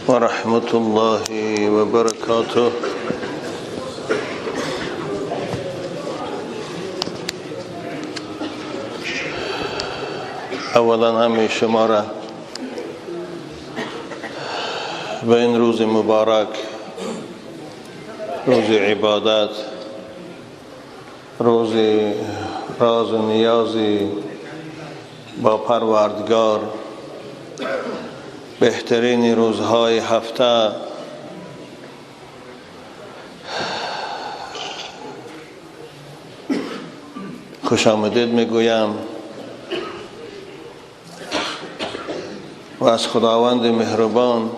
ورحمة الله وبركاته. اولا همه شما را به این روز مبارک، روز عبادت، روز راز و نیازی با پروردگار، بهترین روزهای هفته، خوش آمدید میگویم و از خداوند مهربان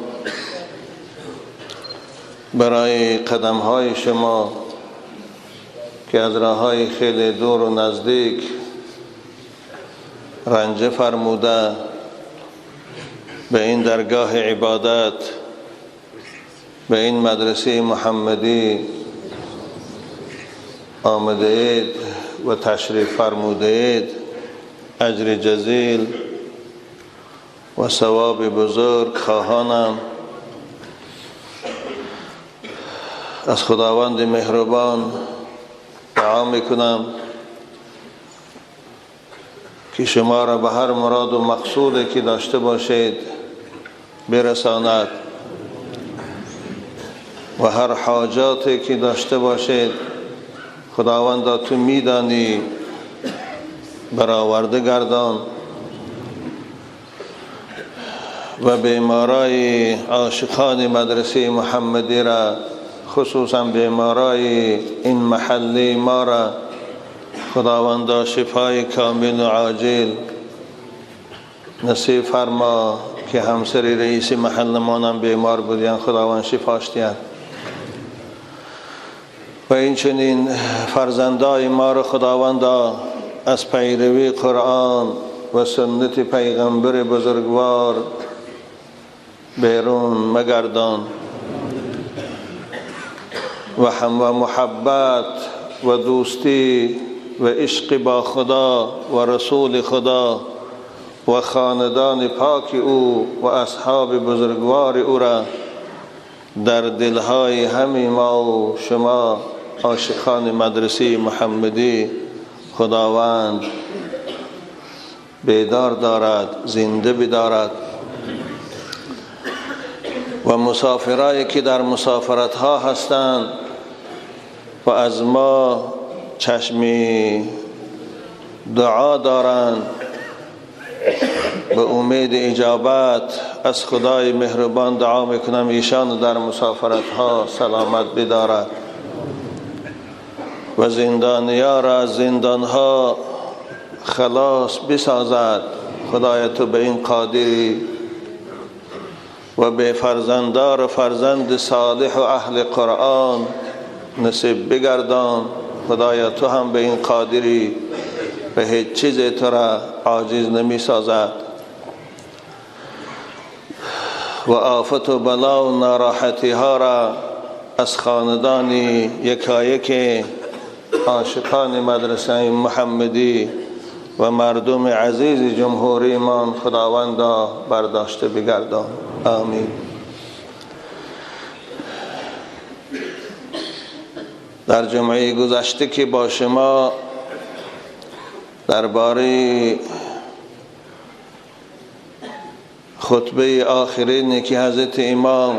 برای قدمهای شما که از راههای خیلی دور و نزدیک رنجه فرموده به این درگاه عبادت، به این مدرسه محمدی آمده اید و تشریف فرموده اید، اجر جزیل و ثواب بزرگ خواهانم. از خداوند مهربان دعا میکنم که شما را به هر مراد و مقصودی که داشته باشید برساند و هر حاجاتی که داشته باشید خداوند تو میدانی برآورده گردان و بیمارای عاشقان مدرسه محمدی را، خصوصا بیمارای این محله ما را خداوند شفای کامل و عاجل نصیب فرما که همسر رئیس محل مانم بیمار بودین، خداوند شفاش دهد. و این چنین فرزندای ما را خداوند از پیروی قرآن و سنت پیغمبر بزرگوار بیرون مگردان و هم و محبت و دوستی و عشق با خدا و رسول خدا و خاندان پاک او و اصحاب بزرگوار او را در دلهای همه ما و شما عاشقان مدرسه محمدی خداوند بیدار دارد، زنده بدارد. و مسافرایی که در مسافرت ها هستند و از ما چشمی دعا دارند، به امید اجابت از خدای مهربان دعا میکنم ایشان در مسافرت ها سلامت بدارد و زندانیا را از زندان ها خلاص بسازد. خدای تو به این قادری و به فرزندار و فرزند صالح و اهل قرآن نصیب بگردان. خدایا تو هم به این قادری، به هیچ چیز تو را عاجز نمی سازد. و آفت و بلا و ناراحتی ها را از خاندان یکایک عاشقان مدرسه محمدی و مردم عزیز جمهوری مان خداوندا برداشته بگردان. آمین. در جمعه گذشته که با شما درباره خطبه آخرین که حضرت امام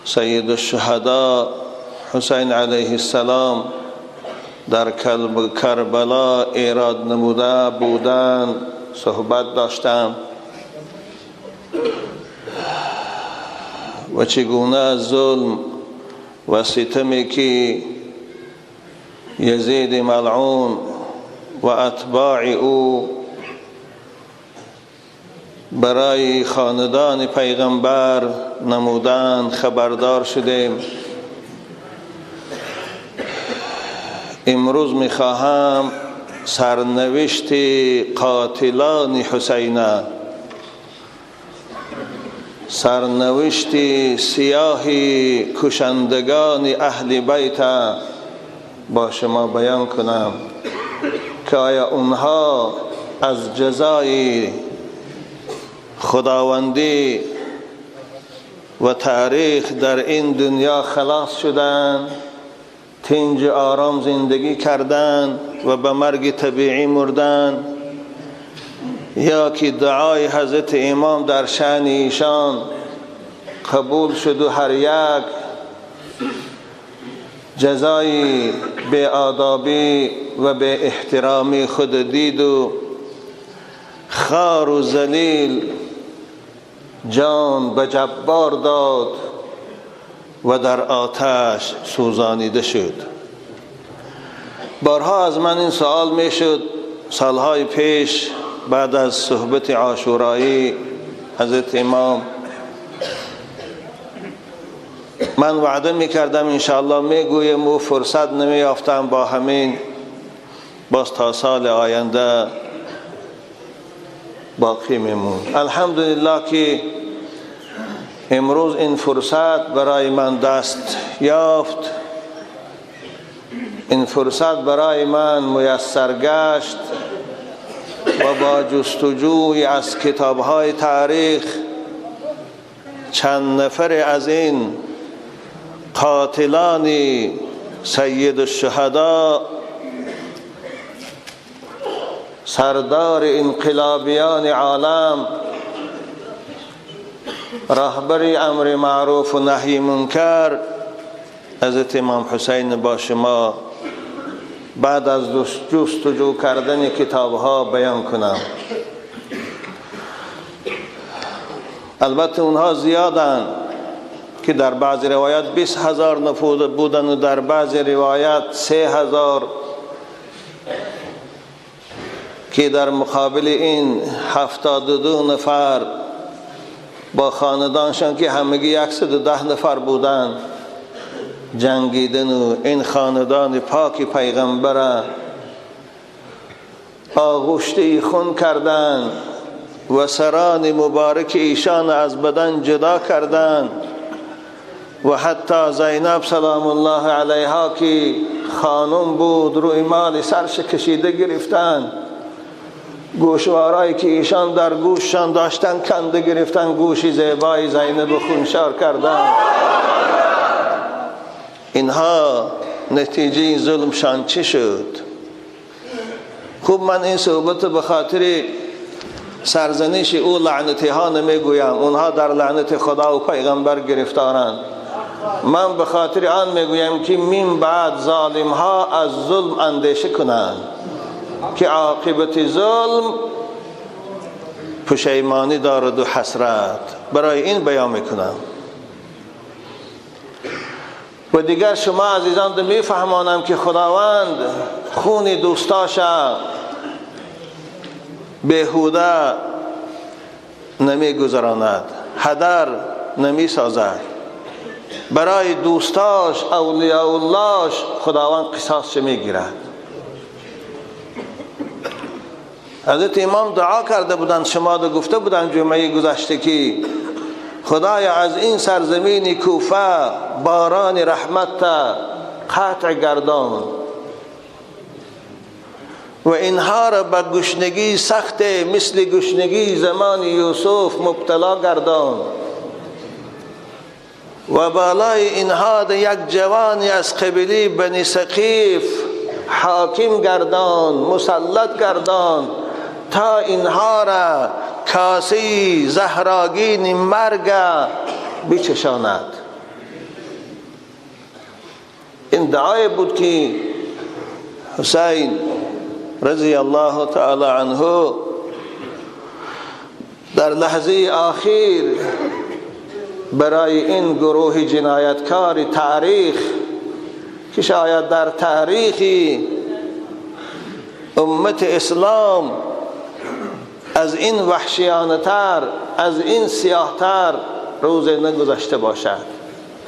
سید الشهدا حسین علیه السلام در کربلا ایراد نموده بودند صحبت داشتم و چگونه ظلم و ستمی که یزید ملعون و اتباع او برای خاندان پیغمبر نمودند خبردار شدیم. امروز میخواهم سرنوشت قاتلان حسین، سرنوشت سیاه کشندگان اهل بیت با شما بیان کنم که آیا اونها از جزای خداوندی و تاریخ در این دنیا خلاص شدند، تنج آرام زندگی کردند و به مرگ طبیعی مردند، یا که دعای حضرت امام در شأن ایشان قبول شد و هر یک جزای بی آدابی و بی احترامی خود دید و خار و ذلیل جان به جبار داد و در آتش سوزانیده شد. بارها از من این سوال می شد سالهای پیش بعد از صحبت عاشورایی حضرت امام، من وعده می کردم انشاءالله می گویم و فرصت نمی یافتم، با همین باز تا سال آینده باقی میمون. الحمدلله که امروز این فرصت برای من دست یافت، این فرصت برای من میسر گشت و با جستجوی از کتاب‌های تاریخ چند نفر از این قاتلان سید الشهدا، سردار انقلابیان عالم، رهبر امر معروف و نهی منکر حضرت امام حسین با شما بعد از جستجو کردن کتابها بیان کنم. البته اونها زیادند که در بعض روایات 20,000 نفر بودن و در بعض روایات 3,000 که در مقابل این 72 نفر با خاندانشان که همگی 110 نفر بودند جنگیدن و این خاندان پاک پیغمبر آغشته خون کردند و سران مبارک ایشان از بدن جدا کردند و حتی زینب سلام الله علیها که خانم بود روی مال سرش کشیده گرفتند، گوشوارایی که ایشان در گوششان داشتن کنده گرفتن، گوش زیبای زینب خونشار کردند. اینها نتیجه ظلمشان چه شد؟ خوب من این صحبت به خاطر سرزنش او لعنتی ها نمیگویم، اونها در لعنت خدا و پیغمبر گرفتارند. من به خاطر آن میگویم که من بعد ظالم ها از ظلم اندیشه کنند که عاقبت ظلم پشیمانی دارد و حسرت. برای این بیان میکنم. و دیگر شما عزیزان میفهمانم که خداوند خون دوستاش بیهوده نمیگذراند، هدر نمیسازد. برای دوستاش، اولیاء اللهش خداوند قصاص میگیرد. حضرت امام دعا کرده بودند، شما دو گفته بودند جمعه گذشته که خدایا از این سرزمین کوفه باران رحمت قطع گردان و اینها را به گشنگی سخت مثل گشنگی زمان یوسف مبتلا گردان و بالای اینها یک جوانی از قبیله بنی ثقیف حاکم گردان، مسلط گردان تا اینها را کاسی زهراگین مرگ بچشاند. این دعای بود که حسین رضی الله تعالی عنه در لحظه آخر برای این گروه جنایتکار تاریخ که شاید در تاریخ امت اسلام از این وحشیانه تر، از این سیاهتر روز نگذشته باشد،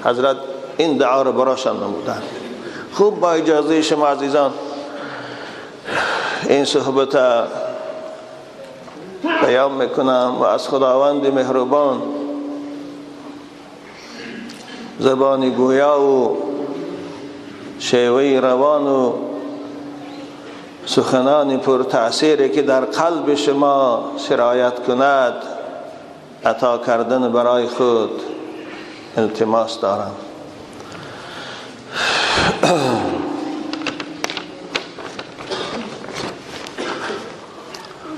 حضرت این دعا را براشان نمودند. خوب با اجازه شما عزیزان این صحبت بیان میکنم و از خداوند مهربان زبان گویا و شیوه روان و سخنان پر تأثیری که در قلب شما سرایت کند عطا کردن برای خود. التماس دارم.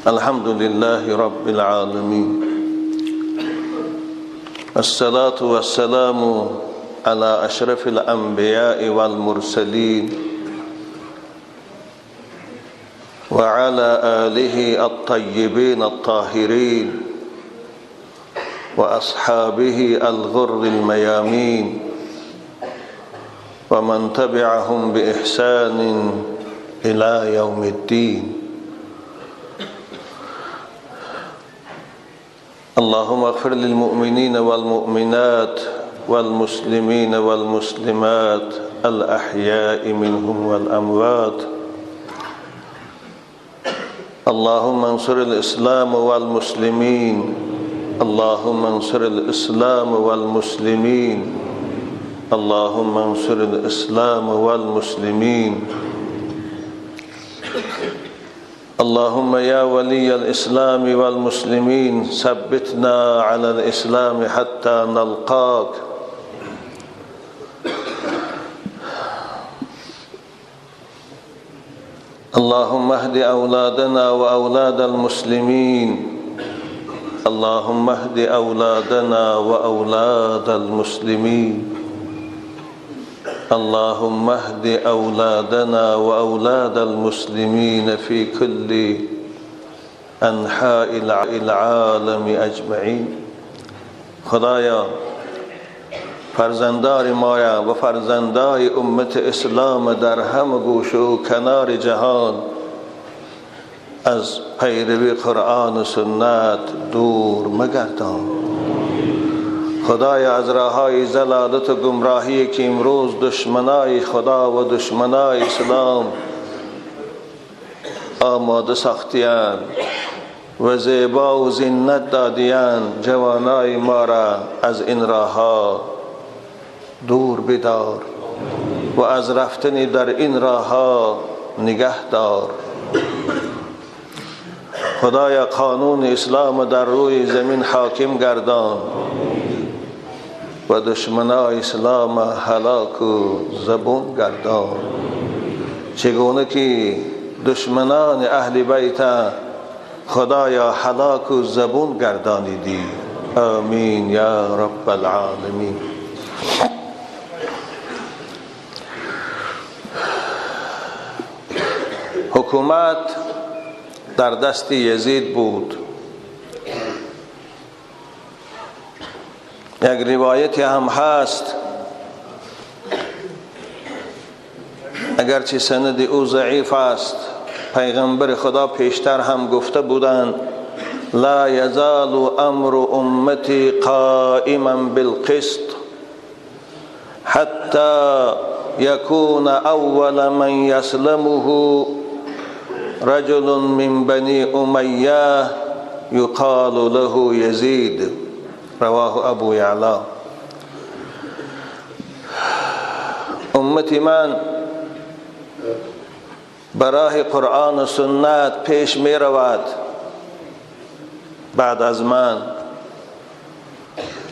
الحمد لله رب العالمين، الصلاة والسلام على أشرف الأنبياء والمرسلين وعلى آله الطيبين الطاهرين وأصحابه الغر الميامين ومن تبعهم بإحسان إلى يوم الدين. اللهم اغفر للمؤمنين والمؤمنات والمسلمين والمسلمات الأحياء منهم والأموات. اللهم انصر الإسلام والمسلمين، اللهم انصر الإسلام والمسلمين، اللهم انصر الإسلام والمسلمين. اللهم يا ولي الإسلام والمسلمين ثبتنا على الإسلام حتى نلقاك. اللهم اهد أولادنا وأولاد المسلمين، اللهم اهد أولادنا وأولاد المسلمين، اللهم اهد أولادنا وأولاد المسلمين في كل أنحاء العالم أجمعين. خدایا فرزندان ما و فرزندای امت اسلام در همه گوشه و کنار جهان از پیروی قرآن و سنت دور مگردان. خدایا از راههای ضلالت و گمراهی که امروز دشمنای خدا و دشمنای اسلام آماده ساختیان و زیبا و زینت دادیان، جوانای ما را از این راهها دور بدار و از رفتن در این راهها نگه دار. خدایا قانون اسلام در روی زمین حاکم گردان و دشمنای اسلام هلاک و زبون گردان، چگونه که دشمنان اهل بیت خدایا هلاک و زبون گردانیدی. آمین یا رب العالمین. حکومت در دست یزید بود. یک روایت هم هست، اگرچه سند او ضعیف است، پیغمبر خدا پیشتر هم گفته بودند لا یزال امر امتی قائما بالقسط حتی یکون اول من یسلمه رجل من بنی امیه یقال له یزید. رواه ابو یعلا. امت من براه قرآن و سنت پیش می رود بعد از من،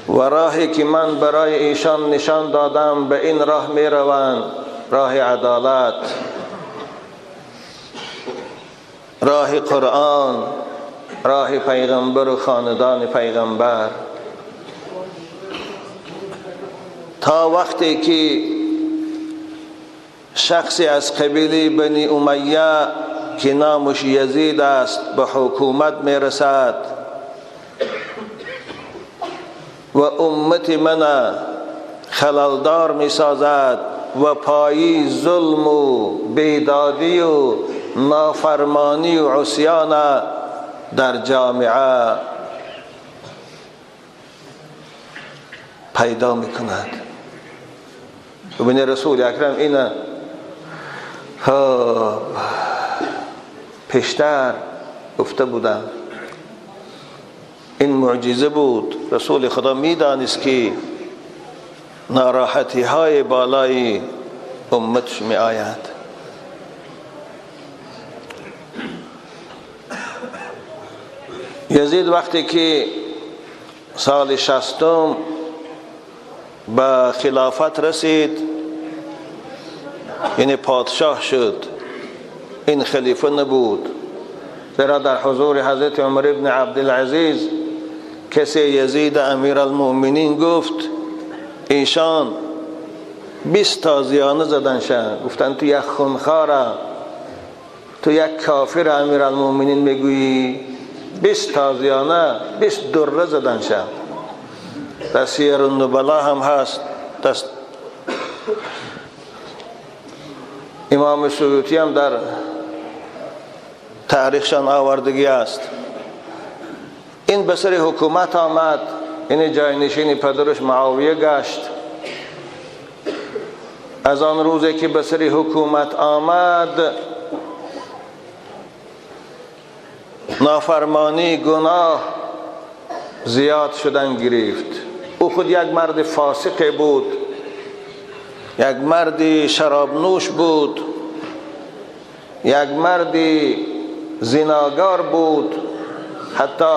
و راهی که من برای ایشان نشان دادم به این راه می روند، راه عدالت، راه قرآن، راه پیغمبر و خاندان پیغمبر. تا وقتی که شخصی از قبیله بنی امیه که نامش یزید است به حکومت میرسد و امت من خللدار میسازد و پایی ظلم و بیدادی و نافرمانی و عصیان در جامعه پیدا میکند. ببینید رسول اکرم اینه پیشتر گفته بودم، این معجزه بود. رسول خدا میدانست که ناراحتی های بالای امتش می آید. یزید وقتی که سال 60 به خلافت رسید، یعنی پادشاه شد، این خلیفه نبود، زیرا در حضور حضرت عمر ابن عبدالعزیز کسی یزید امیرالمؤمنین گفت ایشان 20 تازیانه زدن شد. گفتن تو یک خونخواره، تو یک کافر امیرالمؤمنین میگویی؟ 20 تازیانه، 20 دره زدن شد. در سیر النبلا هم هست، امام سیوطی هم در تاریخشان آوردگی است. این به سر حکومت آمد، این جاینشین پدرش معاویه گشت. از آن روزی که به سر حکومت آمد، نافرمانی، گناه زیاد شدن گرفت. او خود یک مرد فاسق بود، یک مرد شراب نوش بود، یک مرد زناگار بود. حتی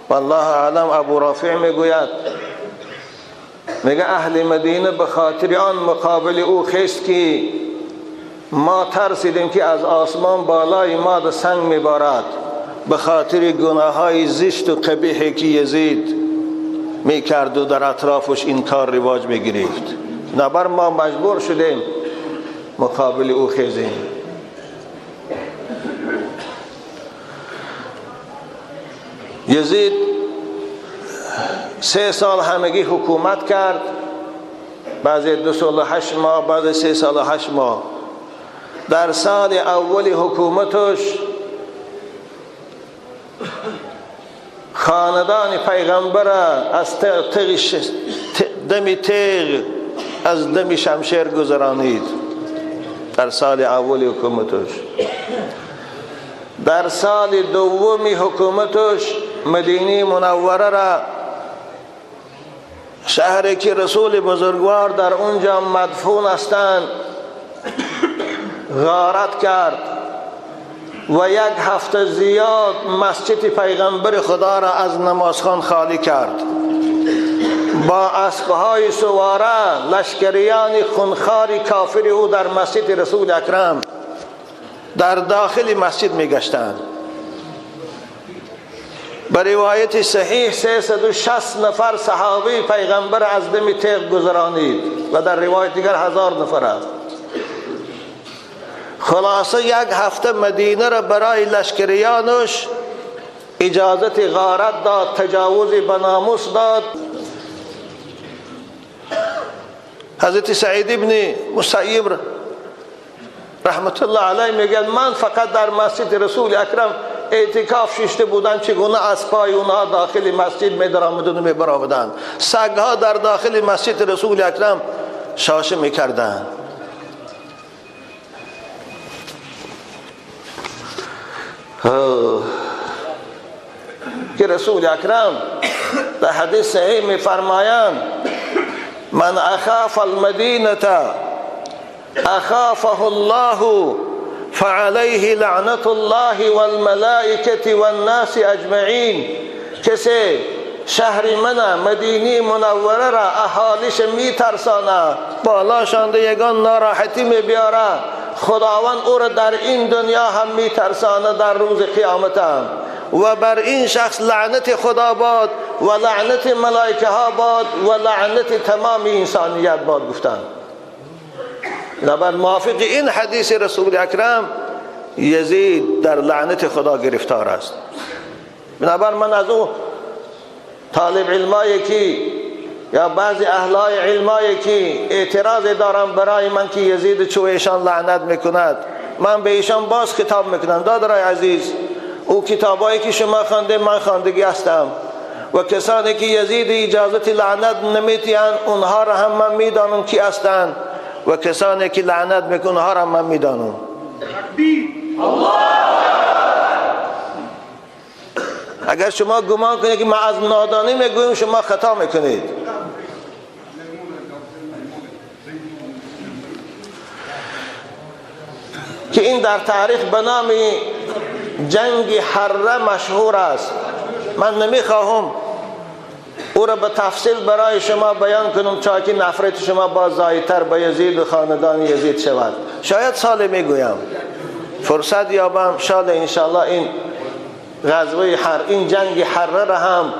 والله اعلم ابو رافع میگوید، میگه اهل مدینه به خاطر آن مقابل او خیست که ما ترسیدیم که از آسمان بالای ما ده سنگ میبارد، به خاطر گناه های زشت و قبیحی که یزید میکرد و در اطرافش این کار رواج میگرفت. نبر ما مجبور شدیم مقابل او خیزیم. یزید 3 سال همگی حکومت کرد، بعضی 2 سال و 8 ماه، بعضی 3 سال و 8 ماه. در سال اول حکومتش خاندان پیغمبر از دم تیغ، از دم شمشیر گذرانید. در سال اول حکومتش. در سال دوم حکومتش مدینه منوره را، شهری که رسول بزرگوار در اونجا مدفون هستند، غارت کرد و 1 هفته زیاد مسجد پیغمبر خدا را از نمازخوان خالی کرد. با اسبهای سواره لشکریان خونخوار کافر او در مسجد رسول اکرم در داخل مسجد میگشتند. به روایت صحیح 360 نفر صحابی پیغمبر از دم تیغ گذرانید و در روایت دیگر 1000 نفر است. خلاصه 1 هفته مدینه را برای لشکریانش اجازت غارت داد، تجاوز به ناموس داد. حضرت سعید ابن مسیب رحمت الله علیه میگه من فقط در مسجد رسول اکرم اعتکاف ششته بودم، چگونه از پای اونها داخل مسجد میدرآمدند و میبرآمدند. سگها در داخل مسجد رسول اکرم شاشه میکردند. که رسول اکرم در حدیث صحیح میفرمایند من اخاف المدینه اخافه الله فعليه لعنت الله والملائکه والناس اجمعین. کسی شهر من مدینه منوره را اهالیش میترسانه، بالاشان یگان ناراحتی میبیاره، خداوند او را در این دنیا هم میترسانه، در روز قیامت هم. و بر این شخص لعنت خدا باد و لعنت ملائکه ها باد و لعنت تمام انسانیت باد گفتند. بر موافق این حدیث رسول اکرم یزید در لعنت خدا گرفتار است. بنابر من از او طالب علمایی که یا بعضی اهلای علمایی که اعتراض دارم برای من که یزید چو ایشان لعنت میکند، من به ایشان باز خطاب میکنم دادرای عزیز، او کتابایی که شما خوانده من خواندگی هستم و کسانی که یزید اجازت لعنت نمیتین اونها را هم من میدانم کی هستند و کسانی که لعنت میکنن اونها را هم من میدانم. اگر شما گمان کنید که ما از نادانی میگوییم شما خطا میکنید. که این در تاریخ به نام جنگ حره مشهور است. من نمیخواهم او را به تفصیل برای شما بیان کنم تا که نفرت شما باز زایدتر به یزید و خاندان یزید شود. شاید سال میگویم فرصت یابم، شاید انشالله این غزوه حر، این جنگ حره را هم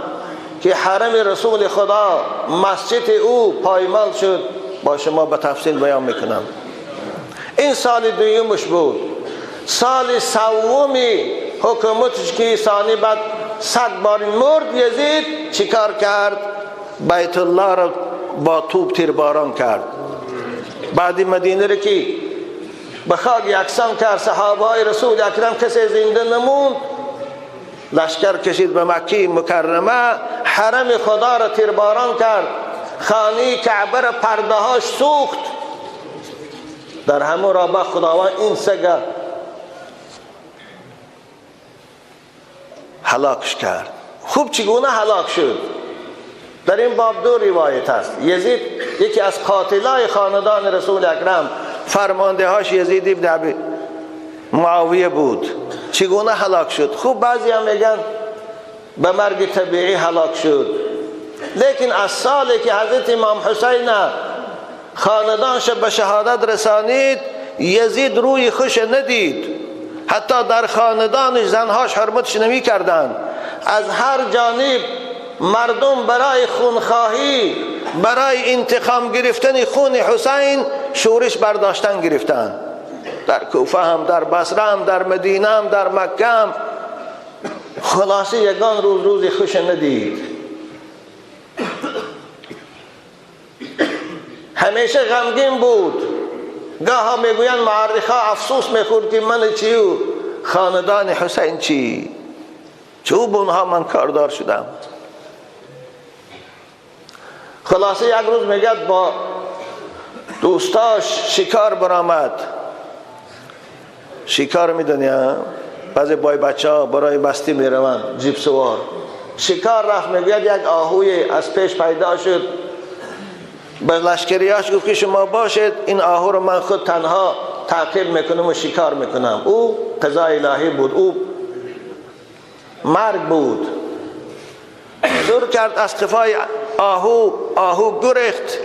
که حرم رسول خدا مسجد او پایمال شد با شما به تفصیل بیان میکنم. این سال دویمش بود. سال سومی حکومتش که ثانی بعد 100 بار مرد یزید چیکار کرد؟ بیت الله را با توپ تیرباران کرد. بعد مدینه را که به خاک یکسان کرد، صحابه های رسول اکرم کسی زنده نموند، لشکر کشید به مکه مکرمه، حرم خدا را تیرباران کرد، خانه کعبه را پرده هاش سوخت. در همون رابطه خداوند این سگه هلاکش کرد. خوب چگونه هلاک شد؟ در این باب دو روایت است. یزید یکی از قاتلای خاندان رسول اکرم، فرمانده هاش یزید ابن ابی معاویه بود. چگونه هلاک شد؟ خوب بعضی هم میگن به مرگ طبیعی هلاک شد، لیکن از سالی که حضرت امام حسین خاندانش به شهادت رسانید، یزید روی خوش ندید. حتی در خاندانش زنهاش حرمتش نمی کردند. از هر جانب مردم برای خونخواهی، برای انتقام گرفتن خون حسین شورش برداشتن گرفتن. در کوفه هم، در بصره هم، در مدینه هم، در مکه هم. خلاصه یگان روز روز خوش ندید. همیشه غمگین بود. گاه میگویند معرخا افسوس میخورد که من چی و خاندان حسین چی، چون به اونها من کاردار شدم. خلاصه یک روز میگه با دوستاش شکار برآمد. شکار میدونی ها؟ بعضی بای بچه ها برای بستی میروند جیب سوار. شکار رفت، میگوید یک آهوی از پیش پیدا شد. به لشکریاش گفت که شما باشید، این آهو رو من خود تنها تعقیب میکنم و شکار میکنم. او قضای الهی بود، او مرگ بود. زور کرد از قفای آهو، آهو گریخت.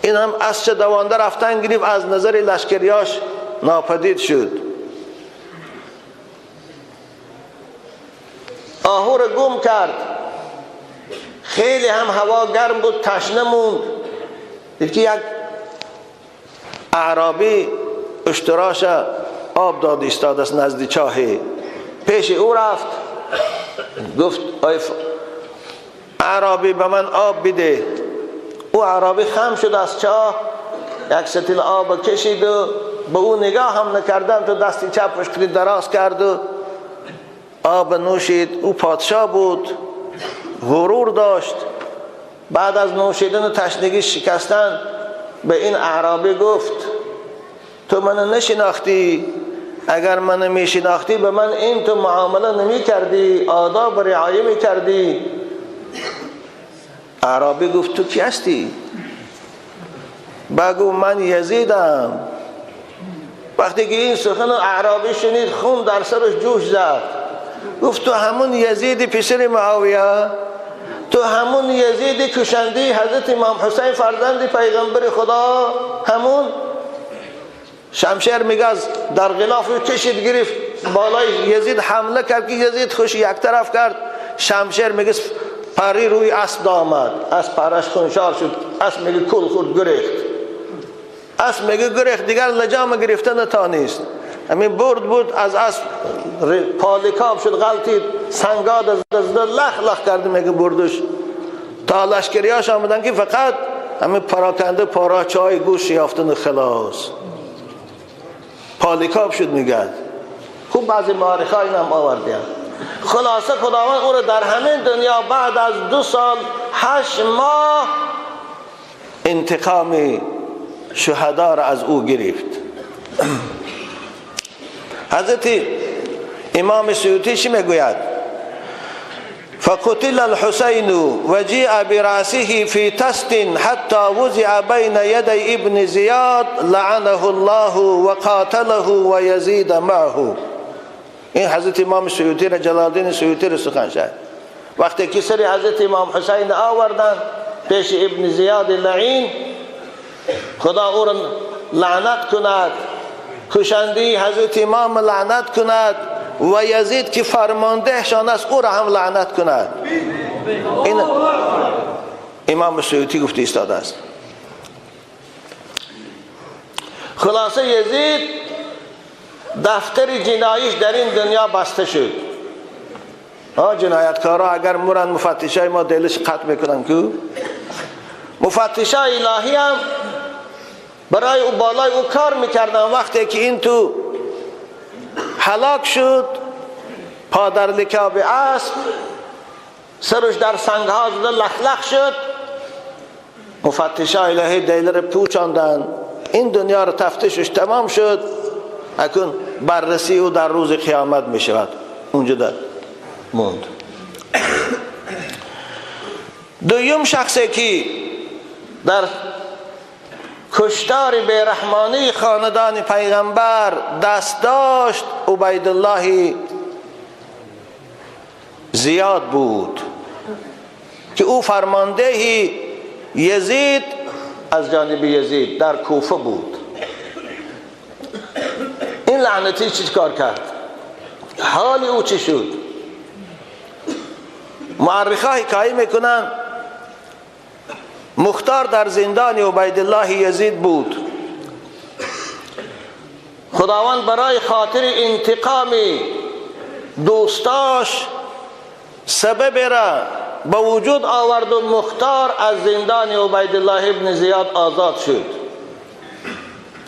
این هم از چه دوانده رفتن گرفت، از نظر لشکریاش ناپدید شد. آهو رو گم کرد. خیلی هم هوا گرم بود، تشنه موند. دید که یک اعرابی اشتراش آب داد ایستاد است نزد چاهی. پیش او رفت، گفت ای اعرابی به من آب بده. او اعرابی خم شد از چاه، یک ستل آب کشید و به او نگاه هم نکردن تو دستی چپش دراز کرد و آب نوشید. او پادشاه بود، غرور داشت. بعد از نوشیدن و تشنگی شکستن به این اعرابی گفت تو منو نشناختی، اگر منو میشناختی به من این تو معامله نمی کردی، آداب رعایه می کردی. اعرابی گفت تو کی هستی؟ بگو من یزیدم. وقتی که این سخن اعرابی شنید خون در سرش جوش زد. گفت تو همون یزید پسر معاویه، تو همون یزید کشنده حضرت امام حسین فرزند پیغمبر خدا، همون شمشیر میگه از در غلاف کشید گرفت بالای یزید حمله کرد که یزید خوش یک طرف کرد. شمشیر میگه پری روی اسب آمد، اسب پرش خونشار شد، اسب میگه کل خورد گریخت، اسب میگه گریخت دیگر لجام گرفته نتانیست. همین برد بود از اسب پالکاب شد، غلطید سنگاد از لخ لخ کرد میگه بردش. تا لشکریاش آمدن که فقط همین پراکنده پاراچه های گوش یافتن خلاص پالیکاب شد میگه. خوب بعضی معارخ ها این هم آوردیم. خلاصه خداوند او را در همین دنیا بعد از 2 سال 8 ماه انتقام شهدا را از او گرفت. حضرت امام سیوطی چی میگوید؟ فقتل الحسین وجیء برأسه فی تست حتی وضع بین یدی ابن زیاد لعنه الله وقاتله و یزید معه. این حضرت امام سیوطی را جلالدین سیوطی را سخن شد. وقتی که سر حضرت امام حسین آوردن پیش ابن زیاد لعین، خدا او را لعنت کند، کشنده حضرت امام لعنت کند و یزید که فرماندهشان است او را هم لعنت کند. این امام سیوطی گفته ایستاده است. خلاصه یزید دفتر جناییش در این دنیا بسته شد. جنایتکارا اگر مرن مفتشای ما دلش قطع میکنن که مفتشای الهی هم برای او بالای او کار میکردن. وقتی که این تو هلاک شد، پادر لکاب اسب سرش در سنگها زده لخلخ شد، مفتشای الهی دل رو پوچاندن، این دنیا رو تفتیشش تمام شد. اکنون بررسی او در روز قیامت میشود. اونجا در موند. دوم شخصی که در کشتار بیرحمانی خاندان پیغمبر دست داشت عبیدالله زیاد بود که او فرمانده یزید از جانب یزید در کوفه بود. این لعنتی چی کار کرد؟ حال او چی شد؟ مورخا حکایه میکنن مختار در زندان عبیدالله یزید بود. خداوند برای خاطر انتقام دوستاش سبب را به وجود آورد و مختار از زندان عبیدالله ابن زیاد آزاد شد.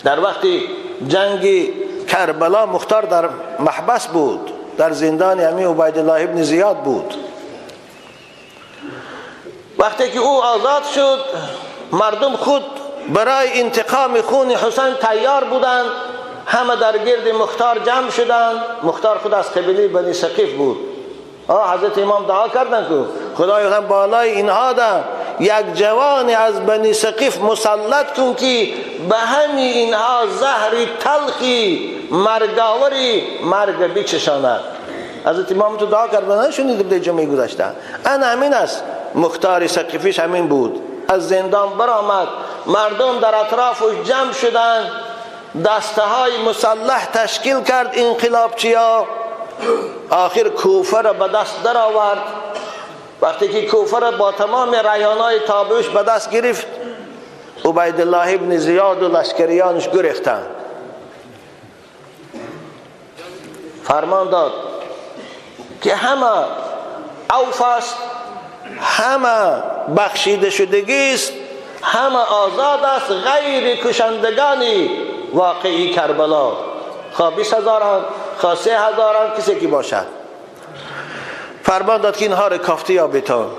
در وقتی جنگ کربلا مختار در محبس بود، در زندان امی عبیدالله ابن زیاد بود. وقتی که او آزاد شد، مردم خود برای انتقام خون حسین تیار بودند، همه در گرد مختار جمع شدند. مختار خود از قبیله بنی ثقیف بود. حضرت امام دعا کردند که خدای هم بالای اینها ده یک جوان از بنی ثقیف مسلط کن که به همین اینها زهر تلخی مرگاوری مرگ بچشاند. حضرت امام تو دعا کردن، نشونید به جمعه گذشته. انا همین است. مختار ثقیفیش همین بود. از زندان برآمد، مردم در اطرافش جمع شدند، دسته های مسلح تشکیل کرد انقلابچیا. آخر کوفه را به دست در آورد. وقتی که کوفه را با تمام رعیانای تابعش به دست گرفت، عبیدالله ابن زیاد و لشکریانش گریختند. فرمان داد که همه عفو است، همه بخشیده شدگی است، همه آزاد است غیر کشندگان واقعی کربلا، خواه 20,000 خواه 3,000 کسی که باشد. فرمان داد که اینها را کافته یا بیتان.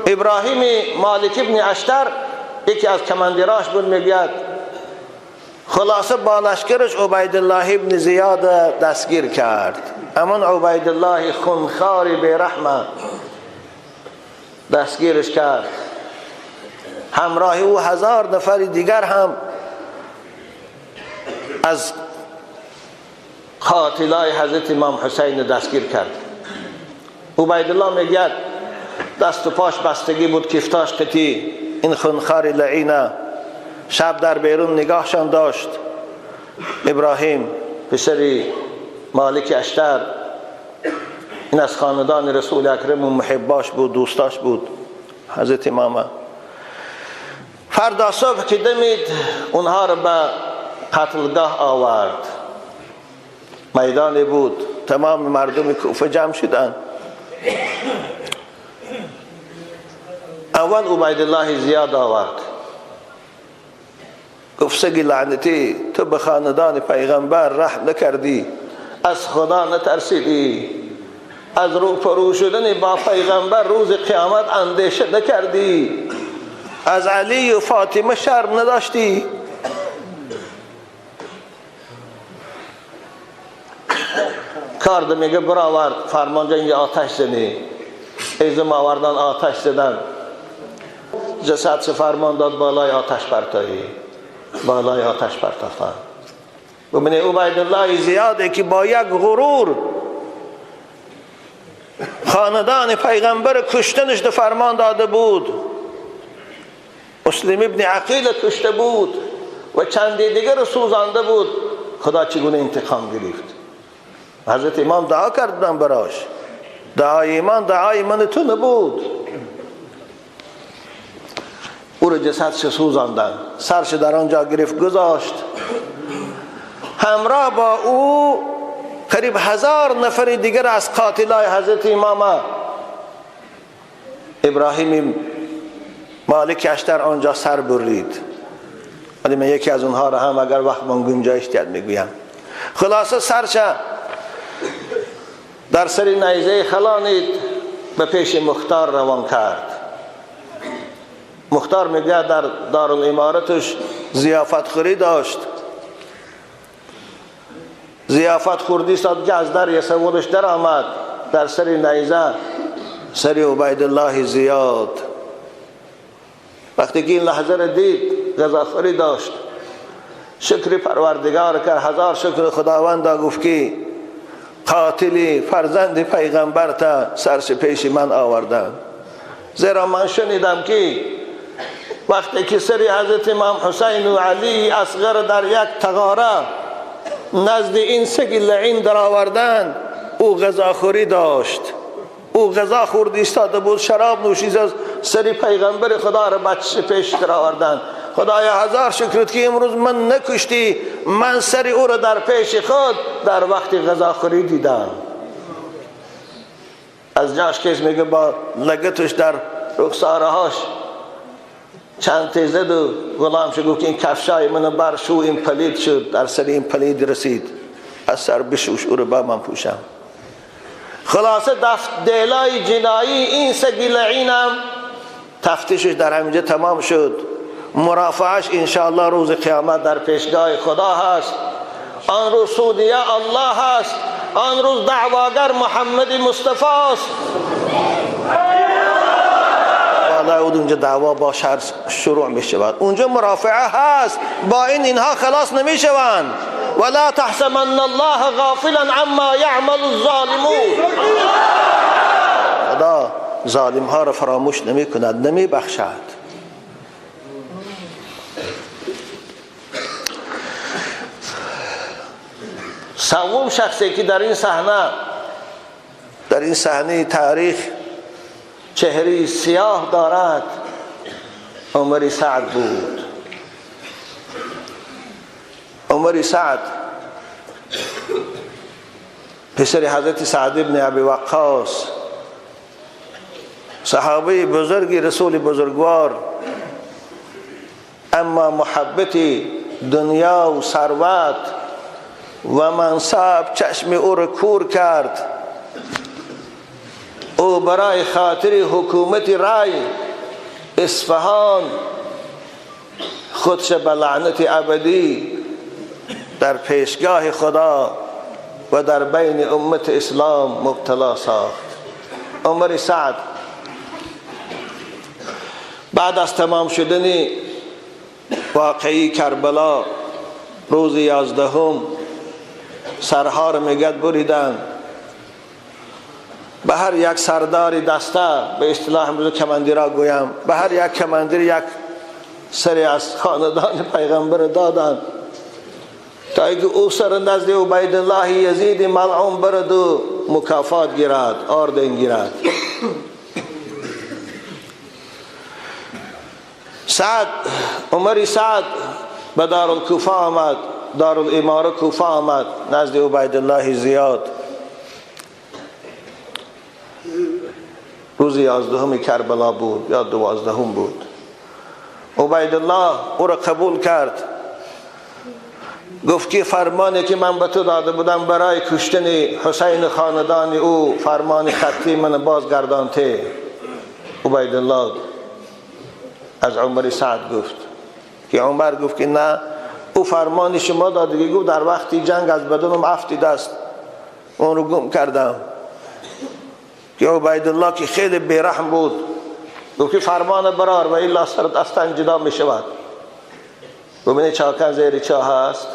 ابراهیم مالک ابن اشتر یکی از کماندراش بود، میگوید خلاصه با لشکرش عبیدالله ابن زیاد دستگیر کرد. امان عبیدالله خونخوار بیرحمه دستگیرش کرد. همراه او 1000 نفر دیگر هم از قاتلای حضرت امام حسین دستگیر کرد. عبیدالله میگوید دست و پاش بستگی بود، کفتاش قطی، این خونخوار لعینه شب در بیرون نگاهشان داشت. ابراهیم پسر مالک اشتر، این از خاندان رسول اکرم و محباش بود، دوستاش بود حضرت امامه. فردا صبح که دمید اونها را به قتلگاه آورد. میدانی بود، تمام مردم کوفه جمع شدند. اول عبیدالله زیاد آورد، گفت سگی لعنتی، تو به خاندان پیغمبر رحم نکردی، از خدا نترسیدی، از روبرو شدن با پیغمبر روز قیامت اندیشه نکردی، از علی و فاطمه شرم نداشتی. کارد میگه برآورد، فرمان جنگ آتش زنی. ایزم آوردن آتش زدن، جسد فرمان داد بالای آتش پرتایی، بالای آتش پرتافتن. ببینید عبیدالله زیاده که با یک غرور خاندان پیغمبر کشتنش فرمان داده بود، مسلم ابن عقیل کشته بود و چندی دیگر سوزانده بود، خدا چگونه انتقام گرفت؟ حضرت امام دعا کردن براش. دعای ایمان دعای من تو نبود. او رو جسدش سوزاندن، سرش در آنجا گرفت گذاشت. همراه با او قریب 1000 نفر دیگر از قاتلای حضرت امام ابراهیم مالک اشتر آنجا سر برید. ولی من یکی از اونها را هم اگر وقت من گنجایش دید میگویم. خلاصه سرش در سر نیزه خلانید به پیش مختار روان کرد. مختار میگه در دارالامارتش ضیافت خوری داشت. ضیافت خوردی ساد که از در یسولش در آمد در سر نیزه سر عبیدالله زیاد. وقتی که این لحظه را دید غذاخوری داشت، شکر پروردگار کرد، هزار شکر خداوند گفت که قاتلی فرزند پیغمبر تا سرش پیش من آوردن، زیرا من شنیدم که وقتی که سر حضرت امام حسین و علی اصغر در یک تغاره نزد این سگ لعین در آوردن، او غذاخوری داشت، او غذا خورد ایستاده بود، شراب نوشید، از سری پیغمبر خدا را بچه پیش در آوردن. خدایا هزار شکرت که امروز من نکشتی، من سر او را در پیش خود در وقت غذاخوری دیدم. از جاش کس میگه با لگتش در رخسارهاش چند تیزد و غلام شد، گفت که این کفشای من برشو، این پلید شد، در سر این پلید رسید، از سر بشوش او رو با من پوشم. خلاصه دلای جنایی این سگ لعینم تفتیشش در همینجا تمام شد. مرافعش انشاءالله روز قیامت در پیشگاه خدا هست. آن روز سودیه الله هست، آن روز دعواگر محمد مصطفی است. بالای اونجا دعوا با شر شروع می شود، اونجا مرافعه هست، با این اینها خلاص نمی شوند. ولا تحسبن الله غافلا عما یعمل الظالمون. خدا ظالم ها را فراموش نمی کند، نمی بخشد. سوم شخصی که در این صحنه تاریخ چهره سیاه دارد، عمر سعد بود. عمر سعد پسر حضرت سعد ابن ابی وقاص، صحابه بزرگ رسول بزرگوار، اما محبت دنیا و ثروت و منصب چشم او را کور کرد. او برای خاطر حکومت رای اصفهان خودش به لعنت ابدی در پیشگاه خدا و در بین امت اسلام مبتلا ساخت. عمر سعد بعد از تمام شدن واقعی کربلا روز 11 سرها را میگد بریدن، به هر یک سردار دسته، به اصطلاح امروز کماندیرا گویم، به هر یک کماندیر یک سری از خاندان پیغمبر دادن تا اینکه او سر نزد عبیدالله یزید ملعون برد و مکافات گیرد، آردن گیرد. سعد، عمر سعد به دارالکوفه آمد، دارالاماره کوفه آمد نزد عبیدالله زیاد. روز 11 کربلا بود یا 12 بود. عبیدالله او را قبول کرد، گفت که فرمانی که من به تو داده بودم برای کشتن حسین خاندان او، فرمان خطی من بازگردانده. عبیدالله از عمر سعد گفت که عمر گفت که نه، او فرمان شما داده. گفت در وقتی جنگ از بدنم افتیده است، اون رو گم کردم. که عبیدالله که خیلی بیرحم بود گفت که فرمان برار و الا سرت از تن جدا می شود. ببینید چاکن زیر چاه هست.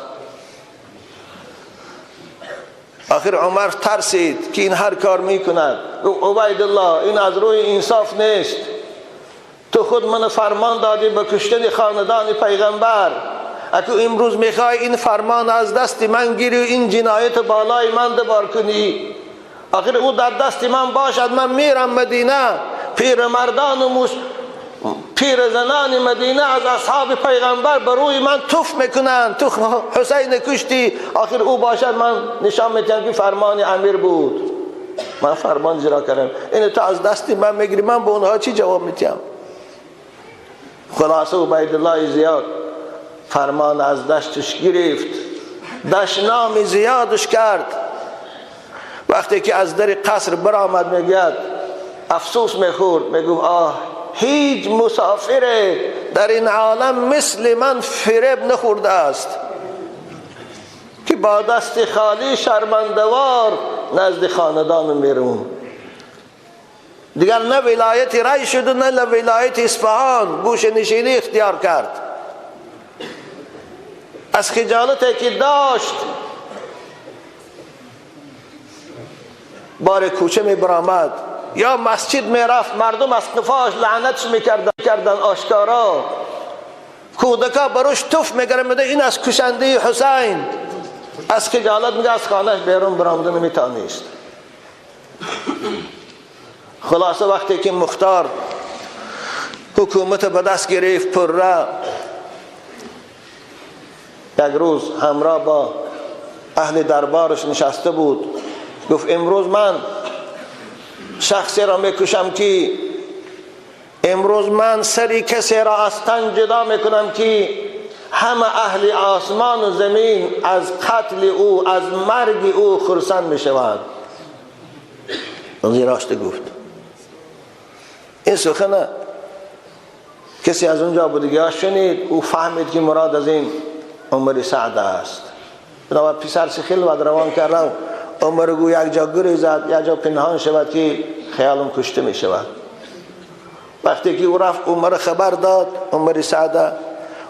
آخر عمر ترسید که این هر کار میکند. گفت عبیدالله این از روی انصاف نیست، تو خود من فرمان دادی به کشتن خاندان پیغمبر، اگه امروز میخوای این فرمان از دست من گیری و این جنایت بالای من دبار کنی، آخر او در دست من باشد، من میرم مدینه، پیر مردان و پیر زنان مدینه از اصحاب پیغمبر بر روی من تف میکنند، تو حسین کشتی، آخر او باشد من نشان میدم که فرمان امیر بود، من فرمان اجرا کردم، اینو تو از دست من میگیری، من به اونها چی جواب میدم؟ خلاصه عبیدالله زیاد فرمان از دستش گرفت، دشنام زیادش کرد. وقتی که از در قصر برآمد میگوید افسوس میخورد، میگفت آه هیچ مسافر در این عالم مثل من فریب نخورده است که با دست خالی شرمندوار نزد خاندان میرون. دیگر نه ولایت ری شد و نه ولایت اصفهان، گوش نشینی اختیار کرد. از خجالتی که داشت بار کوچه می برآمد یا مسجد می رفت، مردم از قفاش لعنتش میکردن آشکارا، کودکا بروش تف میکردن، میگه این از کشنده حسین. از خجالت میگه از خانهش بیرون برآمده نمیتانست. خلاصه وقتی که مختار حکومت به دست گرفت پره، یک روز همراه با اهل دربارش نشسته بود، گفت امروز من شخصی را میکشم که امروز من سری کسی را از تن جدا میکنم که همه اهل آسمان و زمین از قتل او، از مرگ او خرسند میشوند. راست گفت. این سخنه کسی از اونجا بود شنید، او فهمید که مراد از این عمر سعد است. بنابر پسرش خیلی وقت روان کردم، عمر گو یک جا گریزد، یک جا پنهان شود که خیالم کشته می شود. وقتی که او رفت عمر خبر داد، عمر سعد،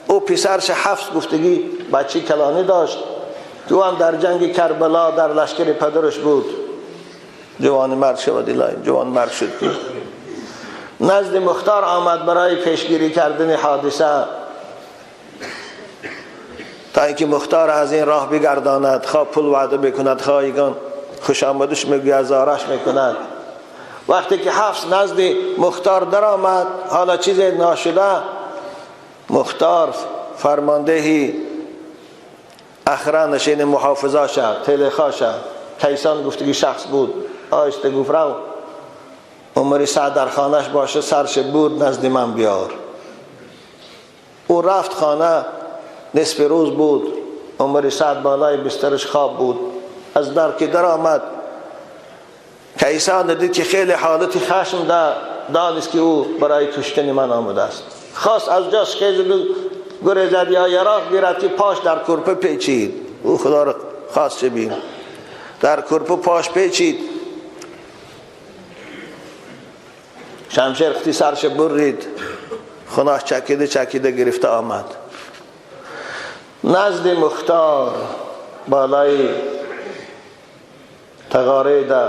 او پسرش حفص گفتگی بچه کلانی داشت که او هم در جنگ کربلا در لشکر پدرش بود، جوان مرد شد، جوان مرد شد. نزد مختار آمد برای پیشگیری کردن حادثه، تا اینکه مختار از این راه بگرداند، خواه پول وعده بکند، خواه ایگان خوش آمدش میگوید، ازارش میکند. وقتی که حفص نزد مختار در آمد، حالا چیز ناشده، مختار فرماندهی اخرانش، این محافظه شد، تلخا شد، کیسان گفتگی شخص بود، آیسته گفت رو عمر سعد در خانهش باشه، سرش بود نزد من بیار. او رفت خانه، نصف روز بود، عمر سعد بالای بسترش خواب بود. از در که در آمد، کیسان دید که خیلی حالت خشم دانست که او برای کشتن من آمده است. خواست از جاش خیز گریزد یا یراق گیرد که پاش در کرپه پیچید. او خدا را خواست بین، در کرپه پاش پیچید، شمشیر ختی سرش برید، خناش چکیده چکیده گرفته آمد نزد مختار. بالای تغاره ده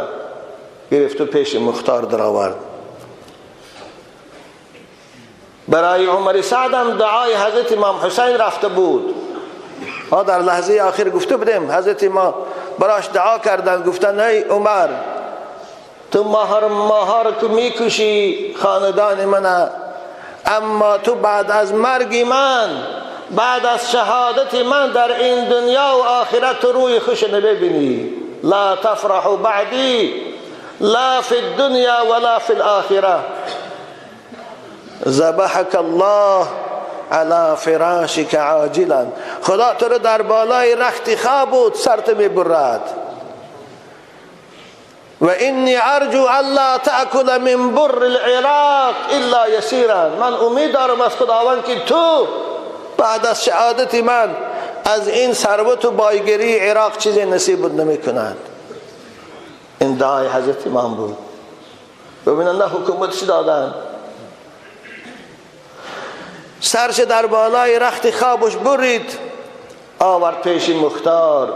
گرفت و پیش مختار در آورد. برای عمر سعد هم دعای حضرت امام حسین رفته بود. ها در لحظه آخر گفته بودیم حضرت امام براش دعا کردن، گفتن ای عمر تو ماها رو که میکشی خاندان من، اما تو بعد از مرگ من، بعد از شهادت من در این دنیا و آخرت تو روی خوش نبینی. لا تفرح بعدی لا فی الدنیا ولا فی الآخرة ذبحك الله على فراشك عاجلا. خدا تو رو در بالای رخت خواب بود سرت میبرد. و انی ارجو الا تأکل من بر العراق الا یسیرا. من امید دارم از خداوند که تو بعد از شهادت من از این ثروت و بایگری عراق چیزی نصیب نمی کند. این دعای حضرت امام بود. ببینن نه حکومتش دادن، سرش در بالای رخت خوابش برید، آورد پیش مختار.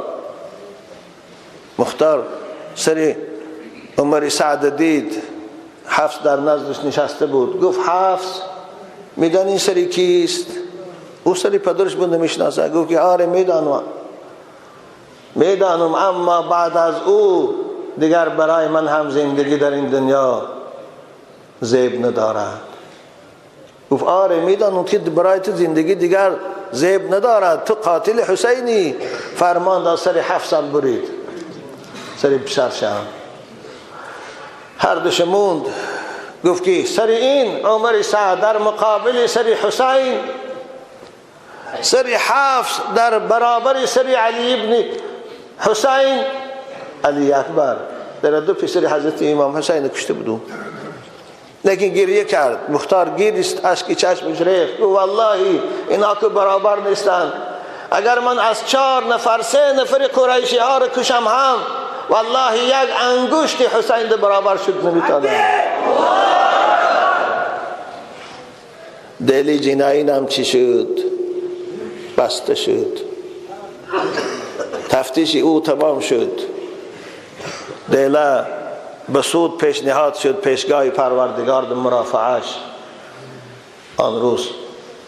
مختار سری عمر سعد دید، حفص در نزدش نشسته بود. گفت حفص میدانی این سری کیست؟ او سری پدرش بود نمیشناسه. گفت که آره میدانم میدانم، اما بعد از او دیگر برای من هم زندگی در این دنیا زیب ندارد. گفت آره میدانم که برای تو زندگی دیگر زیب ندارد، تو قاتل حسینی. فرمان داد سر حفصم برید، سر پسرشم. هر دوش موند. گفت که سر این عمر سعد در مقابل سر حسین، سر حفص در برابر سر علی ابن حسین، علی اکبر در دو پسر حضرت امام حسین کشته بودو. لیکن گریه کرد مختار، گریست، اشک چشمش ریخت. گفت والله اینا که برابر نیستند، اگر من از 4 نفر 3 نفر قریشی ها رو کشم هم والله یک انگشت حسین ده برابر شد نمیتونم. دلی جنایی هم چی شد؟ بسته شد. تفتیش او تمام شد. دله به سود پیشنهاد شد، پیشگاه پروردگار مرافعش آن روز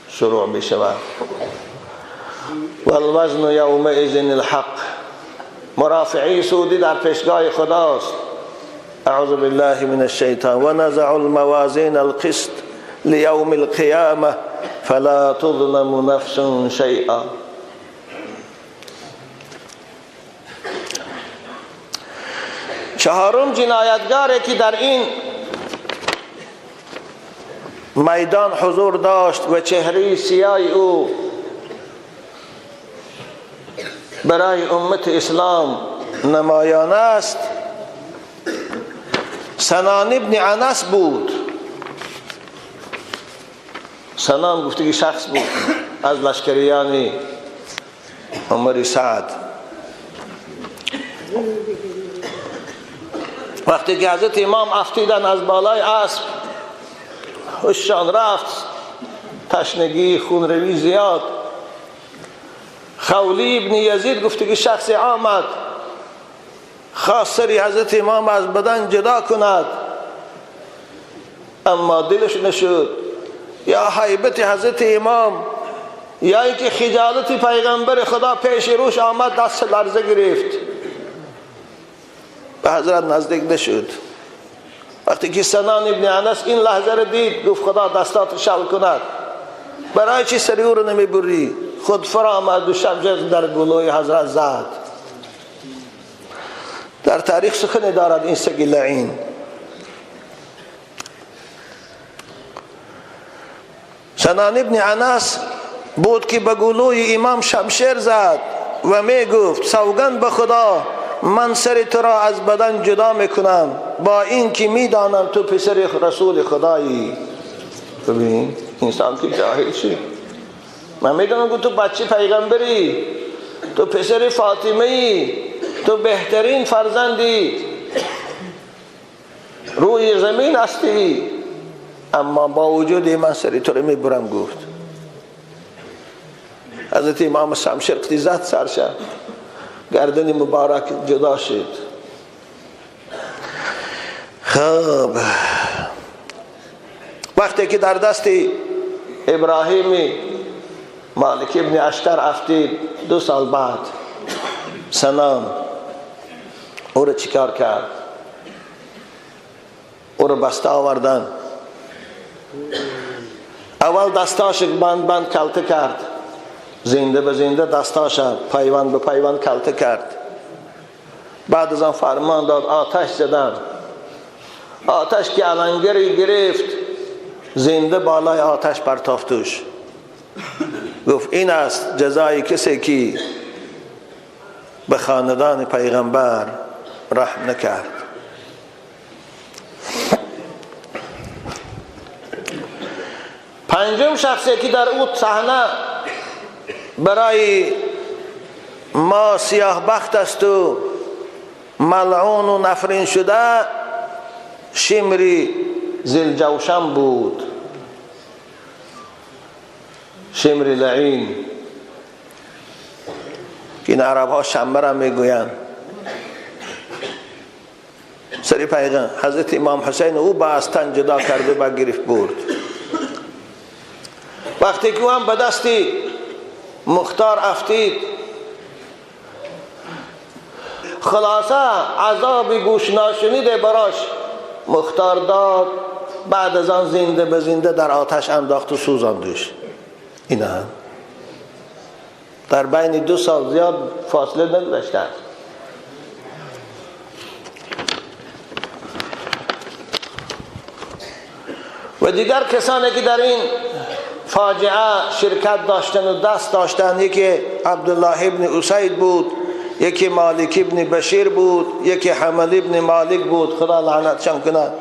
شروع می شود. والوزن یومئذ الحق. مرافعی سودی در پیشگاه خداست. اعوذ بالله من الشیطان. و نزع الموازین القسط لیوم القیامه فلا تظلم نفس شیئا. چهارم جنایتگاری که در این میدان حضور داشت و چهره سیاه او برای امت اسلام نمایان است، سنان ابن انس بود. سنان گفته که شخص بود از لشکریان عمر سعد. وقتی که حضرت امام افتیدن از بالای اسب، هوششان رفت، تشنگی، خونروی زیاد. خولی ابن یزید گفته که شخصی آمد خواست سری حضرت امام از بدن جدا کند، اما دلش نشد. یا هیبت حضرت امام یا اینکه خجالت پیغمبر خدا پیش روش آمد، دست لرزه گرفت، به حضرت نزدیک نشد. وقتی که سنان ابن انس این لحظه رو دید، گفت خدا دستات شل کند، برای چی سری او رو نمیبری؟ خود فرامد و شمشیر در گلوی حضرت زد. در تاریخ سخن دارد این سگ لعین. سنان ابن انس بود که به گلوی امام شمشیر زد و می گفت سوگند به خدا من سر تو را از بدن جدا میکنم، با این که میدانم تو پسر رسول خدایی. ببین انسان که جاهل شد، من میدانم که تو بچه پیغمبری، تو پسر فاطمه ای، تو بهترین فرزندی روی زمین هستی، اما با وجود من سر تو رو میبرم. گفت حضرت امام شمشیر زد سرش، گردن مبارک جدا شد. خب وقتی که در دست ابراهیم مالک ابن اشتر افتید، 2 سال بعد سنان او را چیکار کرد؟ او را بسته آوردن. اول دستاش بند بند کلته کرد، زنده به زنده دستاش پیوند به پیوند کلته کرد. بعد از آن فرمان داد آتش زدن. آتش که علنگری گرفت، زنده بالای آتش پرتافتوش. گفت این است جزای کسی که به خاندان پیغمبر رحم نکرد. پنجم شخصی که در او صحنه برای ما سیاه بخت است و ملعون و نفرین شده، شمری ذی‌الجوشن بود، شمر لعین که این عرب ها شمر هم میگویند. سری پیغمبر حضرت امام حسین او با از تن جدا کرده و گرفت برد. وقتی که او هم به دست مختار افتید، خلاصه عذاب گوش ناشنیده براش مختار داد. بعد از آن زنده به زنده در آتش انداخت و سوزاندش. اینا هم در بین 2 سال زیاد فاصله نگذاشتند. و دیگر کسانی که در این فاجعه شرکت داشتن و دست داشتن، یکی عبدالله ابن اسید بود، یکی مالک ابن بشیر بود، یکی حمل ابن مالک بود، خدا لعنتشان کند.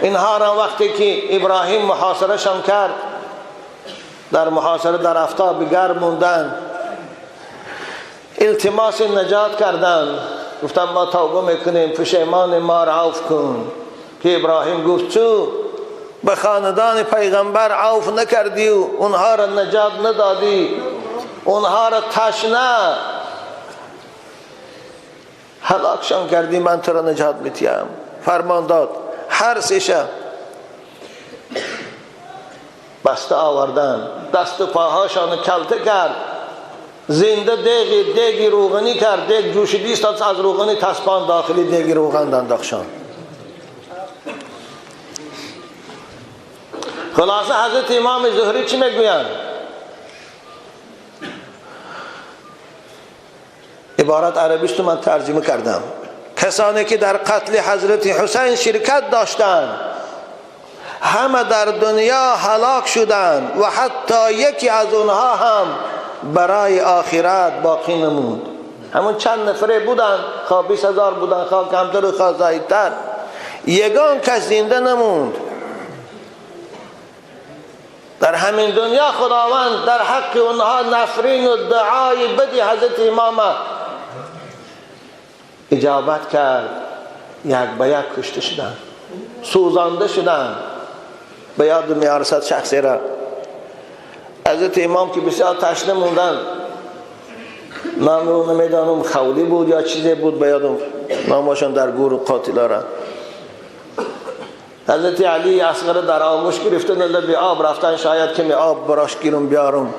اینها را وقتی که ابراهیم محاصره شان کرد، در محاصره در آفتاب گرم موندن، التماس نجات کردن، گفتن ما توبه میکنیم، پشیمان ما را عفو کن. که ابراهیم گفت چو به خاندان پیغمبر عفو نکردی و اونها را نجات ندادی، اونها را تشنه هلاکشان کردی، من تو را نجات میتیم. فرمان داد هر سه بسته آوردن، دست و پاهاشان کلته کرد، زنده دیگی روغنی کرد، دیگ جوشیدی است از روغنی تسپان داخلی دیگی روغن انداختشان. خلاصه حضرت امام زهری چی میگویند؟ عبارت عربیش تو من ترجمه کردم. کسانی که در قتل حضرت حسین شرکت داشتند همه در دنیا هلاک شدند و حتی یکی از اونها هم برای آخرت باقی نموند. همون چند نفره بودن، خواه 20,000 بودن، خواه کمتر و خواه زایدتر، یگان کس زنده نموند. در همین دنیا خداوند در حق اونها نفرین و دعای بدی حضرت امام اجابت کرد. یک به یک کشته شدند، سوزانده شدند. به یاد میارسد شخصی را، حضرت امام که بسیار تشنه موندن، نام رو نمیدانم خولی بود یا چیزی بود، به یادم نامشان در گور قاتلا را. حضرت علی اصغر در آغوش گرفتن، لب آب رفتن، شاید کمی آب براش گیرم بیارم.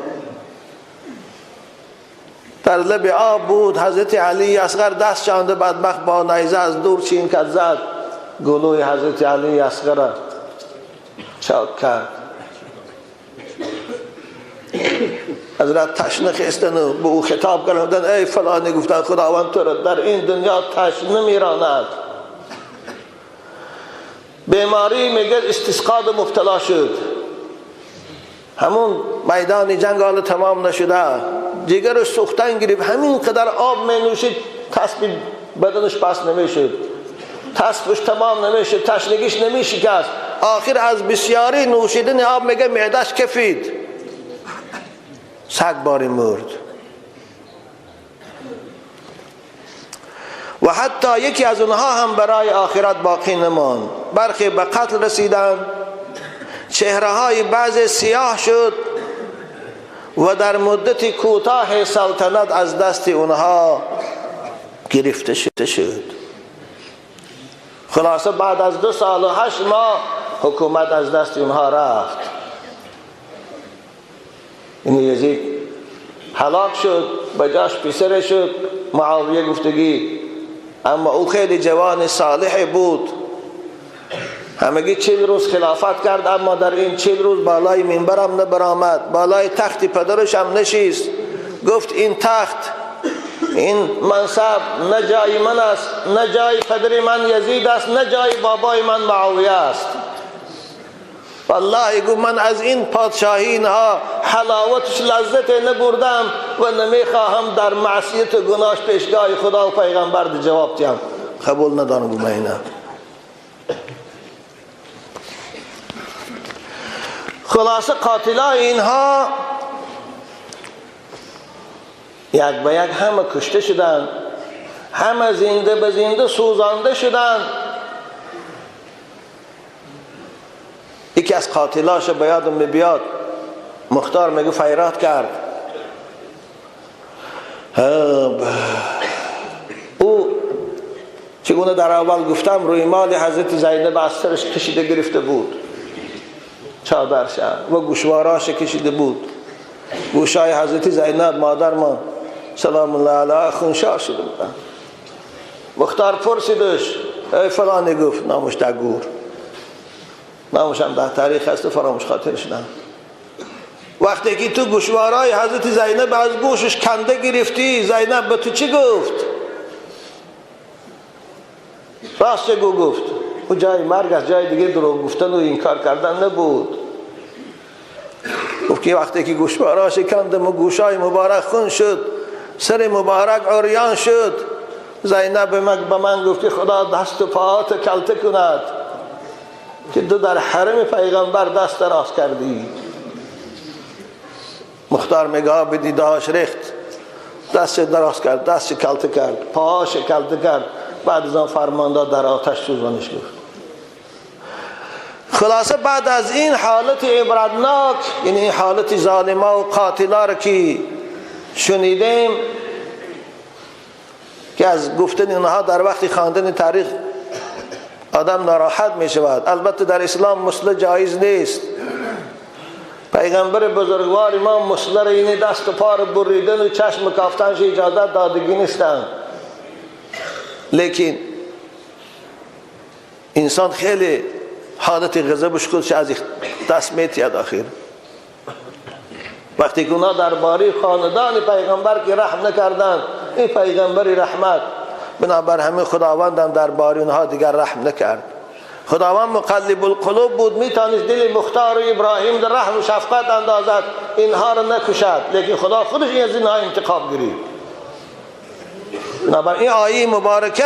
در لب آب بود حضرت علی اصغر، دست چانده بدبخت با نیزه از دور چین کرد زد گلوی حضرت علی اصغر چاک کرد. حضرت تشنه خستن و به او خطاب کردن، ای فلانی، گفتن خداوند تو را در این دنیا تشنه میراند. بیماری میگه استسقاد مبتلا شد، همون میدان جنگ حال تمام نشده، جگرش سوختن گرفت، همین قدر آب می نوشید تسب بدنش پس نمیشد، تسبش تمام نمیشد، تشنگیش نمیشکست. آخر از بسیاری نوشیدن آب میگه معدش کفید، سگ باری مرد. و حتی یکی از اونها هم برای آخرت باقی نماند. برخی به قتل رسیدند، چهره های بعض سیاه شد و در مدت کوتاه سلطنت از دست اونها گرفته شد. خلاصه بعد از 2 سال و 8 ماه حکومت از دست اونها رفت. این یزید هلاک شد، به جاش پسر شد معاویه گفتگی، اما او خیلی جوان صالح بود، همگی 40 روز خلافت کرد، اما در این 40 روز بالای منبر هم نبرآمد، بالای تخت پدرش هم نشیست. گفت این تخت، این منصب نه جای من است، نه جای پدر من یزید است، نه جای بابای من معاویه است. والله گفت من از این پادشاهی اینها حلاوتش لذت نبردم و نمیخواهم در معصیت و گناهش پیشگاه خدا و پیغمبر جواب دیم. قبول ندارم گفت من اینا. خلاصه قاتلای اینها یک به یک همه کشته شدند، همه زنده به زنده سوزانده شدند. یکی از قاتلاش به یادم میبیاد، مختار میگه فیرات کرد، او چگونه در اول گفتم روی مال حضرت زینب از سرش کشیده گرفته بود، چادرش و گوشواراش کشیده بود. گوشای حضرت زینب مادر ما سلام الله علیها خونشار شده بودن. مختار پرسیدش ای فلانی، گفت نامش دگور، نامش هم در تاریخ هست، فراموش خاطر شدن. وقتی که تو گوشوارای حضرت زینب از گوشش کنده گرفتی، زینب به تو چی گفت؟ راست گو گفت. او جای مرگ از جای دیگه دروغ گفتن و این کار کردن نبود. گفت که وقتی که گوشواراش کندم و گوشای مبارک خون شد، سر مبارک عریان شد، زینب به من گفت که خدا دست و پاهات کلته کند که تو در حرم پیغمبر دست دراز کردی. مختار میگه به دیدهاش ریخت، دست دراز کرد، دست کلته کرد، پاهاش کلته کرد. بعد از آن فرمان داد در آتش سوزانش گفت. خلاصه بعد از این حالت عبرتناک، یعنی این حالت ظالما و قاتلا را که شنیدیم که از گفتن اینها در وقت خواندن تاریخ آدم ناراحت می شود. البته در اسلام مسله جایز نیست. پیغمبر بزرگوار ما مسله را یعنی دست و پا را بریدن و چشم کافتنش اجازت دادگی نیستند. لیکن انسان خیلی حالت غضبش خودش از دست میتید. آخر وقتی که اونا درباره خاندان پیغمبر که رحم نکردند، این پیغمبر رحمت، بنابر همین خداوند هم درباره اونها دیگر رحم نکرد. خداوند مقلب القلوب بود، میتونست دل مختار و ابراهیم در رحم و شفقت اندازد، اینها را نکشد، لیکن خدا خودش از اینها انتقام گرفت. بنابر این آیه مبارکه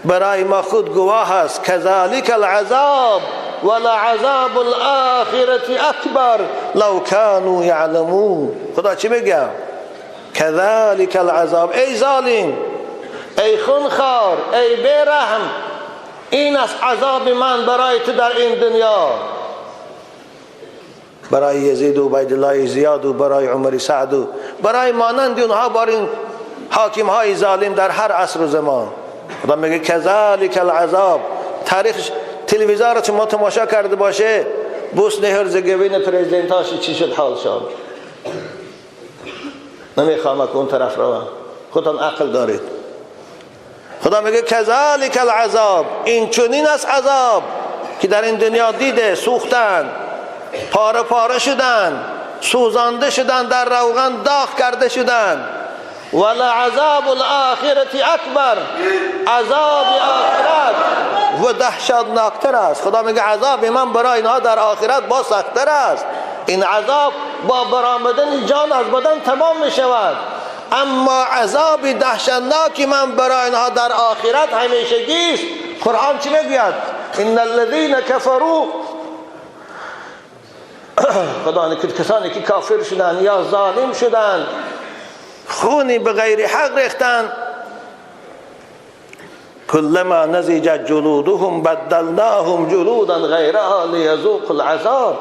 برای ما خود گواه است، کذالک العذاب ولعذاب الاخرة اکبر لو كانوا یعلمون. خدا چی میگه؟ کذالک العذاب، ای ظالم، ای خونخوار، ای بیرحم، این است عذاب من برای تو در این دنیا. برای یزید و عبیدالله زیاد و برای عمر سعد و برای مانند اونها، بر این حاکم های ظالم در هر عصر و زمان. خدا میگه کذالک العذاب. تاریخ تلویزیون رو شما تماشا کرده باشه، بوسنی هرزگوین پرزیدنتاش چی شد حالشان. نمیخوام که اون طرف روم، خودتان عقل دارید. خدا میگه کذالک العذاب، این چنین است عذاب که در این دنیا دیده، سوختن، پاره پاره شدن، سوزانده شدن، در روغن داغ کرده شدن. ولعذاب الاخرة اکبر، عذاب آخرت و دهشتناکتر است. خدا میگه عذاب من برای اینها در آخرت با سخت‌تر است. این عذاب با برآمدن جان از بدن تمام میشود، اما عذاب دهشتناک من برای اینها در آخرت همیشگی است. قرآن چی میگوید؟ ان الذين كفروا، خدا کسانی که کافر شدن یا ظالم شدن، خونی به غیر حق ریختن، کلما نضجت جلودهم بدلناهم جلودا غیرها لیذوقوا العذاب.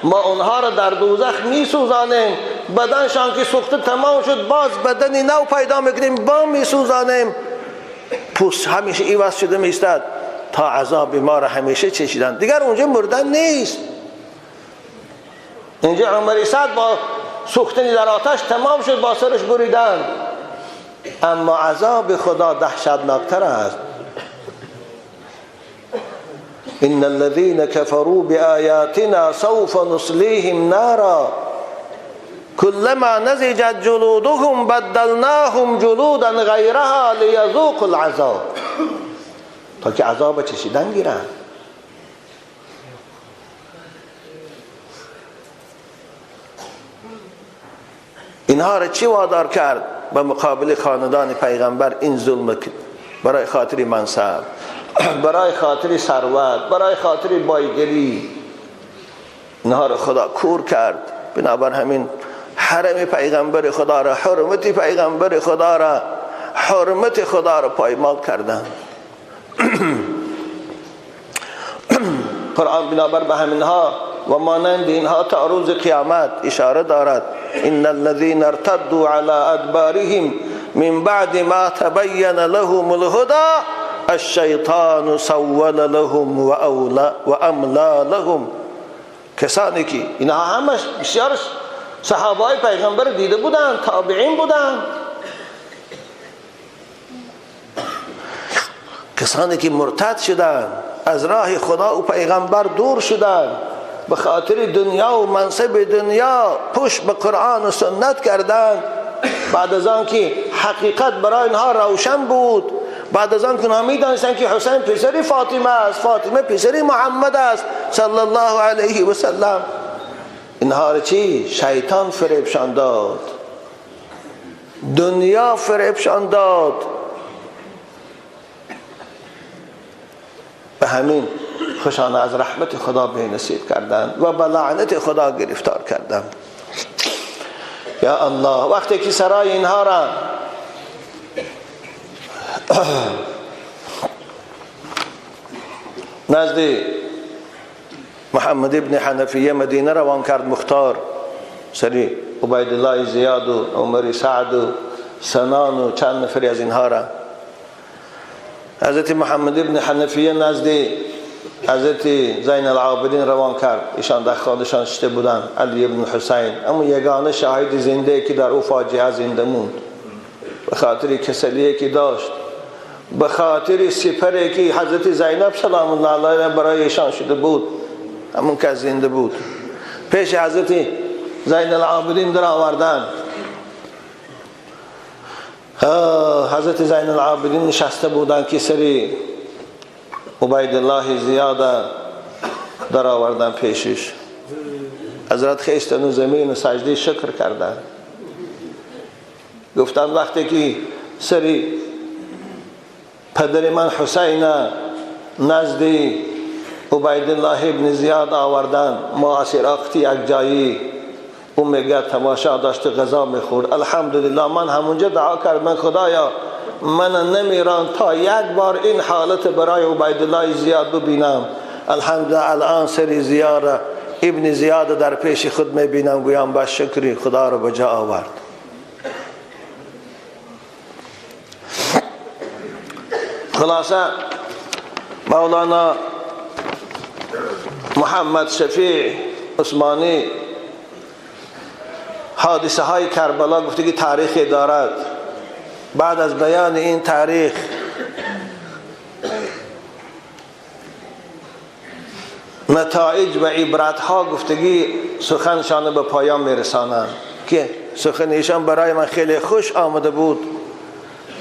ما اونها را در دوزخ میسوزانیم، بدنشان که سوخته تمام شد، باز بدنی نو پیدا میکنیم، با میسوزانیم، پوست همیشه عوض شده میستد تا عذاب ما را همیشه چشیدن. دیگر اونجا مردن نیست. اینجا عمر سعد با سوختنی در آتش تمام شد، با سرش بریدن، اما عذاب خدا دهشتناکتر است. ان الذين كفروا بآياتنا سوف نصليهم نارا كلما نضجت جلودهم بدلناهم جلودا غيرها ليذوقوا العذاب، تا که عذاب چشیدن گیرن. اینها را چی وادار کرد به مقابل خاندان پیغمبر این ظلم؟ برای خاطر منصب، برای خاطر ثروت، برای خاطر بایگری، اینها را خدا کور کرد. بنابر همین حرم پیغمبر خدا را، حرمت پیغمبر خدا را، حرمت خدا را پایمال کردن. قرآن بنابر به همینها و مانند اینها تا روز قیامت اشاره دارد. ان الذين ارتدوا على ادبارهم من بعد ما تبین لهم الهدى الشیطان سول لهم و املا لهم. کسانی که اینها همش بسیار صحابه های پیغمبر دیده بودند، تابعین بودند، کسانی که مرتد شدند، از راه خدا و پیغمبر دور شدند، به خاطر دنیا و منصب دنیا پشت به قرآن و سنت کردند. بعد از آن که حقیقت برای اینها روشن بود، بعد از آن که اینها میدانستند که حسین پسر فاطمه است، فاطمه پسر محمد است صلی الله علیه و سلم، اینها را چی؟ شیطان فریبشان داد، دنیا فریبشان داد. به همین خوشانه از رحمت خدا بی نصیب کردند و به لعنت خدا گرفتار کردند. یا الله، وقتی که سرای اینها را نزد محمد ابن حنفیه مدینه روان کرد، مختار سری عبیدالله زیاد و عمر سعد و سنان و چند نفری از اینها را، حضرت محمد ابن حنفیه نزد حضرت زین العابدین روان کرد. ایشان در خانه‌شان شده بودند، علی ابن حسین، اما یگانه شاهد زنده که در او فاجعه زنده موند، به خاطر کسلیه که داشت، به خاطر سپری که حضرت زینب سلام الله علیها برای ایشان شده بود، همون که زنده بود، پیش حضرت زین العابدین در آوردن. حضرت زین العابدین نشسته بودند که سری عبیدالله زیاده در آوردن پیشش. حضرت خیستن و زمین و سجده شکر کردن، گفتن وقتی که سری پدر من حسین نزد عبیدالله ابن زیاد آوردن، ما اسیراقتی یک جایی، او میگه تماشا داشت غذا میخورد، الحمدلله من همونجا دعا کردم خدایا من نمیران تا یک بار این حالت برای عبیدالله زیاد ببینم. الحمدلله الان سری زیاره ابن زیاد در پیش خود میبینم، گویم با شکری خدا رو بجا آورد. خلاصه مولانا محمد شفیع عثمانی حادثه های کربلا گفته که تاریخ دارد. بعد از بیان این تاریخ نتایج و عبرت ها گفتگی سخنشان به پایان میرسانند که سخن ایشان برای من خیلی خوش آمده بود.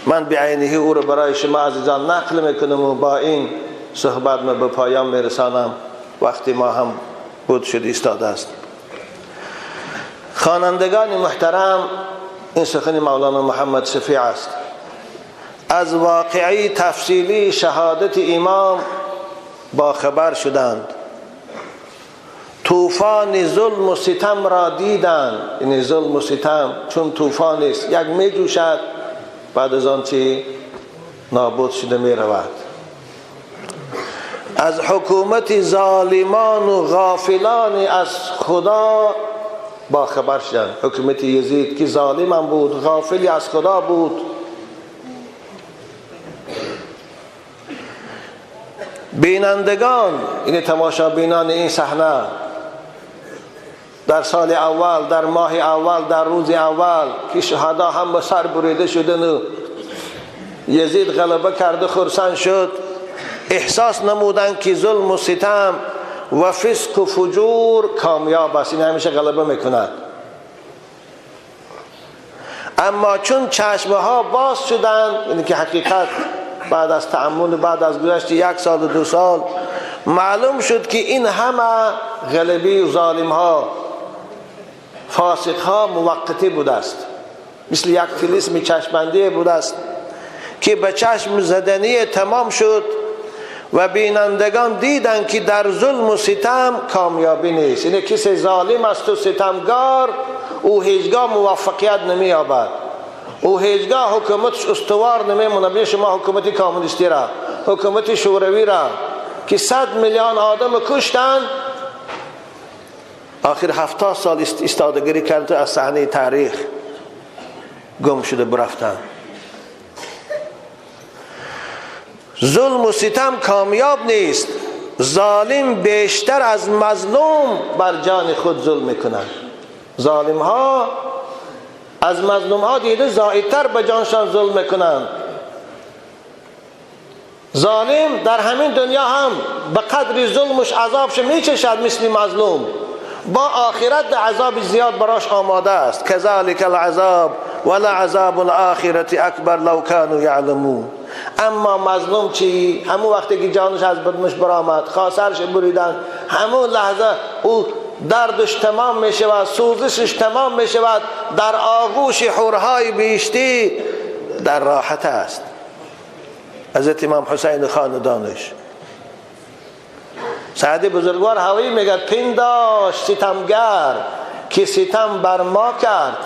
من به عینه او رو برای شما عزیزان نقل میکنم و با این صحبت من به پایان میرسانم. وقتی ما هم بود شد ایستاده است. خوانندگان محترم، این سخن مولانا محمد شفیع است. از واقعی تفصیلی شهادت امام با خبر شدند، طوفان ظلم و ستم را دیدند. یعنی ظلم و ستم چون طوفان است، یک می جوشد، بعد از آن چی نابود شده می رود. از حکومت ظالمان و غافلان از خدا با خبر شدند. حکومت یزید که ظالم هم بود، غافلی از خدا بود. بینندگان، یعنی تماشابینان این صحنه، در سال اول، در ماه اول، در روز اول که شهدا هم به سر بریده شدن و یزید غلبه کرده خرسند شد، احساس نمودند که ظلم و ستم و فسق و فجور کامیاب است، این همیشه غلبه میکند. اما چون چشمه ها باز شدند، یعنی که حقیقت بعد از تأمل، بعد از گذشت 1 سال و 2 سال، معلوم شد که این همه غلبی و ظالم ها، فاسق ها موقتی بوده است، مثل یک طلسم چشمندی بوده است که به چشم زدنی تمام شد و بینندگان دیدند که در ظلم و ستم کامیابی نیست. یعنی کسی ظالم است و ستمگار، او هیچگاه موفقیت نمییابد، او هیچگاه حکومتش استوار نمیمونه. ببین شما حکومت کمونیستی را، حکومت شوروی را که 100 میلیون آدم کشتن، آخر 70 سال ایستادگی کردن، از صحنه تاریخ گم شده برفتن. ظلم و ستم کامیاب نیست. ظالم بیشتر از مظلوم بر جان خود ظلم میکنند. ظالم ها از مظلوم ها دیده زائدتر به جانشان ظلم میکنند. ظالم در همین دنیا هم به قدر ظلمش عذابش میچشد مثل مظلوم، با آخرت عذاب زیاد براش آماده است. کذالک العذاب ولعذاب الاخرة اکبر لو كانوا یعلمون. اما مظلوم چی؟ همون وقتی که جانش از بدنش برآمد، خاصرش بریدن، همون لحظه او دردش تمام می شود، سوزشش تمام می شود، در آغوش حورهای بهشتی در راحت است. حضرت امام حسین خاندانش سعدی بزرگوار هوایی میگه پنداش ستمگر که ستم بر ما کرد،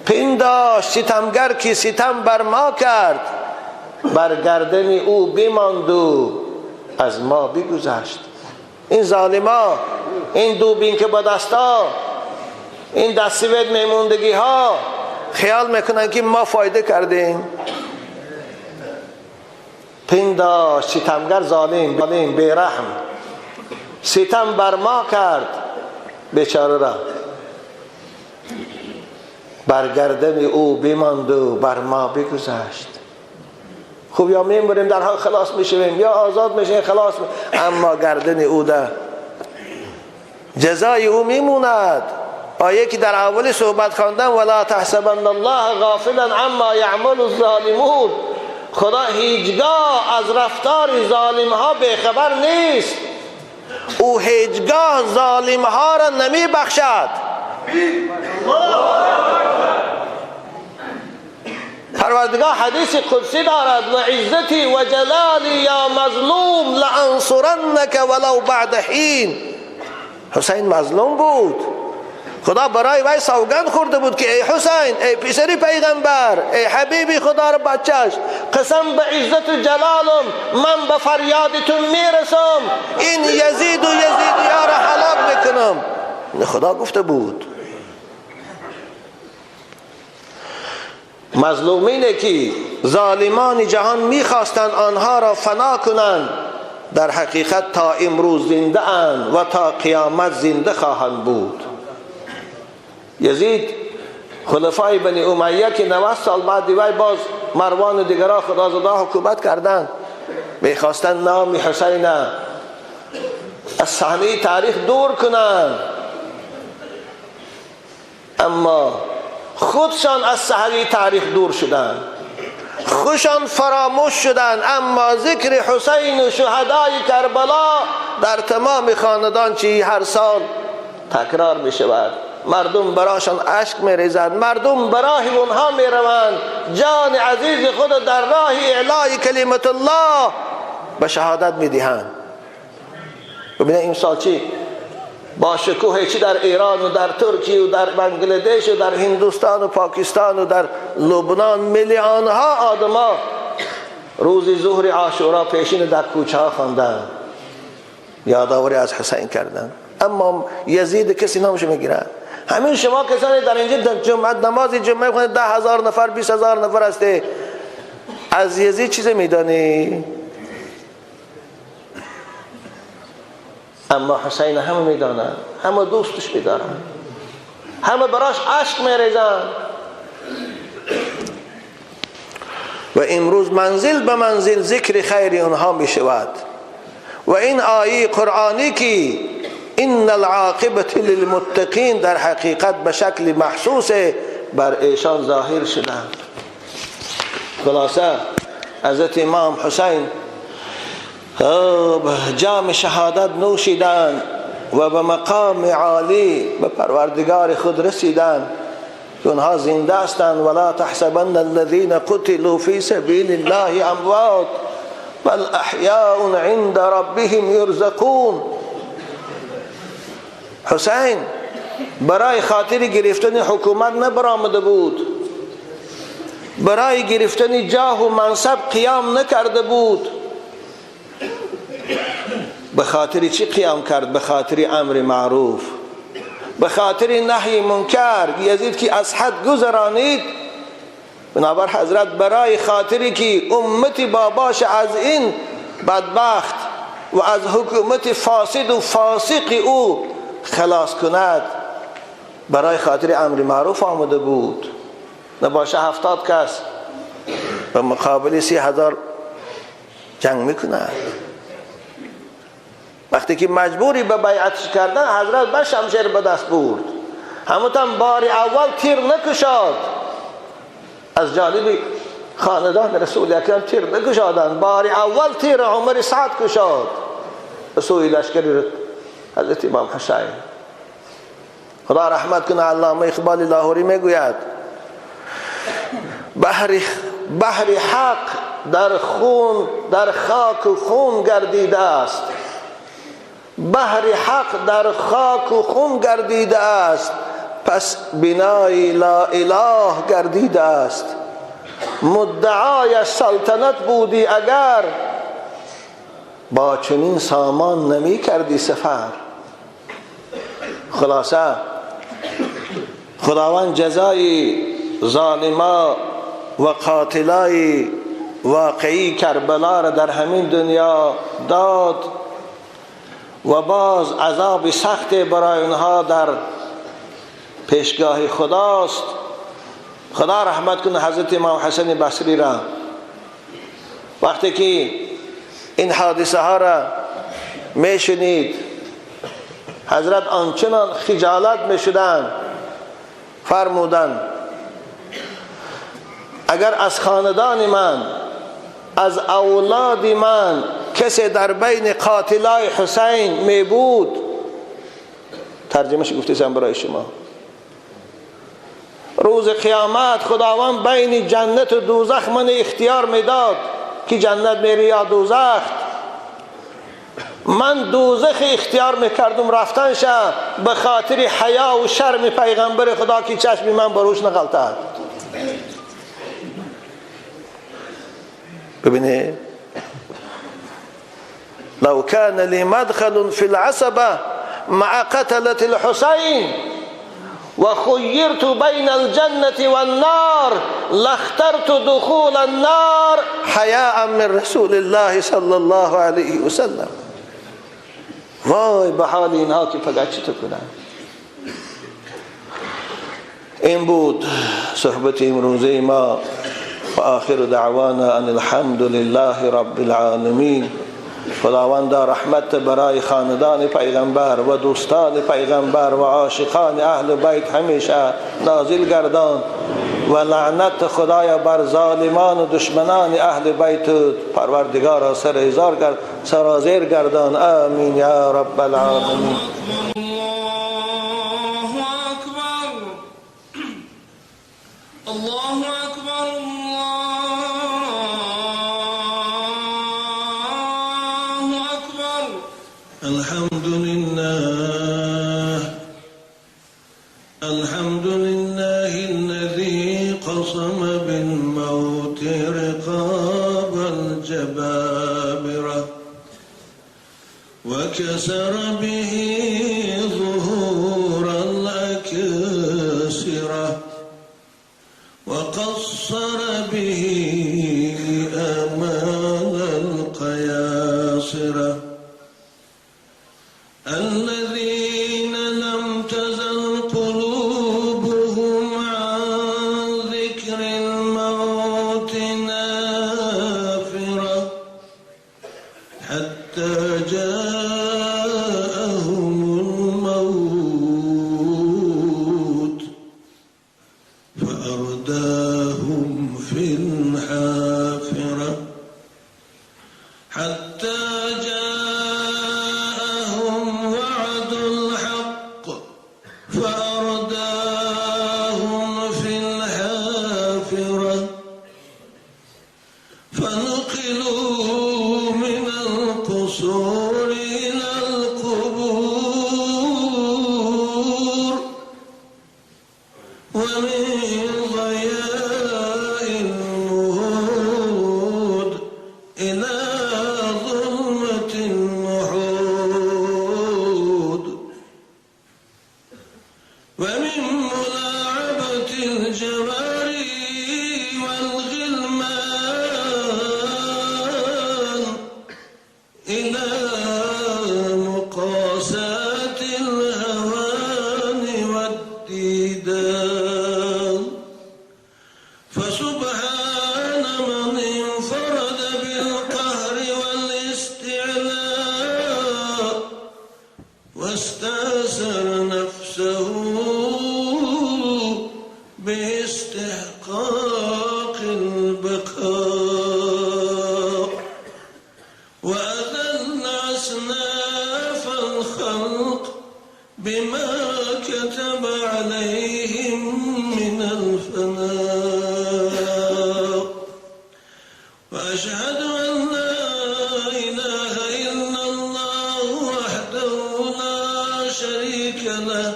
پنداش ستمگر که ستم بر ما کرد، بر گردن او بماند و از ما بگذشت. این ظالما، این دوبین که با دستا، این دستیوت میموندگی ها خیال میکنن که ما فایده کردیم. پنداش ستمگر ظالم، ظالم بیرحم، ستم بر ما کرد بیچاره را، بر گردن او بماند و بر ما بگذشت. خوب یا میموریم در حال خلاص میشویم یا آزاد میشیم خلاص اما گردن او ده جزای او میموند. آیه که در اول صحبت خواندم ولا تحسبن الله غافلا عما یعمل الظالمون، خدا هیچگاه از رفتار ظالم ها بیخبر نیست، او هیچگاه ظالم ها را نمی بخشد. پروردگار حدیث قدسی دارد و عزتی و جلالی یا مظلوم لانصرنک ولو بعد حین. حسین مظلوم بود، خدا برای وی سوگند خورده بود که ای حسین، ای پسری پیغمبر، ای حبیبی خدا را بچهش، قسم به عزت و جلالم من به فریادتون میرسم، این یزید و یزیدی ها را هلاک میکنم. خدا گفته بود. مظلومینه که ظالمان جهان میخواستند آنها را فنا کنند، در حقیقت تا امروز زنده اند و تا قیامت زنده خواهند بود. یزید خلفای بنی امیه که 90 سال بعد وی باز مروان و دیگران خدا زده حکومت کردند، میخواستند نام حسین از صحنه تاریخ دور کنند، اما خودشان از صحنه تاریخ دور شدند، خودشان فراموش شدند، اما ذکر حسین و شهدای کربلا در تمام خاندان چی هر سال تکرار می شود. مردم براشان اشک می ریزند، مردم براه اونها می روند، جان عزیز خود در راه اعلای کلمت الله به شهادت می دهند. ببینید این سال چی با شکوه چی در ایران و در ترکیه و در بنگلادش و در هندوستان و پاکستان و در لبنان میلیون ها آدما روز ظهر عاشورا پیشین در کوچه ها خواندن، یادآوری از حسین کردن. اما یزید کسی نامش میگیرن. همین شما کسانی در اینجا در جمعه نماز جمعه خونید 10,000 نفر 20,000 نفر هسته، از یزید چیز میدانی؟ اما حسین همه میدانن، همه دوستش میدارن، همه براش عشق میریزن. و امروز منزل به منزل ذکر خیر اونها میشود. و این آیه قرآنی که ان العاقبة للمتقین در حقیقت به شکل محسوس بر ایشان ظاهر شدند. خلاصه حضرت امام حسین جام شهادت نوشیدند و به مقام عالی به پروردگار خود رسیدند که اونها زنده هستند. ولا تحسبن الذين قتلوا في سبیل الله اموات بل احیاء عند ربهم یرزقون. حسین برای خاطر گرفتن حکومت نبرآمده بود، برای گرفتن جاه و منصب قیام نکرده بود. به خاطر چی قیام کرد؟ به خاطر امر معروف، به خاطر نهی منکر. یزید که از حد گذرانید بنابر حضرت برای خاطری که امت باباش از این بدبخت و از حکومت فاسد و فاسق او خلاص کند، برای خاطر امر معروف آمده بود. نباشه 70 کس به مقابل 30,000 جنگ میکند. وقتی که مجبوری به بیعتش کردن، حضرت به شمشیر به دست برد. همونتان بار اول تیر نکشاد، از جانب خاندان رسول اکرم تیر نکشادند. بار اول تیر عمر سعد کشاد به سوی لشکر حضرت امام حسین. خدا رحمت کنه علامه اقبال لاهوری میگوید بحر حق در خون، در خاک و خون گردیده است. بحر حق در خاک و خون گردیده است، پس بنای لا اله گردیده است. مدعای سلطنت بودی اگر، با چنین سامان نمی کردی سفر. خلاصه خداوند جزای ظالما و قاتلای واقعی کربلا را در همین دنیا داد و باز عذاب سخت برای اونها در پیشگاه خداست. خدا رحمت کنه حضرت امام حسن بصری را. وقتی که این حادثه ها را میشنید، حضرت آنچنان خجالت میشدند، فرمودند اگر از خاندان من، از اولاد من کسی در بین قاتلای حسین می بود، ترجمهش گفتیسم برای شما، روز قیامت خداوند بین جنت و دوزخ من اختیار میداد که جنت میری یا دوزخ، من دوزخ اختیار میکردم رفتن شه به خاطر حیا و شرم پیغمبر خدا که چشم من بروش نغلطد. ببینید لو كان لي مدخل في العصبة مع قتلة الحسين وخيرت بين الجنة والنار لاخترت دخول النار حياء من رسول الله صلى الله عليه وسلم. وای به حال اینها که فقط چطور کنن. این بود صحبت امروزه ما. و آخر دعوانا ان الحمد لله رب العالمین. خداوند رحمت برای خاندان پیغمبر و دوستان پیغمبر و عاشقان اهل بیت همیشه نازل گردان و لعنت خدایا بر ظالمان و دشمنان اهل بیت پروردگار سرازیر گردان. آمین یا رب العالمین. الله اکبر، الله اکبر، الله اکبر. الحمد لله، الحمد لله الذي قسم بالموت رقاب الجبابرة وكسر به ظهور الأكاسرة وقصر به آمال القياصرة. الذين لم تزل قلوبهم عن ذكر الموت نافرة حتى جاءهم الموت فأرداهم في الحافرة. حتى جاءهم وعد الحق فأرداهم في الحافرة. فنقلوا من القصور إلى القبور ومن ضياء المهود إلى ظلمة النحود ومن ملاعبة الجواري والديدان. فسبحان من انفرد بالقهر والاستعلاء واستأثر نفسه باستحقاق البقاء، وأذل أصناف الخلق بما كتب عليهم من الفناء. وأشهد أن لا إله إلا الله وحده لا شريك له،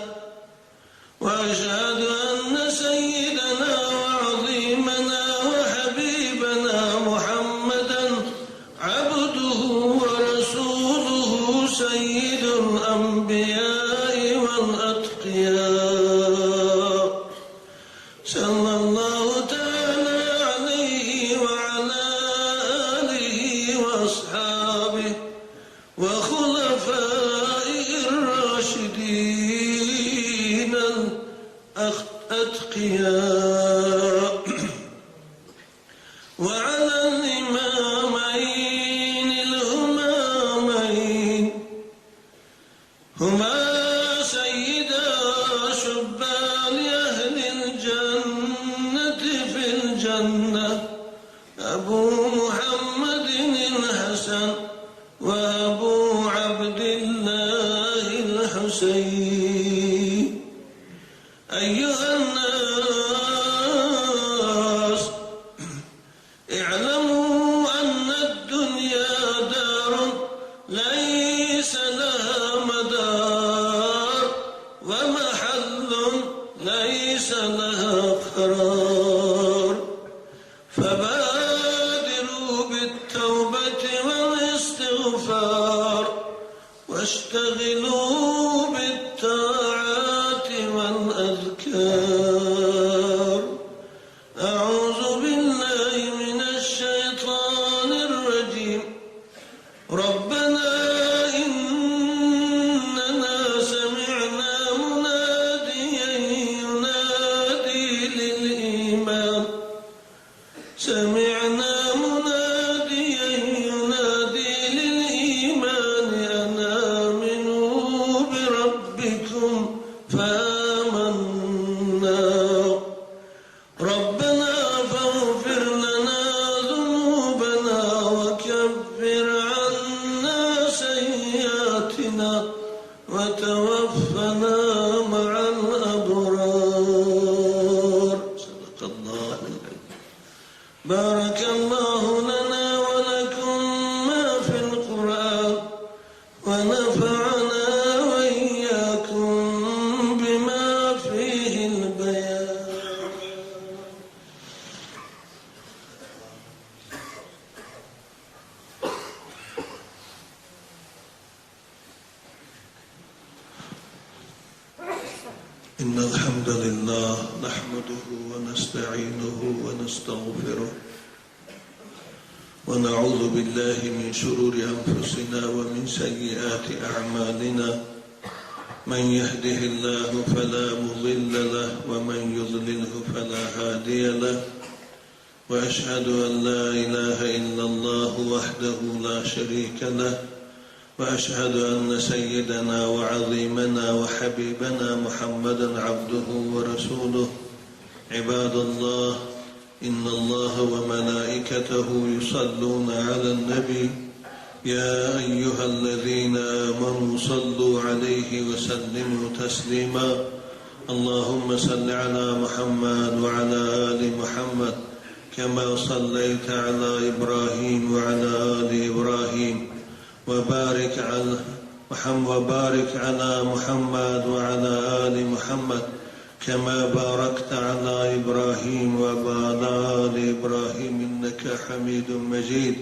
وأشهد أن سيدنا وعظيمنا وحبيبنا محمدا عبده ورسوله سيد الأنبياء والأتقياء، صلى الله تعالى عليه وعلى آله وأصحابه وخلفائه الراشدين الأتقياء، وعلى الإمامين الهمامين هما سيدا شبان أهل الجنة في الجنة أبو محمد الحسن وأبو عبد الله الحسين. أيها الناس، اعلموا أن الدنيا دار ليس لها مدار، ومحل ليس لها قرار، فبادروا بالتوبة والاستغفار، واشتغلوا بالطاعات والأذكار. أعوذ بالله من الشيطان الرجيم. ربنا إننا سمعنا مناديا ينادي للإيمان، سمعنا مناديا ينادي للإيمان أن آمنوا بربكم فآمنا. ربنا فاغفر لنا ذنوبنا وكفر عنا سيئاتنا وتوفنا مع الأبرار. صدق الله العظيم. بارك الله لنا ولكم ما في القرآن، ونفعنا وإياكم بما فيه البيان. إن الحمد لله نحمده ونستعينه ونستغفره، ونعوذ بالله من شرور أنفسنا ومن سيئات أعمالنا. من يهده الله فلا مضل له، ومن يضلله فلا هادي له. وأشهد أن لا إله إلا الله وحده لا شريك له، وأشهد أن سيدنا وعظيمنا وحبيبنا محمدا عبده ورسوله. عباد الله، إن الله وملائكته يصلون على النبي، يا أيها الذين آمنوا صلوا عليه وسلموا تسليما. اللهم صل على محمد وعلى آل محمد كما صليت على إبراهيم وعلى آل إبراهيم، وبارك على محمد وعلى آل محمد كما باركت على إبراهيم وعلى آل إبراهيم إنك حميد مجيد.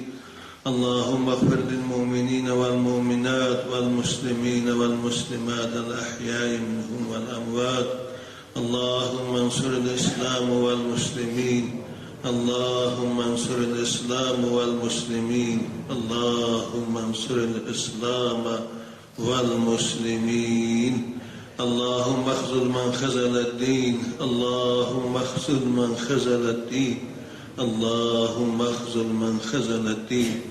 اللهم اغفر للمؤمنين والمؤمنات والمسلمين والمسلمات الأحياء منهم والأموات. اللهم انصر الإسلام والمسلمين، اللهم انصر الإسلام والمسلمين، اللهم انصر الإسلام والمسلمين. اللهم اخذل من خذل الدين، اللهم اخذل من خذل الدين، اللهم اخذل من خذل الدين.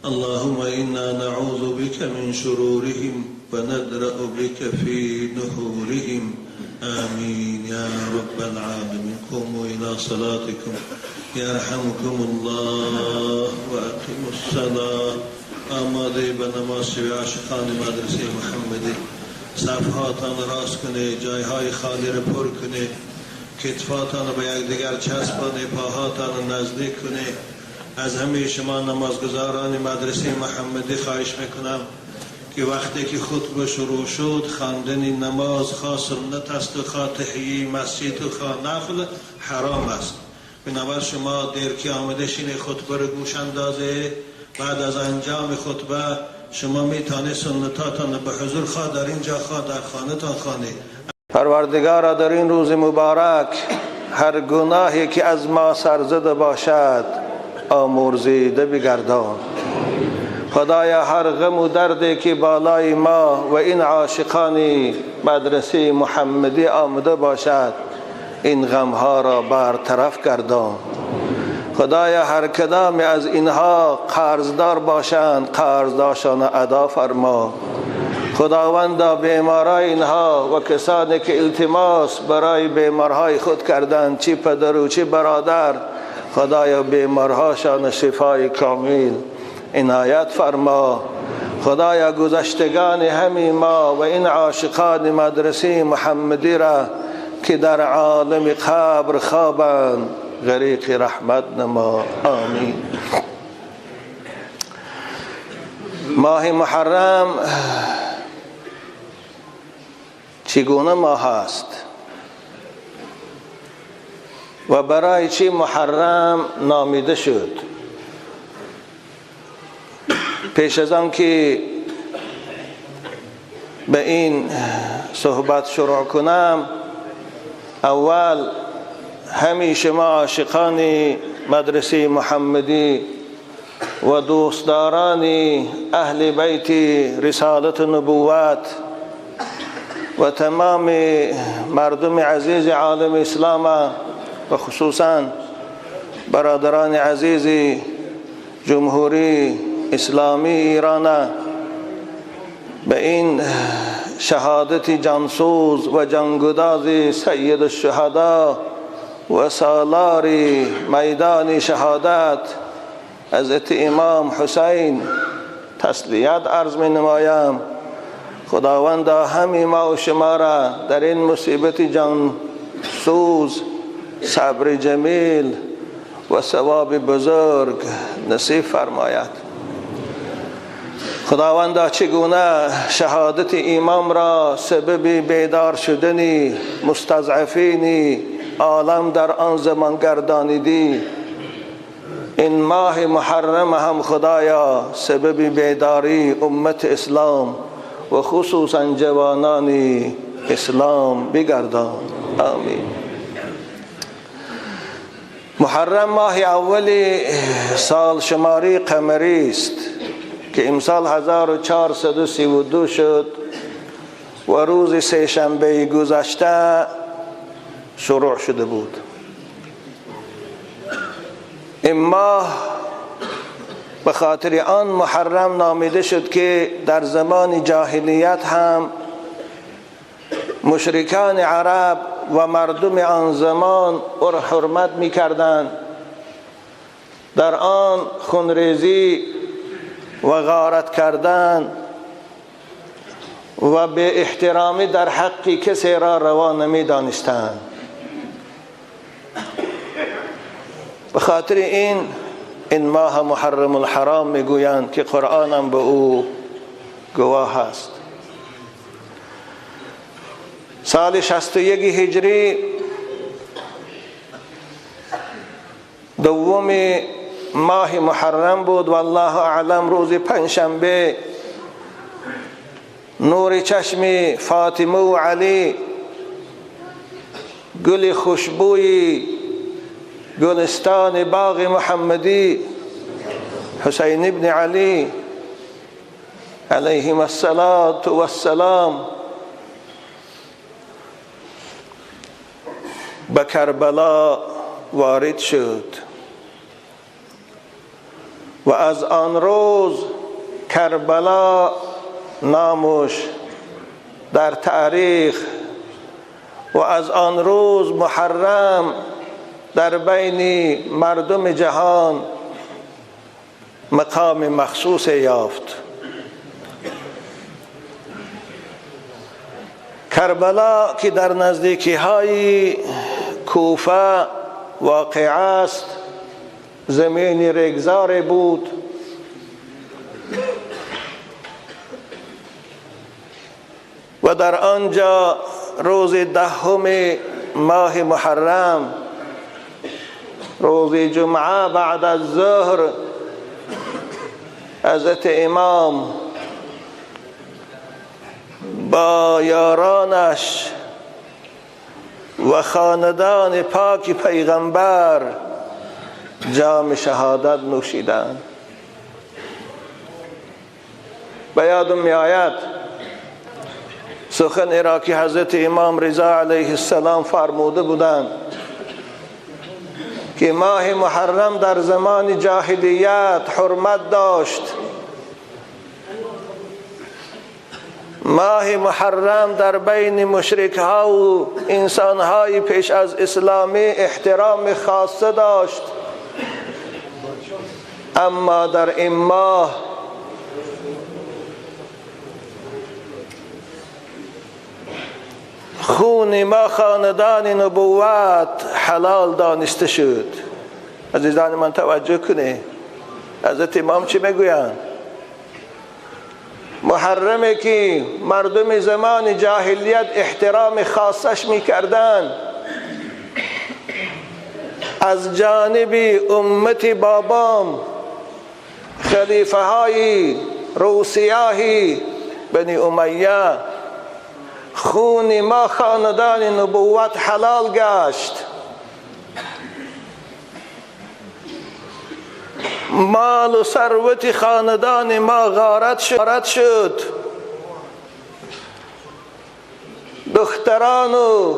اللهم إنا نعوذ بك من شرورهم وندرأ بك في نحورهم. آمين يا رب العالمين. قوموا إلى صلاتكم يرحمكم الله وأقيموا الصلاة. آماده به نماز شوی عاشقان مدرسه محمدی. صفحاتان راست کنه، جایهای خالی را پر کنه، کتفاتان به یکدیگر چسبانه، پاهاتان نزدیک کنه. از همه شما نمازگزاران مدرسه محمدی خواهش میکنم که وقتی که خطبه شروع شد خواندن نماز خواه سنت است و خواه تحیه مسجد و خواه نفل حرام است. بنابر شما دیر که آمده شین خطبه رو گوش اندازه. بعد از انجام خطبه شما میتانه سنتاتان به حضور خواه در اینجا خواه در خانه تان خوانه. پروردگارا در این روز مبارک هر گناهی که از ما سرزده باشد آمرزیده بگردان. خدایا هر غم و دردی که بالای ما و این عاشقان مدرسه محمدی آمده باشد این غمها را برطرف گردان. خدایا هر کدام از اینها قرضدار باشند قرضدارشان ادا فرما. خداوندا بیمارای اینها و کسانی که التماس برای بیمارهای خود کردند، چی پدر و چی برادر، خدایا بیمارهاشان شفای کامل عنایت فرما. خدایا گذشتگان همین ما و این عاشقان مدرسه محمدی را که در عالم قبر خوابند غریق رحمت نما. آمین. ماه محرم چگونه ماه است و برای چی محرم نامیده شد؟ پیش از آن که به این صحبت شروع کنم، اول همی شما عاشقان مدرسه محمدی و دوستداران اهل بیت رسالت نبوت و تمام مردم عزیز عالم اسلام و خصوصا برادران عزیز جمهوری اسلامی ایران به این شهادت جانسوز و جانگداز سید الشهدا و سالار میدان شهادت حضرت امام حسین تسلیت عرض می نمایم. خداوند همه ما و شما را در این مصیبت جان سوز صبر جمیل و ثواب بزرگ نصیب فرماید. خداوندا چگونه شهادت امام را سبب بیدار شدن مستضعفین عالم در آن زمان گردانیدی، این ماه محرم هم خدایا سبب بیداری امت اسلام و خصوصا جوانان اسلام بگردان. آمین. محرم ماه اول سال شماری قمری است که امسال 1432 شد و روز سه شنبه گذشته شروع شده بود. این ماه به خاطر آن محرم نامیده شد که در زمان جاهلیت هم مشرکان عرب و مردم آن زمان او را حرمت می‌کردند. در آن خونریزی و غارت کردن و به احترامی در حق کسی را روا نمی‌دانستند. به خاطر این ماه محرم الحرام میگویند که قرآن هم به او گواه است. سال 61 هجری دوم ماه محرم بود و الله اعلم روز پنجشنبه نور چشم فاطمه و علی گل خوشبوی گلستان باغ محمدی حسین ابن علی علیهم الصلاة والسلام به کربلا وارد شد و از آن روز کربلا نامش در تاریخ و از آن روز محرم در بین مردم جهان مقام مخصوص یافت. کربلا که در نزدیکی های کوفه واقع است، زمین ریگزار بود. و در آنجا روز 10 ماه محرم، روز جمعه بعد از ظهر، حضرت امام با یارانش و خاندان پاک پیغمبر جام شهادت نوشیدند. به یادم می آید سخن را که حضرت امام رضا علیه السلام فرموده بودند که ماه محرم در زمان جاهلیت حرمت داشت. ماه محرم در بین مشرک ها و انسان های پیش از اسلامی احترام خاصه داشت، اما در این ماه خون ما خاندان نبوت حلال دانسته شد. عزیزان من توجه کنه، حضرت امام چی میگویند؟ محرمه که مردم زمان جاهلیت احترام خاصش میکردن، از جانب امت بابام خلیفه های روسیاهی بنی امیه خون ما خاندان نبوت حلال گشت. مال و ثروت خاندان ما غارت شد. دختران و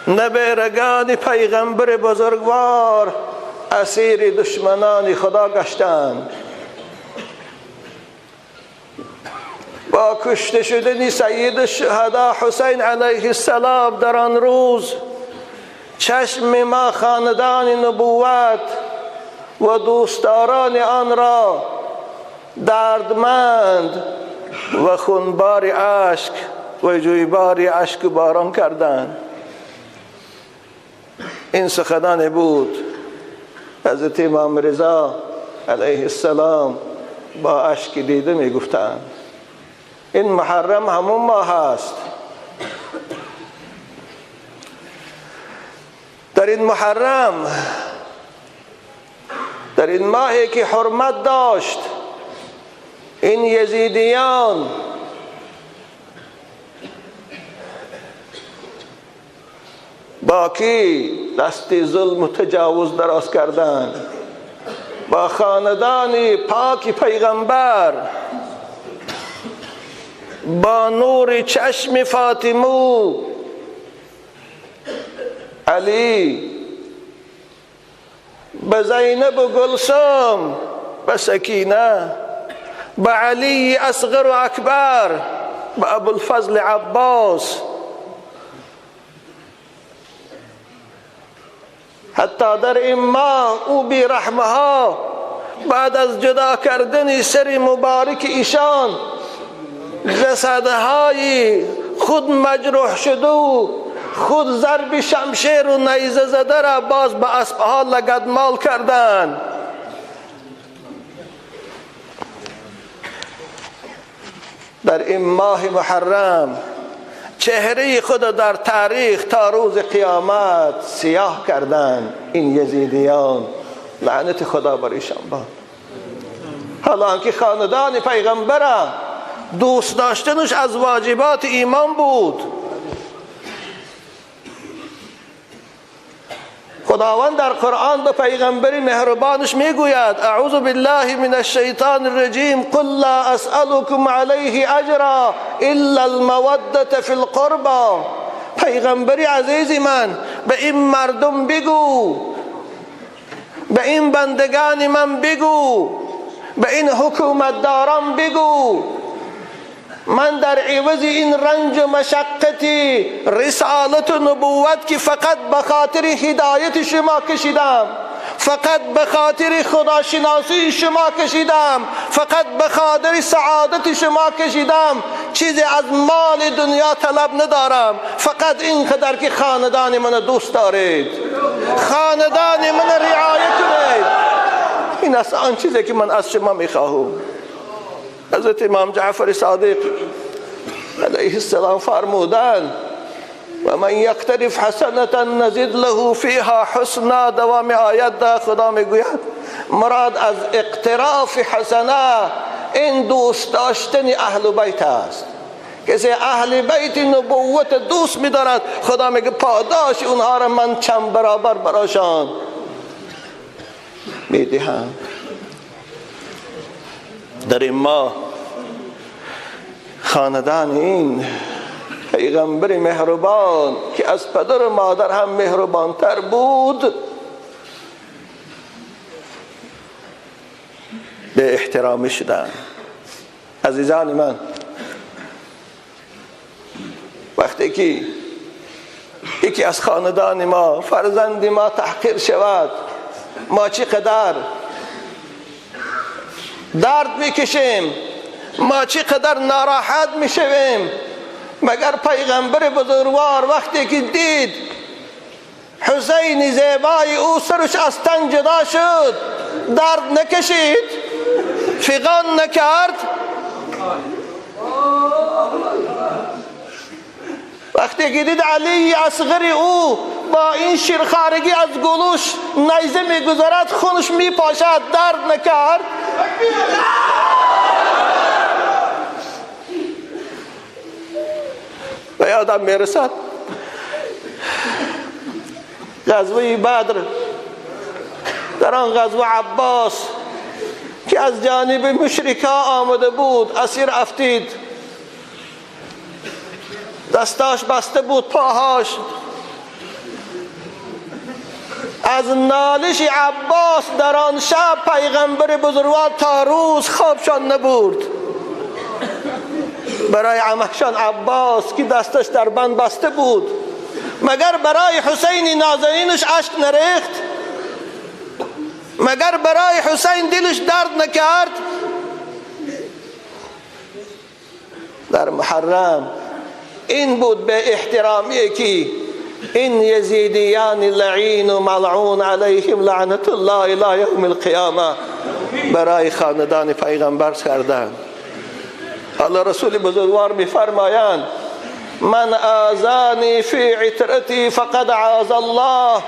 نبرگان پیغمبر بزرگوار اسیر دشمنان خدا گشتند. با کشته شدن سید الشهدا حسین علیه السلام در آن روز چشم ما خاندان نبوت و دوستداران آن را دردمند و خونبار اشک و جویبار اشک باران کردند. این سخنان بود حضرت امام رضا علیه السلام با اشک دیده می گفتند. این محرم همون ماه است. در این محرم، در این ماهی که حرمت داشت، این یزیدیان با کی دست ظلم و تجاوز دراز کردند؟ با خاندان پاک پیغمبر، با نور چشم فاطمه علی، به زینب و گلثوم، به سکینه، به علی اصغر و اکبر، به ابوالفضل عباس، حتی در این ماه او بی رحمه ها بعد از جدا کردن سر مبارک ایشان جسدهای خود مجروح شده و خود ضرب شمشیر و نیزه زده را باز به اسبها لگدمال کردند. در این ماه محرم چهره خود در تاریخ تا روز قیامت سیاه کردند این یزیدیان، لعنت خدا بر ایشان باد. حالا که خاندان پیغمبر دوست داشتنش از واجبات ایمان بود. خداوند در قرآن به پیغمبر مهربانش میگوید: اعوذ بالله من الشیطان الرجیم، قل لا اسألكم علیه اجرا الا المودة فی القربى. پیغمبر عزیز من به این مردم بگو، به این بندگان من بگو، به این حکومتداران بگو، من در عوض این رنج و مشقتی رسالت و نبوت که فقط به خاطر هدایت شما کشیدم، فقط به خاطر خداشناسی شما کشیدم، فقط به خاطر سعادت شما کشیدم، چیزی از مال دنیا طلب ندارم، فقط اینقدر که خاندان من دوست دارید، خاندان من رعایت کنید. این است آن چیزی که من از شما میخواهم. حضرت امام جعفر صادق علیه السلام فرمودند و من یقترف حسنة نزد له فیها حسنا. دوام آیت ده خدا میگوید مراد از اقتراف حسنه این دوست داشتن اهل بیت است. کسی اهل بیت نبوت دوست می‌دارد، خدا میگه پاداش اونها را من چند برابر براشان میدهم. در این ماه خاندان این پیغمبر مهربان که از پدر و مادر هم مهربانتر بود به احترام شدن. عزیزان من، وقتی که یکی از خاندان ما، فرزند ما تحقیر شود، ما چقدر درد میکشیم، ما چقدر ناراحت میشویم. مگر پیغمبر بزرگوار وقتی که دید حسین زیبای او سرش از تن جدا شد، درد نکشید، فغان نکرد؟ وقتی که دید علی اصغر او با این شیرخوارگی از گلوش نیزه میگذرد، خونش میپاشد، درد نکرد؟ و یادم میرسد غزوه بدر، در آن غزوه عباس که از جانب مشرکا آمده بود اسیر افتید، دستاش بسته بود، پاهاش. از نالش عباس در آن شب پیغمبر بزرگوار تا روز خوابشان نبرد. برای عمهشان عباس که دستش در بند بسته بود، مگر برای حسین نازنینش اشک نریخت؟ مگر برای حسین دلش درد نکرد؟ در محرم این بود به احترامی که این یزیدیان لعین و ملعون علیهم لعنت الله الی یوم القیامه برای خاندان پیغمبر کردند. الله رسول بزرگوار میفرمایند من آزانی فی عترتی فقد عاز الله.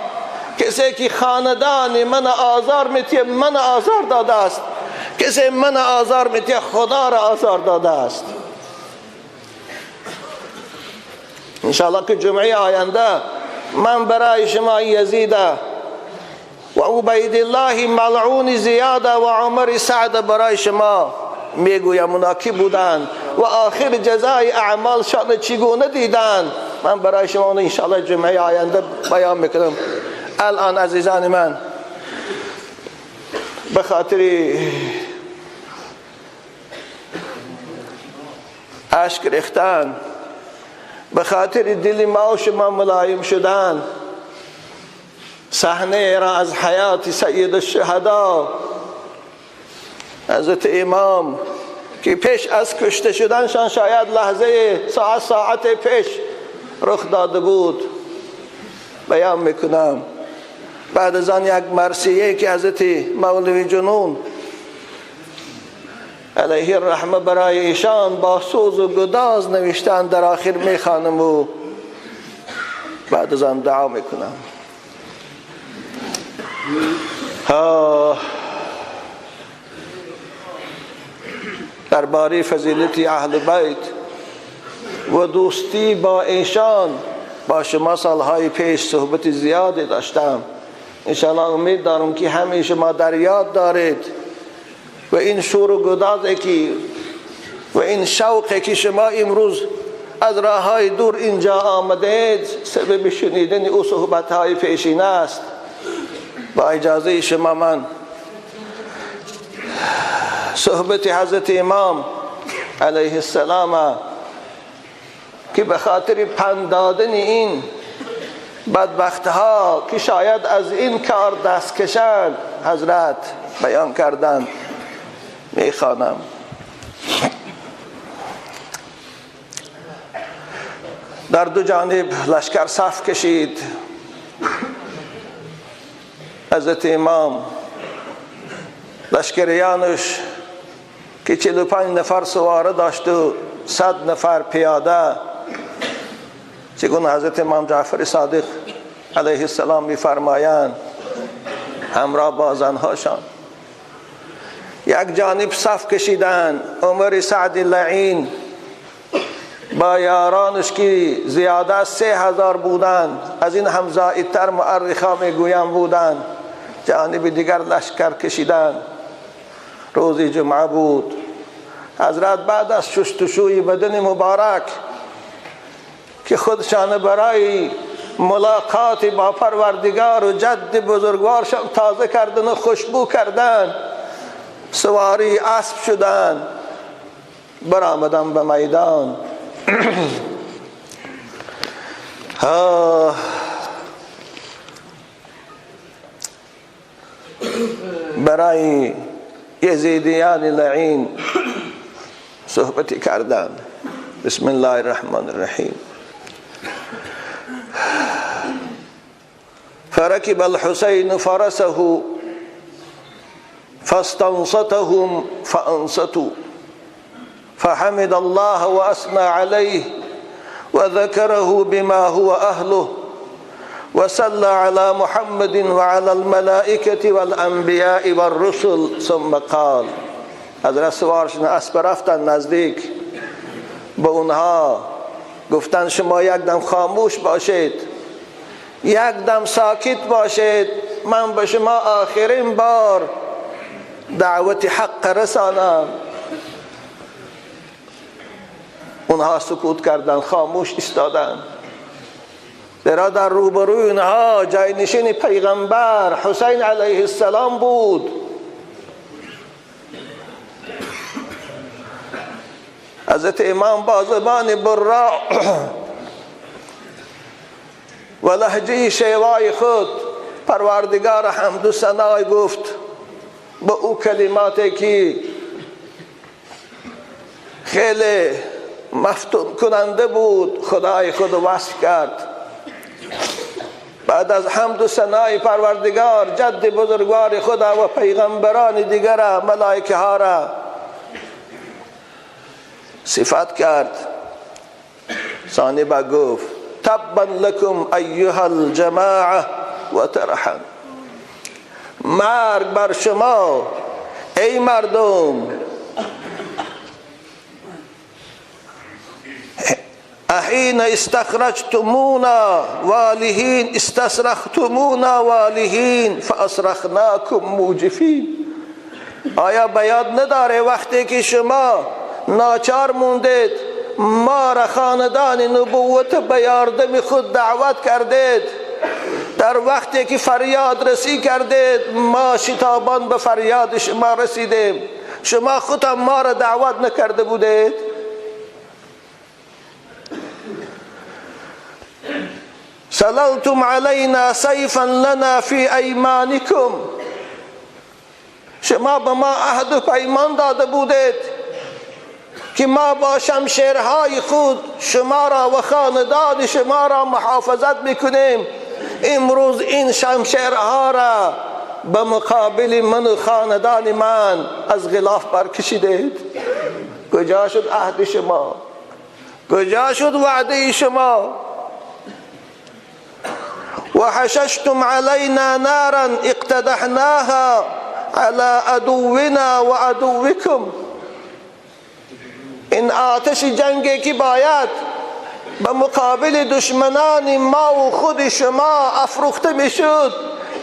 کسی که خاندان من آزار میتیه من آزار داده است، کسی من آزار میتیه خدا را آزار داده است. انشاءالله که جمعه آینده من برای شما یزید و عبید الله ملعون زیاده و عمر سعد برای شما میگویم اونا کی بودند و آخر جزای اعمالشان چگونه دیدند. من برای شما انشاءالله جمعه آینده بیان میکنم. الان عزیزان من به خاطر اشک ریختن، به خاطر دل ما و شما ملایم شدن، صحنه را از حیات سید الشهدا حضرت امام که پیش از کشته شدنشان شاید لحظه ساعت پیش رخ داده بود بیان میکنم. بعد از آن یک مرثیه که حضرت مولوی جنون علیه الرحمه برای ایشان با سوز و گداز نوشتن در آخر میخوانم و بعد از آن دعا میکنم. درباره فضیلت اهل بیت و دوستی با ایشان با شما سالهای پیش صحبت زیادی داشتم. انشاءالله امید دارم که همه شما در یاد دارید و این شور و گدازی که و این شوقی که شما امروز از راه های دور اینجا آمدید سبب شنیدن او صحبت های پیشین است. با اجازه شما من صحبت حضرت امام علیه السلام که به خاطر پند دادن این بدبخت ها که شاید از این کار دست کشند حضرت بیان کردند میخوانم. در دو جانب لشکر صف کشید. حضرت امام لشکریانش که 45 نفر سواره داشت و 100 نفر پیاده، چگونه حضرت امام جعفر صادق علیه السلام میفرمایند همراه با زنهاشان یک جانب صف کشیدند. عمر سعد لعین با یارانش که زیاده از 3000 بودند، از این هم زائدتر مؤرخا میگویند بودند، جانب دیگر لشکر کشیدند. روز جمعه بود. حضرت بعد از شستشوی بدن مبارک که خودشان برای ملاقات با پروردگار و جد بزرگوارشان تازه کردن و خوشبو کردن، سواری اسب شدن، برآمدن به میدان. برای یزیدیان لعین صحبتی کردن. بسم الله الرحمن الرحیم. فركب الحسين فرسه فاستنصتهم فأنصتوا فحمد الله وأثنى عليه وذكره بما هو أهله وصلى على محمد وعلى الملائكة والأنبياء والرسل ثم قال. حضرت سوارشون اسب رفتن نزدیک به اونها گفتن شما یک دم خاموش باشید، یک دم ساکت باشید، من به شما آخرین بار دعوت حق رسانم. اونها سکوت کردن، خاموش ایستادن. زیرا در روبروی اونها جاینشین پیغمبر حسین علیه السلام بود. حضرت امام با زبان برا و لهجه شیوای خود پروردگار حمد و ثنای گفت به او کلماتی که خیلی مفتون کننده بود خدای خود وصف کرد. بعد از حمد و ثنای پروردگار جد بزرگوار خدا و پیغمبران دیگر ملائکه ها را صفت کرد. ثانی با گفت تبا لکم ایها الجماعه و ترحم، مرگ بر شما ای مردم. احین استخرجتمونا والهین استصرختمونا والهین فاصرخناکم موجفین. آیا بیاد نداره وقتی که شما ناچار موندید ما را خاندان نبوت به یاردم خود دعوت کردید، در وقتی که فریاد رسی کردید ما شتابان به فریاد شما رسیدیم، شما خودم ما را دعوت نکرده بودید؟ سللتم علینا سیفا لنا فی ایمانکم، شما به ما عهد و پیمان داده بودید که ما با شمشیرهای خود شما را و خاندان شما را محافظت میکنیم. امروز این شمشیرها را به مقابل من و خاندان من از غلاف برکشیدید. کجا شد عهد شما؟ کجا شد وعده شما؟ و حششتم علینا نارا اقتدحناها على عدونا و عدوکم. این آتش جنگی که باید به مقابل دشمنان ما و خود شما افروخته میشد،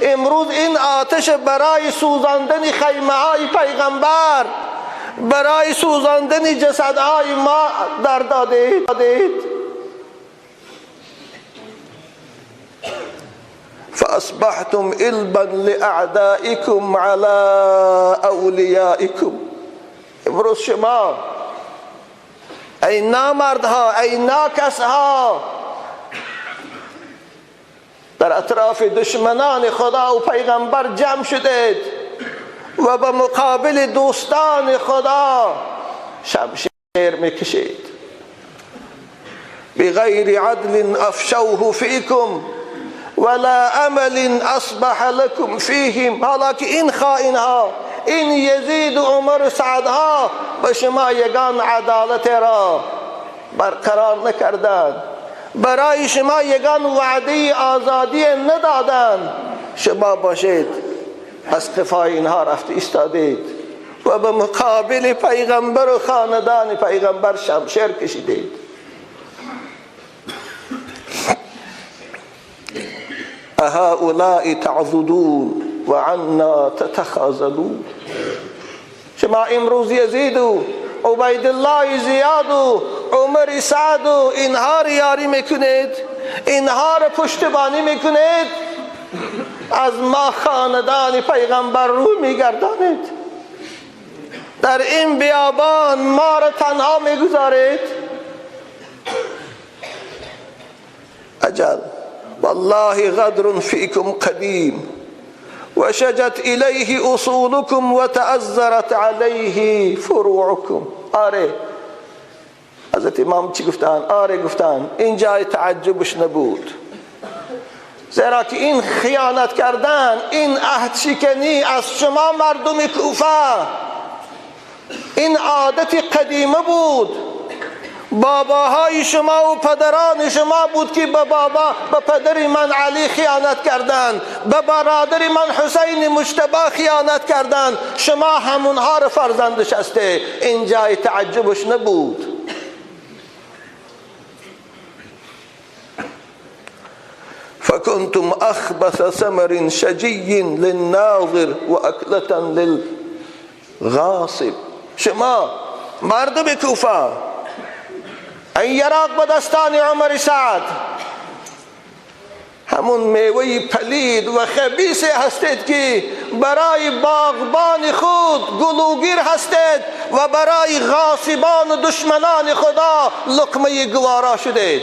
امروز این آتش برای سوزاندن خیمه های پیغمبر، برای سوزاندن جسدهای ما در دادید. فاصبحتم البا لاعدائكم على اولیائكم. امروز شما ای نامردها، ای ناکسها، در اطراف دشمنان خدا و پیغمبر جمع شدید و به مقابل دوستان خدا شمشیر میکشید. بغیر عدل افشوه فیکم ولا امل اصبح لكم فیهم. حالا که این خائن ها، این یزید و عمر و سعدها به شما یگان عدالت را برقرار نکردند، برای شما یگان وعده آزادی ندادند، شما باشید از قفای اینها رفت ایستادید و به مقابل پیغمبر و خاندان پیغمبر شمشیر کشیدید. اهؤلاء تعضدون و عنا تتخاذلون. شما امروز یزید و عبیدالله زیاد و عمر سعد و اینها را یاری میکنید، اینها را پشتبانی میکنید، از ما خاندان پیغمبر رو میگردانید، در این بیابان ما را تنها میگذارید. اجل والله غدر فیکم قدیم وشجت الیه اصولکم وتعذرت علیه فروعکم. آره حضرت امام چی گفتن؟ آره گفتن این جای تعجبش نبود، زیرا که این خیانت کردن، این عهد شکنی از شما مردم کوفه، این عادت قدیمه بود. باباهای شما و پدران شما بود که به بابا، به پدر من علی خیانت کردند، به برادر من حسین مجتبی خیانت کردند، شما همونها را فرزندش هسته. این جای تعجبش نبود. فكنتم اخبث ثمر شجي للناظر واكلة للغاصب. شما مردم کوفه، این یراق به دستان عمر سعد همون میوه پلید و خبیث هستید که برای باغبان خود گلوگیر هستید و برای غاصبان و دشمنان خدا لقمه گوارا شدید.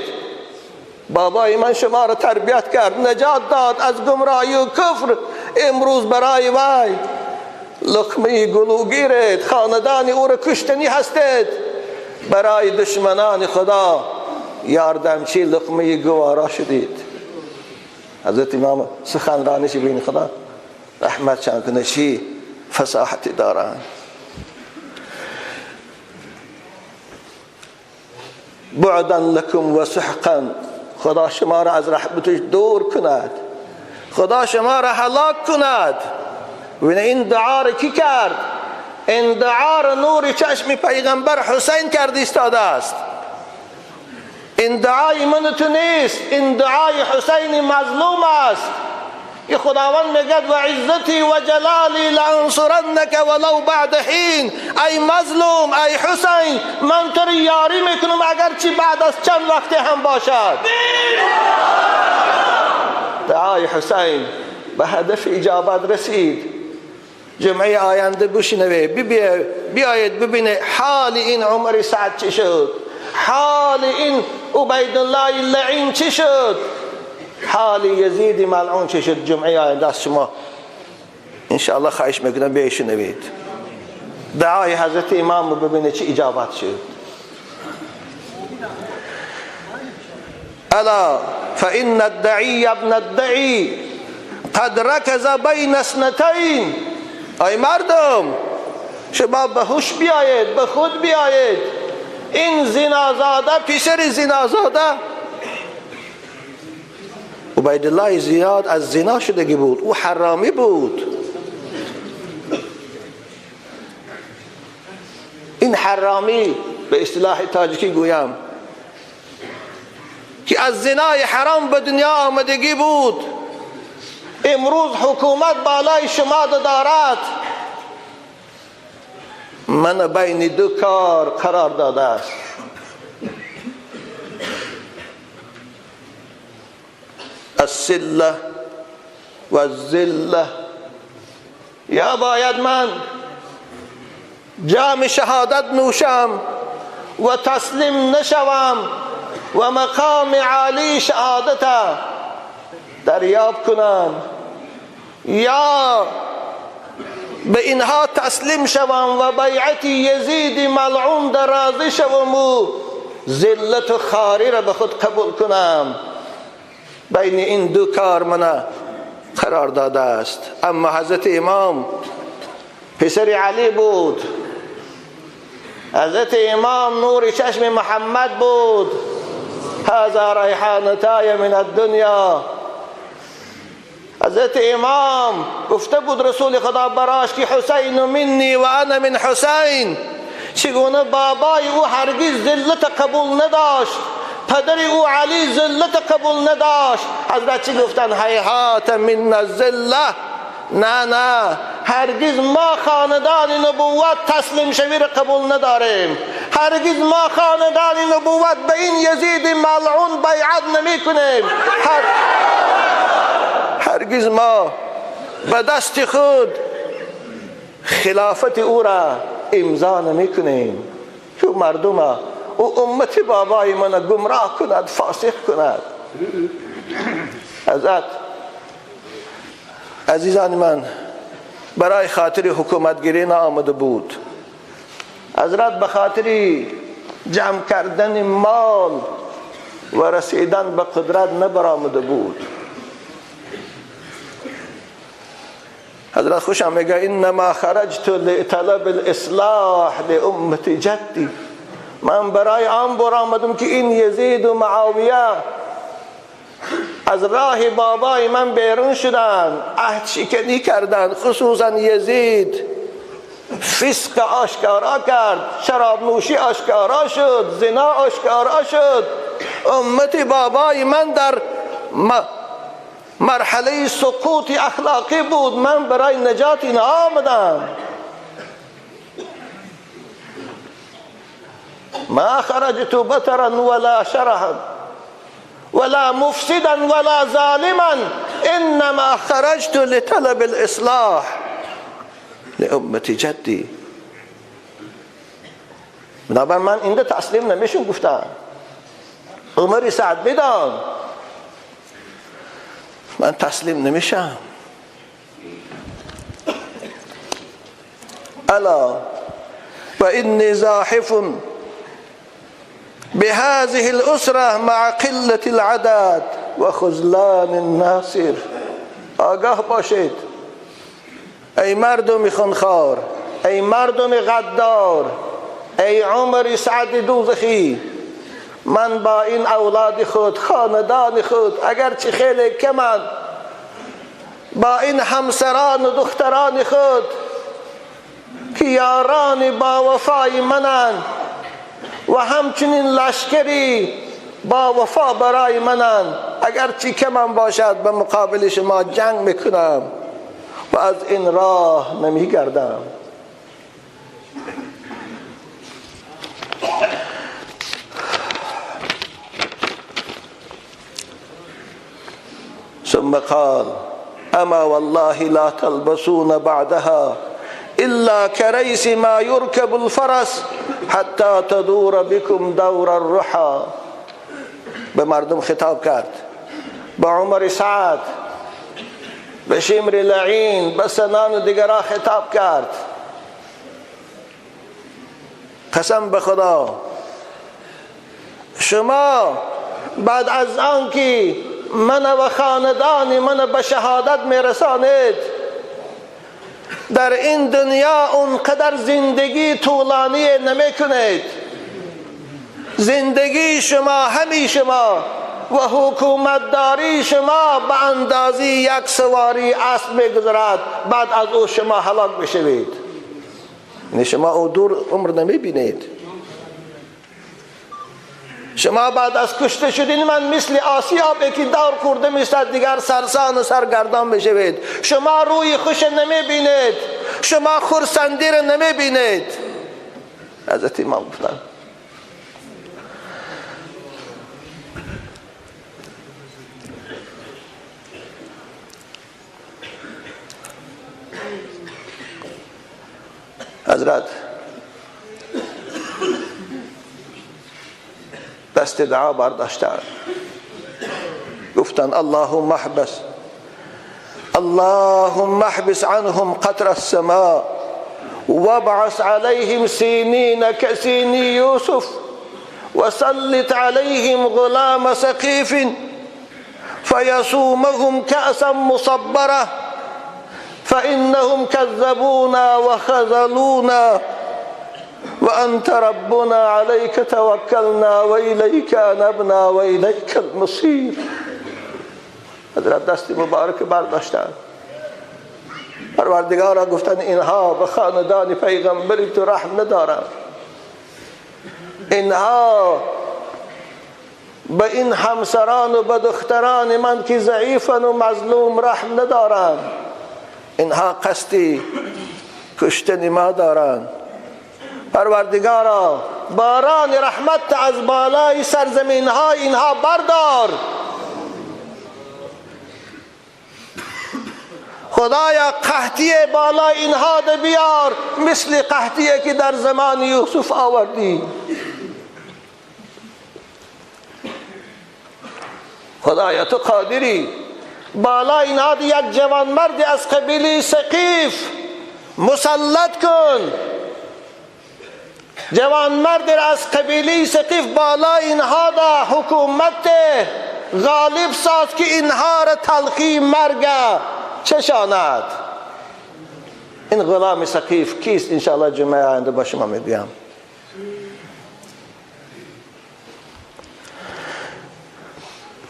بابای من شما را تربیت کرد، نجات داد از گمراهی و کفر، امروز برای وای لقمه گلوگیرید، خاندان او را کشتنی هستید، برای دشمنان خدا یاردمچی لقمه گوارا شدید. حضرت امام سخنرانیش بین خدا رحمت چند کنه چی فصاحتی دارند. بعدا لکم و سحقا، خدا شما را از رحمتش دور کند، خدا شما را هلاک کند. و این دعا را کی کرد؟ این دعا را نور چشم پیغمبر حسین کرد ایستاده است. این دعای من تو نیست، این دعای حسین مظلوم است. که خداوند میگه و عزتی و جلالی لانصرنک ولو بعد حین. ای مظلوم، ای حسین، من تو را یاری میکنم اگرچه بعد از چند وقت هم باشد. دعای حسین به هدف اجابت رسید. جمعه آینده بشنوه، بیایید ببینه حال این عمر سعد چی شد، حال این عبیدالله لعین چی شد، حال یزید ملعون چی شد. جمعه آینده از شما انشاءالله خواهش میکنم بشنوید دعای حضرت امام رو ببینه چه اجابت شد. الا فإن الدعی ابن الدعی قد رکز بین اثنتین. ای مردم، شما به هوش بیایید، به خود بیایید. این زنازاده، پسر زنازاده عبیدالله زیاد از زنا شدگی بود، او حرامی بود. این حرامی به اصطلاح تاجیکی گویم که از زنای حرام به دنیا آمدگی بود، امروز حکومت بالای شما دارد، من بین دو کار قرار داده است. السله و الذله. یا باید من جام شهادت نوشم و تسلیم نشوم و مقام عالی شهادت دریاب کنم، یا به اینها تسلیم شوم و بیعت یزید ملعون در راضی شوم و ذلت و خواری را به خود قبول کنم. بین این دو کار من قرار داده است. اما حضرت امام پسر علی بود، حضرت امام نور چشم محمد بود. هذا ریحانتای من الدنیا. حضرت امام گفته بود رسول خدا براش که حسین منی و انا من حسین. چگونه بابای او هرگز ذلت قبول نداشت، پدر او علی ذلت قبول نداشت. حضرت چی گفتن؟ هیهات من الذله. نه نه، هرگز ما خاندان نبوت تسلیم شوی را قبول نداریم. هرگز ما خاندان نبوت به این یزید ملعون بیعت نمی کنیم. هرگز ما به دست خود خلافت او را امضا نمی کنیم که مردم او امت بابای من گمراه کند، فاسق کند. حضرت عزیزان من برای خاطر حکومتگیری نآمده بود. حضرت به خاطر جمع کردن مال و رسیدن به قدرت نبرآمده بود. حضرت خوشم میگه انما خرجت لطلب الاصلاح لامت جدی. من برای آن برآمدم که این یزید و معاویه از راه بابای من بیرون شدن، عهد شکنی کردند. خصوصا یزید فسق آشکارا کرد، شراب نوشی آشکارا شد، زنا آشکارا شد. امت بابای من در مرحله سقوط اخلاقی بود. من برای نجات اینها آمدم. ما خرجت بترا ولا شرها ولا مفسدا ولا ظالما، انما خرجت لطلب الاصلاح لامت جدی. بنابر من اینده تسلیم نمیشون گفتم. عمر سعد میدان من تسلیم نمیشم. الا و انی زاحف بهذه الأسرة مع قلة العدد و خذلان الناصر. آگاه باشید ای مردم خونخوار، ای مردم غدار، ای عمر سعد دوزخی، من با این اولاد خود، خاندان خود، اگرچه خیلی کمند، با این همسران و دختران خود که یاران با وفای منند و همچنین لشکری با وفا برای منند، اگرچه کمم باشد به مقابل شما جنگ میکنم و از این راه نمیگردم. ثم قال اما والله لا تلبسون بعدها الا كريس ما يركب الفرس حتى تدور بكم دور الرحى. به مردم خطاب کرد، به عمر سعد، به شمر لعین، به سنان و دیگران خطاب کرد. قسم به خدا شما بعد از آن که من و خاندان من به شهادت میرسانید، در این دنیا اونقدر زندگی طولانی نمی کنید. زندگی شما همی شما و حکومتداری شما به اندازه یک سواری اسب میگذرد، بعد از او شما هلاک میشوید. یعنی شما او دور عمر نمیبینید. شما بعد از کشته شدین من مثل آسیابی که دور خورده میشد دیگر سرسان و سرگردان میشوید. شما روی خوش نمیبینید، شما خرسندی را نمیبینید. حضرت امام گفتن حضرت دست دعا برداشتند، گفتند اللهم احبس، اللهم احبس عنهم قطر السماء وابعث عليهم سنين كسني يوسف وسلط عليهم غلام سقيف فيصومهم كأسا مصبرة فإنهم كذبونا وخذلونا وأنت ربنا عليك توكلنا وإليك أنبنا وإليك المصير. حضرت دست مبارک برداشتند، پروردگارا گفتند اینها به خاندان پیغمبری تو رحم ندارند، اینها به این همسران و به دختران من که ضعیفن و مظلوم رحم ندارند، اینها قصدی کشتن ما دارند. پروردگارا باران رحمت از بالای سرزمین های اینها بردار. خدایا قحطی بالای اینها بیار مثل قحطی که در زمان یوسف آوردی. خدایا تو قادری، بالای اینها یک جوانمردی از قبیله ثقیف مسلط کن. جوانمردی از قبیله ثقیف بالای اینها دا حکومت غالب ساز که اینها را تلخی مرگ چشاند. این غلام ثقیف کیست؟ انشاءالله جمعه آینده با شما میگویم.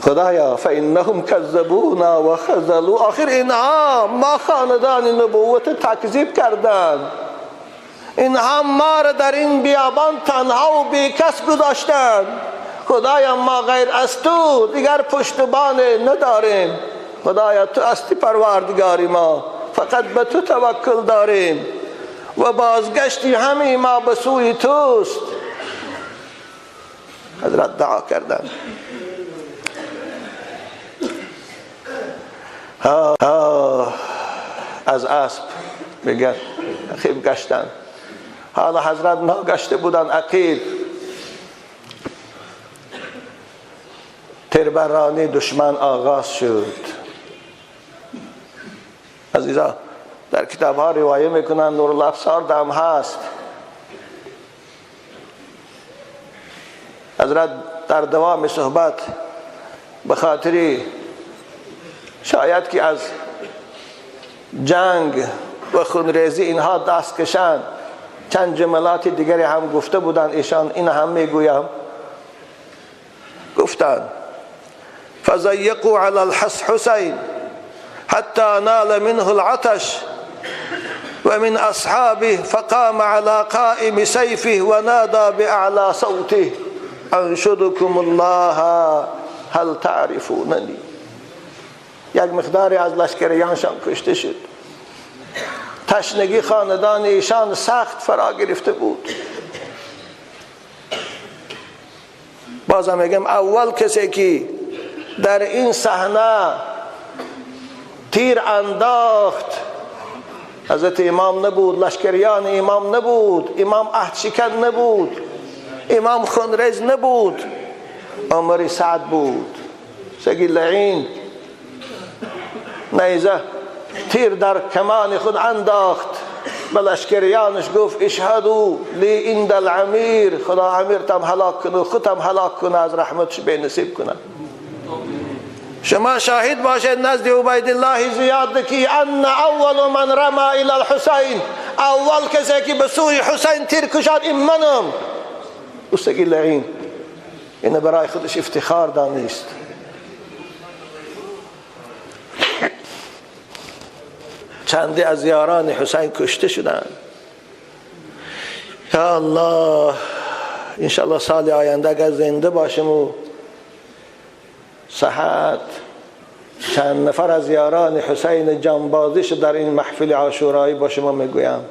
خدایا فإنهم کذبونا و خذلوا. آخر اینها ما خاندان نبوت تکذیب کردند، اینها ما را در این بیابان تنها و بیکس گذاشتند. خدایا ما غیر از تو دیگر پشتبان نداریم. خدایا تو هستی پروردگاری ما، فقط به تو توکل داریم و بازگشتی همه ما به سوی توست. حضرت دعا کردند. از اسب میگن عقیب گشتن. حالا حضرت ناگشته بودن عقیب، تیربرانی دشمن آغاز شد. عزیزا در کتاب ها روایه میکنن، نورالابصار دم هست. حضرت در دوام صحبت به خاطری شاید که از جنگ و خونریزی اینها دست کشند، چند جملات دیگری هم گفته بودند ایشان، این هم میگویم. گفتند فضیقوا علی الحسین حتی نال منه العطش ومن اصحابه فقام على قائم سیفه ونادى باعلى صوته انشدكم الله هل تعرفوننی. یک مقداری از لشکریانشان کشته شد. تشنگی خاندان ایشان سخت فرا گرفته بود. بازم میگم اول کسی که در این صحنه تیر انداخت حضرت امام نبود، لشکریان امام نبود، امام عهد شکن نبود، امام خونریز نبود، عمر سعد بود. سگی لعین نیزه تیر در کمان خود انداخت، به لشکریانش گفت اشهدوا لی عند الامیر، خدا امیرتم هلاک کنه، خودم هلاک کنه، از رحمتش بی نصیب کنه. شما شاهد باشید نزد عبیدالله زیاد که ان اول من رما الی الحسین، اول کسی که به سوی حسین تیر کشاد این منم. او سگی لعین اینه برای خودش افتخار دانست. چندی از یاران حسین کشته شدند. یا الله انشاءالله سال آینده اگر زنده باشم و صحت، چند نفر از یاران حسین جانبازیش در این محفل عاشورایی با شما میگویم.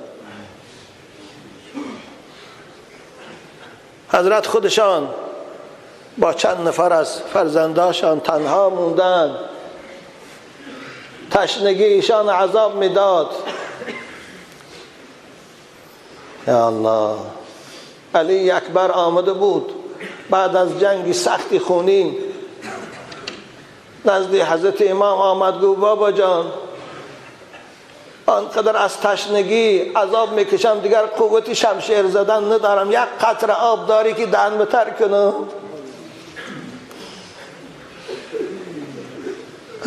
حضرت خودشان با چند نفر از فرزنداشان تنها موندند. تشنگی ایشان عذاب میداد. یا الله. علی اکبر آمده بود بعد از جنگ سختی خونین، نزد حضرت امام آمد، گفت بابا جان آنقدر از تشنگی عذاب میکشم، دیگر قوت شمشیر زدن ندارم، یک قطره آب داری که دهن بتر کنم؟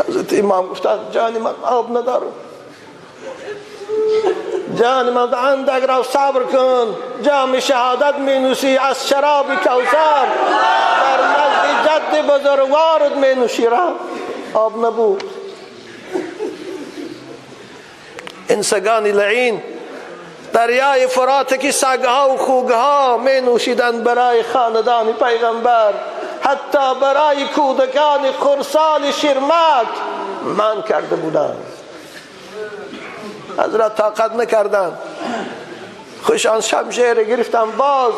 حضرت امام گفتند جان من آب ندارم، جان من اندک را صبر کن، جام شهادت می نوشی از شراب کوثر، در نزد جد بزرگوارت می نوشی. را آب نبود. این سگان لعین دریای فرات که سگها و خوگها می نوشیدند برای خاندان پیغمبر، حتی برای کودکان خرسان شیرمک من کرده بودند. حضرت طاقت نکردند، خوشان شمشیر گرفتم، باز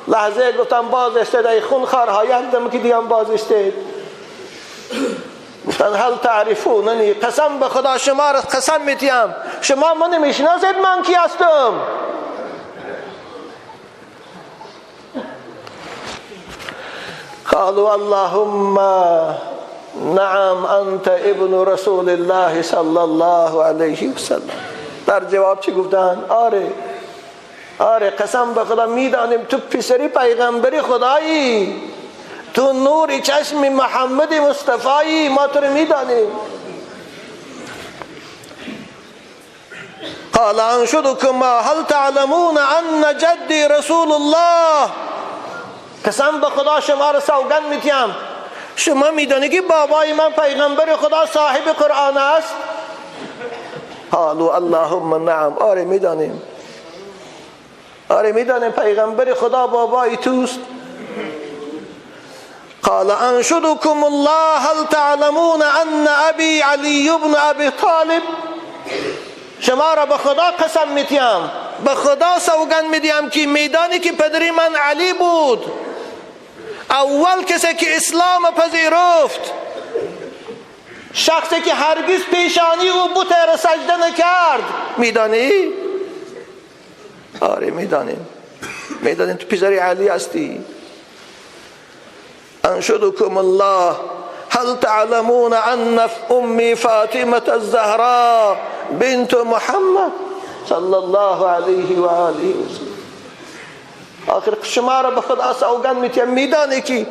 لحظه گفتم باز استید خون خارها، یک دم که دیگم باز استید. گفتن هل تعرفوننی، قسم به خدا شما را قسم میتیم، شما من میشناسید من کی هستم؟ قالوا اللهم نعم انت ابن رسول الله صلی الله علیه وسلم. در جواب چی گفتن؟ آره آره، قسم به خدا میدانیم تو پسری پیغمبری خدایی، تو نور چشم محمد مصطفی، ما تو رو میدانیم. قال انشدكما هل تعلمون ان جدی رسول الله. قسم به خدا شما رو سوگند میتیم، شما میدانی که بابای من پیغمبر خدا صاحب قرآن است؟ قالوا اللهم نعم. آره میدانیم، آره میدانیم پیغمبر خدا بابای توست. قال انشدكم الله هل تعلمون ان ابی علی بن ابی طالب. شما را به خدا قسم میتیم، به خدا سوگند میدیم که میدانی که پدری من علی بود، اول کسی که اسلام پذیرفت، شخصی که هرگز پیشانی او بت را سجده نکرد. میدانی؟ آره میدانیم، میدانیم تو پسر علی هستی. انشدكم الله هل تعلمون ان امی فاطمه الزهراء بنت محمد صلی الله علیه و آله وسلم. آخر شما را به خدا سوگند میتیم، میدانی که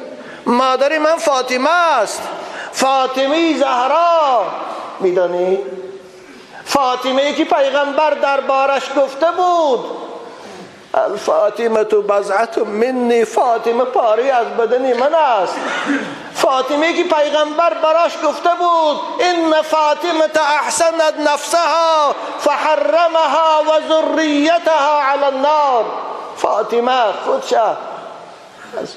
مادر من فاطمه است، فاطمه زهرا. میدانی؟ فاطمه که پیغمبر دربارش گفته بود الفاطمه بضعة منی، فاطمه پاری از بدن من است. فاطمه که پیغمبر براش گفته بود ان فاطمه احسنت نفسها فحرمها و ذریتها علی النار. فاطمه خودش از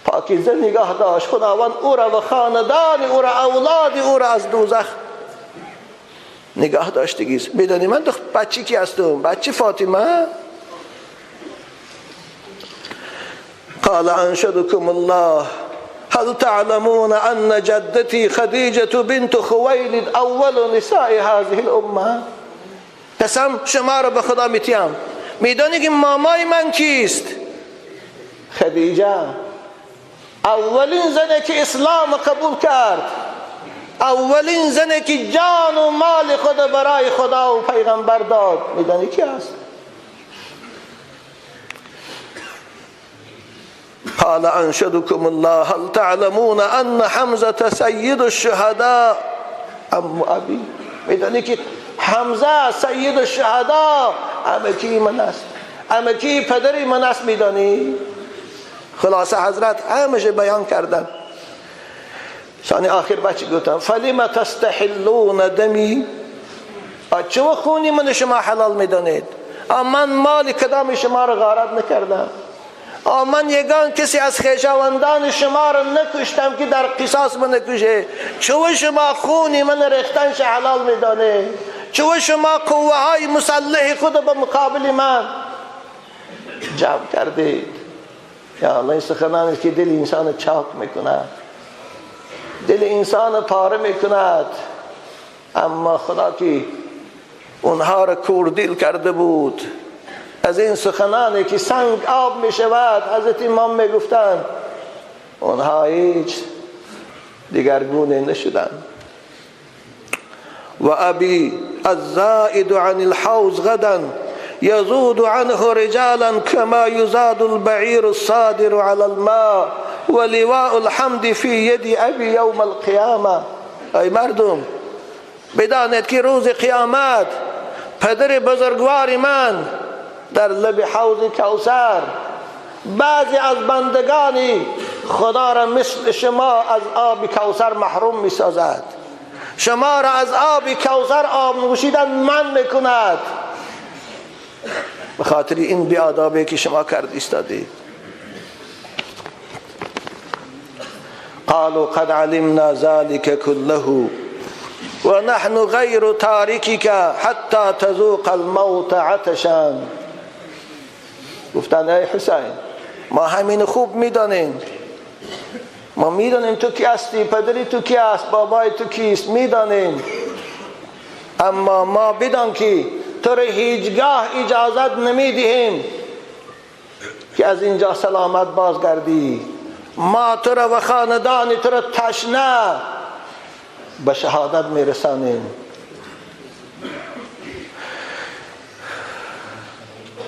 پاکیزه نگاه داشت، خداوند او را و خاندان او را، اولاد او را از دوزخ نگاه داشتگیست. میدانی من بچه کی هستم؟ بچه فاطمه. قال انشدكم الله هل تعلمون ان جدتي خدیجة بنت خویلد اول نساء هذه الامه. قسم شما را به خدا میتیم، میدانی که مامای من کیست؟ خدیجه، اولین زنی که اسلام قبول کرد، اولین زنی که جان و مال خود برای خدا و پیغمبر داد. میدانی کی است؟ قال انشدكم الله هل تعلمون ان حمزة سید الشهداء ام ابی. میدانی که حمزه سید الشهداء عمکی من است، عمکی پدری من است. میدانی؟ خلاصه حضرت همشه بیان کردن. ثانی آخر بچه گفتم فلم تستحلون دمی، چه خونی من شما حلال میدانید؟ من مال کدام شما را غارت نکردم، من یگان کسی از خویشاوندان شما را نکشتم که در قصاص من نکشه. چه شما خونی من ریختنش حلال میدانید؟ چه شما قوه های مسلح خود به مقابل من جمع کردید؟ یا الله، این سخنانی که دل انسان چاک میکند، دل انسان پاره میکند. اما خدا که اونها را کوردل کرده بود، از این سخنانی که سنگ آب می شود حضرت امام می گفتند، اونها هیچ دیگرگونه نشدند. و ابی الزائد عن الحوض غدا يزود عنه رجالا كما يزاد البعير الصادر على الماء ولواء الحمد في يد ابی یوم القیامه. ای مردم، بدانید که روز قیامت پدر بزرگوار من در لب حوض کوثر بعضی از بندگانی خدا را مثل شما از آب کوثر محروم می سازد، شما را از آب کوثر آب نوشیدن من میکند، به خاطر این بی‌آدابی که شما کرد ایستادید. قالوا قد علمنا ذلك كله ونحن غير تاركك حتى تذوق الموت عطشا. گفتند ای حسین، ما همین خوب میدانیم، ما میدانیم تو کی هستی، پدری تو کی است، بابای تو کیست، میدانیم، اما ما بدان که تو را هیچگاه اجازت نمیدهیم که از اینجا سلامت بازگردی. ما تو را و خاندان تو را تشنه به شهادت میرسانیم.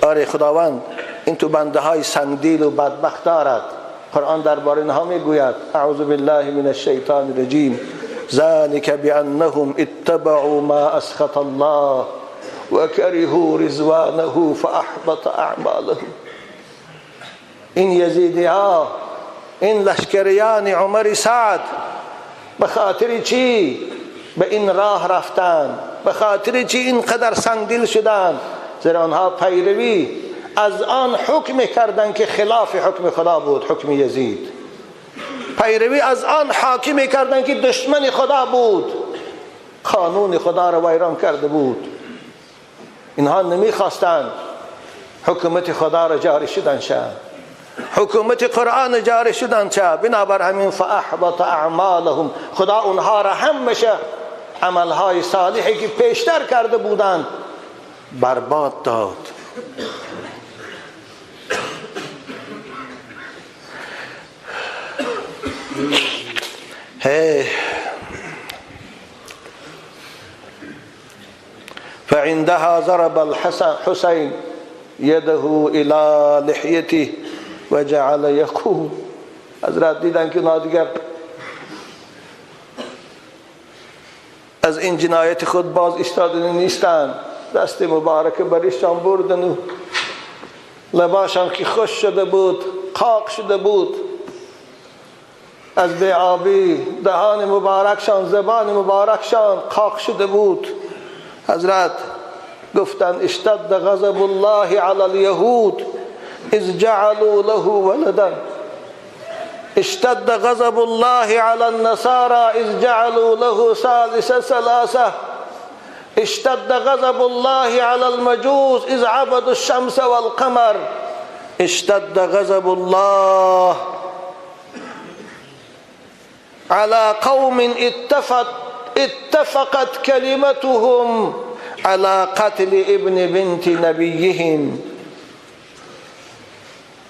آره خداوند این تو بنده های سنگدیل و بدبخت دارد. قرآن درباره اینها میگوید: اعوذ بالله من الشیطان الرجیم، ذلك بانهم اتبعوا ما اسخط الله و کرهوا رضوانه فاحبط اعمالهم. این یزیدی ها، این لشکریان عمر سعد، به خاطر چی به این راه رفتن؟ به خاطر چی اینقدر سنگدل شدن؟ زیرا آنها پیروی از آن حکم کردند که خلاف حکم خدا بود، حکم یزید. پیروی از آن حاکم کردند که دشمن خدا بود، قانون خدا را ویران کرده بود. اینها نمیخواستند حکومت خدا را جاری شدن شد، حکومت قرآن جاری شدن شد. بنابر همین فاحبط اعمالهم، خدا اونها را همیشه عملهای صالحی که پیشتر کرده بودند برباد داد. فعندها ضرب الحسین يده الى لحيته وجعل يقول. حضرت دیدن که اونا دیگر از این جنایت خود باز ایستاده نیستند، دست مبارک بریشان بردن و لباشان که خوش شده بود، قاق شده بود از بی‌آبی، دهان مبارکشان، زبان مبارکشان قاق شده بود. حضرت گفتند اشتد غضب الله علی اليهود اذ جعلوا له ولدا، اشتد غضب الله علی النصارى اذ جعلوا له ثالث ثلاثه، اشتد غضب الله علی المجوس اذ عبدوا الشمس والقمر، اشتد غضب الله على قوم اتفقت كلمتهم على قتل ابن بنت نبيهم،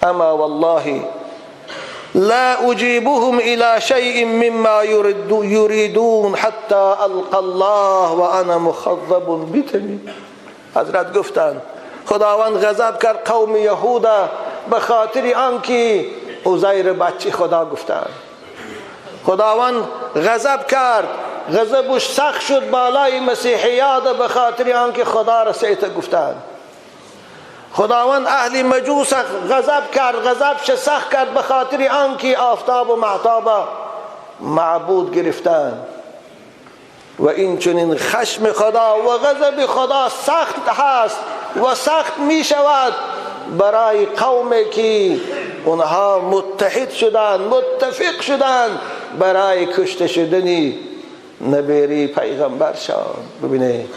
اما والله لا اجيبهم الى شيء مما يريدون حتى القى الله وانا مخضب بدمي. حضرت گفتند خداوند غضب کرد قوم یهودا به خاطر آنکه عزیر بچه خدا گفتند. خداوند غضب کرد، غضبش سخت شد بالای مسیحیات به خاطر آنکه خدا را سیت گفتند. خداوند اهل مجوس غضب کرد، غضبش سخت کرد به خاطر آنکه آفتاب و مهتاب معبود گرفتند. و این چنین خشم خدا و غضب خدا سخت هست و سخت می شود برای قومی که اونها متحد شدند، متفق شدند برای کشته شدن نبیری پیغمبرشان. ببینید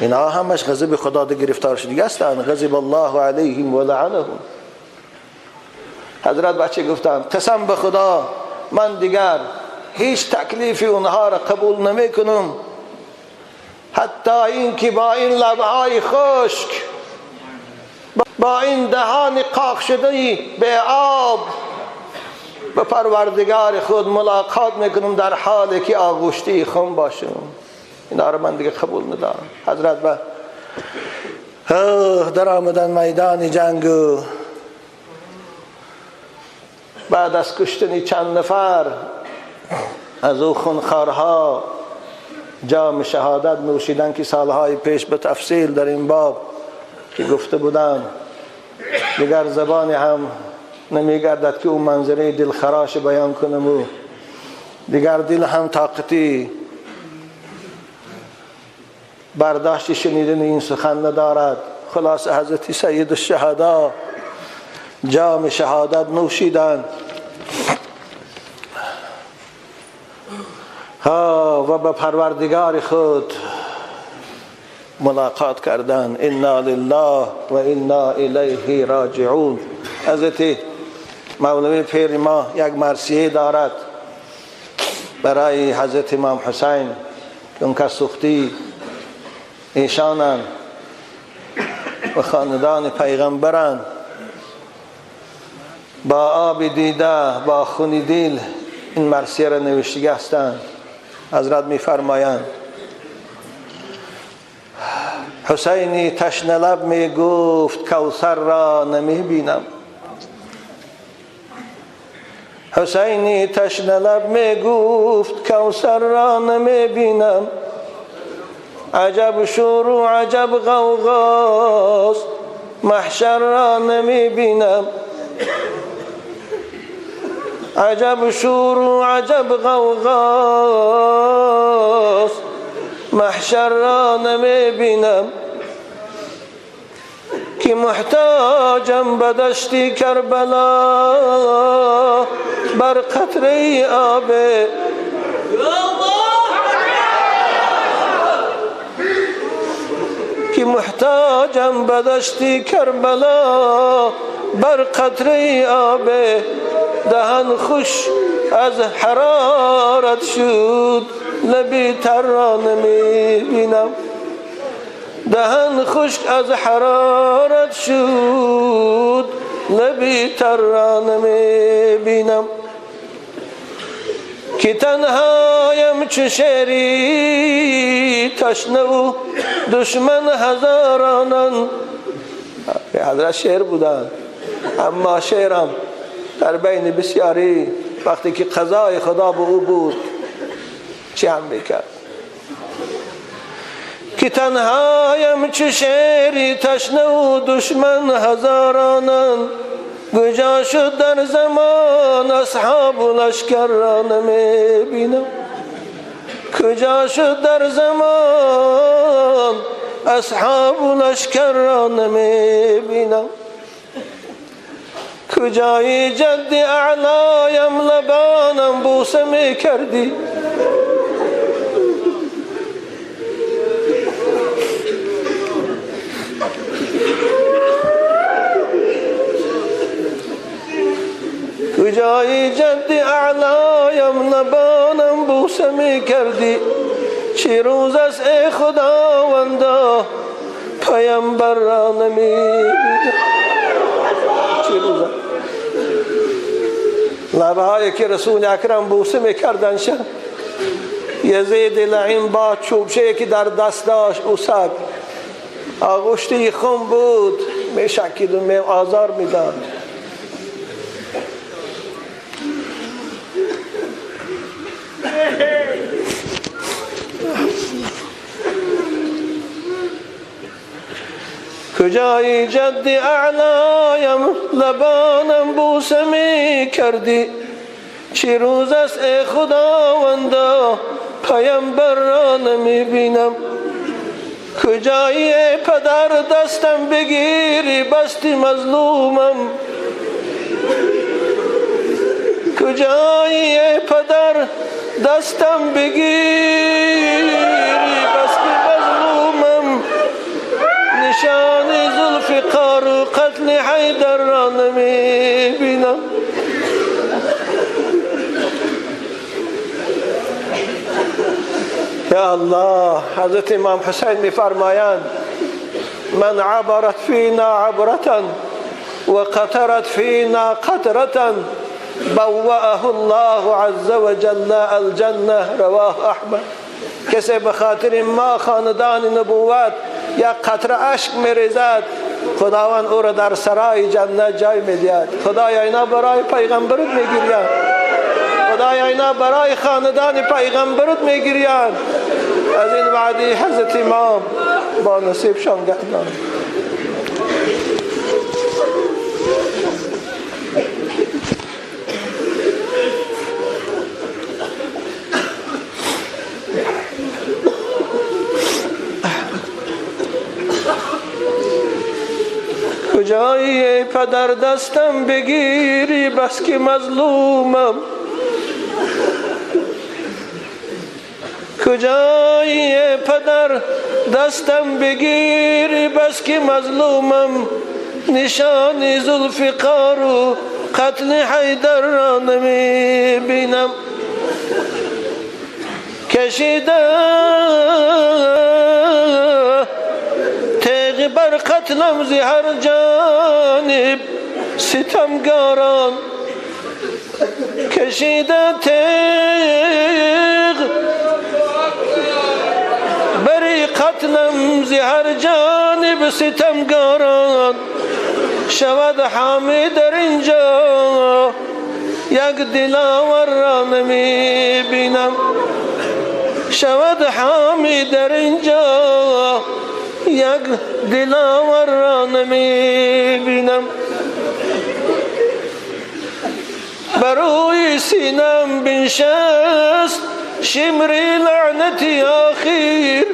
اینها همش غضب خدا گرفتار شده هستند. غضب الله علیهم و لعنهم. حضرت بچه گفتند قسم به خدا من دیگر هیچ تکلیفی اونها را قبول نمی کنم، حتی اینکه با این لبهای خشک با این دهان قاق شده به آب به پروردگار خود ملاقات میکنم در حالی که آغوشته خون باشم. اینا رو من دیگه قبول ندارم. حضرت به در آمدن میدان جنگ، بعد از کشتن چند نفر از او خونخوارها جام شهادت نوشیدن که سالهای پیش به تفصیل در این باب که گفته بودم، دیگر زبانی هم نمیگردد که او منظره دلخراش بیان کنم و دیگر دل هم طاقتی برداشت شنیدن این سخن ندارد. خلاص حضرت سید الشهدا جام شهادت نوشیدند و به پروردگار خود ملاقات کردند. انا لله و انا الیه راجعون. حضرت مولوی پیر ما یک مرثیه دارد برای حضرت امام حسین که اون کس سوختی ایشانند و خاندان پیغمبرند، با آب دیده با خون دل این مرثیه را نوشته هستند. حضرت میفرمایند حسینی تشنه لب می گفت کوثر را نمی بینم. حسینی تشنه لب می گفت کوثر را نمی بینم. عجب شور و عجب غوغاست محشر را نمی بینم. عجب شور و عجب غوغاست محشر را نمی بینم. که محتاجم به دشت کربلا بر قطره آب. که محتاجم به دشت کربلا بر قطره آب. دهن خوش از حرارت شد لبی تر را نمی بینم. دهن خشک از حرارت شد لبی تر را نمی بینم. که تنهایم چو شیری تشنه و دشمن هزارانن. حضرت شعر بودن، اما شعرم در بین بسیاری وقتی که قضای خدا به او بود چه هم میکرد. که تنهایم چو شیری تشنه و دشمن هزارانن. کجا شد در زمان اصحاب و لشکر را نمی بینم. کجا شد در زمان اصحاب و لشکر را نمی بینم. کجای جد اعلایم لبانم بوسه می کردی. کجای جد اعلایم لبانم بوسه می کردی. چه روز است ای خداوندا پیامبر را نمی بینم. چه روز است لبهایی که رسول اکرم بوسه میکردن شد. یزید لعین با چوبچه که در دست داشت او سگ آغشته خون بود میشکید و می آزار میداد. کجای جد اعلایم لبانم بوسه می کردی. چه روز است ای خداوندا پیامبر را نمی بینم. کجایی ای پدر دستم بگیری بستی مظلومم. کجایی ای پدر دستم بگیری بستی مظلومم. نشان ذوالفقار و قتل حیدر را نمی بینم. یا الله. حضرت امام حسین میفرمایند من عبرت فينا عبرة وقطرت فينا قطرة بوأه الله عز وجل الجنة. رواه احمد. کسی به خاطر ما خاندان نبوت یک قطره اشک میریزد، خداوند او را در سرای جنت جای میدهد. خدایا اینا برای پیغمبرت میگیرند، خدایا اینا برای خاندان پیغمبرت میگیرند. از این وعده حضرت امام با نصیبشان گردان. کجایی ای پدر دستم بگیری بس که مظلومم، کجایی ای پدر دستم بگیری بس که مظلومم، نشان ذوالفقار و قتل حیدر را نمی بینم. کشیده تیغ بر قتلم ز هر جانب ستمگاران، کشیده تیغ بر قتلم ز هر جانب ستمگاران، شود حامی در اینجا یک دلاور را نمی بینم، شود حامی در اینجا یک دلاور را نمی بینم. بروی سینم بنشست شمری لعنتی آخیر،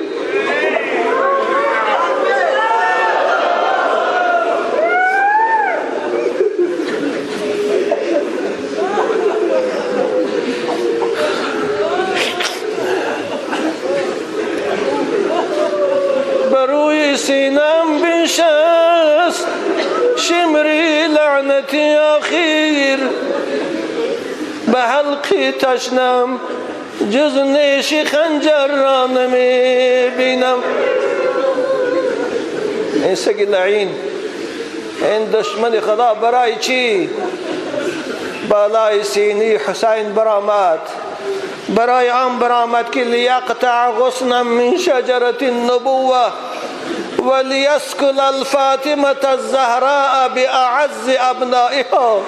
بروی سینم بنشست شمری لعنتی آخیر، به حلقی تشنم جز نیش خنجر را نمی بینم. این سگ لعین، این دشمن خدا برای چی بالای سینی حسین برآمد؟ برای آن برآمد که لیقطع غصنا من شجرة النبوة ولیسکل الفاطمة الزهراء بأعز ابنائها.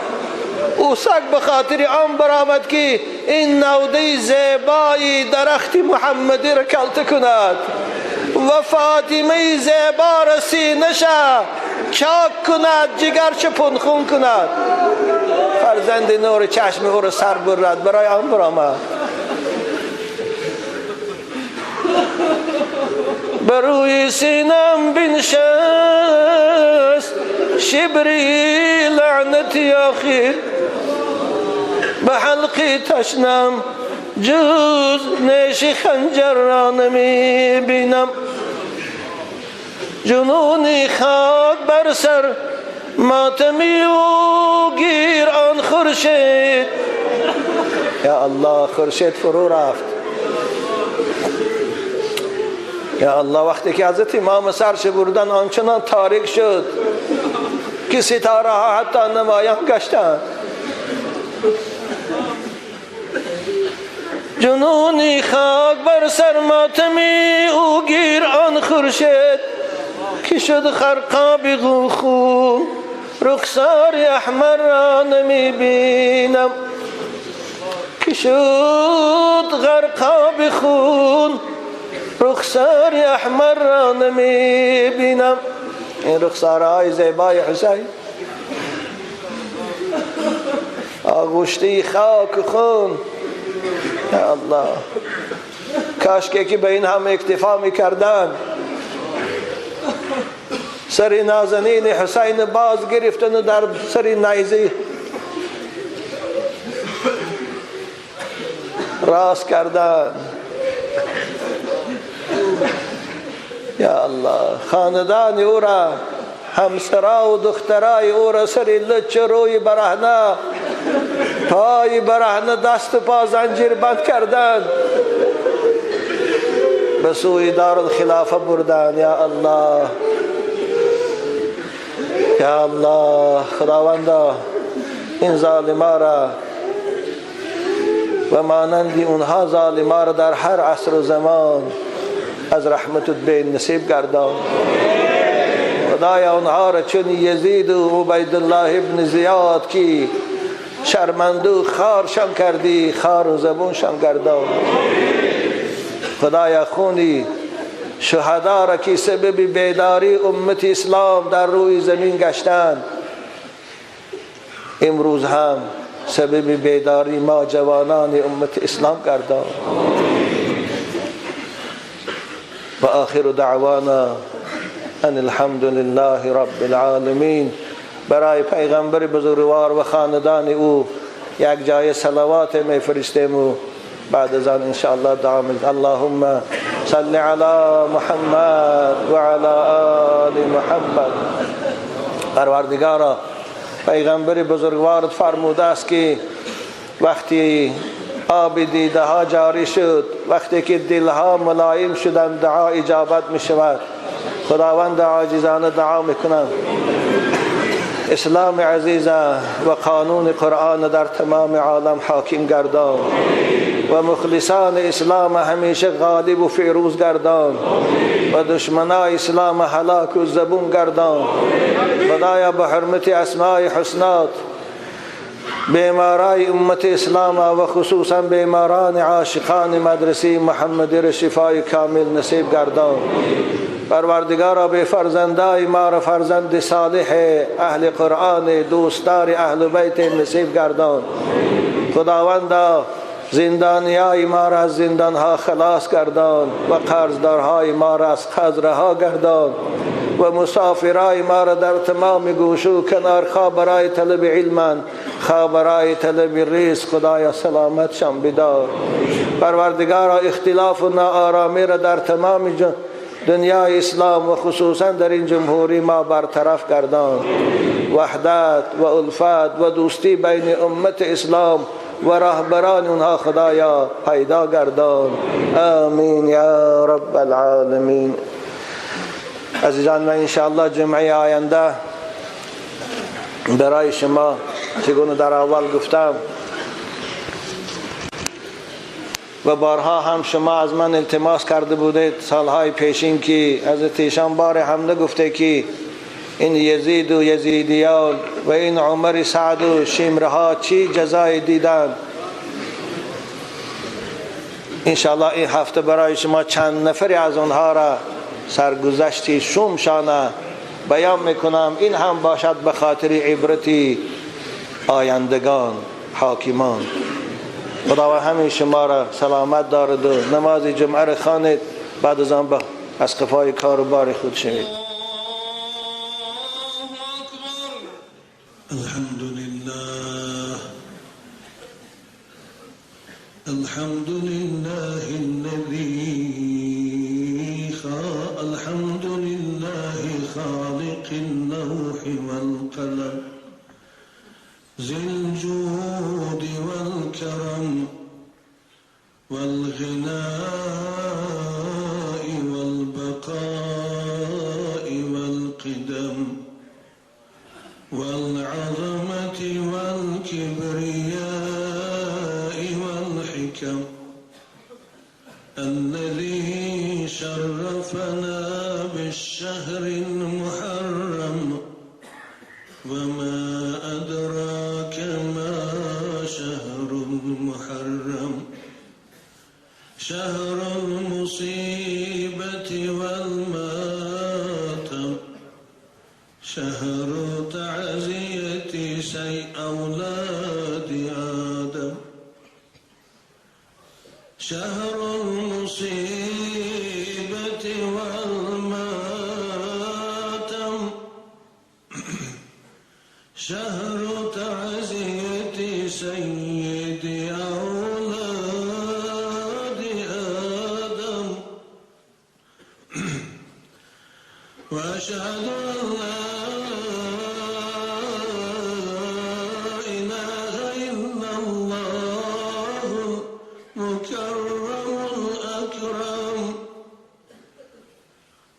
او سگ به خاطر آن برآمد که این نوده زیبای درخت محمدی را کلته کند و فاطمه زیبا را سینه چاک کند، جگرش پنخون کند، فرزند نور چشم او را سر برد. برای آن برآمد. بروی سینم بنشست شبری لعنتی آخیر، به حلقی تشنم جز نیش خنجر را نمی بینم. جنونی خاک بر سر ماتمی و گیر آن خورشید. یا الله خورشید فرو رفت. یا الله وقتی که حضرت امام سرش بردن آنچنان تاریک شد که ستاره ها حتی نمایان گشتند. جنونی خاک بر سر ماتمی او گیر آن خورشید، که شد خرقاب خون رخسار احمر را نمی بینم، که شد غرقاب خون رخسار احمر را نمی بینم. این رخسارهای زیبای حسین آغشته خاک خون. یا الله کاش که به این هم اکتفا میکردن، سر نازنین حسین باز گرفتن و در سر نیزه راست کردن. یا الله خاندان او را، همسرا و دخترای او را سر لچ روی برهنه، پای برهنه، دست و پا زنجیر بند کردن، به سوی دارالخلافه بردن. یا الله یا الله، خداوندا این ظالما را و مانند اونها ظالما را در هر عصر و زمان از رحمتت به نصیب گردان. خدایا اونها را چون یزید و عبیدالله ابن زیاد کی شرمنده و خارشان کردی، خار و زبونشان گردان. خدایا خونی شهدا را که سبب بیداری امت اسلام در روی زمین گشتند، امروز هم سبب بیداری ما جوانان امت اسلام گردان. و آخر دعوانا ان الحمد لله رب العالمین. برای پیغمبر بزرگوار و خاندان او یک جای صلوات میفرستیم و بعد از آن انشاءالله دعا می‌کنیم. اللهم صل علی محمد و علی آل محمد. پروردگارا، پیغمبر بزرگوارت فرموده است که وقتی آب دیده ها جاری شد، وقتی که دلها ملایم شدند، دعا اجابت می شود. خداوند عاجزانه دعا میکنم اسلام عزیز و قانون قرآن در تمام عالم حاکم گردان و مخلصان اسلام همیشه غالب و فیروز گردان و دشمنان اسلام هلاک و زبون گردان. خدایا به حرمت اسماء حسنات بیمارای امت اسلام و خصوصا بیماران عاشقان مدرسه محمدی را شفای کامل نصیب گردان. پروردگارا به فرزندای ما را فرزند صالح اهل قرآن دوستدار اهل بیت نصیب گردان. خداوندا زندانیای ما را از زندانها خلاص گردان و قرضدارهای ما را از قرض رها گردان و مسافرای ما را در تمام گوش و کنار خواه برای طلب علم، خواه برای طلب رزق خدایا سلامتشان بدار. پروردگارا اختلاف و ناآرامی را در تمام دنیای اسلام و خصوصا در این جمهوری ما برطرف گردان. وحدت و الفت و دوستی بین امت اسلام و رهبران اونها خدایا پیدا گردان. آمین یا رب العالمین. عزیزان من انشاءالله جمعه آینده برای شما چگونه در اول گفتم و بارها هم شما از من التماس کرده بودید سالهای پیشین که حضرت ایشان بار هم نگفته که این یزید و یزیدیان و این عمر سعد و شمرها چی جزای دیدن. انشاءالله این هفته برای شما چند نفری از آنها را سرگذشتی شومشانه بیان میکنم. این هم باشد به خاطر عبرتی آیندگان حاکمان. خداوند همین شما را سلامت دارد و نماز جمعه را خوانید، بعد از آن از قفای کار و بار خود شوید. الحمد لله، الحمد لله الذي الحمد لله خالق اللوح والقلم ذي الجود والكرم والغناء والبقاء والقدم والعظمة والكبرياء والحكم الذي شرفنا بالشهر المحرم وما أدراك ما شهر المحرم شهر المصيبة والماتم شهر تعزية أولاد آدم شهر المصيبة والماتم شهر تعزية سيد أولاد آدم وأشهد أن لا إله إلا الله المكرم الأكرم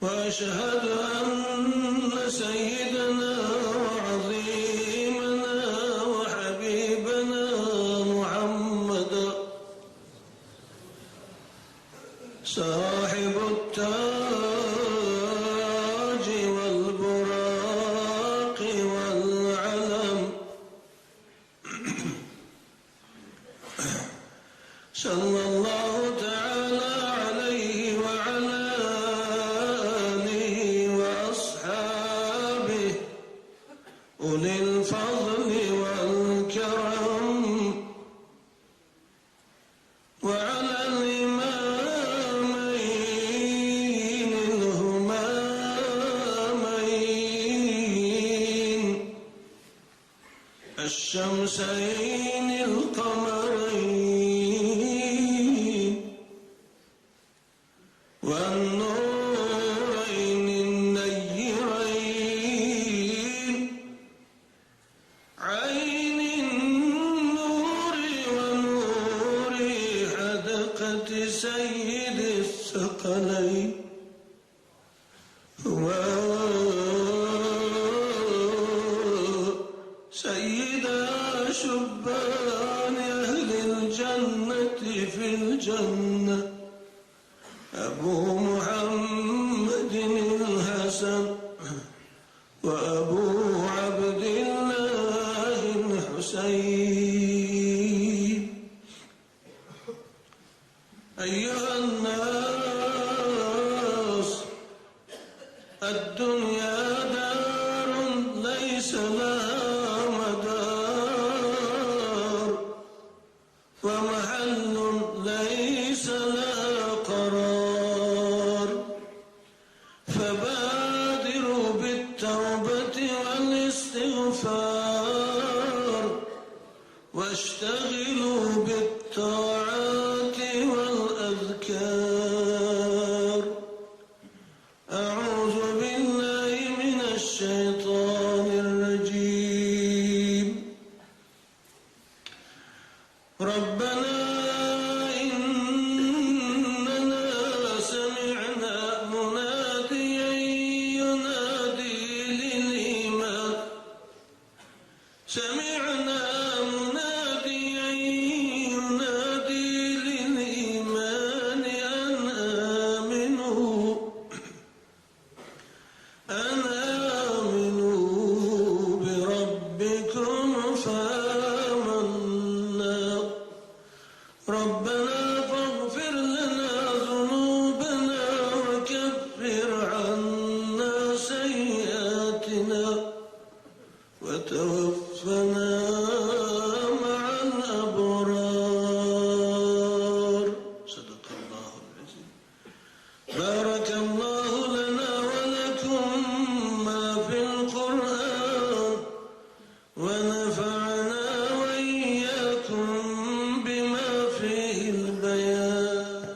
وأشهد أن سيدنا صاحب التاج والبراق والعلم، صلى الله تعالى عليه وعلى آله وأصحابه أولي الفضل والكرم، وعلى الإمامين الهمامين الشمسين القمرين والنورين النيرين، عين النور ونور حدقة سيد الثقلين، هو سيدا شبان أهل الجنة في الجنة، أبو محمد الحسن وأبو عبد الله الحسين. أيها الناس، الدنيا دار ليس لها مدار، ومحل ليس لها قرار، فبادروا بالتوبة والاستغفار، واشتغلوا بالطاعات والأذكار. أعوذ بالله من الشيطان الرجيم. ربنا إننا سمعنا مناديا ينادي للإيمان، سمعنا مناديا ينادي للإيمان أن آمنوا، أن آمنوا بربكم فآمنا. ربنا فاغفر لنا ذنوبنا وكفر عنا سيئاتنا وتوفنا مع الأبرار. صدق الله العظيم. بارك الله لنا ولكم ما في القرآن، ونفعنا وإياكم بما فيه البيان.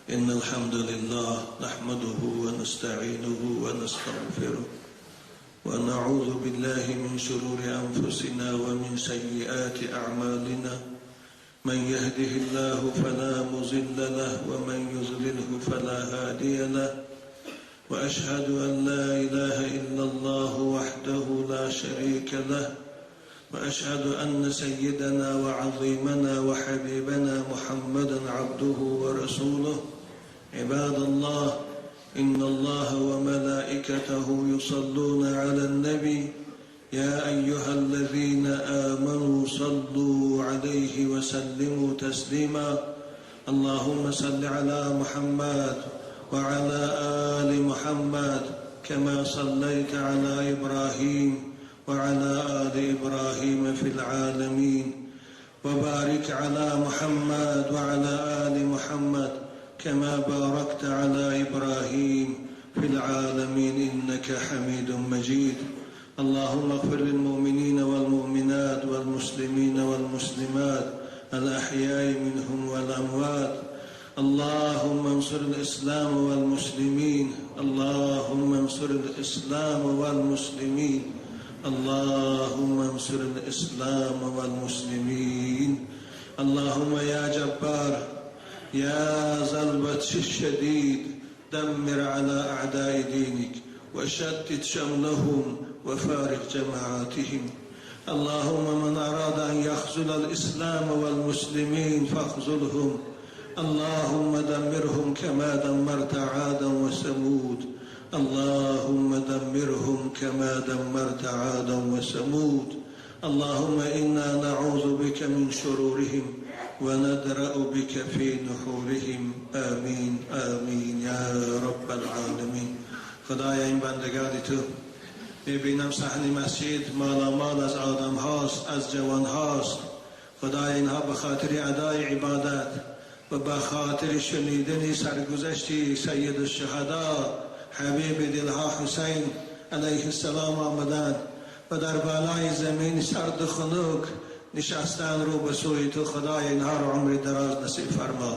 إن الحمد لله نحمده ونستعينه ونستغفره، ونعوذ بالله من شرور أنفسنا ومن سيئات أعمالنا. من يهده الله فلا مضل له ومن يضلله فلا هادي له، وأشهد أن لا إله إلا الله وحده لا شريك له، وأشهد أن سيدنا وعظيمنا وحبيبنا محمدا عبده ورسوله. عباد الله، إن الله وملائكته يصلون على النبي، يا أيها الذين آمنوا صلوا عليه وسلموا تسليما. اللهم صل على محمد وعلى آل محمد كما صليت على إبراهيم وعلى آل إبراهيم في العالمين، وبارك على محمد وعلى آل محمد كما باركت على إبراهيم في العالمين إنك حميد مجيد. اللهم اغفر للمؤمنين والمؤمنات والمسلمين والمسلمات الأحياء منهم والأموات. اللهم انصر الإسلام والمسلمين، اللهم انصر الإسلام والمسلمين، اللهم انصر الإسلام والمسلمين. اللهم يا جبار يا ذا البطش الشديد دمر على أعداء دينك وشتت شملهم وفارق جماعاتهم. اللهم من أراد أن يخذل الإسلام والمسلمين فاخذلهم. اللهم دمرهم كما دمرت عادا وثمود. اللهم دمرهم كما دمرت عادا وثمود. اللهم إنا نعوذ بك من شرورهم وندرأ بك في نحورهم. آمين آمين يا رب العالمين. خدایا این بندگان تو میبینم صحن مسجد مالامال از آدم هاست، از جوان هاست. خدایا اینها به خاطر ادای عبادت و به خاطر شنیدن سرگذشت سید الشهدا حبیب دلها حسین علیه السلام آمدند و در بالای زمین سرد خنک نشستن رو به سوی تو. خدای اینها رو عمر دراز نصیب فرما.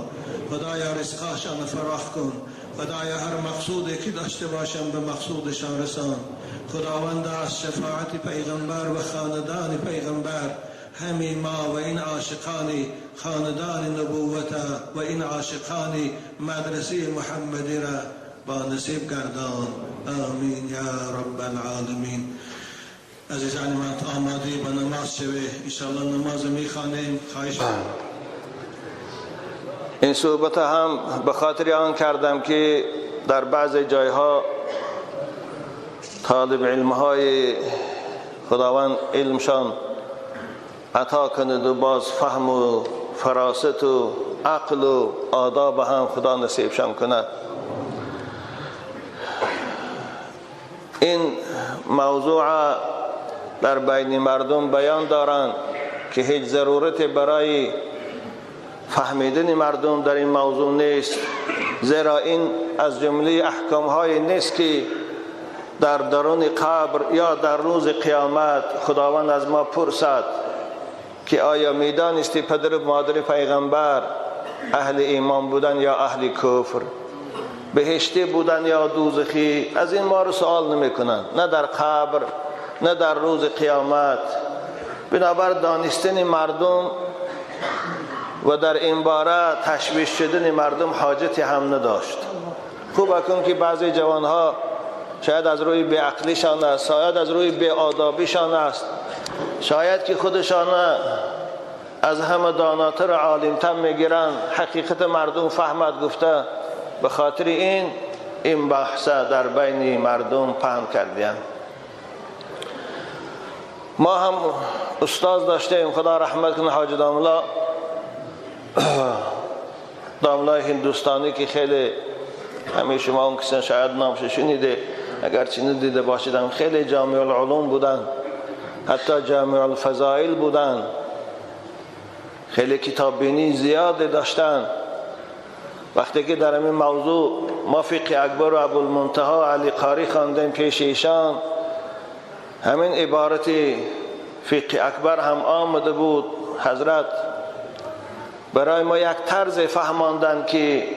خدایا رزقاشان فراخ کن. خدایا هر مقصودی که داشته باشم به مقصودشان رسان. خداوند از شفاعت پیغمبر و خاندان پیغمبر همی ما و این عاشقان خاندان نبوت و این عاشقان مدرسه محمدی را با نصیب گردان. آمین یا رب العالمین. عزیزان من آماده به نماز شوه، انشاءالله نماز میخوانیم. خواهش این صحبت هم به خاطر آن کردم که در بعض جایها طالب علمهای خداوند علمشان عطا کند و باز فهم و فراست و عقل و آداب هم خدا نصیبشان کند. این موضوع در بین مردم بیان دارند که هیچ ضرورت برای فهمیدن مردم در این موضوع نیست، زیرا این از جمله احکام های نیست که در درون قبر یا در روز قیامت خداوند از ما پرسد که آیا میدانستی پدر و مادر پیغمبر اهل ایمان بودن یا اهل کفر، بهشتی بودن یا دوزخی؟ از این ما رو سوال نمیکنند، نه در قبر نه در روز قیامت. بنابر دانستن مردم و در این باره تشویش شدن مردم حاجتی هم نداشت. خوب اکنون که بعضی جوانها شاید از روی بی‌عقلیشان است، شاید از روی بی‌آدابیشان است، شاید که خودشان از همه داناتر و عالمتر میگیرند، حقیقت مردم فهمد گفته، به خاطر این بحث در بین مردم پهن کردیم. ما هم استاد داشتیم، خدا رحمت کنه، حاج داملا، داملای هندوستانی که خیلی همه شما اون کسان شاید نامش شنیده، اگرچه ندیده باشیدم، خیلی جامع العلوم بودن، حتی جامع الفضائل بودن، خیلی کتاب بینی زیاد داشتن. وقتی که در این موضوع ما فقه اکبر و ابوالمنتها علی قاری خواندیم پیش ایشان، همین عبارت فقه اکبر هم آمده بود. حضرت برای ما یک طرز فهماندن که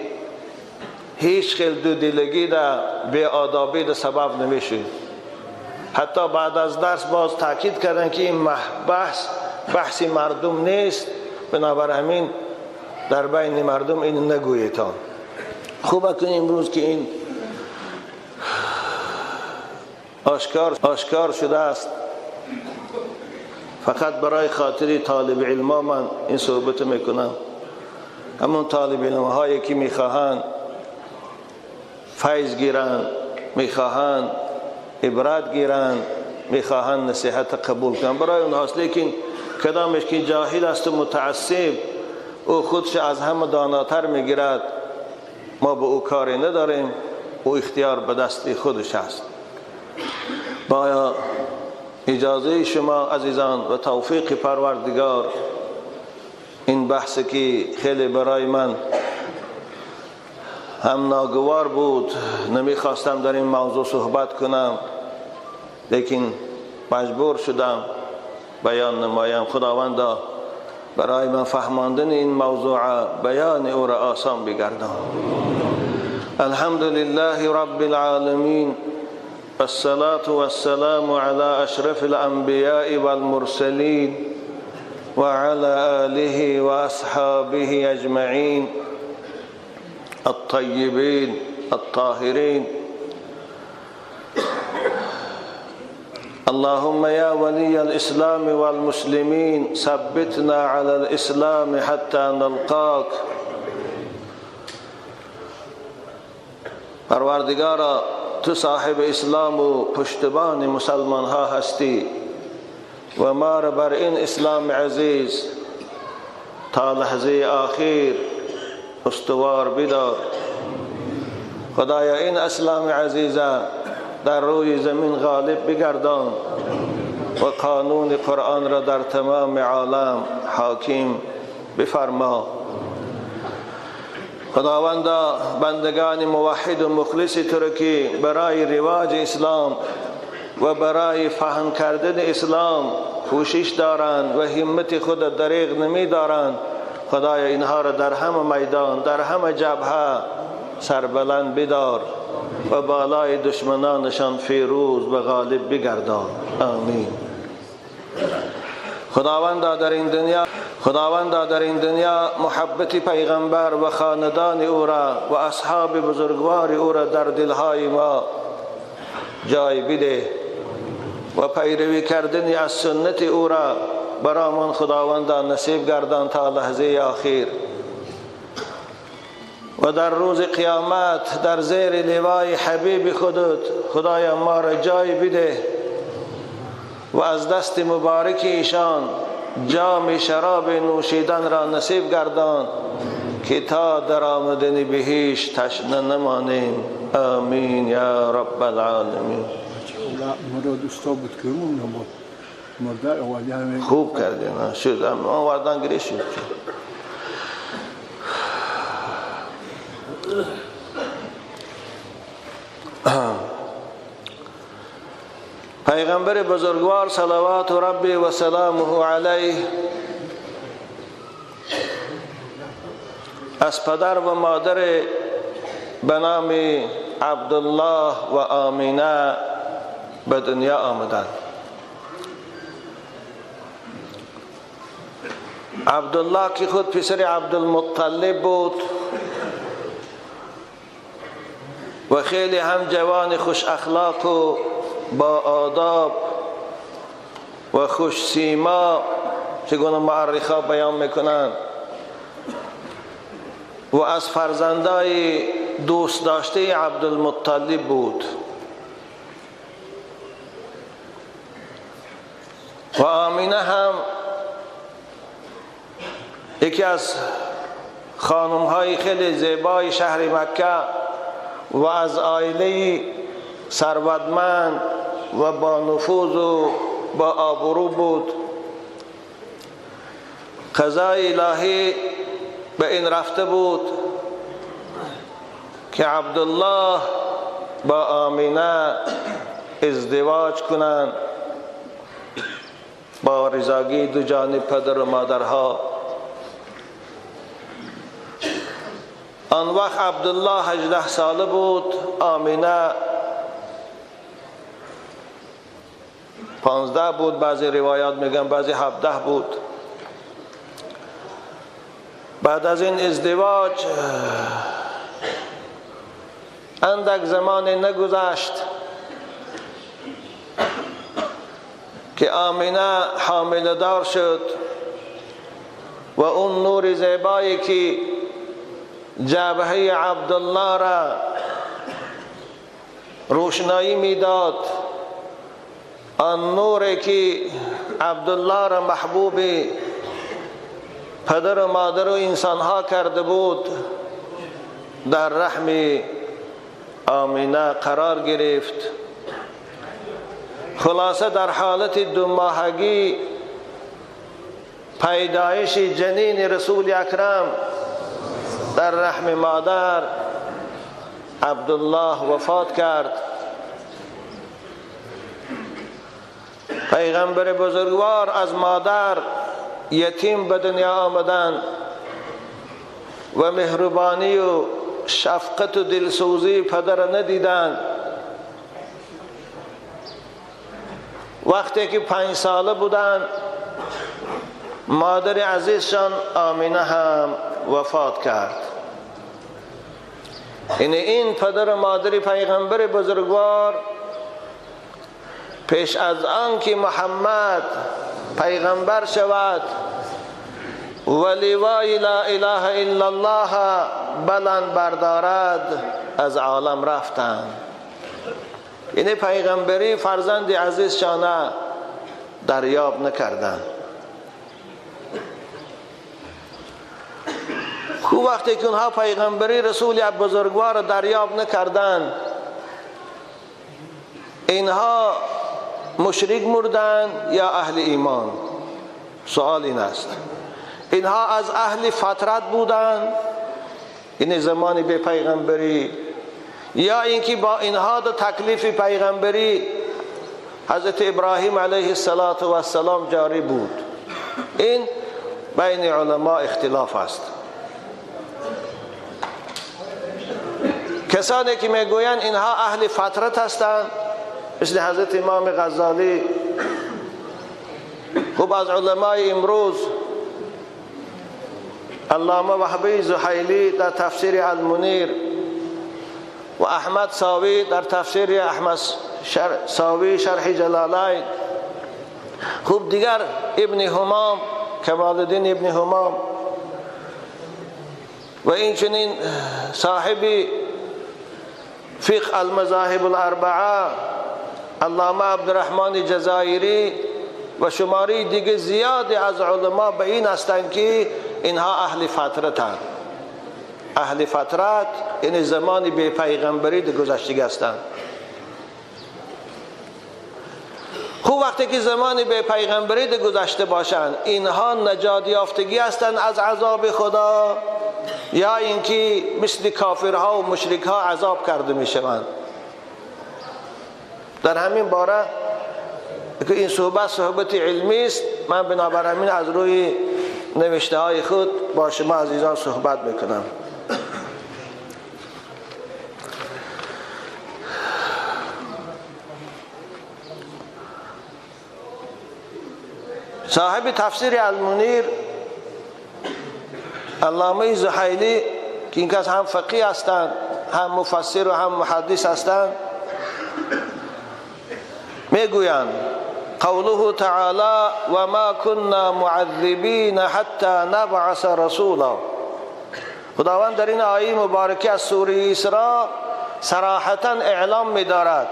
هیچ خیل دو دلگی در بی آدابی در سبب نمیشه. حتی بعد از درس باز تاکید کردن که این بحث مردم نیست، بنابر همین در بین مردم این نگویتان. خوب اکنون امروز که این آشکار شده است، فقط برای خاطر طالب علم من این صحبت میکنم. همون طالب علم هایی که میخواهند فیض گیرند، میخواهند عبرت گیرند، میخواهند نصیحت قبول کنند، برای اونهاست. لیکن کدامش که جاهل است و متعصب، او خودش از همه داناتر میگیرد، ما به او کاری نداریم، او اختیار به دست خودش است. با اجازه شما عزیزان و توفیق پروردگار، این بحث که خیلی برای من هم ناگوار بود، نمیخواستم در این موضوع صحبت کنم، لیکن مجبور شدم بیان نمایم. خداوندا برای من فهماندن این موضوع بیان او را آسان بگردان. الحمد لله رب العالمین، الصلاة والسلام على أشرف الأنبياء والمرسلين وعلى آله وأصحابه أجمعين الطيبين الطاهرين. اللهم يا ولي الإسلام والمسلمين ثبتنا على الإسلام حتى نلقاك. پروردگارا تو صاحب اسلام و پشتبان مسلمان ها هستی و ما را بر این اسلام عزیز تا لحظه آخر استوار بدار. خدایا این اسلام عزیزه در روی زمین غالب بگردان و قانون قرآن را در تمام عالم حاکم بفرما. خداوندا بندگان موحد و مخلص ترکی برای رواج اسلام و برای فهم کردن اسلام کوشش دارند و همت خود دریغ نمی دارند، خدایا اینها را در همه میدان، در همه جبهه سربلند بدار و بالای دشمنانشان فیروز و غالب بگردان. آمین. خداوندا در این دنیا محبت پیغمبر و خاندان او را و اصحاب بزرگوار او را در دلهای ما جای بده و پیروی کردن از سنت او را برامان خداوندا نصیب گردان تا لحظه آخر و در روز قیامت در زیر لوای حبیب خودت خدایا ما را جای بده و از دست مبارک ایشان جام شراب نوشیدن را نصیب گردان که تا در آمدن بهش تشنه نمانیم. آمین یا رب العالمین. خوب کردین شد آوردن گریه شد. پیغمبر بزرگوار صلوات ربی و سلامه علیه از پدر و مادر به نام عبدالله و آمینه به دنیا آمدند. عبدالله که خود پسر عبدالمطلب بود و خیلی هم جوان خوش اخلاق و با آداب و خوش سیما چگونه مورخا بیان میکنند و از فرزندای دوست داشته عبدالمطلب بود و آمینه هم یکی از خانمهای خیلی زیبای شهر مکه و از عائله ثروتمند و با نفوذ و با آبرو بود. قضای الهی به این رفته بود که عبدالله با آمینه ازدواج کنند با رضاگی دو جانب پدر و مادرها. آن وقت عبدالله 18 ساله بود، آمینه 15 بود، بعضی روایات میگن بعضی 17 بود. بعد از این ازدواج اندک زمان نگذشت که آمینه حامله دار شد و اون نور زیبایی که جبهه عبدالله را روشنایی میداد، آن نوری که عبدالله را محبوب پدر و مادر و انسانها کرده بود، در رحم آمینه قرار گرفت. خلاصه در حالت دو ماهگی پیدایش جنین رسول اکرم در رحم مادر عبدالله وفات کرد. پیغمبر بزرگوار از مادر یتیم به دنیا آمدن و مهربانی و شفقت و دلسوزی پدر ندیدند. وقتی که 5 ساله بودند مادر عزیزشان آمینه هم وفات کرد. یعنی این پدر و مادر پیغمبر بزرگوار پیش از آن که محمد پیغمبر شود و لوای لا اله الا الله بلند بردارد از عالم رفتند. یعنی پیغمبری فرزند عزیزشانه دریاب نکردند. خوب وقتی که اونها پیغمبری رسول بزرگوار دریاب نکردند، اینها مشرک مردن یا اهل ایمان؟ سوال این است. اینها از اهل فترت بودند، این زمان به پیغمبری، یا اینکه با اینها دو تکلیف پیغمبری حضرت ابراهیم علیه السلام جاری بود؟ این بین علما اختلاف است. کسانی که میگویند اینها اهل فترت هستند، مثل حضرت امام غزالی، خوب از علمای امروز علامه وهبی زحیلی در تفسیر المنیر و احمد ساوی در تفسیر احمد ساوی شرح جلالین، خوب دیگر ابن همام، کمال الدین ابن همام و این چنین صاحب فقه المذاهب الاربعه علامه عبدالرحمن جزایری و شماری دیگه زیاد از علما به این هستند که اینها اهل فترتند. اهل فترت یعنی زمان بی پیغمبری گذشتگی هستند. خوب وقتی که زمان بی پیغمبری گذشته باشند، اینها نجات یافتگی هستند از عذاب خدا یا اینکه مثل کافرها و مشرکها عذاب کرده میشوند؟ در همین باره که این صحبت صحبت علمی است، من بنابر همین از روی نوشته های خود با شما عزیزان صحبت میکنم. صاحب تفسیر المنیر علامه زحیلی که این کس هم فقیه هستند، هم مفسر و هم محدث هستند، میگویند قوله تعالی و ما كنا معذبین حتی نبعث رسولا. خداوند در این آیه مبارکه از سوره اسراء صراحتا اعلام می‌دارد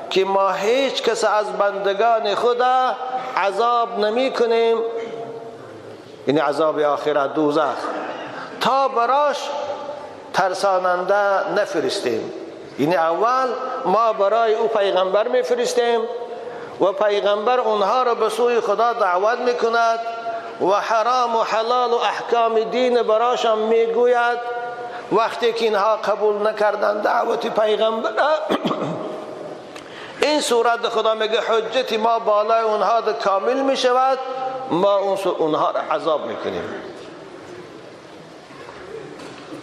که ما هیچ کس از بندگان خدا عذاب نمی کنیم، یعنی عذاب آخرت دوزخ، تا براش ترساننده نفرستیم. یعنی اول ما برای او پیغمبر میفرستیم و پیغمبر اونها را به سوی خدا دعوت میکند و حرام و حلال و احکام دین براشان میگوید. وقتی که اینها قبول نکردن دعوت پیغمبر، این صورت خدا میگه حجت ما بالای اونها کامل میشود، ما اونها را عذاب میکنیم.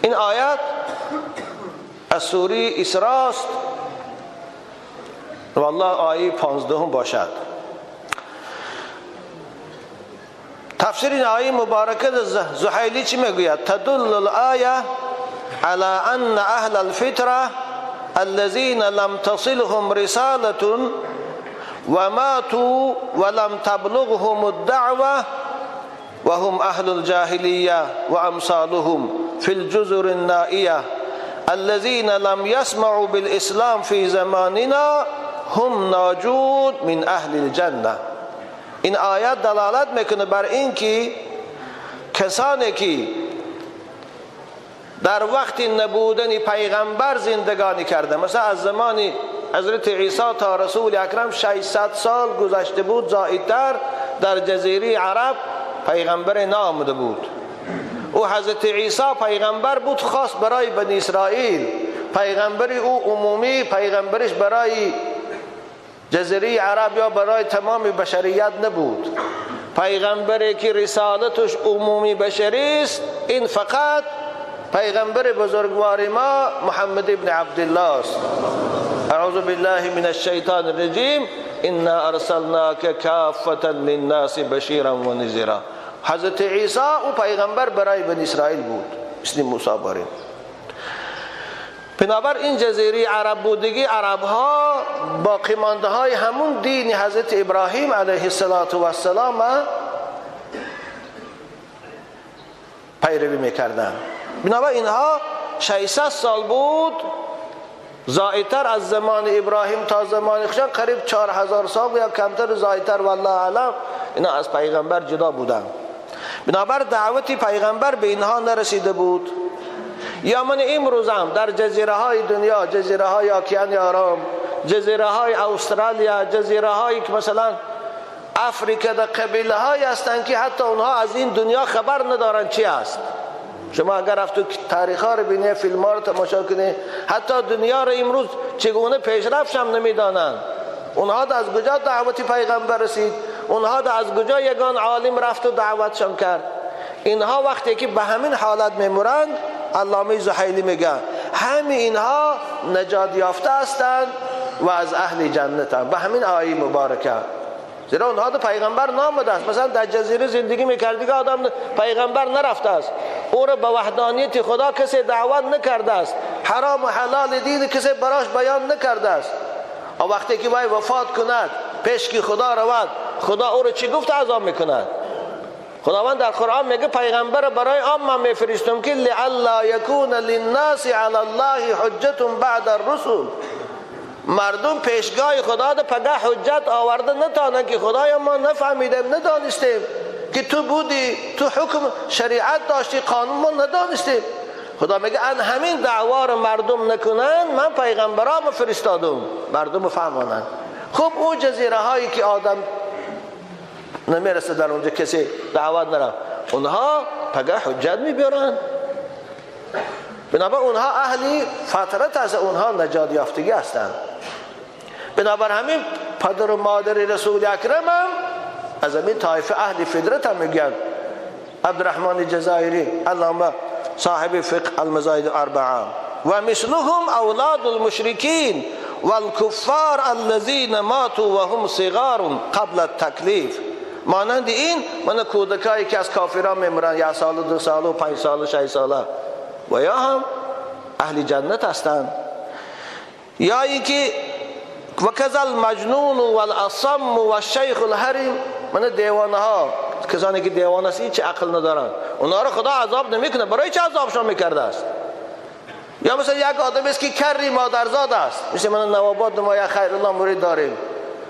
این آیت از سوره اسراء است، والله آیه 15 باشد. تفسیر این آیه مبارکه زحیلی چی میگوید؟ تدل الآیه على ان اهل الفترة الذين لم تصلهم رسالة وماتوا ولم تبلغهم الدعوة وهم أهل الجاهلية وأمثالهم في الجزر النائية الذين لم يسمعوا بالإسلام في زماننا هم ناجون من أهل الجنة. این آیات دلالت میکنه بر اینکه کسانی که در وقت نبودن پیغمبر زندگانی کرده، مثلا از زمان حضرت عیسی تا رسول اکرم 600 سال گذشته بود، زائدتر، در جزیره عرب پیغمبر نامده بود. او حضرت عیسی پیغمبر بود خاص برای بنی اسرائیل، پیغمبری او عمومی، پیغمبرش برای جزیره عرب یا برای تمام بشریت نبود. پیغمبری که رسالتش عمومی بشری است، این فقط پیغمبر بزرگوار ما محمد ابن عبدالله است. اعوذ بالله من الشیطان الرجیم انا ارسلناک کافة للناس بشیرا و نذیرا. حضرت عیسی او پیغمبر برای بنی اسرائیل بود، مثل موسی باریم. بنابر این جزیره عرب بودگی، عرب ها باقی مانده های همون دین حضرت ابراهیم علیه السلام پیروی میکردن. بنابر اینها 600 سال بود، زائدتر از زمان ابراهیم تا زمان خودشان قریب 4000 سال یا کمتر زائدتر، والله اعلم، اینا از پیغمبر جدا بودن. بنابر دعوت پیغمبر به اینها نرسیده بود. یا من امروز هم در جزیره های دنیا، جزیره های اکیان آرام، جزیره های استرالیا، جزیره های که مثلا افریقا، در قبیله های هستند که حتی اونها از این دنیا خبر ندارن چی است. شما اگر رفت تاریخ ها رو بینی، فیلم ها رو تماشا کنی، حتی دنیا رو امروز چگونه پیشرفت هم نمیدانند. اونها از کجا دعوت پیغمبر رسید؟ اونها از کجا یگان عالم رفت و دعوتشان کرد؟ اینها وقتی که به همین حالت میمورند، علامه زحیلی میگه همین اینها نجات یافته هستند و از اهل جنت، به همین آیه مبارکه. زیرا اونها دو پیغمبر نامده است. مثلا در جزیره زندگی میکرد دیگه آدم پیغمبر نرفته است، او را به وحدانیت خدا کسی دعوت نکرده است، حرام و حلال دین کسی براش بیان نکرده است. و وقتی که وی وفات کند، پیش که خدا رود، خدا او را چی گفت عذاب میکند؟ خداوند در قرآن میگه پیغمبر برای عام من میفرستم که لئلا یکون للناس علی الله حجة بعد الرسل. مردم پیشگاه خدا ده پگه حجت آورده نتانند که خدایا ما نفهمیدیم، ندانستیم که تو بودی، تو حکم شریعت داشتی، قانون ما ندانستیم. خدا میگه ان همین دعوا رو مردم نکنن، من پیغمبرام فرستادم مردم فهمانند. خب او جزیره هایی که آدم نمیرسه در اونجا کسی دعوت نره، اونها پگه حجت میبرن. بنابر اونها اهلی فترت از اونها نجات یافتگی هستند. بنابر همین پدر و مادر رسول اکرم هم از همین طایفه اهل فطرت هم میگن. عبدالرحمن جزایری علامه صاحب فقه المذاهب الاربعه، و مثلهم اولاد المشرکین والکفار الذین ماتوا وهم صغار قبل التکلیف. مانند این من کودکایی که از کافران میمرن، 1 سال و 2 سال و 5 سال و 6 ساله، و یا هم اهل جنت هستند. یا اینکه و کذا المجنون والاصم والشیخ الهرم، من دیوانه ها، کسانی که دیوانه است هیچ عقل ندارن، اونها رو خدا عذاب نمیکنه. برای چه عذابشان میکرده است؟ یا مثلا یک آدم است که کری مادرزاد است، مثل من نواباد ما یا خیر الله مرید داریم،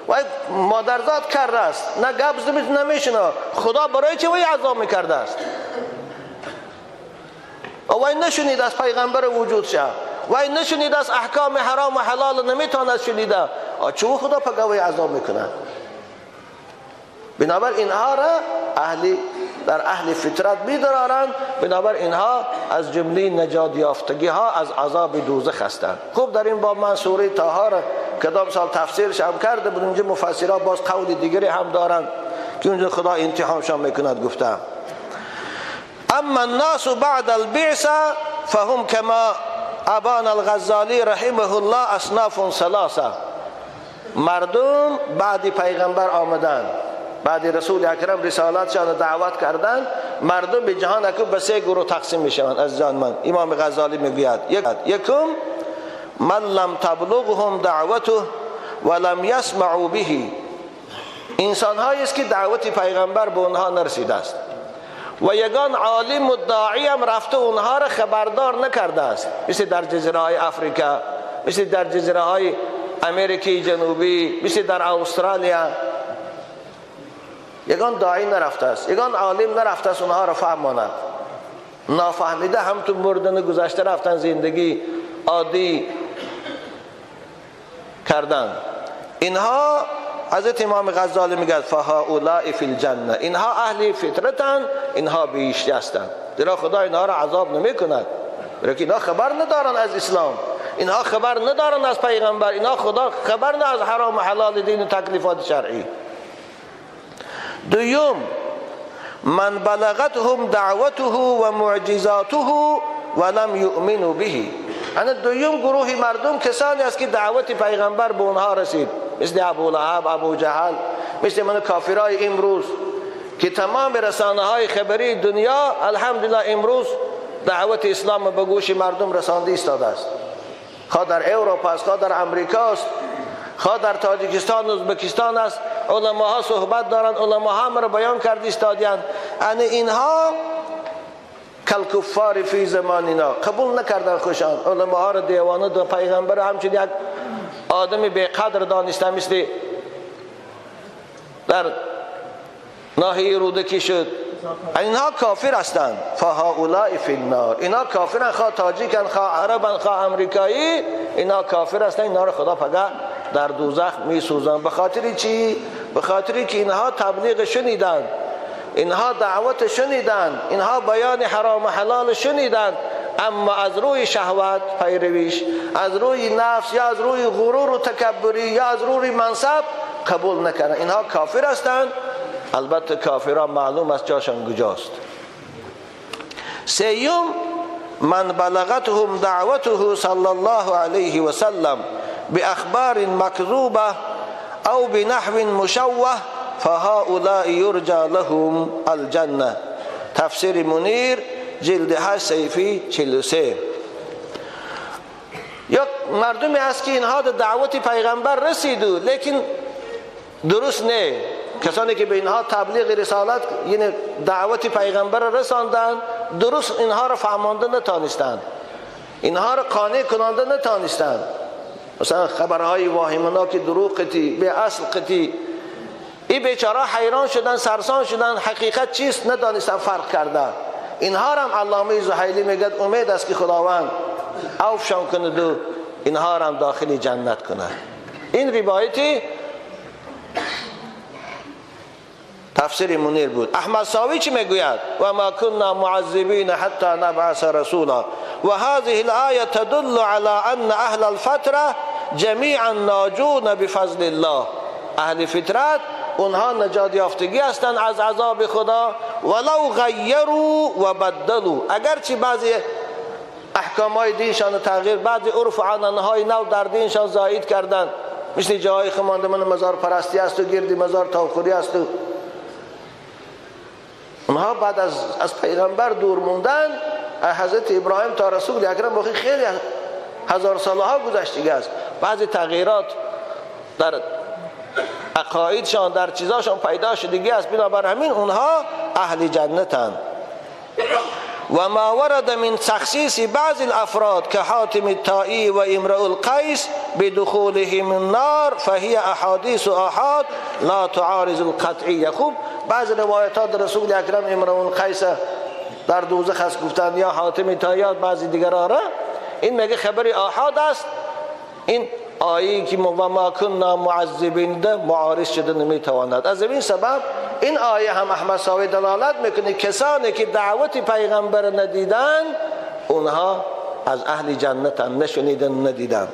و مادرزاد کر است، نه گبز نمیشنه، خدا برای چه وی عذاب میکرده است؟ وی نشنید از پیغمبر وجود شه، وی نشنید از احکام حرام و حلال نمیتواند شنیده، چون خدا پگه وی عذاب میکنه؟ بنابر اینها را اهلی در اهل فطرت میدارند. بنابر اینها از جمله نجات یافتگی ها از عذاب دوزخ هستند. خب در این باب من سوره طه را کدام سال تفسیرش هم کرده بود، اونجا مفسرها باز قول دیگری هم دارند که اونجا خدا امتحانشان میکند. گفته اما الناس بعد البعثه فهم کما ابان الغزالی رحمه الله اصناف ثلاثه. مردم بعد پیغمبر آمدن، بعد رسول اکرم رسالتشان دعوت کردن، مردم به جهان اکو به 3 گروه تقسیم میشوند. از جان من امام غزالی میگوید یکم من لم تبلغهم دعوته ولم یسمعوا به، انسان هایی است که دعوت پیغمبر به اونها نرسیده است و یگان عالم و داعی هم رفته اونها را خبردار نکرده است، مثل در جزیره های افریقا، مثل در جزیره های امریکای جنوبی، مثل در استرالیا، یگان داعی نرفته است، یگان عالم نرفته است اونها را فهماند. نافهمیده هم تو مردن گذشته رفتن، زندگی عادی کردن. اینها حضرت امام غزالی میگه فهؤلاء فی الجنه، اینها اهل فطرتن، اینها بهشتی هستند، زیرا خدا اینها را عذاب نمیکند، برای که اینها خبر ندارن از اسلام، اینها خبر ندارن از پیغمبر، اینها خدا خبر نه از حرام و حلال دین و تکلیفات شرعی. دوم من بلغتهم دعوته و معجزاته ولم یؤمنوا به. انا دوم گروه مردم کسانی است که دعوت پیغمبر به اونها رسید، مثل ابو لهب، ابو جهل، مثل من کافرای امروز که تمام رسانه های خبری دنیا الحمدلله امروز دعوت اسلام به گوش مردم رسانده ایستاده است. خواه در اروپا است، خواه در امریکا است، خواه در تاجیکستان، ازبکستان است، علماها صحبت دارند، علماها هم را بیان کرده ایستادیند. یعنی اینها کالکفار فی زماننا قبول نکردن خوشان علماها را دیوانه و پیغمبر همچون یک آدم بی قدر دانسته، مثل در ناحیه رودکی شد. اینها کافر هستند. فهؤلاء فی النار، اینا کافرن، خواه تاجیکن، خواه عربن، خواه امریکایی، اینا کافر هستند. اینا را خدا پگه در دوزخ میسوزن. به خاطر چی؟ به خاطر که اینها تبلیغ شنیدن، اینها دعوت شنیدن، اینها بیان حرام و حلال شنیدن، اما از روی شهوت پیرویش، از روی نفس یا از روی غرور و تکبری یا از روی منصب قبول نکردن. اینها کافر هستند. البته کافران معلوم است جاشان کجاست. سیوم، من بلغتهم دعوته صلی الله علیه و سلم باخبار مکذوبه او بنحو مشوه فهؤلاء یرجى لهم الجنه. تفسیر منیر جلد 8 صحیفه 43. یک مردمی هست که اینها دعوت پیغمبر رسید لیکن درست نه. کسانی که به اینها تبلیغ رسالت یعنی دعوت پیغمبر رساندن، درست اینها را فهمانده نتانستند، اینها را قانع کننده نتانستند. مثلا خبرهای واهمناک دروغ قطی، به اصل قطی، این بیچاره حیران شدن، سرسان شدن، حقیقت چیست ندانستن، فرق کردن. اینها را هم علامه زحیلی میگد امید است که خداوند عفوشان کند و اینها را هم داخل جنت کند. این روایتی تفسیر منیر بود. احمد ساوی چی میگوید؟ و ما كنا معذبین حتی نبعث رسولا. و هذه الآیه تدل على ان اهل الفتره جمیعا ناجون بفضل الله. اهل فطرت اونها نجات یافتگی هستند از عذاب خدا، ولو غیروا و بدلوا. اگرچه بعضی احکام های دینشان تغییر، بعضی عرف و عنعنه نو در دینشان زاید کردند، مثل جاهای خمانده من مزار پرستی است و گردی مزار تاوخوری است و اونها بعد از پیغمبر دور موندن، حضرت ابراهیم تا رسول اکرم باقی خیلی هزار سالها گذشتگی است. بعضی تغییرات در عقایدشان، در چیزاشان پیدا شدگی است. بنابر همین اونها اهل جنتند. و ما ورد من تخصیص بعض الافراد كحاتم الطائي و امرؤ القیس بدخولهم النار فهي احادیث آحاد لا تعارض القطعیه. خوب بعض روایتات رسول اکرم امرؤ القیس در دوزخ است گفتن، یا حاتم طائی، بعضی دیگران را، این میگه خبر آحاد است. این آیه که و ما کنا معذبین ده معارض شده نمیتواند. از این سبب این آیه هم احمد ساوی دلالت میکنه کسانی که دعوت پیغمبر ندیدن اونها از اهل جنت هم نشنیدن ندیدن.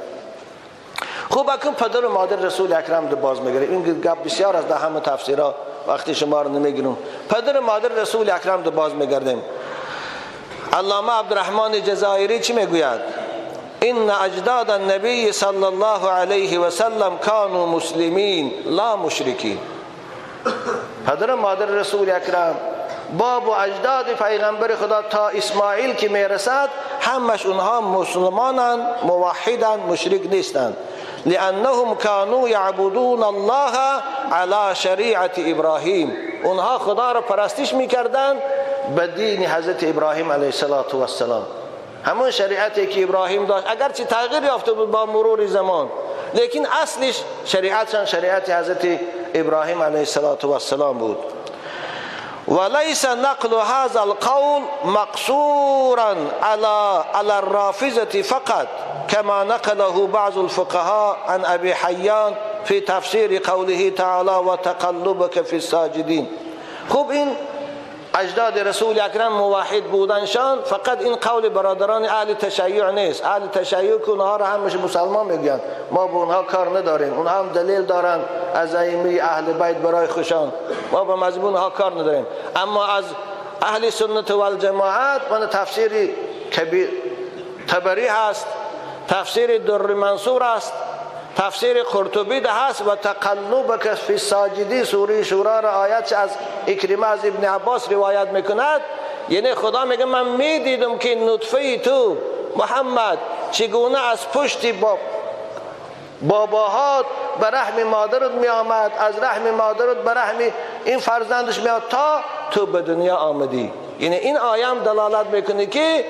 خب اکنون پدر و مادر رسول اکرم رو باز میگیره. این گپ بسیار از ده همه تفسیرها وقتی شما رو نمیگیرم. پدر و مادر رسول اکرم رو باز میگردیم. علامه عبدالرحمن جزایری چی میگوید؟ ان اجداد النبی صلی الله علیه و سلم کانوا مسلمین لا مشرکین. پدر و مادر رسول اکرم، باب و اجداد پیغمبر خدا تا اسماعیل که میرسد همش اونها مسلمانند، موحدند، مشرک نیستند. لانهم كانوا یعبدون الله علی شریعت ابراهیم. اونها خدا را پرستش میکردند به دین حضرت ابراهیم علیه السلام، همون شریعتی که ابراهیم داشت، اگرچه تغییر یافته بود با مرور زمان، لیکن اصلش شریعتشان شریعت حضرت ابراهیم علیه السلام بود. وليس نقل هذا القول مقصورا على الرافضة فقط كما نقله بعض الفقهاء عن أبي حيان في تفسير قوله تعالى وتقلبك في الساجدين. خب این اجداد رسول اکرم موحد بودنشان فقط این قول برادران اهل تشیع نیست. اهل تشیع که اونها را همش مسلمان میگن، ما به اونها کار نداریم، اونها هم دلیل دارن از ائمه اهل بیت برای خوشان، ما به مذهب اونها کار نداریم. اما از اهل سنت و الجماعت من تفسیر کبیر طبری هست، تفسیر در منصور است، تفسیر قرطبی ده هست و تقلبک فی الساجدین سوره شورا را آیت از اکرمه از ابن عباس روایت میکند. یعنی خدا میگه من میدیدم که نطفه تو محمد چگونه از پشت باباهات به رحم مادرت می آمد، از رحم مادرت به رحم این فرزندش می آمد تا تو به دنیا آمدی. یعنی این آیه هم دلالت میکنه که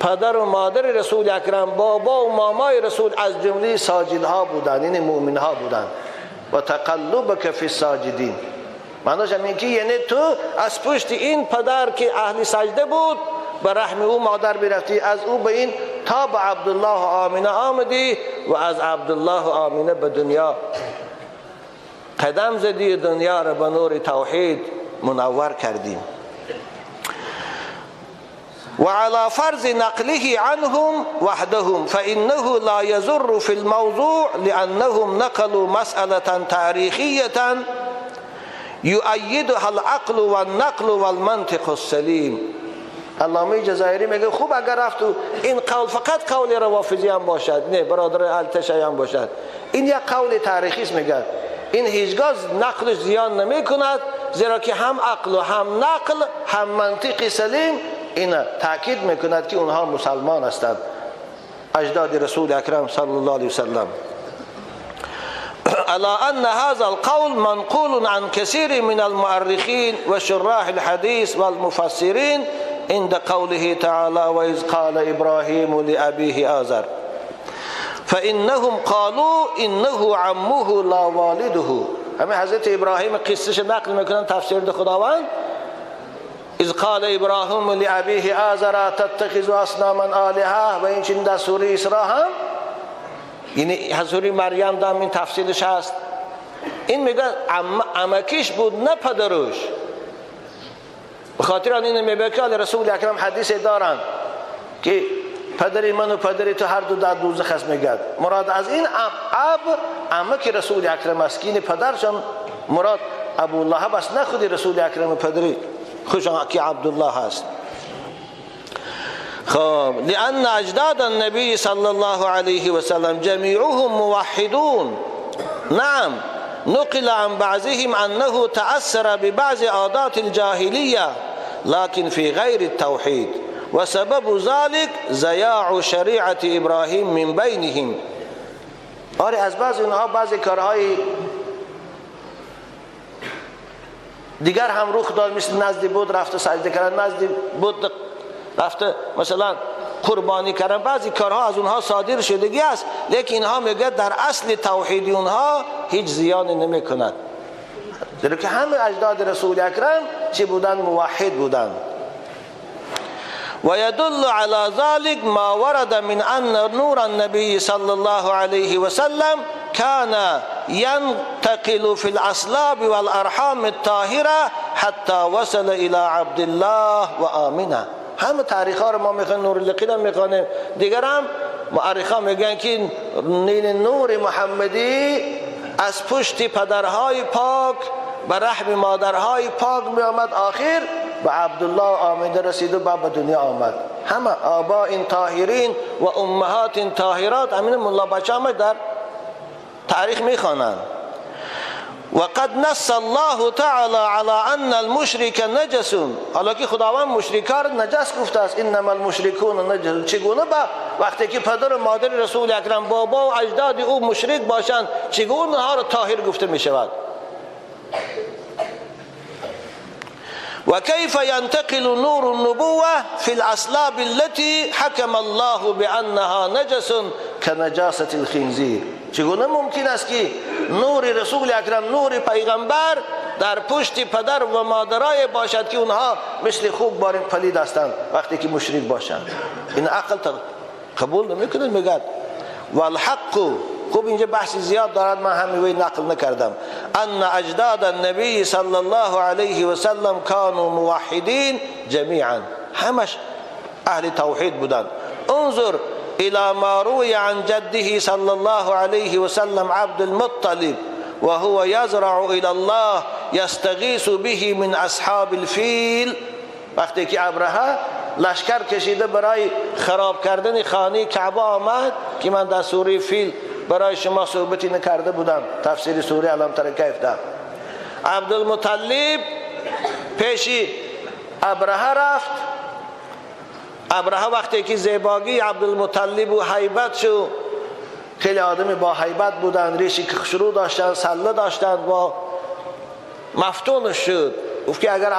پدر و مادر رسول اکرم، بابا و مامای رسول از جمله ساجدها بودند، یعنی مؤمنها بودند. و تقلبک فی الساجدین، معناش هم این که یعنی تو از پشت این پدر که اهل سجده بود به رحم او مادر برفتی، از او به این تا به عبدالله و آمینه آمدی و از عبدالله و آمینه به دنیا قدم زدی، دنیا را به نور توحید منور کردیم. وعلى فرض نقله عنهم وحدهم فإنه لا يضر في الموضوع لأنهم نقلوا مسألة تاريخية يؤيدها العقل والنقل والمنطق السليم. علامه جزایری میگه خوب اگر رفت این قول فقط قول روافضی هم باشد، نه برادر التشیع هم باشد، این یک قول تاریخی است. میگه این هیچگاه نقلش زیان نمی کند، زیرا که هم عقل و هم نقل هم منطق سلیم این تاکید میکند که اونها مسلمان هستند، اجداد رسول اکرم صلی الله علیه وسلم. على أن هذا القول منقول عن كثير من المؤرخين وشراح الحديث والمفسرين عند قوله تعالى وإذ قال إبراهيم لأبيه آزر فإنهم قالوا إنه عمه لا والده. همه حضرت ابراهیم قصهش نقل میکنن تفسیر خداوند، اذ قال ابراهیم لأبيه آزر تتخذ اصناما آلهه، و این چنین در سوره اسراء هم، یعنی سوره مریم دام این تفصیلش هست. این میگه عمکیش بود نه پدرش. به خاطر آن اینو میگه که رسول اکرم حدیث دارن که پدری من و پدری تو هر دو در دوزخ هست. میگه مراد از این اب عمک رسول اکرم است، که پدرشان مراد ابو لهب است، نه خود رسول اکرم پدری خوشان که عبدالله هست. خب لأن اجداد النبي صلى الله عليه وسلم جميعهم موحدون. نعم نقل عن بعضهم أنه تأثر ببعض عادات الجاهلية لكن في غير التوحيد، وسبب ذلك ضياع شريعة إبراهيم من بينهم. آره از بعض اونها بعضی کارهای دیگر هم رخ داد، مثل نزد بود رفته سجده کردن، نزد بود رفته مثلا قربانی کردن، بعضی کارها از اونها صادر شدگی است، لیکن اینها میگه در اصل توحیدی اونها هیچ زیانی نمیکند، زیرا که همه اجداد رسول اکرم چی بودن؟ موحد بودن. و یدل علی ذلك ما ورد من ان نور النبی صلی الله علیه و سلم كان ينتقل في الأصلاب والأرحام الطاهرة حتى وصل إلى عبد الله وآمنه. همه تاریخ ها رو ما میخوانیم، نور الیقین هم میخوانیم، دیگر هم مؤرخ ها میگن که نور محمدی از پشت پدرهای پاک به رحم مادرهای پاک می آمد، آخر به عبدالله آمده رسید و به دنیا آمد. همه آباء طاهرین و امهات طاهرات، همین ملا بچه همه در تاریخ میخوانند. وقد نص الله تعالی على ان المشرك نجس. حالا که خداوند مشرکان را نجس گفته است، انما المشركون نجس. چگونه با وقتی که پدر و مادر رسول اکرم، بابا و اجداد او مشرک باشند، چگونه اونها را طاهر گفته می شود؟ وكيف ينتقل نور النبوة في الأصلاب التي حكم الله بأنها نجس كنجاسة الخنزير. چگونه ممکن است که نور رسول اکرم، نور پیغمبر در پشت پدر و مادرای باشد که اونها مثل خوب بارین پلید هستند وقتی که مشرک باشند؟ این عقل قبول نمیکنه. میگه والحق، خوب اینجا بحث زیاد دارد، من همین نقل نکردم. ان اجداد النبی صلی الله علیه و سلم کانوا موحدین جمیعا، همش اهل توحید بودند. انظر الى ما روی عن جده صلی الله علیه و سلم عبد المطلب وهو یزرع الى الله یستغیث به من اصحاب الفیل. وقتی که ابرهه لشکر کشیده برای خراب کردن خانه کعبه آمد که من در سوره فیل برای شما صحبتی نکرده بودم، تفسیر سوره علم تر کیف ده. عبدالمطلب پیشی ابرهه رفت، ابرهه وقتی که زیباگی عبدالمطلب و هیبت شو، خیلی آدمی با هیبت بودن، ریشی که شروع داشتن، سله داشتن، با مفتون شد. گفت که اگر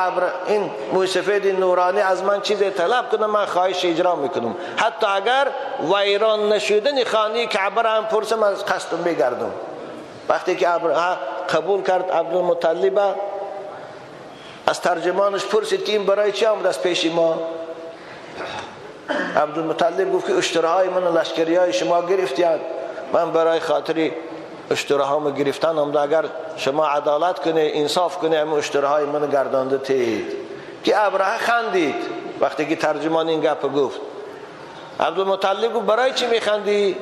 این موی سفید نورانی از من چیزی طلب کنه، من خواهش اجرا میکنم، حتی اگر ویران نشدن خانه کعبه را هم پرسم از قصدم بگردم. وقتی که ابرهه قبول کرد عبدالمطلب، از ترجمانش پرسید که این برای چی آمد از پیش ما؟ عبدالمطلب گفت که اشترهای من و لشکری های شما گرفتید، من برای خاطر اشترهامو گرفتن آمده، اگر شما عدالت کنه، انصاف کنه، همه اشترهای منو گردانده تید. که ابرهه خندید وقتی که ترجمان این گپ گفت. عبدالمطلب گفت برای چی میخندی؟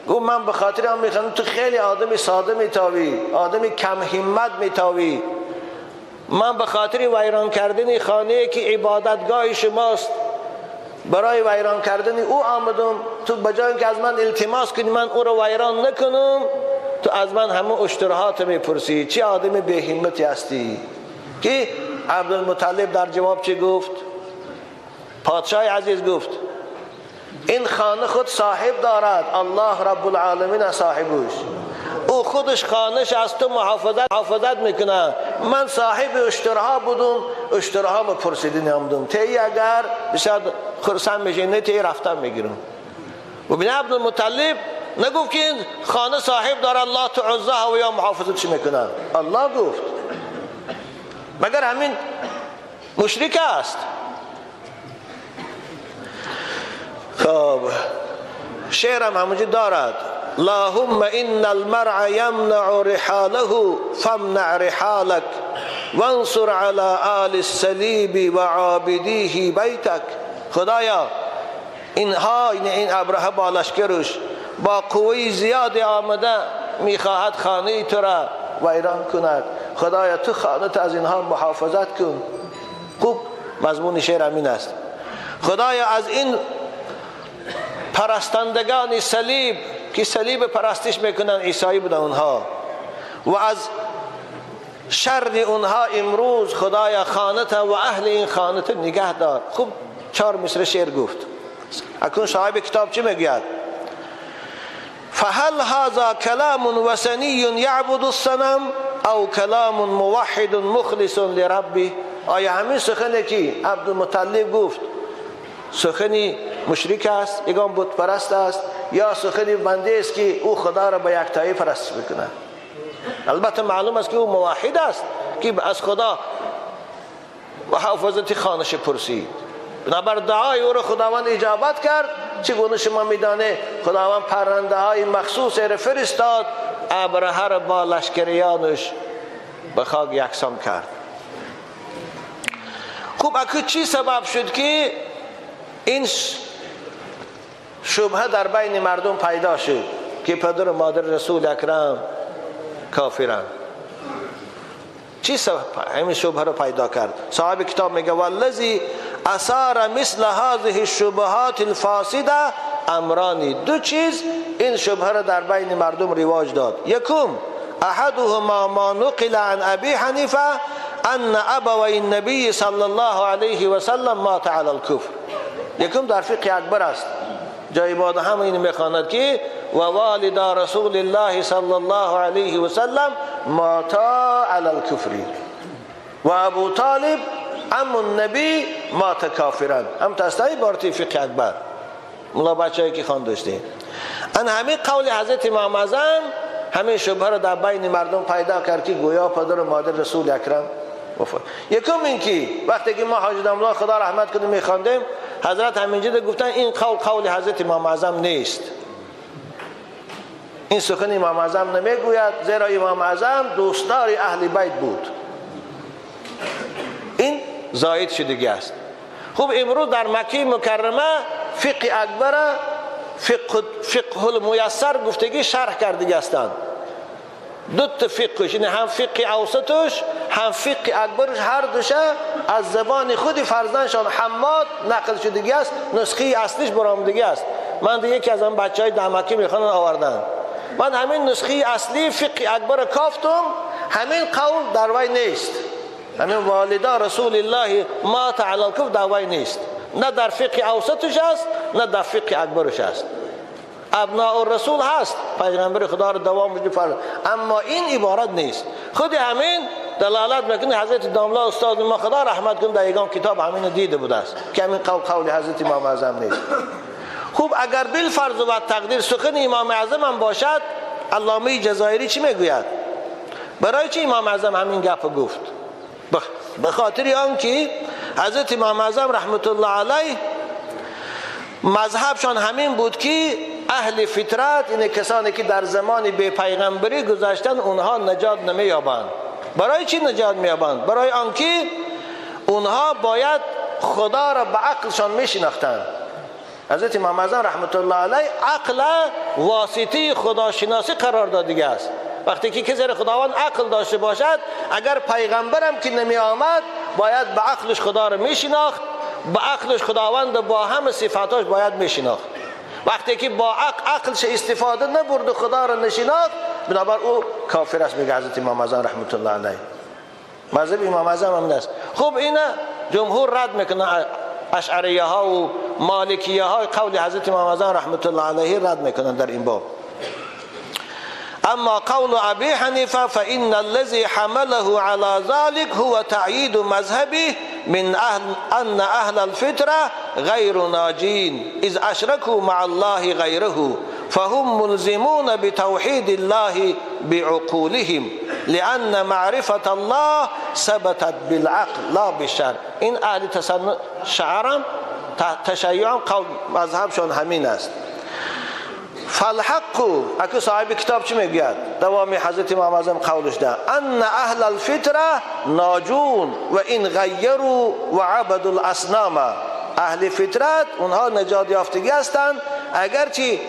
گفت من به خاطر هم میخندم، تو خیلی آدمی ساده میتاوی، آدمی کم همت میتاوی، من به خاطر ویران کردن خانه که عبادتگاه شماست، برای ویران کردن او آمدم، تو بجای اینکه از من التماس کنی من او رو ویران نکنم، تو از من همه اشترهات میپرسی، چه آدم به همتی هستی؟ که عبدالمطلب در جواب چی گفت؟ پادشاه عزیز گفت این خانه خود صاحب دارد، الله رب العالمین صاحبش، او خودش خانهش از تو محافظت میکنه، من صاحب اشترها بودم، اشترها ما پرسیده نمودم، تی اگر بسیار خرسند میشه نه تی رفتن میگیرم. ببین عبدالمطلب نگفت که این خانه صاحب داره الله تو عزه و یا محافظتش میکنه، الله گفت. مگر همین مشرک است؟ خب شعرم همونجا دارد، اللهم ان المرء يمنع رحاله فامنع رحالك وانصر على آل الصليب وعابديه بیتک. خدایا اینها، این ابرهه با لشکرش با قوه زیاد آمده میخواهد خانه تو را ویران کند، خدایا تو خانه از اینها محافظت کن. خوب مضمون شعر همین است. خدایا از این پرستندگان صلیب که صلیب پرستش میکنن، عیسایی بودن اونها، و از شر اونها امروز خدایا خانه و اهل این خانه نگه دار. خوب 4 مصرع شعر گفت. اکنون صاحب کتاب چی میگوید؟ فهل هذا کلام وثنی یعبد الصنم او کلام موحد مخلص لربه؟ آیا همین سخنی که عبدالمطلب گفت سخنی مشرک است، یگان بت پرست است، یا سخنی بنده است که او خدا را به یکتایی پرستش میکنه؟ البته معلوم است که او موحد است که از خدا محافظت خانش پرسید. بنابر دعای او را خداوند اجابت کرد. چگونه شما میدانه خداوند پرنده های مخصوص را فرستاد، ابرهه را با لشکریانش به خاک یکسان کرد. خب اکنون چی سبب شد که این شبهه در بین مردم پیدا شد که پدر و مادر رسول اکرم کافرند؟ چی سبب همین شبهه رو پیدا کرد؟ صاحب کتاب میگه والذی اثار مثل هذه الشبهات الفاسده امرانی. دو چیز این شبهه رو در بین مردم رواج داد. یکم احدهما ما نقل عن ابی حنیفه ان ابوی النبی صلی الله علیه و سلم مات علی الکفر. یکم در فقه اکبر است، جای بعد هم این میخواند که و والدا رسول الله صلی الله علیه و سلم ماتا علی الکفر و ابو طالب عم النبی مات کافرا. هم تستایی بارتی فقه اکبر ملا بچه‌ای که خوان داشته. ان همین قول حضرت امام اعظم همین شبهه را در بین مردم پیدا کرد که گویا پدر و مادر رسول اکرم وفات. یکم این که وقتی که ما حاج داملا خدا رحمت کنه میخواندیم، حضرت همینجا گفتن این قول قول حضرت امام اعظم نیست، این سخن امام اعظم نمیگوید، زیرا امام اعظم دوستدار اهل بیت بود. این زاید شدگی است. خب امروز در مکه مکرمه فقه اکبر فقه المیسر گفتگی شرح کردگی هستند. دو تا فقهش، یعنی هم فقه اوسطش هم فقه اکبرش، هر دوشه از زبان خود فرزندشان حماد نقل شدگی است، نسخه اصلیش برآمدگی است. من دیگه یکی از آن بچهای دمکی میخوان آوردن، من همین نسخه اصلی فقه اکبر کافتم، همین قول در وی نیست، همین والدا رسول الله مات علی الکفر در وی نیست. نه در فقه اوسطش است، نه در فقه اکبرش است. ابناء الرسول هست، پیغمبر خدا رو دوام میده، اما این عبارت نیست. خود همین دلالت میکنه. حضرت داملا استاد ما خدا رحمت کنه در یگان کتاب همین دیده بوده است که همین قول قول حضرت امام اعظم نیست. خوب اگر بالفرض و تقدیر سخن امام اعظم هم باشد، علامه جزایری چی میگوید؟ برای چی امام اعظم همین گپ گفت؟ به خاطر آنکه حضرت امام اعظم رحمت الله علیه مذهبشان همین بود که اهل فطرت، این کسانی که در زمان بی پیغمبری گذشتن، اونها نجات نمییابند. برای چی نجات مییابند؟ برای آنکه اونها باید خدا را به عقلشان میشناختند. حضرت امام اعظم رحمت الله علیه عقل واسطه خداشناسی قرار داده است. وقتی که کسی خداوند عقل داشته باشد، اگر پیغمبرم که نمی آمد، باید به عقلش خدا را میشناخت، به عقلش خداوند با همه صفاتاش باید میشناخت. وقتی که با عقلش استفاده نبرد و خدا را نشناخت، بنابر او کافر است، میگه حضرت امام اعظم رحمت الله علیه. مذهب امام اعظم هم است. خب اینا جمهور رد میکنه، اشعریه ها و مالکیه ها قول حضرت امام اعظم رحمت الله علیه رد میکنن در این باب. اما قول ابي حنیفه فان الذي حمله على ذلك هو تأیید مذهبه من اهل ان اهل الفطره غیر ناجین اذ اشركوا مع الله غیره فهم ملزمون بتوحید الله بعقولهم لان معرفة الله ثبتت بالعقل لا بالشرع. این اهل تسنن شعرم تشیع قول مذهبشون همین است. فالحق، اکو صاحب کتاب چی میگوید؟ دوامی حضرت امام اعظم قولش ده ان اهل الفطره ناجون و این غیروا و عبدوا الاصنام. اهل فطرت اونها نجات یافتگی هستند، اگرچه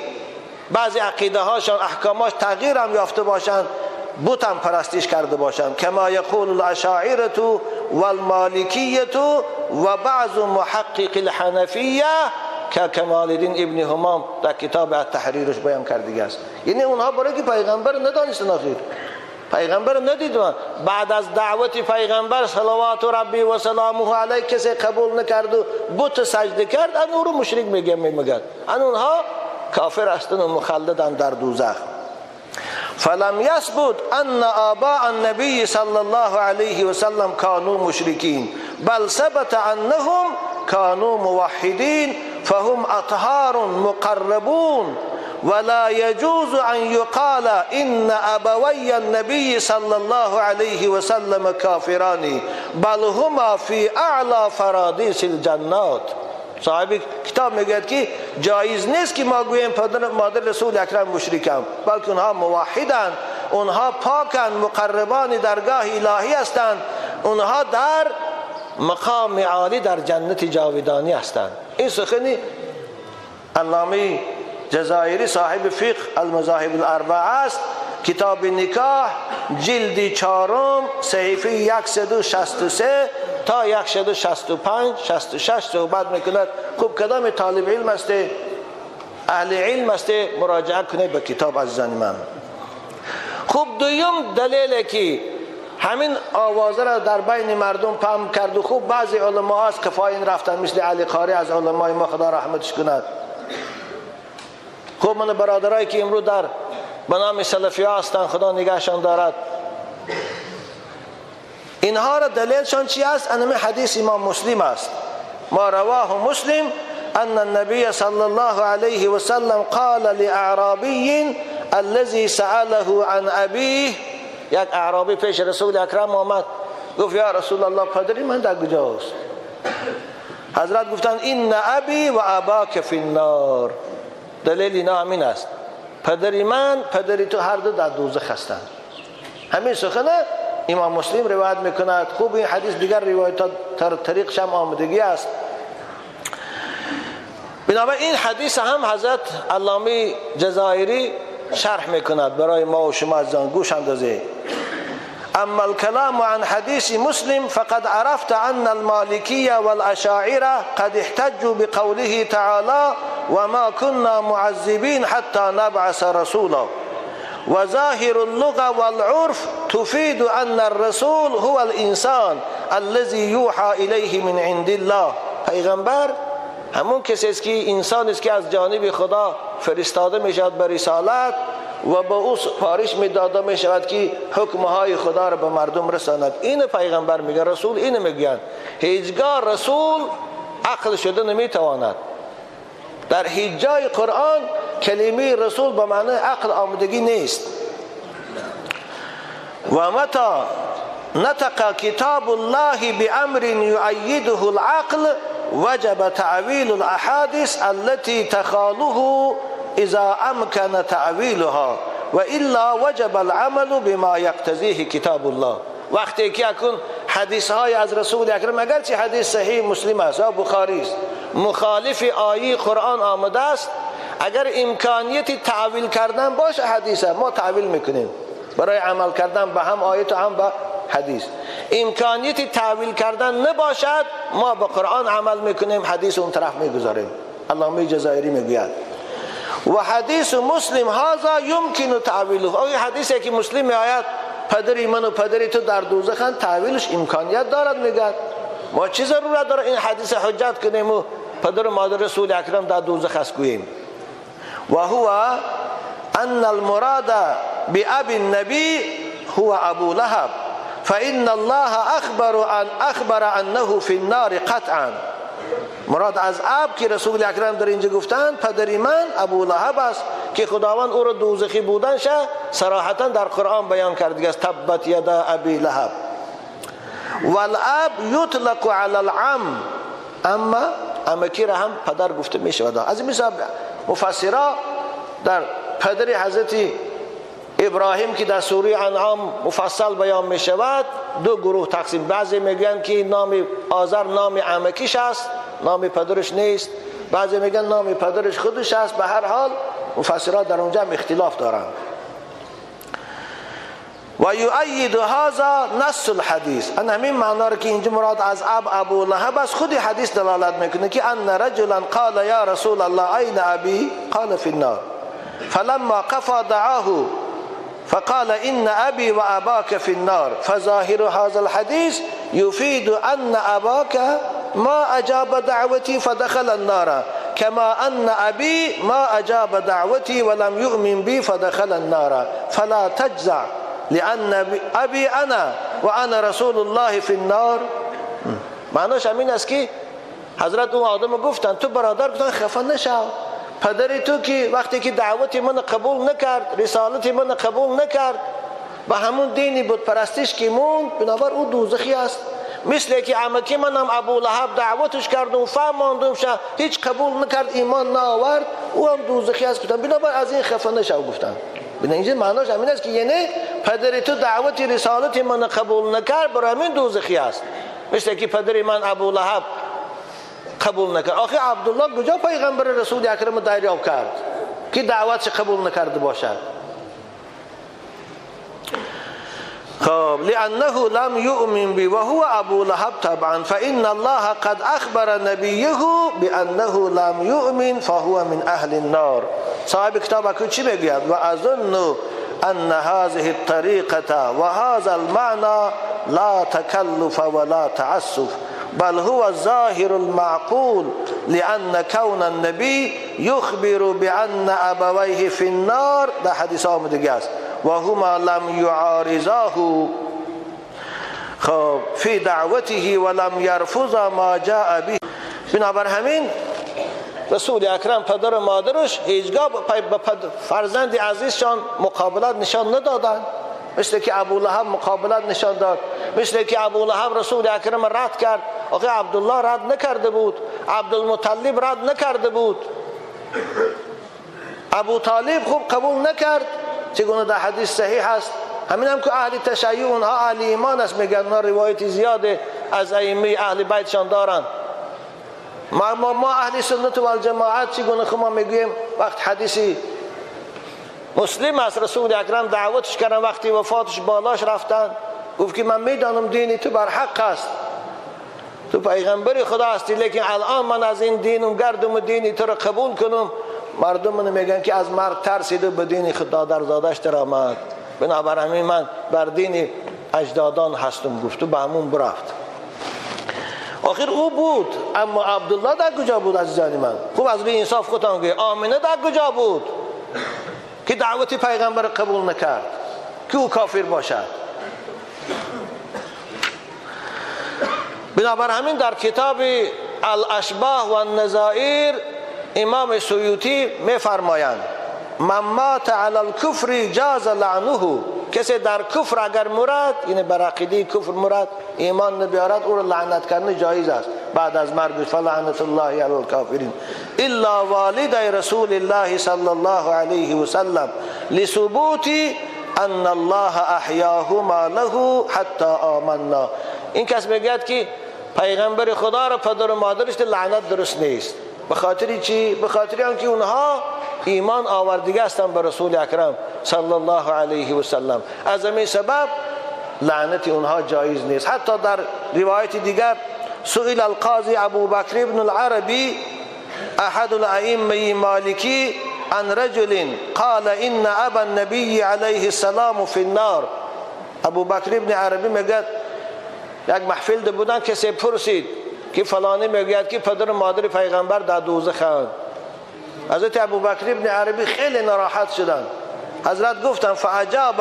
بعضی عقیده هاشان احکاماش تغییر هم یافته باشند، بت هم پرستش کرده باشند، کما یقول الاشاعره والمالکیه و بعض محقق الحنفیه که کمال الدین ابن همام در کتاب التحریرش بیان کرده است. یعنی اونها برای که پیغمبر ندانستن، آخر پیغمبر ندیدن، بعد از دعوت پیغمبر صلوات ربی و سلامه علیه کسی قبول نکرد و بت سجده کرد، ان او رو مشرک میگه، میگن ان اونها کافر هستند و مخلدن در دوزخ. فلم يثبت ان آباء النبي صلى الله عليه وسلم كانوا مشركين بل ثبت انهم كانوا موحدين فهم اطهار مقربون ولا يجوز ان يقال ان ابوي النبي صلى الله عليه وسلم كافران بل هما في اعلى فراديس الجنات. صاحب کتاب میگوید که جایز نیست که ما گوییم پدر مادر رسول اکرم مشرکم، بلکه اونها موحدند، اونها پاکند، مقربان درگاه الهی هستند، اونها در مقام عالی در جنت جاودانی هستند. این سخنی علامه جزایری صاحب فقه المذاهب الاربعه است. کتاب نکاح جلد 4 صحیفه 163 تا 165 66 صحبت میکند. خوب کدام طالب علم است، اهل علم است، مراجعه کنه به کتاب عزیزان من. خوب دویم دلیل که همین آوازه را در بین مردم پهن کرد و خوب بعضی علما از قفای این رفتن، مثل علی قاری از علمای ما خدا رحمتش کند. خوب من برادرایی که امروز در به نام سلفی ها هستند، خدا نگهشان دارد، اینها را دلیلشان چی است؟ انمی حدیث امام مسلم است، ما رواه مسلم ان النبي صلى الله عليه وسلم قال لأعرابي الذي سأله عن أبيه. یک اعرابی پیش رسول اکرم آمد، گفت یا رسول الله پدری من در کجاست؟ حضرت گفتند ان ابی و اباک فی النار. دلیل اینا همین است، پدری من پدری تو هر دو در دوزخ هستند. همین سخنه امام مسلم روایت میکند. خوب این حدیث دیگر روایت طریقش هم آمدگی است. بنابراین این حدیث هم حضرت علامه جزایری شرح میکند برای ما و شما عزیزان، گوش اندازه. اما الكلام عن حديث مسلم فقد عرفت ان المالكية والأشاعرة قد احتجوا بقوله تعالى وما كنا معذبين حتى نبعث رسولا. وظاهر اللغة والعرف تفيد أن الرسول هو الإنسان الذي يوحى إليه من عند الله. پیغمبر همون کسی است که انسان است که از جانب خدا فرستاده می شود به رسالت و به او سفارش می داده می شود که حکمهای خدا را به مردم رساند. این پیغمبر میگه، رسول اینو میگن. هیچگاه رسول عقل شده نمیتواند. در هیچ جای قرآن کلمه رسول به معنی عقل آمدگی نیست. و متى نطق کتاب الله بأمر یؤیده العقل وجب تعویل الاحادیث التي تخاله اذا امکن تعویلها و الا وجب العمل بما یقتضیه کتاب الله. وقتی که اکنون حدیث های از رسول اکرم، اگرچه حدیث صحیح مسلم است یا بخاری است، مخالف آیه قرآن آمده است، اگر امکانیت تعویل کردن باشه حدیث ما تعویل میکنیم برای عمل کردن به هم آیت و هم به حدیث. امکانیت تعویل کردن نباشد، ما به قرآن عمل میکنیم، حدیث اون طرف میگذاریم. علامه جزایری میگوید و حدیث مسلم هذا یمکن تعویله. آیا حدیثی که مسلم میآید پدری من و پدری تو در دوزخن، تعویلش امکانیت دارد. میگه ما چه ضرورت داره این حدیث حجت کنیم و پدر و مادر رسول اکرم در دوزخ است گوییم؟ و هو ان المراد بأبي النبي هو ابو لهب فإن الله اخبر انه في النار قطعا. مراد از اب که رسول اکرم در اینجا گفتند پدری من ابو لهب است که خداوند او را دوزخی بودنش صراحتا در قرآن بیان کرده است، تبت یدا ابی لهب. والاب یطلق علی العم، اما امکی را هم پدر گفته می شود. از این مثال مفسرا در پدر حضرت ابراهیم که در سوره انعام مفصل بیان می شود دو گروه تقسیم. بعضی میگن که نام آذر نام عمکیش است، نام پدرش نیست. بعضی میگن نام پدرش خودش است. به هر حال مفسرات در اونجا هم اختلاف دارند. و یؤید هذا نص الحدیث. ان همین معنا رو که اینجا مراد از اب ابو لهب است، خود حدیث دلالت میکنه که ان رجلا قال یا رسول الله این ابی قال فی النار فلما قفا دعاه فقال إن أبي وأباك في النار. فظاهر هذا الحديث يفيد أن أباك ما أجاب دعوتي فدخل النار كما أن أبي ما أجاب دعوتي ولم يؤمن بي فدخل النار فلا تجزع لأن أبي أنا وأنا رسول الله في النار. معناش همین است که حضرت اون آدم گفتن تو برادر، گفتن خفه نشو، پدر تو که وقتی که دعوت من قبول نکرد، رسالت من قبول نکرد، به همون دینی بود پرستش که موند، بنابر او دوزخی است. مثل که عمکی منم ابو لهب دعوتش کردم و فهماندم شه، هیچ قبول نکرد، ایمان نآورد، او هم دوزخی است. گفتم بنابر از این خفه نشو. گفتم اینجا معناش همین است که یعنی پدر تو دعوت رسالت من قبول نکرد، برای همین دوزخی است. مثل که پدر من ابو لهب قبول نکرد. آخه عبدالله کجا پیغمبر رسول اکرم دریافت کرد که دعوتش قبول نکرده باشد؟ خب لأنه لم يؤمن بي وهو ابو لهب طبعا فإن الله قد اخبر نبيه بأنه لم يؤمن فهو من اهل النار. صاحب کتاب اکنون چی میگوید؟ و اظن ان هذه الطریقة وهذا المعنى لا تکلف ولا تعسف بل هو الظاهر المعقول لأن كون النبي يخبر بأن أبويه في النار. ده حدیث آمده است. وهما لم يعارضاه خب في دعوته ولم يرفض ما جاء به. بنابر همین رسول اکرم پدر و مادرش هیچگاه به فرزند عزیزشان مقابلت نشان ندادند، مثل که ابو لهب مقابلت نشان داد، مثل که ابو لهب رسول اکرم رد کرد. آخه عبدالله رد نکرده بود، عبدالمطلب رد نکرده بود، ابو طالب خوب قبول نکرد، چگونه در حدیث صحیح هست. همین هم که اهل تشیع اونها اهل ایمان است میگن، اونها روایت زیاده از ائمه اهل بیتشان دارن. ما اهل سنت و الجماعت چگونه خب ما میگوییم وقت حدیثی مسلم است، رسول اکرم دعوتش کردن، وقتی وفاتش بالاش رفتن، گفت که من میدانم دینی تو بر حق است، تو پیغمبر خدا هستی، لیکن الان من از این دینم گردم و دینی تو رو قبول کنم. مردم من میگن که از مرگ ترسید و به دین خدا در زادش در آمد، بنابراین من بر دین اجدادان هستم. گفت و به همون برفت. آخر او بود، اما عبدالله در کجا بود عزیزان من؟ خوب از روی انصاف خودتان گوید، آمنه در کجا بود که دعوت پیغمبر قبول نکرد که او کافر باشد؟ بنابر همین در کتاب الاشباه و النظائر امام سیوطی میفرمایند من مات علی الکفر جاز لعنه، کسی در کفر اگر مرد، یعنی بر عقیده کفر مرد، ایمان نبیارد، او را لعنت کردن جایز است بعد از مرگش. فلعنت الله علی الکافرین الا والد رسول الله صلی الله علیه و سلم لثبوت ان الله احیاهما له حتی آمنا. این کس میگوید که پیغمبر خدا را پدر و مادرش لعنت درست نیست. به خاطر چی؟ به خاطر آنکه اونها ایمان آوردگی هستند به رسول اکرم صلی الله علیه و سلم، از همین سبب لعنت اونها جایز نیست. حتی در روایت دیگر سئل القاضی ابو بکر ابن العربی احد الائمه مالکی عن رجل قال ان ابا النبی علیه السلام فی النار. ابو بکر ابن عربی میگه یک محفل بودن، کسی پرسید که فلانی میگوید که پدر و مادر پیغمبر در دوزخند. حضرت ابوبکر ابن عربی خیلی ناراحت شدند. حضرت گفتند فعجاب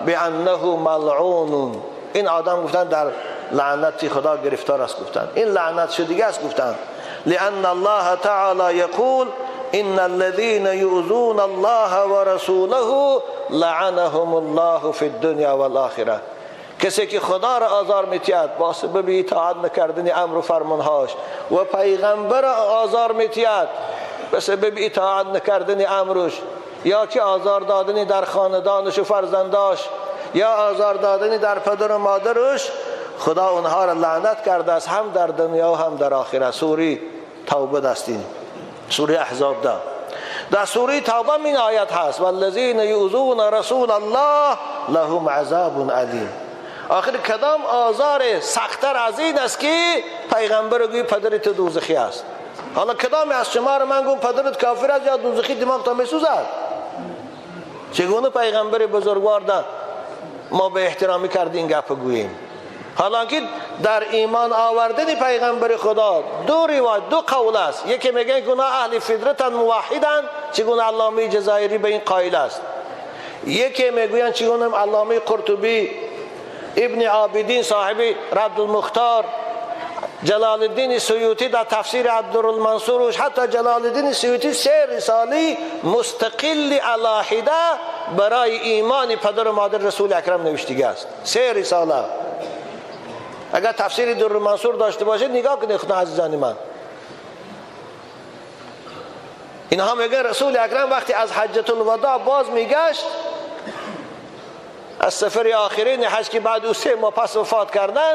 بانه ملعون، این آدم گفتند در لعنت خدا گرفتار است، گفتند این لعنت شدگی است، گفتند لان الله تعالی یقول ان الذين یؤذون الله ورسوله لعنهم الله فی الدنیا والآخرة. کسی که خدا را آزار میتید با سبب اطاعت نکردن امر و فرمانهاش و پیغمبر را آزار میتید به سبب اطاعت نکردن امرش، یا که آزار دادن در خاندانش و فرزنداش، یا آزار دادن در پدر و مادرش، خدا اونها را لعنت کرده است هم در دنیا و هم در آخرت. سوره توبه دستین، سوره احزاب ده. در سوره توبه این آیت هست والذین یؤذون رسول الله لهم عذاب علیم. آخر کدام آزار سخت‌تر از این است که پیغمبر گوی پدرت دوزخی است؟ حالا کدام از شما رو من گویم پدرت کافر است یا دوزخی، دماغ تا میسوزد؟ چگونه پیغمبر بزرگوار ده ما به احترامی کرد این گپ گوییم؟ حالا که در ایمان آوردن پیغمبر خدا دو روایت، دو قول است. یکی میگن که اونا اهل فطرتن، موحدن، چگونه علامه جزایری به این قائل است. یکی میگویند چگونه علامه قرطبی، ابن عابدین صاحب رد المختار، جلال الدین سیوطی در تفسیر عبدالمنصورش، حتی جلال الدین سیوطی سه رساله مستقل علاحده برای ایمان پدر و مادر رسول اکرم نوشته است. سه رساله. اگر تفسیر در منصور داشته باشید نگاه کنید خدا عزیزان من. اینها میگن رسول اکرم وقتی از حجة الوداع باز میگشت، از سفر آخرین حج که بعد او 3 ماه پس وفات کردن،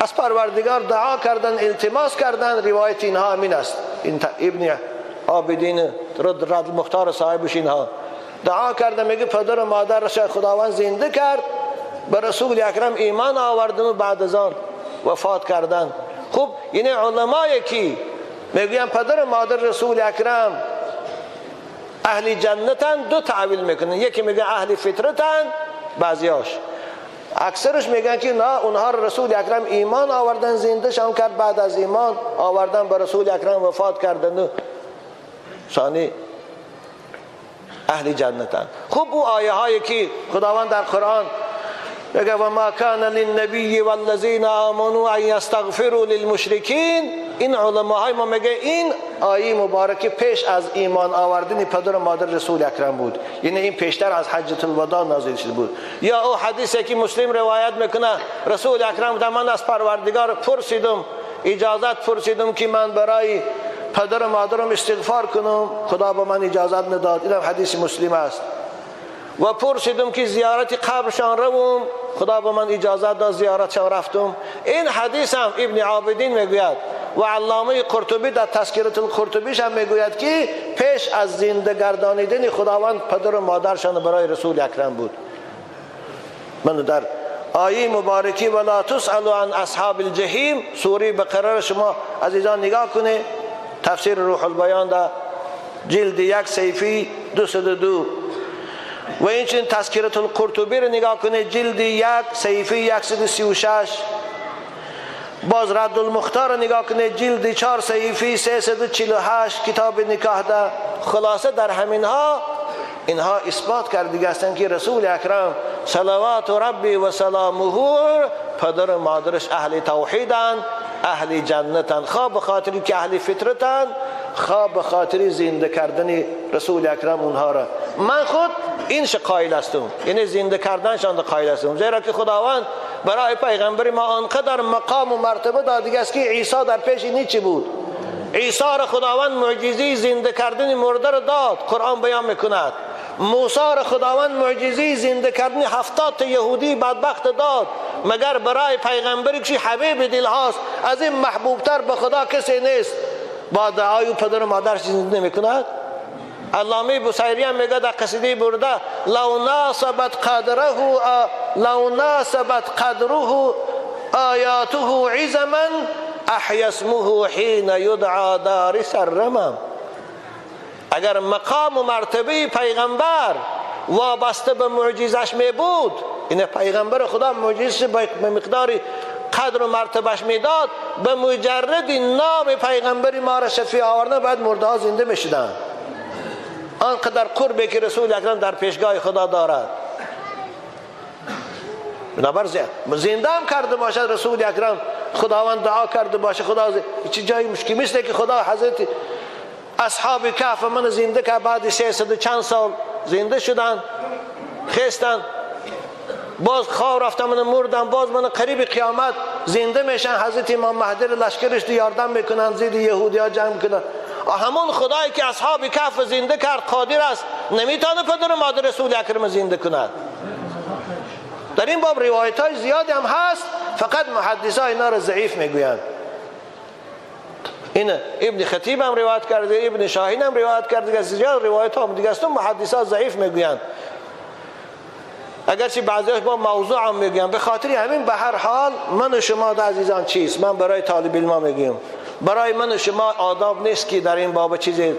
از پروردگار دعا کردن، التماس کردن. روایت اینها همین است. این ابن عابدین رد المختار صاحبش اینها دعا کردن، میگه پدر و مادر خداوند زنده کرد، به رسول اکرم ایمان آوردن و بعد از آن وفات کردن. خب یعنی علمایی که میگوین پدر و مادر رسول اکرم اهل جنتن، دو تعویل میکنن. یکی میگه اهل فطرتن، بعضیاش اکثرش میگن که نه، اونها رسول اکرم ایمان آوردن، زنده شان کرد، بعد از ایمان آوردن به رسول اکرم وفات کردن و ثانی اهل جنتن. خب او آیه هایی که خداوند در قرآن میگه و ما کان للنبی والذین آمنوا ان یستغفروا للمشرکین، این علماهای ما میگه این آیه مبارکه پیش از ایمان آوردن پدر و مادر رسول اکرم بود، یعنی این پیشتر از حجة الوداع نازل شده بود. یا او حدیثی که مسلم روایت میکنه رسول اکرم گفت من از پروردگار پرسیدم، اجازت پرسیدم که من برای پدر و مادرم استغفار کنم، خدا به من اجازت نداد. اینم حدیث مسلم است. و پرسیدم که زیارت قبرشان روم، خدا به من اجازت داد، زیارتشان رفتم. این حدیث هم ابن عابدین میگوید و علامه قرطبی در تذکرة القرطبیش هم میگوید که پیش از زنده گردانیدن خداوند پدر و مادرشان برای رسول اکرم بود. من در آیه مبارکی ولا تسألوا عن اصحاب الجحیم، سوره بقره شما عزیزان نگاه کنه، تفسیر روح البیان در جلد 1 صفحه 202 و اینچنین تذکرة القرطبی رو نگاه کنه، جلد 1 صفحه 136. باز رد المختار نگاه کنید، جلد 4 صحیفه 348 کتاب نکاح ده. خلاصه در همینها اینها اثبات کرده دیگه هستند که رسول اکرم صلوات ربی و سلامه پدر و مادرش اهل توحیدن، اهل جنتن، خواه به خاطری که اهل فطرتن، خواه به خاطر زنده کردن رسول اکرم اونها را. من خود اینش قائل هستم، یعنی زنده کردنشان قائل هستم، زیرا که خداوند برای پیغمبر ما آنقدر مقام و مرتبه داده است که عیسی در پیش نیچی بود. عیسی را خداوند معجزه زنده کردن مرده را داد، قرآن بیان میکند. موسی را خداوند معجزه زنده کردن 70 تا یهودی بدبخت داد، مگر برای پیغمبری که حبیب دل هاست، از این محبوبتر به خدا کسی نیست، با دعای و پدر و مادرش زنده نمیکند؟ علامه بصیری هم میگه در قصیده برده لو ناسبت قدره لو ناسبت قدره آیاته عظما احیا اسمه حین یدعا دارس الرمم. اگر مقام و مرتبه پیغمبر وابسته به معجزش می بود، این پیغمبر خدا معجزش به مقدار قدر و مرتبهش میداد، به مجرد نام پیغمبر ما را شفیع آوردن بعد مرده ها زنده میشدن. آنقدر قربی که رسول اکرم در پیشگاه خدا دارد. بنابر زنده هم کرده باشد رسول اکرم، خداوند دعا کرده باشه، خدا چه جایی مشکل مثل که خدا حضرت اصحاب کهف من زنده که بعد 300 چند سال زنده شدن، خستن، باز خواب رفتن، من مردن، باز من قریب قیامت زنده میشن. حضرت امام مهدی لشکرش یاردم میکنن، زید یهودی ها جمع میکنن. همون خدایی که اصحاب کهف زنده کرد قادر است، نمیتونه پدر و مادر رسول اکرم زنده کند. در این باب روایت های زیادی هم هست، فقط محدث ها اینا را ضعیف میگویند. این ابن خطیب هم روایت کرده، ابن شاهین هم روایت کرده، زیاد روایت ها هم دیگه است، محدث ها ضعیف میگویند، اگرچه بعضیاش با موضوع هم میگویند. به خاطر همین به هر حال من و شما عزیزان چیست، من برای طالب علم میگویم، برای من و شما آداب نیست که در این باب چیزی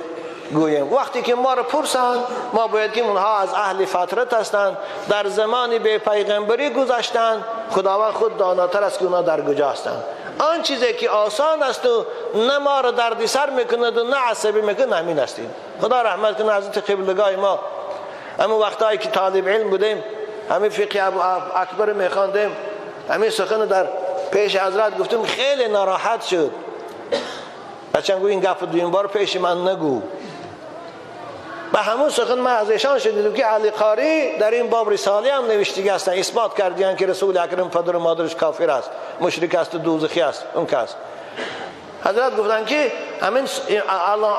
گوییم. وقتی که ما را پرسند، ما باید که اونها از اهل فترت هستند، در زمان به پیغمبری گذشتند، خداوند خود داناتر است که اونها در کجا هستند. آن چیزی که آسان است و نه ما را دردسر میکند و نه عصبی میکند، همین هستیم. خدا رحمت کنه حضرت قبلگاه ما، همون وقتایی که طالب علم بودیم، همین فقه ابو اکبر میخواندیم، همین سخن در پیش حضرت گفتیم، خیلی ناراحت شد. بچه‌م گفت این گپ دویم بار پیش من نگو. به همون سخن من از ایشان شنیدم که علی قاری در این باب رساله هم نوشته هستند، اثبات کردن که رسول اکرم پدر و مادرش کافر است، مشرک است و دوزخی است. اون کس حضرت گفتن که همین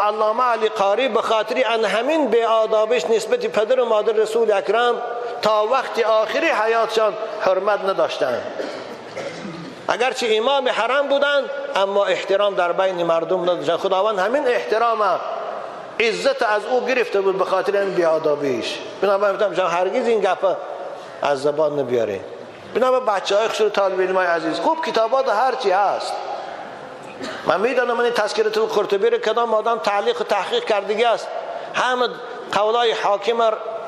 علامه علی قاری به خاطر ان همین بی‌آدابش نسبت پدر و مادر رسول اکرم تا وقت آخری حیاتشان حرمت نداشتند. اگرچه امام حرم بودند، اما احترام در بین مردم نداشتند. خداوند همین احترام عزت از او گرفته بود به خاطر این بی‌آدابیش. بنابراین گفتم جان هرگز این گپ از زبان نبیاره. بنابراین بچه‌های خوش طالب علمای عزیز، خوب کتابات هر چی هست، من میدانم من این تذکرة القرطبی رو کدام آدم تعلیق و تحقیق کردگی است، همه قولای حاکم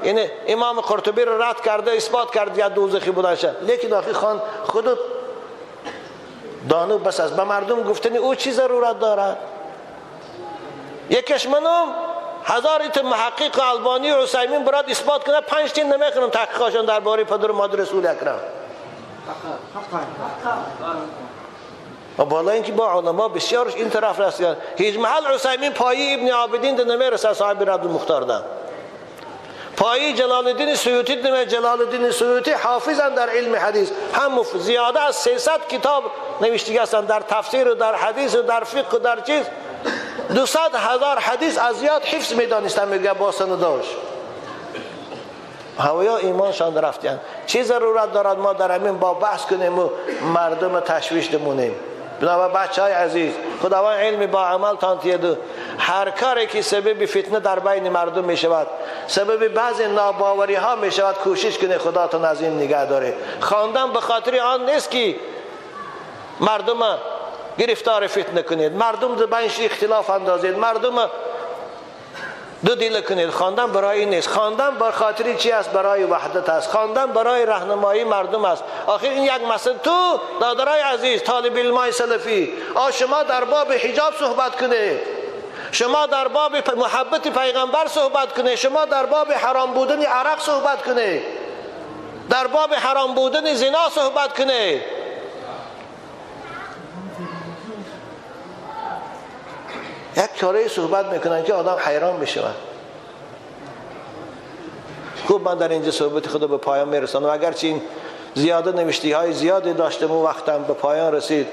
یعنی امام قرطبی رو رد کرده، اثبات کرده یا دوزخی بودنشه، لیکن آخی خان خود دانو بس است. به مردم گفتنی او چی ضرورت دارد؟ یکش منم هزار ایت محقق البانی و عثیمین برات اثبات کنه، 5 تین نمیخونم تحقیقاشون درباره پدر و مادر رسول اکرم. و بالا اینکه با علما بسیارش این طرف رسیدن، هیچ محل عثیمین پایی ابن عابدین ده نمیرسه، صاحب رد المختار ده. پایی جلال الدین سیوطی ده، جلال الدین سیوطی حافظن در علم حدیث، هم زیاده از 300 کتاب نوشته هستند در تفسیر و در حدیث و در فقه و در چیز. 200,000 حدیث از یاد حفظ میدانستن، میگه با سنداش. هویا ایمانشان رفتن. چه ضرورت دارد ما در همین با بحث کنیم و مردم تشویش دمونیم؟ بنابراین بچه های عزیز، خداوند علم با عمل تان تید. هر کاری که سبب فتنه در بین مردم می شود، سبب بعض ناباوری ها می شود، کوشش کنه خداتون از این نگه داره. خواندن به خاطر آن نیست که مردم گرفتار فتنه کنید، مردم در بینش اختلاف اندازید، مردم دو دل کنید. خواندن برای این نیست. خواندن بر خاطر چی است؟ برای وحدت است. خواندن برای راهنمایی مردم است. آخر این یک مسئله. تو دادرای عزیز طالب علمای سلفی، شما در باب حجاب صحبت کنید، شما در باب محبت پیغمبر صحبت کنید، شما در باب حرام بودن عرق صحبت کنید، در باب حرام بودن زنا صحبت کنید. یک کاری صحبت میکنن که آدم حیران میشود. خوب من در اینجا صحبت خود به پایان میرسانم. اگرچه این زیاده نوشتی های زیادی داشتم و وقتم به پایان رسید،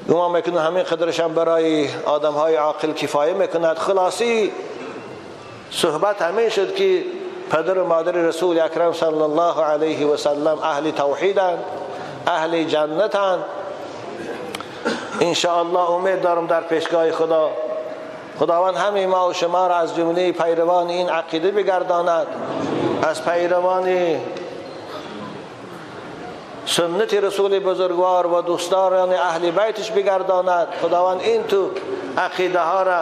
گمان میکنم همین قدرش هم برای آدم های عاقل کفایه میکند. خلاصی صحبت همین شد که پدر و مادر رسول اکرم صلی الله علیه و سلم اهل توحیدند، اهل جنتند. انشاءالله امید دارم در پیشگاه خدا خداوند همه ما و شما را از جمله پیروان این عقیده بگرداند، از پیروان سنت رسول بزرگوار و دوستداران اهل بیتش بگرداند. خداوند این تو عقیده ها را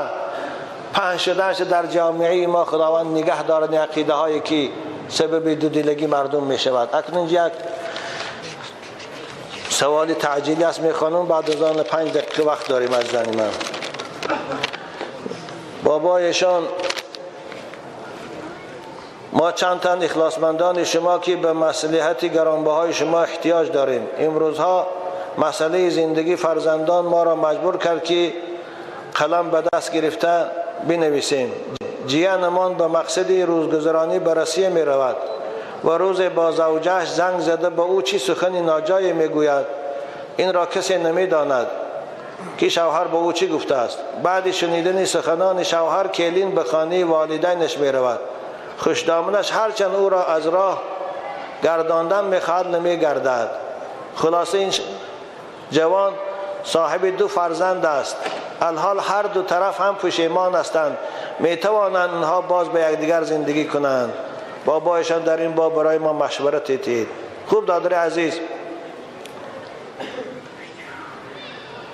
پهن شدنش در جامعه ما خداوند نگه دارد، عقیده هایی که سبب دودلگی مردم می شود. اکنون یک سوال تعجیلی است میخوانم، بعد از آن 5 دقیقه وقت داریم از زنی من. بابایشان ما چند تن اخلاصمندان شما که به مصلحت گرانبهای شما احتیاج داریم. امروزها مسئله زندگی فرزندان ما را مجبور کرد که قلم به دست گرفته بنویسیم. جیانمان به مقصد روزگذرانی به روسیه می رود و روز با زوجهش زنگ زده به او چی سخن ناجایی میگوید، این را کسی نمیداند که شوهر به او چی گفته است. بعد شنیدن سخنان شوهر کلین به خانه والدینش می رود. خوشدامنش هرچند او را از راه گرداندن میخواهد نمیگردد. خلاصه این جوان صاحب 2 فرزند است. الحال هر دو طرف هم پشیمان هستند، میتوانند آنها باز به یکدیگر زندگی کنند. بابایشان در این باب برای ما مشورت دید. خوب دادر عزیز،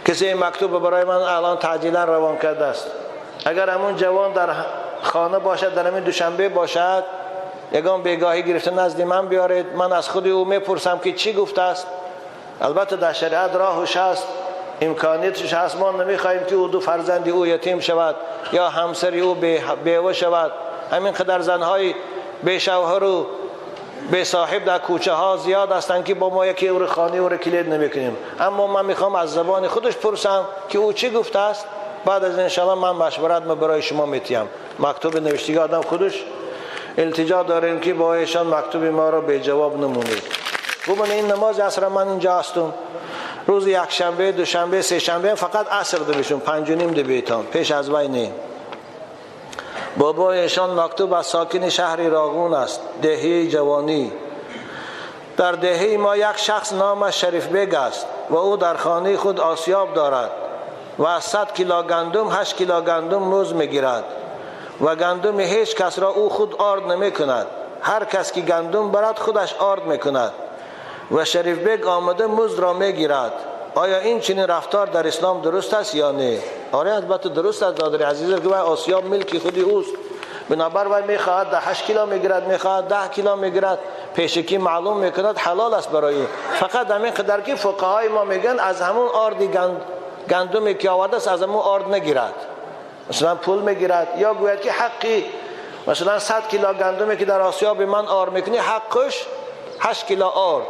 کسی این مکتوب برای من الان تعجیلا روان کرده است. اگر همون جوان در خانه باشد، در همین دوشنبه باشد، یگان بیگاهی گرفته نزد من بیارید، من از خود او میپرسم که چی گفته است. البته در شریعت راهش هست، امکانیتش هست. ما نمیخواهیم که او 2 فرزند او یتیم شود یا همسر او بیوه شود. همین قدر زنهای بی شوهر و بی صاحب در کوچه ها زیاد هستند که با ما یکی او رو خانه او رو کلید نمیکنیم. اما من میخوام از زبان خودش پرسم که او چی گفته است. بعد از انشاءالله من مشورت ما برای شما میتیم. مکتوب نوشتگی آدم خودش التجا داریم که با ایشان مکتوب ما را به جواب نمونید. ببین این نماز عصر من اینجا هستم، روز یک شنبه، دوشنبه، سه شنبه فقط عصر دمیشون 5:30 دبیتان پیش از وی نه. بابایشان مکتوب از ساکن شهر راغون است، دهه جوانی. در دهه ما یک شخص نامش شریف بیگ است و او در خانه خود آسیاب دارد و از 100 کیلو گندم 8 کیلو گندم موز میگیرد و گندم هیچ کس را او خود آرد نمی کند. هر کس که گندم برد خودش آرد میکند و شریف بیگ آمده مزد را میگیرد. آیا این چنین رفتار در اسلام درست است یا نه؟ آره البته درست است دادر عزیز، که آسیاب ملکی خودی اوست، بنابر وی میخواهد 8 کیلو میگیرد، میخواهد 10 کیلو میگیرد، پیشکی معلوم میکند، حلال است برای او. فقط همین قدر که فقهای ما میگن از همون آرد گندمی که آورده است از همون آرد نگیرد، مثلا پول میگیرد یا گوید که حقی مثلا 100 کیلو گندمی که در آسیاب من آرد میکنی حقش 8 کیلو آرد،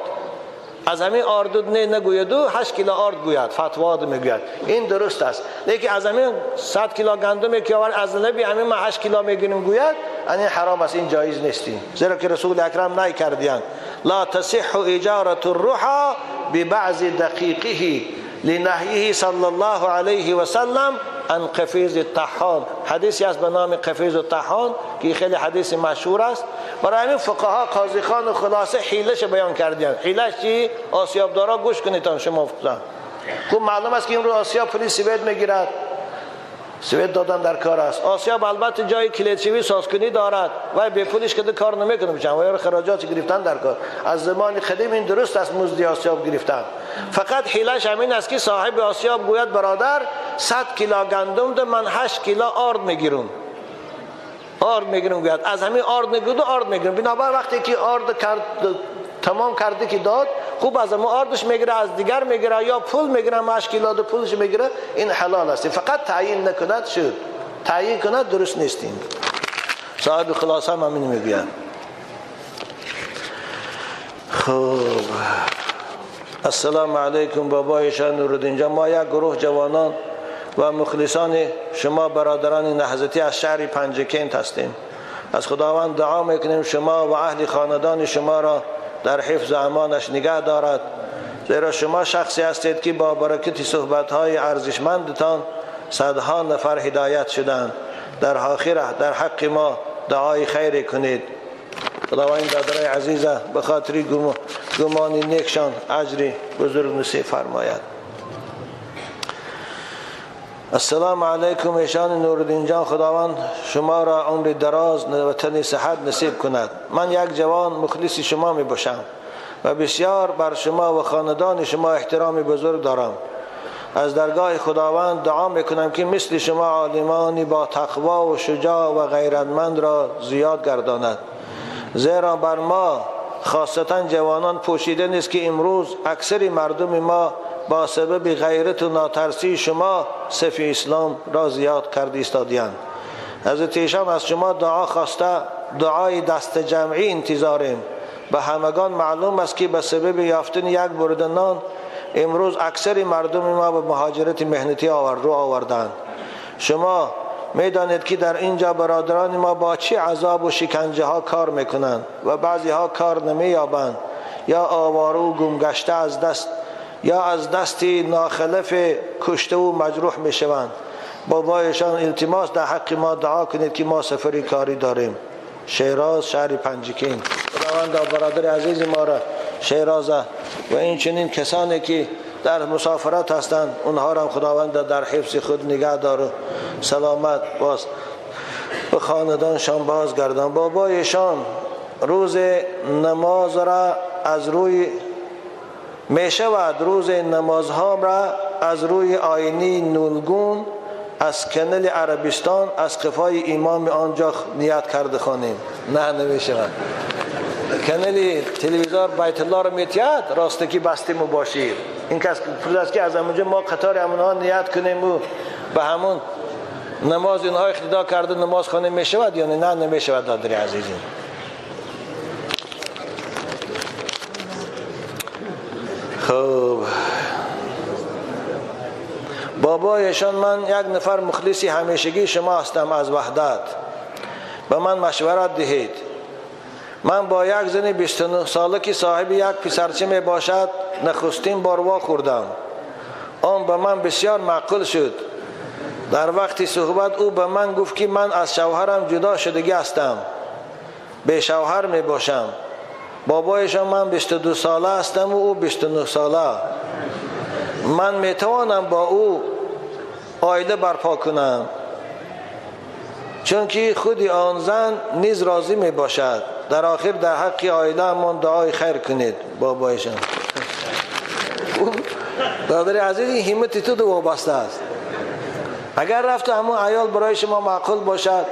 از همین آرد نه نگوید و 8 کیلو آرد گوید، فتوا میگوید، این درست است. لیکن از همین 100 کیلو گندمی که آورد از نبی همین ما 8 کیلو میگیریم گوید، این حرام است، این جایز نیست، زیرا که رسول اکرم نهی کردیان لا تصح اجاره الرحى ببعض دقیقه لنهیه صلی الله علیه و سلم عن قفیز الطحان. حدیثی است به نام قفیز الطحان که خیلی حدیث مشهور است. برای همین فقها قاضی خان و خلاصه حیلش بیان کردن. حیلش چی؟ آسیابدارا گوش کنید شما فقها. خب معلوم است که این رو آسیاب پولی سوید میگیرد، سوید دادن در کار است. آسیاب البته جای کلیدشوی سازکنی دارد و به پولش که کار نمیکنه، بچم و خراجات گرفتن در کار. از زمان قدیم این درست است مزد آسیاب گرفتن. فقط حیلش همین است که صاحب آسیاب گوید برادر 100 کیلو گندم ده من 8 کیلو آرد میگیرم. آرد میگیرم گوید از همین آرد میگوید آرد میگیرم. بنابر وقتی که آرد کرد تمام کرده که داد، خوب از همون آردش میگیره، از دیگر میگیره یا پول میگیره، مشکلات پولش میگیره، این حلال است. فقط تعیین نکند شد، تعیین کند درست نیستیم. صاحب خلاصه هم همین میگوید. خب السلام علیکم بابای شاه نورالدین جان، ما یک گروه جوانان و مخلصان شما برادران نهضتی از شهر پنجکنت هستیم. از خداوند دعا میکنیم شما و اهل خاندان شما را در حفظ امانش نگه دارد، زیرا شما شخصی هستید که با برکت صحبت‌های ارزشمندتان صدها نفر هدایت شدند. در آخر در حق ما دعای خیر کنید. خداوند برادرای عزیزه به خاطر گمان نیکشان اجری بزرگ نصیب فرماید. السلام علیکم ایشان نورالدین جان، خداوند شما را عمر دراز و تن صحت نصیب کند. من یک جوان مخلص شما می باشم و بسیار بر شما و خاندان شما احترام بزرگ دارم. از درگاه خداوند دعا میکنم که مثل شما عالمانی با تقوا و شجاع و غیرتمند را زیاد گرداند، زیرا بر ما خاصتا جوانان پوشیده نیست که امروز اکثر مردم ما با سبب غیرت و ناترسی شما صف اسلام را زیاد کرده ایستادی‌اند. حضرت ایشان از شما دعا خواسته، دعای دست جمعی انتظاریم. به همگان معلوم است که به سبب یافتن یک برده نان امروز اکثر مردم ما به مهاجرت مهنتی رو آوردند. شما میدانید که در اینجا برادران ما با چه عذاب و شکنجه ها کار میکنند و بعضی ها کار نمییابند یا آواره و گمگشته از دست یا از دست ناخلف کشته و مجروح میشوند. بابایشان التماس در حق ما دعا کنید که ما سفری کاری داریم. شیراز، شهر پنجکین. خداوند برادر عزیز ما را شیراز و این چنین کسانی که در مسافرت هستند اونها را خداوند در حفظ خود نگه دار، سلامت باز به خاندانشان بازگردان. بابایشان روز نماز را از روی می شود روز نمازها را از روی آینه نولگون از کنل عربستان از قفای امام آنجا نیت کرده خوانیم. نه نمی شود. کنل تلویزیون بیت الله را میتید راستکی بستیم و باشید. این کس فرض که از همونجا ما قطار همونها نیت کنیم و به همون نماز اینها اقتدا کرده نماز خوانیم می شود یا نه؟ نمی شود دادر عزیزین. خب بابایشان من یک نفر مخلصی همیشگی شما هستم از وحدت، به من مشورت دهید. من با یک زن 29 ساله که صاحب یک پسرچه می باشد نخستین بار وا خوردم. آن به من بسیار معقول شد. در وقتی صحبت او به من گفت که من از شوهرم جدا شدگی هستم، به شوهر می باشم. بابایشان من 22 ساله هستم و او 29 ساله. من میتوانم با او عائله برپا کنم، چون که خود آن زن نیز راضی می باشد. در آخر در حق عائله من دعای خیر کنید. بابایشان دادر عزیز این همت تو دو وابسته است. اگر رفت همون عیال برای شما معقول باشد،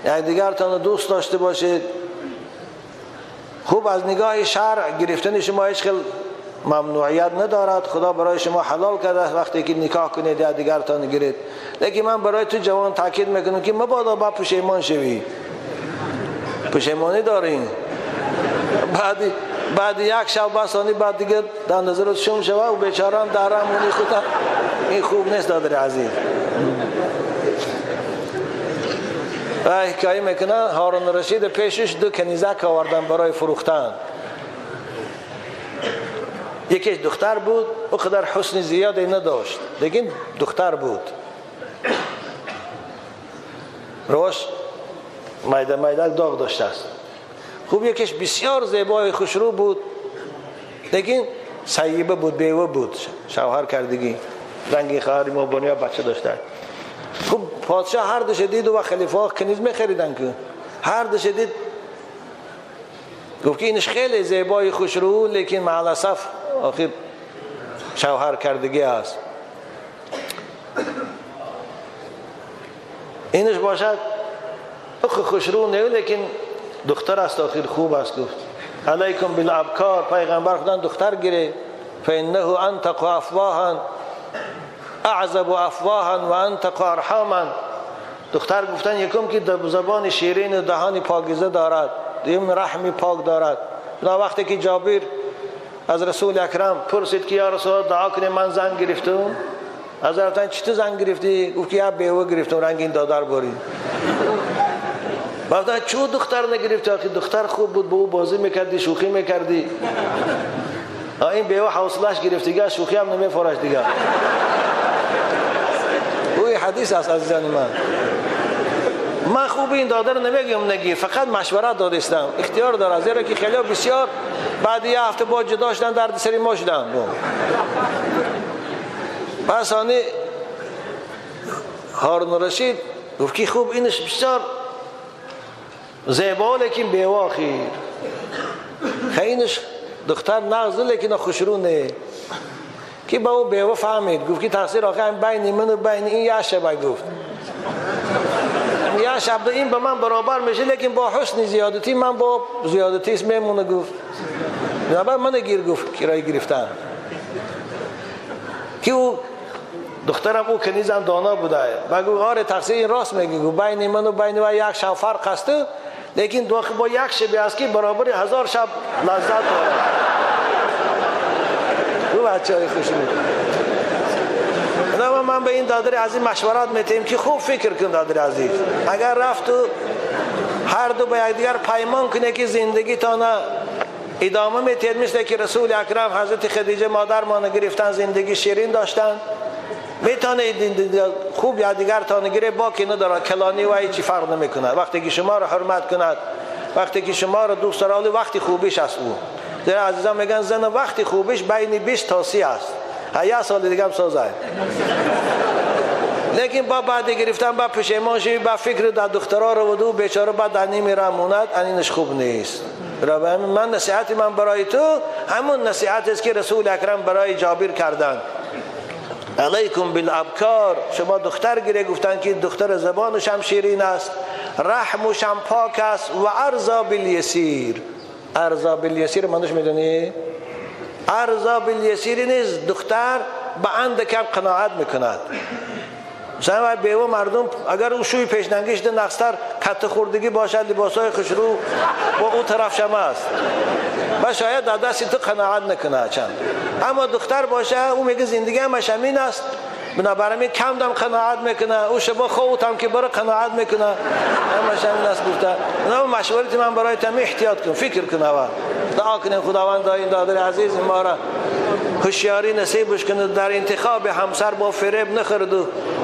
یک دیگرتان دوست داشته باشید، خوب از نگاه شرع گرفتن شما هیچ خیلی ممنوعیت ندارد. خدا برای شما حلال کرده وقتی که نکاح کنید یا دیگرتان گیرید. لیکن من برای تو جوان تاکید میکنم که مبادا با پشیمان شوی. پشیمانی دارین بعد یک شب بسانی بعد دیگه در نظرت شم شوه و بیچاره هم در همونی خودم. این خوب نیست دادر عزیز. و حکایه میکنن هارون رشید پیشش دو کنیزک آوردن برای فروختن. یکیش دختر بود، او قدر حسن زیادی نداشت، لیکن دختر بود. روش میده میده داغ داشته است. خوب یکیش بسیار زیبای خوشرو بود، لیکن سیبه بود، بیوه بود، شوهر کردگی، رنگی خواهری ما بنیا بچه داشته. خوب پادشاه هر دوش دید و خلیفه ها کنیز میخریدن که هر دوش دید گفت که اینش خیلی زیبای خوشرو، لیکن مع الاسف آخر شوهر کردگی است. اینش باشد خوشرو نه، لیکن دختر است آخر خوب است. گفت علیکم بالابکار، پیغمبر خدا دختر گیره، فانه انتق افواها اعذب افواها و انتق ارحاما. دختر گفتن یکم که زبان شیرین و دهان پاکیزه دارد، دوم رحم پاک دارد. وقتی که جابر از رسول اکرم پرسید که یا رسول الله دعا کنه من زن گرفتم، از رفتن چطور زن گرفتی؟ گفت که یا بیوه گرفتم رنگ این دادر برید. گفتن چون دختر نگرفتی؟ آخه دختر خوب بود، با او بازی میکردی، شوخی میکردی. این بیوه حوصله‌اش گرفت دیگه، شوخی هم نمیفرش دیگه. اوی حدیث است عزیزان من. من خوب این دادر نمیگم نگیر، فقط مشورت دادستم، اختیار داره، زیرا که خیلی بسیار بعد یه هفته با جدا شدن درد سری ما شدن. پس آنی هارون رشید گفت که خوب اینش بسیار زیبا لیکن بیوه خیر، خیلی دختر نغزه لیکن خوشرونه که با او بیوه فهمید. گفت که تقصیر آخه بین من و بین این یه شبه. گفت یه شب این به من برابر میشه لیکن با حسن زیادتی من با زیادتی اسم میمونه. گفت نه من گیر، گفت کرایه گرفتن که او دخترم او کنیزم دانا بوده و گفت آره تقصیر این راست میگه. گفت بین من و بین و یک شب فرق است لیکن دو با یک شب است که برابر 1000 شب لذت داره. او بچه‌های خوشی بود. من به این دادر عزیز مشورت میتیم که خوب فکر کن دادر عزیز، اگر رفت و هر دو به یکدیگر پیمان کنه که زندگی تانه ادامه میتید، مثل که رسول اکرم حضرت خدیجه مادر ما گرفتن زندگی شیرین داشتن، میتونه خوب یکدیگر تانه گیره، باکی نداره، کلانی و هیچی فرق نمیکنه. وقتی که شما رو حرمت کند، وقتی که شما رو دوست داره، وقتی خوبیش است او. زیرا عزیزان میگن زن وقتی خوبیش بین 20 تا 30 است، یه سال دیگه هم سازه. لیکن با بعد گرفتن با پشیمان شوی، با فکر در دخترها رو و دو بیچاره بعد در نیمی موند، اینش خوب نیست. من نصیحت من برای تو همون نصیحت است که رسول اکرم برای جابر کردن، علیکم بالابکار. شما دختر گیره، گفتن که دختر زبانش هم شیرین است، رحمش هم پاک است، و ارضا بالیسیر. ارضا بالیسیر منش میدونی؟ ارضا بالیسیر نیست، دختر به اندکم قناعت میکند. مثلا بیوه مردم اگر او شوی پیشنگیش ده نقصتر کت خوردگی باشد، لباسای خوشرو با او طرف شما است و شاید در دست تو قناعت نکنه چند. اما دختر باشه او میگه زندگی همش همین است، بنابراین کم دم قناعت میکنه، او شبا خوتم که برای قناعت میکنه، همش همین است. گفته نه مشورت من برای تمی احتیاط کن، فکر کن، اول دعا کنیم خداوند این دادر عزیز ما را هوشیاری نصیبش کنه، در انتخاب همسر با فریب نخورد.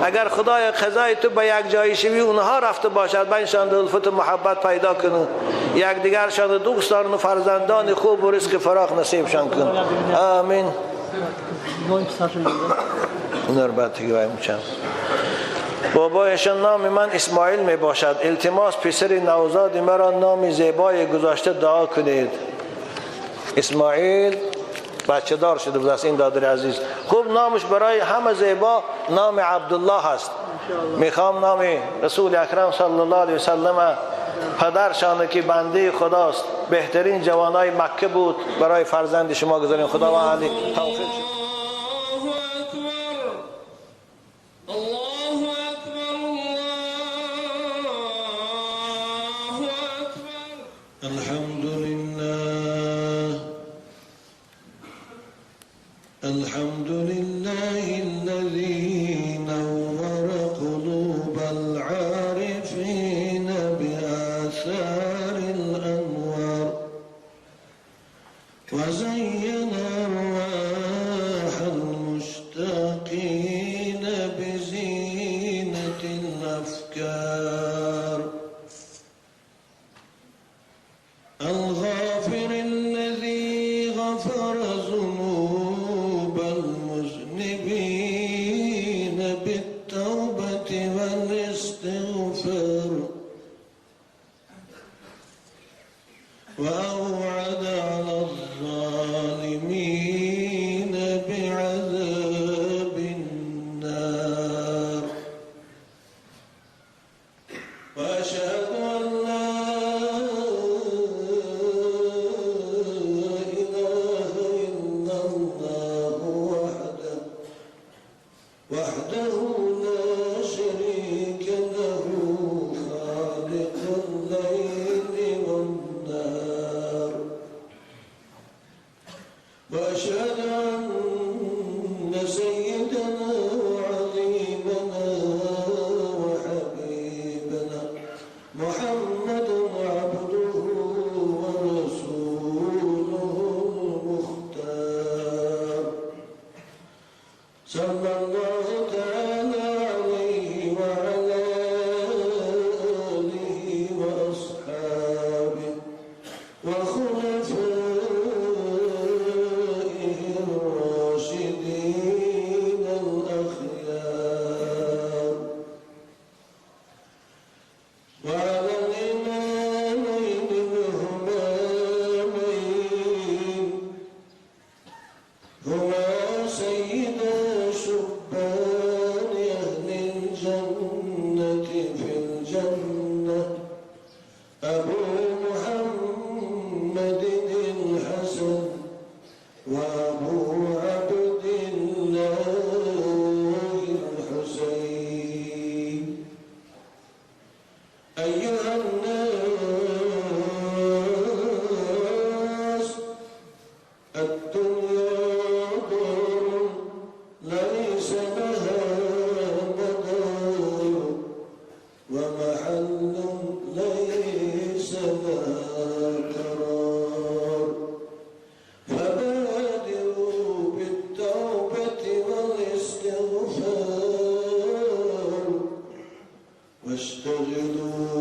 اگر خدای قضای تو به یک جایی شوی اونها رفته باشد، بینشان الفت و محبت پیدا کنه، یکدیگرشان دوست دارن و فرزندان خوب و رزق فراخ نصیبشان کن. آمین. بابایشان نام من اسماعیل می باشد، التماس پسر نوزاد مرا نام زیبای گذاشته دعا کنید. اسماعیل بچه دار شده بود این دادر عزیز. خوب نامش برای همه زیبا نام عبدالله هست. میخوام نام رسول اکرم صلی الله علیه وسلم پدرشان که بنده خداست، بهترین جوانای مکه بود، برای فرزند شما گذاریم. خداوند علی توفیق. الحمد لله الذي نور قلوب العارفين بآثار الأنوار وزين أرواح المشتاقين بزينة الأفكار الغافر الذي غفر ذنوب المذنبين وحده لا شريك له خالق الليل والنهار وأشهد أن سيدنا وعظيمنا وحبيبنا محمدا عبده ورسوله المختار صلى الله تعالى عليه وعلى آله وأصحابه وخلفائه الراشدين الأخيار وعلى الإمامين الهمامين هما سيدا شبان أهل الجنة في الجنة أبو محمد الحسن وأبو عبد الله الحسين. أيها الناس، الدنيا دار ليس لها مدار ومحل ليس لها قرار، فبادروا بالتوبة والاستغفار واشتغلوا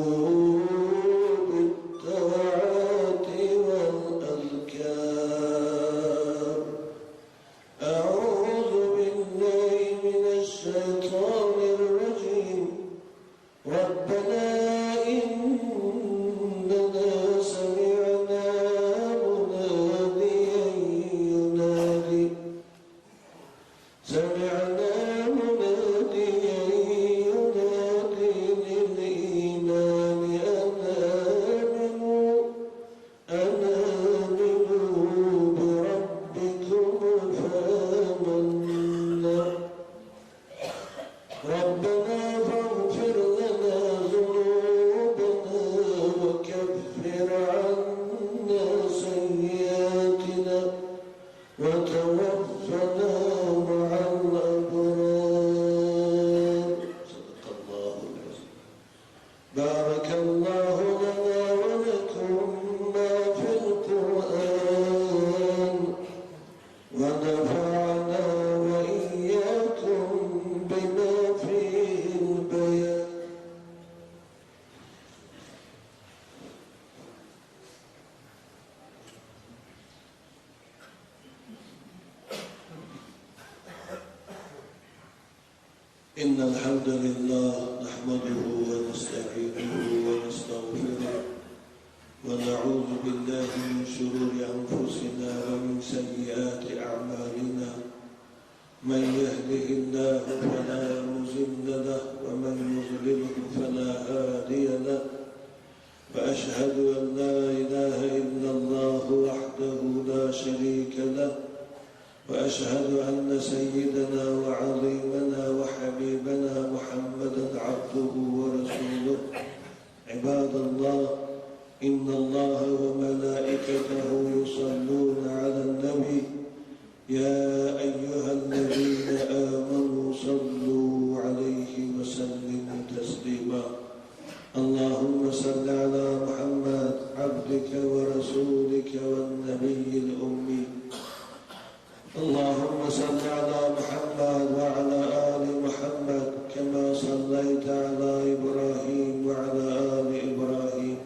بالطاعات والأذكار. أعوذ بالله من الشيطان الرجيم. ربنا إننا سمعنا مناديا ينادي للإيمان أن آمنوا بربكم فآمنا. ربنا فاغفر لنا ذنوبنا وكفر عنا سيئاتنا وتوفنا مع الأبرار. صدق الله العظيم. بارك الله لنا ولكم ما في القرآن ونفعنا وإياكم بما فيه البيان. إن الحمد لله نحمده ونستعينه ونستغفره ونعوذ بالله من شرور أنفسنا ومن سيئات أعمالنا. من يهده الله فلا مضل له ومن يضلله فلا هادي له. وأشهد أن لا إله إلا الله وحده لا شريك له، وأشهد أن سيدنا وعظيمنا وحبيبنا محمدا عبده ورسوله. عباد الله، إن الله وملائكته يصلون على النبي يا أيها الذين آمنوا صلوا عليه وسلموا تسليما. اللهم صل على محمد عبدك ورسولك والنبي الأمي. اللهم صل على محمد وعلى آل محمد كما صليت على إبراهيم وعلى آل إبراهيم،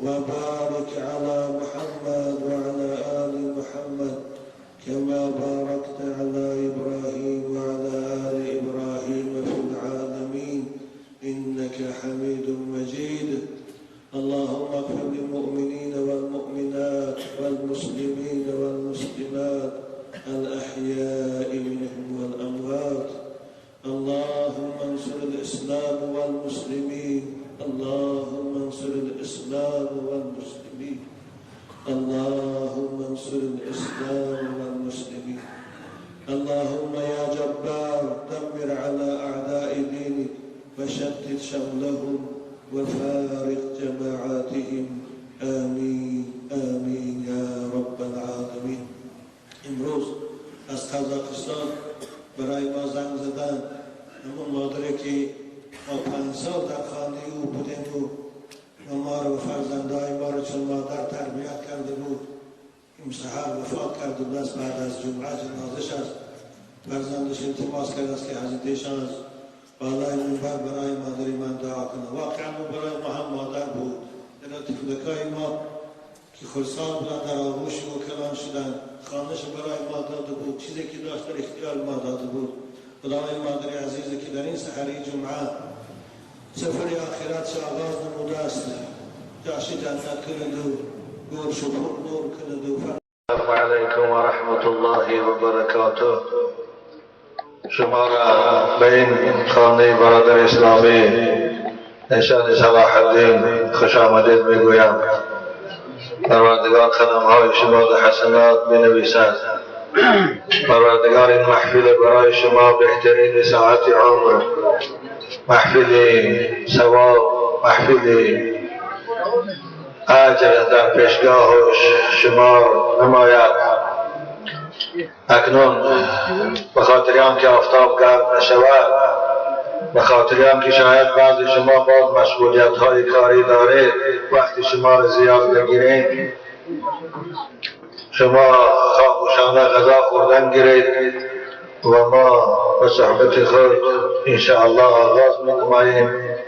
وبارك على محمد وعلى آل محمد كما باركت على إبراهيم وعلى آل إبراهيم في العالمين إنك حميد مجيد. اللهم اغفر للمؤمنين والمؤمنات والمسلمين والمسلمات الأحياء منهم والأموات. اللهم انصر الإسلام اللهم يا جبار دمر على أعداء دينك وشتت شملهم وفارق جماعاتهم. آمین آمین یا رب العالمین. امروز از قزاقستان برای ما زنگ زدن همون مادری که ما 5 سال در خانه او بودیم و ما رو و فرزندهای ما رو چون مادر تربیت کرده بود، این سحر وفات کرده بود است. بعد از جمعه جنازش است. فرزندش التماس کرده است که حضرت ایشان از بالای منبر برای مادری من دعا کنه. واقعا او برای ما هم مادر بود. در طفلکای ما که خرسان بودن در آغوش او کلان شدن، خانه‌اش برای ما داده بود، چیزی که داشت در اختیار ما داده بود. خداوند مادر عزیزی که در این سحری جمعه سفر آخرت آغاز نموده است، جاش جنت کند و گورش پر نور کند و السلام علیکم و رحمت الله و برکاته. شما را به این خانه برادر اسلامی نشان صلاح الدین خوش آمدید میگویم. پروردگار قدمهای شما در حسنات بنویسد. پروردگار این محفل برای شما بهترین ساعت عمر، محفل ثواب، محفل اجر در پیشگاه شما نماید. اکنون به خاطر آن که آفتاب گرم نشود، به خاطر آن که شاید بعضی شما باز مشغولیت های کاری دارید، وقتی شما را زیاد بگیرید، شما خاموشانه غذا خوردن گیرید و ما به صحبت خود انشاءالله آغاز می‌نماییم.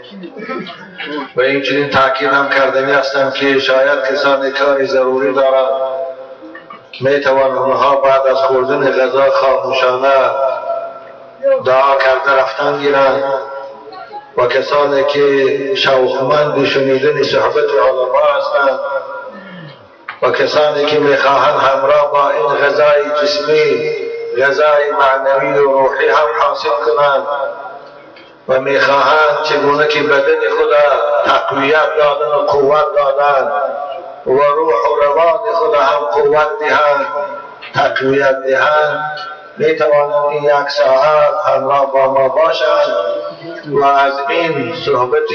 و این چنین تاکید هم کردنی هستم که شاید کسانی کاری ضروری دارند، میتوان اونها بعد از خوردن غذا خاموشانه دعا کرده رفتن گیرند و کسانی که شوقمند شنیدن صحبت علما هستند و کسانی که میخواهند همراه با این غذای جسمی غذای معنوی و روحی هم حاصل کنند و میخواهند چگونه که بدن خود تقویت دادن و قوت دادن و روح و روان خود هم قوت دهند، تقویت دهند، میتوانند این 1 ساعت همراه با ما باشند و از این صحبت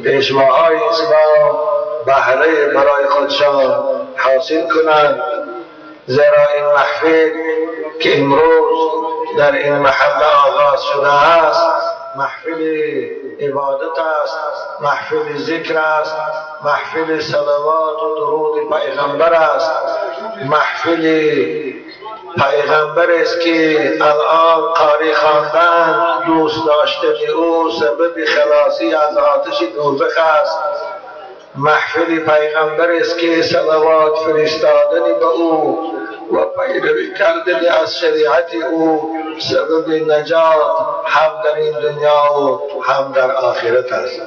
پیشواهای اسلام بهره برای خودشان حاصل کنند. زیرا این محفل که امروز در این محله آغاز شده است، محفل عبادت است، محفل ذکر است، محفل صلوات و درود پیغمبر است، محفل پیغمبر است که الان قاری خواندن دوست داشتن او سبب خلاصی از آتش دوزخ است، محفل پیغمبر است که صلوات فرستادن به او و پیروی کردن از شریعت او سبب نجات هم در این دنیا و هم در آخرت است.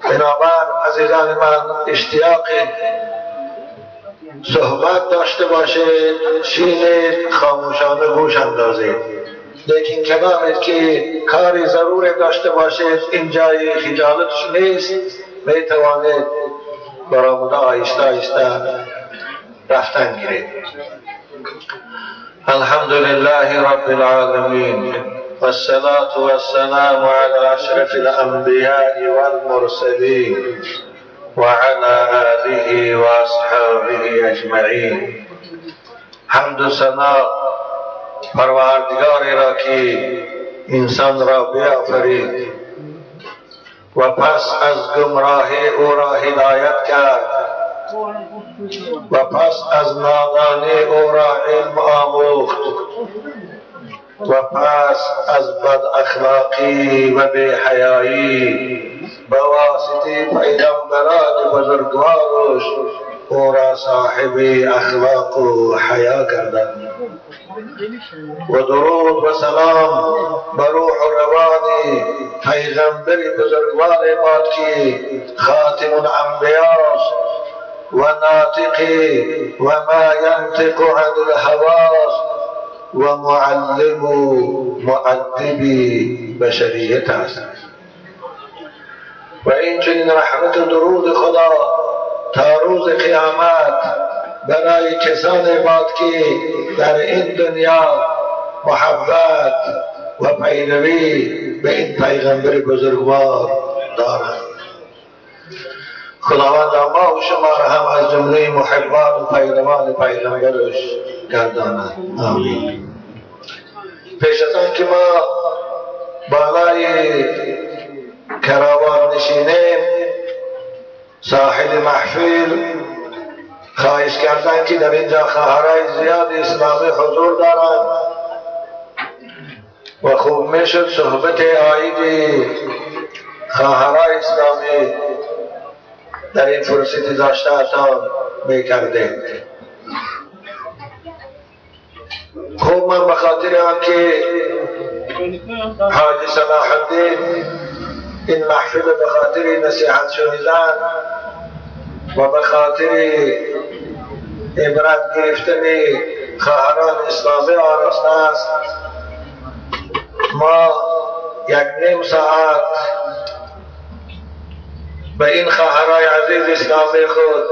بنابر عزیزان من اشتیاق صحبت داشته باشید، شینید، خاموشانه گوش اندازید، لیکن کلامت که کاری ضرور داشته باشید این جای خجالتش نیست، می توانید برآمده آهسته آهسته رفتن گیرید. الحمد لله رب العالمین والصلاة والسلام على اشرف الانبیاء والمرسلین وعلى آله واصحابه اجمعین. حمد و ثنا پروردگاری را که انسان را بیافرید و پس از گمراهی او را هدایت کرد و پس از نادانی او را علم آموخت و پس از بد اخلاقی و بی‌حیایی به واسطه پیغمبران بزرگوارش او را صاحب اخلاق و حیا کردند. و درود و سلام بر روح و روان پیغمبر بزرگوار باد که خاتم الانبیاء و ناطق و ما ینطق عن الهوى و معلم و مؤدب بشریت است. و این چنین رحمت و درود خدا تا روز قیامت برای کسانی باد که در این دنیا محبت و پیروی به این پیغمبر بزرگوار دارند. خداوند ما و شما را هم از جمله محبان و پیروان پیغمبرش گرداند. آمین. پیش از آن که ما بالای کراوان نشینیم، صاحب محفل خواهش کردن که در اینجا خواهرای زیاد اسلامی حضور دارند و خوب میشد صحبت عاید خواهرای اسلامی در این فرصت داشته تا میکردیم. خوب من به خاطر آنکه حاجی صلاح الدین این محفل به خاطر نصیحت شنیدن و به خاطر عبرت گرفتن خواهران اسلامی آراسته است، ما یک نیم ساعت به این خواهرای عزیز اسلامی خود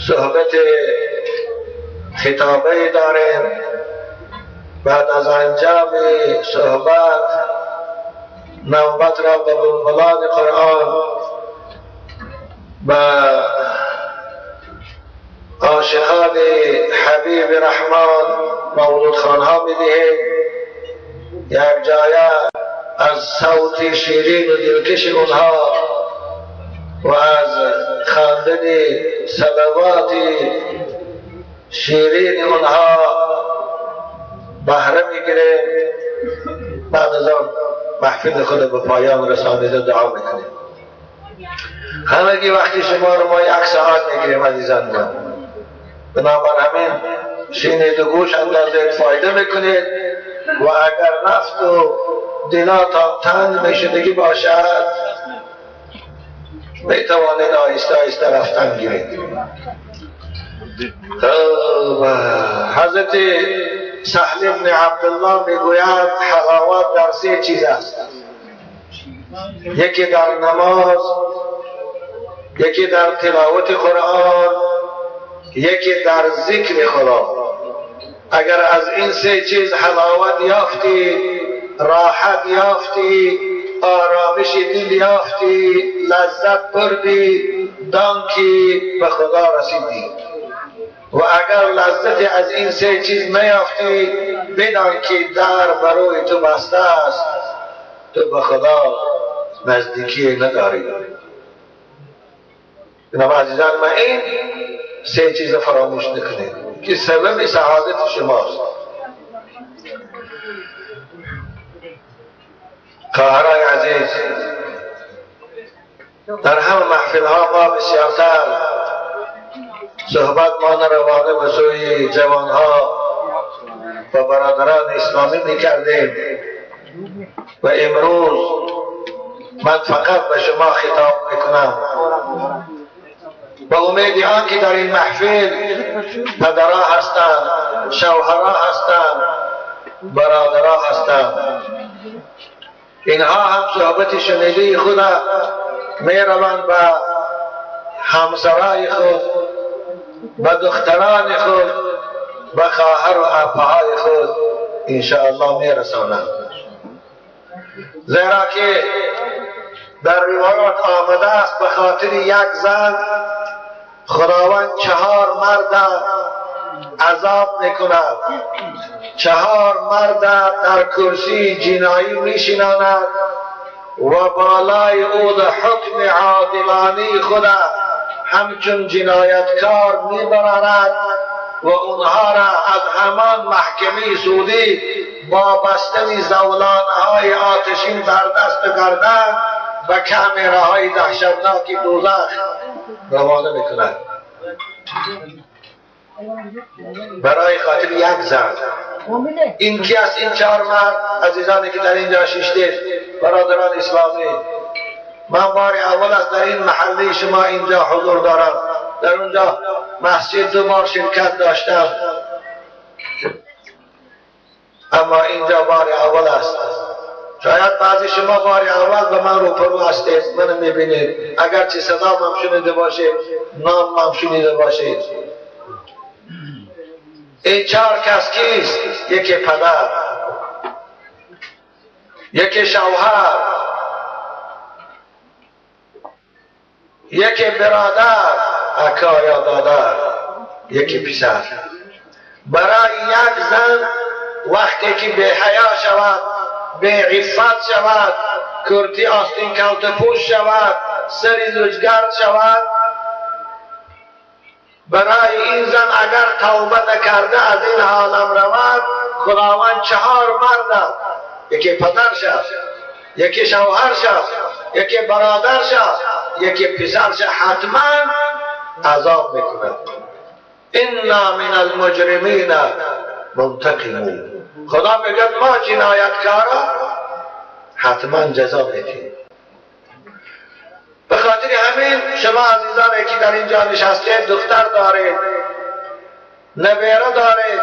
صحبت خطابه داریم. بعد از انجام صحبت نوبت را به بلبلان قرآن، به عاشقان حبیب رحمان مولود خانها میدهیم. یک جایه از صوت شیرین و دلکش اونها و از خواندن صلوات شیرین اونها بهره میگیریم. بعد از آن محفل خود به پایان رسانیده دعا میکنیم. همگی وقتی شما رو ما یک ساعت میگیریم عزیزان من، بنابر همین شینید و گوش اندازید فایده میکنید و اگر نفت و دلاتان تنگ میشدگی باشد میتوانید آهسته آهسته رفتن گیرید. حضرت سهل بن عبدالله میگوید حلاوت در سه چیز است: یکی در نماز، یکی در تلاوت قرآن، یکی در ذکر خدا. اگر از این سه چیز حلاوت یافتی، راحت یافتی، آرامش دل یافتی، لذت بردی، دان که به خدا رسیدی. و اگر لذت از این سه چیز نیافتی، بدان که در برای تو بسته است، تو به خدا نزدیکی نداری. بنابراین عزیزان من این سه چیز فراموش نکنید که سبب سعادت شماست. خواهرای عزیز، در همه محفل ها ما بسیارتر صحبت ما روانه به سوی جوان ها و برادران اسلامی میکردیم و امروز من فقط به شما خطاب میکنم با امید آن که در این محفل پدرها هستند، شوهرها هستند، برادرها هستند. اینها هم صحبت شنیده خود میروند به همسرای خود، به دختران خود، به خواهر و عمه‌های خود انشاءالله میرسانند. زیرا که در روایات آمده است به خاطر یک زن خداوند 4 مرد عذاب میکند، 4 مرد در کرسی جنایی میشیناند و بالای او در حکم عادلانه خود همچون جنایتکار میبرارد و اونها را از همان محکمه سودی با بستن زولانهای آتشین در دست و گردن و کامراهای دهشتناک دوزخ روانه میکند. برای خاطر یک زن. این کی است این 4 مرد؟ عزیزانی که در اینجا ششتید، برادران اسلامی، من بار اول است در این محله شما اینجا حضور دارم. در اونجا مسجد 2 بار شرکت داشتم، اما اینجا بار اول است. شاید بعضی شما بار اول به من روپرو هستید، من میبینید، اگرچه صدا من شنیده باشید، نام من شنیده باشید. این 4 کس کیست؟ یکی پدر، یکی شوهر، یکی برادر اکا یا دادر، یکی پسر. برای یک زن وقتی که بی حیا شود، بی عفت شود، کرتی آستین کلت پوش شود، سری زوجگرد شود، برای این زن اگر توبه نکرده از این عالم رود، خداوند 4 مرد، یکی پدر شد، یکی شوهر شد، یکی برادر شد، یکی پسر شد، حتما عذاب میکند. انا من المجرمین منتقمون. خدا میگه ما جنایتکارا حتما جزا میدیم. به خاطر همین شما عزیزان که در اینجا نشسته، دختر دارید، نویره دارید،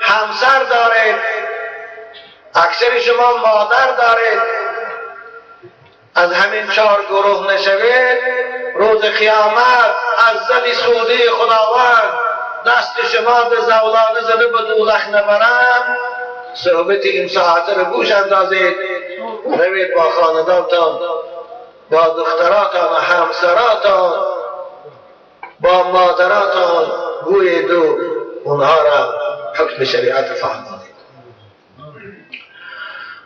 همسر دارید، اکثر شما مادر دارید، از همین 4 گروه نشوید، روز قیامت از زن سودی خداوند دست شما به زولانه زده به دوزخ نبرم. صحبت این ساعت رو گوش اندازید، روید با خاندانتان، با دختراتان، همسراتان، با مادراتان گویید و اونها را حکم شریعت فهمانید.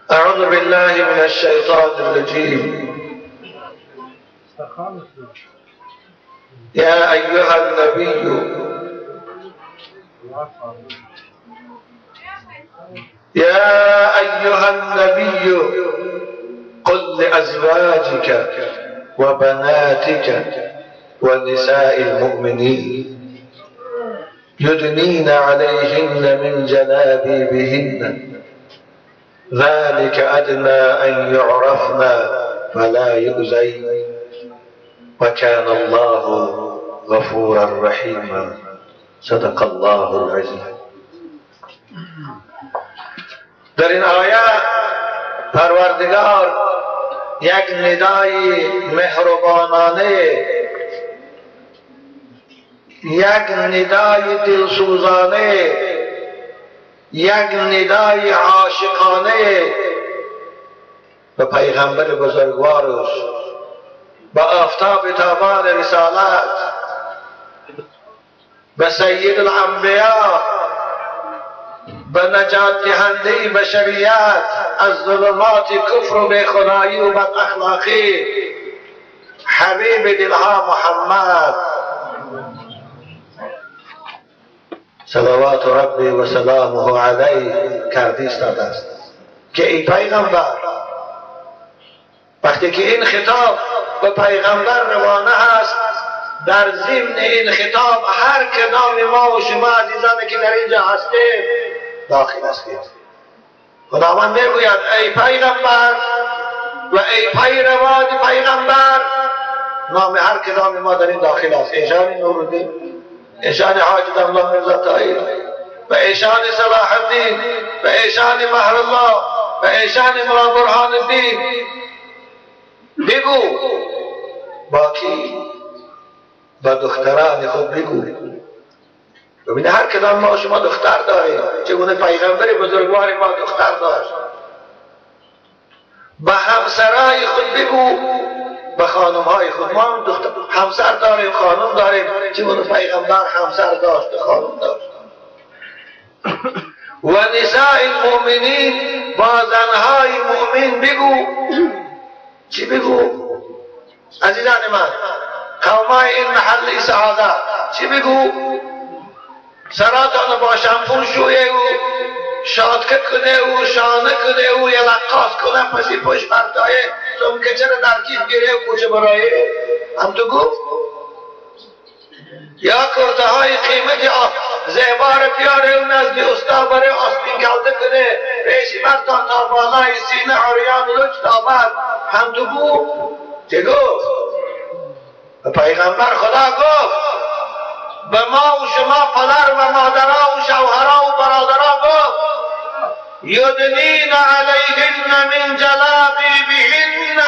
اعوذ بالله من الشیطان الرجیم. یا ایها النبی، یا ایها النبی قل لأزواجك وبناتك ونساء المؤمنين يدنين عليهن من جلابيبهن ذلك أدنى أن يعرفن فلا يؤذين وكان الله غفورا رحيما. صدق الله العظيم. در این آیه پروردگار یک ندای مهربانانه، یک ندای دلسوزانه، یک ندای عاشقانه به پیغمبر بزرگوارش، به آفتاب تابان رسالت، به سید الانبیا، به نجات دهنده بشریت از ظلمات کفر و بیخدایی و بد اخلاقی، حبیب دلها محمد صلوات ربی و سلامه علیه کرده ایستاده است که ای پیغمبر، وقتی که این خطاب به پیغمبر روانه هست، در ضمن این خطاب هر کدام ما و شما عزیزانی که در اینجا هستیم داخل هستیم. خداوند میگوید ای پیغمبر و ای پیروان پیغمبر، نام هر کدام ما در این داخل است. ایشان نورالدین، ایشان حاج دملا میرزا طاهر، و ایشان صلاح الدین، و ایشان مهر الله، و ایشان ملا برهان الدین. بگو با کی؟ با دختران خود بگو. ببینه هر کدام ما شما دختر داریم، چگونه پیغمبر بزرگوار ما دختر داشت. به همسرای خود بگو، به خانمهای خود. ما هم دختر همسر داریم، خانم داریم، چگونه پیغمبر همسر داشت، خانم داشت. و نساء المؤمنین، با زنهای مؤمن بگو. چی بگو؟ عزیزان من، قومای این محل سعادت چی بگو؟ سراتان با شامپون شویه و شادکه کنه و شانه کنه و یه لقاس کنه، پسی پشت بردایه تم که چرا در کیف گیره و کوچه برایه هم تو گفت؟ یا کرده های قیمت زیبار پیاره و نزد استا برای آستین کلده کنه، ریشی مرتان تا بالای سینه عریان لچ تابد هم تو گفت؟ چه گفت؟ پیغمبر خدا گفت به ما و شما پدر و مادرها و شوهرها و برادرها گفت یدنین علیهن من جلابیبهن،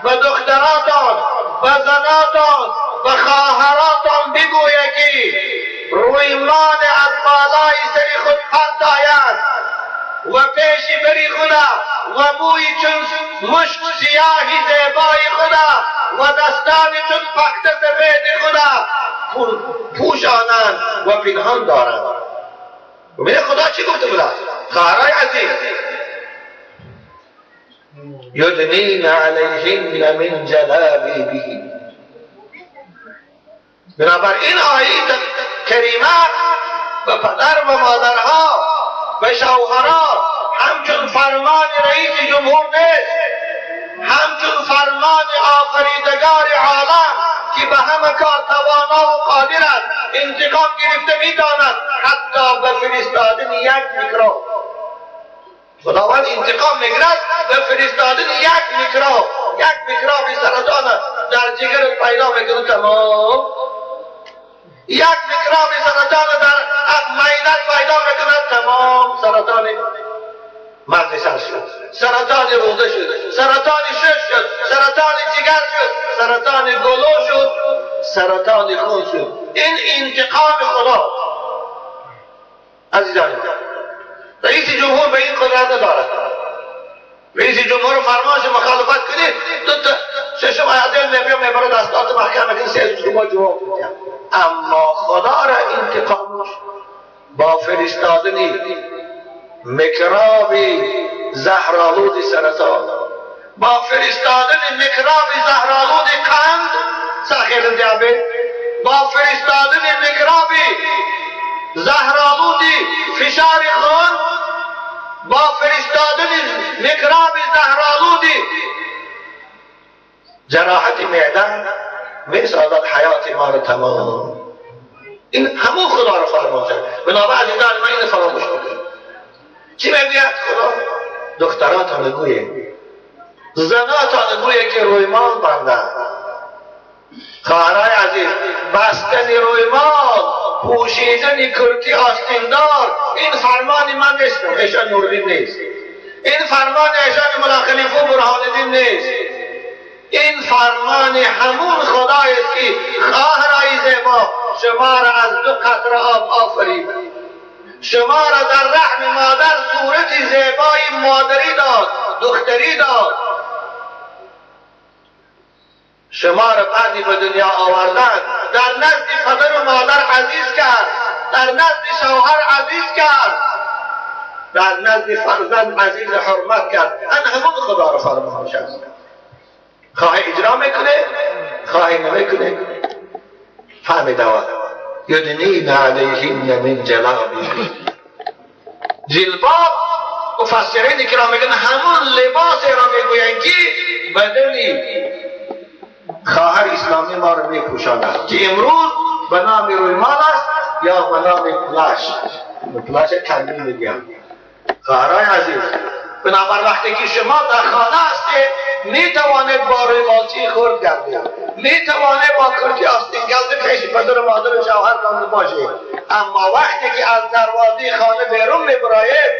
به دختراتان، به زناتان، به خواهراتان بگوید که رویمال از بالای سر خود پرتایند و پیش بری خدا و موی چون مشک سیاهی زیبای خدا و دستان چون پخته سفید خدا پوشانند و پنهان دارند. ببینید خدا چی گفته بوده؟ خواهرای عزیز، یدنین علیهن من جلابیبهن. بنابر این آیه کریمه به پدر و مادرها، به شوهرها همچون فرمان رئیس جمهور نیست، همچون فرمان آفریدگار عالم که به همه کار توانا و قادر است، انتقام گرفته میداند، حتی به فرستادن یک میکروب. خداوند انتقام میگیرد به فرستادن یک میکروب، یک میکروب سرطان در جگر پیدا میکنه تمام، یک میکروب سرطان در معده پیدا میکند تمام، سرطان مغز سر شد، سرطان روده شد، سرطان شش شد، سرطان جگر شد، سرطان گلو شد، سرطان خون شد. این انتقام خدا. عزیزان، رئیس جمهور به این قدرت ندارد. رئیس جمهور فرمانش مخالفت کنید، دو تا ششم عدل نمیام میبره دستات محکمه کنید، سه شما جواب میدم. اما خدا را انتقامش با فرستادن میکروب زهرآلود سرطان، با فرستادن میکروب زهرآلود قند ساخر دیابت، با فرستادن میکروب زهرآلود فشار خون، با فرستادن میکروب زهرآلود جراحت معده میسازد حیات ما رو تمام. این همون خدا رو فرمان کرد. بنابراین عزیزان من اینو فراموش نکنید. چی میگوید خدا؟ دختراتان گویه، زناتان گویه که رویمال بندن. خواهرای عزیز، بستن رویمال، پوشیدن کرتی آستیندار، این فرمان من نیست، ایشان نوردین نیست، این فرمان ایشان ملا خلیفه برهان الدین نیست، این فرمان همون خدای است که خواهرای زیبا شما را از دو قطره آب آفرید، شما را در رحم مادر صورت زیبای مادری داد، دختری داد، شما را بعدی به دنیا آوردن، در نزد پدر و مادر عزیز کرد، در نزد شوهر عزیز کرد، در نزد فرزند عزیز حرمت کرد. این همون خدا را فرمایش است. خواهی اجرا میکنه، خواهی نمیکنه. فهمیده یدنین علیهن من جلابیبهن. جلباب مفسرین کرام میگن همون لباس را میگویند که بدنی خواهر اسلامی ما رو میپوشاند که امروز به نام رویمال است یا به نام پلاش، پلاش کمی میگم. خواهرای عزیز، بنابر وقتی که شما در خانه هستید میتوانید با رویمالچی خورد گردید، میتوانید با کرتی آستین گلد پیش پدر و مادر و شوهر دانده باشید، اما وقتی که از دروازه خانه بیرون میبرایید،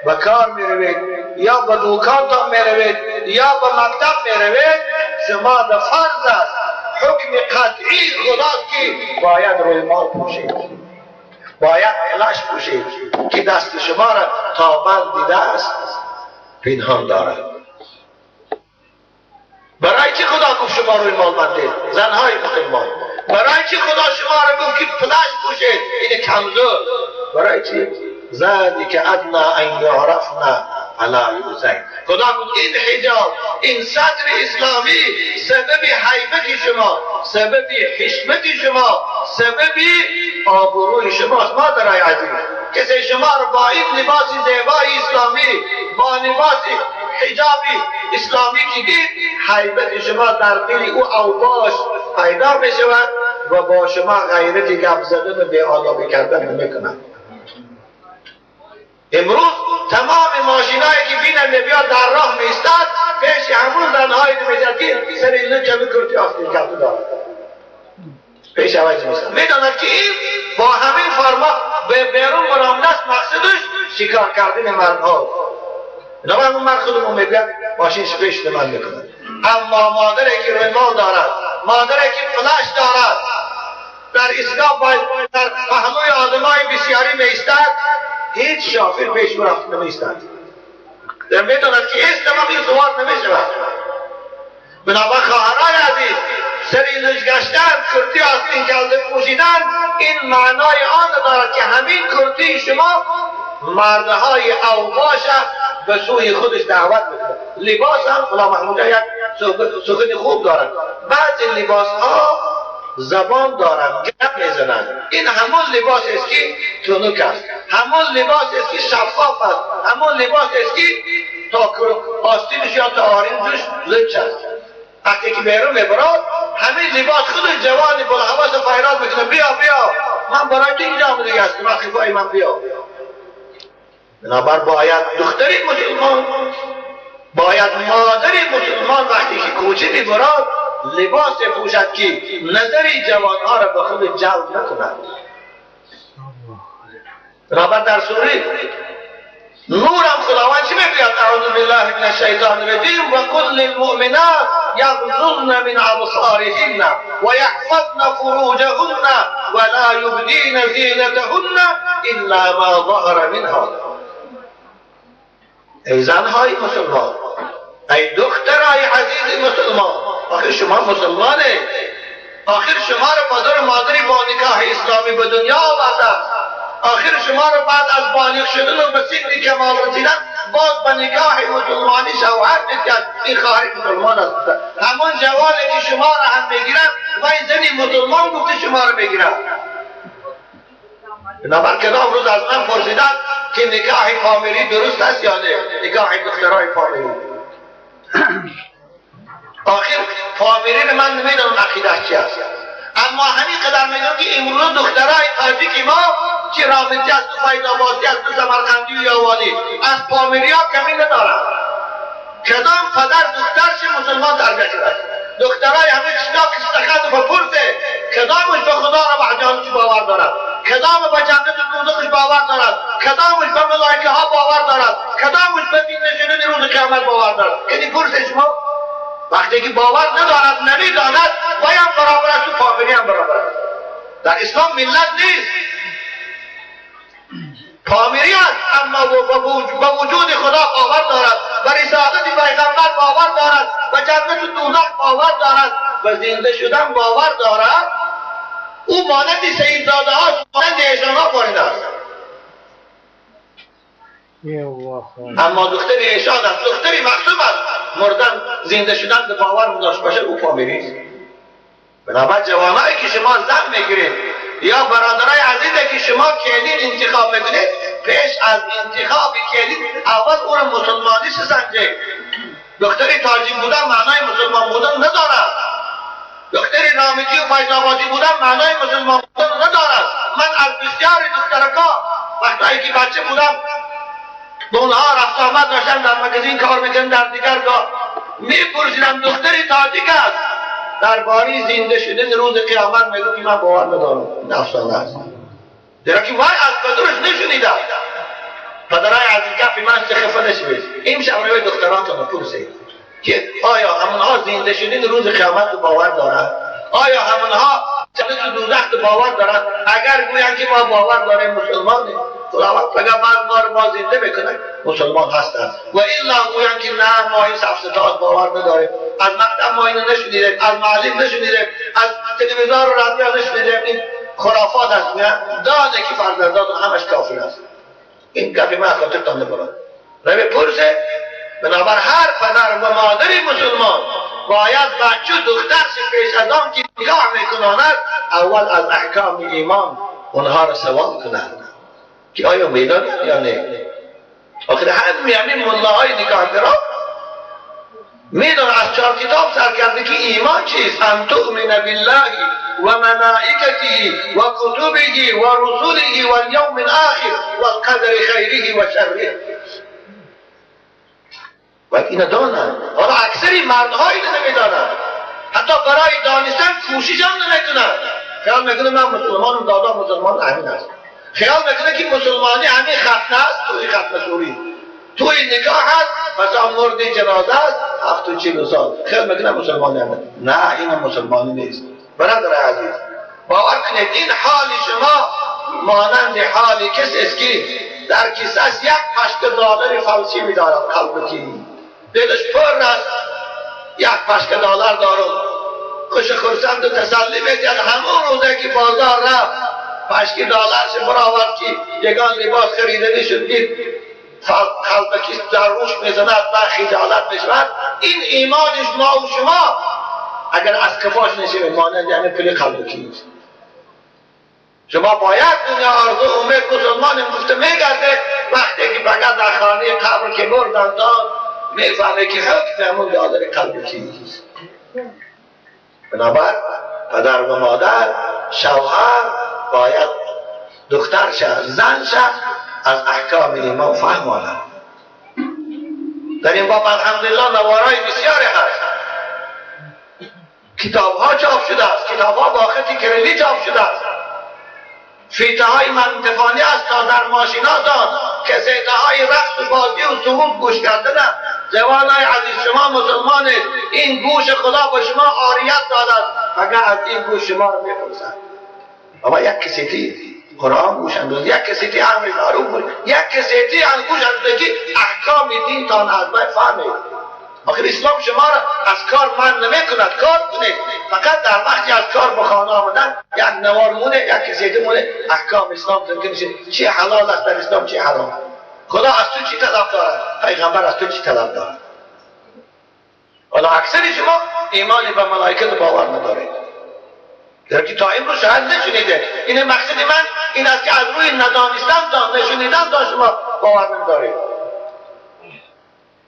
به کار میروید یا به دوکانتان میروید یا به مکتب میروید، شما در فرض است، حکم قطعی خداست که باید رویمال پوشید، باید پلاش پوشید که دست شما را تا بند دست پنهان دارد. برای چی خدا گفت شما رویمال بندید زنهای مسلمان؟ برای چی خدا شما را گفت که پلاش پوشید؟ این کمزور. برای چی؟ ذلك ادنى ان يعرفن فلا یؤذین. خدا گفت این حجاب، این ستر اسلامی سبب هیبت شما، سبب حشمت شما، سبب آبروی شماست. مادرای عزیز، کسی شما رو با این لباس زیبای اسلامی، با لباس حجاب اسلامی که دید، هیبت شما در دل او اوباش پیدا می شود و با شما غیرت گپ زدن و بی‌آدابی کردن نمی‌کند. امروز تمام ماشینایی که بینم بیاد در راه میستد، پیش همون زنهایی میشد که سر اینو کمی کرتی آستین کرده دارد، پیش عوض میستد. میداند که این با همین فرما به بیرون برآمده است، مقصدش شکار کردن مردها. بنابراین اون مرد خودمون میگوید ماشینش پیش من میکند. اما مادری که رویمال دارد، مادری که فلش دارد، در ایستگاه در پهلوی آدمای بسیاری می‌ایستد، هیچ شافر پیش او رفت نمی‌ایستد. در می‌داند که ایست این سوار نمی‌شود. بنابر خواهرای عزیز، سری لج گشتن، کرتی آستین کرده پوشیدن، این معنای آن دارد که همین کرتی شما مردهای اوباش به سوی خودش دعوت میکنه. لباس هم خدا محمود یک سخن خوب دارد. بعضی لباس ها زبان دارند، گپ میزنند. این همون لباس است که تنک است، همون لباس است که شفاف است، همون لباس است که تا آستینش یا تا آرنجش لچ است. وقتی که بیرون میبرد همین لباس خود جوانی بلحواس فیراد میکنه، بیا بیا من برای تو اینجا آمده هستم، خفای من بیا. بنابر باید دختری مسلمان، باید مادری مسلمان وقتی که کوچه میبرد لباس پوشد که نظر جوانها را به خود جلب نکند. بنابر در سوره نورم خداوند چی میگوید؟ اعوذ بالله من الشیطان الرجیم و قل للمؤمنات یغضضن من ابصارهن و یحفظن فروجهن ولا یبدین زینتهن الا ما ظهر منها. ای زنهای مسلمان، ای دخترای عزیز مسلمان، آخر شما مسلمانه، آخر شما را پدر و مادری با نکاح اسلامی به دنیا آورده، آخر شما رو بعد از بالغ شدن و به سن کمال رسیدن باز به نکاح مسلمانی شوهر میکرد. این خواهر مسلمان است. همون جوانی که شما را هم میگیرد و این زنی مسلمان گفته شما را میگیرد. بنابر کدام روز از من پرسیدن که نکاح فامیلی درست است یا نه، نکاح دخترای فامیلی. آخر فامیلی من نمیدونم عقیده چی است، اما همین قدر میدونم که امروز دخترای تاجیک ما که رابطه از تو فیض‌آبادی، از تو سمرقندی و یاوالی، از پامیری ها کمی ندارن. کدام پدر دخترش مسلمان تربیت کرده؟ دخترای همه کشتا کشتخت و پرسه کدامش به خدا را وحدانیتش باور دارد، کدام به جنت و دوزخش باور دارد، کدامش به ملائکه ها باور دارد، کدامش به زنده شدن روز قیامت باور دارد. یعنی پرسه شما وقتی که باور ندارد، نمیداند، باید برابر است و پامیری هم برابر است. در اسلام ملت نیست، پامیری است، اما با وجود خدا باور دارد، و رسالت پیغمبر باور دارد، و جنت و دوزخ باور دارد، و زنده شدن باور دارد. او مانند سیدزاده ها، مانند ایشان ها پایین است، اما دختر ایشان است، دختری مخصوم است. مردن زنده شدن به باور نداشت باشه، او پامیری است. بنابر جوانایی که شما زن میگیرید یا برادرای عزیزی که شما کلید انتخاب میکنید، پیش از انتخاب کلید اول او را مسلمانی سنجید. دختری تاجیک بودن معنای مسلمان بودن ندارد، دختری رامتی و فیض‌آبادی بودن معنای مسلمان بودن ندارد. من از بسیاری دخترکا وقتایی که بچه بودم به اونها رفت آمد داشتم، در مگزین کار میکنم، در دیگر گاه میپرسیدم دختری تاجیک است، درباره زنده شدن روز قیامت میگو که من باور ندارم، این افسانه است. زیرا که وای از پدرش نشنیده. پدرای عزیز گپی من چه خفه نشوید. این شب روی دختراتون پرسید که آیا همونها زنده شدن روز قیامت باور دارند؟ آیا همونها جنت و دوزخ باور دارند؟ اگر گویند که ما باور داریم مسلمانیم، خداوند فقط بعد ما رو ما زنده میکنه، مسلمان هستند. و الا گویند که نه، ما این سفسطات باور نداریم، از مکتب ما اینو نشنیدیم، از معلم نشنیدیم، از تلویزیون و رادیو نشنیدیم، این خرافات است. میگن دانه که فرزندان همش کافر است. این گپی من خاطرتان نبرد. روی پرسه. بنابر هر پدر و مادر مسلمان باید بچه دخترش پیش از آن که نگاه میکناند اول از احکام ایمان اونها را سوال کند که آیا میدانید یا نه. آخر همین ملاهای نکاح گرا میدان از چهار کتاب سر کرده که ایمان چیست؟ ان تؤمن بالله و ملائکته و کتبه و رسوله و الیوم الاخر و القدر خیره و شره. باید اینو دانند. حالا اکثری مردها اینو نمیدانند، حتی برای دانستن کوشش هم نمیکنند. خیال میکنه من مسلمانم، دادا مسلمان همین است. خیال میکنه که مسلمانی همین ختنه است، توی ختنه سوری، توی نکاح هست، مثلا مرد جنازه است 47 سال. خیال میکنه مسلمانی همین. نه، این مسلمانی نیست برادر عزیز. باور کنید این حال شما مانند حال کسی است که در کیسه یک پشک دلار فالسی می‌دارد، قلبکی دلش پر است، یک پشک دلار دارم، خوش خرسند و تسلی می‌دهد. همون روزه که بازار رفت پشک دلارش برآورد که یگان لباس خریده نشد، دید قلبکی در روش میزند و خجالت میشود. این ایمانش ما و شما اگر از کفاش نشیم مانند یعنی پول قلبکی نیست. شما باید دنیا آرزو امید مسلمان گفته میگرده، وقتی که فقط در خانه قبر که بردن داد میفهمه که حکم همون دادر قلبکی نیست. بنابر پدر و مادر، شوهر باید دختر شه، زن شه، از احکام ایمان فهمانند. در این باب الحمدلله نوارای بسیاری هست، کتاب ها چاپ شده است، کتاب ها با خط کریلی چاپ شده است، فیته های منتفانی است تا در ماشیناتان کسیته های رقص و بازی و سرود گوش کردن. جوانای عزیز شما مسلمانید، این گوش خدا به شما عاریت داده است، فقط از این گوش شما رو میپرسد. بابا یک کسیتی قرآن گوش انداز، یک کسیتی امر معروف گوش، یک کسیتی از گوش اندازی احکام دین تان از باید فهمید. آخر اسلام شما را از کار من نمی کند، کار کنید، فقط در وقتی از کار به خانه آمدن یک نوار مونه، یک کسیتی مونه، احکام اسلام تون میشه، چی حلال است در اسلام، چی حرام. خدا از تو چی طلب دارد، پیغمبر از تو چی طلب دارد. حالا اکثر شما ایمانی به ملائکت باور ندارید، در که تا امروز شاید نشنیده. این مقصد من این است که از روی ندانستن تا نشنیدن تا شما باور ندارید.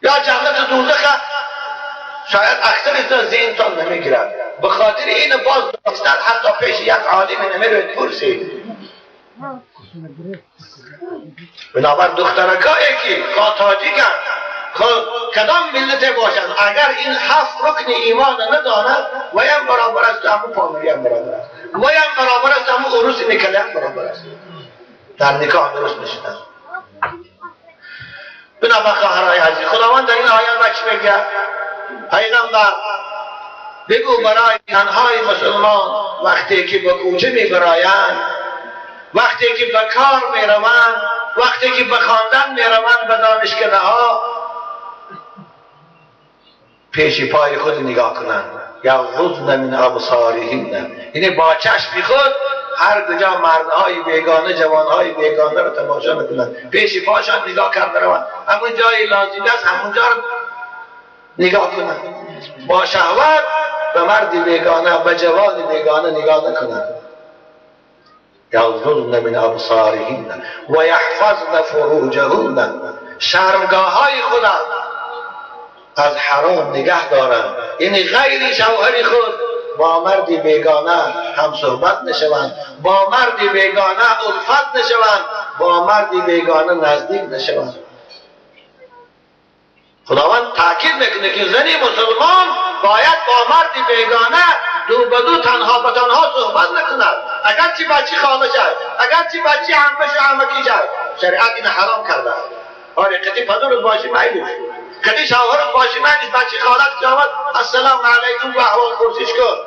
یا جنت دوزخ شاید اکثر ذهنتان نمیگیرد، به خاطر این باز دانستن حتی پیش یک عالم نمیروید پرسید. بنابر دخترکایی که خواه تاجیکند خواه کدام ملت باشند، اگر این 7 رکن ایمان نداند و هم برابر است همون پامری هم برابر است، و هم برابر است همون عروس نکله هم برابر است، در نکاح درست نشدن. بنابر خواهرای عزیز، خداوند در این آیه چی میگه؟ پیغمبر بگو برای زنهای مسلمان وقتی که به کوچه میبرایند، وقتی که به کار میروند، وقتی که به خواندن میروند به دانشکده ها، پیش پای خود نگاه کنند. یغضضن من ابصارهن، یعنی با چشم خود هر کجا مردهای بیگانه، جوانهای بیگانه رو تماشا میکنند، پیش پاشان نگاه کرده روند، همون جای لازم است همونجا رو نگاه کنند. با شهوت به مرد بیگانه، به جوان بیگانه نگاه نکنند. یغضضن من ابصارهن و یحفظن فروجهن، شرمگاه های خود از حرام نگه دارند، یعنی غیر شوهر خود با مرد بیگانه هم صحبت نشوند، با مرد بیگانه الفت نشوند، با مرد بیگانه نزدیک نشوند. خداوند تاکید میکنه که زنی مسلمان باید با مرد بیگانه دو به دو، تنها به تنها صحبت نکند، اگرچه بچی خاله شد، اگرچه بچی عمه شد، عمکی شد، شریعت این حرام کرده. آره قطعی پدرت باشی میلش، قطعی شوهرت باشی میلش، بچی خالت که آمد السلام علیکم و احوال پرسش کن.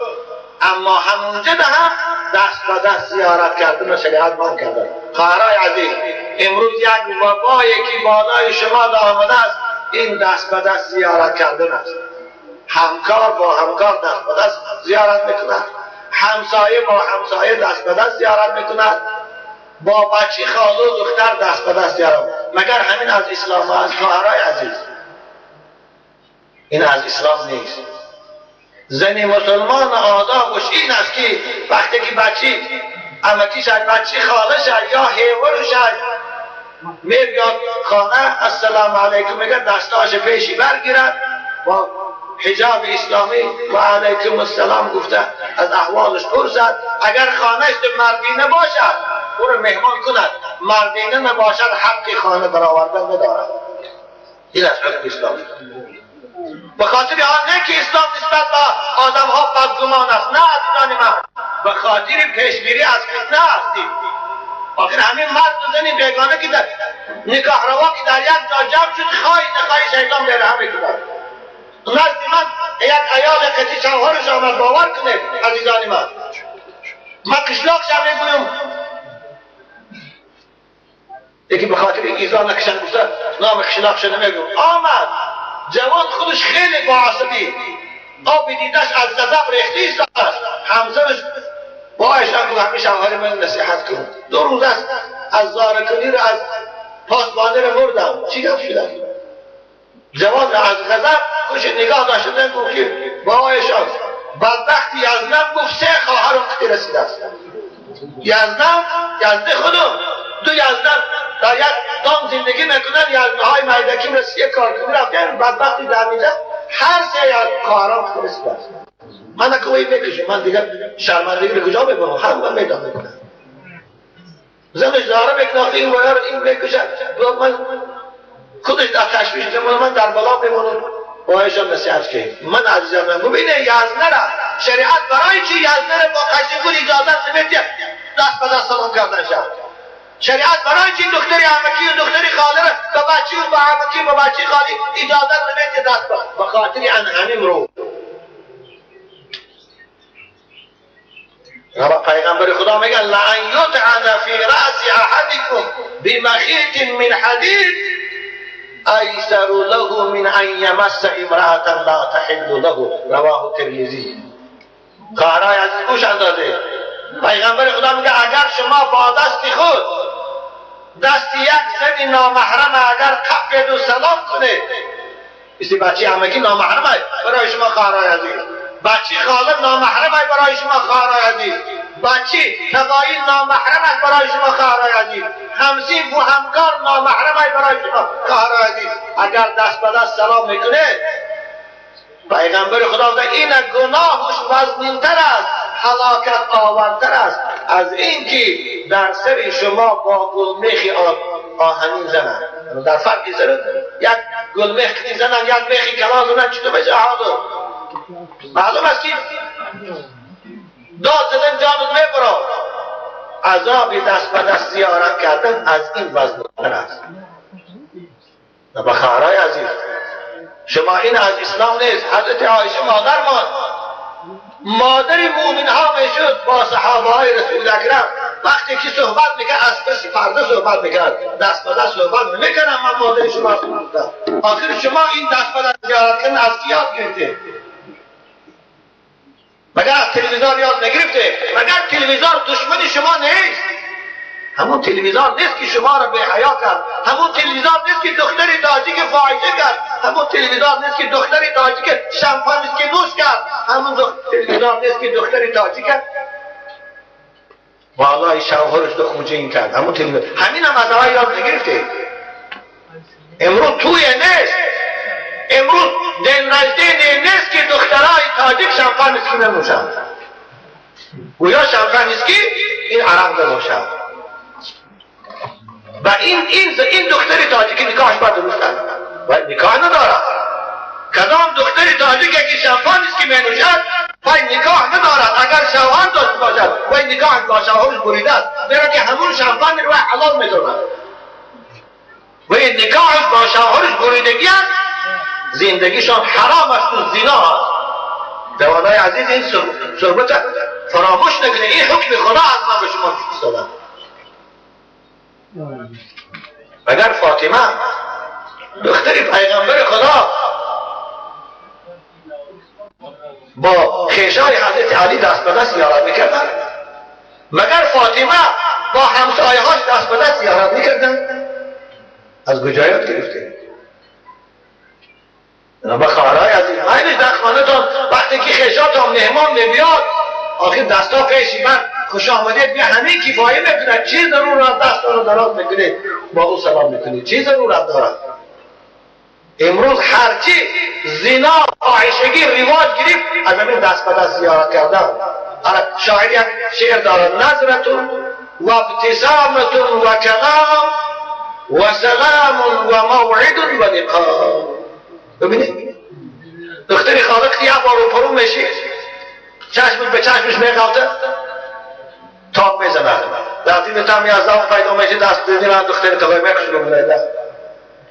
اما همونجا ده هم دست به دست زیارت کردن و شریعت منع کرده. خواهرای عزیز، امروز یک وبایی که بالای شما آمده است این دست به دست زیارت کردن است. همکار با همکار دست به دست زیارت میکند، همسایه با همسایه دست به دست زیارت میکند، با بچی خاله و دختر دست به دست زیارت. مگر همین از اسلام است؟ خواهرای عزیز، این از اسلام نیست. زنی مسلمان آدابش این است که وقتی که بچی عمکی شد، بچی خاله شد یا هیور شد، میاد خانه السلام علیکم میگه، دستاش پیشی برگیرد با حجاب اسلامی و علیکم السلام گفته از احوالش پرسد. اگر خانهش مردینه باشد او رو مهمان کند، مردینه نباشد حق خانه برآوردن ندارد. این از حکم اسلامی. به خاطر آن نه که اسلام نسبت به آدم ها بدگمان است، نه عزیزان من، به خاطر پیشگیری از فتنه هستیم. آخر همین مرد و زنی بیگانه که در نکاح روا که در یک جا جمع شد، خواهی نخواهی شیطان به رحم میکند. نزد من یک عیال قطعی شوهرش آمد، باور کنید عزیزان من، من قشلاق شم میگویم یکی به خاطر ایزا نکشن گفته نام قشلاق شده میگم. آمد جوان خودش خیلی با عصبی آب دیدش از غضب ریختی است. همسرش باش هم همیشه شوهر من نصیحت کن، 2 روز است از زارکنی رو از پاسبانه رو مردم. چی گفت شده؟ جوان از غضب خوش نگاه داشته گفت که بابایشان بدبختی یزدم گفت 3 خواهر وقتی رسیده است. یزدم یزده خودم 2 یزدم در یک دام زندگی میکنن، یزده های میدکی رسیده کارکنی رفتن بدبختی در میده هر 3 خواهرام وقتی رسیده است. من نکوی میکشم، من دیگه شرمندگی رو کجا ببرم؟ هم من میدان میکنم. زنش داره میکنه این ویار این میکشه، من خودش در تشویش میمونه، من در بلا میمونم. باهاشم نصیحت کنیم. من عزیزم من ببینه یزنه را شریعت برای چی یزنه را با قشنگول اجازت نمیده دست به دست سلام کردن شد؟ شریعت برای چی دختری عمکی و دختری خاله را به بچی و به عمکی و به بچی خالی اجازت نمیده دست به خاطر ان همین رو پیغمبر خدا میگه لئن یطعن فی رأس احدکم بمخیط من حدید ایسر له من ان یمس امرأة لا تحل له. رواه ترمذی. خواهرای عزیز گوش اندازه، پیغمبر خدا میگه اگر شما با دست خود دست یک زن نامحرم اگر قپید و سلام کنه، اسی بچه عمکی نامحرم برای شما خواهرای عزیز، بچه خاله نامحرم برای شما خواهرای عزیز، بچه تقایی نامحرم است برای شما خواهرای عزیز، همسین و همکار نامحرم برای شما خواهرای عزیز، اگر دست به دست سلام میکنه پیغمبر خدا گفته این گناهش وزنینتر است، هلاکت آورتر است از اینکه در سر شما با گلمیخ آهنین زنند. در فرقی زنند یک گلمیخ زنند یک میخ کلان زنند چطور میشه حاضر؟ معلوم است که داد زدن جانت میبرد. عذاب دست به دست زیارت کردن از این وزن‌تر است. به خواهرای عزیز شما این از اسلام نیست. حضرت عایشه مادرمان مادر مؤمن ها میشد با صحابه های رسول اکرم وقتی که صحبت میکرد از پس پرده صحبت میکرد، دست به دست صحبت نمیکردم. من مادر شما هستم. آخر شما این دست به دست زیارت کردن از کی یاد گرفته؟ مگر از تلویزیون یاد نگرفته؟ مگر تلویزیون دشمن شما نیست؟ همون تلویزیون نیست که شما را به حیا کرد، همون تلویزیون نیست که دختر تاجیک فاحشه کرد، همون تلویزیون نیست که دختر تاجیک شامپانسکی نوش کرد، همون تلویزیون نیست که دختر تاجیک والله شوهرش دو خوجه این کرد، همون تلویزیون. همین هم از آقای یاد نگرفته. امروز توی نیست، امروز دل نجده نیست که دخترای تاجیک شامپانسکی ننوشند، گویا شامپانسکی این عرق نباشد. و این دختر تاجیکی نکاحش باید درست است و نکاح ندارد. کدام دختر تاجیکی که شامپانسکی می نوشد وای نکاح ندارد. اگر شوهر داشته باشد وای نکاح با شوهرش بریده است، زیرا که همون شامپان رو حلال میداند و این نکاحش با شوهرش بریدگی است، زندگیشان حرام است و زنا است. جوانای عزیز این صحبت فراموش نکنید. این حکم خدا از من به شما فرستادم. اگر فاطمه دختر پیغمبر خدا با خیشای حضرت علی دست به دست زیارت میکردن، مگر فاطمه با همسایه‌هاش دست به دست زیارت میکردن؟ از کجا یاد گرفته؟ به خواهرای عزیز مایلش در خانه‌تان وقتی که خیشاتان مهمان میاد آخر دستا پیش من خوش آمدید بیا همه کفایه میکنه، چی ضرورت دست رو دراز میکنه با او سلام میکنه، چی ضرورت دارد؟ امروز هرچی زنا فاحشگی رواج گرفت از همین دست به دست زیارت کردن. شاعر یک شعر دارد: نظرتون و ابتسامتون و کلام و سلام و موعد و لقاء. ببینید دختری خالق یک بار رو پرو میشی چشمش به چشمش میغلطه تاپ میزند، در دین تم یزدان پیدا میشه دست دیدی من دختری تقای میخوش ببینید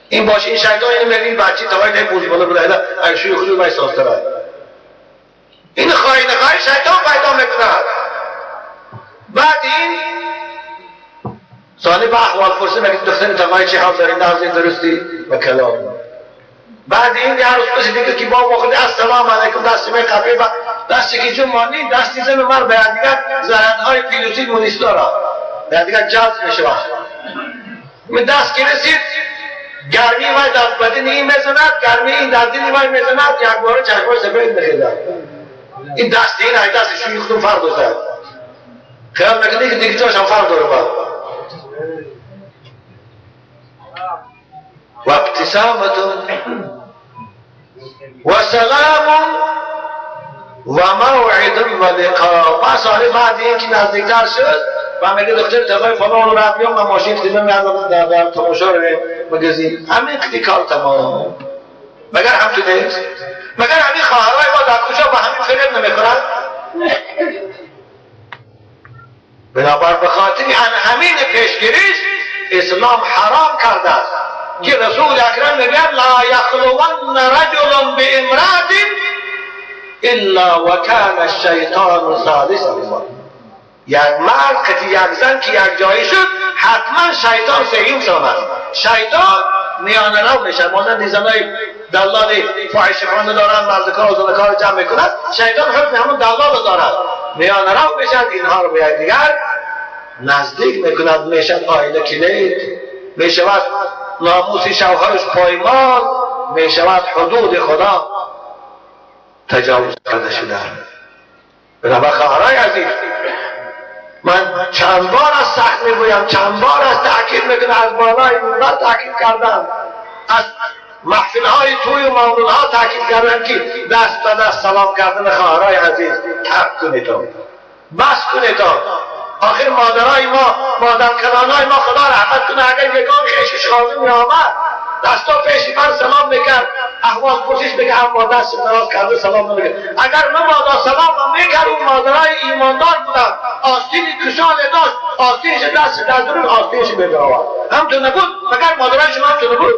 این باشه این شیطان اینو میگه این بچه تقای ده بوزی بالا بوده اگه خودو باید سازتره. این خواهی نخواهی شیطان پیدا میکند. بعد این ثانی با احوال پرسی میگه دختر تمای چه حال داری، نازی درستی و کلام. بعد این یه روز پس دیگه که با خود السلام علیکم دست می قبی و دستی که جو مانی دستی زن مر به دیگر زرندهای پیلوتی مونیست داره به دیگر جذب میشه. من دست که رسید گرمی وای در بدن این میزند، گرمی این در دل وای میزند، یک بار چشمای سفید میخیزد. این دست این ای دست شوی خودم فرق داره. خیال میکنی که دیگه جاش هم فرق داره با. و ابتسامت و سلام و موعد و لقاء. ما سال بعد این که نزدیکتر شد و میگه دکتر تقای فلان رو رفت بیام من ماشین خدمه میادم در تماشا رو مگزین همین خیلی کار تمام. مگر هم تو نیست؟ مگر همین خواهرای ما در کوچه با همین فریب نمیخورن؟ بنابر به خاطر همین پیشگیریش اسلام حرام کرده است که رسول اکرم میگه لا یخلون رجل بامرأة الا وکان الشیطان ثالثهما. یک مرد که یک زن که یک جایی شد حتما شیطان سیوم شان است. شیطان میانه رو میشه، مانند زنای دلال فاحشه خانه دارن، مردکار و زنکار جمع میکند، شیطان حکم همون دلال دارد، میانه رو میشد، اینها رو به یکدیگر نزدیک میکند، میشد آینه کلید، میشود ناموس شوهرش پایمال، میشود حدود خدا تجاوز کرده شده. بنابر خواهرای عزیز، من چند بار از سخت میگویم، چند بار از تأکید میکنم، از بالای منبر تأکید کردم، از محفل های توی و مولود ها تأکید کردم که دست به دست سلام کردن خواهرای عزیز ترک کنید، بس کنید. آخر مادرای ما، مادر کلانای ما خدا رحمت کنه، اگر یگان خیشش خانه می آمد دستا پیش من سلام میکرد، احوال پرسش میکرد، اما دست دراز کرده سلام نمیکرد. اگر مبادا سلام میکرد، اون مادرای ایماندار بودن، آستین کشال داشت، آستینش دست در درون آستینش می‌آورد. همتون نبود؟ مگر مادرای شما همتون نبود؟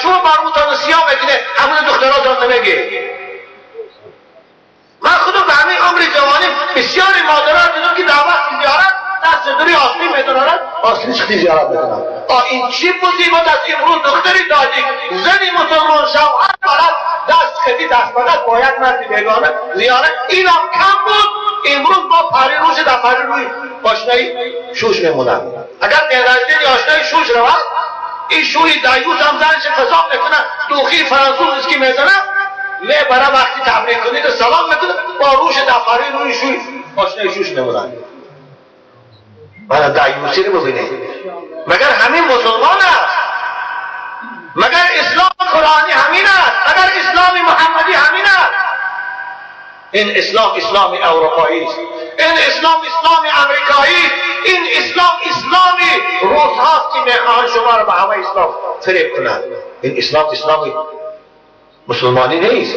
چون برموتان سیاه میکنه همون دختراتان نمیگه. من خودم به همین عمر جوانی بسیاری مادران دیدم که در وقت زیارت دست دوری آستین میدارند، آستینش خیلی زیارت میکنند. این چی مصیبت است؟ امروز دختری تاجیک زنی مسلمان شوهر دارد، دست خیلی دست فقط باید مرد بیگانه زیارت، اینم کم بود. امروز با پری روش در پری روی آشنایی شوش میمونند. اگر دهرجدین آشنایی شوش رود، این شوی دیوس هم زنش فساد میکنه، دوخی فرانسوز که میزنه میبره، وقتی تبریک کنید و سلام میکنه با روش دفری روی شوی آشنای شوش نمونند. من دیوسی رو ببینید، مگر همین مسلمان است؟ مگر اسلام قرآنی همین است؟ مگر اسلام محمدی همین است؟ این اسلام اسلام اروپایی است، این اسلام اسلام امریکایی، این اسلام اسلامی روس هاست که میخواهند شما را به هوای اسلام فریب کنند. این اسلام اسلامی مسلمانی نیست.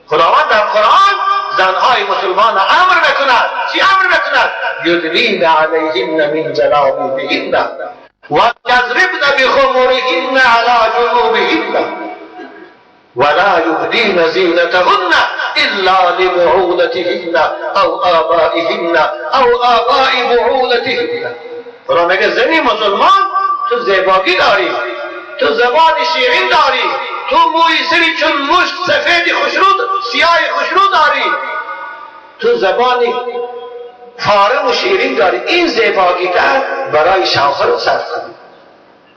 خداوند در قرآن زنهای مسلمان امر میکند. چی امر میکند؟ یدنین علیهن من جلابیبهن و یضربن بخمرهن علی جنوبهن ولا يبدين زينتهن إلا لبعولتهن أو آبائهن أو آباء بعولتهن. خدا میگه زنی مسلمان تو زیبایی داری، تو زبان شیرین داری، تو موی سری چون مشک سفید خوشرو سیاه خوشرو داری، تو زبانی فارم و شیرین داری، این زیبایی برای شوهر صرف کنی.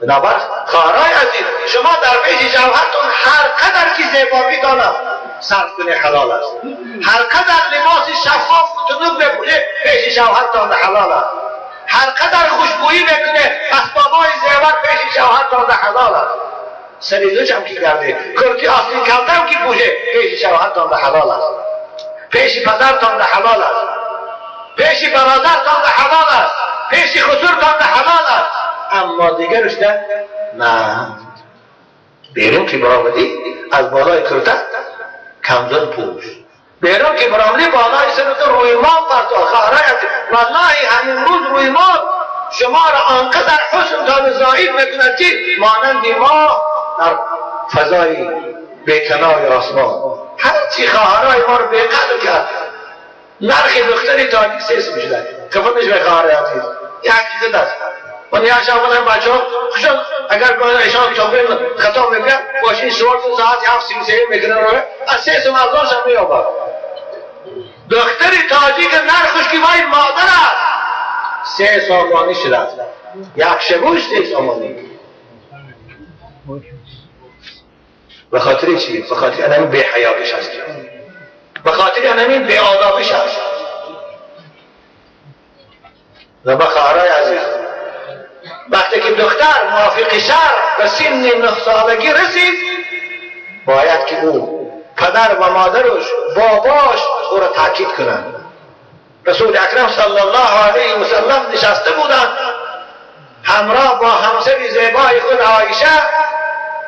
بنابر خواهرای عزیز، شما در پیش شوهرتون هر قدر که زیبایی دارد صرف کنی حلال است، هر قدر لباس شفاف و تنک بپوشه پیش شوهرتان حلال است، هر قدر خوشبویی بکنه اسبابای زیور پیش شوهرتان حلال است، سریزوش هم که کرده کرتی آستین کرده هم که پوشه پیش شوهرتان حلال است، پیش پدرتان حلال است، پیش برادرتان حلال است، پیش خسرتان حلال است، اما دیگرش نه. نه بیرون که برآمدی از بالای کرته کمزن پوش، بیرون که برآمدی بالای سرت رویمال پرتو. خواهرای عزیز، والله همین روز رویمال شما را آنقدر حسن تان زاید میکند که مانند ما در فضای بیکنار آسمان. هرچی خواهرای ما رو بیقدر کرد، نرخ دختر تاجیک 3 سوم شده. خفه نشوید خواهر عزیز، این حقیقت است. من یک شب آمدم بچه ها خوشحال، اگر باید ایشان کتابه خطا میگن ماشین سوار ساعت 7:33 میکنه رو از 3 سوم ارزانش هم مییابد. دختر تاجیک نرخش که وای مادر است 3 سامانی شده است. یک شبوش 3 سامانی. به خاطر چی؟ به خاطر انمی بی حیابش هست، به خاطر انمی بی آدابش هست. و به خواهرای عزیز، وقتی که دختر موافق شرع به سن 9 سالگی رسید، باید که او پدر و مادرش باباش او را تاکید کنند. رسول اکرم صلی الله علیه و سلم نشسته بودند همراه با همسر زیبای خود عایشه.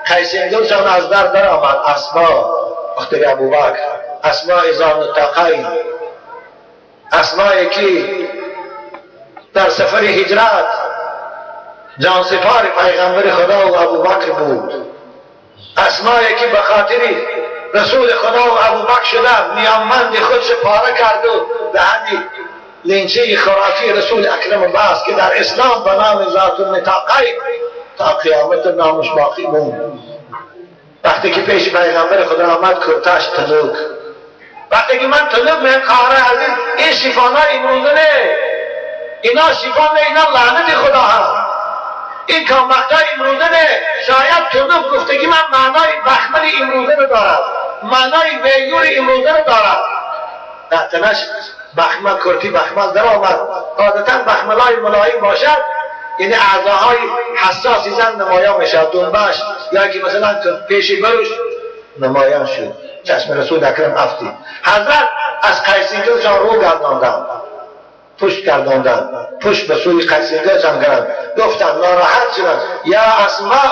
قیسنگلشان از در در آمد، اسما اختر ابوبکر، اسماء زان التقین، اسماء که در سفر هجرت جانسپار پیغمبر خدا و ابوبکر بود، اسمایی که به خاطر رسول خدا و ابوبکر شده میانمند خودش پاره کرد و به حدی لینچه خوراکی رسول اکرم بست که در اسلام به نام ذات النطاقین تا قیامت نامش باقی بود. وقتی که پیش پیغمبر خدا آمد کرتش تنوک. وقتی که من تنوک میگم خواهر عزیز، این شیفانای امروزه نه، اینا شیفان نه، اینا لعنت خدا هست. این کامبختای امروزه نه، شاید تنوک گفتگی من معنای بخمل امروزه رو دارد، معنای ویور امروزه رو دارد. نه تنش بخمل کرتی بخمل در آمد. عادتا بخملای ملایم باشد، یعنی اعضاهای حساس زن نمایان میشد، دنبش یا که مثلا پیشی بروش نمایان شد. چشم رسول اکرم افتید. حضرت از قیسینگلشان رو گرداندن، پشت گرداندن، پشت به سوی قیسینگلشان کردن، گفتن ناراحت شدن، یا اسماء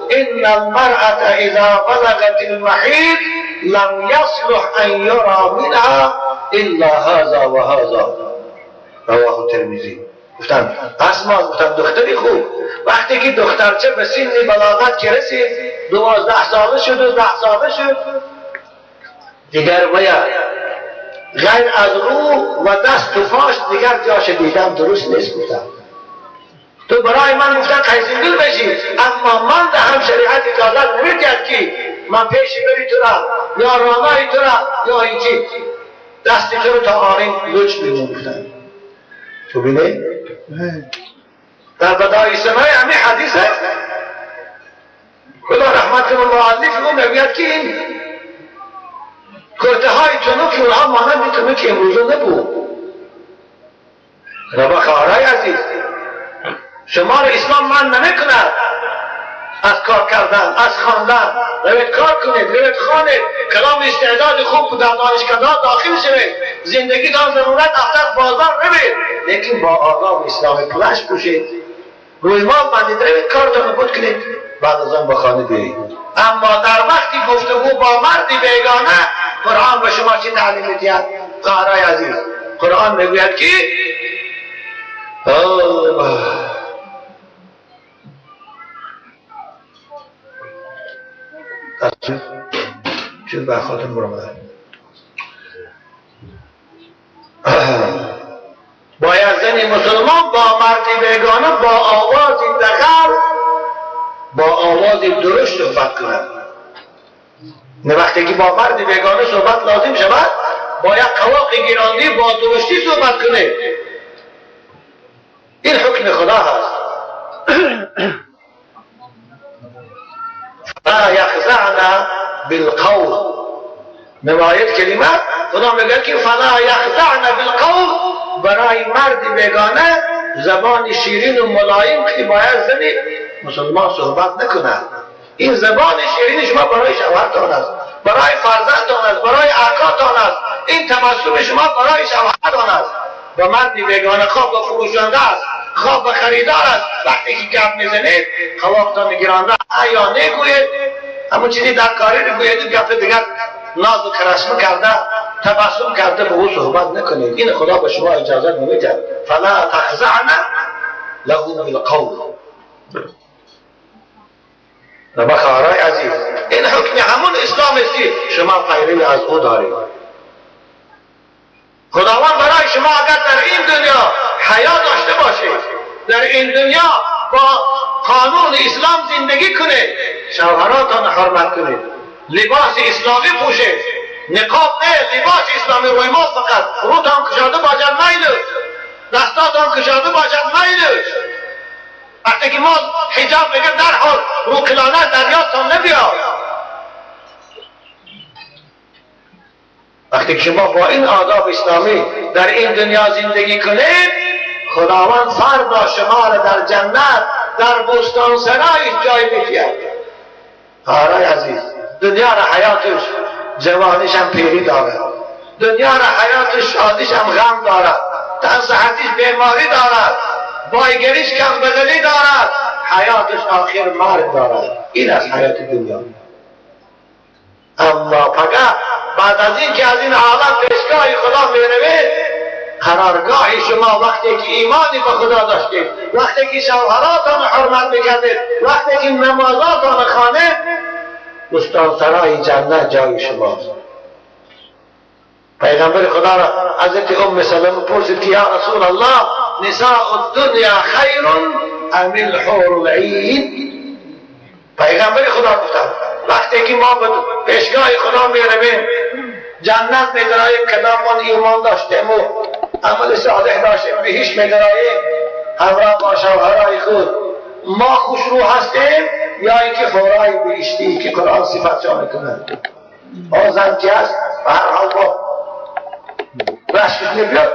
ان المرأة اذا بلغت المحیض لم یصلح ان یرى منها الا هذا و هذا. رواه ترمذی. گفتن اسما، گفتن دختری خوب، وقتی که دخترچه به سن بلاغت که رسید، 12 ساله شد و 10 ساله شد، دیگر باید غیر از رو و دست و فاش دیگر جاش دیدم درست نیست. گفتن تو برای من گفتن قیسینگل بشی، اما من ده هم شریعت اجازت نمیدید که من پیش بری تو را یا رانای تو را یا اینچی دست تو رو تا آرین لچ بیمون. گفتن تو بینه در بدای سمای همین حدیث است. خدا رحمت کنه مؤلف او میگوید که این کرته های تنوک اونها مانند تنوک امروزه نبود. ربا خواهرای عزیز، شما رو اسلام من نمیکند از کار کردن، از خواندن. روید کار کنید، روید خوانید، کلام استعداد خوب در دانشکده داخل شوید، زندگی تا ضرورت افتاد بازار روید، لیکن با آداب اسلامی پلش پوشید، روی ما بندید، روید کارتان رو بود کنید، بعد از آن به خانه بیایید. اما در وقتی گفتگو با مردی بیگانه، قرآن به شما چی تعلیم میدهد؟ خواهرای عزیز، قرآن میگوید که چون به خاطر برآمده باید زن مسلمان با مردی بیگانه با آواز دغل، با آواز درشت صحبت کند. نه وقتی که با مرد بیگانه صحبت لازم شود، باید قواق گیرانده با درشتی صحبت کنه. این حکم خدا هست. فلا یخضعن بالقول. نمایت کلمه خدا میگه که فلا یخضعن بالقول، برای مرد بیگانه زبان شیرین و ملایم که باید زنی مسلمان صحبت نکند. این زبان شیرین شما برای شوهرتان است، برای فرزندتان است، برای عکاتان است. این تبسم شما برای شوهرتان است. و مرد بیگانه خواب و فروشنده است، خواب و خریدار است. وقتی که گپ میزنید خواهتان گیرانده یا نگوید، همون چیزی در کاری نگوید، گپ دیگر ناز و کرشمه کرده تبسم کرده به او صحبت نکنید. این خدا به شما اجازه نمیده. فلا تخضعن له بالقول. ربا خواهرای عزیز، این حکم همون اسلام است، شما پیروی از او دارید. خداوند برای شما اگر در این دنیا حیا داشته باشید، در این دنیا با قانون اسلام زندگی کنید، شوهراتان حرمت کنید، لباس اسلامی پوشید، نقاب نه، لباس اسلامی روی ما فقط، روتان کشاده باشد میل، دستاتان کشاده باشد میل. وقتی که ما حجاب میگه در حال رو کلانه در یادتان نبیاد. وقتی که شما با این آداب اسلامی در این دنیا زندگی کنید، خداوند فردا شما را در جنت در بستان سرای جای میدهد. خواهرای عزیز، دنیا را حیاتش جوانیش هم پیری دارد، دنیا را حیاتش شادیش هم غم دارد، تن صحتیش بیماری دارد، بایگریش کم بغلی دارد، حیاتش آخر مرگ دارد. این از حیات دنیا. اما پگه بعد از این که از این عالم پیشگاه خدا میروید، قرارگاه شما وقتی که ایمانی به خدا داشتید، وقتی که شوهراتان حرمت میکردید، وقتی که نمازاتان خانه، بستان سرای جنت جای شماست. پیغمبر خدا را حضرت ام سلمه پرسید که یا رسول الله، نساء الدنیا خیر ام الحور العین؟ پیغمبر خدا گفتند وقتی که ما به پیشگاه خدا میرویم، جنت میدراییم، کدامان ایمان داشتیم و عمل صالح داشتیم، بهش میدراییم همراه با شوهرای خود، ما خوشرو هستیم یا اینکه حورای بهشتی که قرآن صفتشان میکند؟ آن زن که هست به هر حال با رشکش نبیاد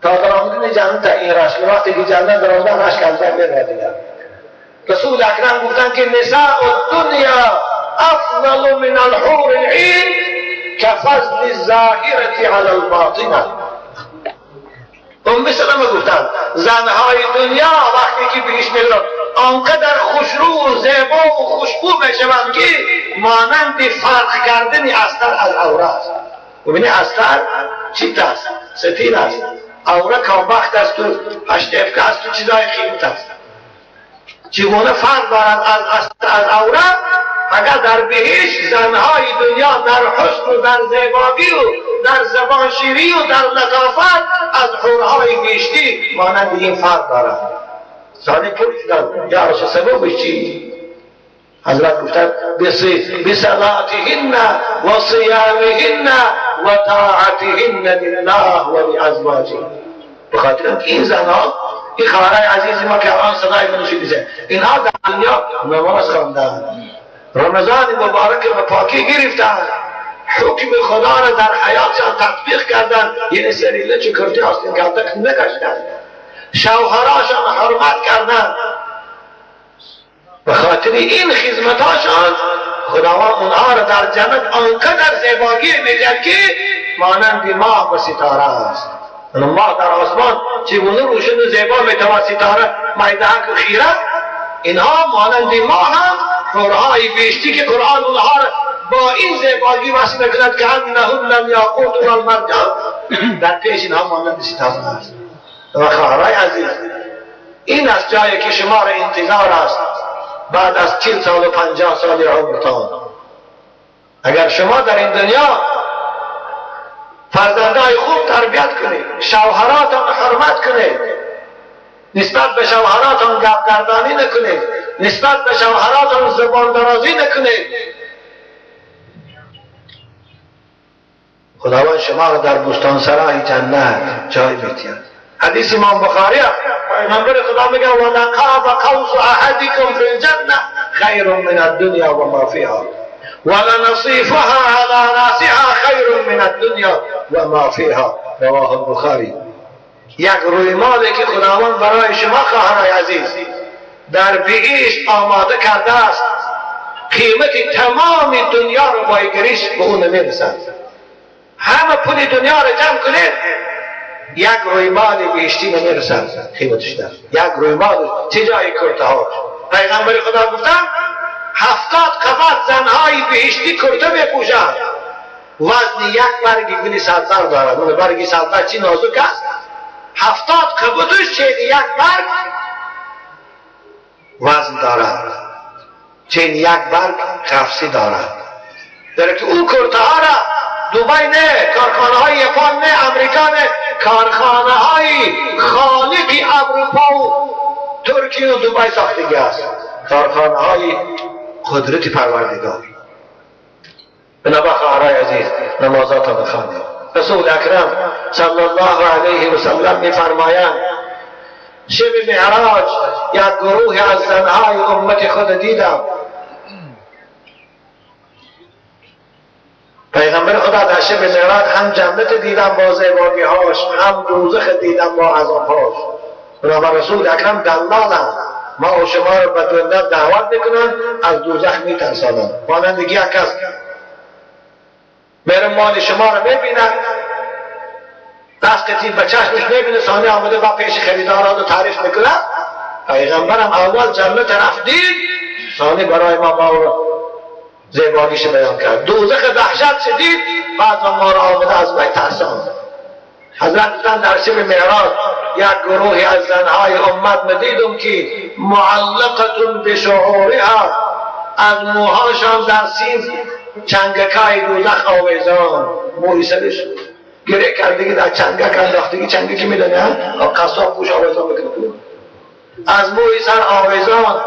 تا در آمدن جنت، این رشک وقتی که جنت در آمدن رشک از بین میره دیگر. رسول اکرم گفتند که نساء الدنیا افضل من الحور العین کفضل الظاهرة علی الباطنة. ام سلمه گفتند زنهای دنیا وقتی که بهش میرن آنقدر خوشرو و زیبا و خوشبو میشوند که مانند فرق کردن استر از عوره است. ببینی استر چیت است؟ ستین است. عوره کامبخت است و اشتفکه است و چیزای قیمت است. چگونه فرق دارد از استر از عوره؟ اگر در بهشت زنهای دنیا در حسن و در زیبایی و در زبان شیری و در لطافت از حورهای بهشتی مانند این فرق دارد. ثانی پرسیدند یا رسول سببش چی؟ حضرت گفتند بصلاتهن و صیامهن و طاعتهن لله و لازواجهن. به خاطر اینکه این زنها، این خواهرای عزیز ما که الان صدای منو شنیده، اینها در دنیا نماز خواندند، رمضان مبارک را پاکی گرفتند، حکم خدا را در حیاتشان تطبیق کردند، یعنی سری لچ کرتی آستین کرده نکشتند، شوهراشان حرمت کردند. به خاطر این خدمتاشان خداوند اونها را در جنت آنقدر زیبایی میدهد که مانند ماه و ستاره است. ماه در آسمان چگونه روشن و زیبا میتواند، ستاره میدهک و خیره، اینها مانند ماه هم حورهای بهشتی که قرآن اونها را با این زیبایی وصف میکند که انهن الیاقوت والمرجان، در پیش اینها مانند ستاره است. و خواهرای عزیز، این از جایی که شما را انتظار است بعد از 40 سال و 50 سال عمرتان. اگر شما در این دنیا فرزندهای خوب تربیت کنید، شوهراتان حرمت کنید، نسبت به شوهراتان گپ گردانی نکنید، نسبت به شوهراتان زبان درازی نکنید، خداوند شما را در بستان سرای جنت جای می‌دهد. حدیث امام بخاری است، پیغمبر خدا میگه و لقاب قوس احدکم فی الجنه خیر من الدنیا و ما فیها ولنصیفها علی راسها خیر من الدنیا و ما فیها. رواه البخاری. یک رویمالی که خداوند برای شما خواهرای عزیز در بهشت آماده کرده است، قیمت تمام دنیا رو بایگریش به اون نمیرسد. همه پول دنیا رو جمع کنید، یک رویمال بهشتی نمیرسد قیمتش در یک رویمال. چه جای کرته هاش؟ پیغمبر خدا گفتن 70 قبط زنهای بهشتی کرته میپوشند، وزن یک برگ گل سلطر دارد. اون برگ سلطر چی نازک است؟ 70 قبطش چه یک برگ وزن دارد، چه یک برگ قفسی دارد. در که او کرته ها را دوبای نه، کارخانه های یاپان نه، امریکا نه، کارخانه های خالق اروپا و ترکیه و دوبای ساختگی است. کارخانه های قدرت پروردگار. بنابر خواهرای عزیز، نمازات را بخوانید. رسول اکرم صلی الله علیه و سلم میفرمایند شب معراج یک گروه از زنهای امت خود دیدم. پیغمبر خدا در شب معراج هم جنت دیدم با زیبایی‌هاش، هم دوزخ دیدم با عذاب‌هاش. بنابر رسول اکرم دلالند، ما و شما رو به جنت دعوت میکنن، از دوزخ میترسانند. مانند یک کس میره مال شما رو میبینه، دست کتیب به چشمش میبینه، ثانی آمده با پیش خریداران رو تعریف میکنه. پیغمبرم اول جنت رفت دید، ثانی برای ما رو زیباییش بیان کرد. دوزخ دهشت شدید، بعد ما رو آمده از وی ترساند. حضرت گفتند در شب معراج یک گروهی از زنهای امت مدیدم که معلقة بشعورها، از موهاشان در سیم چنگکای دوزخ آویزان، موی سرش گره کردگی در چنگک انداختگی، چنگکی میدونه قصاب گوش آویزان بکنه، از موی سر آویزان،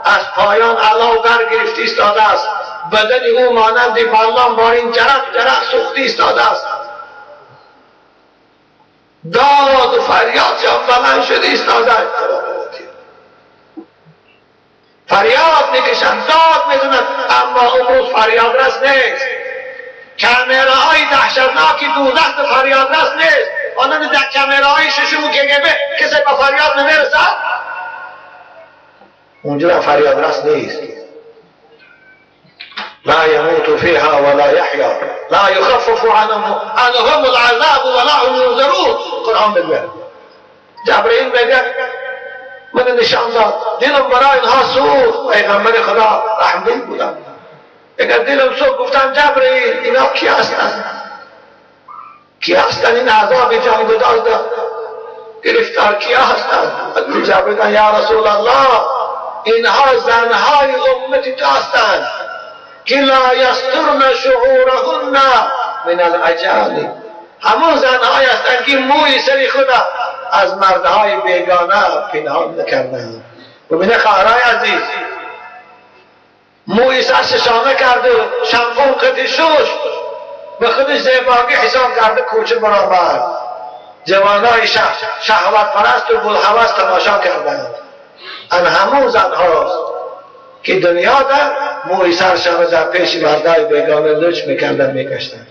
از پایان علاو در گرفته ایستاده است، بدن او مانند بالان بارین جرق جرق سوخته ایستاده است، داد و فریاد بلند شده ایستاده، فریاد میکشند، داد میزنند، اما امروز فریاد رس نیست. کامره های دهشتناکی دوزخ فریاد رس نیست. آنان در کامره های ششم و کگبه کسی به فریاد نمیرسد، اونجا فریاد رس نیست. لا يموت فيها ولا يحيا لا يخفف عنهم العذاب ولا هم ينظرون. قرآن میگه، جبرئیل میگه من نشان داد، دلم برای اینها سوخت. پیغمبر خدا رحمدل بودم، اگر دلم سوخت گفتم جبرئیل اینا کی هستند؟ کی هستند این عذاب جانگداز گرفتار کی هستند؟ جبرئیل یا رسول الله اینها زنهای امت تو هستند که لا یسترن شعورهن من الاجانب. همون زنهای هستند که موی سری خدا از مردهای بیگانه پنهان نکردند. ببینه خواهرای عزیز، موی سرش شانه کرده، شامپون قدی شوش، به خودش زیباگی حساب کرده، کوچه برآمد. جوانای شهوت پرست و بلهوس تماشا کردند. ان همون زنهاست که دنیا در موی سرشان در پیش مردای بیگانه لچ میکردن، میکشتن.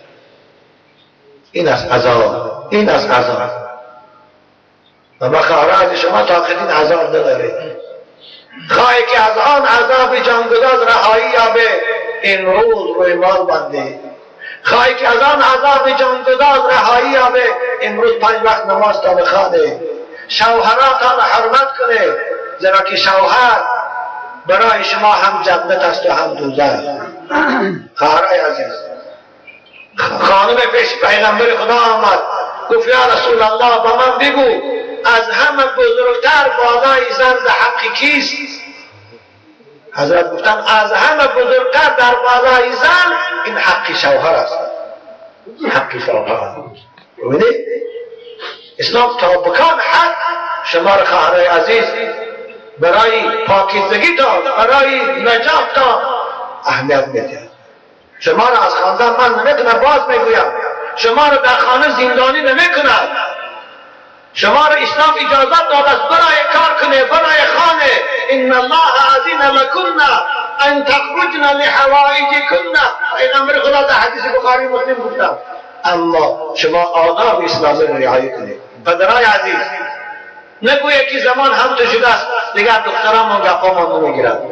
این از عذاب، این از عذاب. و ما خواهران شما طاقت این عذاب نداره. خواهی که از آن عذاب جانگداز رهایی یابه، امروز روی مال بنده. خواهی که از آن عذاب جانگداز رهایی یابه، امروز 5 وقت نماز تا بخوانه، شوهراتان حرمت کنه، زیرا که شوهر برای شما هم جنت است و هم دوزخ. خواهرای عزیز، خانم پیش پیغمبر خدا آمد، گفت یا رسول الله با من بگو از همه بزرگتر بالای زن در حق کیست؟ حضرت گفتن از همه بزرگتر در بالای زن این حق شوهر است، حق شوهر. ببینید اسلام تا بکان حق شما را خواهرای عزیز برای پاکیزگی تا برای نجات تا اهمیت میده. شما را از خواندن من نمیکنم، باز میگویم شما را در خانه زندانی نمیکند. شما را اسلام اجازت داده است برای کار کنه، برای خانه. ان الله اذن لکن ان تخرجن لحوائجکن. پیغمبر خدا در حدیث بخاری مسلم گفتم. اما شما آداب اسلامی را رعایت کنید. پدرای عزیز، نگوید که زمان هم تو شده است دیگر دخترامون گپامان نمیگیرد.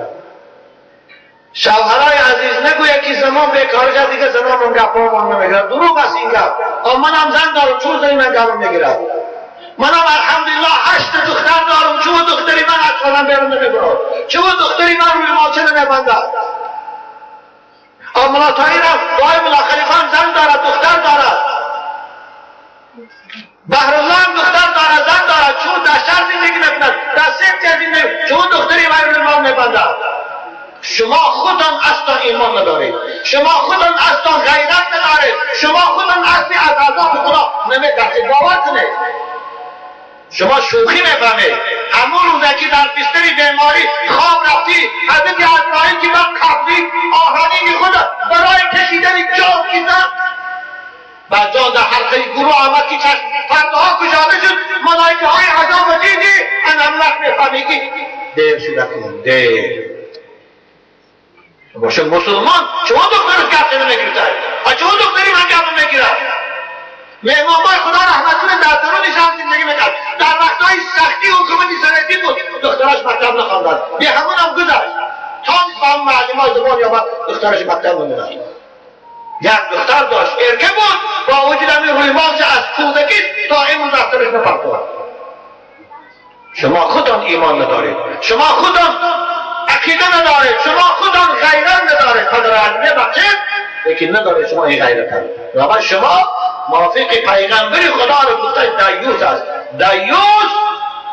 شوهرای عزیز، نگوید که زمان بیکار شد دیگه زنامون گپامان نمیگیرد. دروغ است این گپ. من هم زن دارم، چون زنی من گپم میگیرد. منم الحمدلله 8 دختر دارم، چون دختری من از خانم بیرون نمیبرد، چون دختری من روی مالچه نمیبندد. ملا طاهر بای ملا خلیفه هم زن دارد، دختر دارد. بحرالله هم دختر دارد، زن دارد. چون در شهر زندگی نمیکند، در سمت زندگی، چون دختری من روی مال میبندد. شما خودتان اصلا ایمان ندارید، شما خودتان اصلا غیرت ندارید، شما خودتان اصلی از عذاب خدا نمیترسید. باور کنید شما شوخی میفهمید. همون روزه که در بستر بیماری خواب رفتی، حضرت عزرائیل که من قبلی آهنین خود برای کشیدن جان کشیدن و جان در حلقه گروه آمد که چشم پرده ها کشاده شد، ملائکه های عذاب دیدی، ان هم وقت میفهمی که دیر شده کن دیر. باشه مسلمان شما دخترش گفته نمیگیرد، شما دختری من گفته میگیرد. مهمانبای خدا رحمت کنه در درون شهر زندگی میکرد، در وقتهای سختی حکومت سنتی بود، دختراش مکتب نخواندند، به همون هم گذشت تا به هم معلمای زبان یابد دخترش مکتب نمیرفت. یک دختر داشت ارکه بود، با وجود همین روی مالش از کودکی تا امروز دخترش نپرتوند. شما خودتان ایمان ندارید، شما خودتان عقیده ندارید، شما خودتان غیرت ندارید. پدر میبخشید لیکن ندارید شما این غیرت. و شما موافق پیغمبر خدا رو گفته دیوس است. دیوس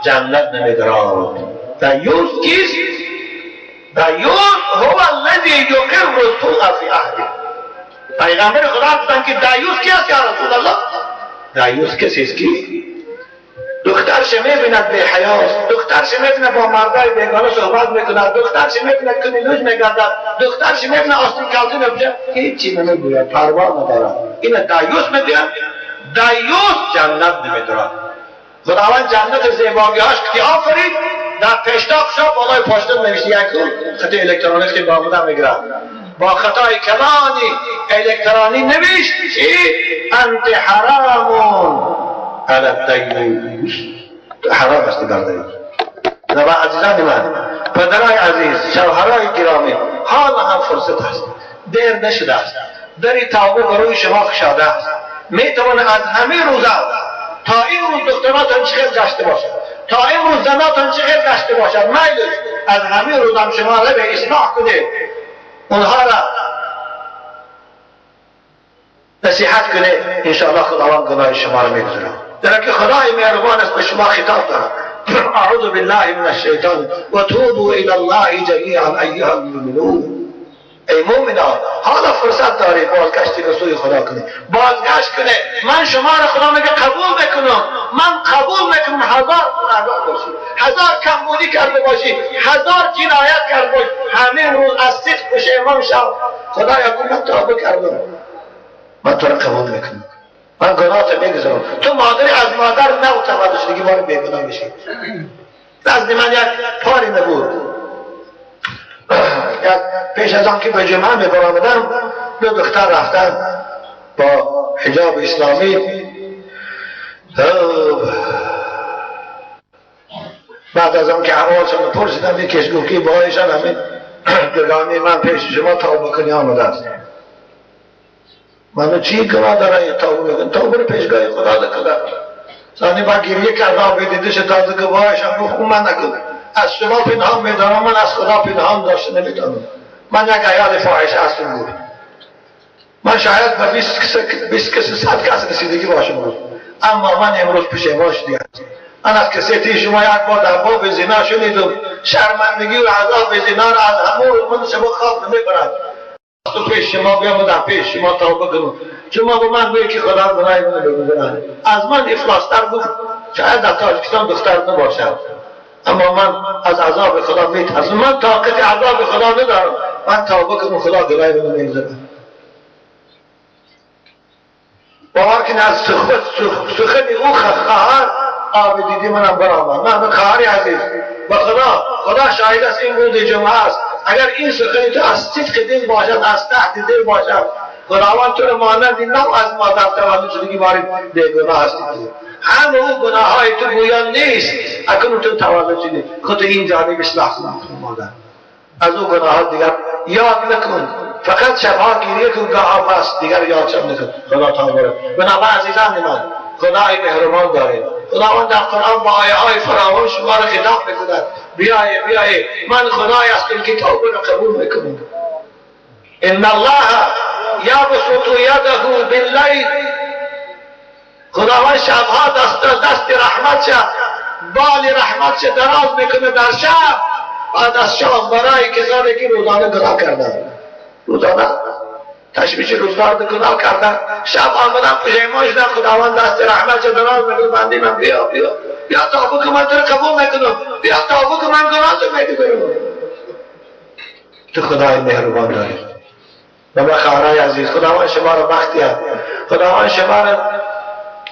جنت نمیدراد. دیوس کیست؟ دیوس هو الذی یقر السوء فی اهله. پیغمبر خدا گفتن که دیوس کی است یا رسول الله؟ دیوس کسی است که دخترش میبیند بی حیاست، دخترش میبیند با مردای بیگانه صحبت میکند، دخترش میبیند کنی لوج میگردد، دخترش میبیند آستین کلتی میپوشد، هیچی نمیگوید، پروا ندارد. این دیوس میگوید. دیوس جنت نمیدارد. خداوند جنت زیباگیهاش که آفرید در پیشتاق شد بالای پاشتن نوشته یک خط الکترونیک که با بودن میگیرد، با خطای کلانی الکترونی نوشت چی؟ انت حرامون علی الدیوس. حرام است بر دیوس. و عزیزان من، پدرای عزیز، شوهرای گرامی، حالا هم فرصت است، دیر نشده است، در توبه بروی شما خشاده است. میتوان از همه روزا تا این روز دختراتان چه گشته باشد، تا این روز زناتان چه گشته باشد، میل از همه روز هم شما را به اصلاح کنید، اونها را نصیحت کنید، انشاءالله خداوند گناه شما را میگذارد. در که خدای مهربان است به شما خطاب دارد. اعوذ بالله من الشیطان و توبوا الی الله جمیعا ایها المؤمنون. ای مؤمنان حالا فرصت دارید بازگشتی به سوی خدا کنید، بازگشت کنید. من شما را خدا میگه قبول میکنم، من قبول میکنم. هزار گناهکار باشی، هزار کمبودی کرده باشی، هزار جنایت کرده باشی، همه روز از صدق پشیمان شو. خدایا من توبه کردم، من تو را قبول میکنم، من گناهت میگذارم. تو مادری از مادر نو تولد شدی، بار بیگناه میشی. نزد من یک پاری نبود. یک پیش از آن که به جمعه میبرآمدم دو دختر رفتن با حجاب اسلامی. بعد از آن که احوالشان پرسیدم، یکیش گفت که بایشان همین گرگانی من پیش شما توبه کنی آمده است. منو چی گناه داره توبه بکنی؟ توبه رو پیشگاه خدا دکنه. ثانی با گریه کردم به دیدش تازه که بایشان گفت من نکن، از شما پنهان میدارم، من از خدا پنهان داشته نمیدانم. من یک عیال فاحشه هستم بود، من شاید به 20 کس 100 کس رسیدگی باشم بود، اما من امروز پشیمان شدیم. من از کسی شما یک بار در باب زنا شنیدم، شرمندگی و عذاب زنا را از همون من شما خواب نمیبرد. تو پیش شما بیام و در پیش شما توبه کنم، شما به من گویی که خدا گناه منو بگذارد. از من افلاستر گفت شاید در تاجیکستان دختر نباشد، اما من از عذاب خدا میترسم، من طاقت عذاب خدا ندارم، من توبه کنم خدا گناه منو میگذارد. باور کن از سخن او خواهر آب دیدی منم برآمد. من خواهر عزیز و خدا، خدا شاهد است این روز جمعه است، اگر این سخنی تو از صدق دل باشد، از تحت دل باشد، خداوند تو را مانند نو از مادر تولد شدگی وارد بیگناه هستی. هم او گناه های تو گویان نیست، اکنون تو تولد شدی، خود این جانب اصلاح کن مادر، از او گناه ها دیگر یاد نکن، فقط شبها گریه کن، گاه بس دیگر یاد شب نکن. خدا تعالی بنابر عزیزان من، خدای مهربان دارید. خداوند در قرآن با آیه های فراوان شما را خطاب میکند، بیایید بیایید، من خدای هستم که توبه را قبول میکنم. ان الله یبسط یده باللیل. خداوند شبها دست رحمت شه، بال رحمت شه دراز میکنه در شب بعد از شام برای کسانی که روزانه گناه کردند، روزانه تشویش روزگار گناه کردن، شب آمدن پشیمان شدن، خداوند دست رحمت دراز میکنه، بنده من بیا بیا بیا توبه که من تو رو قبول میکنم، بیا توبه که من گناه تو میکنم. تو خدای مهربان داری. و خواهرای عزیز، خداوند شما رو بخت دهد، خداوند شما رو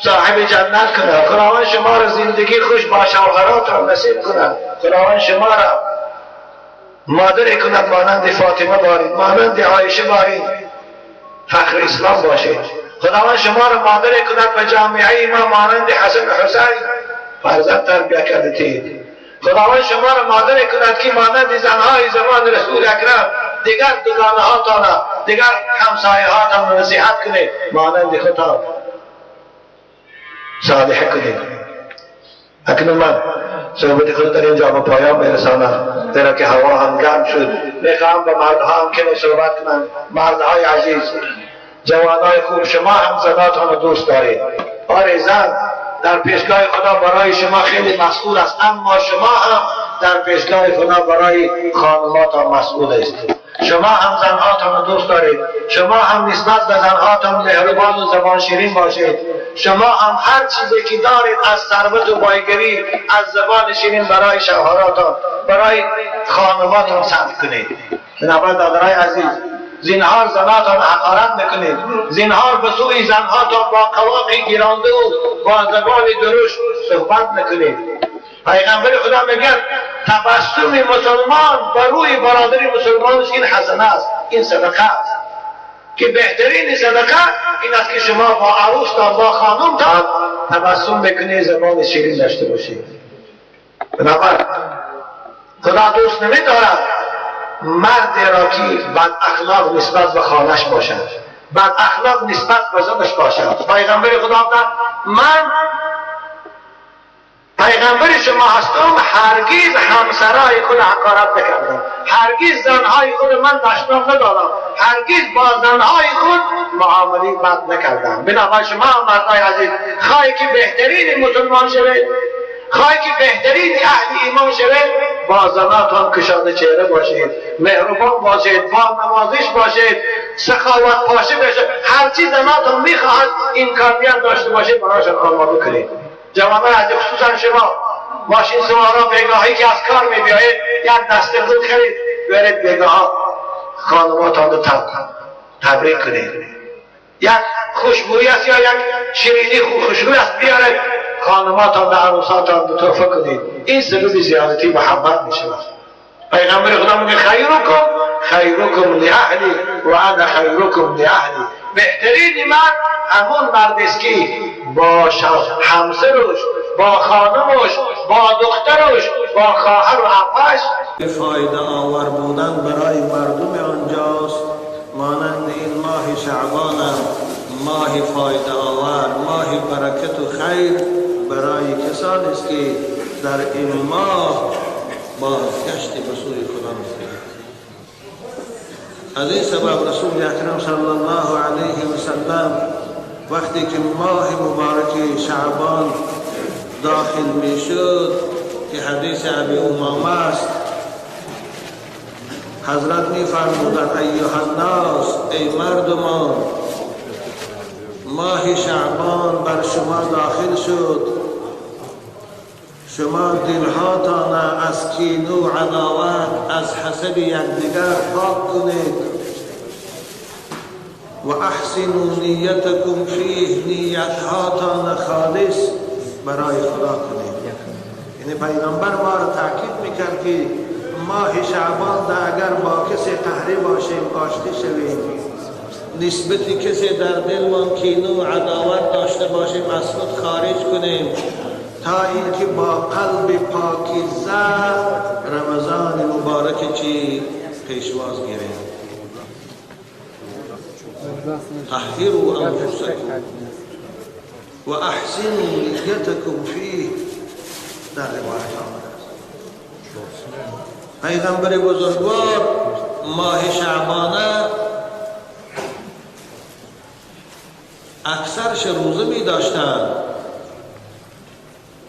صاحب جنت کنه، خداوند شما رو زندگی خوش با شوهراتان نصیب کنه، خداوند شما را مادر کند مانند فاطمه بارید، مانند عایشه بارید، فخر اسلام باشید. خداوند شما را مادر کند به جامعه ما مانند حسن و حسین فرزند تربیه کرده تید. خداوند شما را مادر کند که مانند زنهای زمان رسول اکرم دیگر دوگانه هاتان، دیگر همسایه هاتان نصیحت کنید، مانند خودتان صالحه کنید. اکنون من صحبت خود در اینجا به پایان میرسانم، زیرا که هوا هم گرم شد. میخواهم به مردها هم که صحبت کنم. مردهای عزیز، جوانای خوب، شما هم زناتان رو دوست دارید. آره، زن در پیشگاه خدا برای شما خیلی مسئول است، اما شما هم در پیشگاه خدا برای خانماتان مسئول است. شما هم زنهاتان رو دوست دارید، شما هم نسبت به زنهاتان مهربان و زبان شیرین باشید. شما هم هر چیزی که دارید از ثروت و بایگری، از زبان شیرین برای شوهراتان، برای خانماتان صرف کنید. بنابراین برادرای عزیز، زینهار زناتان حقارت نکنید، زینهار به سوی زنهاتان با قواقی گیرانده و با زبان درشت صحبت نکنید. پیغمبر خدا میگه تبسم مسلمان بر روی برادر مسلمانش این حسنه است، این صدقه است، که بهترین صدقه این است که شما با عروستان، با خانمتان تبسم بکنید، زبان شیرین داشته باشید. بنابراین خدا دوست نمیدارد مرد را که بد اخلاق نسبت به خانهش باشد، بد اخلاق نسبت به زنش باشد. پیغمبر خدا گفت من پیغمبر شما هستم، هرگز همسرای خود حقارت نکردم، هرگز زنهای خود من دشنام ندادم، هرگز با زنهای خود معامله بد نکردم. بنابراین شما مردای عزیز، خواهی که بهترین مسلمان شوید، خواهی که بهترین اهل ایمان شوید، با زناتان کشاده چهره باشید، مهربان باشید، با نوازش باشید، سخاوت پاشه باشید. هرچی زناتان میخواهد امکانیت داشته باشید برایشان آماده کنید. جوانای عزیز، خصوصا شما ماشین سوارا، بیگاهی که از کار میبیایید یک دسته گل خرید بیارید بیگاه خانماتان رو تبریک کنید. یک خوشبویی است یا یک شیرینی خوشبویی است بیارید خانماتان به عروساتان رو تحفه کنید. این سبب زیادتی محبت میشود. پیغمبر خدا میگه خیرکم خیرکم لاهلی و انا خیرکم لاهلی. بهترین مرد همون مرد است که با همسرش، با خانمش، با دخترش، با خواهر و عمه‌اش فایده آور بودن برای مردم آنجاست. مانند این ماه شعبان، ماه فایده آور، ماه برکت و خیر برای کسانی است که در این ماه بازگشت به سوی خدا می‌کنند. از این سبب رسول اکرم صلی الله علیه و سلم وقتی که ماه مبارک شعبان داخل میشد، که حدیث ابی امامه است، حضرت میفرمودند ایها الناس، ای مردمان، ماه شعبان بر شما داخل شد، شما دلهاتان از کینه و عداوت، از حسد یکدیگر پاک کنید. و احسنوا نیتکم فیه، نیتهاتان خالص برای خدا کنید. یعنی پیغمبر ما را تاکید میکرد که ماه شعبان ده اگر با کسی قهری باشیم آشتی شویم، نسبت کسی در دلمان کینه و عداوت داشته باشیم از خود خارج کنیم، تا اینکه با قلب پاکیزه رمضان مبارک چی پیشواز گیریم. طهروا انفسکم و احسنوا نیتکم فیه، در روایت آمده است. پیغمبر بزرگوار ماه شعبانه اکثرش روزه می داشتند،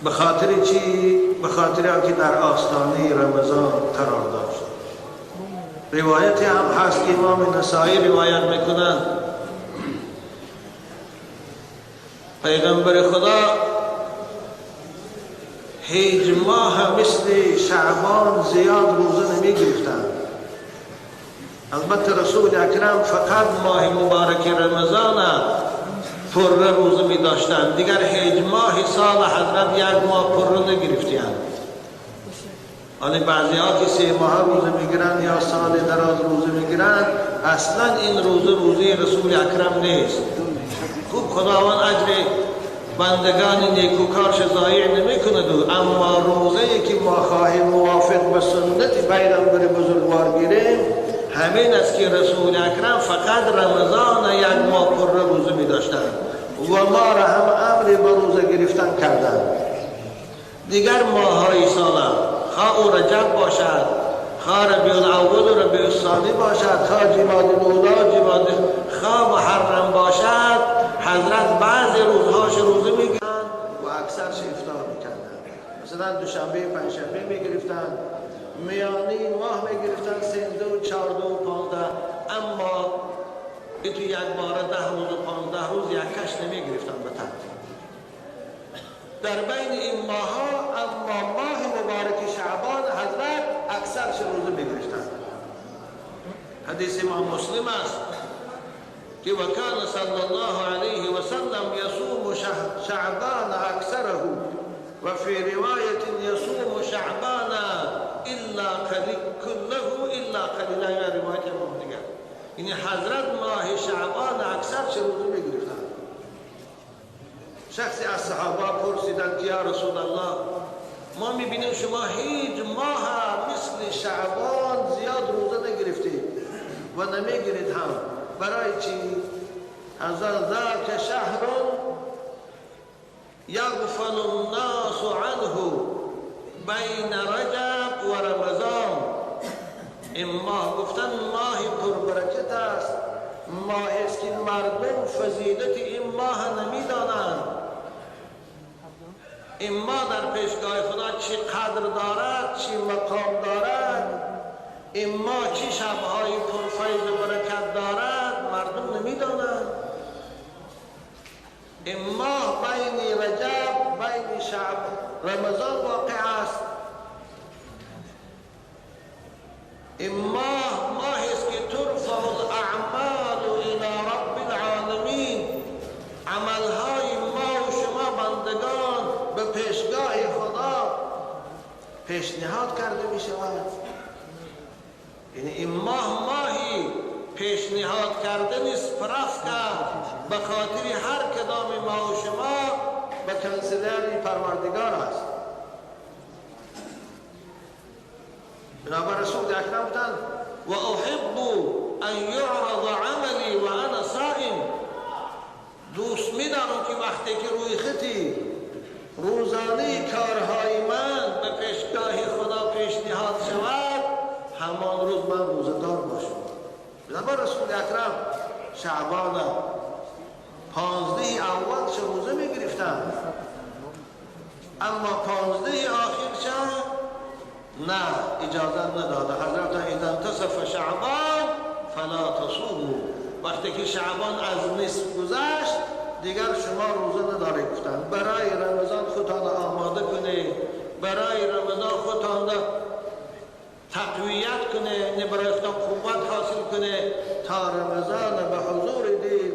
به خاطر چی؟ به خاطر آنکه در آستانه رمضان قرار داشت. روایتی هم هست که امام نسائی روایت میکنند، پیغمبر خدا هیچ ماه مثل شعبان زیاد روزه نمی گرفتند. البته رسول اکرم فقط ماه مبارک رمضان پر روزه می داشتند، دیگر هیچ ماه سال حضرت یک ماه پر نگرفتند. حالا بعضی ها که 3 ماه روزه میگیرند یا سال دراز روزه میگیرند، اصلا این روزه روزه رسول اکرم نیست. خوب خداوند اجر بندگان نیکوکارش ضایع نمیکند، اما روزه که ما خواهیم موافق به سنت پیغمبر بزرگوار گیریم همین است که رسول اکرم فقط رمضان یک ماه پر روزه می داشتند و ما را هم امر به روزه گرفتن کردند. دیگر ماههای سال، خواه او رجب باشد، خواه ربیع الاول و ربیع الثانی باشد، خواه جمادی الاولی جمادی، خواه محرم باشد، حضرت بعضی روزهاش روزه میگیرند و اکثرش افطار میکردند. مثلا دوشنبه پنجشنبه میگرفتند، میانی ماه میگرفتند 13 و 14 و 15، اما تو یک بار 10 روز و 15 روز یک کش نمیگرفتند به ترتیب در بین این ماه ها. اما ماه مبارک شعبان حضرت اکثرش روزه میگرفتند. حدیث امام مسلم است که وکان صلی الله علیه و سلم یصوم شعبان اکثره و فی روایت یصوم شعبان الا قلیل كله الا قلیلا. یا روایت امام دیگر، یعنی حضرت ماه شعبان اکثرش روزه میگرفتند. شخصی از صحابه پرسیدند که یا رسول الله، ما میبینیم شما هیچ ماه مثل شعبان زیاد روزه نگرفتید و نمیگیرید هم، برای چی؟ حضرت ذاک شهر یغفل الناس عنه بین رجب و رمضان. این ماه گفتن ماه پربرکت است، ماه است که مردم فضیلت این ماه نمیدانند. این ماه در پیشگاه خدا چی قدر دارد، چی مقام دارد، این ماه چی شبهای پرفیض و برکت دارد، مردم نمیدانند. این ماه بین رجب بین شعب رمضان واقع است. این ماه ماه است که ترفع الاعمال الى رب العالمین. عملهای ما و شما بندگان به پیشگاه خدا پیشنهاد کرده می شود. یعنی این ماه ماهی پیشنهاد کردن سپرفکا به خاطر هر کدام ما و شما به کنسلری پروردگار است. بنابر رسول اکرم گفتند و احب ان یعرض عملی و انا صائم. دوست می‌دارم که وقتی که روی خطی روزانه کارهای من به پیشگاه خدا پیشنهاد شود، همان روز من روزه‌دار باشم. بنابر رسول اکرم شعبان 15 اول چه روزه می‌گرفتند، اما 15 آخر چه نه، اجازه نداده. حضرت اذا انتصف شعبان فلا تصوموا. وقتی که شعبان از نصف گذشت دیگر شما روزه ندارید. گفتند برای رمضان خودتان آماده کنید، برای رمضان خودتان تقویت کنه، نه برای خودتان قوت حاصل کنه تا رمضان به حضور دید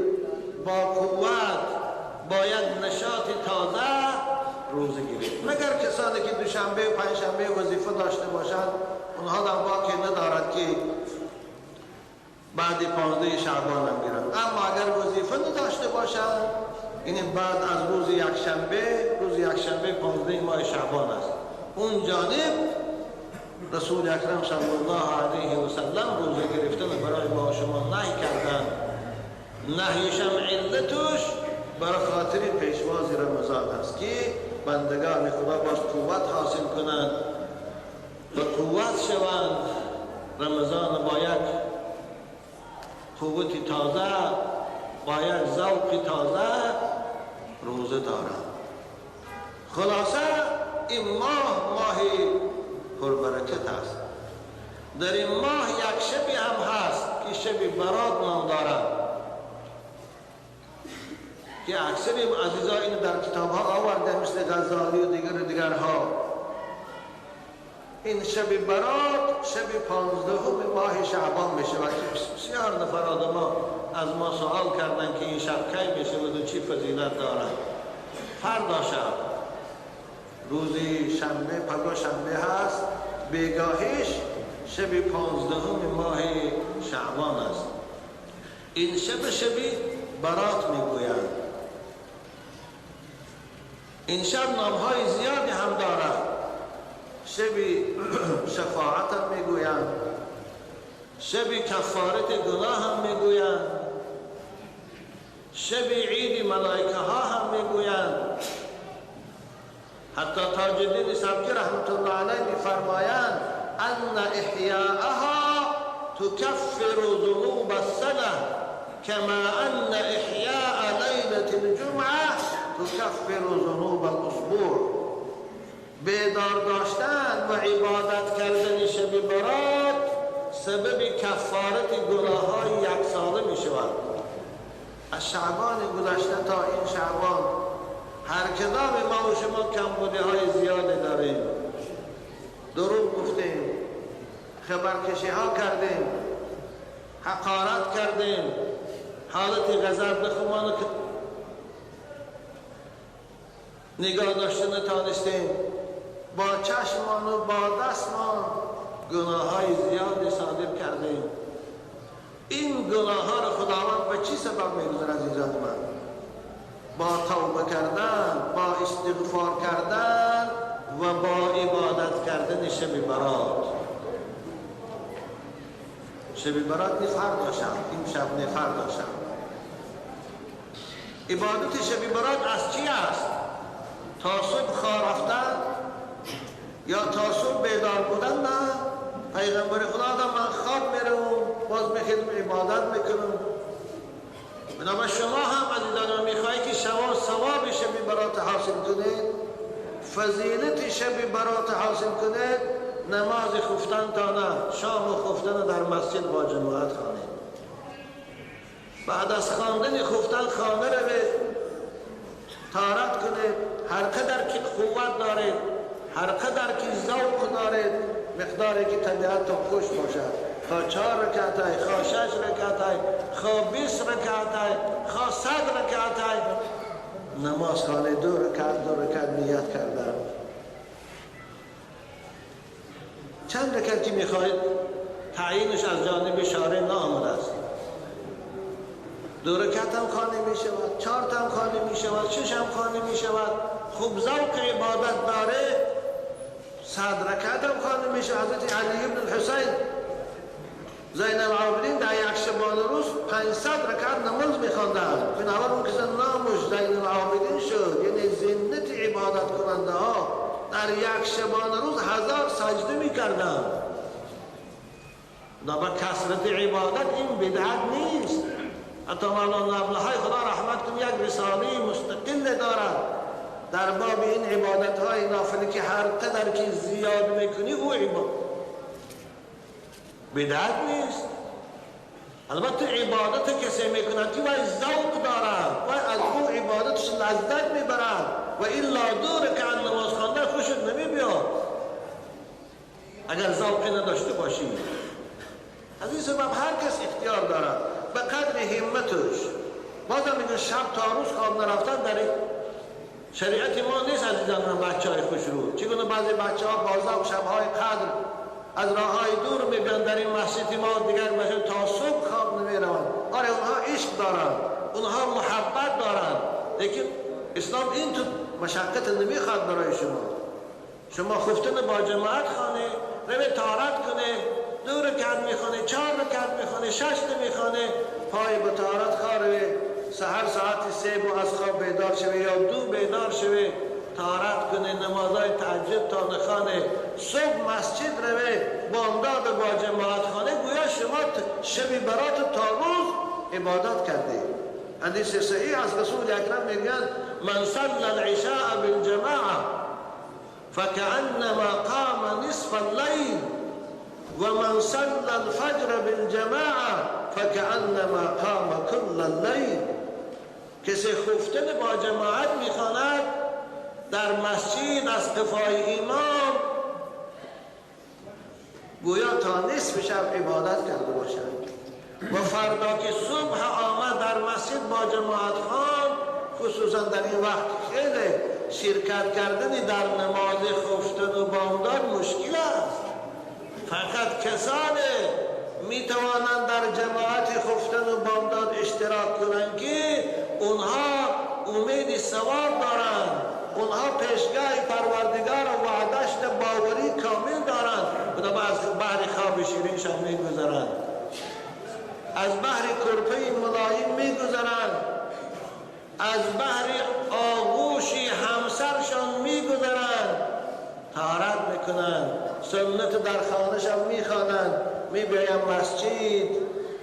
با قوت، باید نشاط تازه روزه گیرید. مگر کسانی که دوشنبه و پنجشنبه وظیفه داشته باشند، اونها در باکی ندارد که بعد 15 شعبان هم گیرند. اما اگر وظیفه نداشته باشند، یعنی بعد از روز یکشنبه، روز یکشنبه 15 ماه شعبان است، اون جانب رسول اکرم صلی الله علیه و سلم روزه گرفتن برای ما شما نهی کردند. نهیش هم علتش برای خاطر پیشواز رمضان است که بندگان خدا باز قوت حاصل کنند و قوت شوند. رمضان با یک قوت تازه، با یک ذوق تازه روزه دارند. خلاصه این ماه، ماه پربرکت است. در این ماه یک شبی هم هست که شب برات نام دارد که اکثر عزیزا این در کتاب ها آورده، مثل غزالی و دیگر و دیگرها. این شب برات شب 15 ماه شعبان می شود. بسیار نفر آدم ها از ما سوال کردن که این شب کی می شود و چی فضیلت دارد. فردا شب، روزی شنبه، پگاه شنبه هست، بیگاهیش شب 15 ماه شعبان است. این شب، شبی برات میگویند. این شب نامهای زیادی هم دارد. شب شفاعت هم میگویند، شب کفارت گناه هم میگویند، شب عید ملائکه ها هم میگویند. حتی تاج الدین سبکی رحمت الله علیه میفرمایند ان احیاءها تکفر ذنوب السنه كما ان احیاء لیلة الجمعه تکفر ذنوب الاسبوع. بیدار داشتن و عبادت کردن شب برات سبب کفارت گناه های یک ساله می شود. از شعبان گذشته تا این شعبان هر کدام ما و شما کمبودی های زیادی داریم. دروغ گفتیم، خبرکشی ها کردیم، حقارت کردیم، حالت غضب خودمان نگاه داشته نتانستیم، با چشمان و با دستمان گناه های زیادی صادر کردیم. این گناه ها را خداوند به چی سبب میگذارد عزیزان من؟ با توبه کردن، با استغفار کردن و با عبادت کردن شب برات. شب برات نه فردا شب، این شب نه فردا شب. عبادت شب برات از چی است؟ تا صبح خواب رفتن یا تا صبح بیدار بودن؟ نه، پیغمبر خدا آدم من خواب میرم باز میخیدم عبادت میکنم. بنابراین شما هم عزیزان میخواهی که شما ثواب شب برات حاصل کنید، فضیلت شب برات حاصل کنید، نماز خفتن تا نه، شام و خفتن در مسجد با جماعت خوانید. بعد از خواندن خفتن خانه روید، طهارت کنید، هر قدر که قوت دارید، هر قدر که ذوق دارید، مقداری که طبیعت تا خوش باشد، خواه 4 رکعت های، خواه 6 رکعت های، خواه 20 رکعت های، خواه 100 رکعت های نماز خوانید. 2 رکعت 2 رکعت نیت کردن. چند رکعت که میخواهید تعیینش از جانب شارع نامده است. 2 رکعت هم خوانده می شود، 4 هم خوانده می شود، 6 هم خوانده می شود. خوب ذوق عبادت داره 100 رکعت هم خوانده می شود. حضرت علی بن الحسین زین العابدین در یک شبانه روز 500 رکعت نماز می خواندند. بنابراین اون که نامش زین العابدین شد، یعنی زینت عبادت کننده ها، در یک شبانه روز 1000 سجده می کردند. بنابراین کثرت عبادت این بدعت نیست. حتی مولانا عبدالحی خدا رحمت کنه یک رساله مستقل دارد در باب این عبادت های نافله که هر قدر که زیاد میکنی او عبادت بدعت نیست. البته عبادت کسی میکند که وای ذوق دارد و از او عبادتش لذت میبرد و الا 2 رکعت نماز خواندن خوشت نمیبیاد اگر ذوقی نداشته باشی. از این سبب هر کس اختیار دارد به قدر همتش. بازم میگن شب تا روز خواب نرفتن در شریعت ما نیست عزیزان من. بچه های خوش رو چگونه بعضی بچه ها بازم شبهای قدر از راه های دور میبیان در این مسجد ما دیگر مسجد تا صبح خواب نمیروند. آره اونها عشق دارند، اونها محبت دارند، لیکن اسلام این تو مشقت نمیخواد برای شما. شما خفتن با جماعت خانه روی طهارت کنه، 2 رکعت میخوانه، 4 رکعت میخوانه، 6 میخوانه، پای به طهارت خواهه، سحر ساعت 3 از خواب بیدار شوه یا 2 بیدار شوه، طهارت کنه، نمازهای تهجد تا نخوانه، صبح مسجد روه، بامداد با جماعت خانه، گویا شما شب برات تا روز عبادت کرده. حدیث صحیح از رسول اکرم میگن من صلى العشاء بالجماعة فكأنما قام نصف الليل ومن صلى الفجر بالجماعة فكأنما قام كل الليل. کسی خفتن با جماعت میخواند در مسجد از قفای امام گویا تا نصف شب عبادت کرده باشد و فردا که صبح آمد در مسجد با جماعت خواند، خصوصا در این وقت خیلی شرکت کردن در نماز خفتن و بامداد مشکل است. فقط کسانی می توانند در جماعت خفتن و بامداد اشتراک کنند که اونها امید ثواب دارند، اونها پیشگاه پروردگار و وعدش باوری کامل دارند و از بحر خواب شیرینشان میگذرند، از بحر کرپه ملایم میگذرند، از بحر آغوش همسرشان میگذرند، طهارت میکنند، سنت در خانهشان میخوانند، میبیایند مسجد،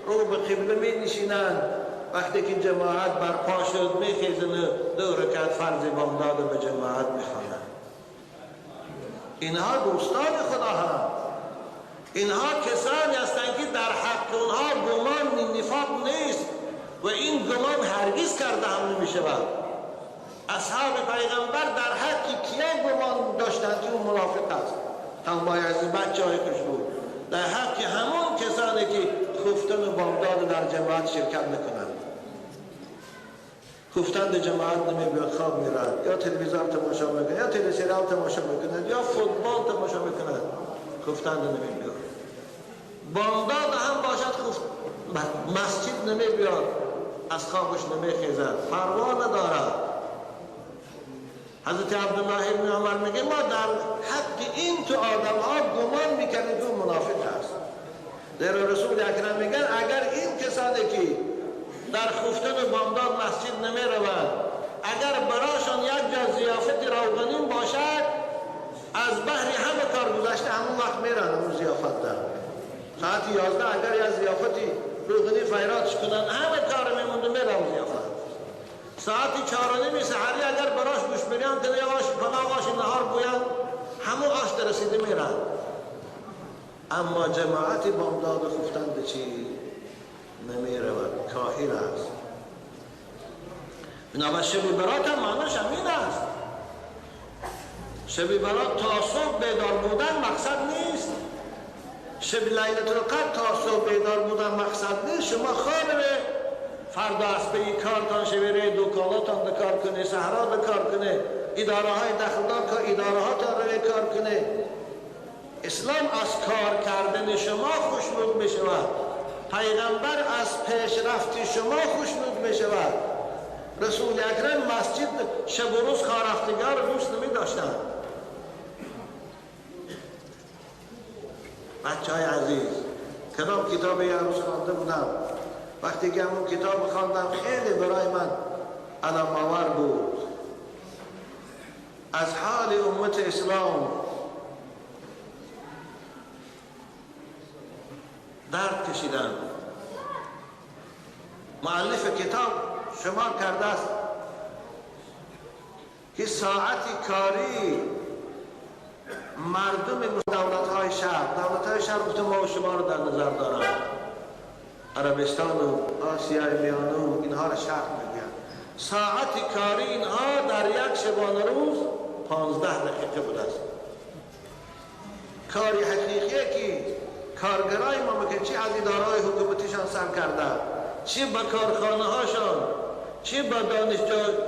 رو به قبله مینشینند. وقتی که جماعت برپا شد میخیزند و 2 رکعت فرض بامداد به جماعت میخوانند. اینها دوستان خدا هم، اینها کسانی هستند که در حق اونها گمان نفاق نیست و این گمان هرگز کرده هم نمیشود. اصحاب پیغمبر در حق کیا گمان داشتند که اون منافق است؟ همای از بچه های خوشبو در حق همون کسانی که خفتن و بامداد در جماعت شرکت میکنند، خفتن در جماعت نمیبیاد، خواب میرند، یا تلویزیون تماشا میکنند، یا تلویزیون تماشا میکنند، یا فوتبال تماشا میکنند، خفتن نمیبیاد. بامداد هم باشد خفت مسجد نمیبیاد، از خوابش نمیخیزد، پروا ندارد. حضرت عبدالله ابن عمر میگه ما در حق این تو آدم ها گمان میکنیم که منافق است. در رسول اکرم میگن اگر این کسانی که در خفتن و بامداد مسجد نمی روند، اگر براشان یک جا ضیافت روغنین باشد، از بحر همه کار گذشته همون وقت میرن همون ضیافت در ساعت 11 اگر یک ضیافتی روغنی فیراتش کنن همه کار میموند میرن ضیافت. ساعت 4:30 سحری اگر براش گوش بریان کنه یا آش پلاو آش نهار گوین همون آش در رسیده میرن. اما جماعت بامداد خفتن چی نمی رود، کاهل است. بنابراین شب برات هم معناش همین است. شب برات تا صبح بیدار بودن مقصد نیست. شب لیلة القدر تا صبح بیدار بودن مقصد نیست. شما خواب فردا از پی کارتان شویره دکاناتان کار کنه، صحرا کار کنه، اداره های دخلدار کار، اداره ها تا روی کار کنه. اسلام از کار کردن شما خوشنود می شود. پیغمبر از پیشرفت شما خوشنود می شود. رسول اکرم مسجد شب و روز خارفتگار دوست نمی داشتند. بچه های عزیز، کدام کتاب یه روز خوانده بودم، وقتی که همون کتاب خواندم خیلی برای من الم آور بود. از حال امت اسلام درد کشیدم. مؤلف کتاب شمار کرده است که ساعت کاری مردم دولت‌های شرق، دولت‌های شرق گفتم ما و شما رو در نظر دارم، عربستان و آسیای میانه و اینها رو شرق میگن. ساعت کاری اینها در یک شبانه روز 15 دقیقه بوده است. کاری حقیقیه که کارگرای ما میکنن، چی از اداره‌های حکومتیشان سر کرده، چی به کارخانه هاشان، چی به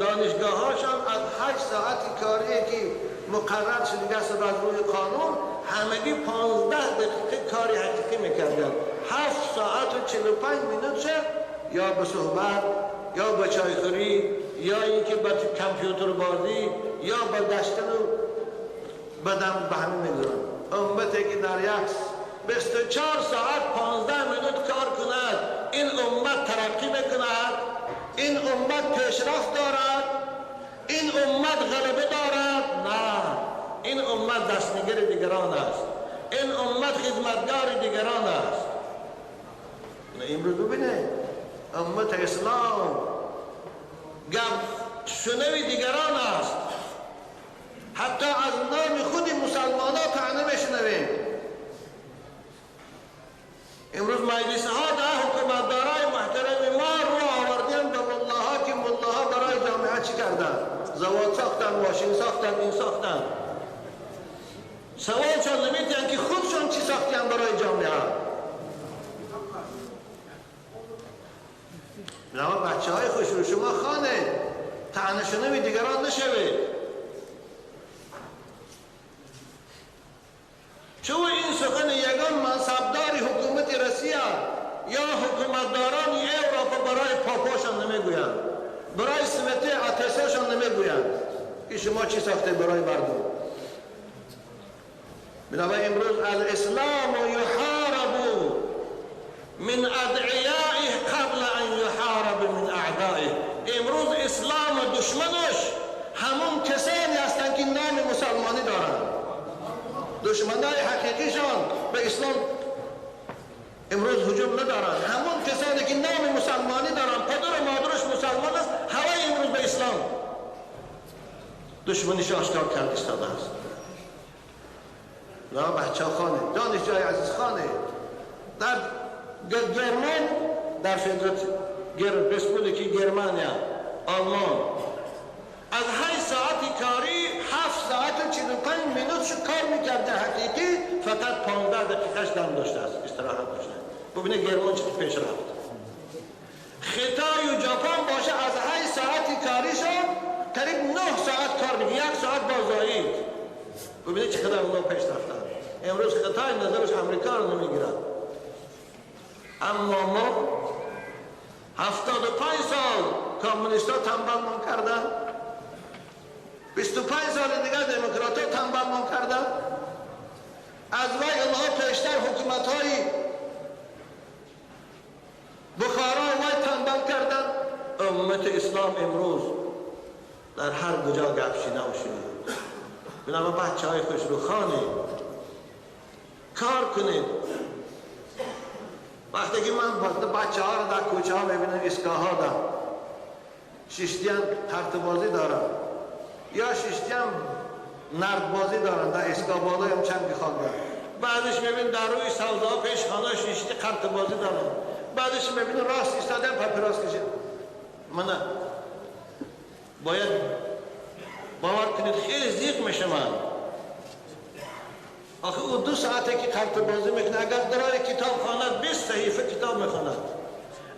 دانشگاه هاشان، از 8 ساعت کاریه که مقرر شده است از روی قانون، همگی 15 دقیقه کاری حقیقی میکردن. 7 ساعت و 45 minute یا به صحبت، یا به چایخوری، یا اینکه به کامپیوتر بازی، یا به گشتن و بدن به همین میگذارن. امتی که در یک 24 ساعت 15 minute کار کند، این امت ترقی میکند، این امت پیشرفت دارد، این امت غلبه دارد. نه، این امت دستنگر دیگران است، این امت خدمتگار دیگران است. امروز ببینه امت اسلام گپ شنوی دیگران است. حتی از نام خود مسلمان ها طعنه میشنویم. امروز مجلس ها در حکومتدارای محترم ما رو آوردن به ملاها که ملاها برای جامعه چی کردن؟ زواد ساختن، ماشین ساختن، این ساختن. سوالشان نمیتین که خودشان چی ساختن برای جامعه. نه بچه های خوش رو شما خانه طعنه شنوی دیگران نشوید. چون این سخن یگان منصبدار حکومت روسیه یا حکومتداران اروپا برای پاپاشان نمیگویند، برای سمت آتساشان نمیگویند که شما چی ساخته برای مردم. بنابراین امروز الاسلام یحارب من ادعیائه قبل ان یحارب من اعدائه. امروز اسلام دشمنش همون کسانی هستند که نام مسلمانی دارند. دشمنای حقیقیشان به اسلام امروز هجوم ندارند. همون کسانی که نام مسلمانی دارند، پدر و مادرش مسلمان است، هوای امروز به اسلام دشمنیش آشکار کرد ایستاده است. نه بچه خانه، دانشجوی عزیز خانه، در گرمان، در فدرات رسپولیکی گرمانیا، آلمان، از 8 ساعت کاری 7 ساعت و 45 منوت شو کار میکرده حقیقی، فقط 15 دقیقهش دم داشته است، استراحت داشته. ببینه گرمان چطور پیش رفت. خطای و ژاپن باشه از 8 ساعت کاریشون قریب 9 ساعت کار میکنه، 1 ساعت بازدارید. ببینه چقدر اونا پیش رفتن. امروز خطای نظرش امریکا رو نمیگیرد. اما ما 75 سال کمونیست‌ها تنبلمان کردن، 25 سال دیگه دموکرات‌ها تنبلمان کردن. از وی اونها پیشتر حکومت‌های بخارا وی تنبل کردن. امت اسلام امروز در هر کجا گپشینه و شنید. بنابراین بچه های خوش رو خانه کار کنید. وقتی که من بچه ها رو در کوچه ها میبینم، ایستگاه ها در شیشتیان تخت بازی دارن یا شیشتیان نرد بازی دارن، در ایستگاه بالای هم چند خاک دارن. بعدش میبینم در روی سوزه ها پیش خانه شیشتی قرط بازی دارن. بعدش میبینم راست ایستادن پاپیراس کشید. من باید باور کنید خیلی زیق میشه من. آخه او 2 ساعته که قرط بازی میکنه، اگر درای کتاب خواند 20 صحیفه کتاب میخواند،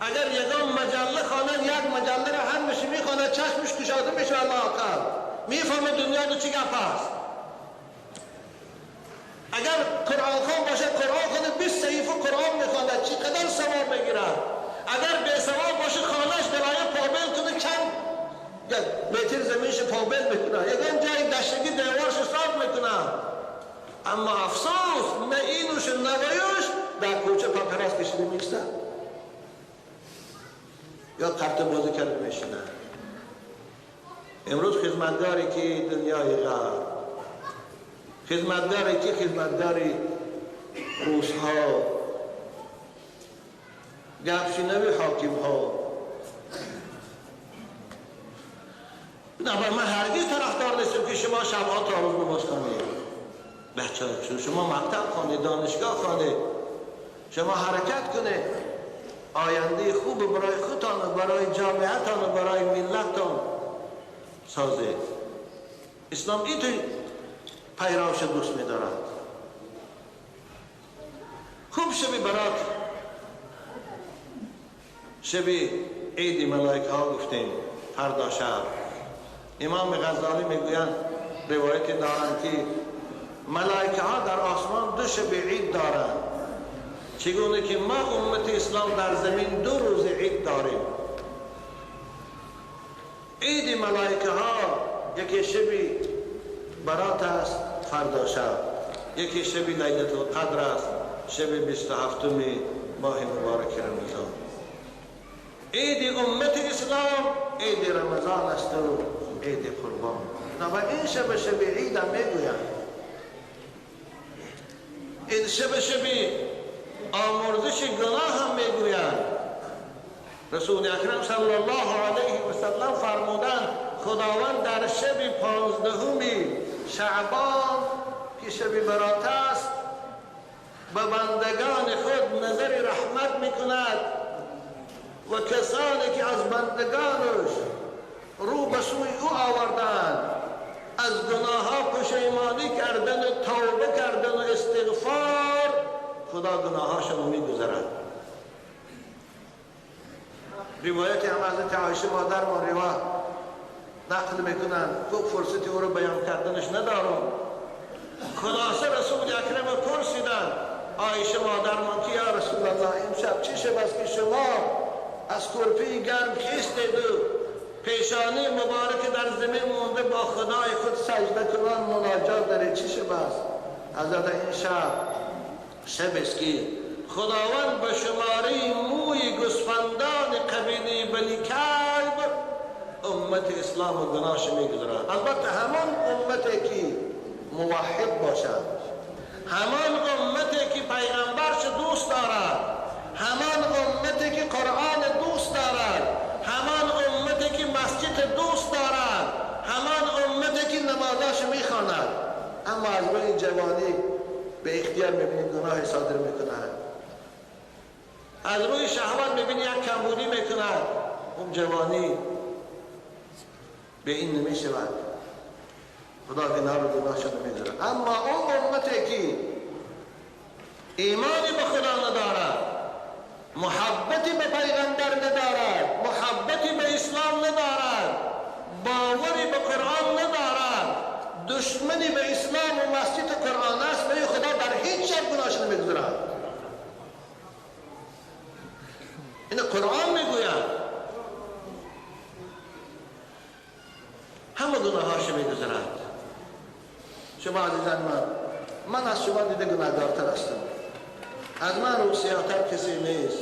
اگر یگان مجله خواند یک مجله را هم میشه میخواند، چشمش کشاده میشه، الله اقل میفهمه دنیا دو چی گپ است. اگر قرآن خوان باشه قرآن خواند 20 صحیفه قرآن میخواند، چقدر ثواب میگیرد. اگر بی ثواب باشه خانهش درای پابل کنه، چند متر زمینش پابل میکنه، یگان جای دشتگی دیوارش صاف میکنه. اما افسوس نه اینوش نه ویوش در کوچه پاپراس کشیده میستن یا قرط بازی کرده میشینن. امروز خدمتگاری که دنیای غرب، خدمتگاری که خدمتگاری روس ها، گپشینوی حاکم ها. نه من هرگز طرفدار نیستم که شما شبها تا روز نماز خوانید. بچه ها شما مکتب خوانید، دانشگاه خوانید، شما حرکت کنید، آینده خوب برای خودتان و برای جامعه‌تان و برای ملتتان سازید. اسلام این پیروش دوست می‌دارد. خوب شبی برات، شبی عید ملائکه ها گفتیم فردا شب. امام غزالی میگویند، روایتی دارند که ملائکه ها در آسمان 2 شب عید دارند، چگونه که ما امت اسلام در زمین 2 روز عید داریم. عید ملائکه ها یکی شب برات است فردا شب، یکی شب لیلة القدر است، شب 27 ماه مبارک رمضان. عید امت اسلام عید رمضان است و عید قربان. و این شب شب عید هم میگویند. این شب شب آمرزش گناه هم میگویند. رسول اکرم صلی الله علیه و سلم فرمودند خداوند در شب 15 شعبان که شب برات است به بندگان خود نظر رحمت میکند و کسانی که از بندگانش رو به سوی او آوردند، از گناه ها پشیمانی کردن و توبه کردن و استغفار، خدا گناهاشون رو میگذرد. روایت هم حضرت عایشه مادر ما روایت نقل میکنن، خوب فرصتی او رو بیان کردنش ندارم. خلاصه رسول اکرم پرسیدن عایشه مادر ما که یا رسول الله امشب چه شب است که شما از کرپی گرم خیستید و پیشانی مبارک در زمین مونده با خدای خود سجده کنان مناجات داره، چه شب است؟ حضرت این شب شب است که خداوند به شماره موی گوسفندان قبیله بنی کلب امت اسلام و گناهش میگذرد. البته همان امتی که موحد باشد، همان امتی که پیغمبرش دوست دارد، همان امتی که قرآن دوست دارد، همان امتی که مسجد دوست دارد، همان امتی که نمازش میخواند. اما از روی جوانی به اختیار میبینید گناه صادر میکند، از روی شهوت میبینید یک کمبودی میکند، اون جوانی به این نمیشود، خدا گناه رو گناهش نمیذاره. اما اون امتی که ایمانی به خدا ندارد، محبتی به پیغمبر ندارد، محبتی به اسلام ندارد، باوری به قرآن ندارد، دشمنی به اسلام و مسجد قرآن است، به خدا در هیچ شب گناهش نمیگذارد. این قرآن میگوید همه گناهاش میگذارد. شما عزیزان من از شما دیده گناهکارتر هستم، از من روسیاتر کسی نیست.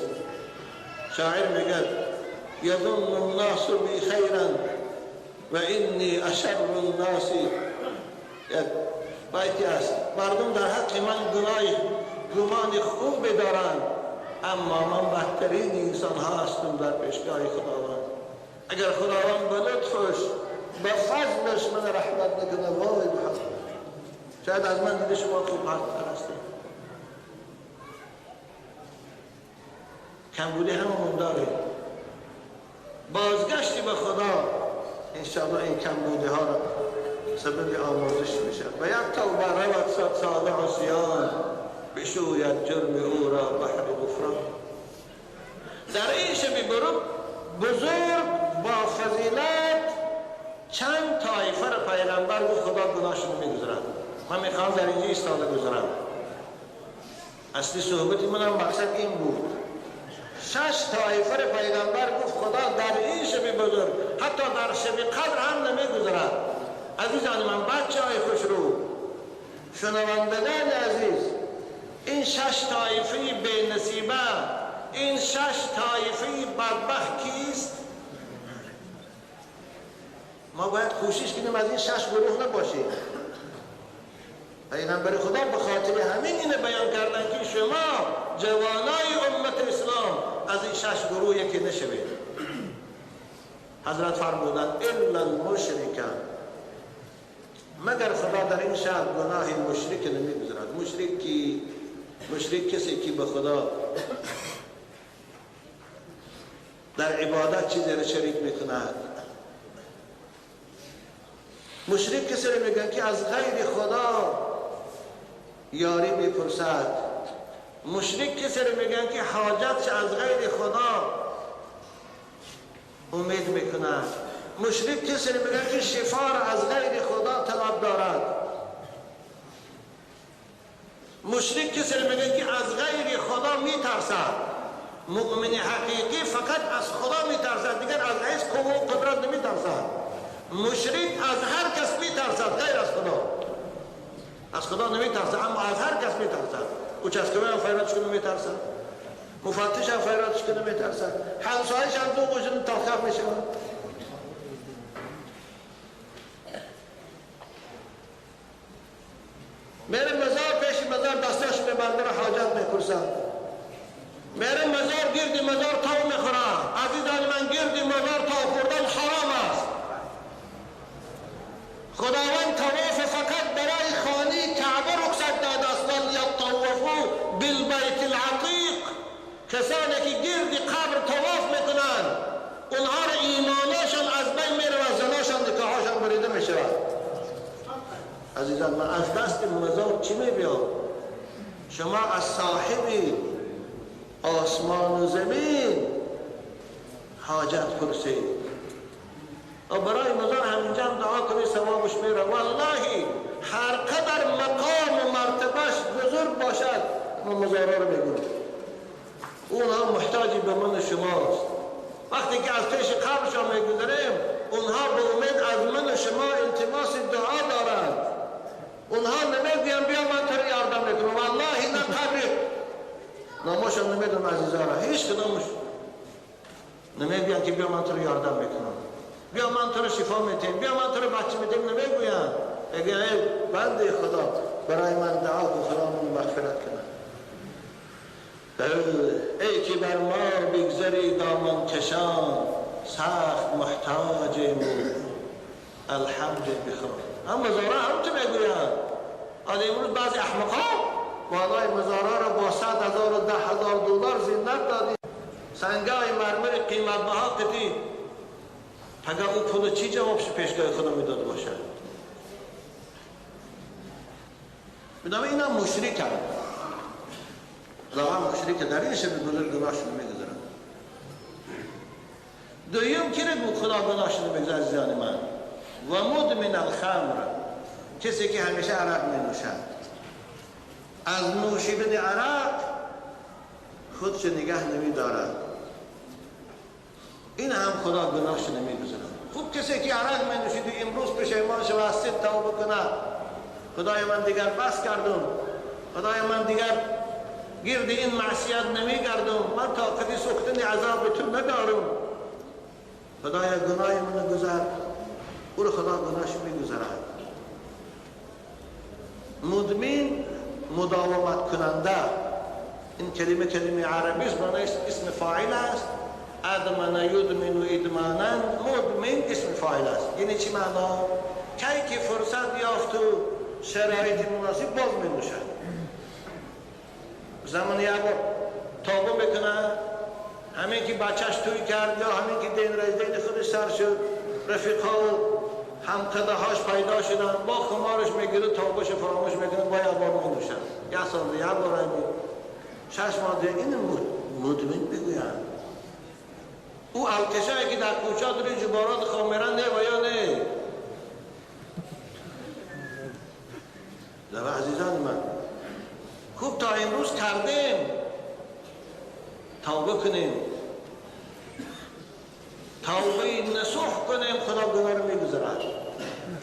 شاعر میگه یظن الناس بی خیرا و انی اشر الناس. یک بیتی است، مردم در حق من گمان خوب دارند، اما من بدترین انسان ها هستم در پیشگاه خداوند. اگر خداوند به لطفش به فضلش من رحمت نکنه، وای به حق، شاید از من دیده شما خوب تر هستید. کمبودی هممون داریم، بازگشتی به خدا انشاءالله این کمبودی ها را سبب آموزش میشه. و یک توبه رود صد ساله عصیان، بشوید جرم او را بحر غفران. در این شب بزرگ با فضیلت چند طایفه را پیغمبر گفت خدا گناهشون میگذرد. من میخوام در اینجا ایستاده گذرم. اصلی صحبت منم مقصد این بود. 6 طایفه را پیغمبر گفت خدا در این شب بزرگ حتی در شب قدر هم نمیگذرد. عزیزان من، بچه های خوشرو، شنوندگان عزیز، این 6 طایفه بی نصیبه، این 6 طایفه بدبخت کیست؟ ما باید کوشش کنیم از این 6 گروه نباشیم. پیغمبر خدا به خاطر همین اینه بیان کردن که شما جوانای امت اسلام از این 6 گروه یکی نشوید. حضرت فرمودند الا المشرک، مگر خدا در این شب گناه مشرک نمیگذرد. مشرک کی؟ مشرک کسی که به خدا در عبادت چیزی را شریک میکند. مشرک کسی را میگن که از غیر خدا یاری میپرسد. مشرک کسی را میگن که حاجتش از غیر خدا امید میکند. مشرک کسی را میگن که شفا را از غیر خدا طلب دارد. مشرک کسی را میگن که از غیر خدا میترسد. مؤمن حقیقی فقط از خدا میترسد، دیگر از هیچ قوه و قدرت نمیترسد. مشرک از هر کس میترسد غیر از خدا. از خدا نمیترسد اما از هر کس میترسد. او چسکوه هم فیراتش کنه میترسد، مفتش هم فیراتش کنه میترسد، همسایش هم دو گوشن تلخف میشود. میره مزار، پیش مزار دستش میبنده را حاجت میپرسد. میره مزار، گرد مزار تاو میخوره. عزیزان من، گرد مزار تاو خوردن حرام است. چی میبیاد؟ شما از صاحب آسمان و زمین حاجت پرسید و برای مزار همینجا هم دعا کنی ثوابش میره. والله هر قدر مقام و مرتبهش بزرگ باشد ما مزارا رو میگویم اونها محتاجی به من شماست. وقتی که از پیش قبرشان میگذریم اونها به امید از من و شما التماس دعا دارند. اونها نمیگوین بیا من تو رو یاردم میکنم. والله نه قبر ناماشان نمیدونم عزیزا را، هیچ کدامش نمیگوین که بیا من تو رو یاردم میکنم، بیا من تو رو شفا میتیم، بیا من تو رو بچه میتیم. نمیگوین. میگوین ای بنده خدا برای من دعا کن خدا من مغفرت کنه. ای که بر ما بگذری دامن کشان، سخت محتاجیم و الحمد بخوان. هم مزارا هم تو میگویند. آن امروز بعضی احمقا بالای مزارا را با 100,000 و 10,000 دلار زینت دادی، سنگای مرمر قیمت بها قطی. اگر او پول چی جوابش پیشگاه خدا میداده باشد؟ بنابراین اینا مشرک هم لاغم مشرک در این شب بزرگ گناهشون میگذارن. دویم کی رو خدا گناهشون میگذاره عزیزان من؟ و مدمن الخمر، کسی که همیشه عرق می نوشد. از نوشیدن عرق خودش نگه نمی دارد، این هم خدا گناهش نمیگذارد. خوب کسی که عرق می نوشید و امروز پشیمان شود از صد توبه کند، خدای من دیگر بس کردم، خدای من دیگر گرد این معصیت نمیگردم، من طاقت سوختن عذاب تو ندارم، خدای گناه من گذر، او رو خدا گناهش میگذرد. مدمن مداومت کننده، این کلمه کلمه عربی است، معنی اسم فاعل است. ادمن یدمن و ادمانا، مدمن اسم فاعل است. یعنی چی معنا؟ کی که فرصت یافت و شرایط مناسب باز می نوشد. زمان یک بار توبه میکنه، همین که بچهش توی کرد یا همین که دین رزدین خودش سر شد، رفیقها و همقده هاش پیدا شدن، با خمارش میگیره توبهش فراموش میکنه، با یک بار می نوشد، یک سال یک بار همین 6 ماه دیگه. این مدمن بگوین او الکشایی که در کوچه داری جبارات خامرن نه و یا نه. در عزیزان من خوب تا امروز کردیم توبه کنیم، توبه نصوح کنیم، خدا گناه رو میگذارد.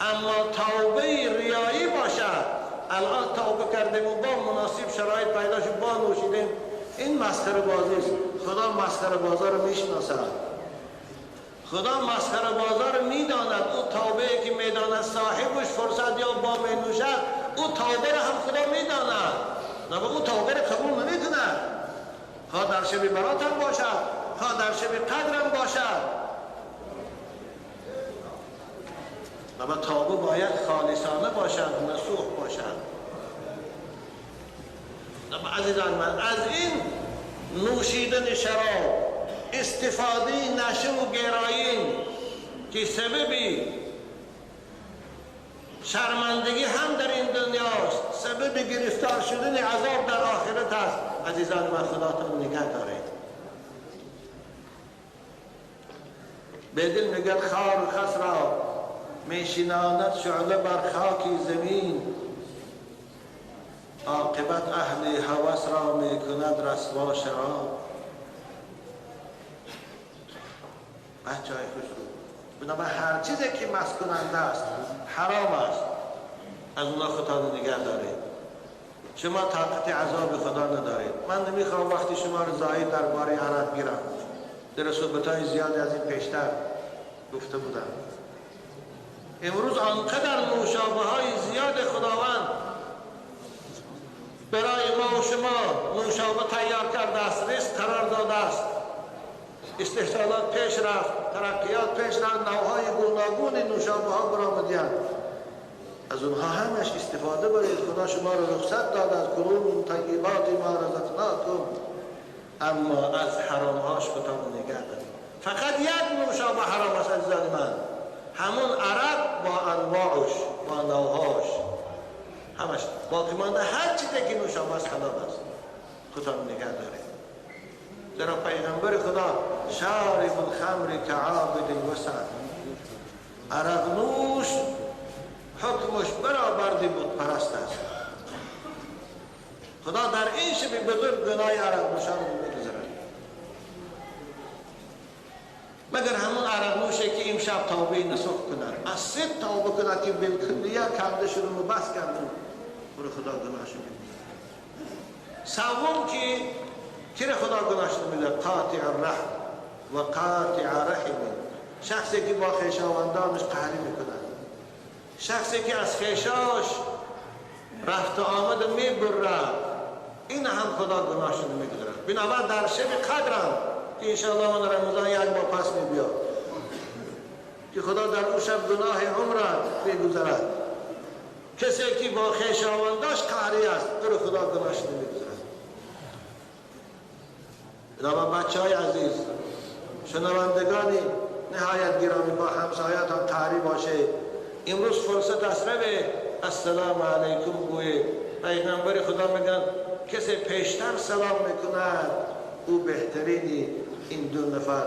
اما توبه ریایی باشد، الان توبه کردیم و با مناسب شرایط پیدا شد با نوشیدیم، این مسخره بازی است. خدا مسخره بازار رو میشناسد، خدا مسخره بازار رو میداند. او توبه که میداند صاحبش فرصت یا با می نوشد، او توبه رو هم خدا میداند، نه او توبه رو قبول نمیکند. خواه در شب برات هم باشد، خواه در شب قدرم باشد. اما توبه باید خالصانه باشد، نصوح باشد. عزیزان من از این نوشیدن شراب، استفاده نشه و گرایین که سببی شرمندگی هم در این دنیاست، سبب گرفتار شدن عذاب در آخرت است. عزیزان من خداتون نگه دارید. به دل میگه خار و خس را میشیناند شعله بر خاک زمین، عاقبت اهل هوس را میکند رسوا شراب. بچه های خوش رو بنابراین هر چیزی که مست کننده است حرام است، از اونا خدا نگه دارید. شما طاقت عذاب خدا ندارید. من نمیخوام وقتی شما رو زاید درباره عرب گیرم، در صحبت‌های زیادی از این پیشتر گفته بودم. امروز آنقدر نوشابه های زیاد خداوند برای ما و شما نوشابه تیار کرده است، رزق قرار داده است، استحصالات پیش رفت، ترقیات پیش رفت، نوهای گوناگون نوشابه ها برآمدند. از اونها همش استفاده برید. خدا شما را رخصت داد از کلوا من طیبات ما رزقناکم، اما از حرامهاش خودتان نگه دارید. فقط یک نوشابه حرام است عزیزان من، همون عرق با انواعش، با نوهاش، همش. باقی مانده هر چیزی که نوشابه است حلال است. خدا نگه داره. زیرا پیغمبر خدا شارب الخمر كعابد الوثن، عرق نوش حکمش برابر بت پرست است. خدا در این شب بزرگ گناه عرق نوشان میگذرد. مگر همون عرق نوشه که امشب توبه نصوح کند، از سه توبه کند که بالکلیه کرده شده و بس کرده، برای خدا گناهش میگذرد. سوم که چرا خدا گناهش نمیده؟ قاطع الرحم و قاطع رحم، شخصی که با خویشاوندانش قهری میکند، شخصی که از خویشاش رفت و آمد میبرد، این هم خدا گناهش نمیگذرد. بنابر در شب قدرم که انشاءالله من رمضان یک ماه پس میبیاد که خدا در اون شب گناه عمر میگذرد. کسی که با خویشاونداش قهری است، در خدا گناهش نمیگذرد. بنابر بچه های عزیز، شنوندگانی نهایت گرامی، با همسایتان قهری باشه، امروز فرصت است روه السلام علیکم گویه. پیغمبر خدا میگن کسی پیشتر سلام میکند او بهترینی این دو نفر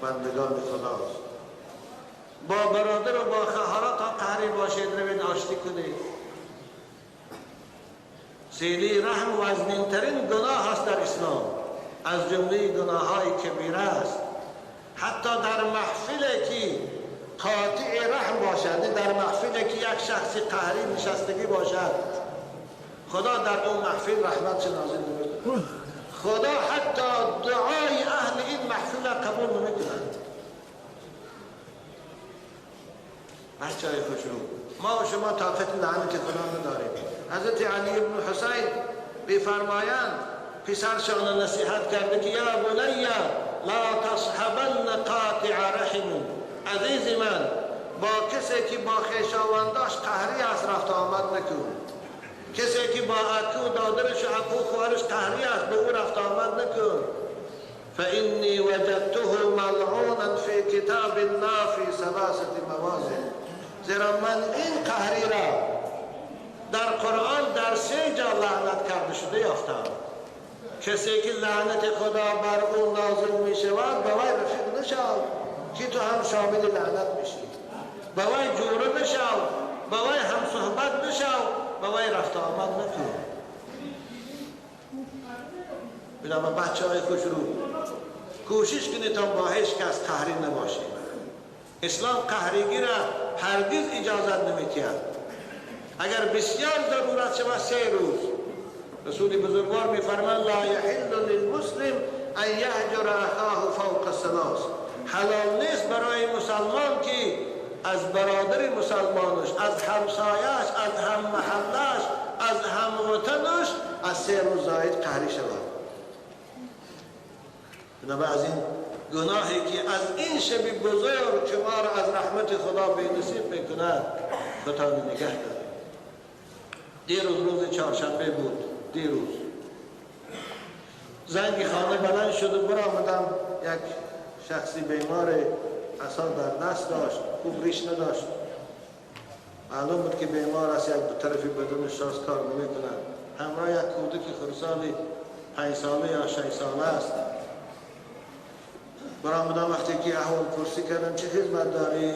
بندگان خداست. با برادر و با خواهراتان قهری باشید، روید آشتی کنید. سیلی رحم وزنین ترین گناه است در اسلام، از جمله گناه های کبیره است. حتی در محفل که قاطع رحم باشد، در محفل که یک شخص قهری نشستگی باشد، خدا در اون محفل رحمت نازل نمی‌کند. خدا حتی دعای اهل این محفل را قبول نمی‌کند. بچه‌های خوشرو، ما و شما طاقت لعنت خدا نداریم. حضرت علی بن حسین بفرمایند پسرشان نصیحت کرده که یا بنی لا تصحبن قاطع رحم، عزیز من با کسی که با خویشاونداش قهری است رفت آمد نکن. کسی که با اکو دادرش و اکو خواهرش قهری است به او رفت آمد نکن. فإني وجدته ملعونا في كتاب الله في ثلاثة مواضع، زیرا من این قهری را در قرآن در سه جا لعنت کرده شده یافتم. کسی که لعنت خدا بر او نازل می شود به وی رفیق نشو که تو هم شامل لعنت میشی، به وی جوره نشو، به وی هم صحبت نشو، به وی رفت آمد نکن. بنابر بچه های خوش رو کوشش کنید تا با هیچ کس قهری نباشید. اسلام قهریگی را هرگز اجازت نمی‌دهد. اگر بسیار ضرورت شود 3 روز. رسول بزرگوار می‌فرماید لا یحل للمسلم ان یهجر اخاه فوق الثلاث، حلال نیست برای مسلمان که از برادر مسلمانش، از همسایش، از هم محلش، از هموطنش از 3 روز زاید قهری شود. بنابر از این گناهی که از این شب بزرگ که ما را از رحمت خدا بی نصیب میکند خدا نگه داره. دیروز روز چهارشنبه بود، دیروز زنگ خانه بلند شد و برآمدم، یک شخصی بیمار عصا در دست داشت، خوب ریش نداشت، معلوم بود که بیمار است، یک طرفی بدون شاس کار نمیکند. همراه یک کودک خرسالی 5 ساله یا 6 ساله است. برآمدم وقتی که احوال پرسی کردم چه خدمت داری؟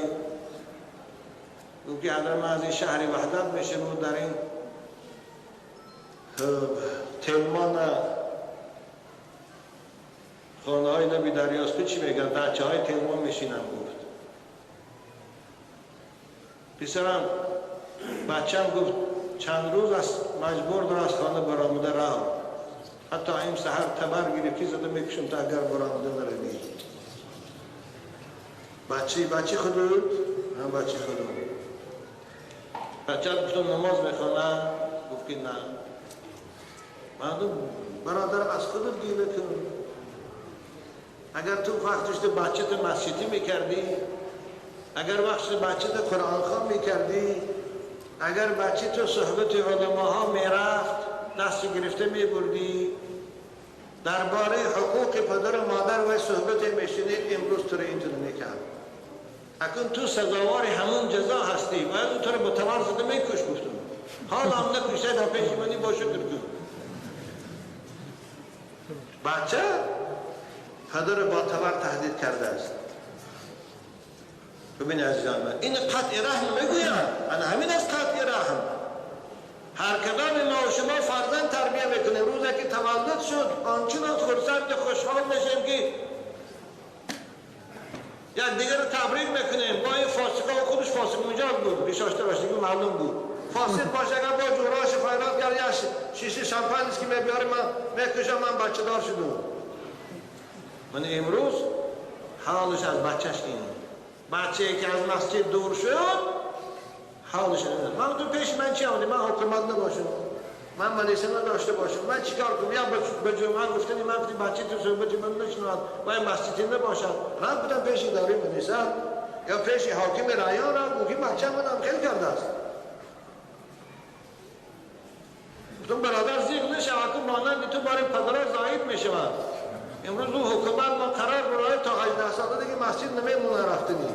گفت که حضرت من از این شهر وحدت میشه بود، در این تلمان خانه های نبی دریاست چی میگن؟ بچه های تلمان میشینم. گفت پسرم بچم گفت چند روز از مجبور داره از خانه برآمده رفت، حتی این سحر تبر گرفتی زده میکشم تا اگر برآمده نروی. بچه خودت؟ هم بچه خودم. بچه گفتم نماز میخوانه؟ گفت که نه. مردم برادر از خودت گیره کن. اگر تو وقتش بچه تو مسجدی میکردی، اگر وقتش بچه تو قرآن خوان میکردی، اگر بچه تو صحبت علماها میرفت دست گرفته میبردی، درباره حقوق پدر و مادر و صحبت میشنید، امروز تو رو اینطور میکرد. اکنون تو سزاوار همون جزا هستی و اون تو رو با تبر زده میکش. گفتم حالا هم نکشته در پیش منی با شکر کن. بچه پدر با تبر تهدید کرده است. ببین عزیزان من، این قطع رحم میگویم، انا همین از قطع رحم. هر کدام ما و شما فرزند تربیه میکنیم، روزی که تولد شد آنچنان خرسند خوشحال میشیم که یک دیگر رو تبریک میکنیم. با این فاسقه و خودش فاسق مجاز بود، بیشاشته باشه دیگه معلوم بود. فاسق باشه اگر با جوراش فیراد کرد یا شیشه شامپانیس که میبیاره من میکشم، من بچه دار شدم. من امروز حالش از بچهش اینه. بچه که از مسجد دور شد حالش اینه. من تو پیش من چی آمدی؟ من حکومت نباشم، من ملیسه نداشته باشم، من چیکار کنم؟ یا به جمعه گفتنی من گفتی بچه تو صحبتی من نشنود و این مسجدی نباشد. رفت بودم پیش اداره ملیسه یا پیش حاکم رایان را گفت بچه من هم خیلی کرده است. گفتم برادر زیغ نشه، حاکم مانند تو باری پدرها زاید میشود. امروز او حکومت ما قرار برای تا 18 ساله دیگه مسجد نمیمونه رفتنی.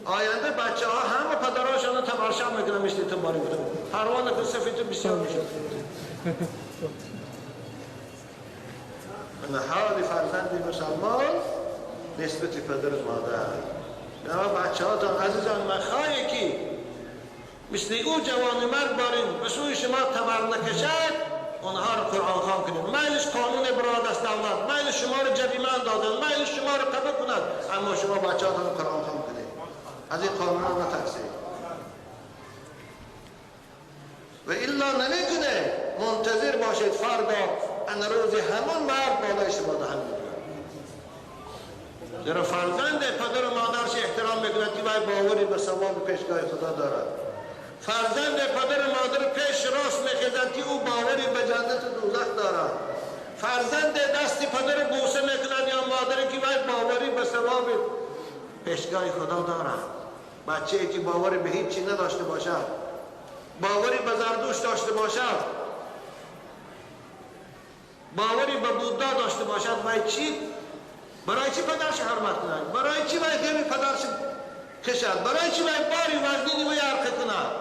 آینده بچه ها همه پدرهاشان رو تماشا میکنن مثل تو باری بودم. پروا نکن سفید تو بسیار میشه. من حال فرزند مسلمان نسبت پدر و مادر. نه بچه ها تان عزیزان من خواهی که مثل او جوان مرد بارین به سوی شما تبر نکشد، اونها رو قرآن خوان کنید. میلش قانون براد است دولت، میل شما رو جریمه اندازد، میل شما رو قبول کند، اما شما بچه ها رو قرآن خوان کنید. از این قانون ها نترسید و الا نمیکنه. منتظر باشید فردا ان روزی همون مرد بالای شما دهن میکنه. زیرا فرزند پدر و مادرش احترام میکند که باید باوری به ثواب پیشگاه خدا دارد. فرزند پدر و مادر پیش راست میخیزد که او باوری به جنت و دوزخ دارد. فرزند دست پدر بوسه میکند یا مادر که باید باوری به ثواب پیشگاه خدا دارد. بچه که باوری به هیچ چی نداشته باشد، باوری به زردوش داشته باشد، باوری به بودا داشته باشد، وای چی؟ برای چی پدرش حرمت کند؟ برای چی باید غم پدرش کشد؟ برای چی باید باری وزنینی و یرقه کند؟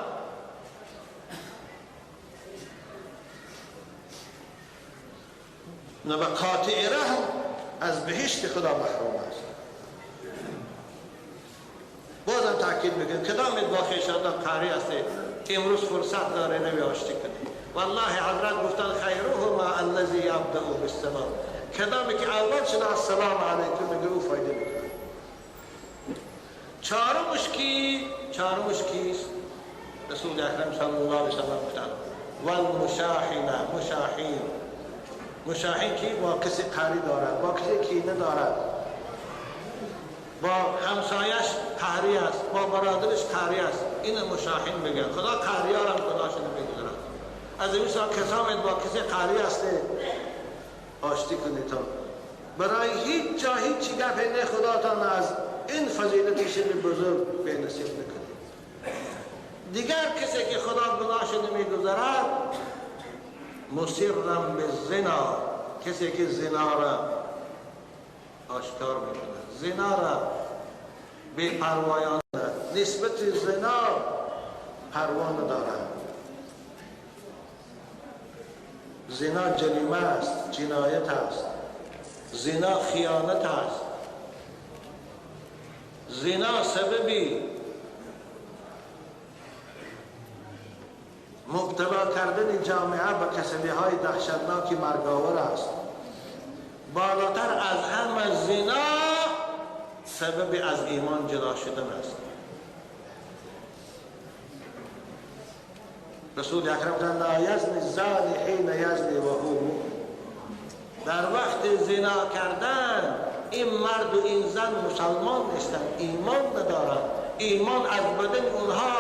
نه به قاطع رحم از بهشت خدا محروم است. بازم تاکید میکنم کدامت با خویشاندان قهری هستید امروز فرصت داره نمی آشتی کنید. والله حضرت گفتن خیرهما الذی یبدأ بالسلام، کدامی که اول شده السلام علیکم میگه او فایده میکنه. چهارمش کی؟ چهارمش کیست؟ رسول اکرم صلی الله علیه و سلم گفتن والمشاحنه. مشاحین، مشاحین کی؟ با کسی قهری دارد، با کسی کینه دارد، با همسایش قهری است، با برادرش قهری است. این مشاحین میگن. خدا قهریار هم خداش نمیگذارد. از این سال کسامت با کسی قهری هسته آشتی کنید تا برای هیچ جا هیچ گپی نه خداتان از این فضیلت شب بزرگ به نصیب نکنید. دیگر کسی که خدا گناهش نمیگذارد مصرم به زنا، کسی که زنا را آشکار میکند، زنا را بی پروایانه، نسبت زنا پروا ندارد. زنا جریمه است، جنایت است، زنا خیانت است، زنا سببی مبتلا کردن جامعه به کسلی های دهشتناک مرگاور است. بالاتر از همه زنا سبب از ایمان جدا شدن است. رسول اکرم گفتند لا یزنی الزانی حین یزنی و هو مؤمن. در وقت زنا کردن این مرد و این زن مسلمان نیستند، ایمان ندارند، ایمان از بدن اونها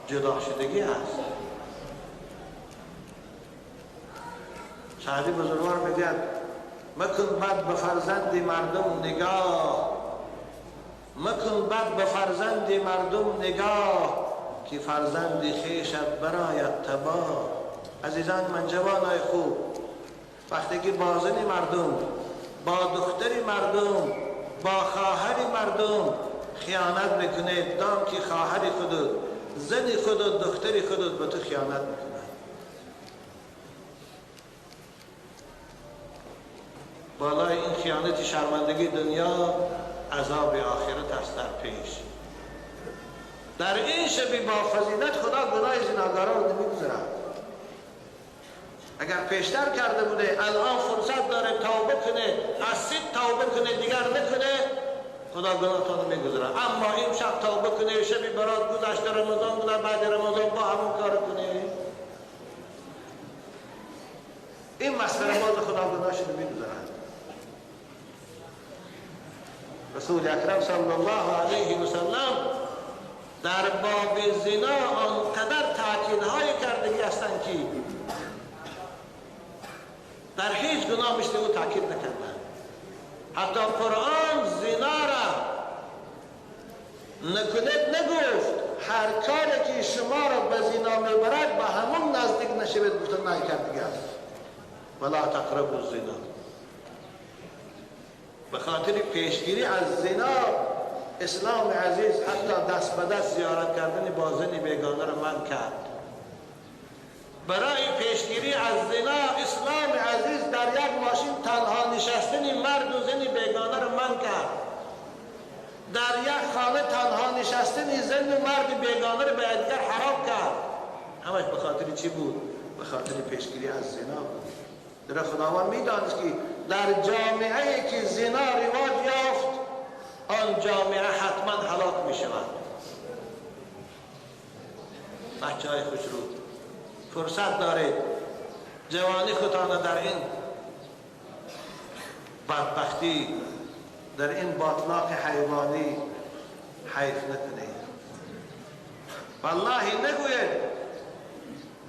جدا شدگی است. سعدی بزرگوار میگوید مکن بد به فرزند مردم نگاه، مکن بد به فرزند مردم نگاه که فرزند خویشت برایت تباه. عزیزان من، جوانای خوب، وقتی که با زن مردم، با دختر مردم، با خواهر مردم خیانت میکنید، دام که خواهر خود، زن خودت، دختر خودت به تو خیانت میکنه. بالای این خیانت شرمندگی دنیا عذاب آخرت است در پیش. در این شبی با فضیلت خدا گناه زناکاران رو نمیگذارد. اگر پیشتر کرده بوده الان فرصت داره توبه کنه، از سید توبه کنه، دیگر نکنه، خدا گناهتان رو میگذاره. اما این شب توبه کنه، شبی برات گذشته رمضان بوده، بعد رمضان با همون کار کنه، این مسخره باز خدا گناهش رو میگذارد. رسول اکرم صلی الله علیه و سلم در باب زنا آنقدر تاکیدهای کردگی هستند که در هیچ گناه مثل او تاکید نکردند. حتی قرآن زنا را نکنید نگفت، هر کاری که شما را به زنا میبرد به همون نزدیک نشوید، گفتن نهی کردگی است. ولا تقربوا الزنا. به خاطر پیشگیری از زنا اسلام عزیز حتی دست به دست زیارت کردن با زن بیگانه را منع کرد. برای پیشگیری از زنا اسلام عزیز در یک ماشین تنها نشستن مرد و زن بیگانه را منع کرد. در یک خانه تنها نشستن زن و مرد بیگانه را به دیگر حرام کرد. همش به خاطر چی بود؟ به خاطر پیشگیری از زنا بود. در خداوند میدانست که در جامعه که زنا رواج یافت آن جامعه حتما هلاک می شود. بچه های خوشرو فرصت دارید جوانی خودتان در این بدبختی، در این باطلاق حیوانی حیف نکنید. والله نگوید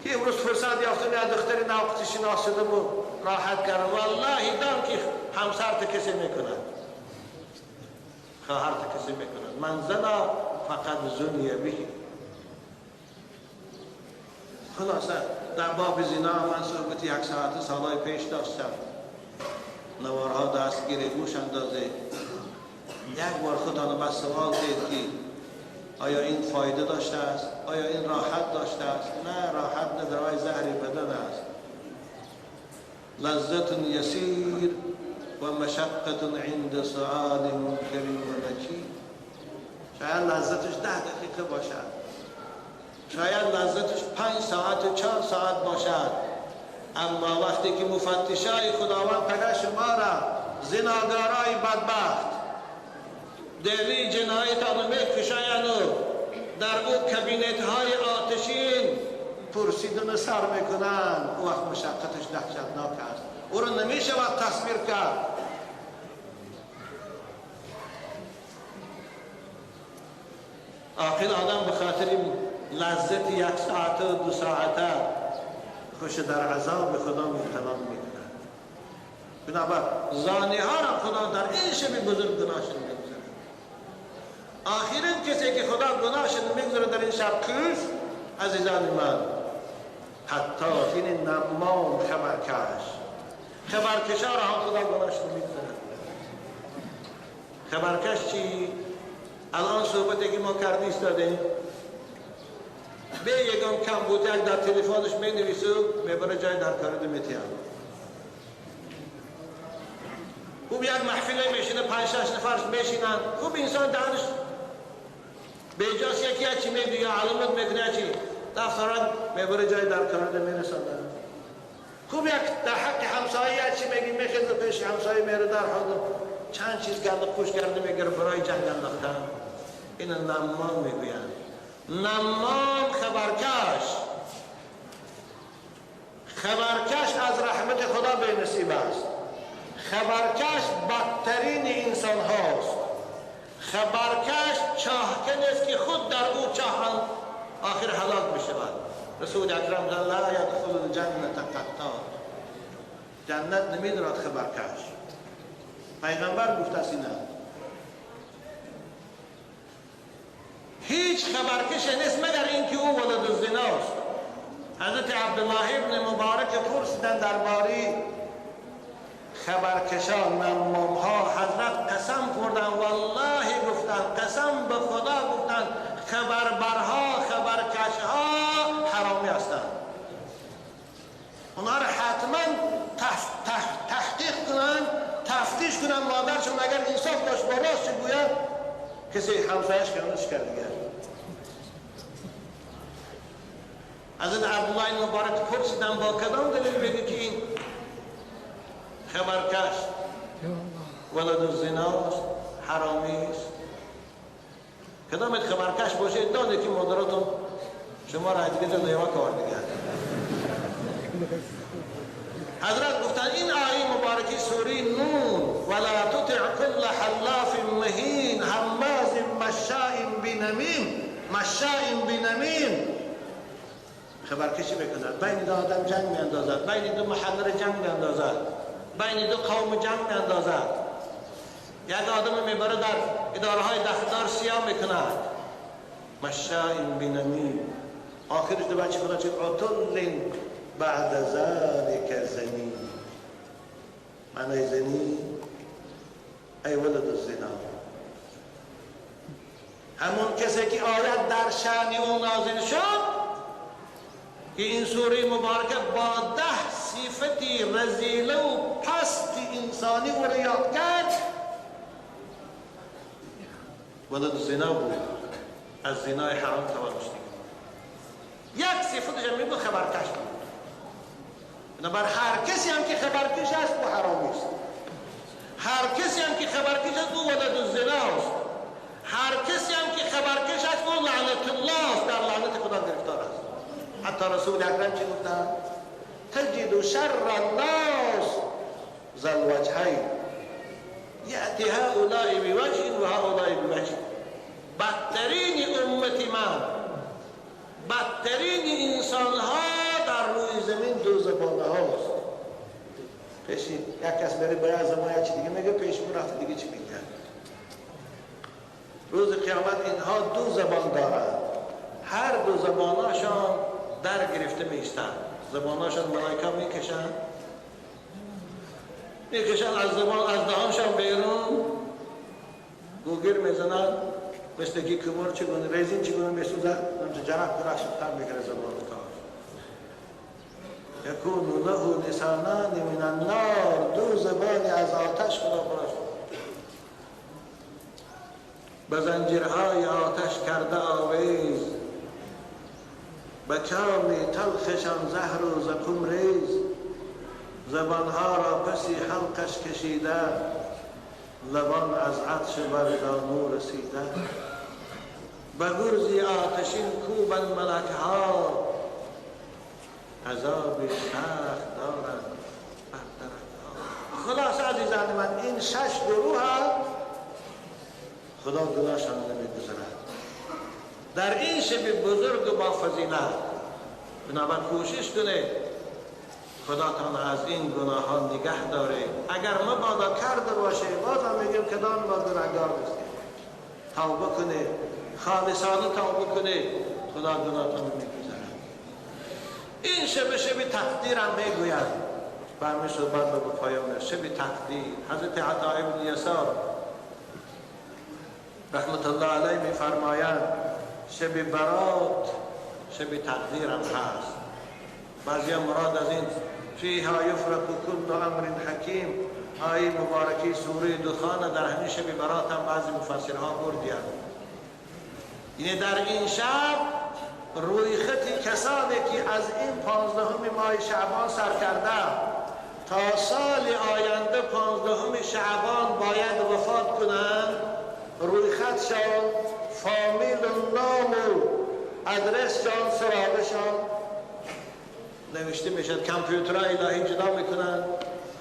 که امروز فرصت یافتم یا دختر ناقص شناس شدم و راحت کردم. والله دام که همسر کسی میکند، خواهر کسی میکند. من زنا فقط زنی به. خلاصه در باب زنا من صحبت یک ساعت سالهای پیش داشتم. نوارها دستگیری گوش اندازه. یک بار خودتان بس سوال دید که آیا این فایده داشته است؟ آیا این راحت داشته است؟ نه، راحت نداره، زهر بدن است. لذت یسیر و مشقت عند سؤال منکر و نکیر. شاید لذتش 10 دقیقه باشد، شاید لذتش 5 ساعت و 4 ساعت باشد، اما وقتی که مفتشای خداوند پدر شما را زناگارای بدبخت دلی جنایت آن میکشایند و در او کابینت های آتشین پرسیدن سر میکنند، او وقت مشقتش دهشتناک است. او را نمیشود تصویر کرد. آخر آدم به خاطر لذت 1 ساعت و 2 ساعته خوش در عذاب خدا مبتلا میکند. بنابر زانی ها را خدا در این شب بزرگ گناهشون میگذارد. آخرین کسی که خدا گناهشون میگذارد در این شب کیست؟ عزیزان من، حتی این نمام خبرکش، خبرکش ها را هم خدا گناهشون میگذارد. خبرکش چی؟ الان صحبتی که ما کردی ایستادیم به یگان کم بود یک در تلفنش می نویسه میبره جای در کارد میتیم. خوب یک محفله میشینه 5-6 نفر میشینن. خوب انسان دهنش بیجاست یکی چی میگه علامت میکنه چی دفتران میبره جای در کارد میرساندن. خوب یک در حق همسایه چی میگه میخیزه پیش همسایه میره در حال چند چیز گرد خوش کرده میگیره برای جنگ انداختن. این نمام میگویند. نمام خبرکش، خبرکش از رحمت خدا به نصیب است. خبرکش بدترین انسان هاست. خبرکش چاهکن است که خود در او چاه آخر هلاک می شود. رسول اکرم لا یدخل الجنة قتال، جنت نمیدارد خبرکش. پیغمبر گفته است اینه. هیچ خبرکش نیست مگر اینکه او ولد الزناست. حضرت عبدالله ابن مبارک پرسیدن درباره خبرکشان نمام ها، حضرت قسم خوردن، والله گفتن، قسم به خدا گفتن خبربرها، خبرکشها حرامی هستند. اونها را حتما تحقیق کنن، تفتیش کنن. مادرشون اگر انصاف داشت با راست گوید، کسی همسایش خیانتش کرد دیگر. از این عبدالله مبارک پرسیدن با کدام دلیل بگه که این خبرکش ولد الزناست، حرامی است؟ کدامت خبرکش باشه دانه که مادراتون شما را دیگه جا نیوا کار دیگر. حضرت گفتن این آیه مبارکی سوره نون، ولا تطع كل حلاف مهین هماز مشاء بنمیم، مشاء بنمیم. خبرکشی میکند، بین دو آدم جنگ میاندازد، بین دو محله جنگ میاندازد، بین دو قوم جنگ میاندازد. یک آدم میبره در اداره های دفتر سیاه میکند، مشاء بنمیم. آخرش دو بچه خدا چه عتل بعد ذلك زنی. معنی زنی ای ولد الزنا، همون کسی که آیت در شأن او نازل شد که این سوره مبارکه با 10 صفتی رذیله و پست انسانی او را یاد کرد، ولد الزنا بود، از زنای حرام تولد شد. یک صفتش هم بود، خبرکش بود. بر هر کسی هم که خبرکش است او حرامی است، هر کسی هم که خبرکش است او ولد الزنا است، هر کسی هم که خبرکش است او لعنت الله است، در لعنت خدا گرفتار است. حتی رسول اکرم چی گفتند؟ تجد شر الناس ذا الوجهین یأتی هؤلاء بوجه و هؤلاء بوجه. بدترین امت من، بدترین انسان ها در روی زمین دو زبانه هاست. پیش یک کس بره باید زمان یک چی دیگه میگه، پیش رفت دیگه چی میگه. روز قیامت اینها دو زبان دارند، هر دو زباناشان در گرفته میستند. زباناشان ملائکه میکشند، میکشند از زبان از دهانشان بیرون، گوگر میزنند، مثل که کمر چگونه رزین چگونه میسوزد، همچه جرق درخش تر میکنه زبان تاش. یکون له لسانان من النار، دو زبان از آتش خدا براش به زنجیرهای آتش کرده آویز، به کام تلخشان زهر و زقوم ریز. زبانها را پسی حلقش کشیده، لبان از عطش بر زانو رسیده. به گرزی آتشین کوبن ملکها، عذاب سخت دارند بر درکها. خلاص عزیزان من، این 6 گروه خدا گناهشان نمیگذرد در این شب بزرگ با فضیلت. بنابر کوشش کنه خدا تان از این گناهان نگه داره. اگر مبادا کرده باشه بازم میگیم کدام ما گناهگار نیستیم، توبه کنه، خالصانه توبه کنه، خدا گناهتان میگذرد. این شب شب تقدیر هم میگوید. و همین صحبت رو به پایان. شب تقدیر، حضرت عطا ابن یسار رحمت الله علیه میفرمایند شب برات شب تقدیر هم هست. بعضی مراد از این فیها یفرق کل امر حکیم، آیه مبارکی سوره دخان، در همین شب برات هم بعضی مفسرها بردیند. یعنی در این شب روی خط کسانی که از این 15 ماه شعبان سر کرده تا سال آینده 15 شعبان باید وفات کنند، روی خطشان فامیل و نام و ادرسشان سراغشان نوشته میشد. کامپیوترهای الهی جدا میکنند،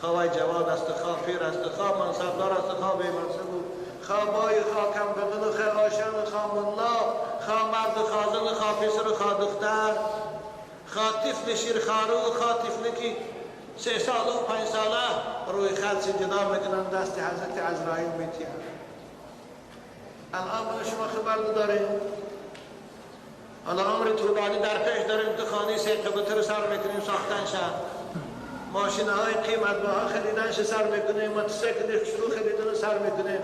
خواه جواد است، خواه پیر است، خواه منصبدار است، خواه بی‌منصب، خواه بای، خواه کم بغل، خواه آشان، خواه ملا، خواه مرد، خواه زن، خواه پسر، خواه دختر، خواه طفل شیرخواره، خواه طفلی که 3 ساله و 5 ساله، روی خط جدا میکنند، دست حضرت عزرائیل میتیند. الان من شما خبر نداریم، حالا عمر طولانی در پیش داریم، تو خانه 3 قبطه رو سر میکنیم ساختن شد، ماشین های قیمت بها خریدن شه سر میکنیم، موتورسیکل شروع خریدن رو سر میکنیم،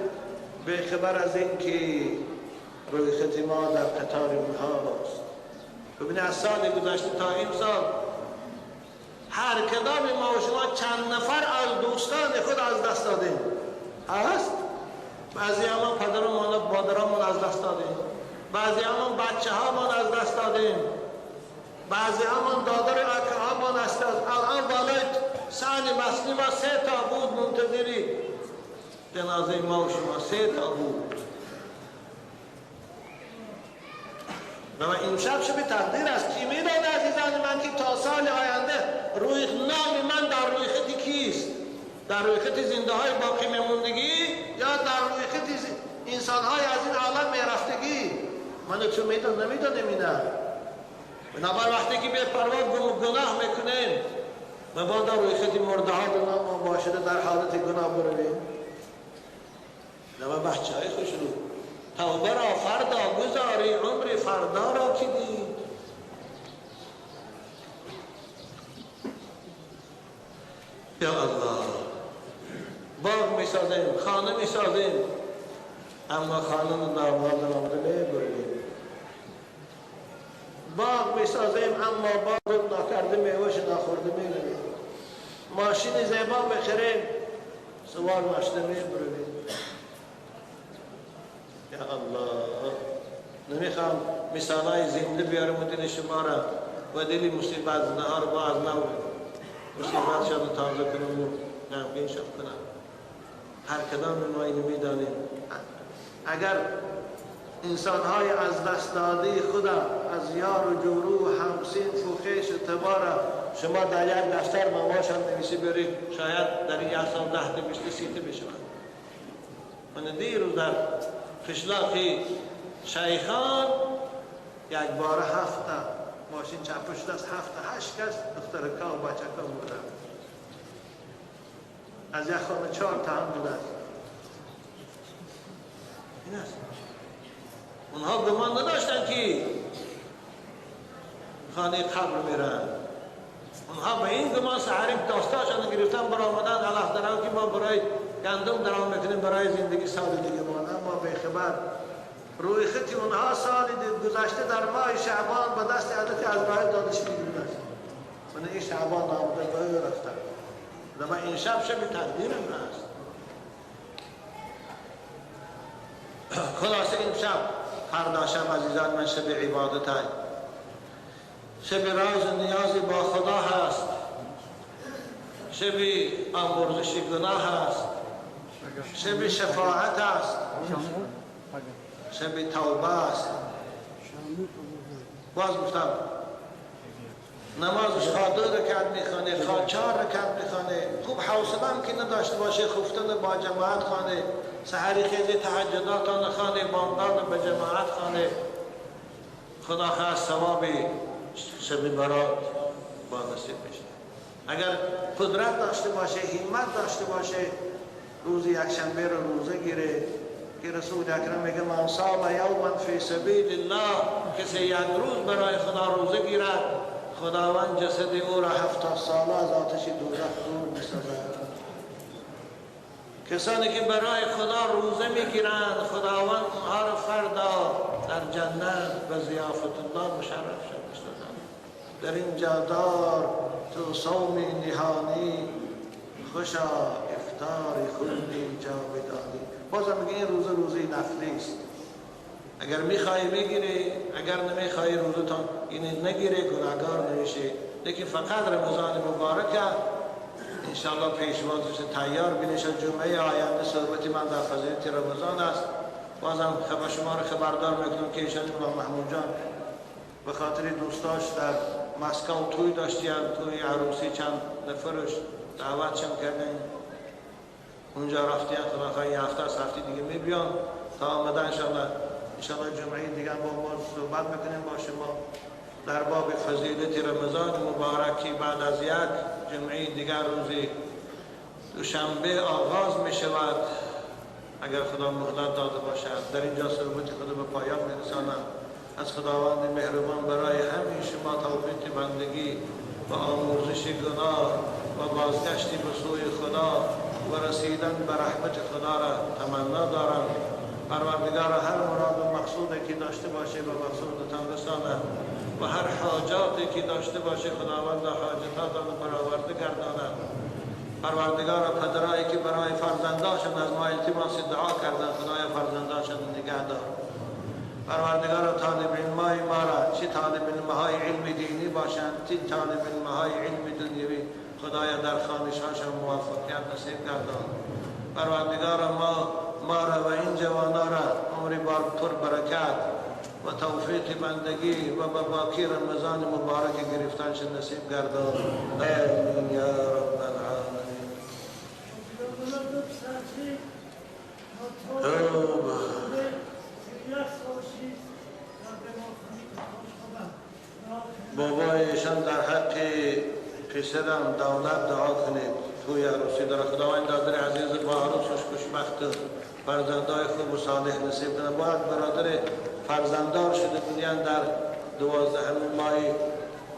به خبر از این که روی خط ما در قطار اونهاست. ببینید از سال گذشته تا امسال هر کدام ما و شما چند نفر از دوستان خود از دست دادیم. هست؟ بعضی همان پدرمان و مادرمان از دست دادیم، بعضی همان بچه هامان از دست دادیم، بعضی همان دادر اکه همان از دست. الان بالای سن مسلم ما 3 تا بود منتظری جنازه ما و شما، 3 تا بود. و امشب شب تقدیر است. کی میداند عزیزان من که تا سال آینده روی نام من در روی خطی کیست؟ در روی خط زنده های باقی میموندگی یا در روی خط انسان های از این عالم میرفتگی؟ من تو میدان نمیدانم اینا. بنابر وقتی که به پروا گناه میکنیم مبادا روی خط مرده ها به نام ما باشد در حالت گناه برویم. نما بچه های خوش رو توبه را فردا گذاری، عمر فردا را که دید. یا الله، باغ میسازیم، خانه میسازیم، اما خانه داماد نامده میبریم. باغ میسازیم اما باغ ناکرده میوهش ناخورده میرویم. ماشین زیبا میخریم، سوار ماشین میبریم. یا الله، نمیخوام مثالای زنده بیارم و دل شما را و دل مصیبت زده ها رو با از نو مصیبت شد تازه کنم و غمگین شد کنم. هر کدام ما اینو میدانیم. اگر انسانهای از دست داده خودم از یار و جورو و همسین و خویش و تبارا شما در یک دفتر ماماشان نویسی برید، شاید در این یک سال 10 تا 20 30 تا بشود. من دیروز در قشلاقی شیخان یک بار 7 تا ماشین چپه شده است، 7 تا 8 کس دخترکا و بچکا بودن. از یک خانه 4 تا هم بوده است. این است. اونها گمان نداشتن که خانه قبر میرن. اونها به این گمان سحری داستاشان گرفتن برآمدن الله درو که ما برای گندم درام میکنیم برای زندگی سال دیگه مان. اما به خبر روی خط اونها سال گذشته در ماه شعبان به دست حضرت عزرائیل داده شده بود است. من این شعبان آمده به رفتن. اما این شب شب تقدیرم هست. خلاصه این شب فردا شب عزیزان من شب عبادت های، شب راز و نیاز با خدا هست، شب آمرزش گناه هست، شب شفاعت است، شب توبه است. باز گفتم نمازش خواه 2 رکعت میخوانه، خواه 4 رکعت میخوانه، خوب حوصله هم که نداشته باشه خفتن با جماعت خوانه، سحری خیلی تهجدات آن خوانه، بامداد به جماعت خوانه. خدا خواست ثواب شب برات با نصیب بشه. اگر قدرت داشته باشه، همت داشته باشه، روز یکشنبه رو روزه گیره که رسول اکرم میگه من صام یوما فی سبیل الله، کسی یک روز برای خدا روزه گیرد خداوند جسد او را 70 ساله از آتش دوزخ دور میسازد. کسانی که برای خدا روزه میگیرند خداوند اونها را فردا در جنت و ضیافت الله مشرف شد میسازد. در این جادار تو صوم نهانی، خوشا افطار خلد جاودانی. بازم میگه این روزه روزه نفلی است. اگر میخوای میگیری، اگر نمیخوای روزه تا این نگیری گناهگار نمیشی. لیکن فقط رمضان مبارکه انشاءالله پیشوازش تیار بینشه. جمعه آینده صحبت من در فضیلت رمضان است. بازم خبر شما رو خبردار میکنم که ایشان محمود جان به خاطر دوستاش در مسکو توی داشتیم، توی عروسی چند نفرش دعوتشم کردن، اونجا رفتیم. خدا خواهی یه هفته از هفته دیگه میبیان تا آمده انشاءالله جمعه دیگه با ما صحبت میکنیم با شما در باب فضیلت رمضان مبارکی. بعد از یک جمعه دیگر روز دوشنبه آغاز میشود اگر خدا مهلت داده باشد. در اینجا صحبت خود به پایان میرسانم. از خداوند مهربان برای همین شما توفیق بندگی و آمرزش گناه و بازگشت به سوی خدا و رسیدن به رحمت خدا را تمنا دارم. پروردگار هر مراد و مقصود مقصودی که داشته باشه به مقصودتان رساند و هر حاجاتی که داشته باشه خداوند حاجتاتان برآورده گرداند. پروردگار پدرایی که برای فرزنداشون از ما التماس دعا کردن، خدایا فرزنداشون نگه دار. پروردگار طالب علمای ما را، چه طالب علمهای علم دینی باشند چه طالب علمهای علم دنیوی، خدایا در خوانشهاشان موفقیت نصیب گردان. پروردگار ما را و این جوانا را عمر بار پر برکت و توفیق بندگی و به باقی رمضان مبارک گرفتنش نصیب گردان. آمین یا رب العالمین. بابایشان در حق پسرم دولت دعا کنید، توی عروسی داره. خداوند دادر عزیز با عروسش خوشبخت فرزندای خوب و صالح نصیب کنه. باید برادر فرزنددار شده بودین در 12 ماه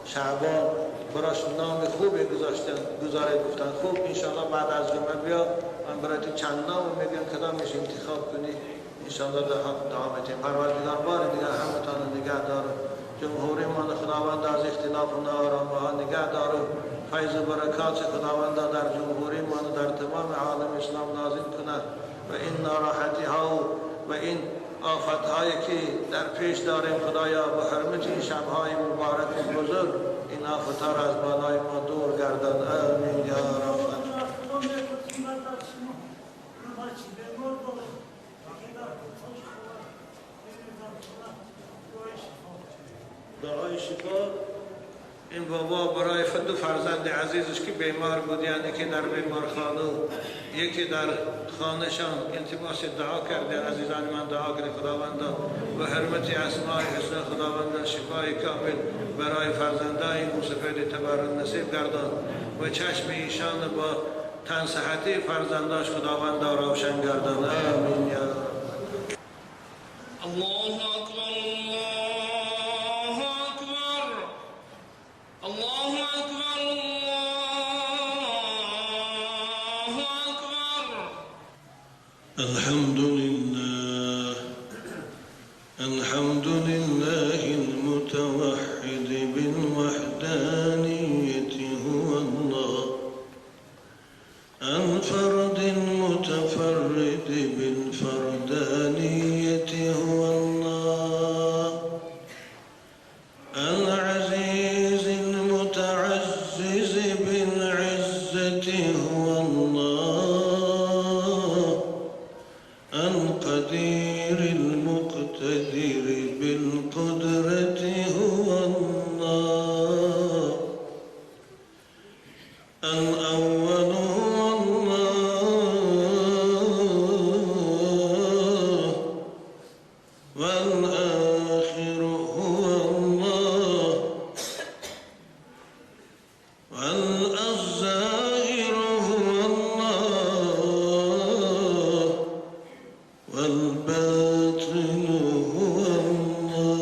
شعبان براش نام خوبی گذاشتن، گذاره گفتن خوب انشالله بعد از جمعه بیا من برای تو چند نام میگم کدامش انتخاب کنی انشالله دعا میتیم. پروردگار بار دیگر همتان نگه داره، جمهوری ما خداوند از اختلاف و ناآرامی ها نگه داره، فیض و برکات خداوند در جمهوری ما در تمام عالم اسلام نازل کند و این ناراحتی ها و این آفت هایی که در پیش داریم خدایا به حرمت این شبهای مبارک و بزرگ این آفت ها را از بالای ما دور گردان. آمین یا رب. دعای شفا این بابا برای دو فرزند عزیزش که بیمار بود، یعنی که در بیمارخانه یکی در خانهشان التماس دعا کرده. عزیزان من دعا کنید خداوند و حرمت اسماء حسن خداوند شفای کامل برای فرزندای موسفید تبرن نصیب گردان و چشم ایشان با تن صحتی فرزنداش خداوند روشن گردان. آمین یا رب. الله اکبر الله اکبر الله اکبر الله اکبر. الحمد لله، الحمد لله المتوحد بالوحدانية هو الله، الفرد المتفرد بالفردانية هو الله، العزيز المتعزز بالعزة هو الله، القدير المقتدر بالقدرة هو الله، الأول هو الله، والآخر هو الله، والظاهر هو الله، والباطن هو الله،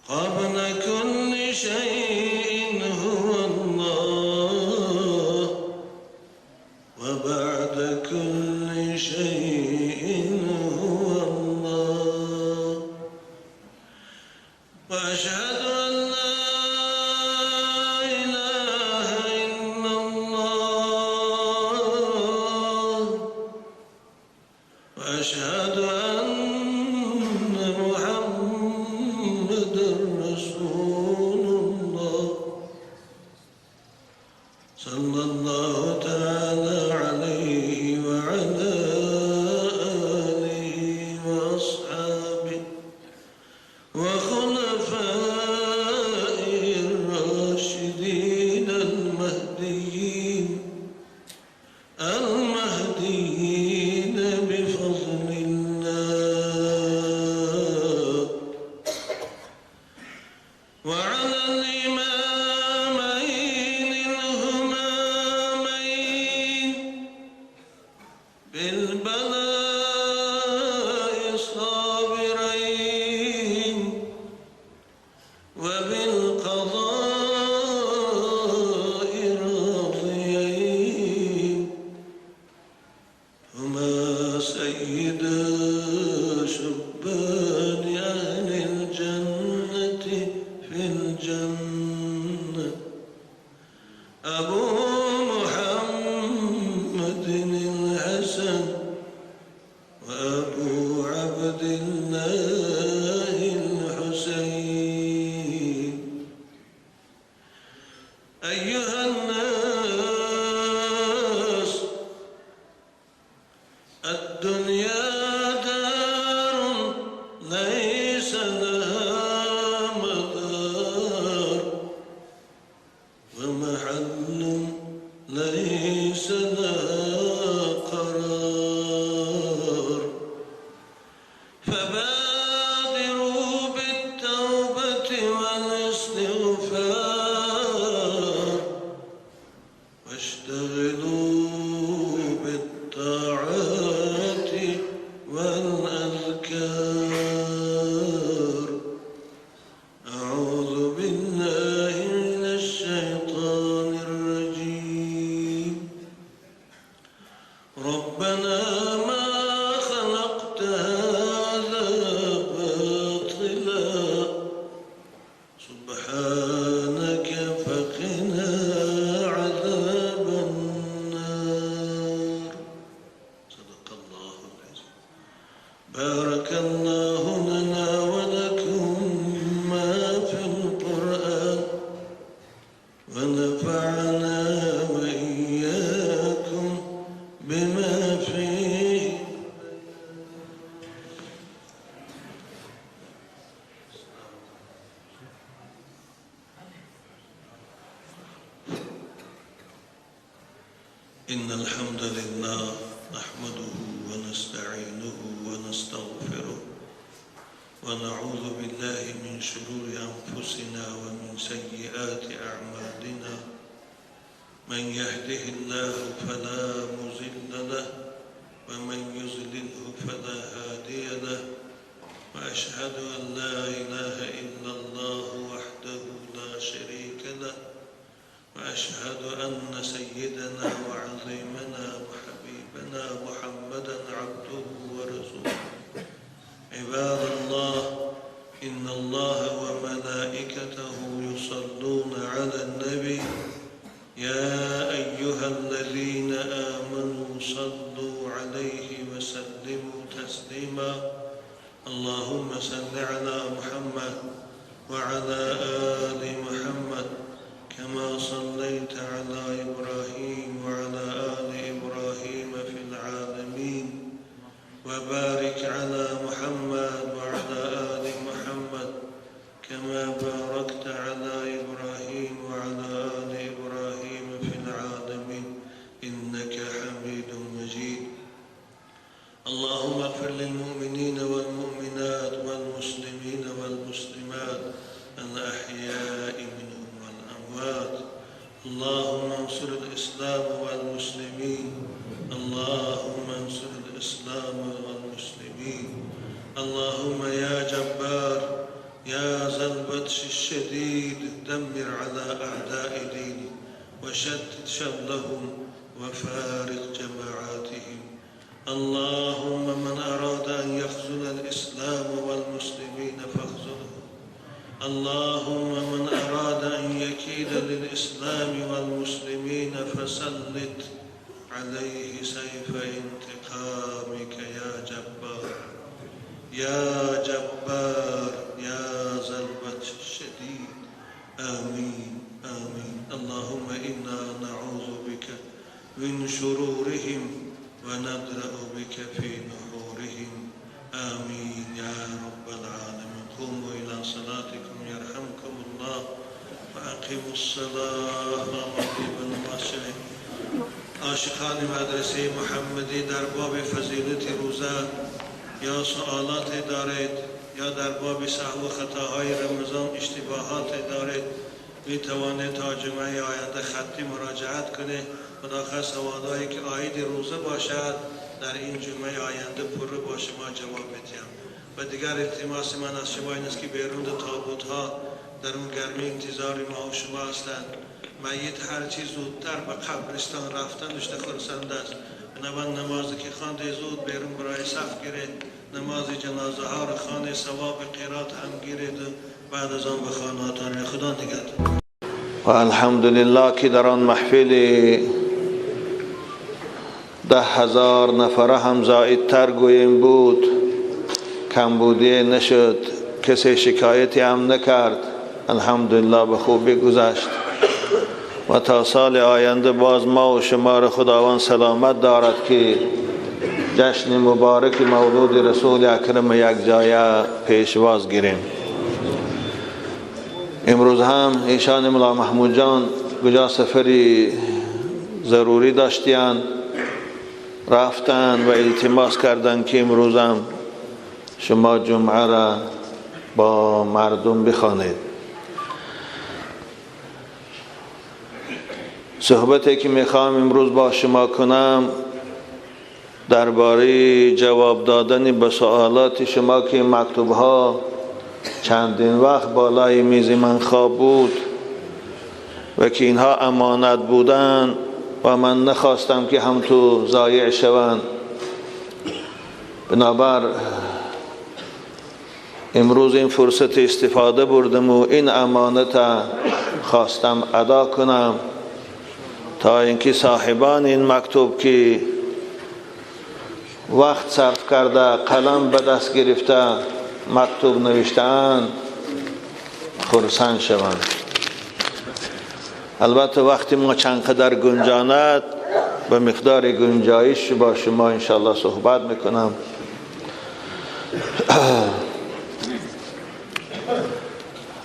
قبل كل شيء هو الله، وبعد كل شيء هو الله، وأشهد أن لا إله إلا الله، وأشهد أن محمدا رسول الله، صلى الله تعالى عليه وعلى آله وأصحابه وخلفائه الراشدين المهديين المهديين بفضل الله، وعلى الإمامين الهمامين بالبلاء الصابرين وبالقضاء الراضيين، هما وسيدا شبان أهل الجنة في الجنة أبو محمد الحسن وأبو عبد الله الحسين. أيها الناس، الدنيا دار ليس لها مدار، ومحل ليس لها قرار، فبادروا بالتوبة والاستغفار، واشتغلوا بالطاعات والأذكار. أعوذ بالله من الشيطان الرجيم. ربنا ما خلقت هذا باطلا سبحانك فقنا عذاب النار. صدق الله العظيم. بارك الله لنا ولكم ما في القرآن، ونفعنا وإياكم بما فيه. إن الحمد لله نحمده ونستعينه ونستغفره، ونعوذ بالله من شرور أنفسنا ومن سيئات أعمالنا. من يهده الله فلا مضل له، ومن يضلله فلا هادي له، وأشهد أن لا إله إلا الله وحده لا شريك له، وأشهد أن سيدنا وعظيمنا وحبيبنا محمدا عبده ورسوله. عباد الله، إن الله وملائكته يصلون على النبي، يا أيها الذين آمنوا صلوا عليه وسلموا تسليما. اللهم صل على محمد وعلى آل محمد كما صليت على إبراهيم وعلى آل إبراهيم في العالمين، وبارك على محمد وعلى آل محمد كما باركت على إبراهيم وعلى آل إبراهيم في العالمين إنك حميد مجيد. اللهم اغفر للمؤمنين والمؤمنات والمسلمين والمسلمات الأحياء منهم والأموات. اللهم انصر الإسلام والمسلمين، اللهم انصر الإسلام والمسلمين. اللهم يا جبار يا ذا البطش الشديد، دمر على أعداء ديني وشتت شملهم وفارق جماعاتهم. اللهم من أراد أن يخذل الإسلام والمسلمين فاخذله. اللهم من أراد أن يكيد للإسلام والمسلمين فسلط عليه سيف انتقامك يا جبار يا جبار يا ذا البطش الشديد. آمين آمين. اللهم إنا نعوذ بك من شرورهم وندرأ بك في نحورهم. آمين يا رب العالمين. قوموا إلى صلاتكم يرحمكم الله وأقيموا الصلاة. عاشقان مدرسه محمدی در باب فضیلت روزه یا سوالات دارید یا در باب سهو و خطاهای رمضان اشتباهات دارید، می توانید تا جمعه آینده خطی مراجعت کنید. خدا سوالایی که عاید روزه باشد در این جمعه آینده پر با شما جواب میدیم. و دیگر التماس من از شما این است که بیرون تابوت ها در اون گرمی انتظار ما و شما هستند. میت هر چیز زودتر به قبرستان رفتن داشته خرسند است. بنابراین نمازی که خوانده زود بیرون برای صف گیرید، نماز جنازه ها را خوانده، ثواب قرات هم گیرید و بعد از آن به خانه‌تان. خدا نگهدار. و الحمدلله که در آن محفل 10,000 نفره هم زائدتر گوییم بود، کمبودی نشد، کسی شکایتی هم نکرد. الحمدلله به خوبی گذشت و تا سال آینده باز ما و شما را خداوند سلامت دارد که جشن مبارک مولود رسول اکرم یک جایه پیشواز گیریم. امروز هم ایشان ملا محمود جان کجا سفری ضروری داشتیان رفتن و التماس کردن که امروز هم شما جمعه را با مردم بخوانید. صحبتی که میخوام امروز با شما کنم درباره جواب دادن به سوالات شما که مکتوب ها چندین وقت بالای میز من خواب بود و که اینها امانت بودن و من نخواستم که هم تو ضایع شوند. بنابر امروز این فرصت استفاده بردم و این امانت خواستم ادا کنم تا اینکه صاحبان این مکتوب که وقت صرف کرده، قلم به دست گرفته، مکتوب نوشته‌اند خرسند شوند. البته وقتی ما چند قدر گنجاند به مقدار گنجایش با شما انشاءالله صحبت میکنم.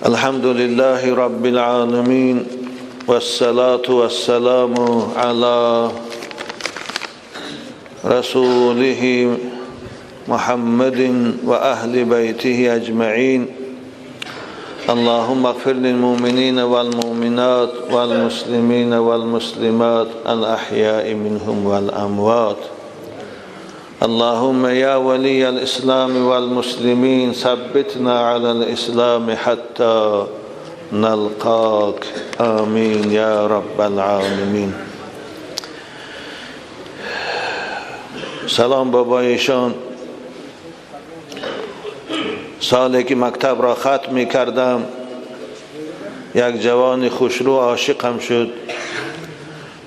الحمد لله رب العالمین والصلاة والسلام على رسوله محمد وأهل بيته أجمعين. اللهم اغفر للمؤمنين والمؤمنات والمسلمين والمسلمات الأحياء منهم والأموات. اللهم يا ولي الإسلام والمسلمين ثبتنا على الإسلام حتى نلقاك، آمين يا رب العالمين. سلام بابایشان. سالی که مکتب را ختم می کردم یک جوان خوشرو عاشقم شد.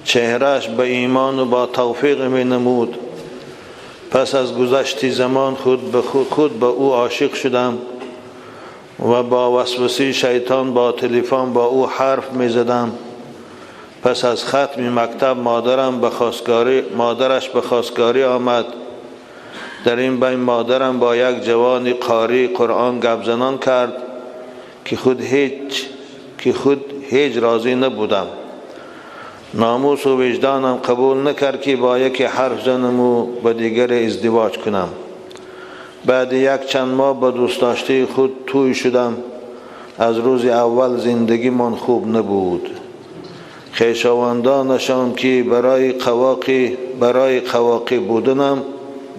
چهرهش به ایمان و با توفیق می نمود. پس از گذشت زمان خود به او عاشق شدم و با وسوسه شیطان با تلفن با او حرف می زدم. پس از ختم مکتب مادرش به خواستگاری آمد. در این بین مادرم با یک جوان قاری قرآن گپ زنان کرد که خود هیچ راضی نبودم. ناموس و وجدانم قبول نکرد که با یکی حرف زنم و با دیگر ازدواج کنم. بعد یک چند ماه با دوست داشته خود توی شدم. از روز اول زندگی من خوب نبود. خویشاوندانشان که برای قواقی بودنم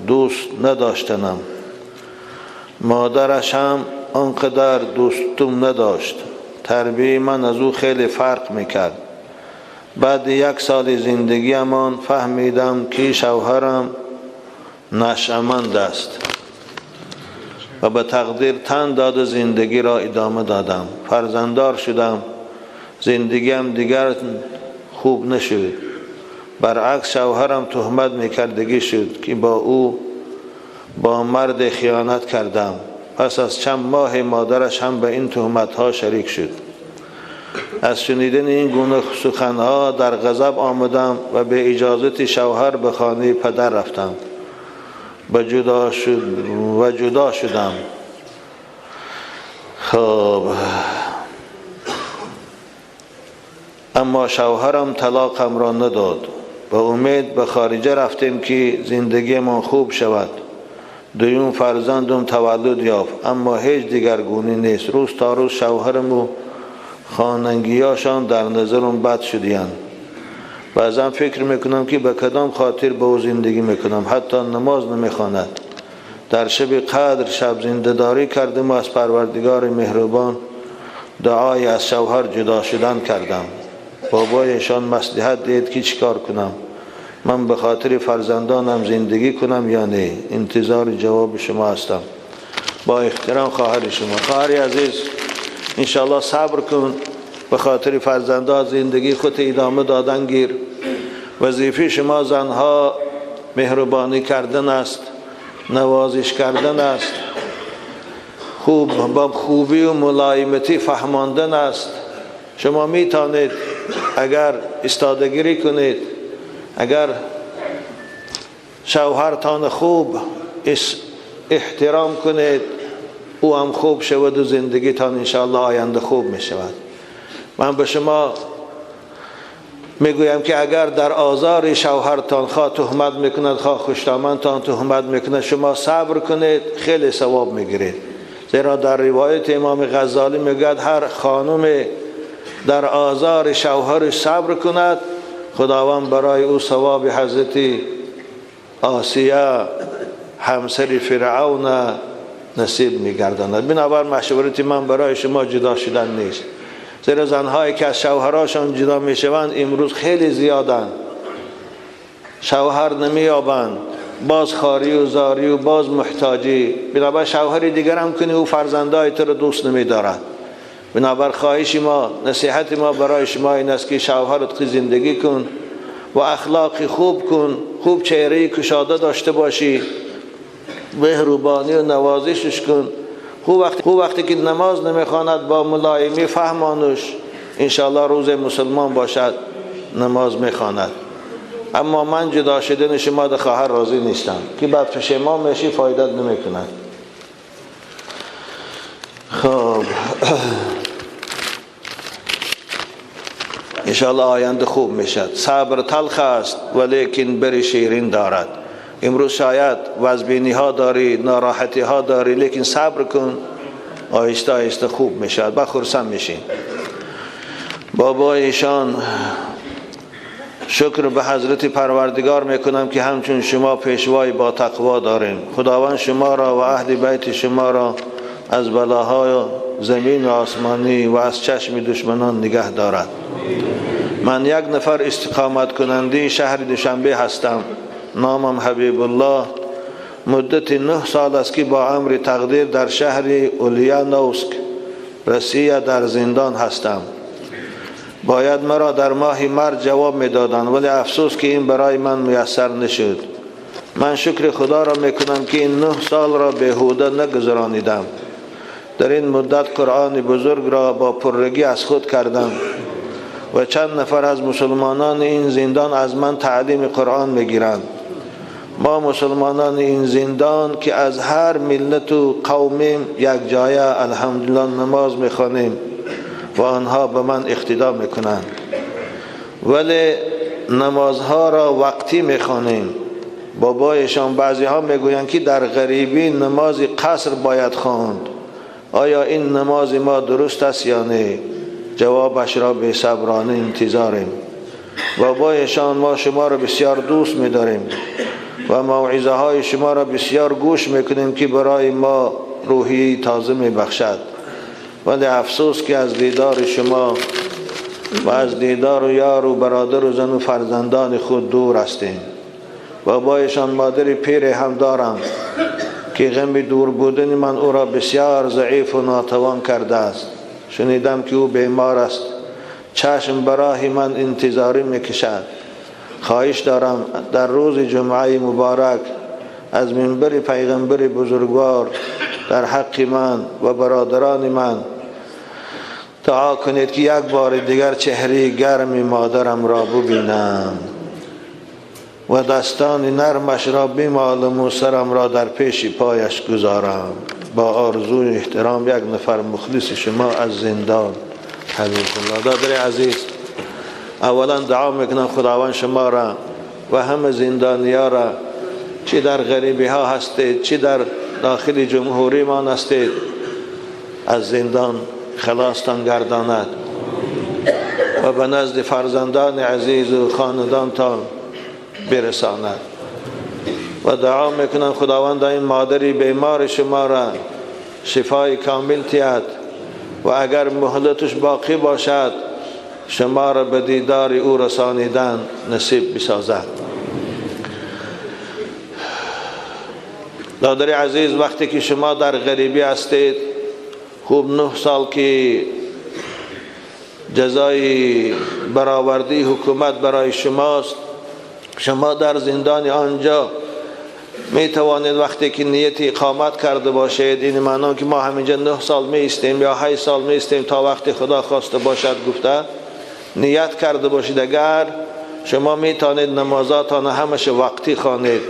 دوست نداشتنم. مادرش هم آنقدر دوستم نداشت. تربیه من از او خیلی فرق میکرد. بعد یک سال زندگیمان فهمیدم که شوهرم نشأمند است و به تقدیر تن داد زندگی را ادامه دادم. فرزنددار شدم. زندگیم دیگر خوب نشد. برعکس شوهرم تهمت میکردگی شد که با او با مرد خیانت کردم. پس از چند ماه مادرش هم به این تهمت ها شریک شد. از شنیدن این گونه سخنها در غضب آمدم و به اجازت شوهر به خانه پدر رفتم و جدا شدم. خب اما شوهرم طلاقم را نداد. با امید به خارجه رفتیم که زندگی ما خوب شود. دویم فرزندم تولد یافت، اما هیچ دیگرگونی نیست. روز تا روز شوهرم و خانگیاشان در نظرم بد شدیند. بعضا فکر میکنم که به کدام خاطر به او زندگی میکنم. حتی نماز نمیخواند. در شب قدر شب زنده‌داری کردم و از پروردگار مهربان دعای از شوهر جدا شدن کردم. بابایشان مصلحت دید که چیکار کنم. من به خاطر فرزندانم زندگی کنم یا نه؟ انتظار جواب شما هستم. با احترام خواهر شما. خواهر عزیز، انشالله صبر کن، به خاطر فرزندان زندگی خود ادامه دادن گیر. وظیفه شما زنها مهربانی کردن است، نوازش کردن است، خوب با خوبی و ملایمتی فهماندن است. شما میتونید اگر استادگیری کنید، اگر شوهرتان خوب احترام کنید، او هم خوب شود و زندگیتان انشاءالله آینده خوب می شود. من به شما میگویم که اگر در آزار شوهرتان خواه تهمت میکند، خواه خوشدامنتان تهمت میکند، شما صبر کنید، خیلی ثواب میگیرید. زیرا در روایت امام غزالی میگوید هر خانم در آزار شوهرش صبر کند، خداوند برای او ثواب حضرت آسیه همسر فرعون نصیب میگرداند. بنابر مشورت من برای شما جدا شدن نیست، زیرا زنهایی که از شوهراشان جدا میشوند امروز خیلی زیادند. شوهر نمییابند، باز خاری و زاری و باز محتاجی. بنابر شوهر دیگر هم کنی او فرزندای تو رو دوست نمیدارد. بنابر خواهش ما، نصیحت ما برای شما این است که شوهرت زندگی کن و اخلاق خوب کن، خوب چهره کشاده داشته باشی، مهربانی و نوازشش کن. خوب وقتی که نماز نمیخواند با ملایمی فهمانش، انشاءالله روز مسلمان باشد نماز میخواند. اما من جدا شدن شما ده خواهر راضی نیستم که بعد پشیمان میشی، فایدت نمیکند. خب انشاءالله آینده خوب میشد. صبر تلخ است ولیکن بر شیرین دارد. امروز شاید وزبینی ها داری، ناراحتی ها داری، لیکن صبر کن، آهسته آهسته خوب میشد، با خرسند میشین. بابا ایشان شکر به حضرت پروردگار میکنم که همچون شما پیشوای با تقوا داریم. خداوند شما را و اهل بیت شما را از بلاهای زمین و آسمانی و از چشم دشمنان نگه دارد. من یک نفر استقامت کننده شهر دوشنبه هستم. نامم حبیب الله. مدت 9 سال است که با امر تقدیر در شهر اولیانوسک روسیه در زندان هستم. باید مرا در ماه مرد جواب میدادند، ولی افسوس که این برای من میسر نشد. من شکر خدا را میکنم که این 9 سال را بیهوده نگذرانیدم. در این مدت قرآن بزرگ را با پرگی از خود کردم و چند نفر از مسلمانان این زندان از من تعلیم قرآن میگیرند. ما مسلمانان این زندان که از هر ملت و قومیم یک جایه الحمدلله نماز میخوانیم و آنها به من اقتدا میکنند، ولی نمازها را وقتی میخوانیم. بابایشان بعضی ها میگویند که در غریبی نماز قصر باید خواند. آیا این نماز ما درست است یا نه؟ جوابش را به صبرانه انتظاریم. بابایشان ما شما را بسیار دوست می‌داریم و موعظه های شما را بسیار گوش میکنیم که برای ما روحی تازه میبخشد، ولی افسوس که از دیدار شما و از دیدار و یار و برادر و زن و فرزندان خود دور هستیم. بابایشان مادر پیر هم دارم که غم دور بودن من او را بسیار ضعیف و ناتوان کرده است. شنیدم که او بیمار است، چشم برای من انتظاری میکشد. خواهش دارم در روز جمعه مبارک از منبر پیغمبر بزرگوار در حق من و برادران من دعا کنید که یک بار دیگر چهره گرم مادرم را ببینم و دستان نرمش را بمالم و سرم را در پیش پایش گذارم. با آرزوی احترام یک نفر مخلص شما از زندان، حبیب الله. دادر عزیز، اولا دعا میکنم خداوند شما را و همه زندانیا را، چی در غریبی ها هستید چی در داخل جمهوری ما هستید، از زندان خلاصتان گرداند و به نزد فرزندان عزیز و خاندانتان برساند. و دعا میکنم خداوند این مادری بیمار شما را شفای کامل تیاد و اگر مهلتش باقی باشد شما را به دیدار او رسانیدن نصیب بسازد. دادر عزیز، وقتی که شما در غریبی هستید، خوب 9 سال که جزای برآوردی حکومت برای شماست، شما در زندان آنجا می توانید وقتی که نیت اقامت کرده باشید، این معنا که ما همینجا 9 سال می ایستیم یا 8 سال می ایستیم تا وقتی خدا خواسته باشد گفته نیت کرده باشید، اگر شما می توانید نمازاتان همش وقتی خوانید،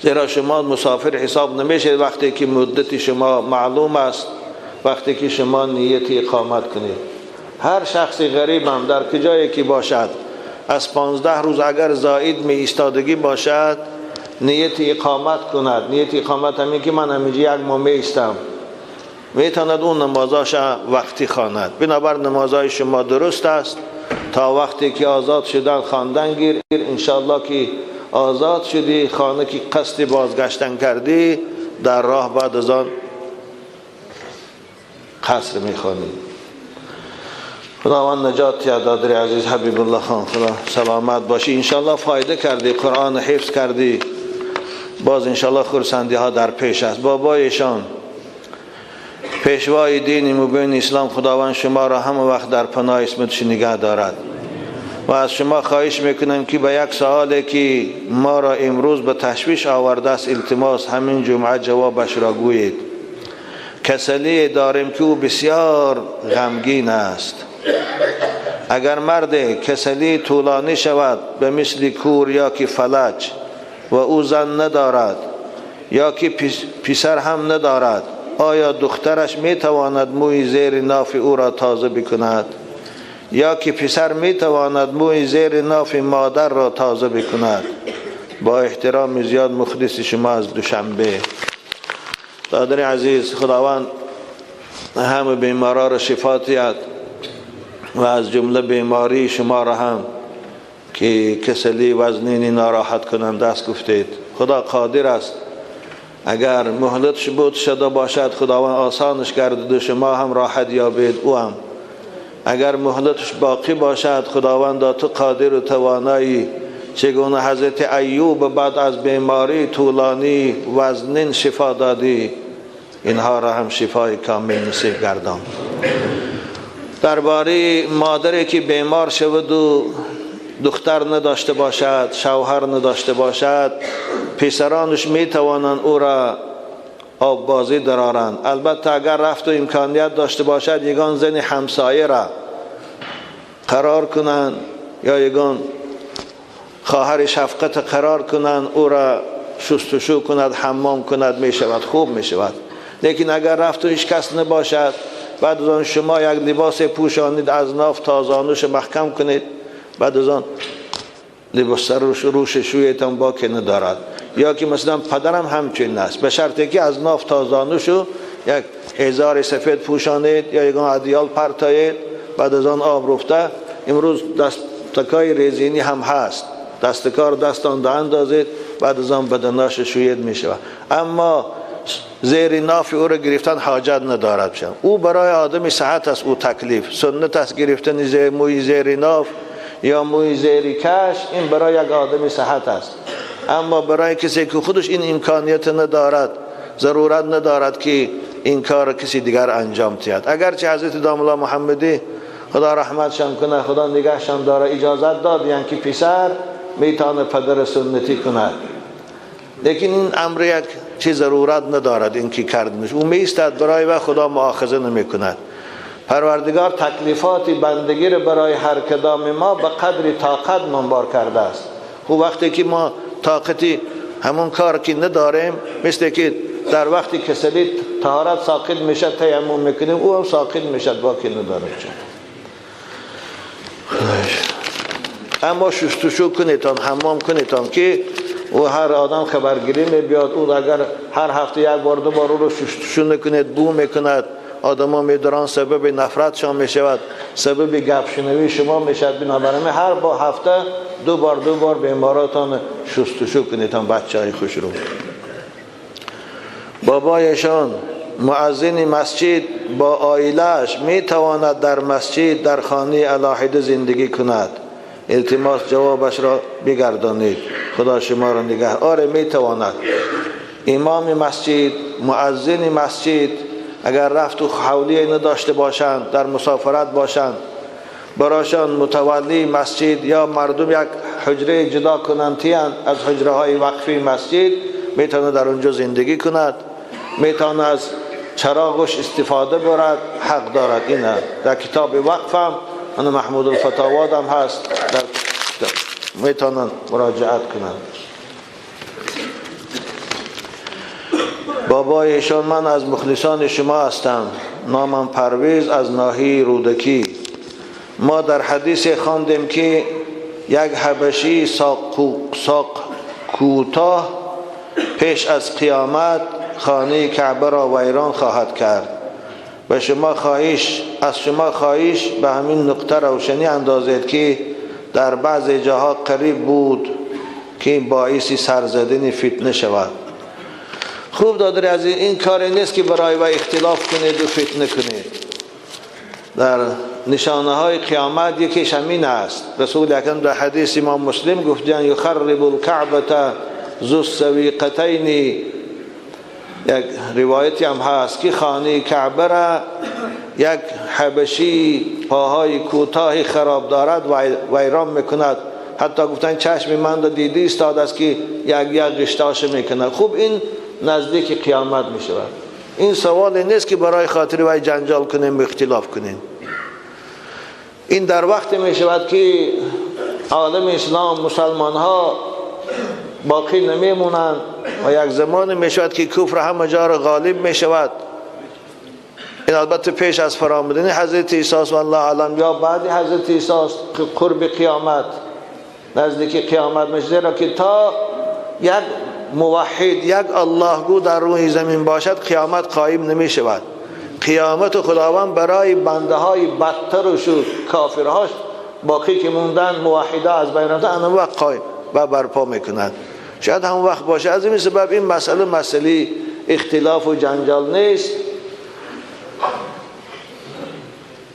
زیرا شما مسافر حساب نمیشید وقتی که مدت شما معلوم است، وقتی که شما نیت اقامت کنید. هر شخص غریب هم در کجایی که باشد از 15 روز اگر زائد می ایستادگی باشد نیت اقامت کند. نیت اقامت همین که من همینجا یک ماه می ایستم، میتواند اون نمازاش وقتی خواند. بنابر نمازهای شما درست است تا وقتی که آزاد شدن خواندن گیر. انشالله که آزاد شدی، خانه که قصد بازگشتن کردی، در راه بعد از آن قصر میخوانی. خداوند نجات یا دادر عزیز حبیب الله خان، خدا سلامت باشی. انشالله فایده کردی، قرآن حفظ کردی، باز انشالله خرسندی ها در پیش است. بابایشان پیشوای دین مبین اسلام، خداوند شما را همه وقت در پناه اسمتش نگه دارد. و از شما خواهش میکنم که به یک سوالی که ما را امروز به تشویش آورده است التماس همین جمعه جوابش را گویید. کسلی داریم که او بسیار غمگین است. اگر مرد کسلی طولانی شود به مثل کور یا که فلج و او زن ندارد یا که پسر هم ندارد، آیا دخترش میتواند موی زیر ناف او را تازه بکند؟ یا که پسر میتواند موی زیر ناف مادر را تازه بکند؟ با احترام زیاد مخلص شما از دوشنبه. دادر عزیز، خداوند همه بیمارا را شفا دهد و از جمله بیماری شما را هم که کسلی وزنینی ناراحت کننده است گفتید. خدا قادر است، اگر مهلتش بود شده باشد خداوند آسانش گردد و شما هم راحت یابید او هم. اگر مهلتش باقی باشد خداوند تو قادر و توانایی، چگونه حضرت ایوب بعد از بیماری طولانی وزنین شفا دادی، اینها را هم شفای کامل نصیب گردان. درباره مادری که بیمار شود و دختر نداشته باشد، شوهر نداشته باشد، پسرانش می توانند او را آب بازی درارند. البته اگر رفت و امکانیت داشته باشد یگان زن همسایه را قرار کنند یا یگان خواهر شفقت قرار کنند، او را شستشو کند، حمام کند، می شود، خوب می شود. لیکن اگر رفت و هیچ کس نباشد، بعد از آن شما یک لباس پوشانید، از ناف تا زانوش محکم کنید، بعد از آن لباس روش شویتان باکی ندارد. یا که مثلا پدرم همچنین است، به شرطی که از ناف تا زانوشو یک ازار سفید پوشانید یا یگان ادیال پرتایید، بعد از آن آب رفته. امروز دستکای رزینی هم هست، دستکار دستان ده اندازید، بعد از آن بدناش شوید می شود. اما زیر ناف او را گرفتن حاجت ندارد. او برای آدم صحت است، او تکلیف سنت است گرفتن زیر موی زیر ناف یا موی زیر کش، این برای یک آدم صحت است. اما برای کسی که خودش این امکانیت ندارد، ضرورت ندارد که این کار کسی دیگر انجام دهد. اگرچه حضرت داملا محمدی خدا رحمتشان کنه، خدا نگهشان داره، اجازت داد یعنی که پسر میتونه پدر سنتی کند، لیکن این امر یک چیز ضرورت ندارد این که کردنش. او میستد برای و خدا مؤاخذه نمی کند. پروردگار تکلیفات بندگی را برای هر کدام ما به قدر طاقت منبار کرده است. خب وقتی که ما طاقتی همون کار که نداریم، مثل که در وقتی کسلی طهارت ساقط میشه تیمم میکنیم، او هم ساقط میشه، باقی نداره. اما شستشو کنیتان، حمام کنیتان که او هر آدم خبرگیری می بیاد، او اگر هر هفته یک بار دو بار او رو شستشو نکنید بو میکند، آدم ها میدارن سبب نفرتشان میشود، سبب گپ شنوی شما میشود. بنابراین هر با هفته دو بار دو بار بیماراتان شستشو کنیتان، بچه های خوش رو. بابایشان مؤذن مسجد با عائله‌اش میتواند در مسجد در خانه علاحده زندگی کند؟ التماس جوابش را بگردانید، خدا شما را نگه. آره میتواند. امام مسجد، مؤذن مسجد اگر رفت و حولی نداشته باشند، در مسافرت باشند، براشان متولی مسجد یا مردم یک حجره جدا کنند از حجره های وقفی مسجد، میتونه در اونجا زندگی کند، میتونه از چراغش استفاده برد، حق دارد. اینه در کتاب وقف هم انا محمود الفتاواد هم هست، در میتونن مراجعت کنند. بابای ایشان، من از مخلصان شما هستم، نامم پرویز از ناحیه رودکی. ما در حدیث خواندیم که یک حبشی ساق کوتاه پیش از قیامت خانه کعبه را ویران خواهد کرد. و شما خواهش، از شما خواهش به همین نقطه روشنی اندازید که در بعض جاها قریب بود که باعث سرزدن فتنه شود. خوب دادر از این کار نیست که برای و اختلاف کنید و فتنه کنید. در نشانه های قیامت یکیش همین است. رسول اکرم در حدیث امام مسلم گفتند یخرب الکعبه ذو السویقتین. یک روایتی هم هست که خانه کعبه را یک حبشی پاهای کوتاه خراب دارد و ویران میکند. حتی گفتن چشم من را دیده ایستاد است که یک یک غشتاش میکند. خوب این نزدیک قیامت میشود. این سوال نیست که برای خاطر وی جنجال کنیم و اختلاف کنیم. این در وقت میشود که عالم اسلام مسلمان ها باقی نمیمونند و یک زمان میشود که کفر همه جا را غالب میشود. این البته پیش از فرامدن حضرت عیسی و الله اعلم یا بعد حضرت عیسی قرب قیامت، نزدیک قیامت میشه، زیرا که تا یک موحد، یک الله گو در روی زمین باشد قیامت قایم نمی شود. قیامت خداوند برای بنده های بدتر و شد کافرهاش باقی که موندن موحده از بین رفتن آن وقت قایم و برپا میکند. شاید هم وقت باشه. از این سبب این مسئله مسئله اختلاف و جنجال نیست.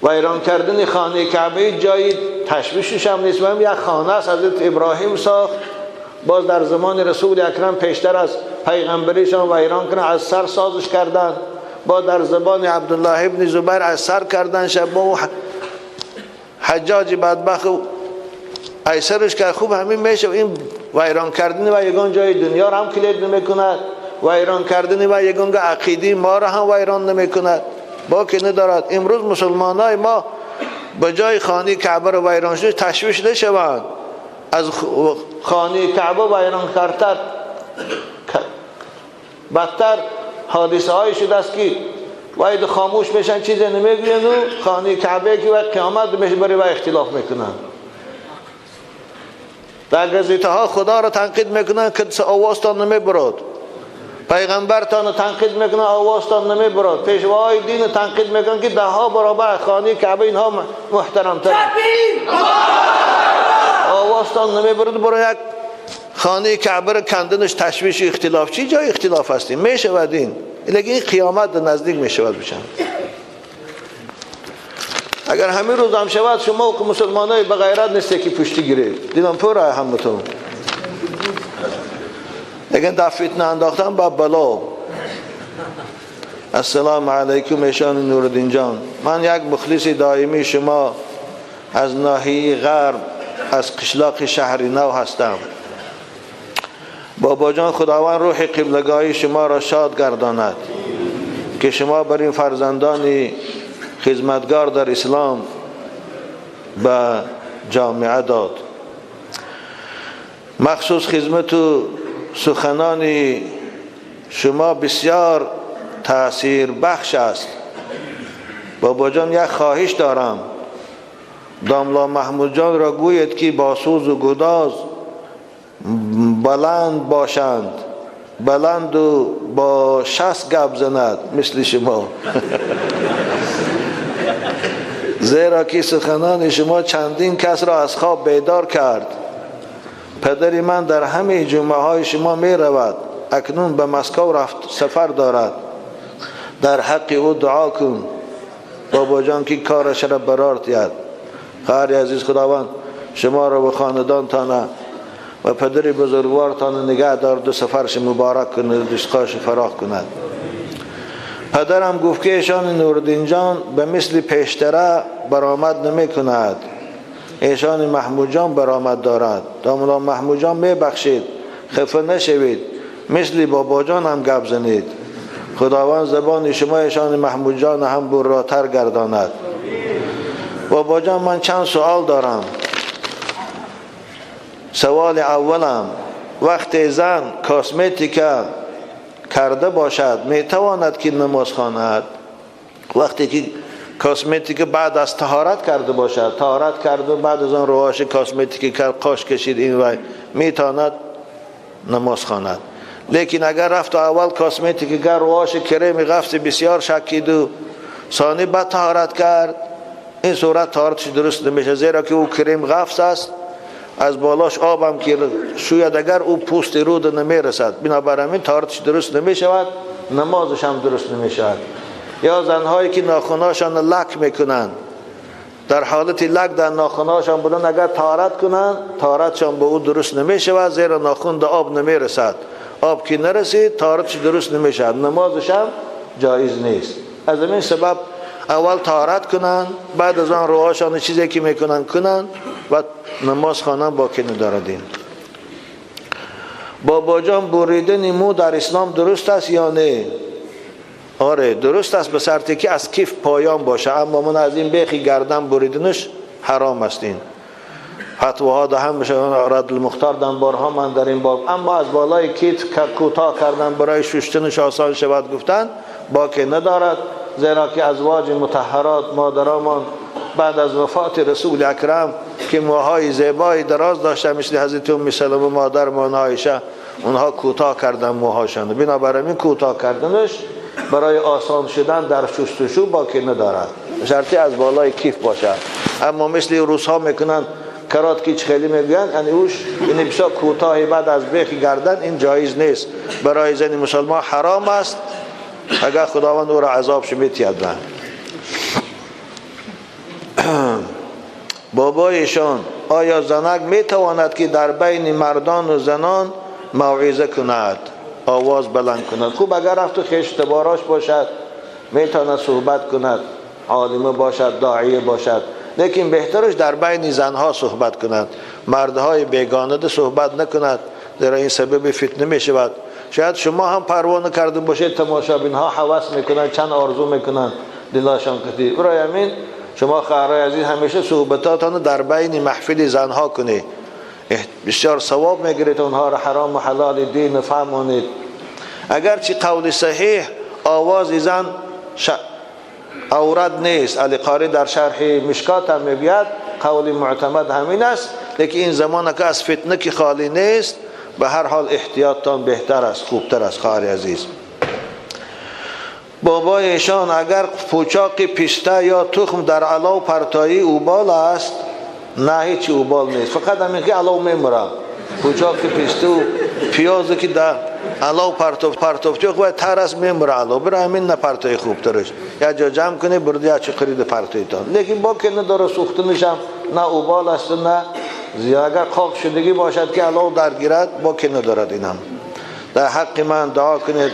ویران کردن خانه کعبه جایی تشویشش هم نیست. هم یک خانه است حضرت ابراهیم ساخت، باز در زمان رسول اکرم پیشتر از پیغمبریشان ویران کردن، از سر سازش کردن. با در زبان عبدالله ابن زبیر از سر کردن شب با حجاج بدبخت ایسرش که خوب همین میشه. این ویران کردن و یگان جای دنیا را هم کلید نمیکند، ویران کردن و یگان عقیده ما را هم ویران نمیکند، با که ندارد. امروز مسلمان های ما به جای خانه کعبه را ویران شده تشویش نشوند، از خانه کعبه ویران کردن بدتر حادثه های شده است که باید خاموش میشن، چیزی نمیگوین و خانه کعبه که وقت قیامت میشه برای و اختلاف میکنن. در گزیته ها خدا را تنقید میکنن که آوازتان نمیبرد، پیغمبرتان را تنقید میکنن آوازتان نمیبرد، پیشواهای دین را تنقید میکنن که ده ها برابر خانه کعبه اینها محترمتر، آوازتان نمیبرد. برای یک خانه کعبه را کندنش تشویش اختلاف، چی جای اختلاف هستیم میشود این، لیکن این قیامت نزدیک میشود بشن. اگر همین روز هم شود شما که مسلمانای به غیرت نیسته که پشتی گیرید، دیدم پر همتون. لیکن در فتنه انداختن با بلا. السلام علیکم ایشان نورالدین جان، من یک مخلص دائمی شما از ناحیه غرب از قشلاق شهر نو هستم. بابا جان خداوند روح قبلگاهی شما را شاد گرداند که شما بر این فرزندان خدمتگار در اسلام به جامعه داد. مخصوص خدمت و سخنان شما بسیار تاثیر بخش است. بابا جان یک خواهش دارم، داملا محمود جان را گوید که با سوز و گداز بلند باشند، بلند و با 60 گپ زند مثل شما. زیرا که سخنان شما چندین کس را از خواب بیدار کرد. پدر من در همه جمعه های شما می رود، اکنون به مسکو رفت سفر دارد. در حق او دعا کن بابا جان که کارش را برار دهد. خواهر عزیز، خداوند شما را و خاندانتان و پدر بزرگوارتان نگه دارد و سفرش مبارک کند و دستقاش فراخ کند. پدرم گفت که ایشان نوردین جان به مثل پیشتره برآمد نمی کند، ایشان محمود جان برآمد دارد. داملا محمود جان می بخشید، خفه نشوید، مثل بابا جان هم گپ زنید. خداوند زبان شما ایشان محمود جان هم براتر گرداند. بابا جان من چند سوال دارم. سوال اولم، وقتی زن کاسمتیکا کرده باشد میتواند که نماز خواند؟ وقتی که کاسمتیک بعد از طهارت کرده باشد، طهارت کرده بعد از آن رواش کاسمتیک کرد، قاش کشید این وای، میتواند نماز خواند. لیکن اگر رفت اول کاسمتیک کرد، رواش کریم غفص بسیار شکید و ثانی بعد طهارت کرد، این صورت طهارتش درست نمیشه، زیرا که او کریم غفص است، از بالاش آبم که شوید اگر او پوست رود نمیرسد، بنابراین طهارتش درست نمیشود، نمازش هم درست نمیشود. یا زنهایی که ناخناشان لک میکنند، در حالت لک در ناخناشان بودن، اگر طهارت کنند طهارتشان به او درست نمیشود، زیرا ناخن در آب نمیرسد، آب که نرسید طهارتش درست نمیشود، نمازش هم جایز نیست. از این سبب اول طهارت کنند، بعد از آن روهاشان چیزی که میکنن کنند و نماز خوانند، باکی نداردیم. بابا جان بریدن مو در اسلام درست است یا نه؟ آره درست است، به شرطی که از کیف پایان باشه، اما من از این بیخی گردن بریدنش حرام است. این فتواها ده هم میشه، رد المختار دم بارها من در این باب، اما از بالای کیت کوتاه کردن برای شستنش آسان شود گفتن باکی ندارد، زیرا که ازواج مطهرات مادرمان بعد از وفات رسول اکرم که موهای زیبای دراز داشته مثل حضرت ام سلمه مادرمان عایشه، اونها کوتاه کردن موهاشان، بنابراین کوتاه کردنش برای آسان شدن در شستشو باکی ندارد، شرطی از بالای کیف باشد. اما مثل روس ها میکنن کرات که خیلی میگن، یعنی اوش این بسیار کوتاه بعد از بیخ گردن، این جایز نیست، برای زن مسلمان حرام است، اگر خداوند او را عذاب میتید. بابایشان آیا زنک میتواند که در بین مردان و زنان موعظه کند، آواز بلند کند؟ خوب اگر رفت و خویش تباراش باشد میتواند صحبت کند، عالمه باشد، داعیه باشد، لیکن بهترش در بین زنها صحبت کند، مردهای بیگانه ده صحبت نکند، در این سبب فتنه میشود. شاید شما هم پروانه کرده باشید، تماشابین ها هوس میکنند، چند آرزو میکنند دلاشان کتی. برای همین شما خواهرای عزیز همیشه صحبتاتان در بین محفل زنها کنید، بسیار ثواب میگیرید، اونها را حرام و حلال دین فهمانید. اگرچه قول صحیح آواز زن عورت نیست، علی قاری در شرح مشکات هم میگوید قول معتمد همین است، لیکن این زمان که از فتنه که خالی نیست، به هر حال احتیاطتان بهتر است، خوبتر است. خواهر عزیز، بابایشان اگر پوچاق پسته یا تخم در علاو پرتایی اوبال است؟ نه هیچ اوبال نیست، فقط همین که علاو میمره. پوچاق پسته و پیاز که در علاو پرتوفتی باید تر است میمره علاو، برای همین نه پرتای خوبترش یا جا جمع کنی برده یا چه خرید پرتایتان، لیکن با که نداره سوختنشم نه اوبال است نه زیاد. اگر خاک شدگی باشد که علاو درگیرد با که ندارد. اینم در حق من دعا کنید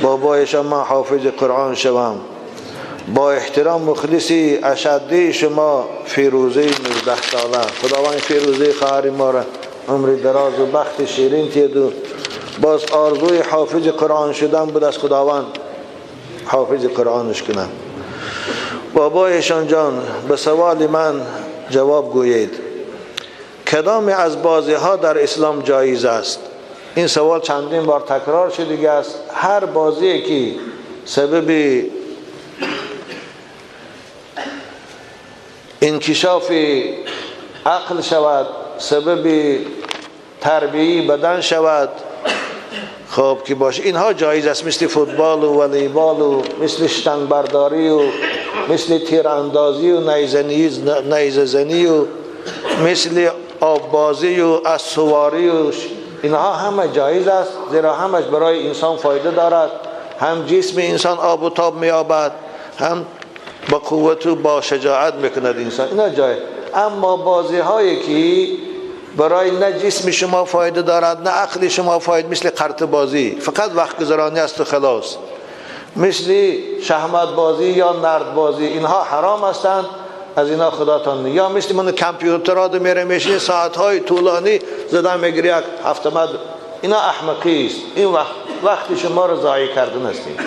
بابایشان من حافظ قرآن شوم. با احترام مخلصی اشدی شما فیروزه 19 ساله. خداوند فیروزه خواهر ما را عمر دراز و بخت شیرین تید و باز آرزوی حافظ قرآن شدن بود، از خداوند حافظ قرآنش کنم. بابایشان جان به سوال من جواب گویید، کدام از بازی ها در اسلام جایز است؟ این سوال چندین بار تکرار شده است. هر بازی که سبب انکشاف عقل شود، سبب تربیه بدن شود، خب که باشه، اینها جایز است، مثل فوتبال و والیبال و مثل شتنگ برداری و مثل تیراندازی و نیزه زنی و مثل آببازی و اسواری و اینها همه جایز است، زیرا همش برای انسان فایده دارد، هم جسم انسان آب و تاب می‌یابد، هم با قوت و با شجاعت میکند انسان، اینا جایز. اما بازی هایی که برای نه جسم شما فایده دارد نه عقل شما فایده، مثل قرط بازی فقط وقت گذرانی است و خلاص، مثل شهمت بازی یا نرد بازی، اینها حرام هستند، از اینا خداتان. یا مثل من کامپیوترها دو میره میشینه ساعتهای طولانی زدن میگیری یک هفته مد، اینا احمقی است. این وقت شما رو ضایع کردن هستید.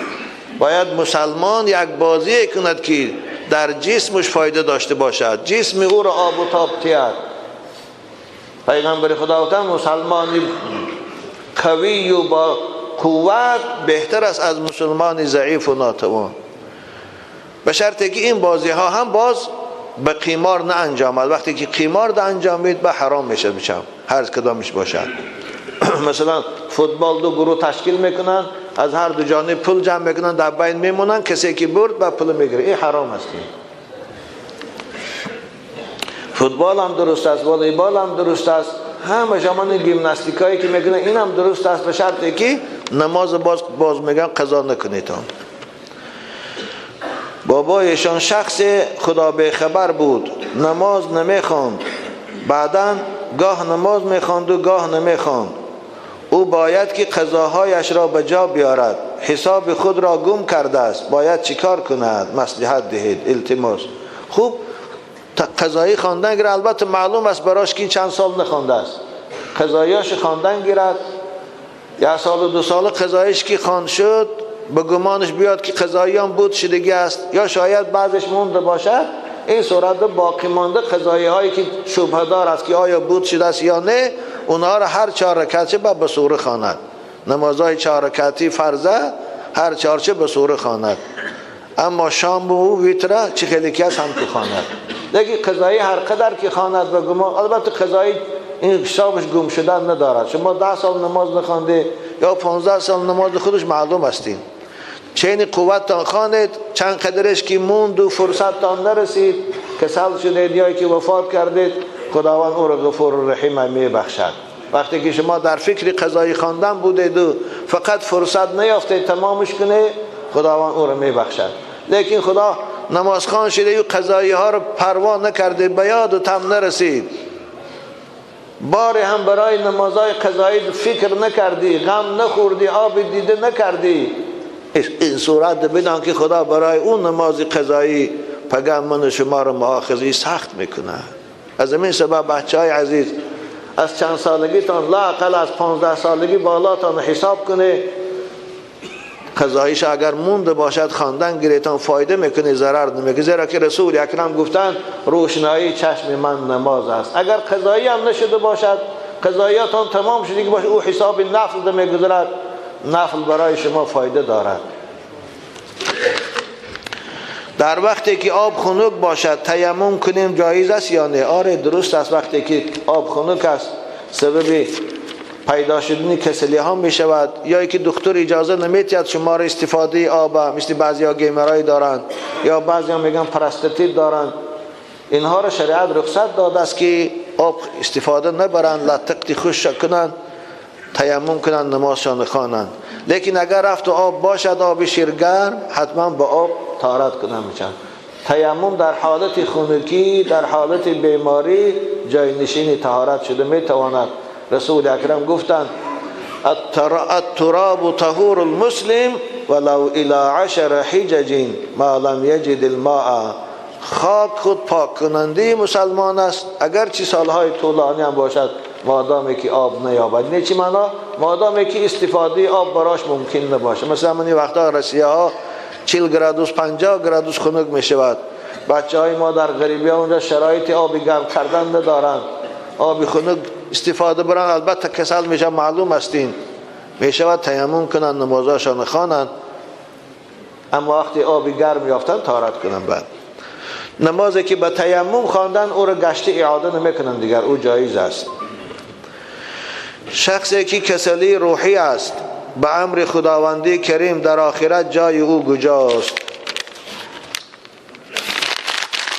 باید مسلمان یک بازی کند که در جسمش فایده داشته باشد، جسم او را آب و تاب تید. پیغمبر خدا گفتن مسلمان قوی و با قوت بهتر است از مسلمان ضعیف و ناتوان، به شرطی که این بازی ها هم باز به قمار نه انجامد. وقتی که قمار ده انجامید به حرام میشه، هر کدامش باشد. مثلا فوتبال دو گروه تشکیل میکنن، از هر دو جانب پول جمع میکنن، در بین میمونن، کسی که برد به پول میگیره، این حرام است. فوتبال هم درست است، والیبال هم درست است، همه جمان گیمناستیکایی که میکنن این هم درست است، به شرطی که نماز باز میگن قضا نکنید. بابایشان شخص خدا به خبر بود، نماز نمیخواند، بعدا گاه نماز میخواند و گاه نمیخواند. او باید که قضاهایش را به جا بیارد، حساب خود را گم کرده است، باید چیکار کند؟ مصلحت دهید، التماس. خوب قضایی خواندن گیرد، البته معلوم است براش که چند سال نخوانده است، قضاییاش خواندن گیرد، یک سال و دو سال قضاییش که خواند شد به گمانش بیاد که قضایی هم بود شدگی است، یا شاید بعضش مونده باشد، این صورت باقی مانده قضایی هایی که شبهه دار است که آیا بود شده است یا نه، اونها را هر چهار رکعت به سوره خواند. نمازهای چهار رکعتی فرضه هر چهارچه به سوره خواند، اما شام و ویتره چه خیلی که است هم تو خواند. لیکن قضایی هر قدر که خواند و گمان، البته قضایی این حسابش گم شدن ندارد. شما 10 سال نماز نخوانده یا 15 سال نماز خودش معلوم هستین، چین قوتتان خواند، چند قدرش که موند و فرصتتان نرسید، کسل شدید یا که وفات کردید، خداوند او را غفور و رحیم میبخشد. وقتی که شما در فکر قضایی خواندن بودید و فقط فرصت نیافتید تمامش کنه، خداوند او را میبخشد. لیکن خدا نماز خوان شده و قضایی ها را پروا نکرده، به یاد و تم نرسید، باری هم برای نمازهای قضایی فکر نکردی، غم نخوردی، آب دیده نکردی، این صورت بدان که خدا برای اون نماز قضایی پگه من شما را مؤاخذه سخت میکنه. از این سبب بچه های عزیز از چند سالگیتان لااقل از 15 سالگی بالاتان حساب کنه، قضاییش اگر مونده باشد خواندن گیریتان فایده میکنه، ضرر نمیکنه. زیرا که رسول اکرم گفتن روشنایی چشم من نماز است. اگر قضایی هم نشده باشد، قضاییاتان تمام شده که باشه، او حساب نفل میگذارد، نفل برای شما فایده دارد. در وقتی که آب خنک باشد تیمم کنیم جایز است یا نه؟ آره درست است. وقتی که آب خنک است سبب پیدا شدن کسلی ها می شود، یا اینکه دکتر اجازه نمیدهد شما را استفاده آب، مثل بعضی ها گیمرای دارند یا بعضی ها میگن پراستاتیت دارند، اینها را شریعت رخصت داده است که آب استفاده نبرند، لطقتی خشک کنند، تیمم کنند، نمازشان خوانند. لیکن اگر رفت و آب باشد، آب شیرگرم، حتما با آب طهارت کنند میشن. تیمم در حالت خنکی، در حالت بیماری جای نشین طهارت شده میتواند. رسول اکرم گفتند التراب طهور المسلم ولو الى 10 حجج ما لم یجد الماء. خاک خود پاک کننده مسلمان است، اگرچه سالهای طولانی هم باشد، مادامی که آب نیابد. نه چی معنا؟ مادامی که استفاده آب براش ممکن نباشه. مثلا من این وقتا رسیه ها 40 گرادوس 50 گرادوس خنک می شود. بچه های ما در غریبی ها اونجا شرایط آب گرم کردن ندارند، آب خنک استفاده برن، البته کسل میشه، معلوم هستین، میشود تیمم کنن، نمازاشان خوانند، اما وقتی آب گرم یافتن طهارت کنن. بعد نمازی که به تیمم خواندن او را گشت اعاده نمیکنن دیگر، او جایز است. شخصی که کسلی روحی است به امر خداوندی کریم در آخرت جای او کجاست؟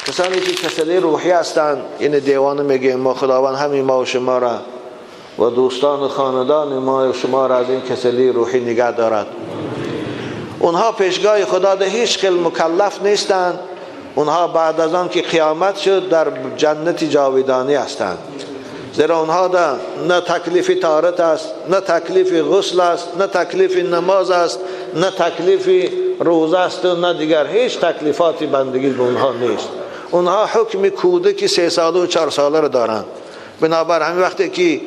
کسانی که کسلی روحی هستند، این دیوانه میگیم ما، خداوند همین ما و شما را و دوستان و خاندان ما و شما را از این کسلی روحی نگه دارد. اونها پیشگاه خدا ده هیچ خیل مکلف نیستند. اونها بعد از آن که قیامت شد در جنت جاودانی هستند، زیرا اونها ده نه تکلیف طهارت است، نه تکلیف غسل است، نه تکلیف نماز است، نه تکلیف روزه است و نه دیگر هیچ تکلیفاتی بندگی به اونها نیست. اونها حکم کودک 3 ساله و 4 ساله رو دارند. بنابر همین وقتی که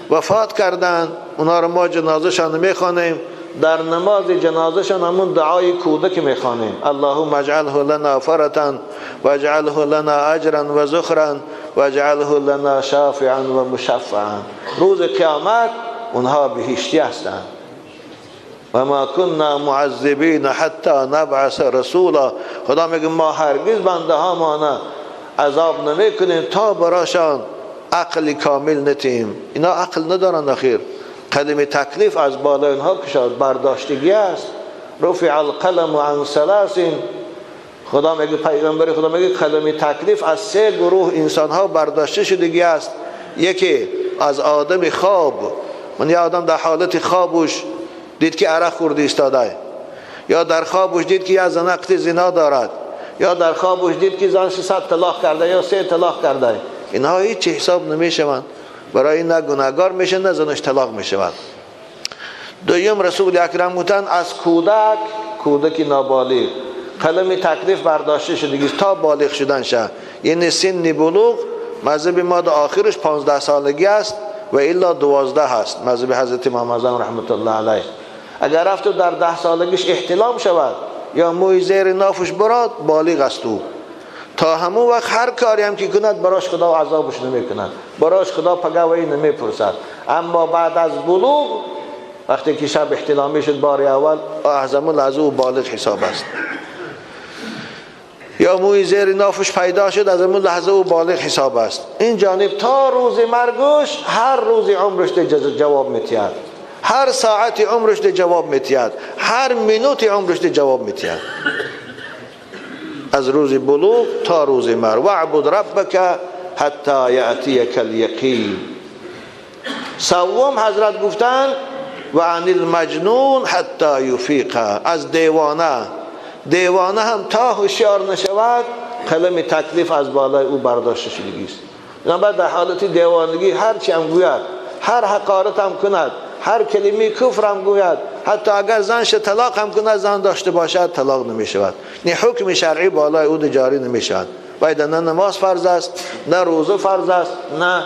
وفات کردند اونها رو ما جنازه‌شان میخوانیم، در نماز جنازه‌شان همون دعای کودک میخوانیم: اللهم اجعله لنا فرطا واجعله لنا اجرا و ذخرا واجعله لنا شافعا و مشفعا. روز قیامت اونها بهشتی هستند. و ما كنا معذبین حتی نبعث رسولا. خدا میگه ما هرگز بنده ها ما عذاب نمیکنیم تا براشان عقل کامل نتیم. اینا عقل ندارن. اخیر قلم تکلیف از بالای اینها کشاد برداشتگی است. رفع القلم عن ثلاث. خدا میگه، پیغمبر خدا میگه قلم تکلیف از 3 گروه انسان ها برداشته شدگی است. یکی از آدم خواب، من یه آدم در حالت خوابش دید که عرق خورده ایستاده، یا در خوابش دید که یه زن قطع زنا دارد، یا در خوابش دید که زنش 100 طلاق کرده یا 3 طلاق کرده. اینها هیچ حساب نمیشوند، برای نه گناهگار میشه نه زنش طلاق میشود. دویم رسول اکرم گفتند از کودک، کودک نابالغ قلم تکلیف برداشته شده تا بالغ شدن شه، یعنی سن بلوغ. مذهب ما در آخرش 15 سالگی است و الا 12 هست، مذهب حضرت امام اعظم رحمت الله علیه. اگر رفت در 10 سالگیش احتلام شود یا موی زیر نافش براد، بالغ است او. تا همون وقت هر کاری هم که کند براش خدا عذابش نمی کند، براش خدا پگویی نمی پرسد. اما بعد از بلوغ وقتی که شب احتلامی شد بار اول، از همون لحظه او بالغ حساب است. یا موی زیر نافش پیدا شد، از همون لحظه او بالغ حساب است. این جانب تا روز مرگش هر روز عمرش جواب میتید، هر ساعت عمرش جواب میتید، هر منوت عمرش جواب میتید، از روز بلوغ تا روز مرگ. واعبد ربک حتی یأتیک الیقین. سوم حضرت گفتن و عن المجنون حتی یفیق. از دیوانه، دیوانه هم تا هوشیار نشود قلم تکلیف از بالای او برداشته شدگی است. بنابراین در حالت دیوانگی هر چی هم گوید، هر حقارت هم کند، هر کلمه کفر هم گوید، حتی اگر زنش طلاق هم کند، زن داشته باشد طلاق نمی شود. نه حکم شرعی بالای او جاری نمی شود. باید نه نماز فرض است، نه روزه فرض است، نه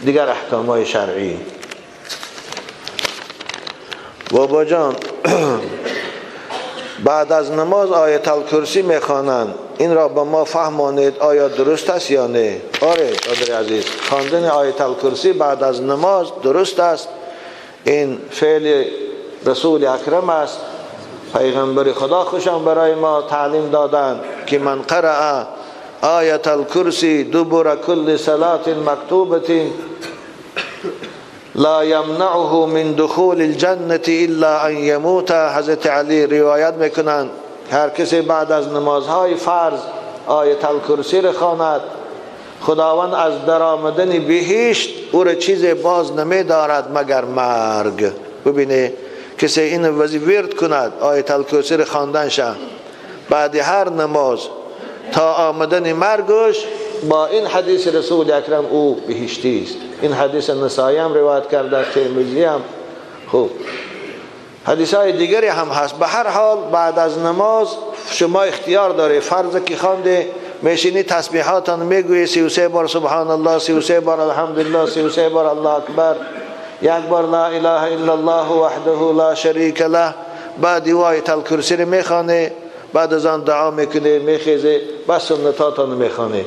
دیگر احکام های شرعی. بابا جان بعد از نماز آیت الکرسی میخوانند، این را به ما فهمانید آیا درست است یا نه؟ آره برادر عزیز، خواندن آیت الکرسی بعد از نماز درست است. این فعل رسول اکرم است. پیغمبر خدا خوشم برای ما تعلیم دادن که من قرأ آیت الکرسی دبر کل صلاة مکتوبة لا یمنعه من دخول الجنة الا ان یموت. حضرت علی روایت میکنند هر کسی بعد از نمازهای فرض آیت الکرسی را خواند، خداوند از درآمدن بهشت او را چیز باز نمی دارد مگر مرگ. ببینه کسی این وظیفه ورد کند، آیت الکرسی را خواندن شه بعد هر نماز تا آمدن مرگش، با این حدیث رسول اکرم او بهشتی است. این حدیث نسائی هم روایت کرده، ترمذی هم. خوب حدیث های دیگری هم هست. به هر حال بعد از نماز شما اختیار داری، فرض که خوانده میشینی تسبیحاتان میگویی، 33 بار سبحان الله، 33 بار الحمدلله، 33 بار الله اکبر، یک بار لا اله الا الله وحده لا شریک له. بعد آیت الکرسی رو میخوانه، بعد از آن دعا میکنه، میخیزه، بعد سنتاتان میخوانه.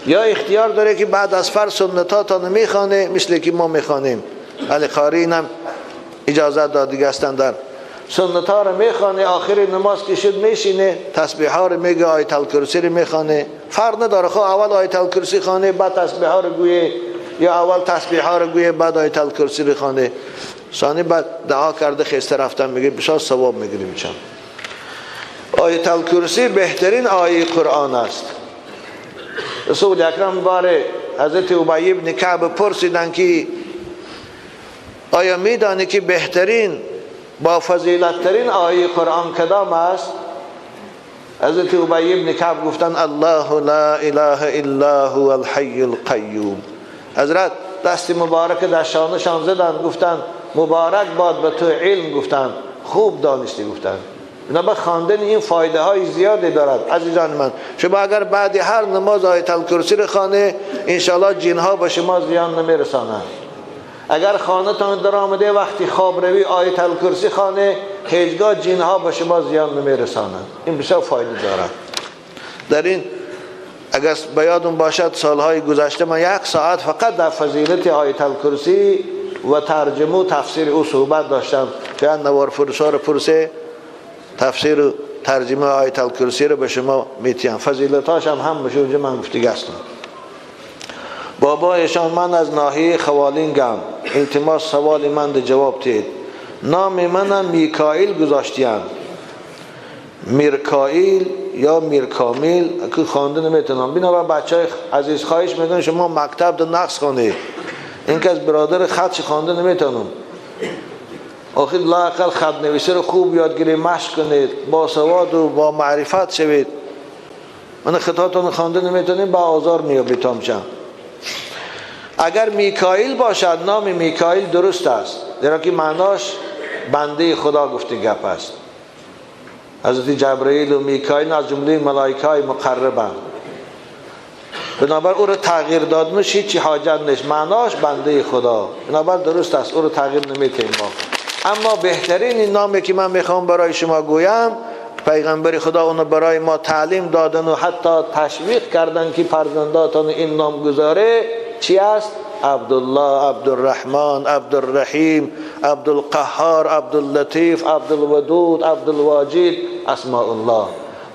یا اختیار داره که بعد از فرض سنتاتان میخوانه، مثل که ما میخوانیم. علی قاری هم اجازه داد دیگه هستن در سنت ها رو میخوانه، آخر نماز که شد میشینه تسبیح ها رو میگه، آیت الکرسی رو میخوانه. فرق نداره، خب اول آیت الکرسی خوانه بعد تسبیح ها رو گویه، یا اول تسبیح ها رو گویه بعد آیت الکرسی رو خوانه. ثانی بعد دعا کرده خسته رفتن میگه بسیار ثواب میگیریم. چون آیت الکرسی بهترین آیه قرآن است. رسول اکرم باره حضرت ابی بن کعب پرسیدن که آیا میدانی که بهترین با فضیلت ترین آیه قرآن کدام است؟ حضرت ابی بن کعب گفتن الله لا اله الا هو الحی القیوم. حضرت دست مبارک در شانه‌شان زدند، گفتند مبارک باد به تو علم، گفتند خوب دانستی، گفتند. بنابر خواندن این فایده های زیادی دارد. عزیزان من، شما اگر بعد هر نماز آیت الکرسی رو خوانه، انشاءالله جنها به شما زیان نمیرسانند. اگر خانه تان در آمده وقتی خواب روی آیت الکرسی خانه، هیچگاه جنها به شما زیان نمیرسانند. این بسیار فایده دارد. در این اگر به یادم باشد سالهای گذشته من 1 ساعت فقط در فضیلت آیت الکرسی و ترجمه و تفسیر او صحبت داشتم که نوار فرسا رو پرسه تفسیر و ترجمه آیت الکرسی رو به شما میتیم، فضیلتاش هم بشه اونجا من گفتگی هستم. بابایشان من از ناحیه خوالینگم، التماس سوال من ده جواب تید. نام منم میکائیل گذاشتیم، میرکائیل یا میرکامیل که خوانده نمیتونم. بنابر بچه های عزیز خواهش میکنم شما مکتب ده نقص خوانید، این که از برادر خطش خوانده نمیتونم. آخر لااقل خط نویسی رو خوب یاد گیرید، مشق کنید، با سواد و با معرفت شوید. من خطاتون خوانده نمیتونیم با آزار میابید تامچم. اگر میکائیل باشد، نام میکائیل درست است، زیرا که معناش بنده خدا گفته گپ است. حضرت جبرئیل و میکائیل از جمله ملائکه های مقربند، بنابر او رو تغییر دادنش هیچی حاجت نیست، معناش بنده خدا، بنابر درست است، او رو تغییر نمیتیم ما. اما بهترین این نامی که من میخوام برای شما گویم، پیغمبر خدا اونو برای ما تعلیم دادن و حتی تشویق کردن که فرزنداتان این نام گذاره چی است؟ عبدالله، عبدالرحمن، عبدالرحیم، عبدالقهار، عبداللطیف، عبدالودود، عبدالواجد، اسماء الله.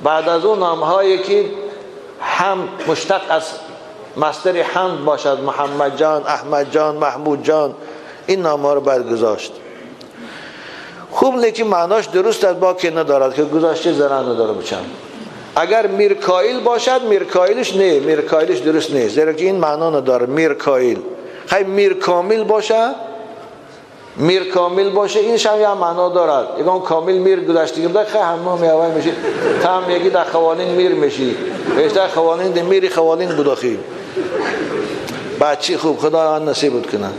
بعد از اون نام هایی که هم مشتق از مصدر حمد باشد، محمد جان، احمد جان، محمود جان، این نام ها رو باید گذاشت. خوب لیکن معناش درست از باکی ندارد که گذاشته ضرر نداره بچم. اگر میرکائیل باشد، میرکائیلش نه، میرکائیلش درست نیست، زیرا که این معنا نداره میرکائیل. خیلی میرکامل باشه، میرکامل باشه این شم یه معنا دارد. یکم کامل میر گذاشتگی بوده، خیلی همه میوای میشی، تا هم یکی در خوانین میر میشی، بیشتر خوانین ده میری خوانین بود. بچی خوب خدا آن نصیبت کنه.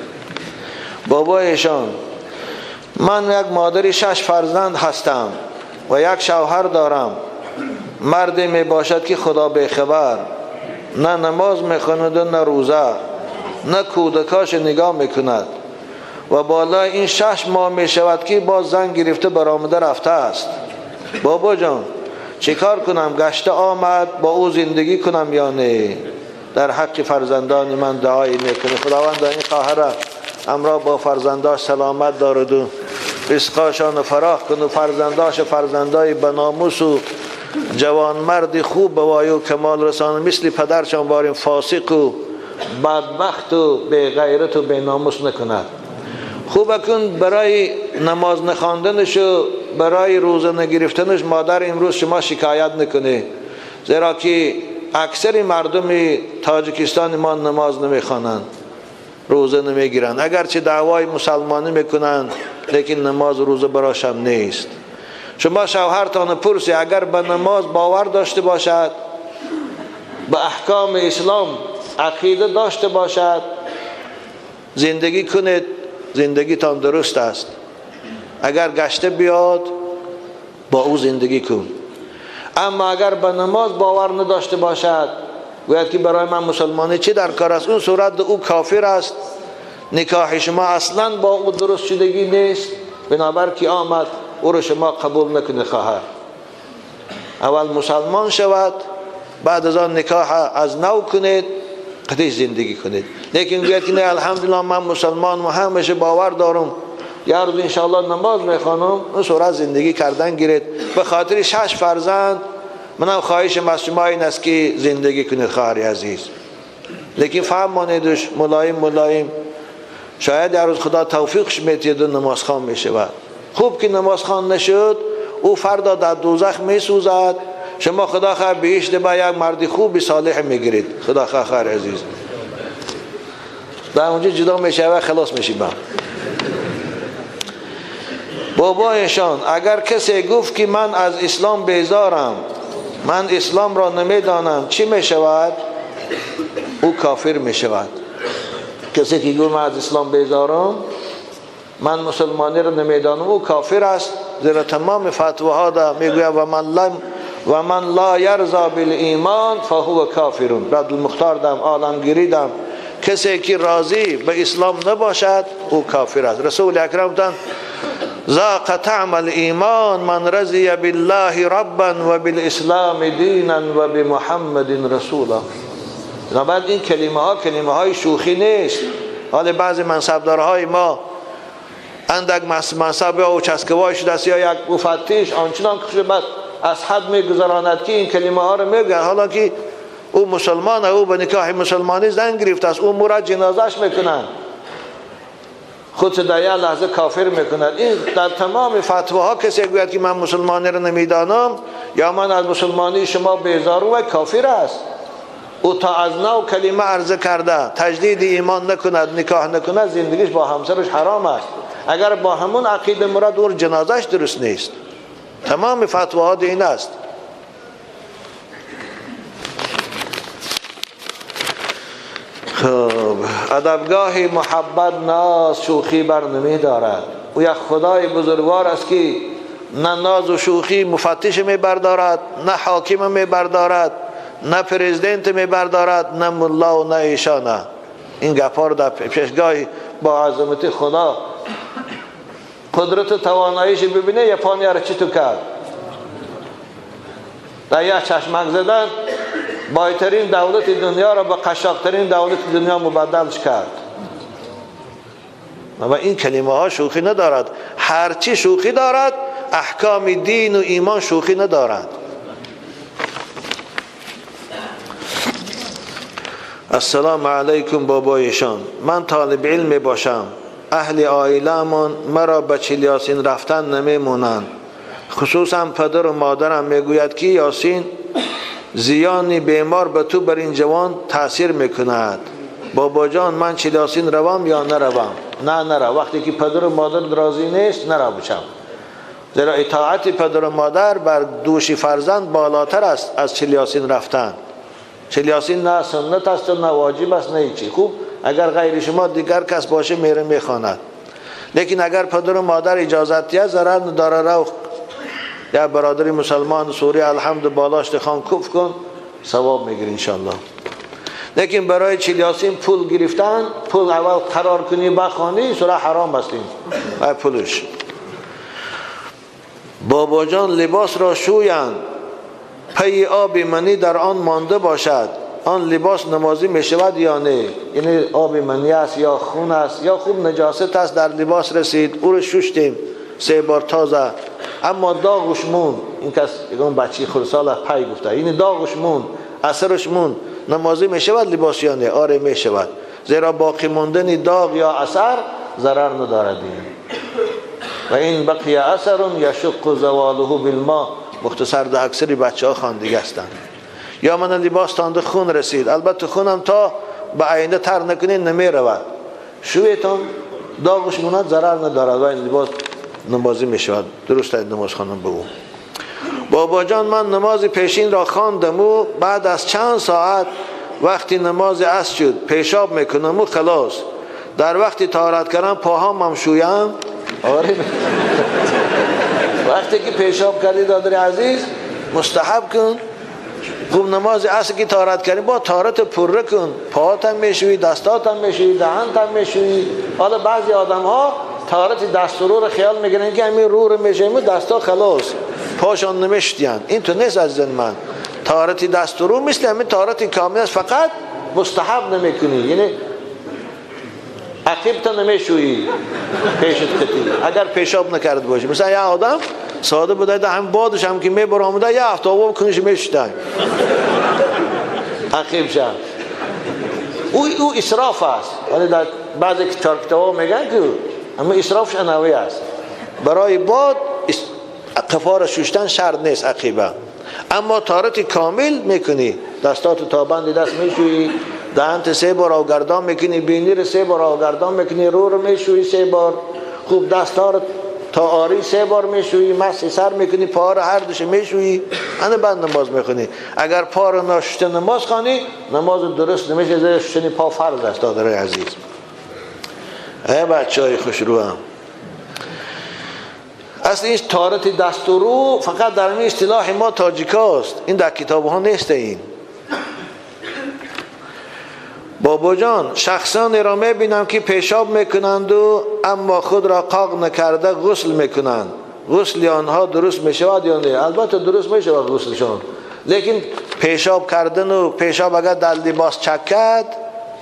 بابایشان من یک مادر 6 فرزند هستم و یک شوهر دارم. مردی می باشد که خدا به خبر، نه نماز می خواند نه روزه، نه کودکاش نگاه می کند و بالای این 6 ماه می شود که باز زن گرفته برآمده رفته است. بابا جان چیکار کنم؟ گشته آمد با او زندگی کنم یا نه؟ در حق فرزندان من دعایی میکنه. خداوند این خواهر امرا با فرزنداش سلامت دارد و رزقاشان فراخ کن و فرزنداش فرزندای بناموس و جوانمرد خوب به وای و کمال رسان، مثل پدرشان باریم فاسق و بدبخت و بی غیرت و بی ناموس نکند. خوب کن برای نماز نخواندنش و برای روزه نگرفتنش مادر امروز شما شکایت نکنه، زیرا که اکثر مردم تاجیکستان ما نماز نمیخوانند، روزه نمیگیرند، اگرچه دعوای مسلمانی میکنند لیکن نماز روزه براشم نیست. شما شوهرتان پرسی اگر به نماز باور داشته باشد، به احکام اسلام عقیده داشته باشد، زندگی کنید، زندگیتان درست است. اگر گشته بیاد با او زندگی کن. اما اگر به نماز باور نداشته باشد، گوید که برای من مسلمانی چی در کار است، اون صورت او کافر است، نکاح شما اصلا با او درست شدگی نیست. بنابر که آمد او رو شما قبول نکنه. خواهر اول مسلمان شود، بعد از آن نکاح از نو کنید، قدیش زندگی کنید. لیکن گوید که نه الحمدلله من مسلمان و همیشه باور دارم، یه روز انشاءالله نماز میخوانم، اون صورت زندگی کردن گیرید. به خاطر 6 فرزند منم خواهشم از شما این است که زندگی کنید خواهر عزیز، لیکن فهم مانیدش ملایم ملایم، شاید یه روز خدا توفیقش میتید و نماز خوان میشود. خوب که نماز خوان نشد، او فردا در دوزخ میسوزد، شما خدا خیر بهشت با یک مرد خوب صالح میگیرید. خدا خیر خیر عزیز در اونجا جدا میشه و خلاص میشی. با بابایشان اگر کسی گفت که من از اسلام بیزارم، من اسلام را نمیدانم، چی میشود؟ او کافر میشود. کسی که گفت من از اسلام بیزارم، من مسلمانی رو نمیدانم، او کافر است. زیرا تمام فتواها دا میگوید و من لا یرضا بالایمان فهو کافرون. رد المختار دم، عالمگیری دم، کسی که راضی به اسلام نباشد او کافر است. رسول اکرم دن ذاق طعم الایمان من رضی بالله ربا و بالاسلام دینا و بمحمد رسولا. بعد این کلمه ها کلمه های شوخی نیست. حالا بعضی منصبدارهای ما اندک منصب یا چسکوای شده است یا یک مفتش آنچنان که بعد از حد میگذراند که این کلمه ها رو میگن، حالا که او مسلمانه، او به نکاح مسلمانی زن گرفته است، او مراد جنازش میکنن، خود در یک لحظه کافر میکند. این در تمام فتواها کسی گوید که من مسلمانی رو نمیدانم یا من از مسلمانی شما بیزارم، و کافر است. او تا از نو کلمه عرضه کرده تجدید ایمان نکند، نکاح نکند، زندگیش با همسرش حرام است. اگر با همون عقیده مراد، او جنازش درست نیست. تمام فتواها این است. خب ادبگاه محبت ناز شوخی بر نمی دارد. او یک خدای بزرگوار است که نه ناز و شوخی مفتش می بردارد، نه حاکم می بردارد، نه پرزیدنت می بردارد، نه ملا و نه ایشانه. این گپار در پیشگاه با عظمت خدا قدرت تواناییش ببینه، یپانیا را چی تو کرد؟ در یک چشمک زدن بایترین دولت دنیا را به قشاقترین دولت دنیا مبدلش کرد. و این کلمه ها شوخی ندارد. هرچی شوخی دارد احکام دین و ایمان شوخی ندارد. السلام علیکم بابایشان، من طالب علم باشم، اهل عائله‌مان مرا به چل یاسین رفتن نمیمونند، خصوصا پدر و مادرم میگوید که یاسین زیان بیمار به تو بر این جوان تاثیر میکند. بابا جان من چل یاسین روم یا نروم؟ نه نرو. وقتی که پدر و مادر راضی نیست نرو بچم، زیرا اطاعت پدر و مادر بر دوش فرزند بالاتر است از چل یاسین رفتن. چل یاسین نه سنت است نه واجب است نه هیچی. خوب اگر غیر شما دیگر کس باشه میره میخواند، لیکن اگر پدر و مادر اجازت دهد ضرر نداره. رو یا برادری مسلمان سوری الحمد بالاشت خان کف کن، ثواب میگیری انشالله. لیکن برای چل یاسین پول گرفتن، پول اول قرار کنی بخوانی، سوره حرام است این پولش. بابا جان لباس را شویند، پی آب منی در آن مانده باشد، آن لباس نمازی می شود یا نه؟ یعنی آب منی است یا خون است یا خوب نجاست است در لباس رسید، او رو ششتیم 3 بار تازه، اما داغش مون. این کس یکم بچی خردسال پی گفته، یعنی داغش مون، اثرش مون، نمازی می شود لباس یا نه؟ آره می شود، زیرا باقی ماندن داغ یا اثر ضرر ندارد. و این بقی اثر یشق زواله بالماء. مختصر ده اکثری بچه ها خواندگی هستند. یا من لباس تانده خون رسید، البته خونم تا به آینده تر نکنین نمی رود، شویتون داغش موند ضرر ندارد و این لباس نمازی می شود. درست نماز خواندن به او. بابا جان من نماز پیشین را خواندم و بعد از چند ساعت وقتی نماز عصر شد پیشاب میکنم و خلاص. در وقتی طهارت کردم پاهام هم شویم. آره وقتی که پیشاب کردی دادر عزیز مستحب کن. خوب نماز عصر که طهارت کردی با طهارت پره کن، پاهات هم میشویی، دستات هم میشویی، دهنت هم میشویی. حالا بعضی آدم ها طهارت دست و رو رو خیال میگیرن که همین رو رو میشویم و دستا خلاص، پاشان نمیشتین. این تو نیست عزیزان من. طهارت دست و رو مثل همین طهارت کامل است، فقط مستحب نمیکنی، یعنی عقیب تا نمیشویی پیشت کتی اگر پیشاب نکرد باشی. مثلا یه آدم ساده بوده ده هم بادش هم که میبر آمده یه هفته آب کنش میشتن عقیب شد. او اسراف است. ولی در بعضی کتاب‌ها میگن که اما اسرافش انوی است. برای باد قفار ششتن شرط نیست عقیبه، اما طهارت کامل میکنی، دستات تا بند دست میشویی، دهنت 3 بار آوگردان میکنی، بینی رو 3 بار آوگردان میکنی، رو رو میشویی 3 بار، خوب دستها رو تا آری 3 بار میشویی، مسح سر میکنی، پا رو هر دوش میشویی، انا بعد نماز میخونی. اگر پا رو نشسته نماز خوانی نماز درست نمیشه، زیرا شستن پا فرض است دادرای عزیز. ای بچه های خوش رو هم اصل این طهارت دست و رو فقط در این اصطلاح ما تاجیکاست، این در کتاب ها نیست. این بابا جان شخصان را میبینم که پیشاب میکنند و اما خود را قاق نکرده غسل میکنند، غسل آنها درست میشود یا نه؟ البته درست میشود غسلشان، لیکن پیشاب کردن و پیشاب اگر در لباس چکد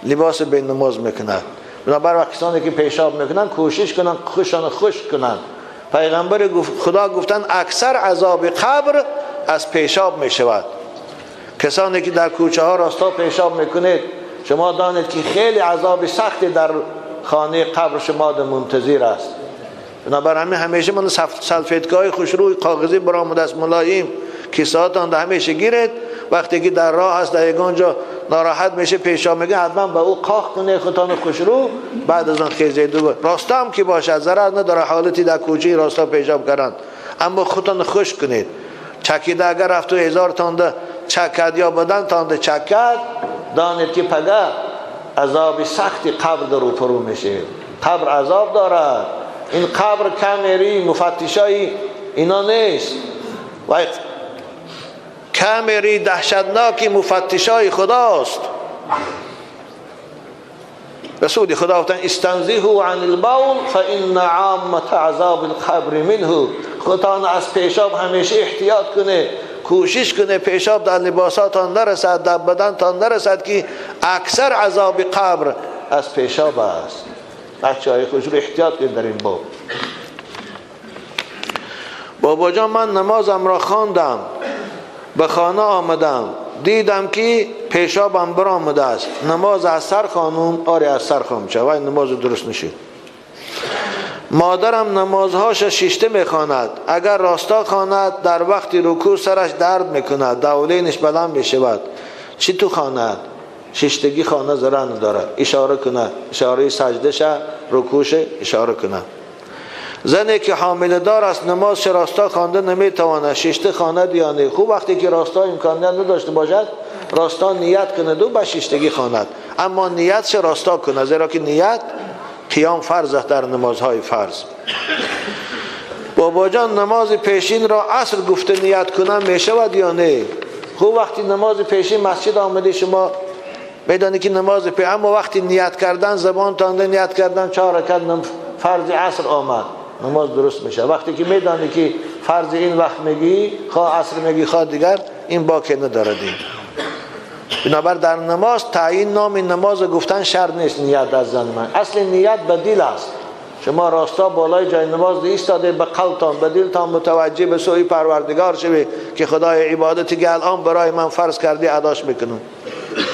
لباس به نماز میکند. بنابر وقت کسانی که پیشاب میکنند کوشش کنند خوشان خشک کنند. پیغمبر خدا گفتن اکثر عذاب قبر از پیشاب میشود. کسانی که در کوچه ها راستا پیشاب میکنید شما دانید که خیلی عذاب سختی در خانه قبر شما در منتظر است. بنابر همین همیشه من سلفیتگاه خوشروی کاغذی برآمده است ملایم که ساعتان در همیشه گیرید. وقتی که در راه است در یگان جا ناراحت میشه پیشاب میگه حتما به او قاق کنه خودتان خوشرو، بعد از آن خیزید دو راستا هم که باشه ضرر نداره حالتی در کوچه راستا پیشاب کردن، اما خودتان خوش کنید. چکیده اگر رفت و هزار تانده چکد یا بدن تانده چکد، دانید که پگه عذاب سختی قبر در روپرو میشه. قبر عذاب دارد. این قبر کمری مفتشای اینا نیست و کمری دهشتناکی مفتشای خداست. رسول خدا گفتن استنزهوا عن البول فان عامة عذاب القبر منه. خودتان از پیشاب همیشه احتیاط کنه، کوشش کنه پیشاب در لباساتان نرسد، در بدنتان نرسد که اکثر عذاب قبر از پیشاب است. بچه های خوش رو احتیاط کنید در این باب. بابا جان من نمازم را خواندم، به خانه آمدم، دیدم که پیشابم برآمده است، نماز از سر خانم؟ آره از سر خانم چه وای نماز درست نشید. مادرم نمازهاش شیشته میخواند، اگر راستا خواند در وقت رکوع سرش درد میکند، دولینش بلند میشود. چی تو خواند؟ شیشتگی خانه ضرر ندارد، اشاره کنه، اشاره سجده شه، رکوع شه، اشاره کنه. زنی که حامله دار است نماز راستا خوانده نمیتواند، شیشته خواند یا نه؟ خوب وقتی که راستا امکان نداشته باشد راستا نیت کند و به شیشتگی خواند، اما نیت راستا کنه، زیرا که نیت قیام فرض است در نمازهای فرض. بابا جان نماز پیشین را عصر گفته نیت کنم میشود یا نه؟ خوب وقتی نماز پیشین مسجد آمده شما میدانی که نماز پیشین، اما وقتی نیت کردن زبان تانده نیت کردن 4 رکعت فرض عصر آمد، نماز درست میشه. وقتی که میدانی که فرض این وقت میگی، خواه عصر میگی خواه دیگر، این باکی ندارد. بنابر در نماز تعیین نام نماز گفتن شرط نیست. نیت از زن من اصل نیت به دل است. شما راستا بالای جای نماز ایستاده به قلبتان به دلتان متوجه به سوی پروردگار شوی که خدای عبادتی که الان برای من فرض کردی اداش میکنم،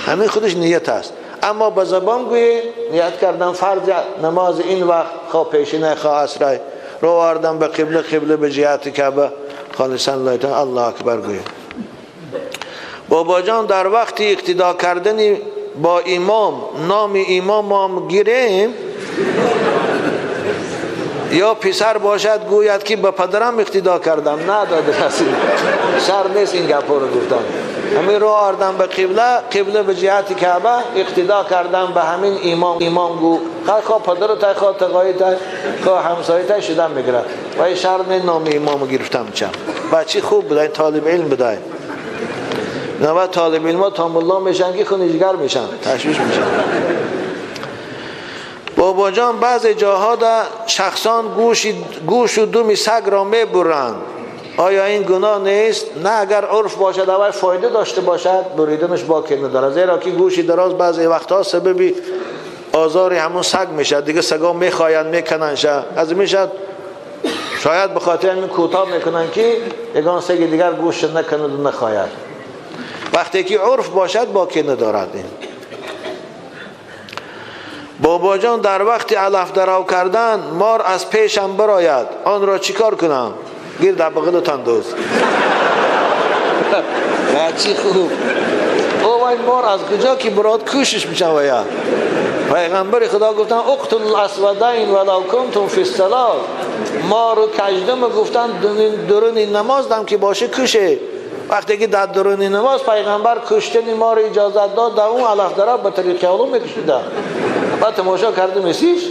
همین خودش نیت است. اما به زبان گویی نیت کردن فرض نماز این وقت، خواه پیشینه خواه عصر، رو آوردن به قبله، قبله به جهت کعبه، خالصا لله الله اکبر گویی. بابا جان در وقت اقتدا کردن با امام نام امام هم گیریم یا پسر باشد گوید که به پدرم اقتدا کردم، نه داده رسید شر نیست این گپا رو گفتن. همین رو آوردن به قبله، قبله به جهت کعبه، اقتدا کردم به همین امام، امام گو خواه پدر تا خواه تقایی تا خواه همسایه تا شدن میگیرد و این شر نیست نام امامو گرفتم. چم بچه خوب بوده، این طالب علم بوده. نه طالب علم تا ملا میشن که خونیجگر میشن، تشویش میشن. بابا جان بعضی جاها در شخصان گوش و دم سگ را میبرند، آیا این گناه نیست؟ نه، اگر عرف باشد اول فایده داشته باشد بریدنش باکی نداره، زیرا که گوشی دراز بعضی وقتها سبب آزار همون سگ میشه دیگه، سگا میخواین میکنن شه از میشد، شاید به خاطر همین کوتاه میکنن که یگان سگ دیگر گوش نکند و نخواهد. وقتی که عرف باشد باکی ندارد. این بابا جان در وقت علف درو کردن مار از پیشم براید، آن را چیکار کنم؟ گیر در بغلتان دوست. بچی خوب او این مار از کجا که براد کوشش میشن. و یا پیغمبر خدا گفتن اقتل الاسودین ولو کنتم فی الصلاه، مار و کژدم گفتن درون نماز دم که باشه کشه. وقتی که در درون نماز پیغمبر کشتن مار اجازت داد، در اون علف درو به طریق علوم میکشیدن. بعد تماشا کرده میسیش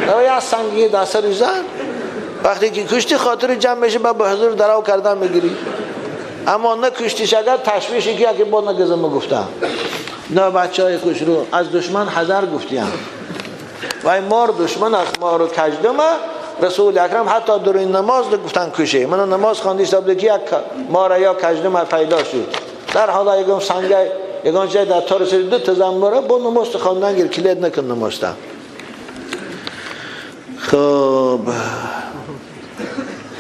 یا سنگی در سرش زد. وقتی که کشتی خاطر جمع میشه بعد به حضور دراو کردن میگیری. اما نه کشتیش اگر تشویشی که که با نگزم گفتم نه بچه های خوش رو از دشمن حذر گفتیم و مار دشمن از مار و کجدمه. رسول اکرم حتی در این نماز گفتن کشه من نماز خواندی حساب که یک مار یا کجدمه پیدا شد در حالا یکم سنگ یکم جای در تار سری دو تا زنبره با نماز خواندن گیر کلید نکن نماز تا. خب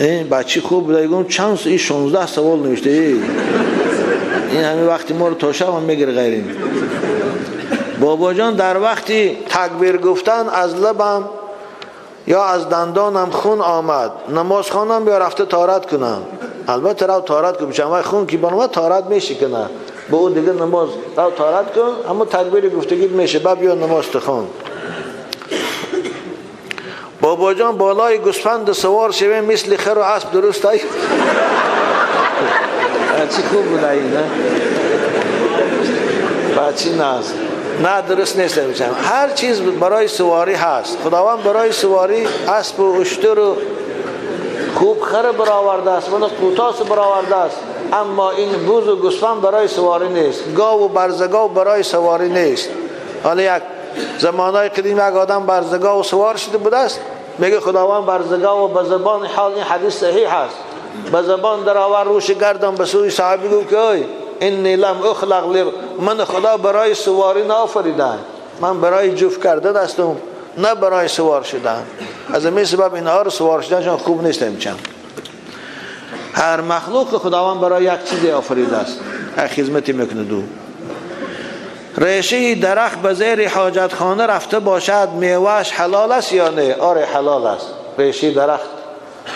این بچه خوب بوده یکم چند این 16 سوال نوشته این همین وقتی ما رو تا شب هم میگیره غیرین. بابا جان در وقتی تکبیر گفتن از لبم یا از دندانم خون آمد نماز خوانم یا رفته طهارت کنم؟ البته رو طهارت کن چون خون که بانو طهارت میشه کنه به او دیگه نماز رو طهارت کن اما تکبیر گفتگی میشه بعد بیا نماز تخوان. بابا جان بالای گوسفند سوار شویم مثل خر و اسب درست ای؟ چی خوب بود این نه؟ بچی ناز نه درست نیست. هر چیز برای سواری هست. خداوند برای سواری اسب و اشتر و خوب خر برآورده است، من قوتاس برآورده است، اما این بز و گوسفند برای سواری نیست، گاو و برزگاو برای سواری نیست. حالا یک زمانهای قدیم یک آدم برزگاو سوار شده بوده است، میگه خداوند برزگاو به زبان حال، این حدیث صحیح است، به زبان درآور روش گردم به سوی صحابی گفت که ای انی لم اخلق لی، من خدا برای سواری نآفریدم، من برای جفت کردن هستم نه برای سوار شدن. از این سبب اینها رو سوار شدنشان خوب نیست. چند هر مخلوق خداوند برای یک چیزی آفریده است، یک خدمتی میکنه. دو ریشه درخت به زیر حاجت خانه رفته باشد میوهش حلال است یا نه؟ آره حلال است. ریشه درخت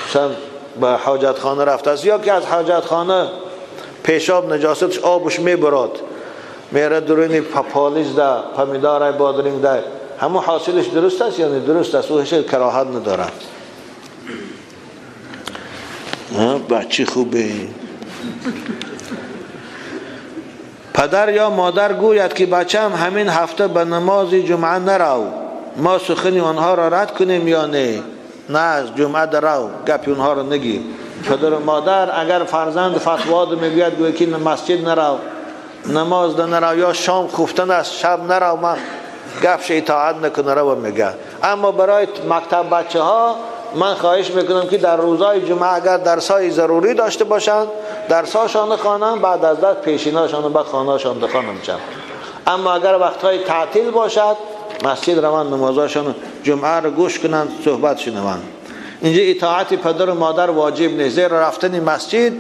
مثلا به حاجت خانه رفته است یا که از حاجت خانه پیشاب نجاستش آبش میبرد میره درونی پالیز ده پمیدار بادرنگ ده، همون حاصلش درست است یا نه؟ درست است، او هیچ کراهت نداره. بچه خوبه. پدر یا مادر گوید که بچم همین هفته به نماز جمعه نرو، ما سخن آنها را رد کنیم یا نه؟ نه از جمعه درو، گپی اونها را نگیر. پدر و مادر اگر فرزند فتوا میگوید گوید که مسجد نرو، نماز نرو یا شام خفتن است شب نرو، من گپش اطاعت نکنه رو میگه. اما برای مکتب بچه ها من خواهش میکنم که در روزهای جمعه اگر درسای ضروری داشته باشند درساشان خوانند، بعد از درس پیشیناشان به خانه‌شان بخوانند. اما اگر وقتهای تعطیل باشد مسجد روان نمازاشان جمعه رو گوش کنند، صحبت شنوند. اینجا اطاعت پدر و مادر واجب نیست، زیرا رفتن مسجد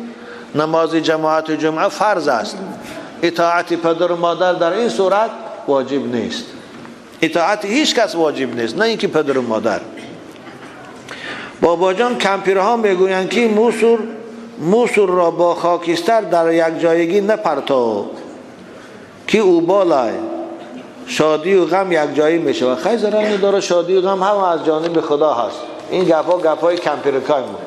نماز جماعت جمعه فرض است. اطاعت پدر و مادر در این صورت واجب نیست. اطاعت هیچ کس واجب نیست، نه اینکه پدر و مادر. بابا جان کمپیرها میگویند که موسور را با خاکستر در یک جایگی نپرتو که او بالای شادی و غم یک جایی میشه و خیلی ضرر نداره. شادی و غم هم از جانب خدا هست. این گپا گپای کمپیرکای ما.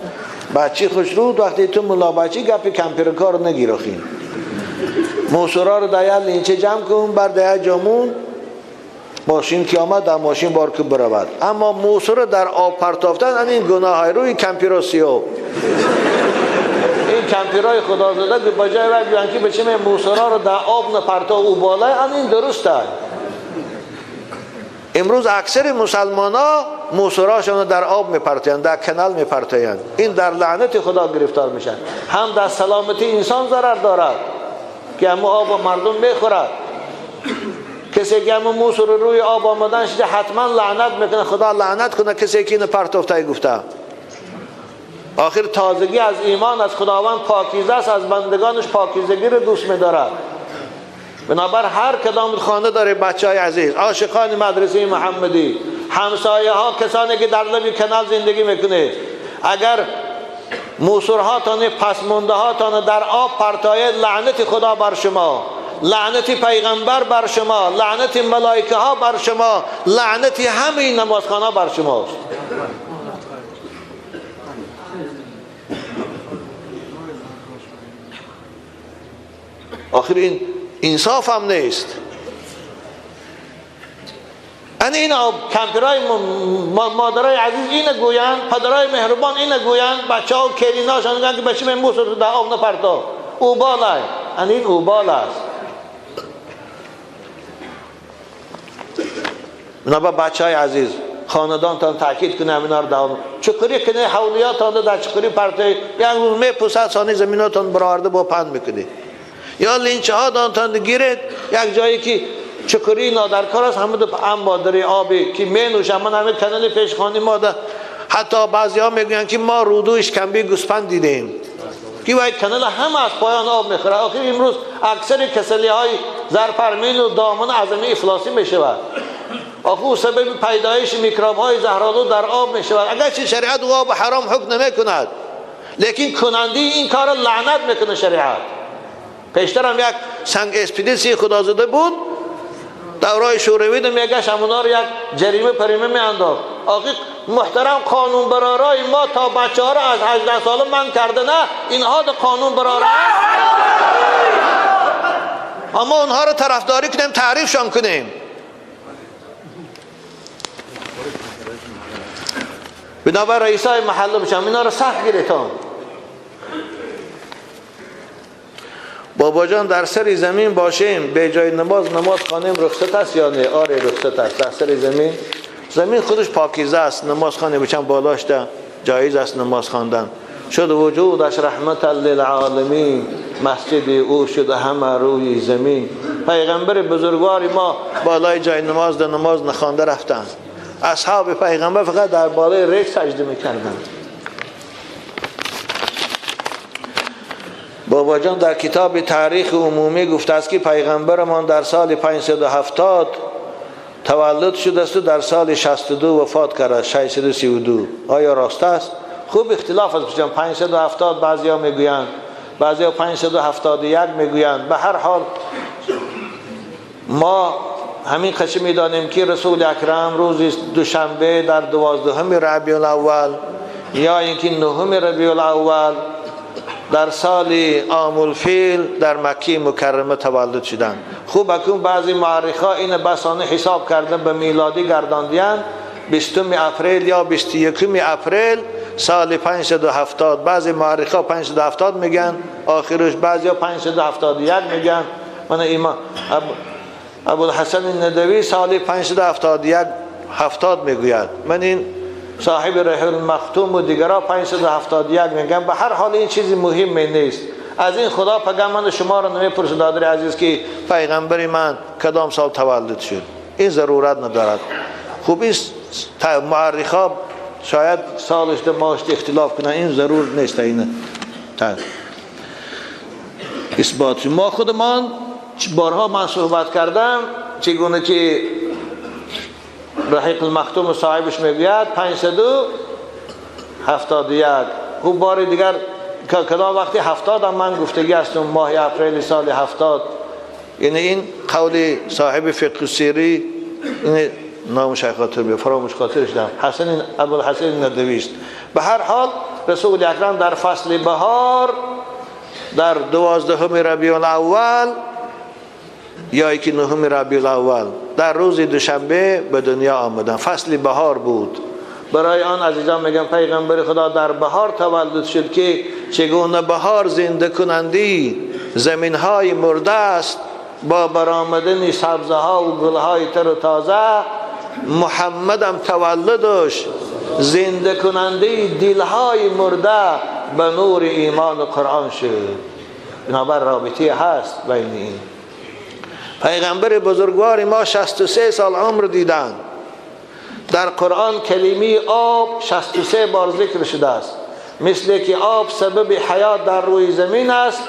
بچه خوشرود وقتی تو ملا بچه گپی کمپیرکا رو نگیر آخین. موسورا رو در لینچه جمع کن بر در جامون ماشین که آمد در ماشین بار که برود. اما موسور در آب پرتافتن این گناه های روی کمپیرا سیو. این کمپیرای خدا زده که با جای وقت بیان که بچه موسورا رو در آب نپرتا او بالای این درست است. امروز اکثر مسلمان ها موسوراشان رو در آب میپرتایند، در کنال میپرتایند. این در لعنت خدا گرفتار میشن. هم در سلامتی انسان ضرر دارد که همه آب مردم میخورد. کسی که همه موسور روی آب آمدن شده حتما لعنت میکنه، خدا لعنت کنه کسی که اینو پرتافته گفته. آخر تازگی از ایمان از خداوند پاکیزه است، از بندگانش پاکیزگی رو دوست میدارد. بنابر هر کدام خانه داره بچه های عزیز، عاشقان مدرسه محمدی، همسایه ها، کسانی که در لبی کنال زندگی میکنه، اگر موسورهاتان پسمونده هاتان در آب پرتاید لعنت خدا بر شما، لعنت پیغمبر بر شما، لعنت ملائکه ها بر شما، لعنت همه نمازخانه بر شماست. آخر این انصاف هم نیست. یعنی این کمپیرای مادرای عزیز اینو گویند، پدرای مهربان اینو گویند، بچه‌ها و کلیناشان میگن که بچه من بوس رو در آب نپرتا، اوباله. یعنی این اوبال است. بنابر بچه های عزیز خاندانتان تاکید کنه اینا رو دوام چکری کنه، حولیاتان در چکری پرته یک روز میپوسد سانی زمیناتان برآورده با پند میکنی، یا لینچه ها دانتان گیرد یک جایی که چکری نادرکار است، همه دو انبادری آبی که می نوشن. من همه کانال پیشخانی ما ده، حتی بعضی ها میگوین که ما رودو اشکمبی گوسفند دیدیم که باید کانال هم از پایان آب میخوره. آخر امروز اکثر کسلی های زرپرمین و دامن اعظمی افلاسی میشود. آخو سبب پیدایش میکروب های زهرآلود در آب میشود. اگرچه شریعت او آب حرام حکم نمیکند، لیکن کننده این کار لعنت میکنه شریعت. پیشتر هم یک سنگ اسپیدیسی خدازده بود، دورای شوروی ده میگشت همونا رو یک جریمه پریمه میانداخت. آخه محترم قانون برارای ما تا بچه ها رو از 18 ساله من کرده، نه اینها ده قانون برارای، اما اونها رو طرفداری کنیم، تعریفشان کنیم. بنابر رئیسای محله بشم اینا رو سخت گیرتان. بابا جان در سر زمین باشیم به جای نماز نماز خوانیم رخصت است یا نه؟ آره رخصت است. در سر زمین، زمین خودش پاکیزه است، نماز خوانیم بچم بالاش ده جایز است نماز خواندن. شد وجودش رحمت للعالمین، مسجد او شد همه روی زمین. پیغمبر بزرگوار ما بالای جای نماز ده نماز نخوانده رفتند. اصحاب پیغمبر فقط در بالای ریگ سجده میکردند. بابا جان در کتاب تاریخ عمومی گفته است که پیغمبرمان در سال 570 تولد شده است و در سال 62 وفات کرد، 632. آیا راست است؟ خوب اختلاف است بچم، 570 بعضیا میگویند، بعضیا 571 میگویند. به هر حال ما همین قصه میدانیم که رسول اکرم روز دوشنبه در 12 ربیع الاول یا اینکه 9 ربیع الاول در سال عام الفیل در مکه مکرمه تولد شدند. خوب اکنون بعضی مورخا این بسانه حساب کردن به میلادی گرداندیان 20 اپریل یا 21 اپریل سال 570. بعضی مورخا 570 میگن آخرش، بعضیا 571 میگن. من ایمان ابوالحسن ندوی سال 571 70 میگوید، من این صاحب رحل المختوم و دیگرها 571 میگن. به هر حال این چیزی مهم نیست. از این خدا پیغمبر من شما رو نمیپرسه دادر عزیز که پیغمبر من کدام سال تولد شد، این ضرورت ندارد. خوب این مورخا شاید سالش ده ماهش اختلاف کنن، این ضرور نیست. این اثبات ما خودمان بارها من صحبت کردم چگونه که رحیق المختوم صاحبش میگوید 571. خوب بار دیگر کدام وقتی 70 هم من گفتگی هستم، ماه اپریل سال 70. یعنی این قول صاحب فقه سیری، این نامش خاطر بی فراموش خاطرش دارم، حسن ابوالحسن ندوی است. به هر حال رسول اکرم در فصل بهار در 12 ربیع الاول یا یکی 9 ربیع الاول در روز دوشنبه به دنیا آمدن. فصل بهار بود. برای آن عزیزان میگم پیغمبر خدا در بهار تولد شد که چگونه بهار زنده کنندی زمین های مرده است با برآمدن سبزه ها و گل های تر و تازه. محمدم تولدش زنده کننده دل های مرده به نور ایمان و قرآن شد. بنابر رابطه هست بین این. پیغمبر بزرگوار ما 63 سال عمر دیدند. در قرآن کلمه آب 63 بار ذکر شده است. مثل که آب سبب حیات در روی زمین است،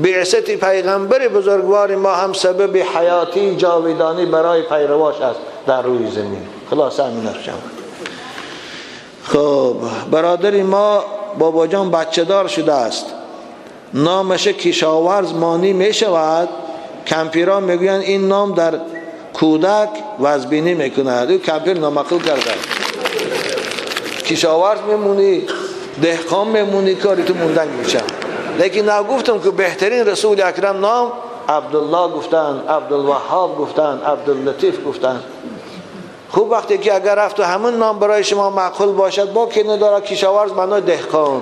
بعثت پیغمبر بزرگوار ما هم سبب حیاتی جاودانی برای پیرواش است در روی زمین. خلاصه همین است. خب برادر ما بابا جان بچه دار شده است، نامش کشاورز مانی می شود. کمپیران میگویند این نام در کودک وزبینی میکند. او کمپیر نامعقول کرده. کشاورز میمونی، دهقان میمونی، کاری تو موندن میشه. لیکن گفتم که بهترین رسول اکرم نام عبدالله گفتن، عبدالوهاب گفتن، عبداللطیف گفتن. خوب وقتی که اگر رفت و همون نام برای شما معقول باشد با که نداره. کشاورز معنای دهقان،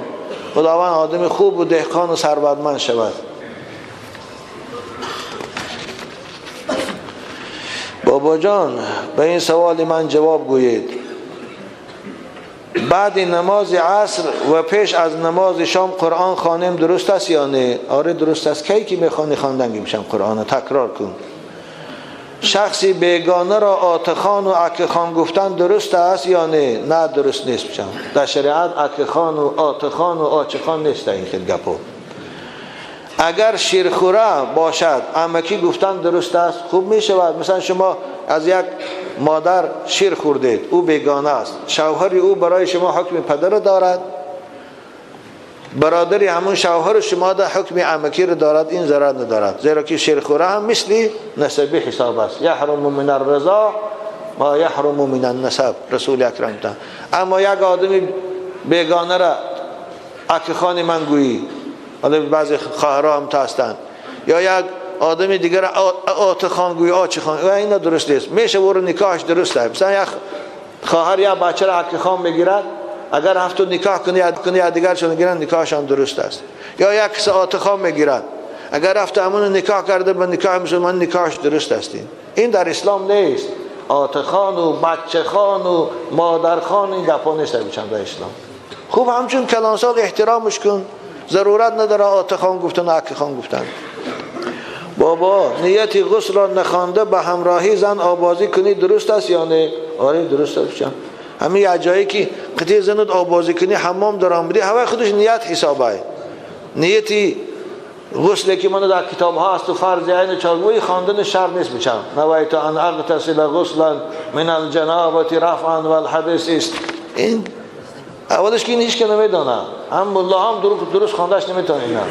خداوند آدم خوب و دهقان و ثروتمند شود. بابا جان به این سوال من جواب گویید. بعد نماز عصر و پیش از نماز شام قرآن خوانیم درست است یا نه؟ آره درست است. کی که میخوانی خواندن میشم قرآن تکرار کن. شخصی بیگانه را آتخان و عکخان گفتن درست است یا نه؟ نه درست نیست. بشم در شریعت عکخان و آتخان و آچخان نیست این خیلی گپو. اگر شیرخوره باشد عمکی گفتن درست است؟ خوب می شود. مثلا شما از یک مادر شیر خوردید، او بیگانه است، شوهر او برای شما حکم پدر دارد، برادری همون شوهر شما در حکم عمکی رو دارد، این ضرر ندارد، زیرا که شیرخوره هم مثل نسبی حساب است. یحرم من الرضا ما یحرم من النسب، رسول اکرم تا. اما یک آدمی بیگانه را عکخان من گویی، حالا بعضی خواهرها هم تا هستند، یا یک آدم دیگر آتخان گویی، آچخان، و اینا درست نیست. میشه او رو نکاحش درست است. مثلا یک خواهر یا بچه را عکخان میگیرد، اگر هفتو نکاح کنی یا دیگرشون گیرن نکاحشان درست است. یا یک کس آتخان میگیرد، اگر رفت همون نکاح کرده به نکاح مسلمان نکاحش درست است. این در اسلام نیست. آتخان و بچه خان و مادر خان این گپا نیست در اسلام. خوب همچون کلانسال احترامش کن، ضرورت نداره آتخان گفتن و عکخان گفتن. بابا نیت غسل را نخوانده به همراهی زن آبازی کنی درست است یا نه؟ آره درست است. همین یه جایی که قطعی زنت آبازی کنی حمام در آمدی، هوای خودش نیت حسابه. نیتی غسل که من در کتاب ها است و فرض عین چارگوی خواندن شرط نیست. بچم نویت ان اغتسل غسلا من الجنابه رفعا والحدث است. این اولش که این هیچ که نمیدانه، هم ملا هم درست خواندش نمیتونه. اینا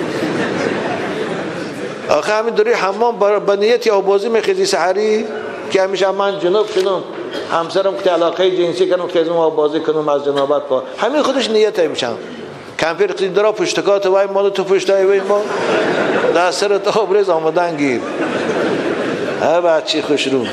آخه همین دوری حمام با نیتی آبازی میخیزی سحری که همیشه من جنوب شدم، همسرم که علاقه جنسی کنم که از اون آبازی کنم از جنابت پا، همین خودش نیت میشم. کمپیر قید درا پشتکات وای مال تو پشتای وای ما در سرت آبرز آمدن گیر. ها بچی خوش رو.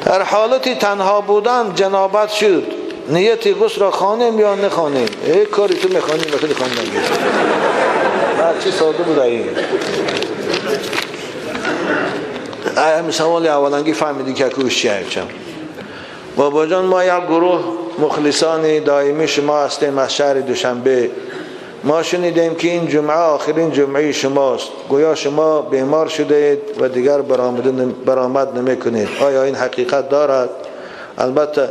در حالت تنها بودن جنابت شد، نیت غسل را خوانیم یا نخوانیم؟ ای کاری تو میخوانی بخیلی خواندن گیر. بچی ساده بود این. همین سوال اولانگی فهمیدی که کوش چیه. بابا جان ما یک گروه مخلصان دائمی شما هستیم از شهر دوشنبه. ما شنیدیم که این جمعه آخرین جمعه شماست، گویا شما بیمار شده اید و دیگر برآمد نمی کنید. آیا این حقیقت دارد؟ البته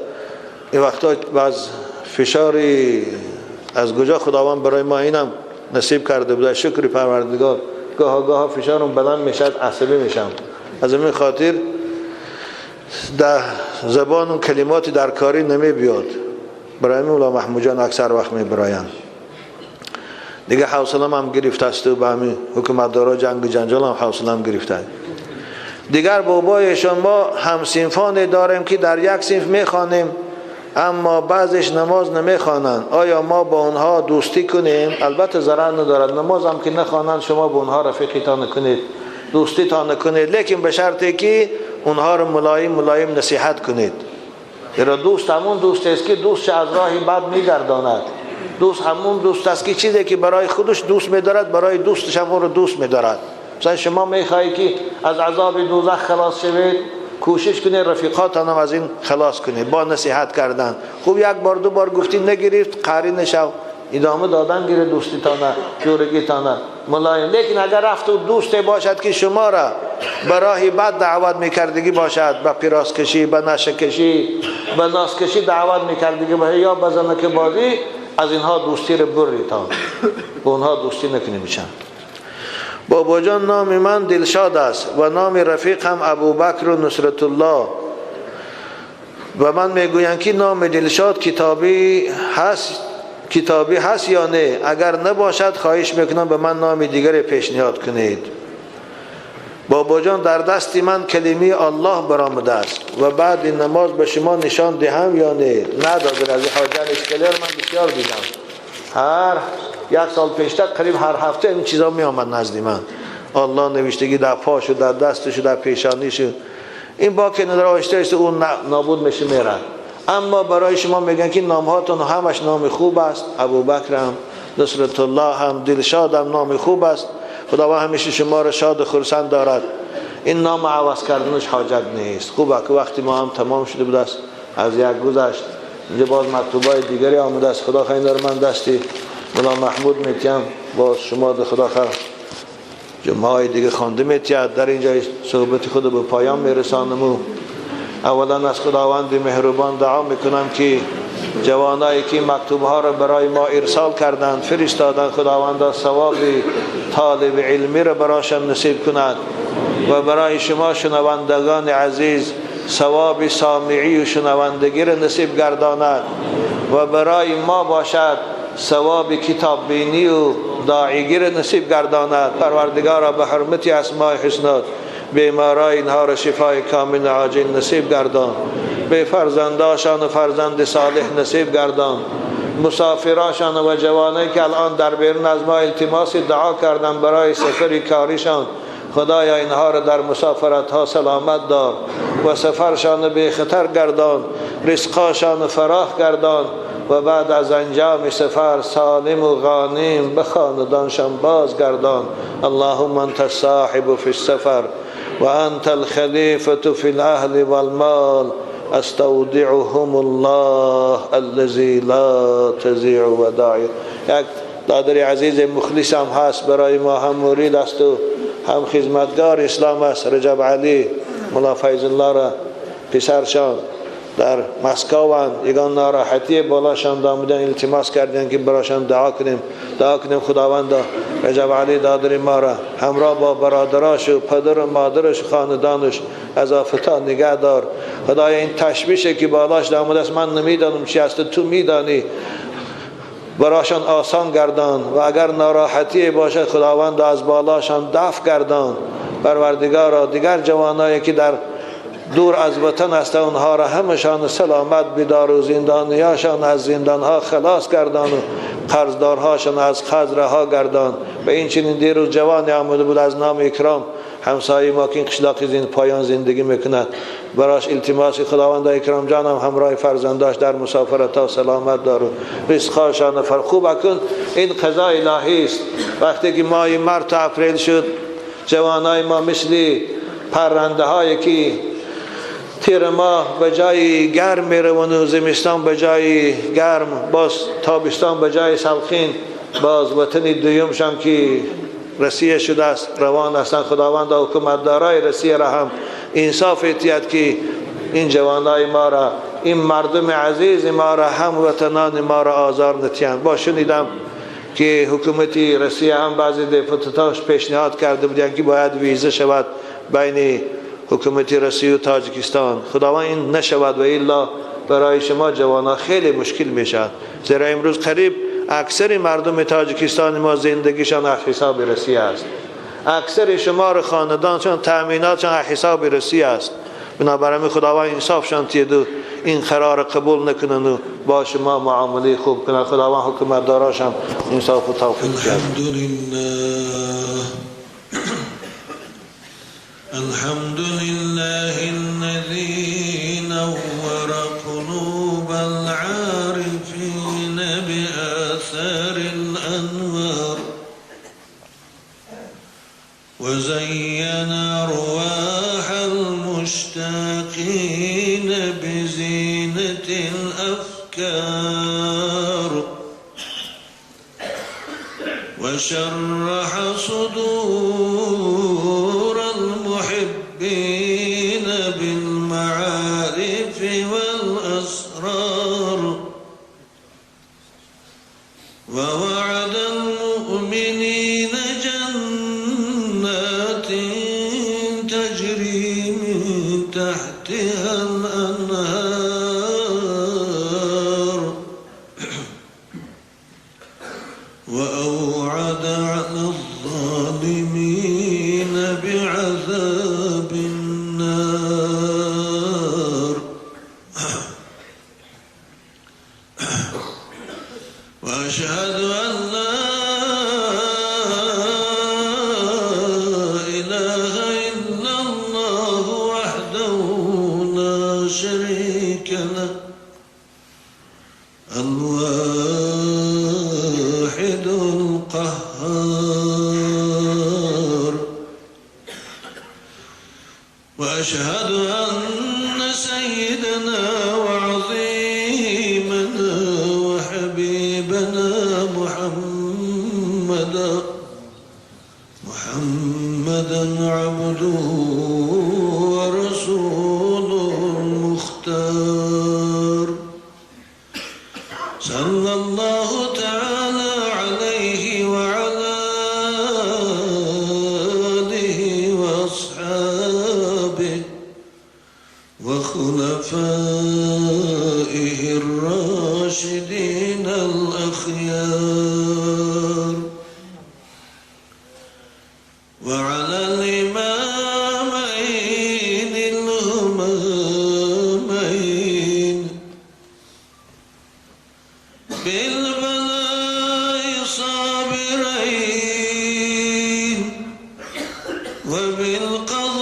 این وقتا بعض فشاری از کجا خداوند برای ما اینم نصیب کرده بوده، شکر پروردگار. گاه گاه فشارم بلند میشد، عصبی میشم، از این خاطر در زبان و کلمات در کاری نمی بیاد. برای مولا محمود جان اکثر وقت می براین دیگه حوصله‌ام هم گرفته است و به همین حکومتدارا جنگ و جنجال هم حوصله‌ام گرفته. دیگر بابایشان ما هم صنفان داریم که در یک صنف میخوانیم اما بعضش نماز نمیخوانند. آیا ما با آنها دوستی کنیم؟ البته ضرر ندارد، نماز هم که نخوانند شما با آنها رفیقی تا نکنید، دوستی تا نکنید، لیکن به شرطی که اونها رو ملایم ملایم نصیحت کنید. زیرا دوست همون دوست است که دوستش از راه بد میگرداند. دوست همون دوست است که چیزی که برای خودش دوست میدارد برای دوستش هم اون رو دوست میدارد. مثلا شما میخواهی که از عذاب دوزخ خلاص شوید، کوشش کنید رفیقاتان هم از این خلاص کنید با نصیحت کردن. خوب یک بار دو بار گفتی نگرفت، قاری نشو، ادامه دادن گیره دوستی تانه، جورگی تانه ملایم. لیکن اگر رفت و دوست باشد که شما را به راه بد دعوت میکردگی باشد، به پیراز کشی، به نشه کشی، به ناس کشی دعوت میکردگی باشد یا به زنک بازی، از اینها دوستی رو بریتان، به اونها دوستی نکنی میشن. بابا جان نام من دلشاد است و نام رفیق هم ابوبکر و نصرت الله و من میگویند که نام دلشاد کتابی هست یا نه؟ اگر نباشد خواهش میکنم به من نام دیگر پیشنهاد کنید. بابا جان در دست من کلمه الله برآمده است و بعد این نماز به شما نشان دهم یا نه؟ ندادن. از حاجان اشکالیر من بسیار دیدم، هر یک سال پیشتر قریب هر هفته این چیزا می آمد نزد من، الله نوشتگی در پاش و در دستش و در پیشانیش. این باک نداره، آهسته آهسته اون نابود میشه میره. اما برای شما میگن که نامهاتون همش نام خوب است، ابوبکر هم، نصرت الله هم، دلشاد هم نام خوب است، خداوند همیشه شما را شاد و خرسند دارد. این نام عوض کردنش حاجت نیست. خوبه که وقتی ما هم تمام شده بود است، از یک گذشت، اینجا باز مکتوبای دیگری آمده است. خدا خیر داره، من دستی ملا محمود میتیم، باز شما ده خدا خیر جمعه های دیگه خوانده میتید. در اینجا صحبت خود به پایان میرسانم و اولا از خداوند مهربان دعا میکنم که جوانایی که مکتوب ها را برای ما ارسال کردند، فرستادند، خداوند ثواب طالب علمی را برایشان نصیب کند و برای شما شنوندگان عزیز ثواب سامعی و شنوندگی را نصیب گرداند و برای ما باشد ثواب کتاب بینی و داعیگی را نصیب گرداند. پروردگارا به حرمت اسماء حسنات بیمارای اینها را شفای کامل عاجل نصیب گردان، به فرزنداشان و فرزند صالح نصیب گردان، مسافراشان و جوانایی که الان در بیرون از ما التماس دعا کردن برای سفر کاریشان، خدایا اینها را در مسافرت ها سلامت دار و سفرشان به خطر گردان، رزقاشان فراخ گردان و بعد از انجام سفر سالم و غانم به خاندانشان باز گردان. اللهم انت الصاحب فی السفر و انت الخلیفة فی الاهل والمال، استودعهم الله الذی لا تضیع ودائعه. یک دادر عزیز مخلص هم هست برای ما، هم مرید است و هم خدمتگار اسلام است، رجب علی ملا فیض الله را پسرشان در مسکو یگان ناراحتی بالاشان دامدن، التماس کردن که براشان دعا کنیم. دعا کنیم خداوند رجب علی دادر ما را همراه با برادراش و پدر و مادرش و خاندانش از آفتا نگه دار. خدایا این تشویشه که بالاش دامده است من نمیدانم چی است، تو میدانی، براشان آسان گردان و اگر ناراحتی باشد خداوند از بالاشان دفع گردان. پروردگارا دیگر جوانایی که در دور از وطن هستند اونها را همشان سلامت بدار و زندانیاشان از زندانها خلاص گردان و قرضدارهاشان از قرض رها گردان. و این چنین دیروز جوانی آمده بود از نام اکرام همسایه ما که این قشلاق زین پایان زندگی میکند، براش التماس خداوند اکرام جانم همراه فرزنداش در مسافرت ها سلامت دار و رزقاشان فر. خوب اکن این قضا الهی است. وقتی که ماه مارت و اپریل شد، جوانای ما مثل پرنده هایی که تیر ماه به جای گرم میروند و زمستان به جای گرم، باز تابستان به جای سلخین، باز وطن دویمشان که رسیه شده است روان هستند. خداوند حکومت دارای رسیه را هم انصاف اتیاد که این جوانای ما را، این مردم عزیز ما را، هم وطنان ما را آزار نتیند. با شنیدم که حکومتی رسیه هم بعضی دپوتاتاش پیشنهاد کرده بودند که باید ویزه شود بین حکومت روسیه و تاجیکستان. خداوند این نشود و الا برای شما جوانان خیلی مشکل میشد، زیرا امروز قریب اکثر مردم تاجیکستان ما زندگیشان از حساب روسیه است، اکثر شمار خاندانشان تأمیناتشان از حساب روسیه است. بنابراین خداوند انصافشان تید و این قرار قبول نکنند و با شما معامله خوب کنند. خداوند حکومت داراشم انصاف و توفیق کرد. الحمد لله الذي نور قلوب العارفين بآثار الأنوار وزين أرواح المشتاقين بزينة الأفكار وشرح صدور المحبين بالمعارف والأسرار ووعد المؤمنين جنات تجري من تحتها الأنهار وأوعد على الظالمين بعذاب النار. وأشهد أن لا إله إلا الله وحده الواحد القهار وأشهد أن سيدنا وعظيمنا وحبيبنا محمدا عبده ورسوله المختار صلى الله تعالى عليه وعلى آله وأصحابه وخلفائه الراشدين الأخيار وعلى الإمامين الهمامين بالبلاء صابرين وبالقضاء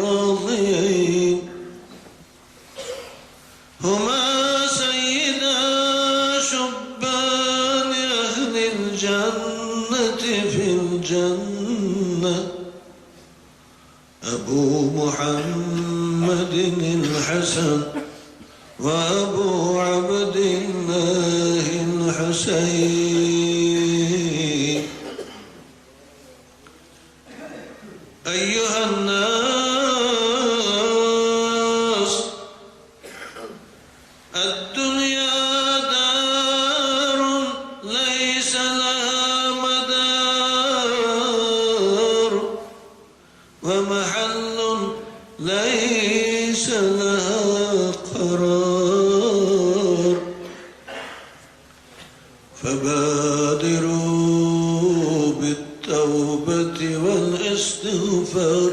راضيين هما سيدا شبان أهل الجنة في الجنة أبو محمد الحسن وأبو عبد الله الحسين. أيها الناس، الدنيا دار ليس لها مدار ومحل ليس لها قرار، فبادروا بالتوبة والاستغفار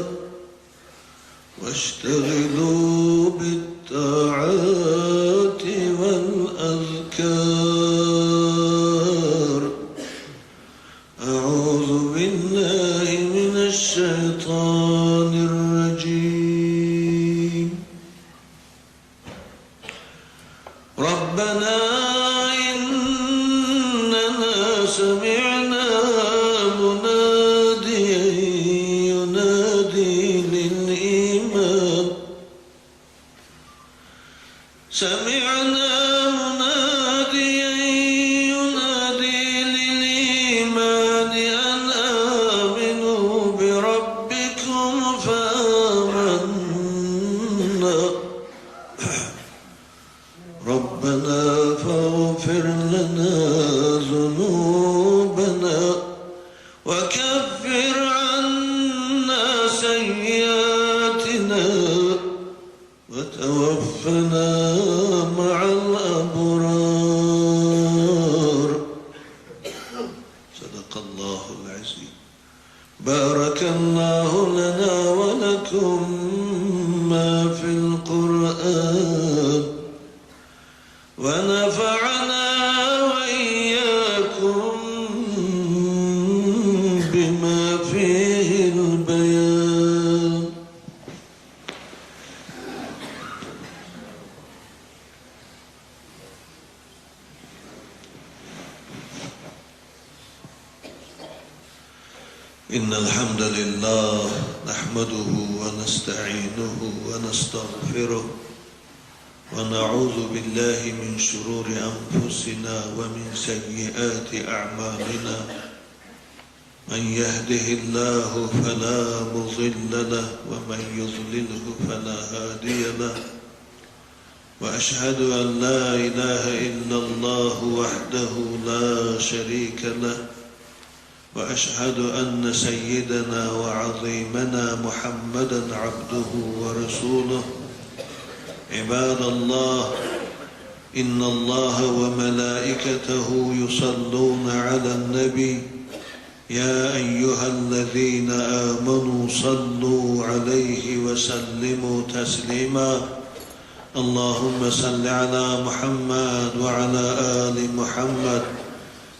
واشتغلوا بالطاعات والأذكار. أعوذ بالله من الشيطان الرجيم. ربنا إننا سمعنا مناديا ينادي للإيمان سمعنا مناديا ينادي للإيمان أن آمنوا بربكم فآمنا. ربنا فاغفر لنا ذنوبنا وكفر عنا سيئاتنا وتوفنا مع الأبرار. صدق الله العظيم. بارك الله لنا ولكم ما في القرآن ونفعنا وإياكم بما فيه البيان. إن الحمد لله نحمده ونستعينه ونستغفره ونعوذ بالله من شرور أنفسنا ومن سيئات أعمالنا. من يهده الله فلا مضل له ومن يضلله فلا هادي له. وأشهد أن لا إله إلا الله وحده لا شريك له، وأشهد أن سيدنا وعظيمنا محمدا عبده ورسوله. عباد الله، إن الله وملائكته يصلون على النبي يا أيها الذين آمنوا صلوا عليه وسلموا تسليما. اللهم صل على محمد وعلى آل محمد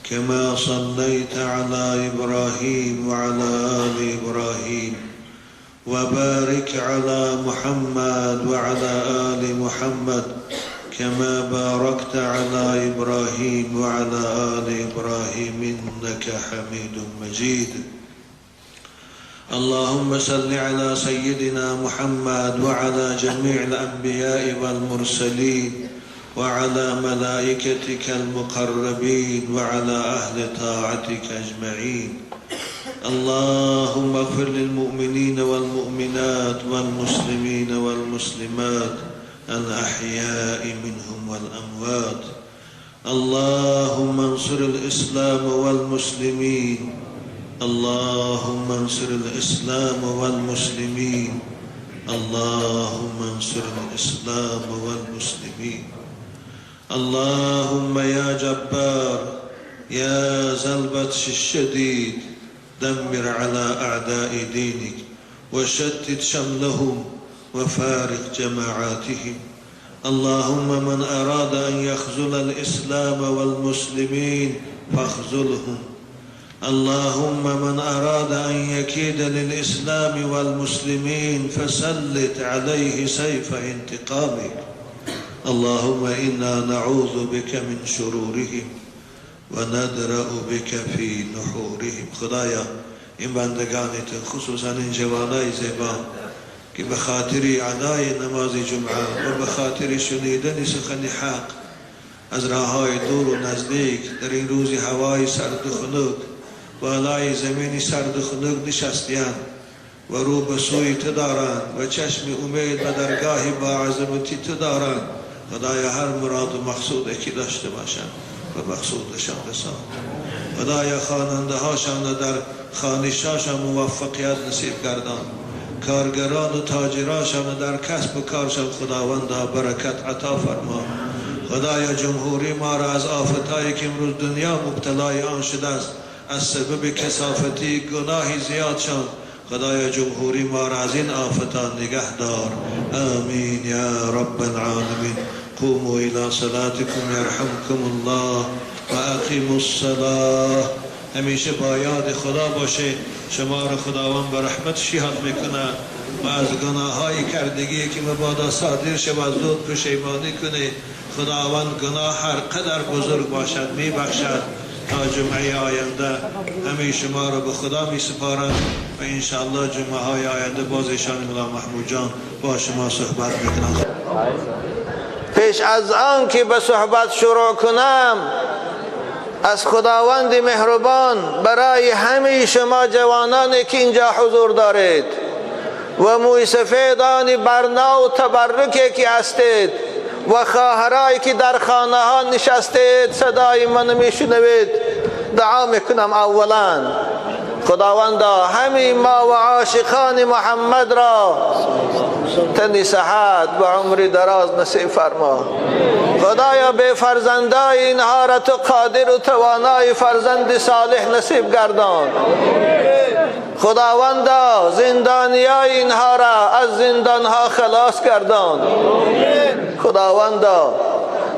كما صليت على إبراهيم وعلى آل إبراهيم، وبارك على محمد وعلى آل محمد كما باركت على إبراهيم وعلى آل إبراهيم إنك حميد مجيد. اللهم صل على سيدنا محمد وعلى جميع الأنبياء والمرسلين وعلى ملائكتك المقربين وعلى أهل طاعتك أجمعين. اللهم اغفر للمؤمنين والمؤمنات والمسلمين والمسلمات الأحياء منهم والأموات. اللهم انصر الإسلام والمسلمين. اللهم انصر الإسلام والمسلمين. اللهم انصر الإسلام والمسلمين. اللهم يا جبار يا ذا البطش الشديد دمر على أعداء دينك وشتت شملهم وفارق جماعاتهم. اللهم من أراد أن يخذل الإسلام والمسلمين فاخذلهم. اللهم من أراد أن يكيد للإسلام والمسلمين فسلط عليه سيف انتقامك. اللهم إنا نعوذ بك من شرورهم وندرأ بك في نحورهم. خدایا این بندگانت خصوصا این جوانای زیبا که به خاطر ادای نماز جمعه و به خاطر شنیدن سخن حق از راههای دور و نزدیک در این روز هوای سرد و خنک بالای زمین سرد و خنک نشستیان و رو به سوی تو دارند و چشم امید به درگاه با عظمتی تو دارند، خدایا هر مراد و مقصود که داشته باشند و مقصودشان رسان. خدایا خواننده هاشان در خوانشاشان موفقیت نصیب گردان، کارگران و تاجراشان در کسب و کارشان خداوندا برکت عطا فرما. خدایا جمهوری ما را از آفتهایی که امروز دنیا مبتلای آن شده است از سبب کثافتی گناهی زیادشان، خدایا جمهوری ما را از این آفتان نگه دار. آمین یا رب العالمین. قوموا الى صلاتكم یرحمکم الله و اقیموا الصلاة. همیشه با یاد خدا باشه، شما را خداوند به رحمتش یاد میکنه و از گناههای کردگی که مبادا صادر شود زود پشیمانی کنه. خداوند گناه هر قدر بزرگ باشد میبخشد. تا جمعه آینده همه شما را به خدا می سپارم و انشاءالله جمعه های آینده باز ایشان ملا محمود جان با شما صحبت میکنم. پیش از آن که به صحبت شروع کنم از خداوند مهربان برای همه شما جوانانی که اینجا حضور دارید و موی سفیدان برنا و تبرکی که هستید و خواهرایی که در خانه ها نشستید صدای من میشنوید، دعا میکنم اولا خداوندا همین ما و عاشقان محمد را تن صحت و عمر دراز نصیب فرما. خدایا به فرزندای اینها را تو قادر و توانای فرزند صالح نصیب گردان. خداوندا زندانیای اینها را از زندانها خلاص گردان. خداوندا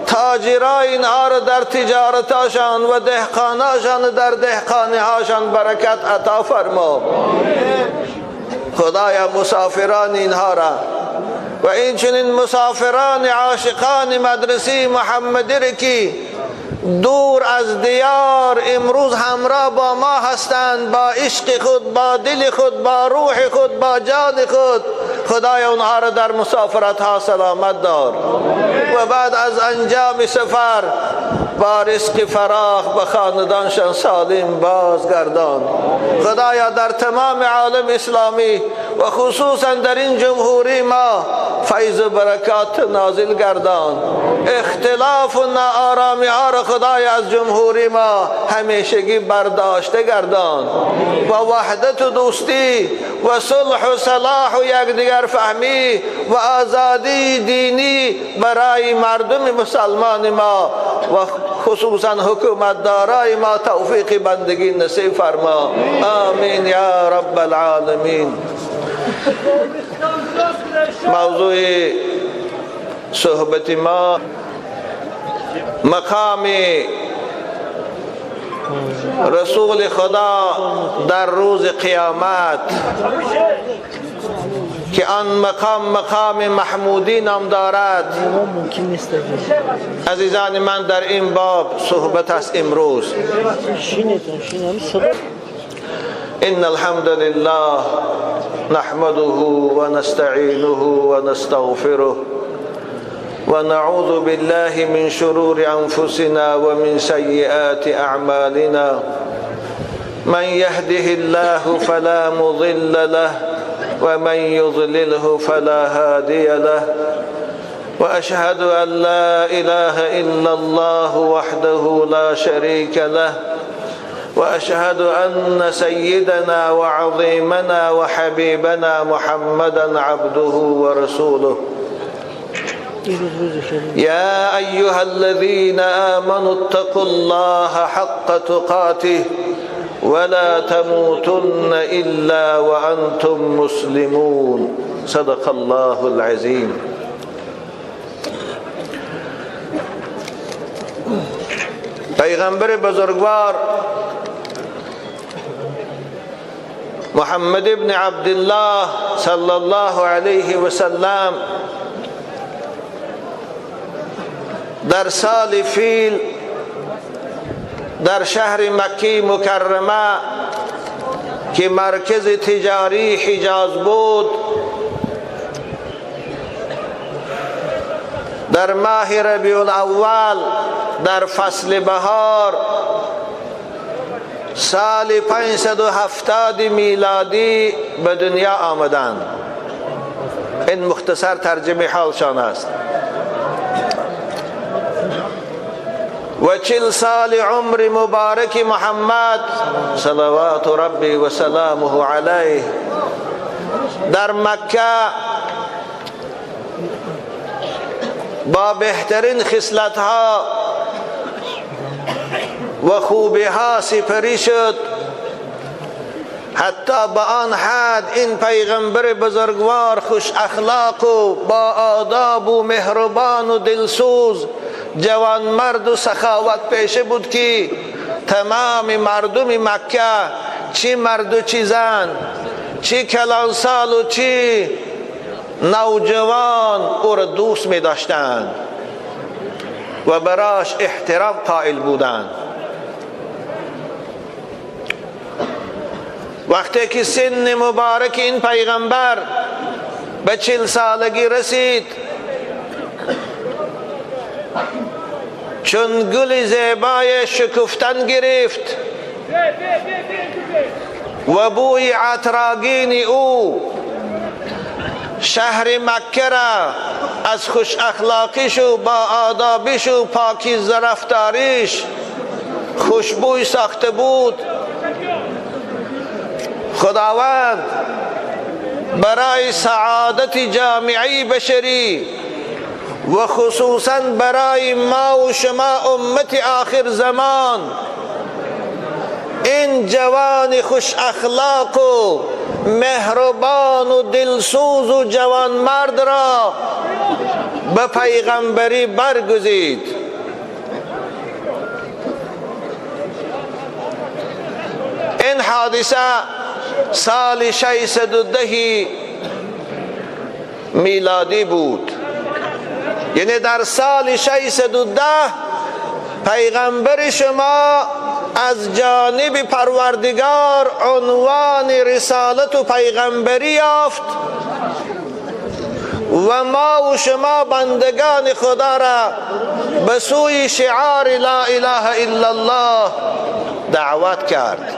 تاجرای اینها را در تجارتاشان و دهقاناشان در دهقانیهاشان برکت عطا فرما. خدایا مسافران اینها را و این چنین مسافران عاشقان مدرسه محمدی که دور از دیار امروز همراه با ما هستند، با عشق خود، با دل خود، با روح خود، با جان خود، خدای اونها را در مسافرت ها سلامت دار و بعد از انجام سفر با رزق فراخ به خاندانشان سالم بازگردان. خدایا در تمام عالم اسلامی و خصوصا در این جمهوری ما فیض و برکات نازل گردان. اختلاف و ناآرامی ها را خدای از جمهوری ما همیشگی برداشته گردان و وحدت و دوستی و صلح و صلاح و یکدیگر فهمی و آزادی دینی برای مردم مسلمان ما و خصوصا حکومت دارای ما توفیق بندگی نصیب فرما. آمین یا رب العالمین. موضوع صحبت ما مقام رسول خدا در روز قیامت. که آن مقام مقام محمودی نام دارد. عزیزان من، در این باب صحبت است امروز. ان الحمد لله نحمده ونستعینه ونستغفره ونعوذ بالله من شرور انفسنا ومن سیئات اعمالنا. من يهده الله فلا مضل له ومن يضلله فلا هادي له، وأشهد أن لا إله إلا الله وحده لا شريك له، وأشهد أن سيدنا وعظيمنا وحبيبنا محمدا عبده ورسوله. يا أيها الذين آمنوا اتقوا الله حق تقاته ولا تموتن إلا وأنتم مسلمون. صدق الله العظيم. پیغمبر بزرگوار محمد ابن عبدالله صلی الله علیه و سلم در سال فیل در شهر مکه مکرمه که مرکز تجاری حجاز بود، در ماه ربیع الاول در فصل بهار سال 570 میلادی به دنیا آمدند. این مختصر ترجمه حالشان است. و 40 سال عمر مبارک محمد صلوات ربی و سلامه علیه در مکه با بهترین خصلت‌ها و خوبی‌ها سپری شد، حتی به آن حد این پیغمبر بزرگوار خوش اخلاق و با آداب و مهربان و دلسوز، جوانمرد و سخاوت پیشه بود که تمام مردم مکه، چی مرد و چی زن، چی کلانسال و چی نوجوان، او را دوست می داشتند و براش احترام قائل بودند. وقتی که سن مبارک این پیغمبر به 40 سالگی رسید، چون گل زیبای شکفتن گرفت و بوی عطرآگین او شهر مکه را از خوش اخلاقیش و با آدابیش و پاکیزه رفتاریش خوشبوی ساخته بود، خداوند برای سعادت جامعه بشری و خصوصا برای ما و شما امت آخر زمان، این جوان خوش اخلاق و مهربان و دلسوز و جوانمرد را به پیغمبری برگزید. این حادثه سال 610 میلادی بود، یعنی در سال 610 پیغمبر شما از جانب پروردگار عنوان رسالت و پیغمبری یافت و ما و شما بندگان خدا را به سوی شعار لا اله الا الله دعوت کرد.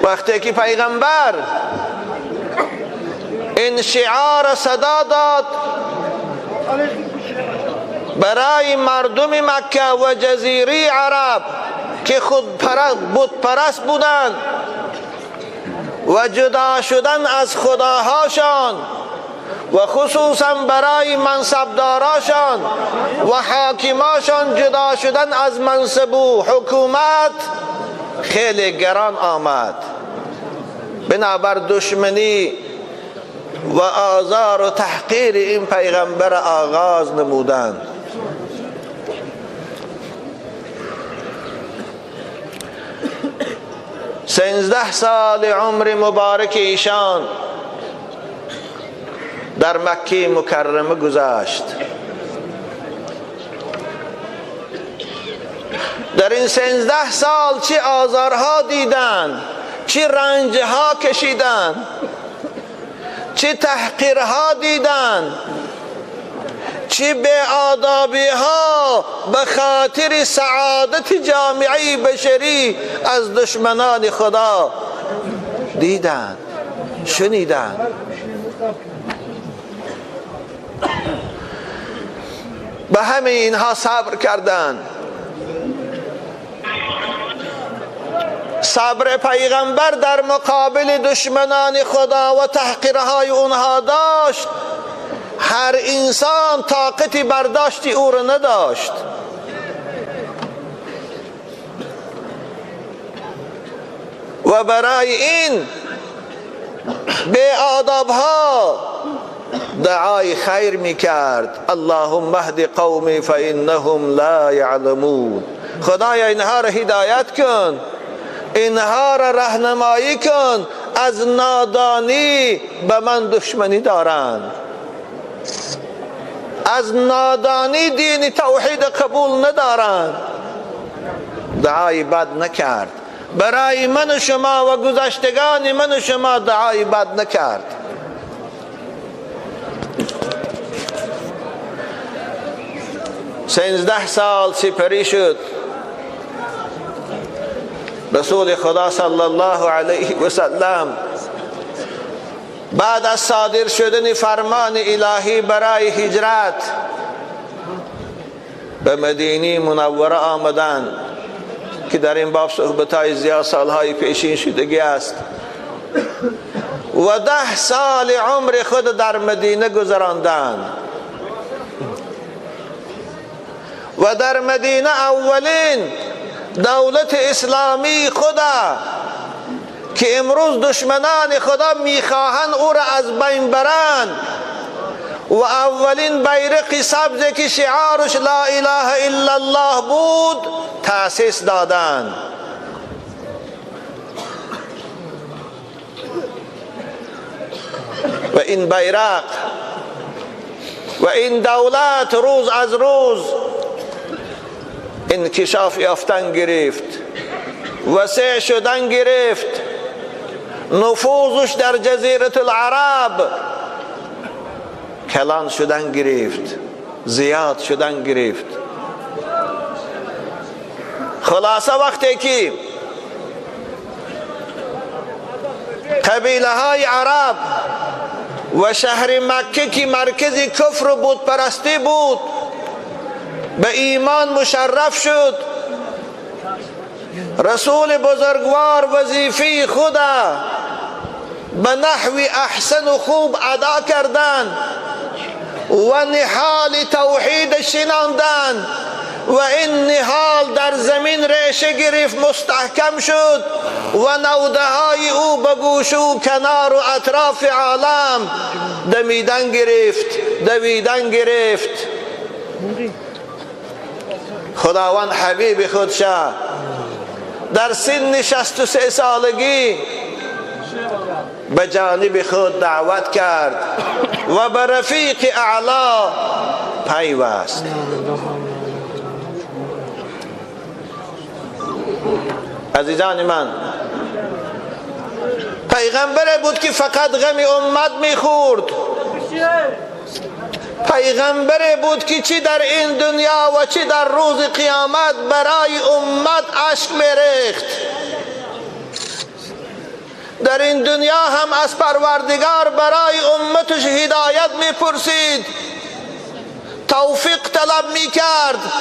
وقتی که پیغمبر این شعار صدا داد برای مردم مکه و جزیره عرب که خود بت پرست بودند و جدا شدن از خداهاشان و خصوصا برای منصبداراشان و حاکماشان جدا شدن از منصب و حکومت خیلی گران آمد. بنابر دشمنی و آزار و تحقیر این پیغمبر آغاز نمودند. 13 سال عمر مبارک ایشان در مکه مکرمه گذشت. در این 13 سال چه آزارها دیدند، چه رنجها کشیدند، چه تحقیرها دیدند، چه بی‌آدابی‌ها به خاطر سعادت جامعه بشری از دشمنان خدا دیدند، شنیدند. به همه اینها صبر کردند. صبر پیغمبر در مقابل دشمنان خدا و تحقیرهای اونها داشت. هر انسان طاقت برداشت او را نداشت. و برای این بی‌آداب‌ها دعای خیر میکرد. اللهم اهد قومی فانهم لا یعلمون. خدایا اینها را هدایت کن، اینها را راهنمایی کن، از نادانی به من دشمنی دارند، از نادانی دین توحید قبول ندارند. دعای بد نکرد. برای من و شما و گذشتگان من و شما دعای بد نکرد. 13 سال سپری شد. رسول خدا صلی الله علیه و سلم بعد از صادر شدن فرمان الهی برای هجرت به مدینه منوره آمدند که در این باب صحبت‌های زیاد سالهای پیشین شدگی است. و 10 سال عمر خود در مدینه گذراندند و در مدینه اولین دولت اسلامی خدا که امروز دشمنان خدا میخواهند او را از بین برند و اولین بیرق سبز که شعارش لا اله الا الله بود تأسیس دادند. و این بیرق و این دولت روز از روز انکشاف یافتن گرفت، وسیع شدن گرفت، نفوذش در جزیره العرب کلان شدن گرفت، زیاد شدن گرفت. خلاصه وقتی که قبیله های عرب و شهر مکه که مرکز کفر و بت پرستی بود به ایمان مشرف شد، رسول بزرگوار وظیفه خدا به نحو احسن و خوب ادا کردن و نهال توحید شناندن و این نهال در زمین ریشه گرفت، مستحکم شد و نوده های او به گوش و کنار و اطراف عالم دمیدن گرفت، دویدن گرفت. خداوند حبیب خودش در سن 63 سالگی به جانب خود دعوت کرد و به رفیق اعلی پیوست. عزیزان من، پیغمبر بود که فقط غم امت میخورد، پیغمبر بود که چی در این دنیا و چی در روز قیامت برای امت اشک میریخت. در این دنیا هم از پروردگار برای امتش هدایت میپرسید، توفیق طلب میکرد،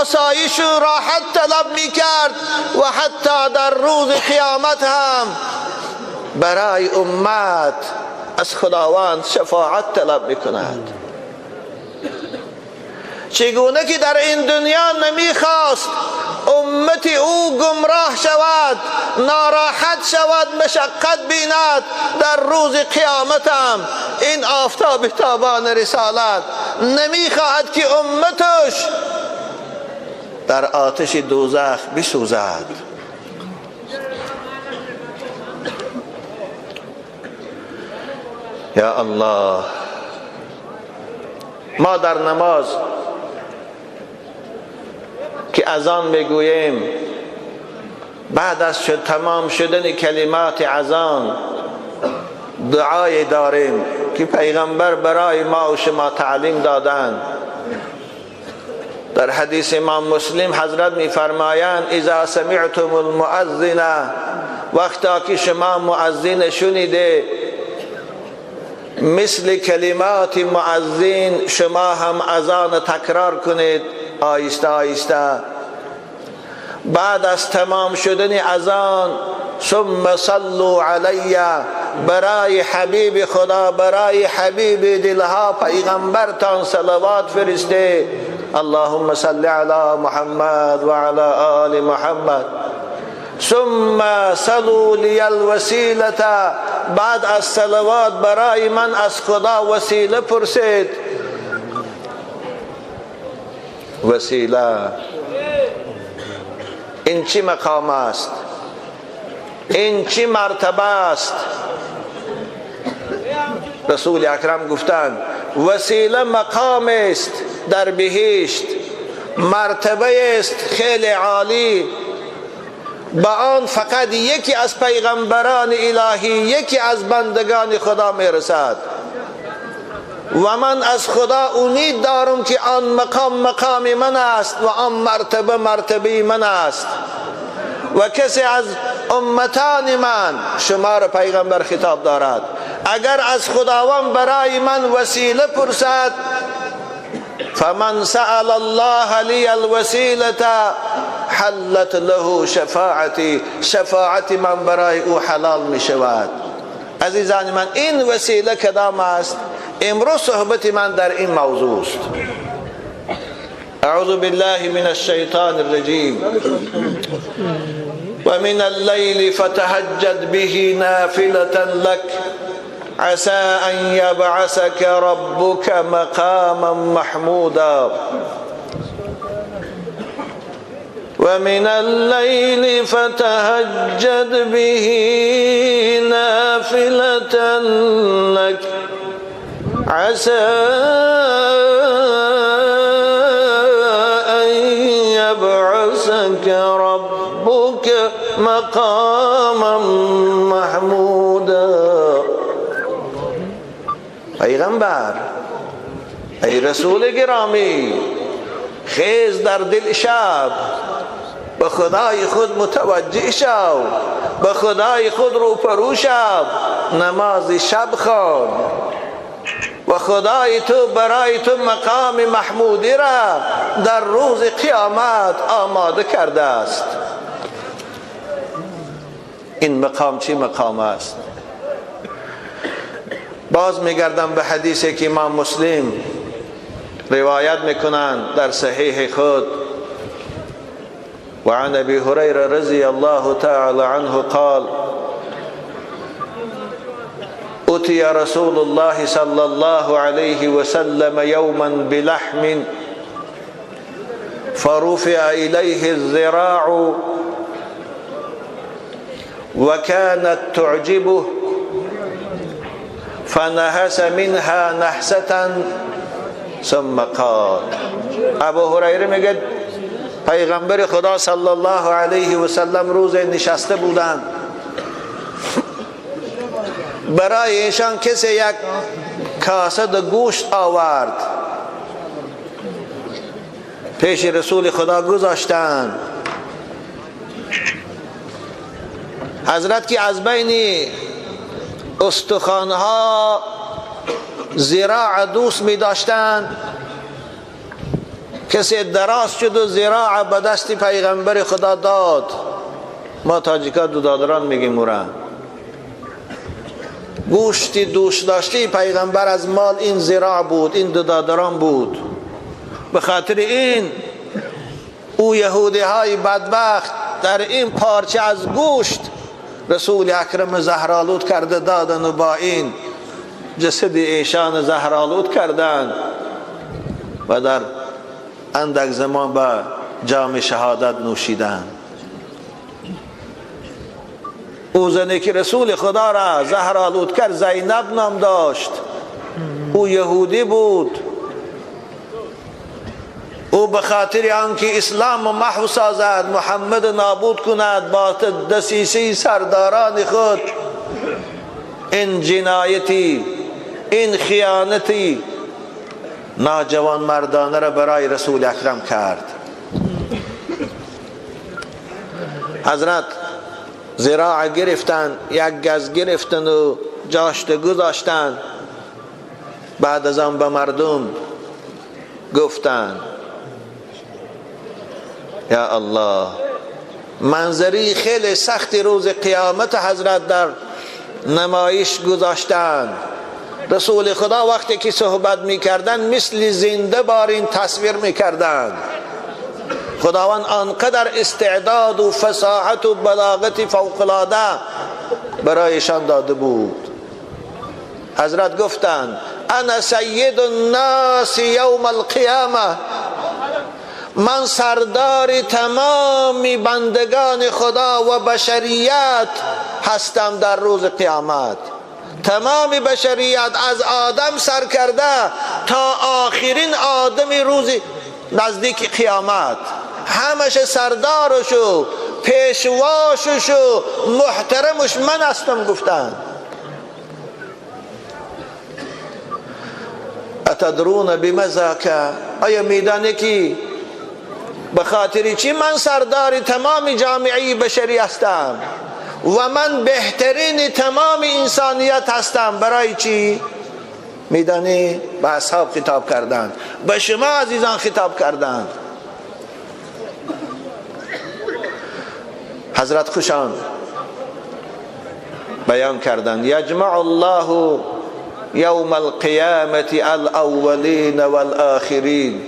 آسایش و راحت طلب میکرد و حتی در روز قیامت هم برای امت از خداوند شفاعت طلب میکند. چگونه که در این دنیا نمیخواست امت او گمراه شود، ناراحت شود، مشقت بیند، در روز قیامت هم این آفتاب تابان رسالت نمیخواهد که امتش در آتش دوزخ بسوزد. یا الله، ما در نماز که اذان میگوییم، بعد از تمام شدن کلمات اذان دعای داریم که پیغمبر برای ما و شما تعلیم دادند. در حدیث امام مسلم حضرت میفرمایند اذا سمعتم المؤذن، وقتا که شما مؤذن شنیده، مثل کلمات مؤذن شما هم اذان تکرار کنید آیسته آیسته. بعد از تمام شدن اذان ثم صلوا علی، برای حبیب خدا، برای حبیب دلها پیغمبرتان صلوات فرسته. اللهم صل علی محمد و علی آل محمد. ثم صلوا لی الوسیله، بعد از صلوات برای من از خدا وسیله پرسید. وسیله این چی مقام است؟ این چی مرتبه است؟ رسول اکرم گفتند وسیله مقام است در بهشت، مرتبه است خیلی عالی. با آن فقط یکی از پیغمبران الهی، یکی از بندگان خدا میرسد و من از خدا امید دارم که آن مقام مقام من است و آن مرتبه مرتبه من است و کسی از امتان من، شما را پیغمبر خطاب دارد، اگر از خداوند برای من وسیله پرسد، فمن سأل الله لی الوسیله حلت له شفاعتی، شفاعت من برای او حلال می شود. عزیزان من، این وسیله کدام است؟ امروز صحبت من در این موضوع است. اعوذ بالله من الشیطان الرجیم. ومن اللیل فتهجد به نافلة لك عسى أن يبعثك ربك مقاما محمودا. ومن الليل فتهجد به نافلة لك عسى أن يبعثك ربك مقاما محمودا. پیغمبر، ای رسول گرامی، خیز در دل شب، به خدای خود متوجه شو، به خدای خود روپرو شو، نماز شب خوان و خدای تو برای تو مقام محمودی را در روز قیامت آماده کرده است. این مقام چی مقام است؟ باز میگردم به حدیثی که امام مسلم روایت میکنند در صحیح خود. و عن ابی هریره رضی الله تعالی عنه قال اتي رسول الله صلى الله عليه وسلم يوما بلحم فرفع إليه الذراع وكانت تعجبه فنهس منها نحسة ثم قال. ابو هریره میگه پیغمبر خدا صلی الله علیه و سلم روز نشسته بودند، برای ایشان کسی یک کاسه گوشت آورد، پیش رسول خدا گذاشتند. حضرت که از بین استخوانها ذراع دوست می داشتند، کسی دراز شد و ذراع به دست پیغمبر خدا داد. ما تاجیکا دو دادران میگیم اورا. گوشت دوست داشته پیغمبر از مال این ذراع بود، این دو دادران بود. به خاطر این او یهودی های بدبخت در این پارچه از گوشت رسول اکرم زهرآلود کرده دادن و با این جسد ایشان زهرآلود کردند و در اندک زمان به جام شهادت نوشیدند. او زنی که رسول خدا را زهرآلود کرد زینب نام داشت، او یهودی بود. او به خاطر آنکه اسلام محو سازد، محمد نابود کند با دسیسه سرداران خود، این جنایتی، این خیانتی ناجوان مردانه را برای رسول اکرم کرد. حضرت زراع گرفتن، یک گز گرفتن و جاشت گذاشتن. بعد از آن به مردم گفتن یا الله، منظری خیلی سخت روز قیامت حضرت در نمایش گذاشتن. رسول خدا وقتی که صحبت میکردن مثل زنده بارین تصویر میکردن. خداوند آنقدر استعداد و فصاحت و بلاغت فوق العاده برایشان داده بود. حضرت گفتند انا سید الناس یوم القیامه، من سردار تمام بندگان خدا و بشریت هستم در روز قیامت. تمام بشریت از آدم سر کرده تا آخرین آدم روز نزدیک قیامت، همش سردارش و پیشواشش و محترمش من هستم. گفتن اتدرون بمذاک، آیا میدانی که به خاطر چی من سردار تمام جامعه بشری هستم و من بهترین تمام انسانیت هستم؟ برای چی؟ میدانی؟ به اصحاب خطاب کردند، به شما عزیزان خطاب کردند. حضرت خوشان بیان کردند یجمع الله یوم القیامة الاولین والآخرین.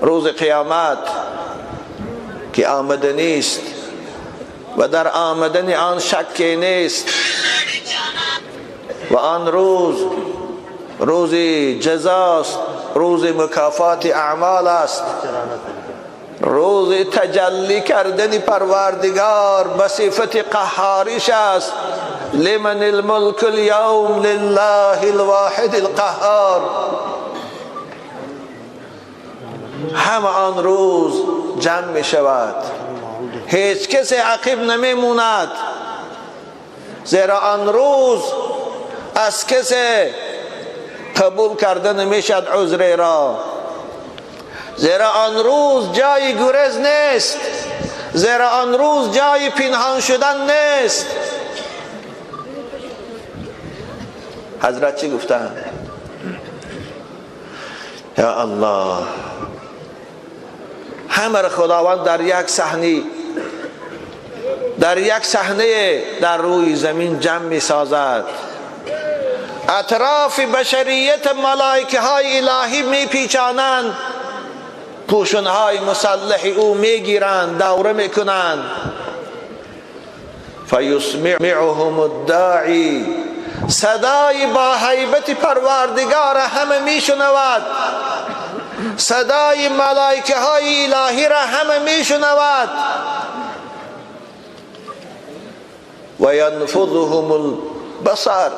روز قیامت که آمده نیست و در آمدن آن شکی نیست و آن روز روز جزاست، روز مکافات اعمال است، روز تجلی کردن پروردگار به صفت قهاریش است. لمن الملک اليوم لله الواحد القهار. همه آن روز جمع می شود، هیچ کسی عقب نمی موند، زیرا آن روز از کسی قبول کرده نمی شد عذر را، زیرا آن روز جای گریز نیست، زیرا آن روز جای پنهان شدن نیست. حضرت چی گفتن؟ یا الله، همه خداوند در یک صحنه، در یک صحنه در روی زمین جمع می سازد. اطراف بشریت ملائکه های الهی می پیچانند، پوشن های مسلح او می گیرند، دوره می کنند. فیسمعهم الداعی، صدای با هیبت پروردگار همه می شنود، صدای ملائکه های الهی را همه می شنود. و ینفذهم البصر،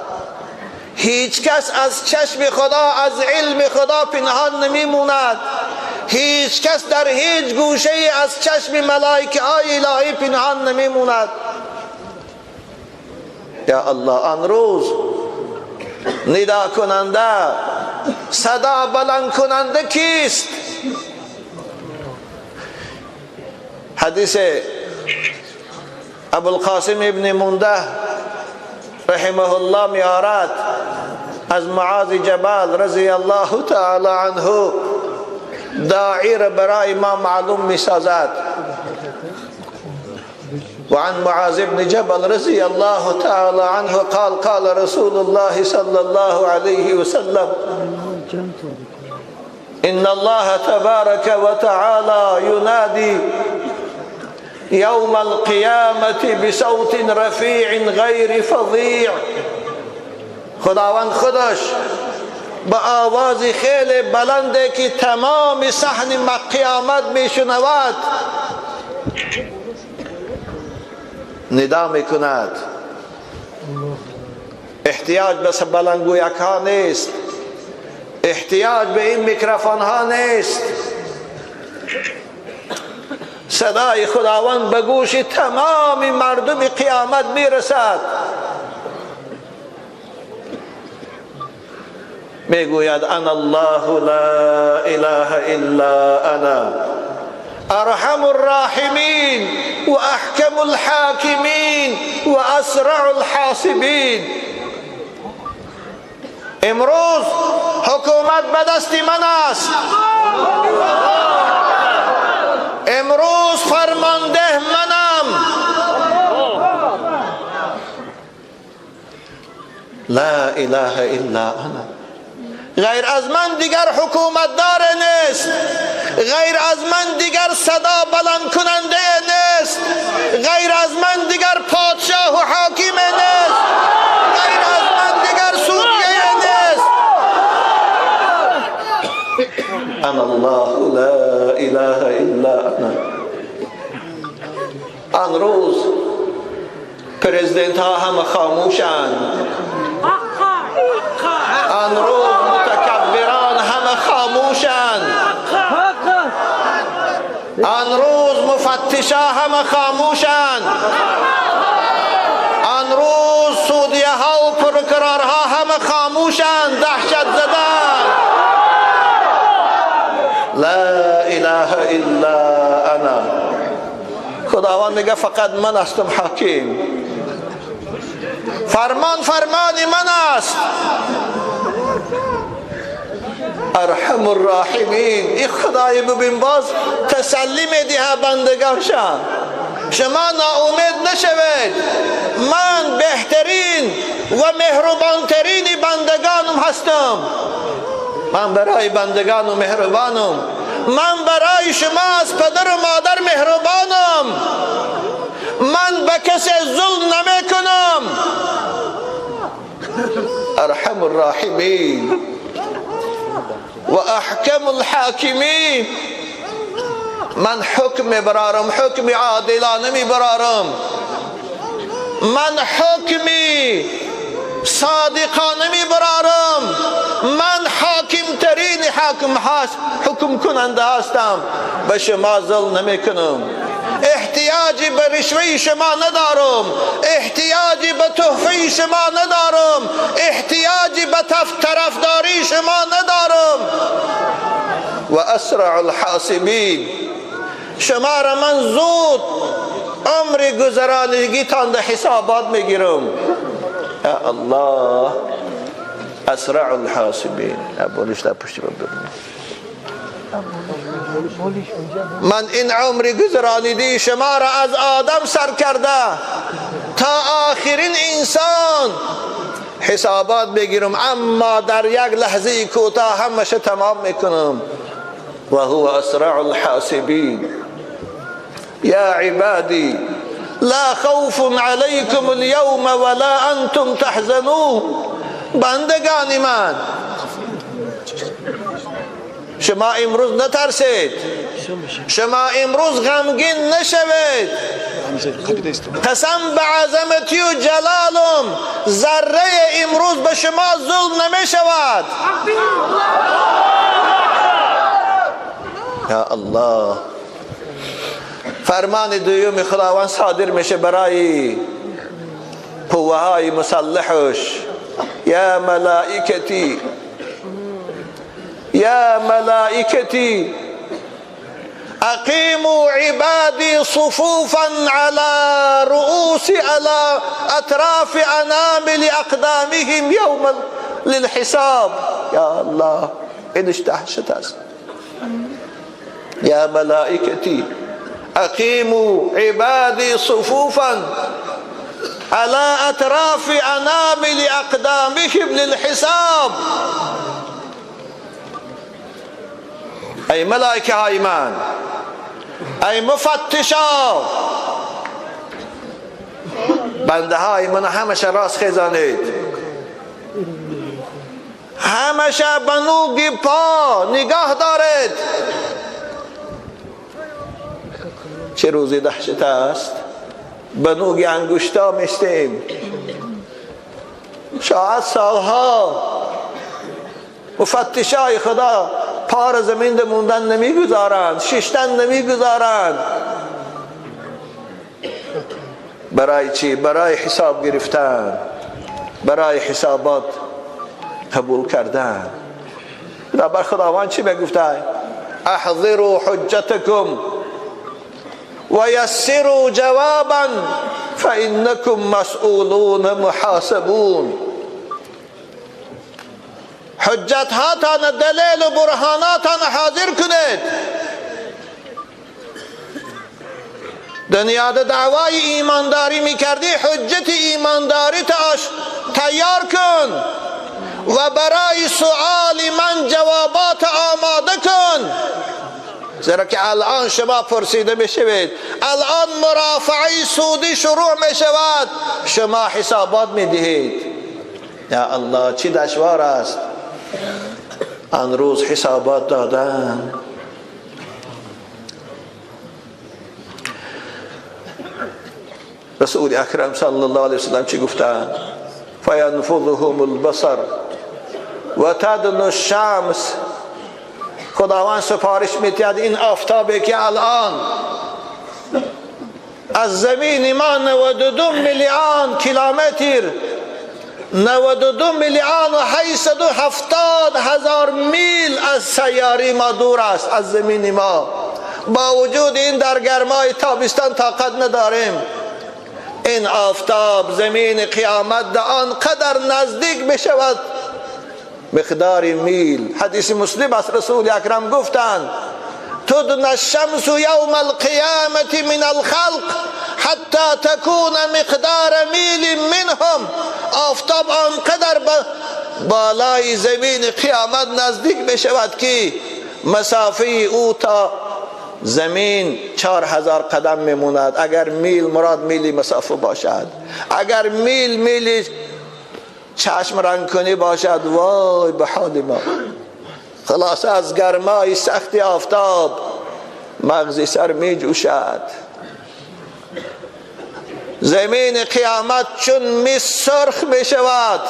هیچ کس از چشم خدا، از علم خدا پنهان نمی موند. هیچ کس در هیچ گوشه از چشم ملائکه های الهی پنهان نمی موند. یا الله، آن روز ندا کننده، صدا بلند کننده کیست؟ حدیث ابوالقاسم ابن منده رحمه الله میارد از معاذ جبل رضی الله تعالی عنه، داعی را برای ما معلوم میسازد. وعن معاذ بن جبل رضي الله تعالى عنه قال قال رسول الله صلى الله عليه وسلم إن الله تبارك وتعالى ينادي يوم القيامة بصوت رفيع غير فظيع. خداوند خودش با آواز خیلی بلنده که تمام صحن قیامت میشنود ندا میکند. احتیاج به بلندگویک ها نیست، احتیاج به این میکروفون ها نیست. صدای خداوند به گوش تمام مردم قیامت میرسد. میگوید انا الله لا اله الا انا ارحم الراحمین و احکم الحاکمین و اسرع الحاسبین. امروز حکومت به دست من است، امروز فرمانده منم. لا اله الا انا. غیر از من دیگر حکومت دار نیست، غیر از من دیگر صدا بلند کننده نیست، غیر از من دیگر پادشاه و حاکم نیست، غیر از من دیگر سوریه نیست. انا الله لا اله الا انا. آن روز پرزیدنت ها همه خاموشند، آن روز متکبران همه خاموشند، آن روز مفتشا همه خاموشند، آن روز سودیه ها و پروکرارها همه خاموشند، دهشت زدن. لا اله الا انا. خداوند میگه فقط من هستم حاکم، فرمان فرمان من است. ارحم الراحمین. این خدای ببین باز تسلی میده بندگانشان، شما ناامید نشوید، من بهترین و مهربانترین بندگانم هستم. من برای بندگانم مهربانم، من برای شما از پدر و مادر مهربانم، من به کسی ظلم نمی کنم. ارحم الراحمین و احکم الحاکمین. من حکم برارم، حکم عادلانه می برارم، من حکمی صادقانه می برارم، من حاکم ترین حاکم هست، حکم کننده هستم، به شما ظلم نمی کنم، احتیاجی به رشوه شما ندارم، احتیاجی به تحفه شما ندارم، احتیاجی به طرفداری شما ندارم. و اسرع الحاسبین. شما را من زود عمر گذرانگی تان در حسابات میگیرم. یا الله اسرع الحاسبین. من این عمر گذرانیدی شما را از آدم سر کرده تا آخرین انسان حسابات بگیرم، اما در یک لحظه کوتاه همش تمام میکنم. و هو اسرع الحاسبین. یا عبادی لا خوف علیکم اليوم ولا انتم تحزنون. بندگان من، شما امروز نترسید، شما امروز غمگین نشوید. قسم به عظمتی و جلالم ذره امروز به شما ظلم نمی شود. یا الله. فرمان دوم خداوند صادر میشه برای قوه های مسلحش. یا ملائکتی، یا ملائکتی اقیموا عبادی صفوفا على رؤوس على اطراف انامل اقدامهم یوم للحساب. یا الله اینش دهشت است. یا ملائکتی اقیموا عبادی صفوفا على اطراف انامل اقدامهم للحساب. ای ملائکه های من، ای مفتشا، بنده های من همشه راست خیزانید، همشه به نوک پا نگاه دارید. چه روزی دهشت است. به نوک انگشتا میستیم. شاید سالها مفتشای خدا پار زمین موندن نمیگذارند، ششتن نمیگذارند. برای چی؟ برای حساب گرفتن، برای حسابات قبول کردن. بر خداوند چی میگفته؟ احضروا حجتکم و یسروا جوابا فانکم مسئولون محاسبون. حجت هاتان، دلیل و برهاناتان حاضر کنید. دنیا دعوای ایمانداری میکردی، حجت ایمانداری تیار کن و برای سؤال من جوابات آماده کن، زیرا که الان شما پرسیده میشوید، الان مرافعه سودی شروع میشود، شما حسابات میدهید. یا الله چی دشوار است آن روز حسابات دادن. رسول اکرم صلی الله علیه وسلم چی گفتند؟ فینفضهم البصر و تدنو الشمس. خداوند سفارش می‌دهد این آفتابی که الان از زمین ما 92 میلیون کیلومتر، 92 میلیون و 870 هزار میل از سیاره ما دور است، از زمین ما. با وجود این در گرمای تابستان طاقت نداریم. این آفتاب زمین قیامت در آنقدر نزدیک بشود مقدار میل. حدیث مسلم است، رسول اکرم گفتند تدن الشمس یوم القیامة من الخلق حتی تکون مقدار میل منهم. آفتاب آنقدر بالای زمین قیامت نزدیک بشود که مسافه او تا زمین 4000 قدم میموند. اگر میل مراد میلی مسافه باشد، اگر میل میلی چشم رنگ کنی باشد، وای به حال ما. خلاص از گرمای سخت آفتاب مغزی سر می جوشد. زمین قیامت چون می سرخ می شود.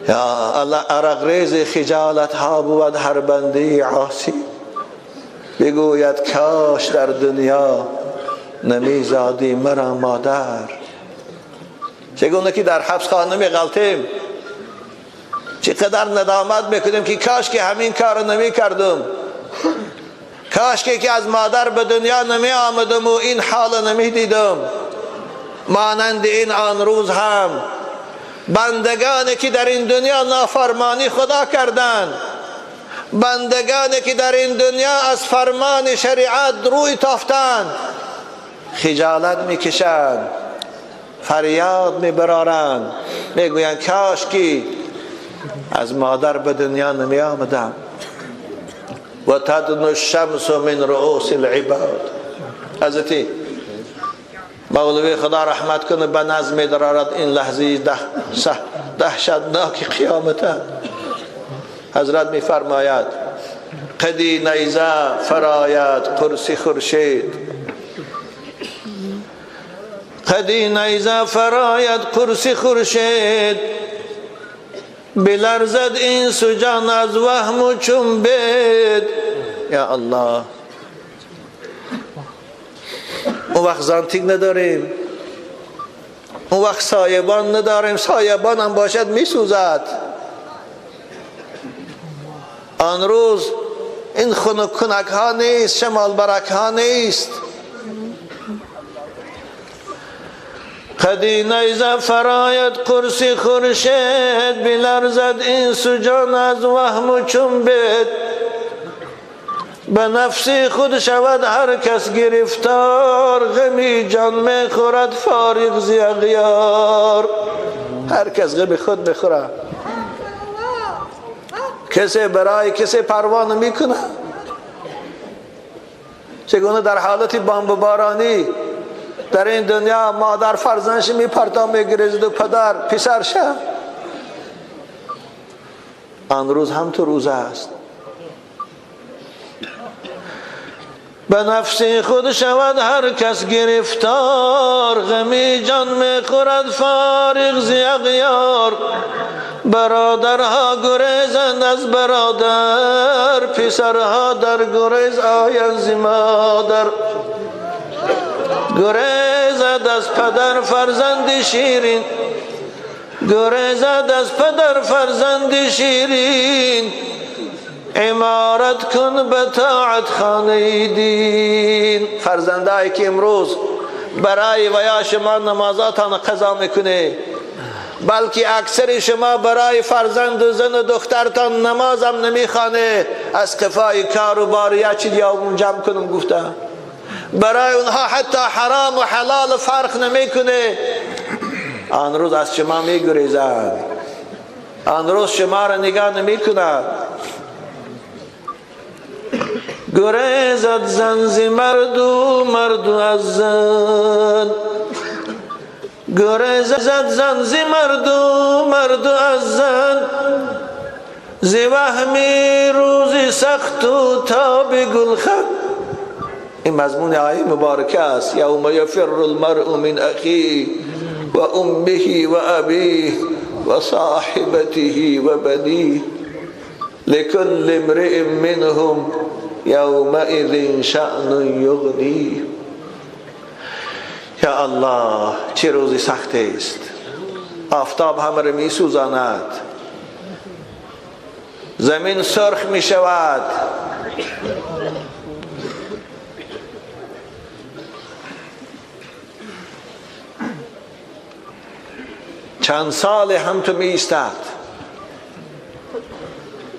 یا الله عرق ریز خجالت ها بود هر بنده عاصی، بگوید کاش در دنیا نمیزادی مرا مادر. چگونه که در حبس خانه میغلطیم، چقدر ندامت میکنیم که کاش که همین کار نمی کردم، کاش که از مادر به دنیا نمی آمدم و این حال نمی دیدم. مانند این آن روز هم بندگانی که در این دنیا نافرمانی خدا کردند، بندگانی که در این دنیا از فرمان شریعت روی تافتند، خجالت میکشند، فریاد میبرارند، میگویند کاش که از مادر به دنیا نمی آمدم. و تدنو الشمس من رؤوس العباد. حضرت مولوی خدا رحمت کنه به نظم می‌دارد این لحظه دهشتناک قیامت. حضرت میفرماید قدی نیزه فراید قرص خورشید، قدی نیزه فراید قرص خورشید، بلرزد این سجان از وهم و چون بید. یا الله اون وقت زانتیک نداریم، اون وقت سایبان نداریم، سایبان هم باشد میسوزد. آن روز این خنک کنک ها نیست، شمال برک ها نیست. قدی نیزه فراید قرص خورشید، بلرزد این سجان از وهم و چون بید. به نفس خود شود هر کس گرفتار، غمی جان میخورد فارغ ز اغیار. هر کس غم خود میخورد، کسی برای کسی پروا نمیکنه. چگونه در حالت بمبارانی در این دنیا مادر فرزندش میپرتا میگریزد و پدر پسرش، آن روز هم تو روز است. به نفس خود شود هر کس گرفتار، غمی جان میخورد فارغ ز اغیار. برادرها گریزند از برادر، پسرها در گریز آیند ز مادر. گریزد از پدر فرزند شیرین، گریزد از پدر فرزند شیرین. عمارت کن به طاعت خانه دین. فرزندایی که امروز برای ویا شما نمازاتان قضا میکنه، بلکه اکثر شما برای فرزند و زن و دخترتان نمازم نمیخوانه، از قفای کار و بار یا چی دیابون جمع کنم گفته، برای اونها حتی حرام و حلال فرق نمیکنه. آن روز از شما میگریزند، آن روز شما را نگاه نمیکنند. گریزد زن ز مرد و مرد از زن، گریزد زن ز مرد و مرد از زن. ز وهمی روز سخت و تاب گلخن. این مضمون آیه مبارکه است. یوم یفر المرء من اخیه و امه و ابیه و صاحبته و بنیه لکل امرئ منهم یومئذ شأن یغنیه. یا الله، چه روزی سخت است. آفتاب همه را می سوزاند، زمین سرخ می شود، چند سال هم تو می ایستد،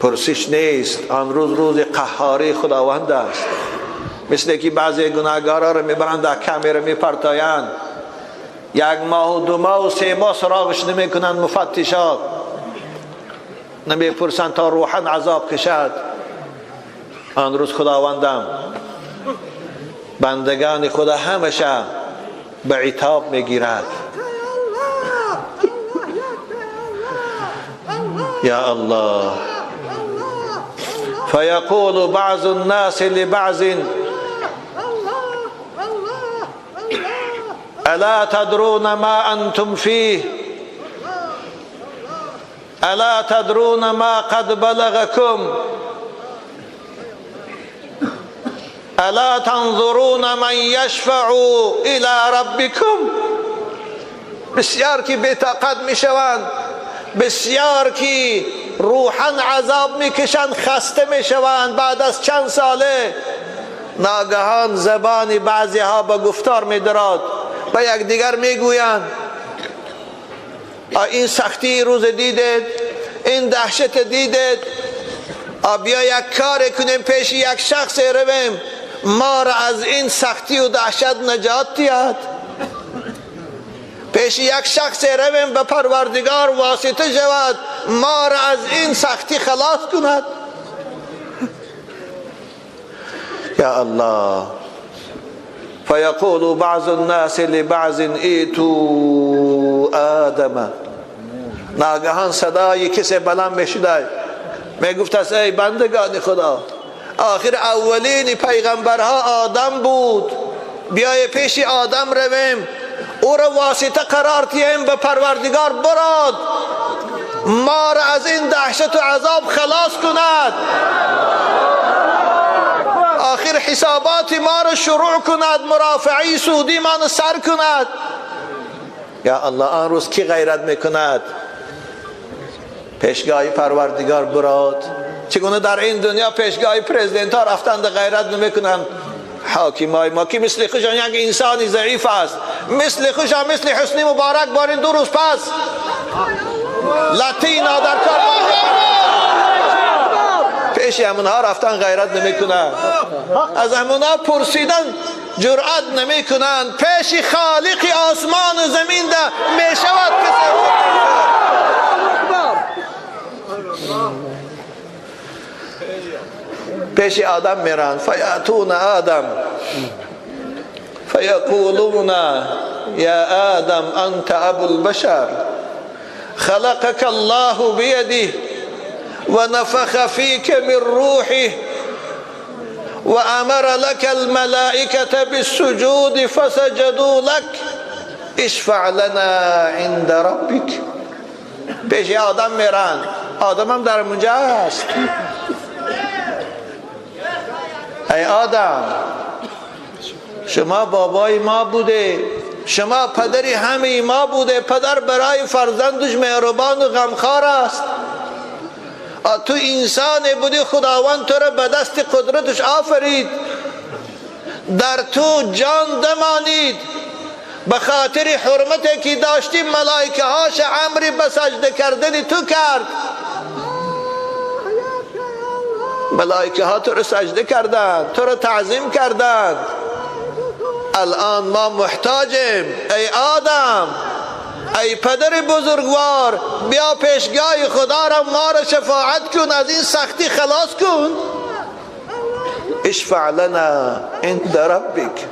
پرسش نیست. آن روز روز قهاری خداوند است. مثل که بعضی گناهگارا رو میبرند در کامره میپرتایند، یک ماه و دو ماه و سه ماه سراغش نمیکنند، مفتشات نمیپرسند تا روحا عذاب کشد. آن روز خداوندم بندگان خدا همیشه به عتاب میگیرد. یا الله. فیقول بعض الناس لبعض الا تدرون ما انتم فيه، الا تدرون ما قد بلغكم، الا تنظرون من يشفع الى ربكم. بسیار که بی‌طاقت میشوند، بسیار که روحا عذاب میکشند، خسته میشوند. بعد از چند ساله ناگهان زبان بعضی ها به گفتار میدراد، به یکدیگر میگویند این سختی روز دیدید، این دهشت دیدید، بیا یک کار کنیم، پیش یک شخص رویم ما را از این سختی و دهشت نجات دهد. پیش یک شخص رویم به پروردگار واسطه شود، ما را از این سختی خلاص کند. یا الله. فیقول بعض الناس لبعض ایتوا آدم. ناگهان صدای کسی بلند میشد، میگفت است ای بندگان خدا، آخر اولین پیغمبرها آدم بود، بیای پیش آدم رویم، او را واسطه قرار دهیم به پروردگار براد، ما را از این دهشت و عذاب خلاص کند، آخر حسابات ما را شروع کند، مرافعی سودی ما را سر کند. یا الله، آن روز کی غیرت میکند پیشگاه پروردگار براد؟ چگونه در این دنیا پیشگاه پرزیدنت ها رفتند غیرت نمیکنند؟ حاکمای ما که مثل خوشان یک انسانی ضعیف است، مثل خوشان مثل حسنی مبارک بارین دو روز پس لاتینا در کار پیش همونها رفتن غیرت نمیکنند، از همونها پرسیدن جرأت نمیکنند. پیش خالق آسمان و زمین ده میشود کسی پیش آدم میرن. فیأتون آدم فیقولون یا آدم انت ابو البشر خلقك الله بيده ونفخ فيك من روحه وأمر لك الملائكة بالسجود فسجدوا لك اشفع لنا عند ربك. پیش آدم میرن، آدم هم در اونجا است. ای آدم، شما بابای ما بوده، شما پدری همه ما بوده، پدر برای فرزندش مهربان و غمخوار است. تو انسان بودی، خداوند تو را به دست قدرتش آفرید، در تو جان دمانید، به خاطر حرمتی که داشتی ملائکه هاش امری به سجده کردن تو کرد. ملائکه ها تو را سجده کردند، تو را تعظیم کردند. الان ما محتاجیم ای آدم، ای پدر بزرگوار، بیا پیشگاه خدا را ما را شفاعت کن، از این سختی خلاص کن. اشفع لنا عند ربک.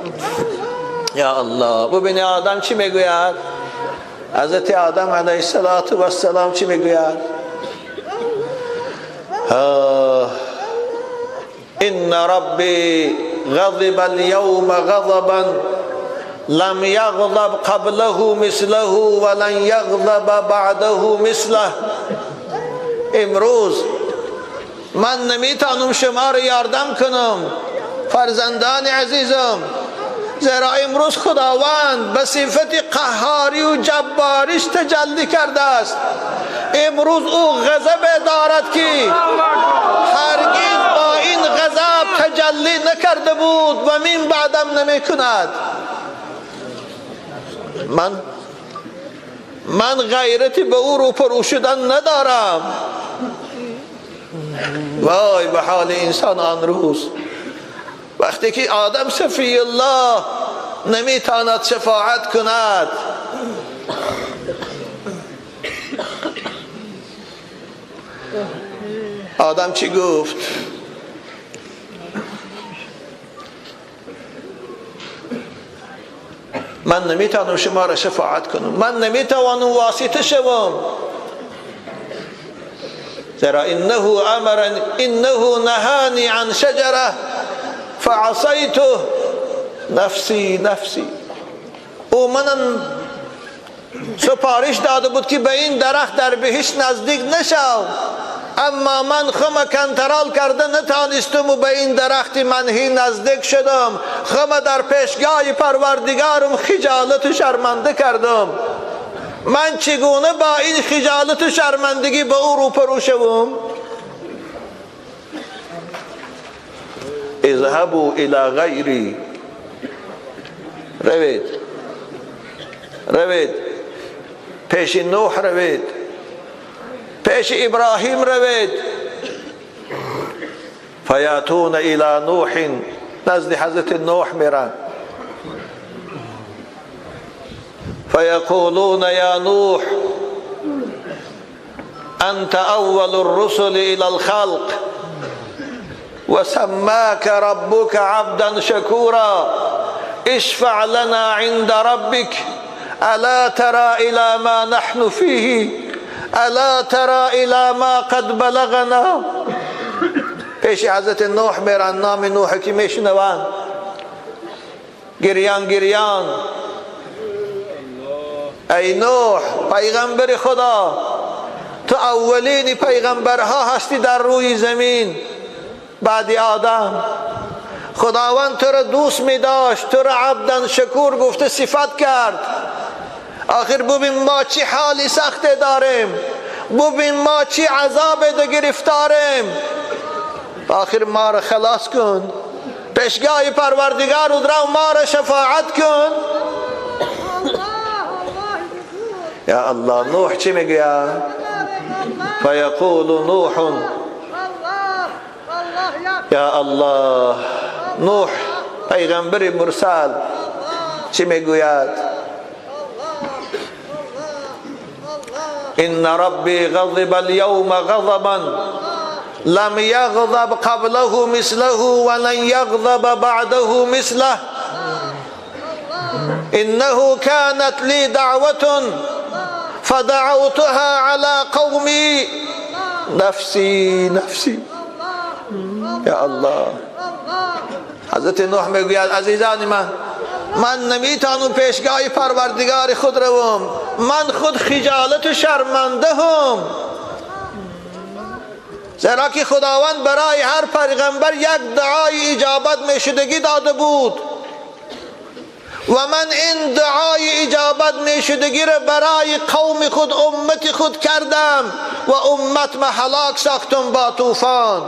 یا الله، ببین آدم چی میگوید؟ حضرت آدم علیه السلام چی میگوید؟ ان ربی غضب اليوم غضبا لم یغضب قبله مثله ولن یغضب بعده مثله. امروز من نمیتونم شما را یاردم کنم فرزندان عزیزم، زیرا امروز خداوند به صفت قهاری و جباریش تجلی کرده است. امروز او غضب دارد که هرگز با این غضب تجلی نکرده بود و من بعدم نمی کند. من غیرتی به او روپرو شدن ندارم. وای به حال انسان آن روز، وقتی که آدم صفی الله نمیتواند شفاعت کند. آدم چی گفت؟ من نمیتوانم شما را شفاعت کنم، من نمیتوانم واسطه شوم، زیرا انه امرنی انه نهانی عن شجره فعصیته نفسی نفسی. او منم سپارش داده بود که به این درخت در بهشت نزدیک نشو، اما من خم کنترل کرده نتانستم و به این درخت منهی نزدیک شدم، خم در پیشگاه پروردگارم خجالت و شرمنده کردم. من چگونه با این خجالت و شرمندگی به او روپرو شوم؟ اذهبوا الى غیری، روید روید پیش نوح روید، پیش ابراهیم روید. فیاتون الى نوح، نزد حضرت نوح میرن. فیقولون یا نوح انت اول الرسل الى الخلق وسماك ربك عبدا شكورا اشفع لنا عند ربك الا ترى الى ما نحن فيه الا ترى الى ما قد بلغنا. پیش حضرت نوح میرن، نام نوح که میشنوند گریان گریان، ای نوح پیغمبر خدا، تو اولین پیغمبرها هستی در روی زمین بعد آدم. خداوند تو را دوست می داشت، تو را عبدن شکور گفته صفت کرد. آخر ببین ما چی حالی سخت داریم، ببین ما چی عذاب گرفتاریم، آخر ما را خلاص کن، پیشگاه پروردگار را ما را شفاعت کن. یا الله، نوح چی میگه؟ فیقول نوح، یا الله، نوح پیغمبر مرسل چی میگوید؟ ان ربی غضب اليوم غضبا لم یغضب قبله مثله ولن یغضب بعده مثله انه كانت لي دعوة فدعوتها على قومي نفسي نفسي. یا الله، حضرت نوح میگوید عزیزان من نمیتانم پیشگاه پروردگار خود روم، من خود خجالت و شرمنده هم، زیرا که خداوند برای هر پیغمبر یک دعای اجابت میشدگی داده بود و من این دعای اجابت میشدگی را برای قوم خود، امت خود کردم و امت ما هلاک ساختم با طوفان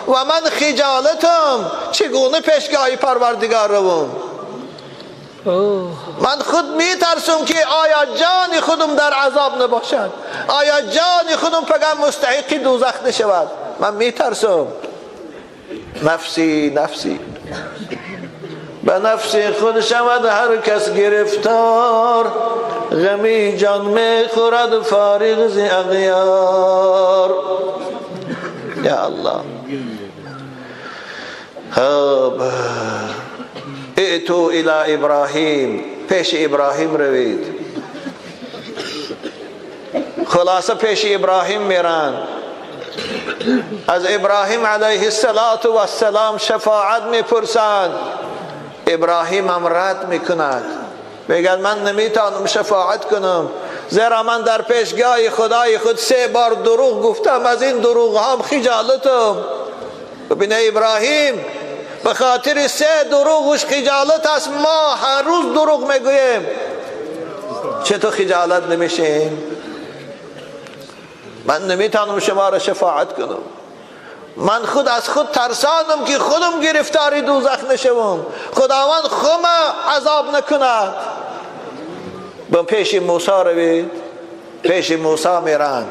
و من خجالتم، چگونه پیشگاه پروردگار روم؟ من خود میترسم که آیا جان خودم در عذاب نباشد، آیا جان خودم فقط مستحق دوزخ نشود. من میترسم. نفسی نفسی، به نفس خود شود هر کس گرفتار، غمی جان میخورد فارغ ز اغیار. یا الله. خب ائتوا الی ابراهیم، پیش ابراهیم روید. خلاصه پیش ابراهیم میرن، از ابراهیم علیه السلام شفاعت میپرسند. ابراهیم هم رد میکند، میگن من نمیتونم شفاعت کنم، زیرا من در پیشگاه خدای خود 3 بار دروغ گفتم، از این دروغ هم خجالتم. ببینه ابراهیم به خاطر 3 دروغش خجالت است، ما هر روز دروغ میگوییم، چطور خجالت نمیشیم؟ من نمیتونم شما را شفاعت کنم، من خود از خود ترسانم که خودم گرفتاری دوزخ نشوم، خداوند خودم عذاب نکند. به پیش موسی روید، پیش موسی میرن.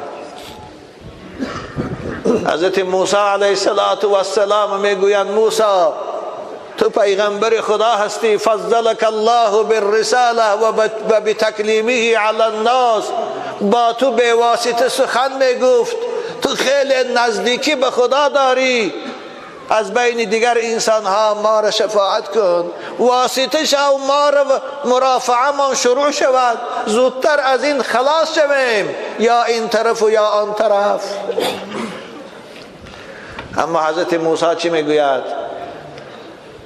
حضرت موسی علیه السلام میگویند موسی تو پیغمبر خدا هستی، فضلک الله بالرساله و بتکلیمه علی الناس، با تو به واسطه سخن میگفت، تو خیلی نزدیکی به خدا داری، از بین دیگر انسان ها ما را شفاعت کن، واسطه شو ما را مرافعه ما شروع شود، زودتر از این خلاص شویم، یا این طرف و یا آن طرف. اما حضرت موسی چی میگوید؟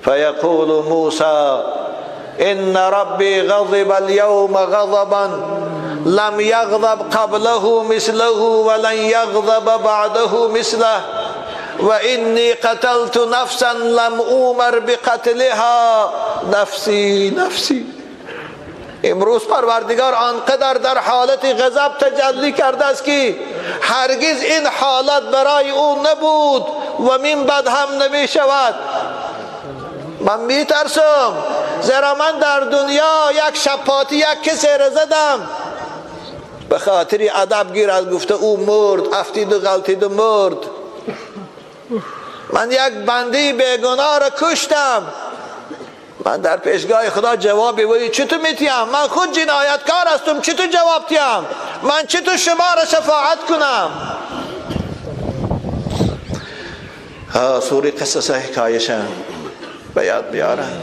فیقول موسی ان ربی غضب اليوم غضبا لم یغضب قبله مثله ولن یغضب بعده مثله وانی قتلت نفسا لم اومر بقتلها نفسی نفسی. امروز پروردگار آنقدر در حالت غضب تجلی کرده است که هرگز این حالت برای او نبود و من بعد هم نمی شود. من می ترسم، زیرا من در دنیا یک شپاتی یک کسی را زدم، به خاطر ادب گیرد گفته او مرد، افتید و غلطید و مرد. من یک بنده بیگناه را کشتم، من در پیشگاه خدا جوابی ولی چطور میتیم؟ من خود جنایتکار هستم، چطور جواب تیم؟ من چطور شما را شفاعت کنم؟ سوری قصص حکایشم به یاد بیارم.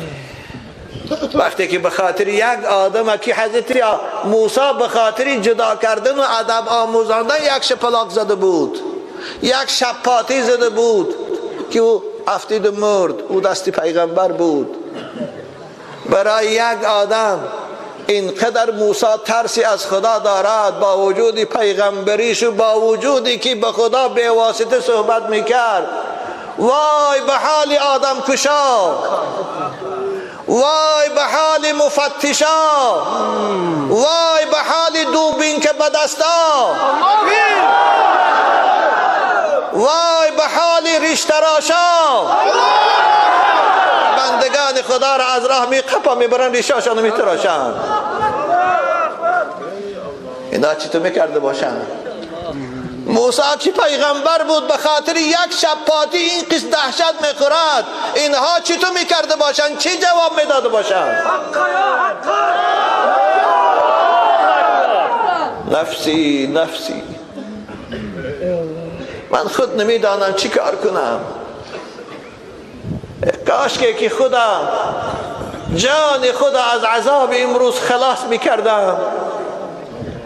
وقتی که به خاطر یک آدم که حضرت موسی به خاطر جدا کردن و ادب آموزاندن یک شپلاق زده بود، یک شپاتی زده بود که او افتید و مرد، او دست پیغمبر بود. برای یک آدم اینقدر موسی ترسی از خدا دارد، با وجود پیغمبریش و با وجودی که به خدا به واسطه صحبت میکرد. وای به حال آدم کشا، وای به حال مفتشا، وای به حال دوبین که به دستا، وای به حال ریشتراشا. بندگان خدا را از راه میقپا میبرن، ریشاشان میتراشن. اینا چطور میکرده باشن؟ موسی که پیغمبر بود به خاطر یک شپاتی این قصد دهشت میخورد، اینها چطور میکرده باشن؟ چی جواب میداده باشن؟ نفسی نفسی، من خود نمیدانم چی کار کنم. کاش که خدا جان خدا از عذاب امروز خلاص میکردم.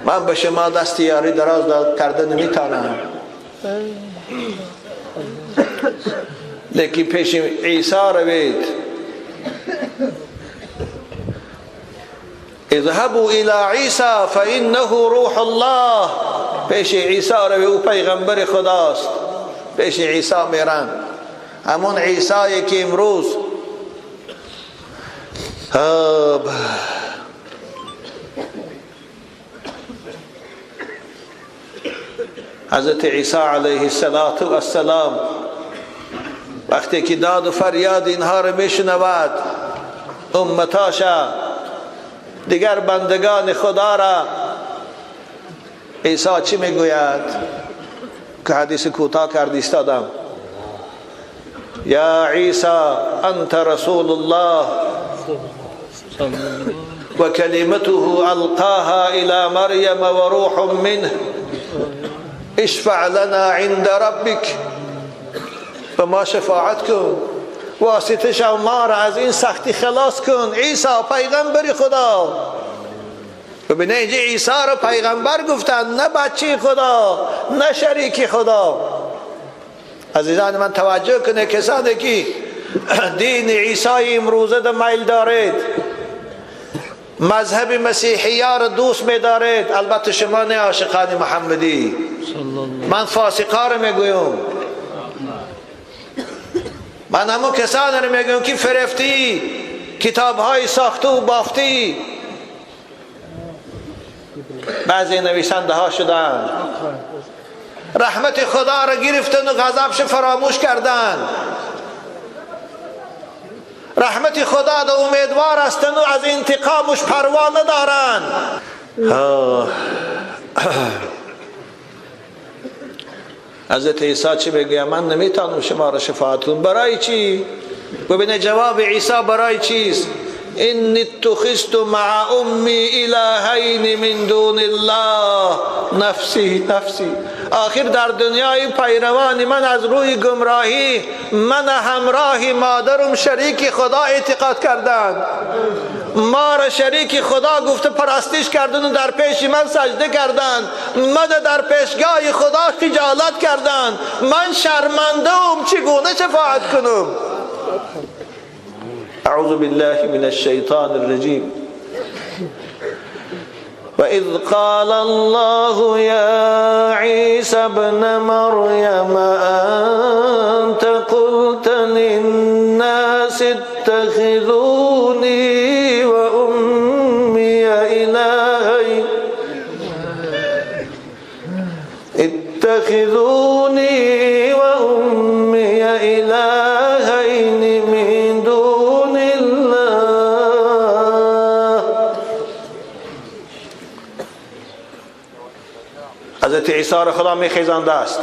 من به شما دست یاری دراز کرده نمیتانم، لیکن پیش عیسی روید. اذهبوا الى عیسی فانه روح الله. پیش عیسی رو، او پیغمبر خداست. پیش عیسی میرن، همون عیسی که امروز حضرت عیسی علیه السلام وقتی که داد و فریاد اینها رو میشنود، امتاشا دیگر بندگان خدا را، عیسی چی میگوید که حدیث کوتاه کرد ایستادم. یا عیسی انت رسول الله و کلمته القاها الى مریم و روح منه اشفع لنا عند ربک. به ما شفاعت کن، واسطه شو، ما را از این سختی خلاص کن. عیسی پیغمبر خدا. ببینه اینجا عیسی را پیغمبر گفتن، نه بچه خدا، نه شریک خدا. عزیزان من توجه کنه، کسانی که دین عیسی امروزه ده میل دارید، مذهب مسیحی را دوست می‌دارید، البته شما نه عاشقان محمدی، من فاسقا را میگویم، من همون کسانی را میگویم که فرفتی کتاب‌های ساخته و بافتی بعضی نویسنده ها شدن، رحمت خدا را گرفتن و غضبش فراموش کردن. رحمت خدا دا امیدوار هستن و از انتقامش پروا ندارن. حضرت عیسی چی میگوید؟ من نمیتونم شما را شفاعت کنم. برای چی؟ ببینه جواب عیسی برای چیست؟ انی اتخذت مع امی الهین من دون الله نفسی نفسی. آخر در دنیای پیروان من از روی گمراهی من همراه مادرم شریک خدا اعتقاد کردند، ما را شریک خدا گفته پرستش کردن و در پیش من سجده کردند، من در پیشگاه خدا خجالت کردند، من شرمنده ام، چگونه شفاعت کنم؟ اعوذ بالله من الشیطان الرجیم. وإذ قال الله يا عيسى ابن مريم أنت قلت للناس اتخذوني وأمي إلهين اتخذوني وأمي إلهين من دون الله. حضرت عیسی را خدا میخیزانده است،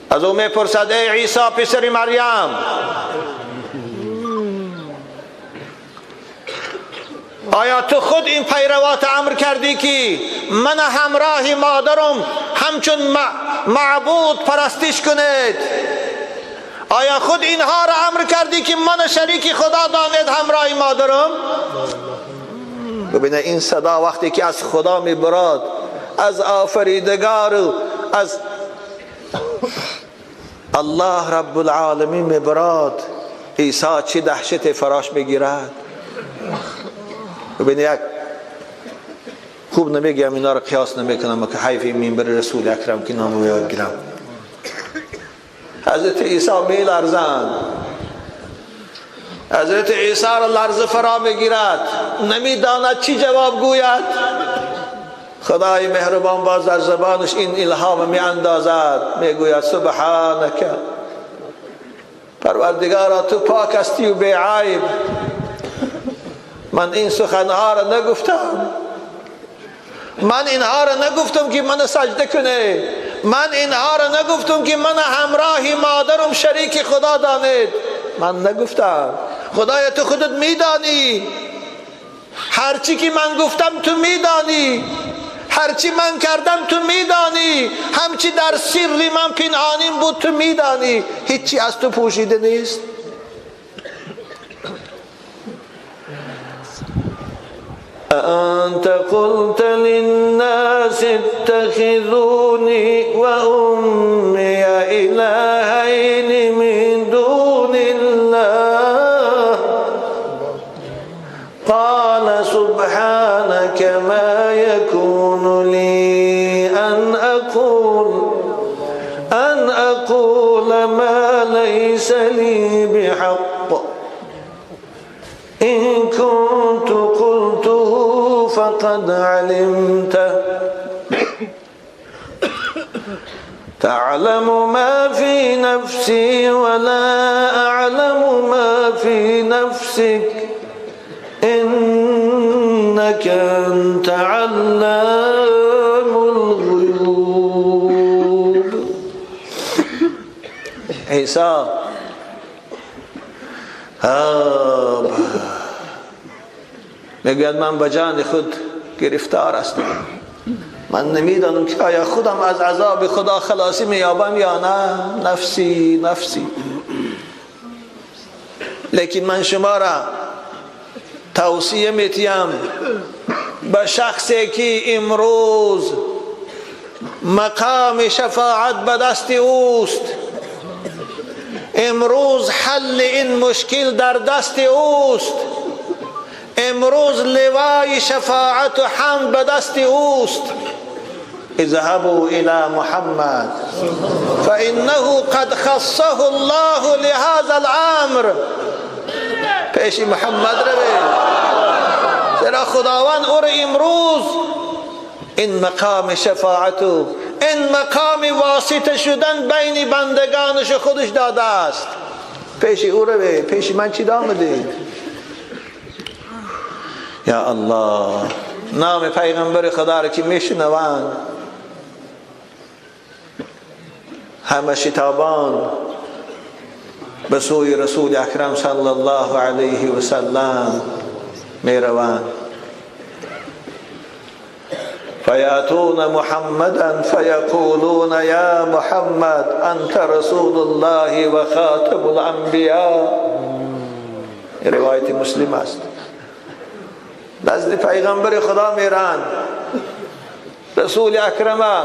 از او میپرسد ای عیسی پسر مریم، آیا تو خود این پیروات امر کردی که من همراه مادرم همچون معبود پرستش کنید؟ آیا خود اینها را امر کردی که من شریک خدا دانید همراه مادرم؟ ببینه این صدا وقتی که از خدا میبراد، از آفریدگار و از الله رب العالمین میبراد، عیسی چه دهشت فراش میگیرد. ببینه یک خوب نمیگم، اینا رو قیاس نمیکنم که حیف منبر رسول اکرم که نامو یاد گیرم. حضرت عیسی میلرزند، حضرت عیسی را لرزه فرا میگیرد، نمیداند چی جواب گوید. خدای مهربان باز در زبانش این الهام می اندازد، میگوید سبحانک، پروردگارا تو پاک هستی و بی عیب، من این سخنها را نگفتم، من اینها را نگفتم که من سجده کنه، من اینها را نگفتم که من همراه مادرم شریک خدا دانید، من نگفتم. خدایا تو خودت میدانی، هرچی که من گفتم تو میدانی، هرچی من کردم تو میدانی، همچی در سر من پنهانیم بود تو میدانی، هیچی از تو پوشیده نیست. أأنت قلت للناس اتخذوني وأمي إلهين من دون الله قال سبحانك ما يكون لي أن أقول ما ليس لي بحق إن كنت قلته فقد علمته تعلم ما في نفسي ولا أعلم ما في نفسك إنك أنت علام الغيوب. عیسی میگوید من به جان خود گرفتار هستم، من نمیدانم که آیا خودم از عذاب خدا خلاصی میابم یا نه، نفسی نفسی. لیکن من شما را توصیه میتیم به شخصی که امروز مقام شفاعت به دست اوست، امروز حل این مشکل در دست اوست، امروز لوای شفاعت و حمد به دست اوست. اذهبوا الى محمد فانه قد خصه الله لهذا الامر. پیش محمد روید، چرا خداوند او را امروز این مقام شفاعت و این مقام واسطه شدن بین بندگانش خودش داده است. پیش او روید، پیش من چی دامدید؟ یا الله، نام پیغمبر خدا را که میشنوند همه شتابان به سوی رسول اکرم صلی الله علیه و سلم میروند. فیاتون محمدا فیقولون یا محمد انت رسول الله و خاتم الانبیاء. روایت مسلم است. نزد پیغمبر خدا میرند، رسول اکرم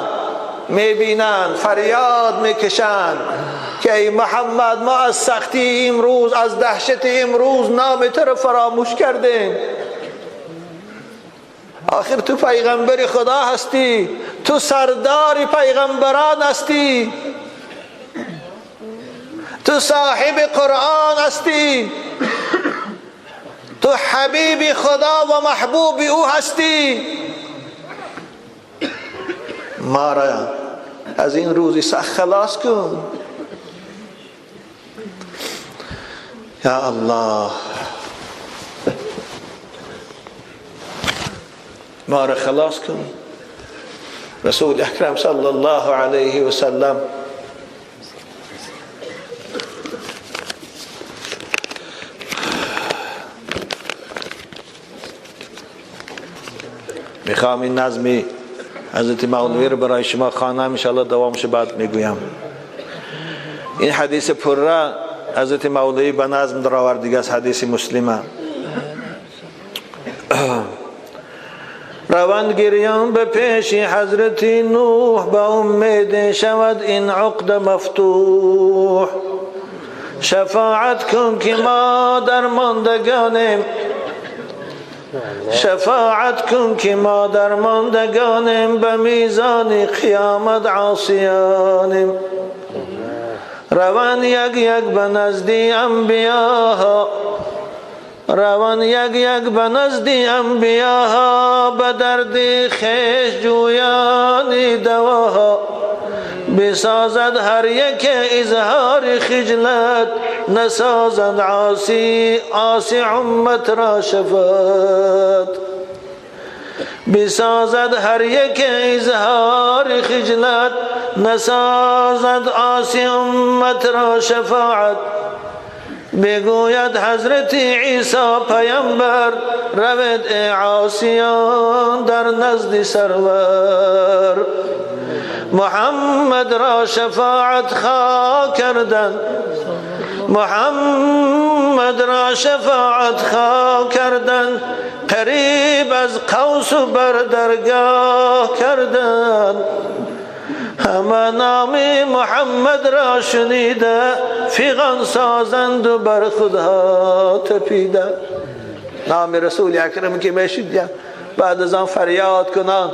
میبینند، فریاد میکشند که ای محمد، ما از سختی امروز، از دهشت امروز نام تو را فراموش کردیم. آخر تو پیغمبر خدا هستی، تو سردار پیغمبران هستی، تو صاحب قرآن هستی، تو حبیب خدا و محبوب او هستی. ما را از این روزی سخت خلاص کن. یا الله، ما را خلاص کن. رسول اکرم صلی الله علیه و سلم میخوام این نظمی حضرت مولوی رو برای شما خوانم، انشاءالله دوامش بعد میگویم. این حدیث پره حضرت مولوی به نظم در آوردگی است، حدیث مسلمه. روند گریان به پیش حضرت نوح، به امید شود این عقد مفتوح. شفاعت کن که ما در ماندگانیم، شفاعت کن که ما در ماندگانیم، به میزان قیامت عاصیانیم. روان یک یک به نزد انبیاها، روان یک یک به نزد انبیاها، به درد خویش جویان دواها. بسازد هر یک اظهار خجلت، نسازد عاصی عاصی امت را شفاعت. بسازد هر یک اظهار خجلت، نسازد عاصی امت را شفاعت. بگوید حضرت عیسی پیامبر، روید ای عاصیان در نزد سرور. محمد را شفاعت خواه کردن، محمد را شفاعت خواه کردن، قریب از قوس و بر درگاه کردن. همه نام محمد را شنیده، فغان سازند و بر خودها تپیده. نام رسول اکرم که میشید، بعد از آن فریاد کنان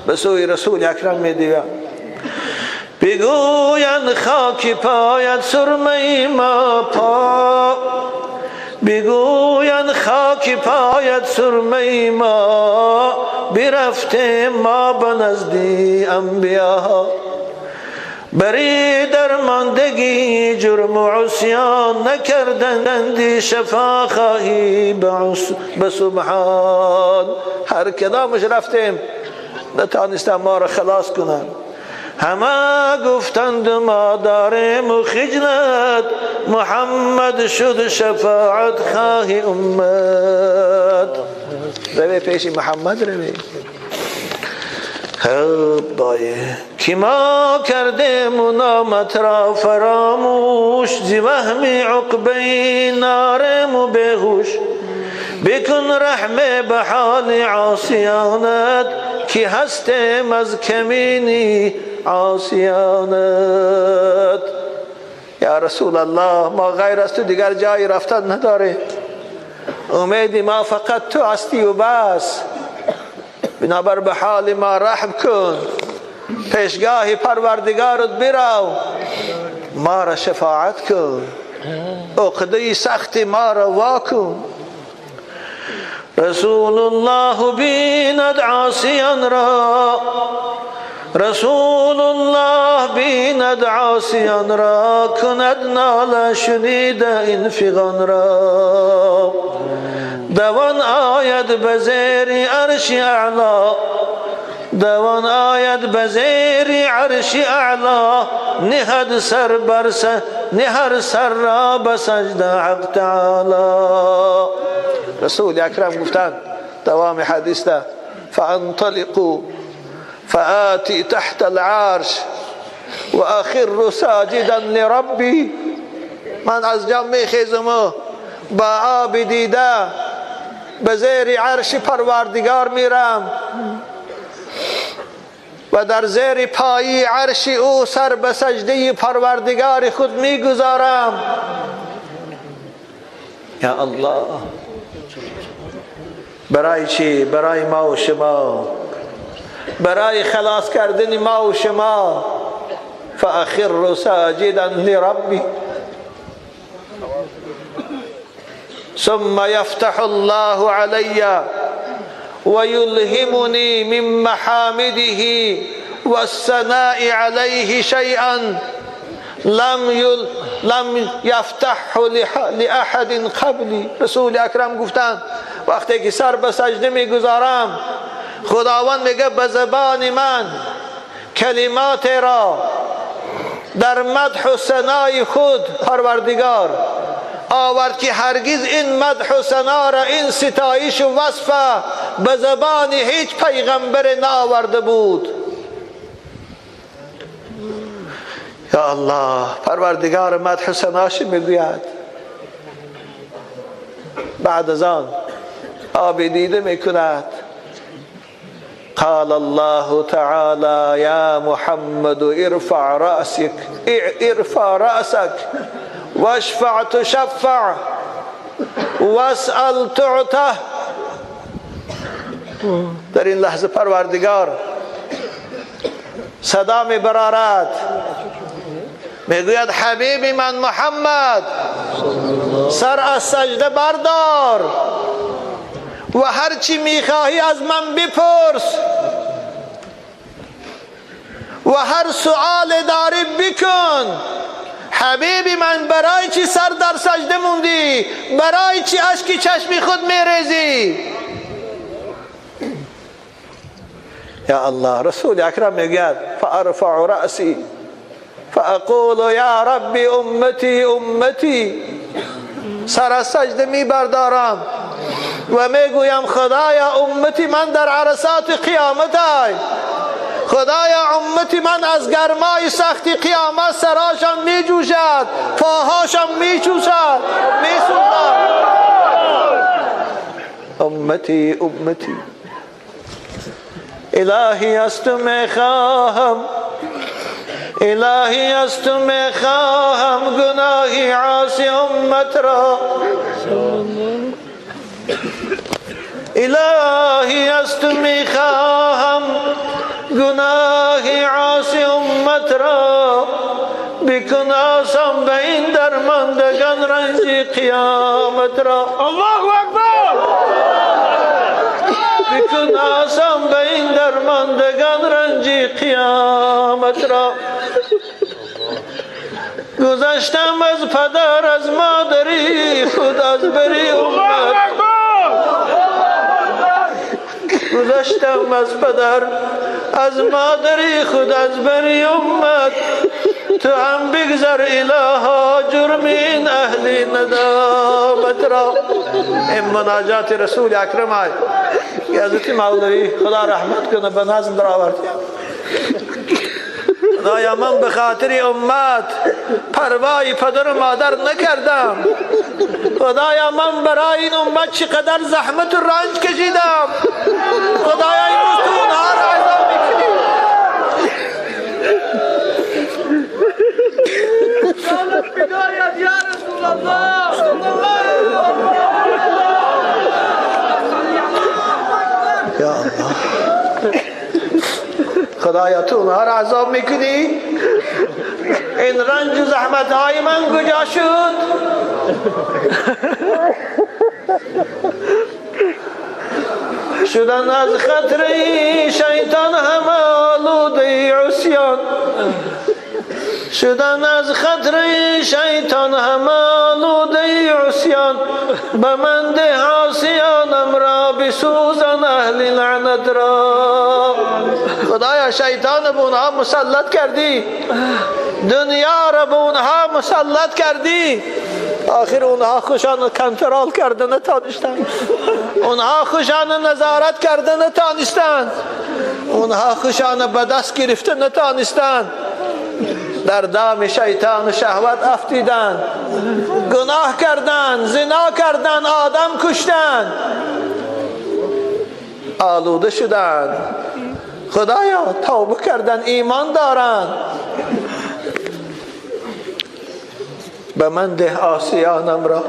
به سوی رسول اکرم میدیوند. بگویند خاک پایت سرمه ما پا، بگویند خاک پایت سرمه ما، برفته ما به نزدی انبیا. بری درماندگی جرم و عصیان نکردند، شفا خواهی به سبحان. هر کدامش رفتیم نتانستم ما را خلاص کنند. همه گفتند ما داریم و خجلت، محمد شد شفاعت خواهی امت. روی پیش محمد روی. خب بایه که ما کردیم و نامت را فراموش، ز وهم عقبه ناریم و بیهوش. بکن رحم به حال عاصیانت، که هستیم از کمینی عاصیانت. یا رسول الله، ما غیر از تو دیگر جایی رفتن نداره، امید ما فقط تو هستی و بس. بنابر به حال ما رحم کن، پیشگاه پروردگارت برو، ما را شفاعت کن، عقده سخت ما را وا کن. رسول الله بیند عاصیان را، رسول الله بیند عاصیان را، کند ناله شنیده این فغان را. دوان آید به زیر عرش اعلا، دوان آید به زیر عرش اعلا، نهد سر بر نهر سر را به سجده حق تعالی. رسول اکرم گفتند دوام حدیث ده، فانطلقوا فآتی تحت العرش و اخر ساجدا لربی. من از جا میخیزم و با آب دیده به زیر عرش پروردگار میرم و در زیر پایی عرش او سر به سجده پروردگار خود میگذارم. یا الله، برای چی؟ برای ما و شما، برای خلاص کردن ما و شما. فاخر ساجدا لربی ثم يفتح الله علي ويلهمني من محامده والثناء عليه شيئا لم يفتحه لأحد قبلي. رسول اکرم گفتند وقتی که سر به سجده میگذارم، خداوند میگه به زبان من کلمات را در مدح و ثنای خود پروردگار آورد که هرگز این مدح و ثنا را، این ستایش و وصف به زبان هیچ پیغمبر نآورده بود. یا الله، پروردگار مدح و ثناش میگوید. بعد از آن آب دیده میکند. قال الله تعالى یا محمد ارفع رأسك، ارفع رأسك واشفع تشفع واسأل تعته. در این لحظه پروردگار صدا می برارد، میگوید حبیب من محمد، سر از سجده بردار و هرچی میخواهی از من بپرس و هر سؤال داری بکن. حبیبی من، برای چی سر در سجده موندی؟ برای چی اشک چشمی خود میریزی؟ یا الله، رسول اکرم میگوید فارفع رأسی فاقول یا ربی امتی امتی. سر از سجده میبردارم و میگویم خدایا امتی من در عرصات قیامت ای، خدایا امتی من از گرمای سختی قیامت سراشم میجوشد، پاهاشم میچوشد، میسوزد. امتی امتی، الهی از تو میخواهم، الهی از تو میخواهم گناهی عاصی امت را. الهی از تو میخواهم گناه عاصی امت را بکن آسان به این درماندگان رنج قیامت را. الله اکبر. بکن آسان به این درماندگان رنج قیامت را. گذشتم از پدر از مادری خود از بری امت. گذشتم از پدر از مادری خود از بری امت. تو هم بگذر الها جرم این اهل ندامت را. این مناجات رسول اکرم آی که حضرت مولوی خدا رحمت کنه به نظم در آورد. خدایا من به خاطر امت پروای پدر و مادر نکردم. خدایا من برای این امت چقدر زحمت و رنج کشیدم. خدایا امروز تو اونها را عذاب میکنی. یا الله خدایا تو اونها را عذاب میکنی. این رنج و زحمت های من کجا شد؟ شدن از خطر شیطان همه آلوده عصیان. شدن از خطر شیطان همه آلوده عصیان. به من ده عاصیانم را بسوزن اهل لعنت را. خدایا شیطان به اونها مسلط کردی، دنیا را به اونها مسلط کردی. آخر اونها خوشان کنترل کرده نتانستند، اونها خوشان نظارت کرده نتانستند، اونها خوشان به دست گرفته نتانستند. در دام شیطان و شهوت افتیدند، گناه کردند، زنا کردند، آدم کشتند، آلوده شدند. خدایا توبه کردند، ایمان دارند. به من ده عاصیانم را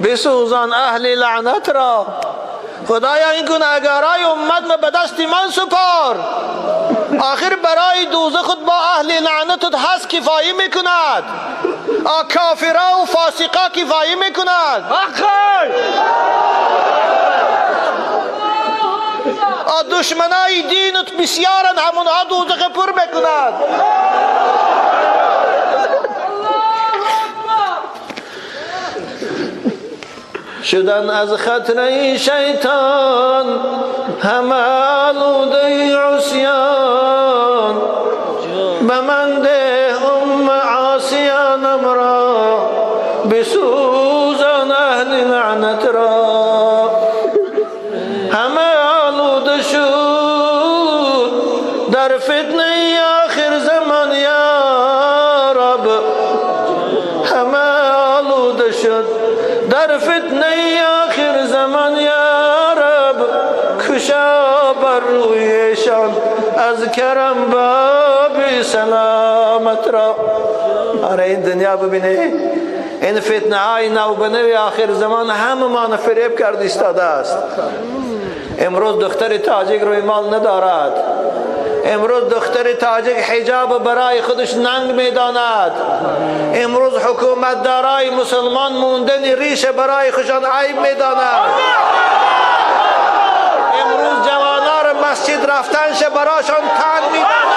بسوزان اهل لعنت را. خدایا این گناهگارای امت ما به دست من سپار. آخر برای دوزخ خود با اهل لعنت هست کفایه میکند. کافرا و فاسقا کفایه میکند. دشمنای دینت بسیارن، همونها دوزخ پر میکند. شدن از خطر شیطان همه آلوده عصیان. به من ده ام عاصیانم را بسوزان اهل لعنت را. همه آلوده شد در فتنه آخر زمان یا رب. همه آلوده شد در فتنه آخر زمان یا رب. کشا بر رویشان از کرم باب سلامت را. آره این دنیا ببینه، این فتنه های نو به نو آخر زمان همه مان فریب کرد ایستاده است. امروز دختر تاجیک روی مال ندارد. امروز دختر تاجیک حجاب برای خودش ننگ میداند. امروز حکومت دارای مسلمان موندن ریش برای خودشان عیب میداند. امروز جوانان مسجد رفتنش برایشان تنگ میداند.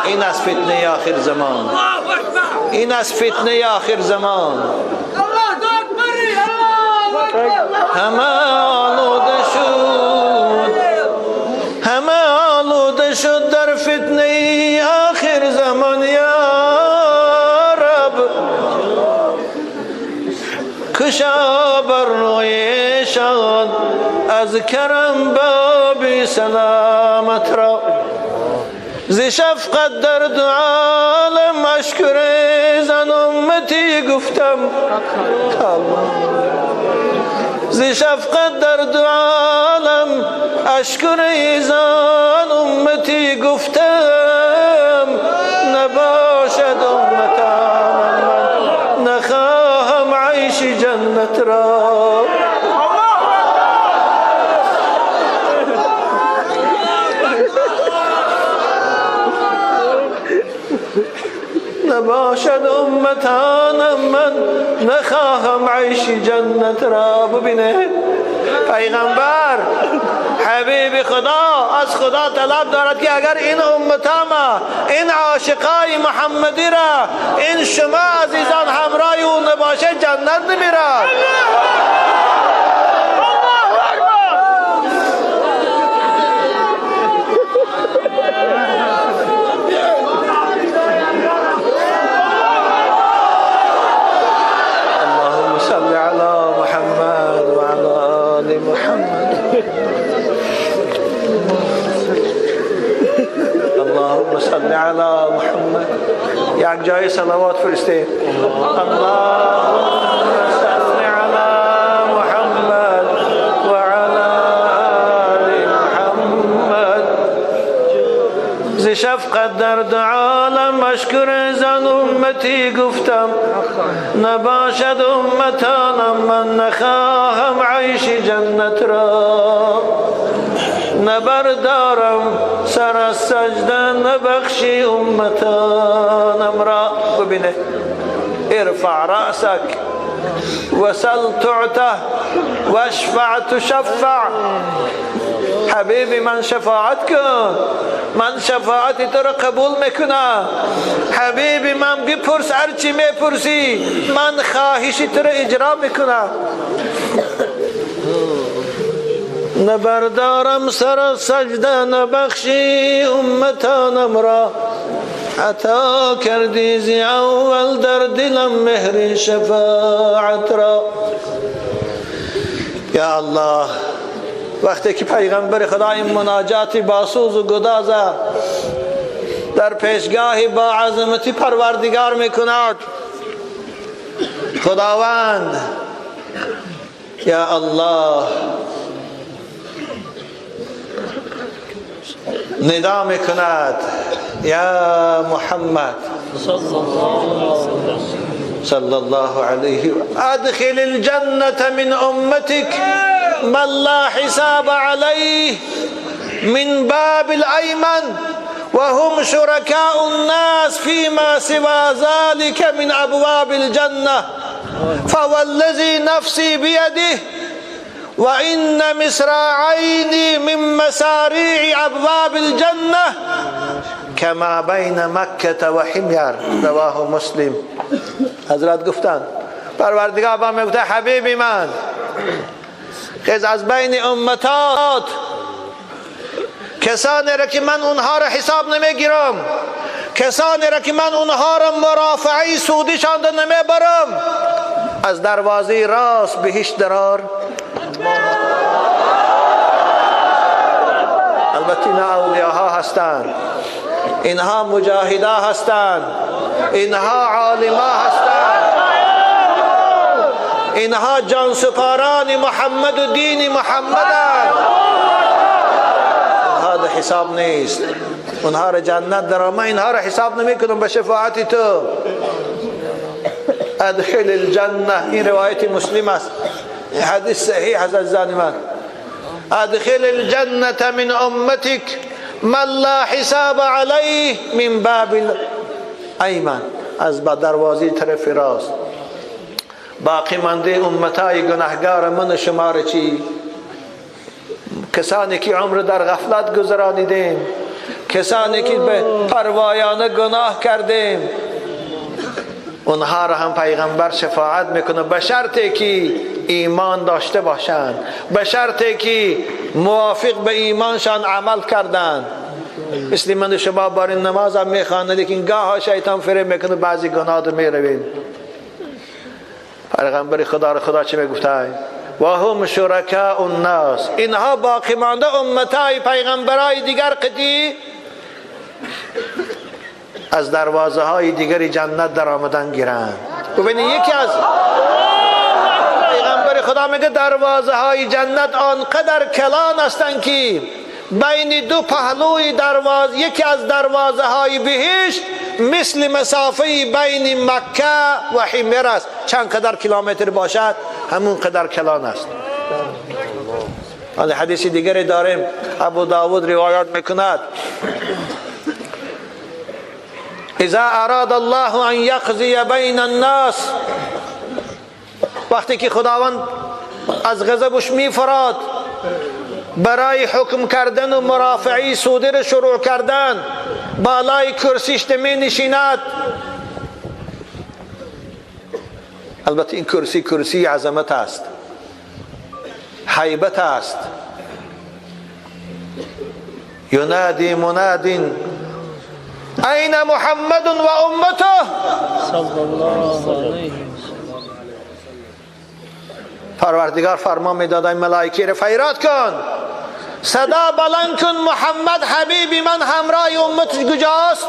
این از فتنه آخر زمان. این از فتنه آخر زمان. همه آلوده شد، همه آلوده شد در فتنه آخر زمان یا رب. کشا بر رویشان از کرم باب سلامت را. ز شفقت در دو عالم اشکر زن امتی گفتم. ز شفقت در دو عالم اشکر زن امتی گفتم. نباشد امتان من نخواهم عیش جنت را. نباشد امتانم من نخواهم عیش جنت را. ببینه پیغمبر حبیب خدا از خدا طلب دارد که اگر این امتام، این عاشقای محمدی را، این شما عزیزان همراه او نباشه جنت نمیرد. اللهم صل علی محمد و علی آل محمد. اللهم صل علی محمد. یک جای صلوات فرسته. اللهم صل علی محمد و علی آل محمد. ز شفقت در عالم مشکور زن امتی گفتم، نباشد امتانم من نخواهم عیش جنت را. نبردارم سر از سجده نبخشی امتانم را. ببینه ارفع رأسك وسل تعته واشفع تشفع. حبیبی من شفاعت کن، من شفاعت تو را قبول میکنم. حبیبی من بپرس هرچی میپرسی، من خواهش تو را اجرا میکنم. نبردارم سر سجده نبخشی امتانم را. عطا کردی زی اول در دلم مهر شفاعت را. یا الله، وقتی که پیغمبر خدا این مناجات با سوز و گداز در پیشگاه با عظمتی پروردگار میکند، خداوند یا الله ندا میکند یا محمد صلی الله علیه و ادخل الجنة من امتك من لا حساب عليه من باب الأيمن وهم شركاء الناس فيما سوى ذلك من أبواب الجنة فوالذي نفسي بيده وإن مصراعين من مساريع أبواب الجنة كما بين مكة وحمير. رواه مسلم. حضرت گفتند پروردگار با میگفته حبیبی من خیز از بین امتات کسانی را که من اونها را حساب نمیگیرم، کسانی را که من اونها را مرافعه سودیشان را نمیبرم، از دروازه راست بهشت درار. البته اینا اولیاها هستند، اینها مجاهدا هستند، اینها عالما هستند، اینها جانسپاران محمد و دین محمدند. اونها در حساب نیست، اونها را جنت در آمد، اینها را حساب نمی کنم به شفاعت تو. ادخل الجنه، این روایت مسلم است، این حدیث صحیح است عزیزان من. ادخل الجنه من امتك من لا حساب علیه من باب الایمن، از دروازه طرف راست. باقی مانده امتای گناهگار من شما را چی؟ کسانی که عمر در غفلت گذرانیدیم، کسانی که به پروایانه گناه کردیم، اونها را هم پیغمبر شفاعت میکنه، به شرطی که ایمان داشته باشند، به شرطی که موافق به ایمانشان عمل کردند. مثل من شما بار نماز هم میخوانه، لیکن گاه شیطان فریب میکنه، بعضی گناه رو میرویم. پیغمبر خدا را خدا چه میگفته؟ و هم شرکاء الناس، اینها باقی مانده امتای پیغمبرای دیگر قدی از دروازه های دیگر جنت در آمدن گیرند. ببینید یکی از پیغمبر خدا میگه دروازه های جنت آنقدر کلان هستند که بین دو پهلوی دروازه، یکی از دروازه های بهشت مثل مسافه بین مکه و حمیر است. چند قدر کیلومتر باشد همون قدر کلان است. حالا حدیث دیگری داریم، ابو داود روایت میکند. اذا اراد الله ان یقضی بین الناس، وقتی که خداوند از غضبش میفراد برای حکم کردن و مرافعی صدر شروع کردن، بالای کرسیش می نشیند. البته این کرسی کرسی عظمت است، هیبت است. ینادی مناد این محمد و امته صلی الله علیه وسلم. پروردگار فرمان میداد این ملائکه را فریاد کن، صدا بلند کن، محمد حبیبی من همراه امتش کجاست؟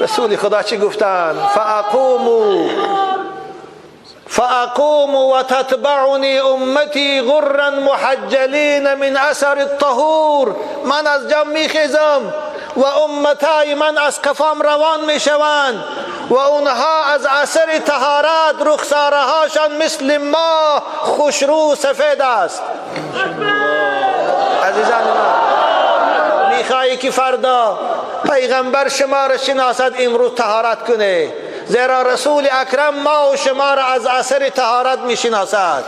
رسول خدا چی گفتن؟ فأقوم وتتبعني امتی غرا محجلین من اثر الطهور. من از جام میخیزم و امتای من از قفام روان میشوند و اونها از اثر طهارت رخسارهاشان مثل ما خوشرو سفید است. عزیزان من، میخوایی که فردا پیغمبر شما را شناسد، امروز طهارت کنه، زیرا رسول اکرم ما و شما را از اثر طهارت میشناسد.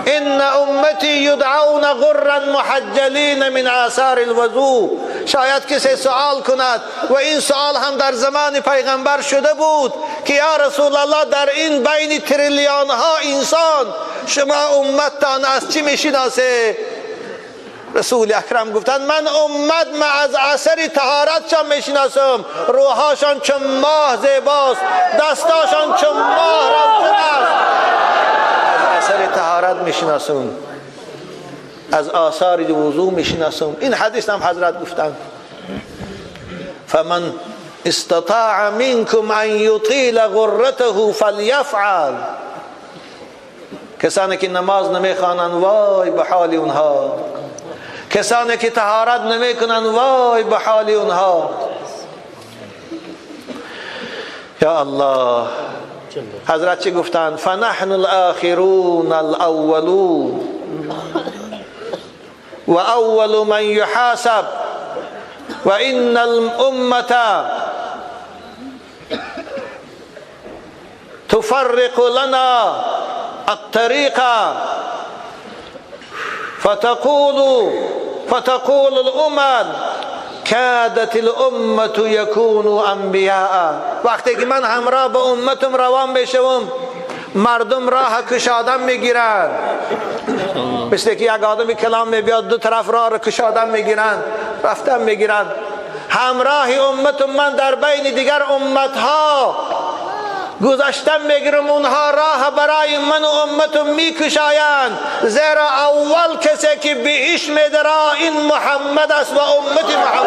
ان امتی یدعون غرا محجلین من آثار الوضوء. شاید کسی سوال کند و این سوال هم در زمان پیغمبر شده بود که یا رسول الله، در این بین تریلیون ها انسان شما امتتان از چی میشناسه؟ رسول اکرم گفتند من امت ما از اثر طهارتشان میشناسم، روحاشان چون ماه زیباست، دستاشان چون ماه روشن است. از اثر طهارت میشناسم، از آثار وضو میشناسم. این حدیث هم حضرت گفتند فمن استطاع منكم ان یطیل غرته فلیفعل. کسانی که نماز نمیخوانند وای به حال اونها، کسانی که طهارت نمیکنند وای به حال اونها. یا الله، حضرت چی گفتند؟ فنحن الاخرون الاولون و اول من یحاسب و ان الامه تفرق لنا الطريق فتقول الامم كادت الامه يكون انبیاء. وقتی که من همراه با امتم روان بشوم، مردم راه کشادن میگیرن، مثل که یک آدمی کلام میبیاد دو طرف راه را کشادن میگیرن، رفتن میگیرن. همراه امتم من در بین دیگر امتها گذشتن میگیرم، اونها راه برای من و امتم میکشایند، زیرا اول کسی که بهش میدره این محمد است و امت محمد.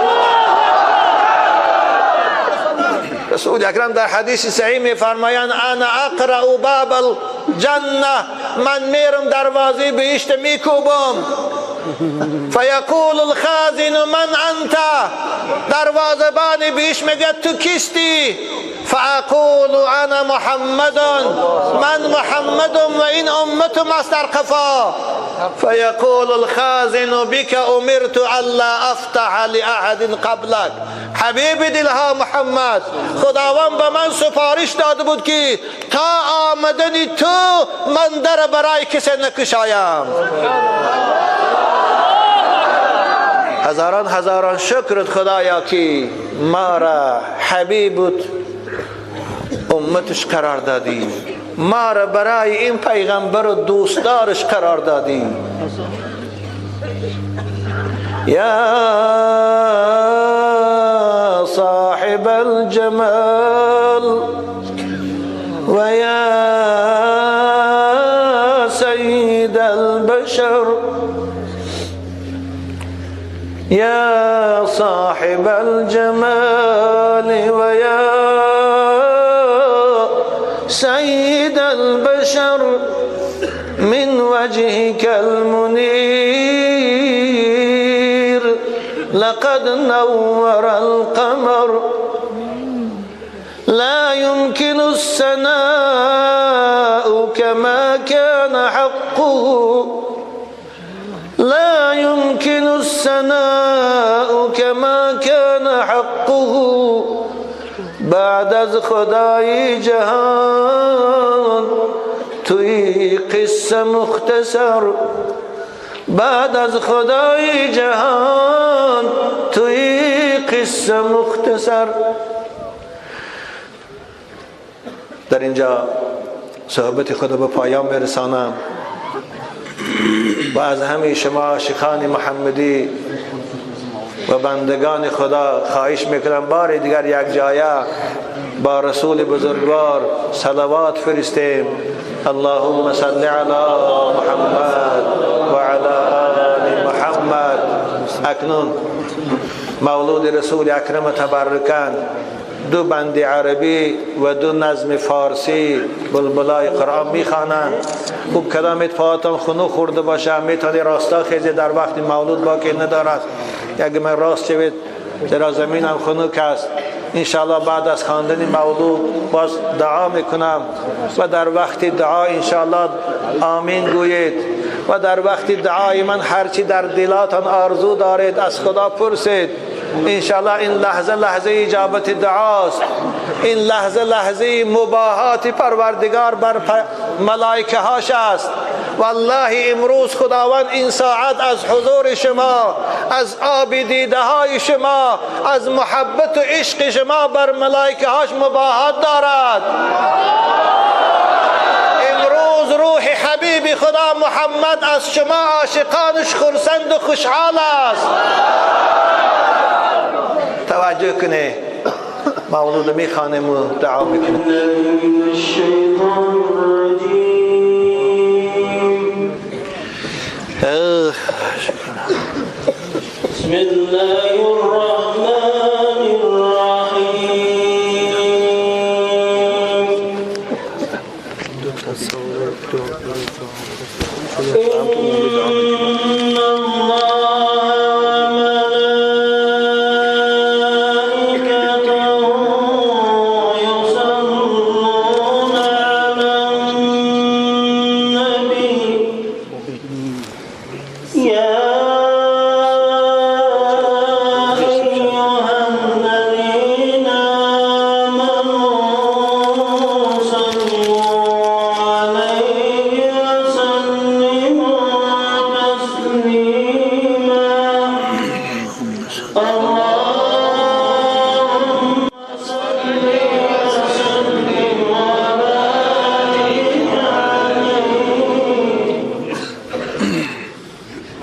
رسول اکرم در حدیث صحیح میفرمایند انا اقرأ باب الجنه، من میرم دروازه بهشت میکوبم. فیقول الخازن من انت، دروازه‌بان بهشت میگه تو کیستی؟ فاقول انا محمد، من محمدم و این امتم است در قفا. فیقول الخازن بك امرت الا افتح لاحد قبلك. حبیب دلها محمد، خداوند به من سفارش داده بود که تا آمدن تو من در برای کسی نکشایم. هزاران هزاران شکرت خدایا که ما را حبیبت امتش قرار دادی، ما را برای این پیغمبر و دوستدارش قرار دادی. یا صاحب الجمال و یا سید البشر، یا صاحب الجمال و یا سید البشر، من وجهك المنیر لقد نور القمر، لا يمكن الثناء كما كان حقه لا يمكن الثناء كما كان حقه بعد از خدای جهان توی قصه مختصر، بعد از خدای جهان توی قصه مختصر. در اینجا صحبت خود به پایان میرسانم و از همه شما عاشقان محمدی و بندگان خدا خواهش میکنم بار دیگر یک جایه با رسول بزرگوار صلوات فرستیم. اللهم صل علی محمد و علی آل محمد. اکنون مولود رسول اکرم تبرکان دو بند عربی و دو نظم فارسی بلبلای قرآن میخوانند. خوب کلامت پاهاتان خنو خورده باشه، میتونی راستا خیزی در وقت مولود باقی ندارد. اگه من راست شوید زیرا زمین هم خنوک است. انشاءالله بعد از خواندن مولود باز دعا میکنم و در وقت دعا انشاءالله آمین گویید و در وقت دعای من هرچی در دلاتان آرزو دارید از خدا پرسید. انشاءالله این لحظه لحظه اجابت دعاست، این لحظه لحظه مباهات پروردگار بر ملائکه هاش است. والله امروز خداوند این ساعت از حضور شما، از آب دیده های شما، از محبت و عشق شما بر ملائکه هاش مباهات دارد. امروز روح حبیب خدا محمد از شما عاشقانش خرسند و خوشحال است. توجه کنه، مولود میخوانیم و دعا میکنیم. بسم الله الرحمن الرحیم. إن الله وملائكته يصلون على النبي يا أيها الذين آمنوا صلوا عليه وسلموا تسليما. اللهم صل وسلم وبارك عليه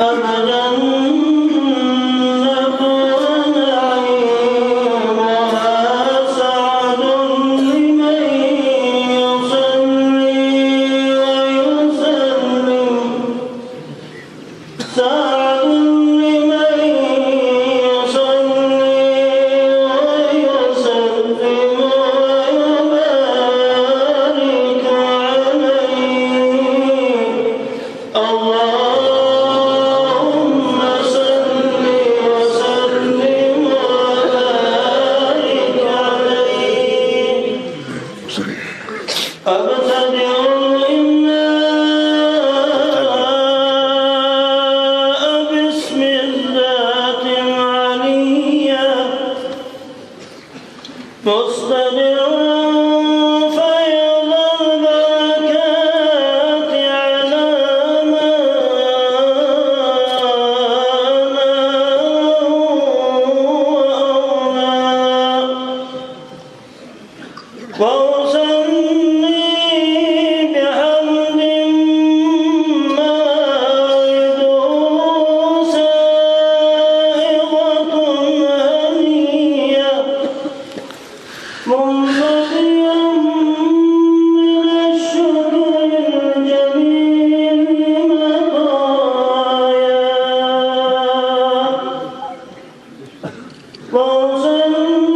أبدا ونعيمها سعد لمن يصلي ويسلم، سعد لمن يصلي ويسلم ويبارك عليه. اللهم صل وسلم وبارك عليه. أبتدئ الإملاء باسم الذات العلية مستدعا فيض البركات على ما ناله وأولى. وأصلي بحمد مائده سائغة هنية منبثقا من الشكر الجميل مطايا. وأصلي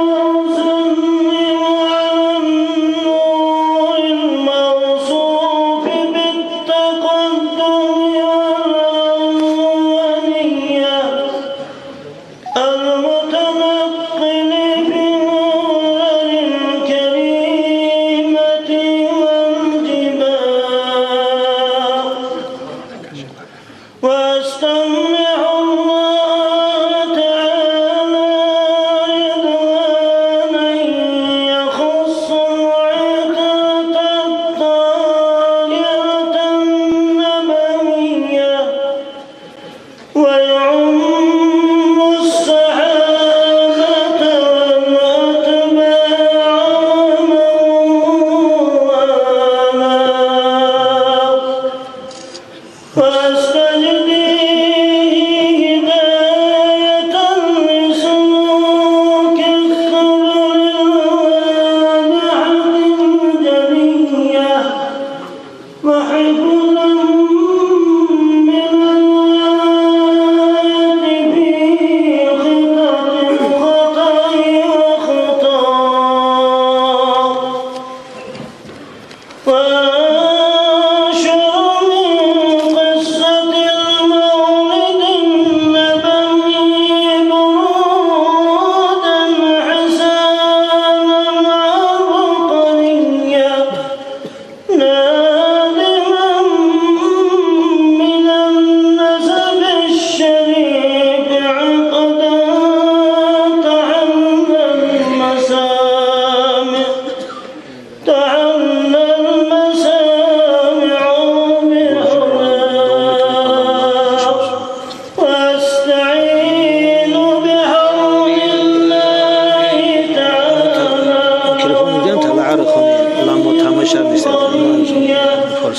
وأسلم على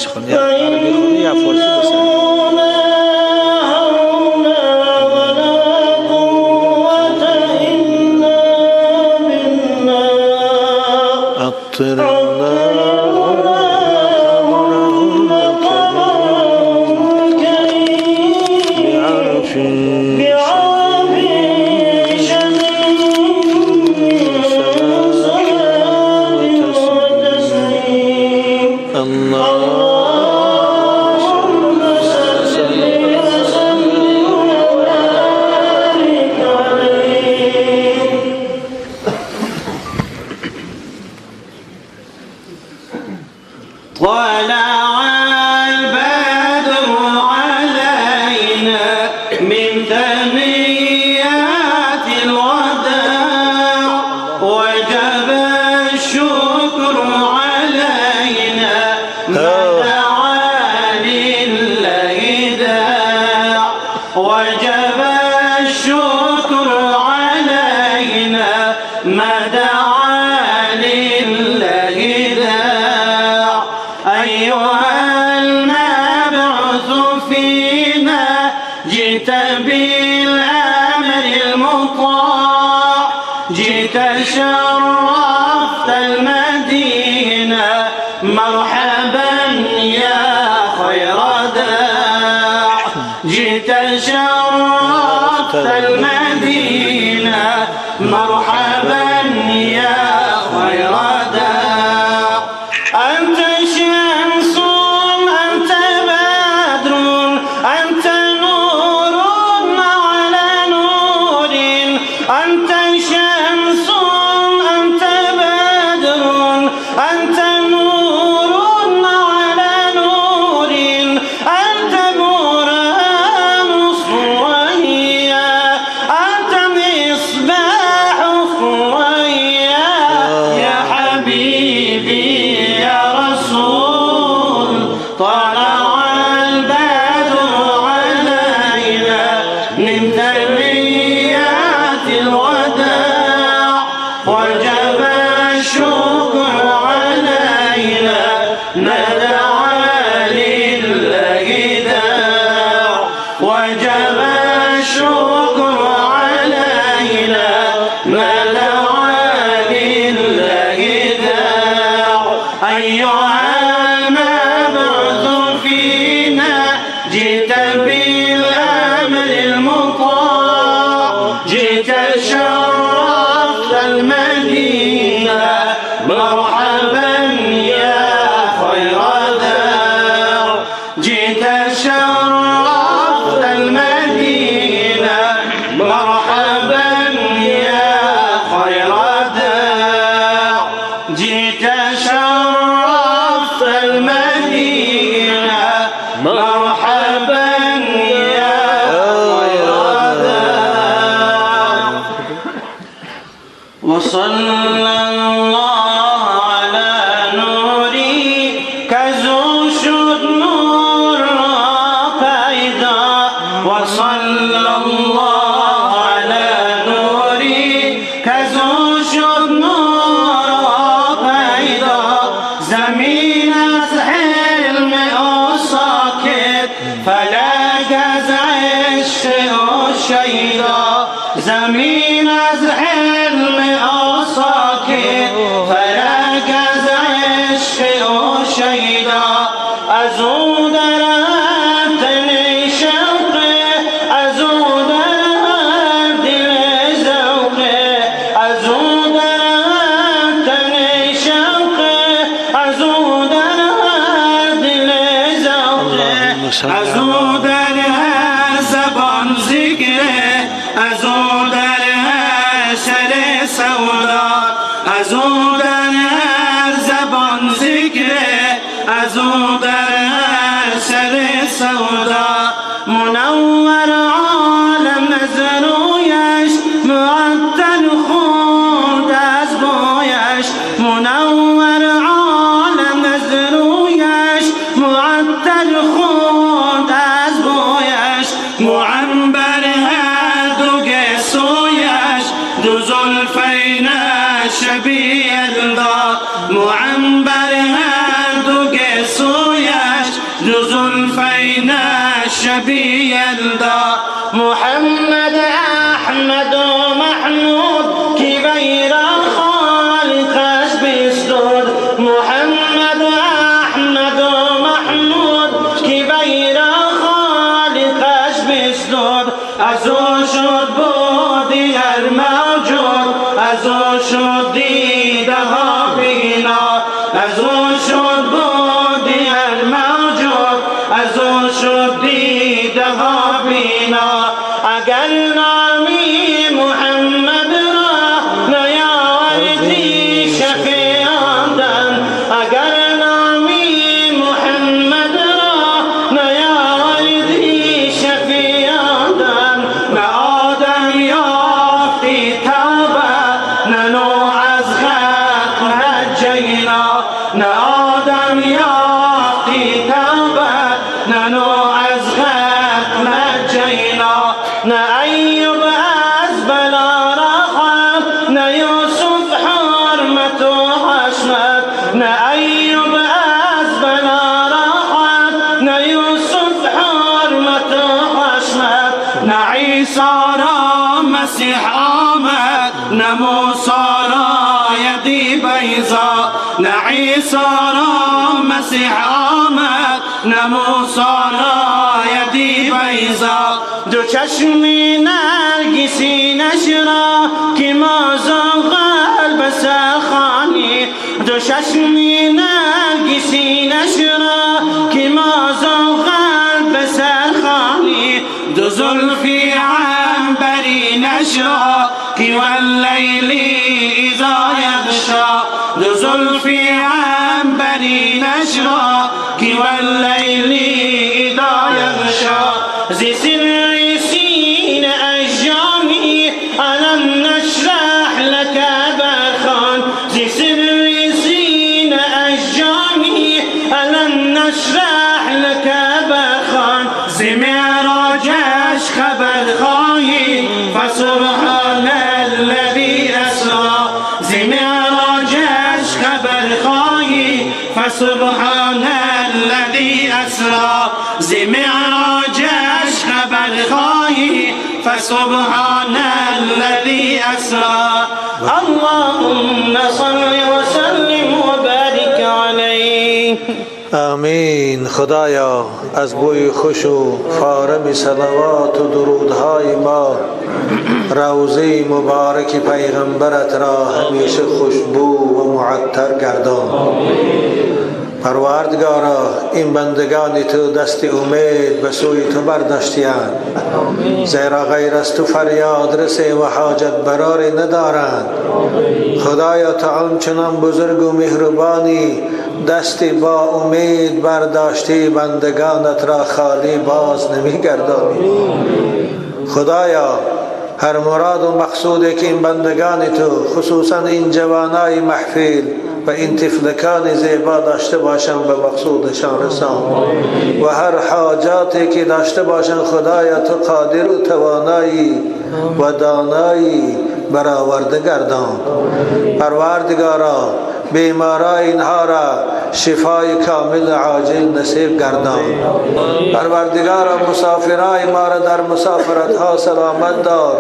فارسی خونده، یا عربی خونده یا فارسی بسن. لا حول ولا قوة إلا بالله. عطر اللهم قبرهم الكريم بعرف بعرف شميم صلاة وتسليم. اللهم صل وسلم وبارك عليه. طلع البدر علينا من ثنيات الوداع، وجب الشكر علينا ما دعا لله داع، وجب الشكر علينا ما دعا لله داع. أيها المبعوث فينا جئت بالأمر المطاع، جئت شرفت المدينة، مرحبا يا خير داع، جئت شرفت المدينة، مرحبا يا خير داع. أنت شمس، أنت بدر، أنت نور على نور، أنت شمس، أنت بدر، أنت نور على نور، أنت برهان الثريا، أنت مصباح الثريا، يا حبيبي يا رسول. طلع البدر علينا من ثنيات الوداع، وجب الشكر علينا ما دعا لله داع، وجب الشكر علينا ما دعا لله داع. أيها المبعوث فينا جئت بالأمر المطاع، جئت شرفت المدينة، مرحبا يا خير دار، جئت شرفت المدينة، مرحبا يا خير دار، جئت شرفت المدينة، مرحبا يا خير دار. وصلى الله على نوري كزو شد نور پیدا، وصلى الله على نوري کزو شد نور پیدا، زمین از حلم او ساکت، فلک از عشق او شیدا، زمین از حلم او ساکت، فلک از عشق او شیدا، از او در تن شوق، از او در دل ذوق، از او در تن شوق، از او در دل ذوق، از او در هر زبان ذکر، از او در هر سر سودا، از او در هر زبان ذکر، از او در هر سر سودا. منور عالم از رویش، معطر خورد از بویش، منور عالم از رویش، معطر خورد از بویش، معنبر هر دو گسویش، دو زلفین شبیه یلدا، معنبر هر دو گسویش، شبی یلدا. محمد احمد و محمود که ویرا خالقش بستود. محمد احمد و محمود که ویرا خالقش بستود. از او شد بودی هر موجود، از او شد دیده ها بینا. از او شد بودی هر موجود، از او شد دیده ها بینا. اگر نامی محمد را نیاوردی شفیع آمدن، اگر نامی محمد را نیاوردی شفیع آمدن، نه آدم یافتی توبه، نه نوح از غرق نجینا. نه آدم یافتی توبه، نه نوح از غرق نجینا. نه ایوب از بلا راحت، نه یوسف حرمت و حشمت. نه ایوب از بلا راحت، نه یوسف حرمت و حشمت. نه عیسی را مسیح آمد، نه موسی را یدی بیضا. نه عیسی را مسیح آمد، نه موسی را یدی بیضا. دو چشمی نرگسی نشرا که ما قلب سرخانی. دو چشمی نرگسی نشرا که ما قلب سرخانی. دو زلفی عنبری نشرا که واللیل اذا یغشا. دو زلفی عنبری نشرا که واللیل اذا یغشا. زی سر سین اجامی الم نشرح لك برخان. زی سر سین اجامی الم نشرح لك برخان. زی معراجش خبر خواهی فسبحان الذی اسرا. زی معراجش خبر خواهی فسبحان الذی اسرا. زی معراجش خبر خواهی فسبحان الذی اسرا. اللهم صل وسلم وبارك عليه. آمین. خدایا از بوی خوش و فارم صلوات و درودهای ما روضه مبارک پیغمبرت را همیشه خوشبو و معطر گردان. پروردگارا این بندگان تو دست امید به سوی تو برداشتی‌اند، زیرا غیر از تو فریاد رسه و حاجت براری ندارند. خدایا تو آنچنان بزرگ و مهربانی، دست با امید برداشتی بندگانت را خالی باز نمیگردانی. خدایا هر مراد و مقصودی که این بندگان تو خصوصا این جوانای محفل و این طفلکان زیبا داشته باشند به مقصودشان رسان، و هر حاجاتی که داشته باشند خدایا تو قادر و توانایی و دانایی برآورده گردان. پروردگارا بیمارای اینها را شفای کامل عاجل نصیب گردان. پروردگارا مسافرای ما را در مسافرت ها سلامت دار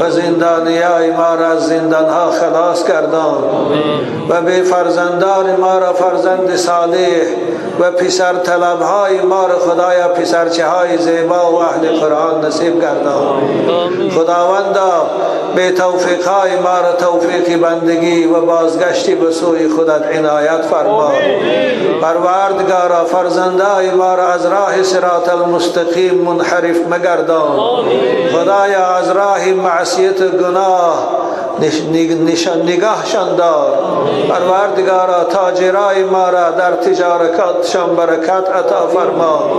و زندانیای ما را از زندان ها خلاص گردان و به فرزندان ما را فرزند صالح و پسر طلب های ما را خدایا پسرچه های زیبا و اهل قرآن نصیب گردان. خداوندا به توفیق های ما را توفیق بندگی و بازگشتی به سوی خودت عنایت فرما. پروردگارا فرزندای ما را از راه صراط المستقیم منحرف مگردان. خدایا از راه معصیت و گناه نگاهشان دار. پروردگارا تاجرای ما را در تجارتشان برکت عطا فرما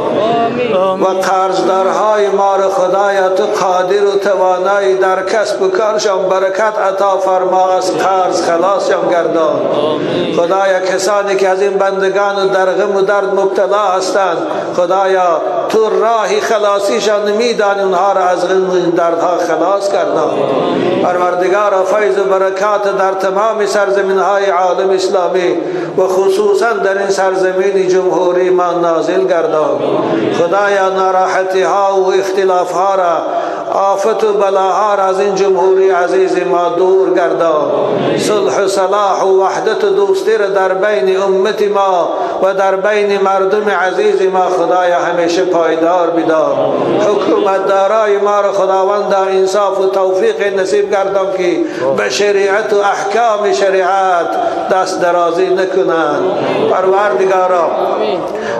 و قرضدارهای ما را خدایا تو قادر و توانایی در کسب و کارشان برکت عطا فرما، از قرض خلاصشان گردان. خدایا کسانی که از این بندگان و در غم و درد مبتلا هستند، خدایا تو راه خلاصیشان میدانی، اونها را از غم و دردها خلاص گردان. پروردگارا فیض و برکات در تمام سرزمین های عالم اسلامی و خصوصا در این سرزمین جمهوری ما نازل گردان. خدایا ناراحتی ها و اختلاف ها را، آفت و بلاها را از این جمهوری عزیز ما دور گردان. صلح و صلاح و وحدت و دوستی را در بین امت ما و در بین مردم عزیز ما خدایا همیشه پایدار بدار. حکومت دارای ما را خداوند انصاف و توفیق نصیب گردان که به شریعت و احکام شریعت دست درازی نکنند. پروردگارا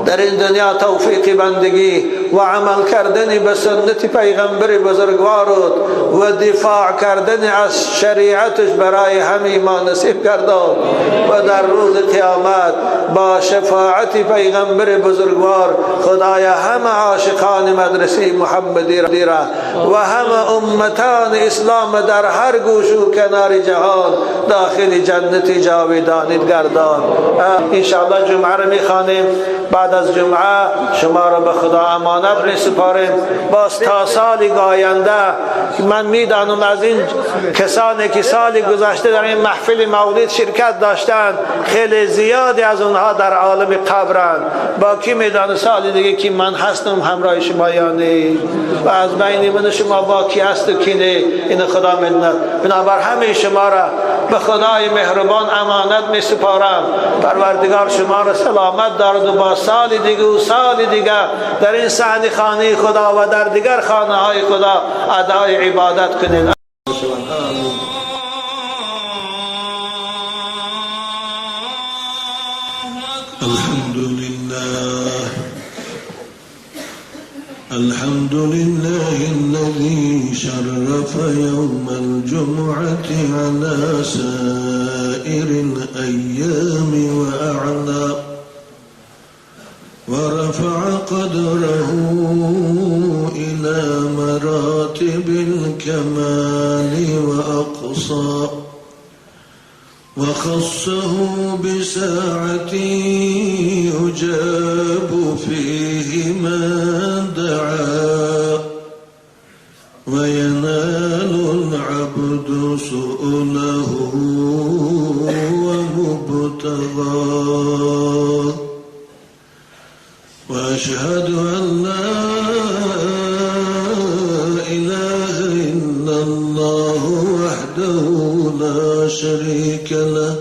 در این دنیا توفیق بندگی و عمل کردن به سنت پیغمبر بزرگوارت و دفاع کردن از شریعتش برای همه ما نصیب گردان و در روز قیامت با شفاعت پیغمبر بزرگوار خدایا همه عاشقان مدرسه محمدی را و همه امتان اسلام در هر گوش و کنار جهان داخل جنت جاودانیت گردان. انشاءالله جمعه را میخوانیم. بعد از جمعه شما را به خدا امانت میسپاریم. باز تا سال آینده من میدانم از این کسانی که سال گذشته در این محفل مولد شرکت داشتند خیلی زیادی از اونها در عالم قبرند. با کی میدانه سال دیگه که من هستم همراه شما یا نه و از بین من شما با کی هست و کی نه، این خدا میداند. بنابر همه شما را به خدای مهربان امانت می سپارم. پروردگار شما را سلامت دارد و با سال دیگه و سال دیگه در این صحن خانه خدا و در دیگر خانه های خدا ادای عبادت کنید. الحمد لله، الحمد لله الذي شرف يوم الجمعة على سائر الأيام وأعلى ورفع قدره إلى مراتب الكمال وأقصى وخصه بساعة يجاب فيه من دعا وينال العبد سؤله ومبتغاه. وأشهد أن لا إله إلا الله وحده لا شريك له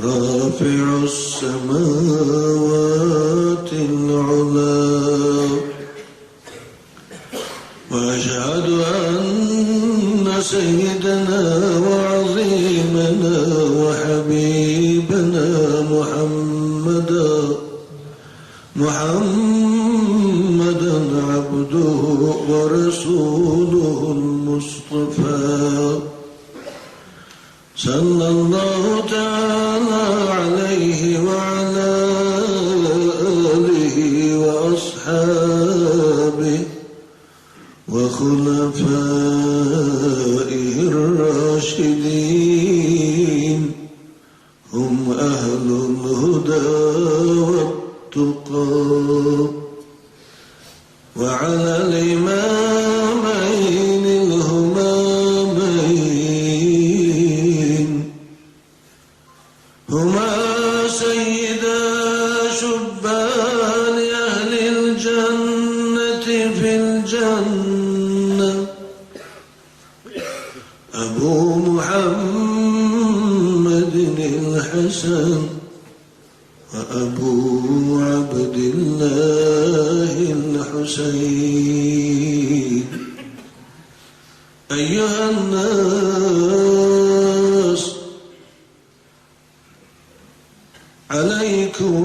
رافع السماوات العلا. وأشهد أن سيدنا وعظيمنا وحبيبنا محمدا عبده ورسوله المصطفى صلى الله تعالى عليه وعلى آله وأصحابه وخلفائه الراشدين هم أهل الهدى والتقى. وعلى الإمامين الهمامين هما سيدا شبان أهل الجنة في الجنة أبو محمد الحسن وأبو عبد الله الحسين. أيها الناس، عليكم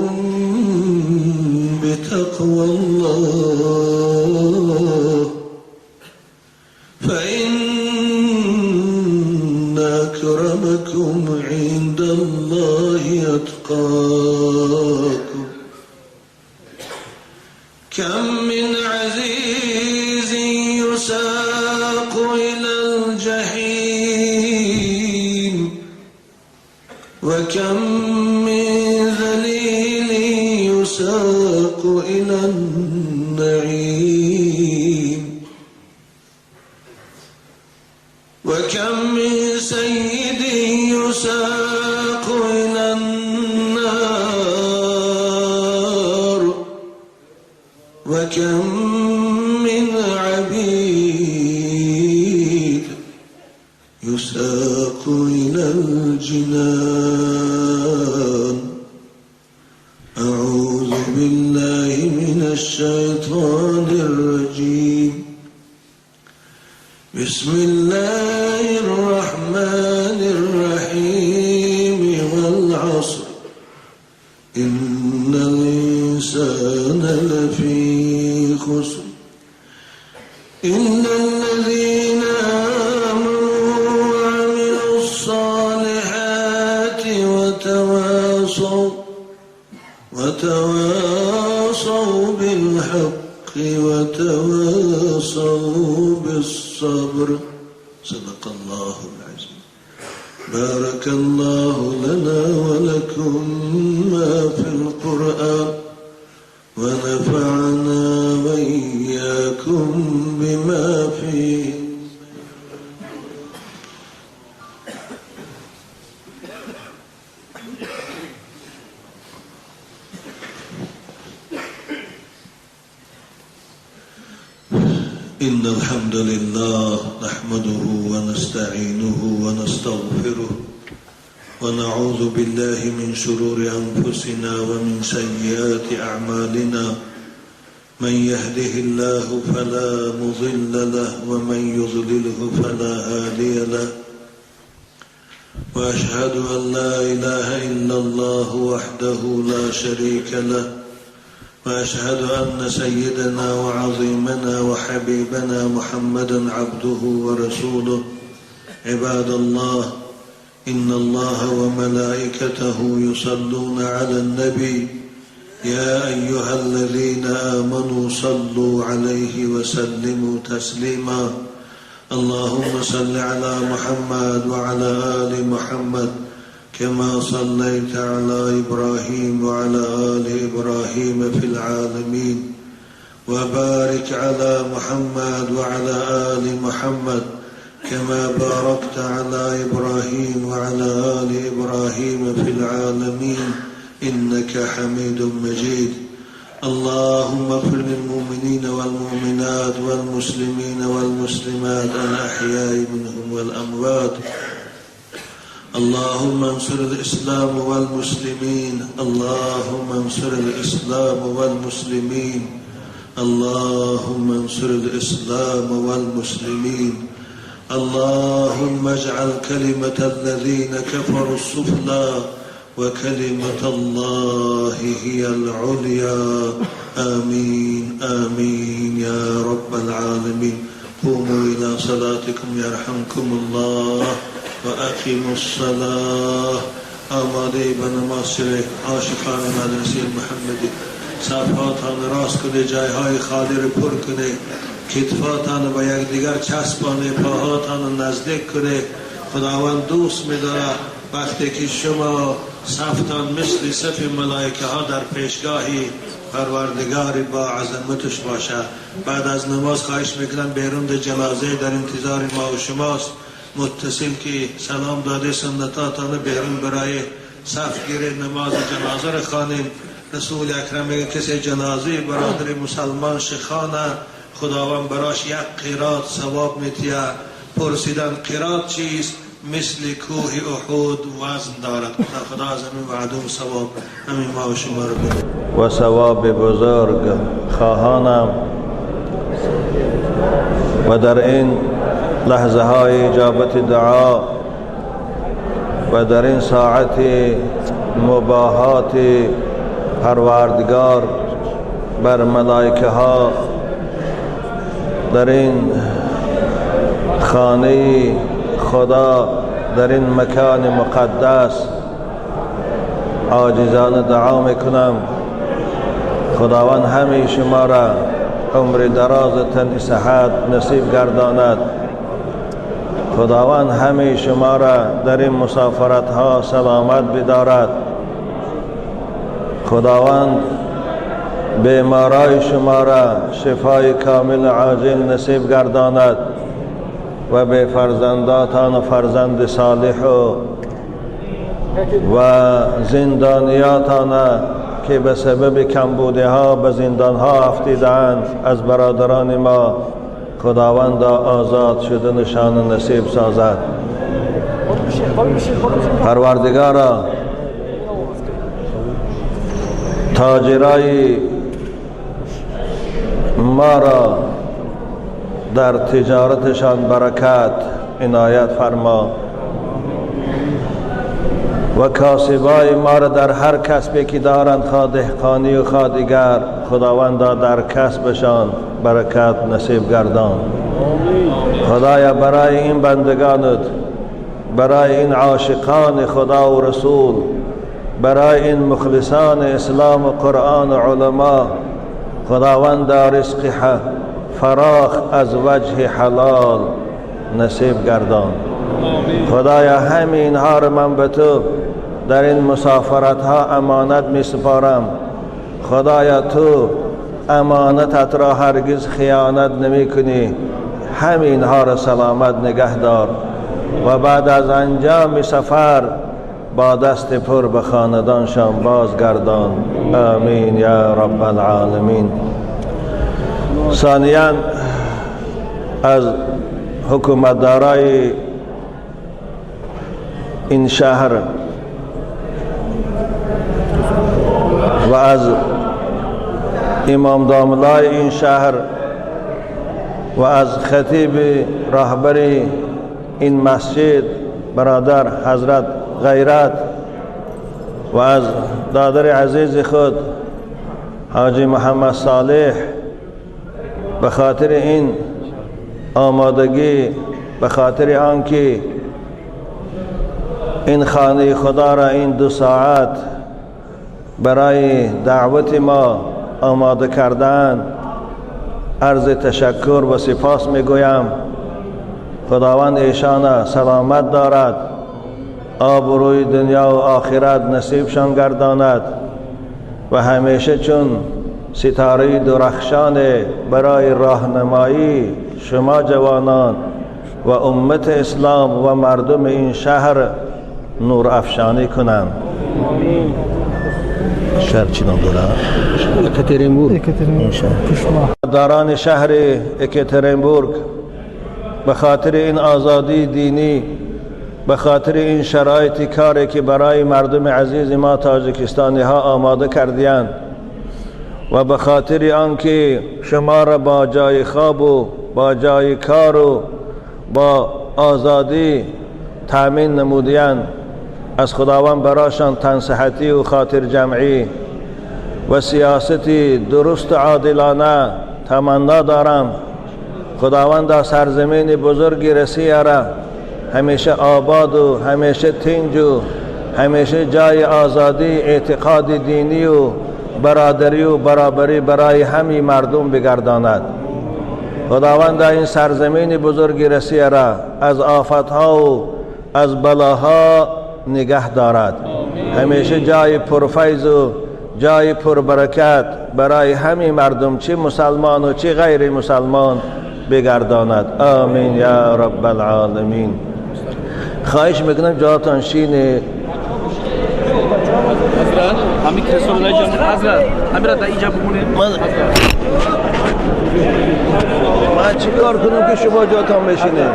بتقوى الله، فإن أكرمكم عند الله أتقاكم. كم من عزيز يساق إلى الجحيم، وكم من ذليل يساق إلى النعيم، وكم من وكم من عبيد يساق إلى الجنان. أعوذ بالله من الشيطان الرجيم. بسم الله الرحمن الرحيم. والعصر إن الإنسان لفي خسر إلا الذين آمنوا وعملوا الصالحات وتواصوا بالحق وتواصوا بالصبر. صدق الله العظيم. بارك الله لنا ولكم ما في القرآن ونفعنا وإياكم بما فيه. إن الحمد لله نحمده ونستعينه ونستغفره ونعوذ بالله من شرور أنفسنا ومن سيئات أعمالنا. من يهده الله فلا مضل له ومن يضلله فلا هادي له. وأشهد أن لا إله إلا الله وحده لا شريك له. وأشهد أن سيدنا وعظيمنا وحبيبنا محمدا عبده ورسوله. عباد الله، إن الله وملائكته يصلون على النبي يا أيها الذين آمنوا صلوا عليه وسلموا تسليما. اللهم صل على محمد وعلى آل محمد كما صليت على إبراهيم وعلى آل إبراهيم في العالمين، وبارك على محمد وعلى آل محمد كما باركت على إبراهيم وعلى آل إبراهيم في العالمين إنك حميد مجيد. اللهم اغفر للمؤمنين والمؤمنات والمسلمين والمسلمات الأحياء منهم والأموات. اللهم انصر الإسلام والمسلمين، اللهم انصر الإسلام والمسلمين، اللهم انصر الإسلام والمسلمين. اللهم اجعل كلمة الذين كفروا السفلى وكلمة الله هي العليا. آمين آمين يا رب العالمين. قوموا إلى صلاتكم يرحمكم الله وأقيموا الصلاة. آماده به نماز شوید. عاشقان مدرسه محمدی، صفحاتان راست کنه، جایهای خالی رو پر کنه، کتفاتان با یکدیگر چسبانه، پاهاتان نزدیک کنه. خداوند دوست می‌داره وقتی که شما صفتان مثل صف ملائکه ها در پیشگاهی پروردگار با عظمتش باشه. بعد از نماز خواهش میکنم بیرون در جنازه در انتظار ما و شماست. متصل که سلام داده سنتاتان بیرون برای صف گیره نماز جنازه را خوانیم. رسول اکرم میگه کسی جنازه برادر مسلمان شخانه خداوند براش یک قیراط ثواب میتیه. پرسیدن قیراط چیست؟ مثل کوه احد وزن دارد. خدا از همین وعده و ثواب همین ما و شما رو بده و ثواب بزرگ خواهانم. و در این لحظه های اجابت دعا و در این ساعت مباهات پروردگار بر ملائکه ها، در این خانه خدا، در این مکان مقدس عاجزانه دعا میکنم خداوند همه شما را عمر دراز تن صحت نصیب گرداند. خداوند همه شما را در این مسافرت ها سلامت بدارد. خداوند بیمارای شما را شفای کامل عاجل نصیب گرداند و به فرزنداتان فرزند صالح و و زندانیاتان که به سبب کمبوده ها به زندان ها افتیدند از برادران ما خداوند آزاد شدنشان نصیب سازد. پروردگارا، تاجرای ما را در تجارتشان برکت عنایت فرما و کاسبای ما را در هر کسبی که دارند، خواه دهقانی و خواه دیگر، خداوندا در کسبشان برکت نصیب گردان. خدایا برای این بندگانت، برای این عاشقان خدا و رسول، برای این مخلصان اسلام و قرآن و علما، خداوند رزق فراخ از وجه حلال نصیب گردان. خدایا همین ها را من به تو در این مسافرت ها امانت می سپارم. خدایا تو امانتت را هرگز خیانت نمی کنی. همین ها را سلامت نگه دار و بعد از انجام سفر با دست پر به خاندانشان بازگردان. آمین یا رب العالمین. ثانیا از حکومتدارای این شهر و از امام داملای این شهر و از خطیب راهبر این مسجد برادر حضرت غیرت و از دادر عزیز خود حاجی محمد صالح به خاطر این آمادگی، به خاطر آنکه این خانه خدا را این 2 ساعت برای دعوت ما آماده کردن، عرض تشکر و سپاس میگویم. خداوند ایشان سلامت دارد، آبروی دنیا و آخرت نصیبشان گرداند و همیشه چون ستاره درخشان برای راهنمایی شما جوانان و امت اسلام و مردم این شهر نور افشانی کنند. شهر چی نام داره؟ اکاترینبورگ. داران شهر اکاترینبورگ به خاطر این آزادی دینی، به خاطر این شرایط کاری که برای مردم عزیز ما تاجیکستانی ها آماده کردیند و به خاطر آنکه شما را با جای خواب و با جای کار و با آزادی تامین نمودیند، از خداوند براشان تنصحتی و خاطر جمعی و سیاستی درست عادلانه تمنا دارم. خداوند در سرزمین بزرگی رسیه را همیشه آباد و همیشه تنج و همیشه جای آزادی، اعتقاد دینی و برادری و برابری برای همه مردم بگرداند. خداوند این سرزمین بزرگی رسیه را از آفتها و از بلاها نگه دارد. همیشه جای پرفیض و جای پربرکت برای همه مردم، چه مسلمان و چه غیر مسلمان، بگرداند. آمین یا رب العالمین. خواهش میکنم جاتان شینه. من چیکار کنم که شما جاتان بشینه؟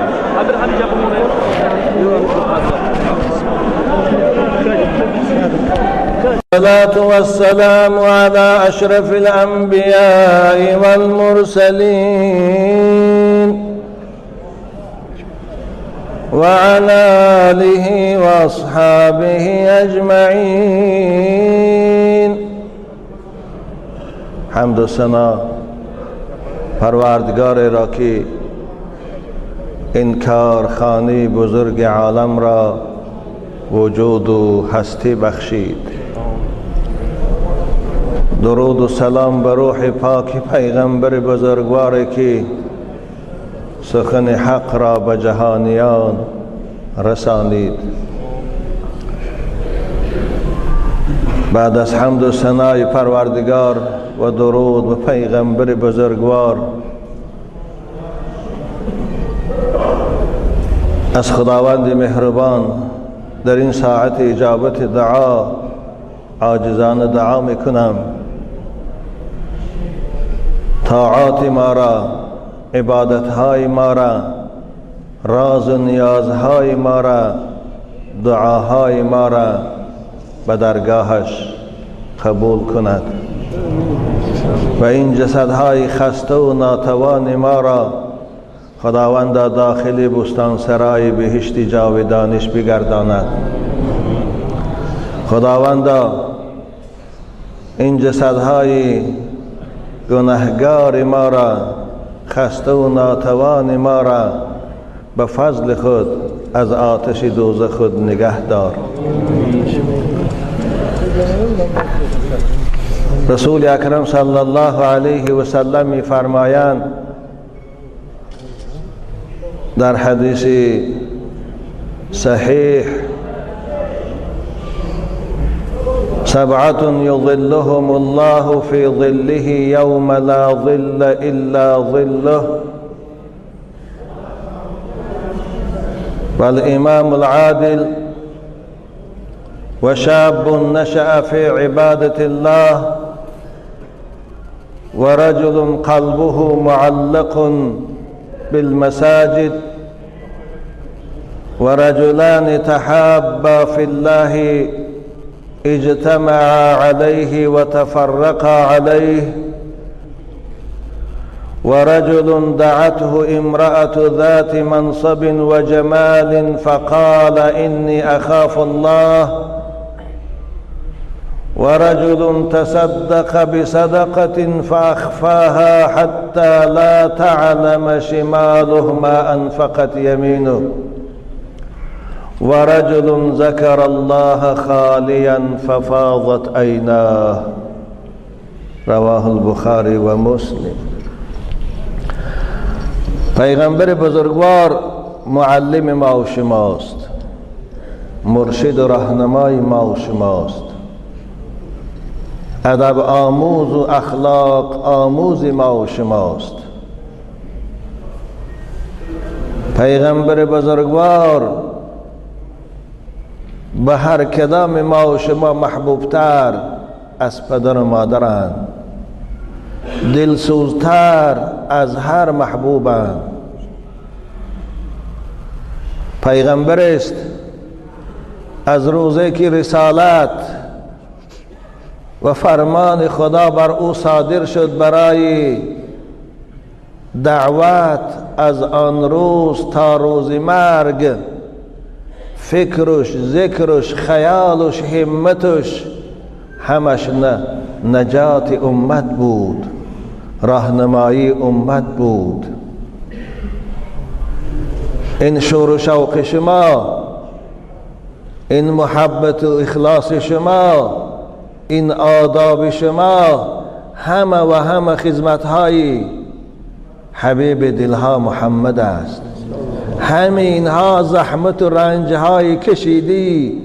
الصلاة والسلام على أشرف الأنبياء والمرسلين وعلى آله وأصحابه أجمعين. حمد و ثنا پروردگار را که این کارخانه بزرگ عالم را وجود و هستی بخشید. درود و سلام بر روح پاک پیغمبر بزرگوار که سخن حق را به جهانیان رسانید. بعد از حمد و ثنای پروردگار و درود به پیغمبر بزرگوار، از خداوند مهربان در این ساعت اجابت دعا عاجزانه دعا میکنم طاعات ما را، عبادتهای ما را، راز و نیازهای ما را، دعاهای ما را به درگاهش قبول کند و این جسدهای خسته و ناتوان ما را خداوند داخل بستان سرای بهشت جاودانش بگرداند. خداوند این جسدهای گناهگار ما را، خسته و ناتوان ما را به فضل خود از آتش دوزخ خود نگه دار. رسول اکرم صلی الله علیه و سلم می فرمایند در حدیث صحیح: سبعة يظلهم الله في ظله يوم لا ظل إلا ظله والإمام العادل وشاب نشأ في عبادة الله ورجل قلبه معلق بالمساجد ورجلان تحابا في الله اجتمعا عليه وتفرقا عليه ورجل دعته امرأة ذات منصب وجمال فقال إني أخاف الله ورجل تصدق بصدقة فأخفاها حتى لا تعلم شماله ما أنفقت يمينه ورجل ذكر الله خاليا ففاضت عيناه. رواه البخاری و مسلم. پیغمبر بزرگوار معلم ما و شماست، مرشد و راهنمای ما و شماست، ادب آموز و اخلاق آموز ما و شماست. پیغمبر بزرگوار به هر کدام ما و شما محبوبتر از پدر و مادرند، دلسوزتر از هر محبوبند. پیغمبر است از روزی که رسالت و فرمان خدا بر او صادر شد برای دعوت، از آن روز تا روز مرگ فکرش، ذکرش، خیالش، همتش همش نجات امت بود، راهنمایی امت بود. این شور و شوق شما، این محبت و اخلاص شما، این آداب شما، همه و همه خدمتهای حبیب دلها محمد است. همینها زحمت و رنجهای کشیدی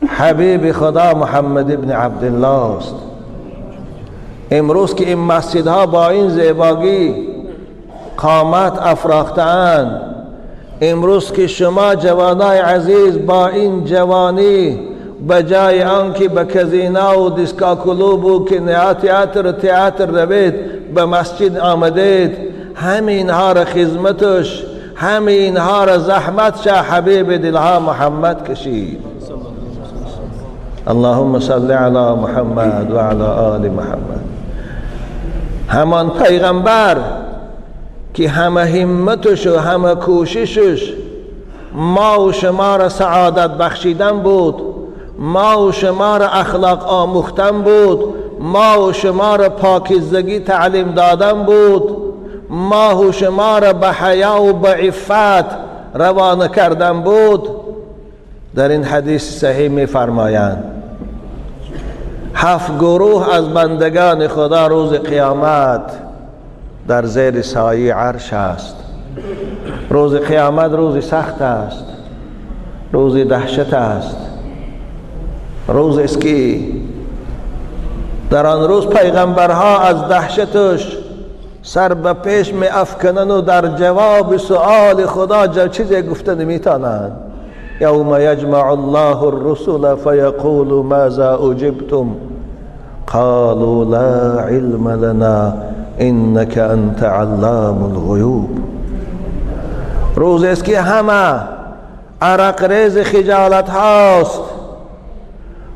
حبیب خدا محمد ابن عبدالله است. امروز که این مسجدها با این زیبایی قامت افراخته‌اند، امروز که شما جوانای عزیز با این جوانی به جای آنکه به کزینا و دیسکا کلوب و تئاتر تئاتر روید به مسجد آمدید، همینها را خدمتش، همینها را زحمتش حبیب دلها محمد کشید. اللهم صل علی محمد و علی آل محمد. همان پیغمبر که همه همتش و همه کوششش ما و شما را سعادت بخشیدن بود، ما و شما را اخلاق آموختن بود، ما و شما را پاکیزگی تعلیم دادن بود، ما و شما را به حیا و به عفت روانه کردن بود. در این حدیث صحیح می فرمایند 7 گروه از بندگان خدا روز قیامت در زیر سایه عرش است. روز قیامت روز سخت است، روز دهشت است، روز است که در آن روز پیغمبرها از دهشتش سر به پیش می افکنند و در جواب سؤال خدا چیزی گفته نمیتانند. یوم یجمع الله الرسل فیقول ماذا اجبتم قالوا لا علم لنا انك انت علام الغیوب. روز است که همه عرق ریز خجالت هاست،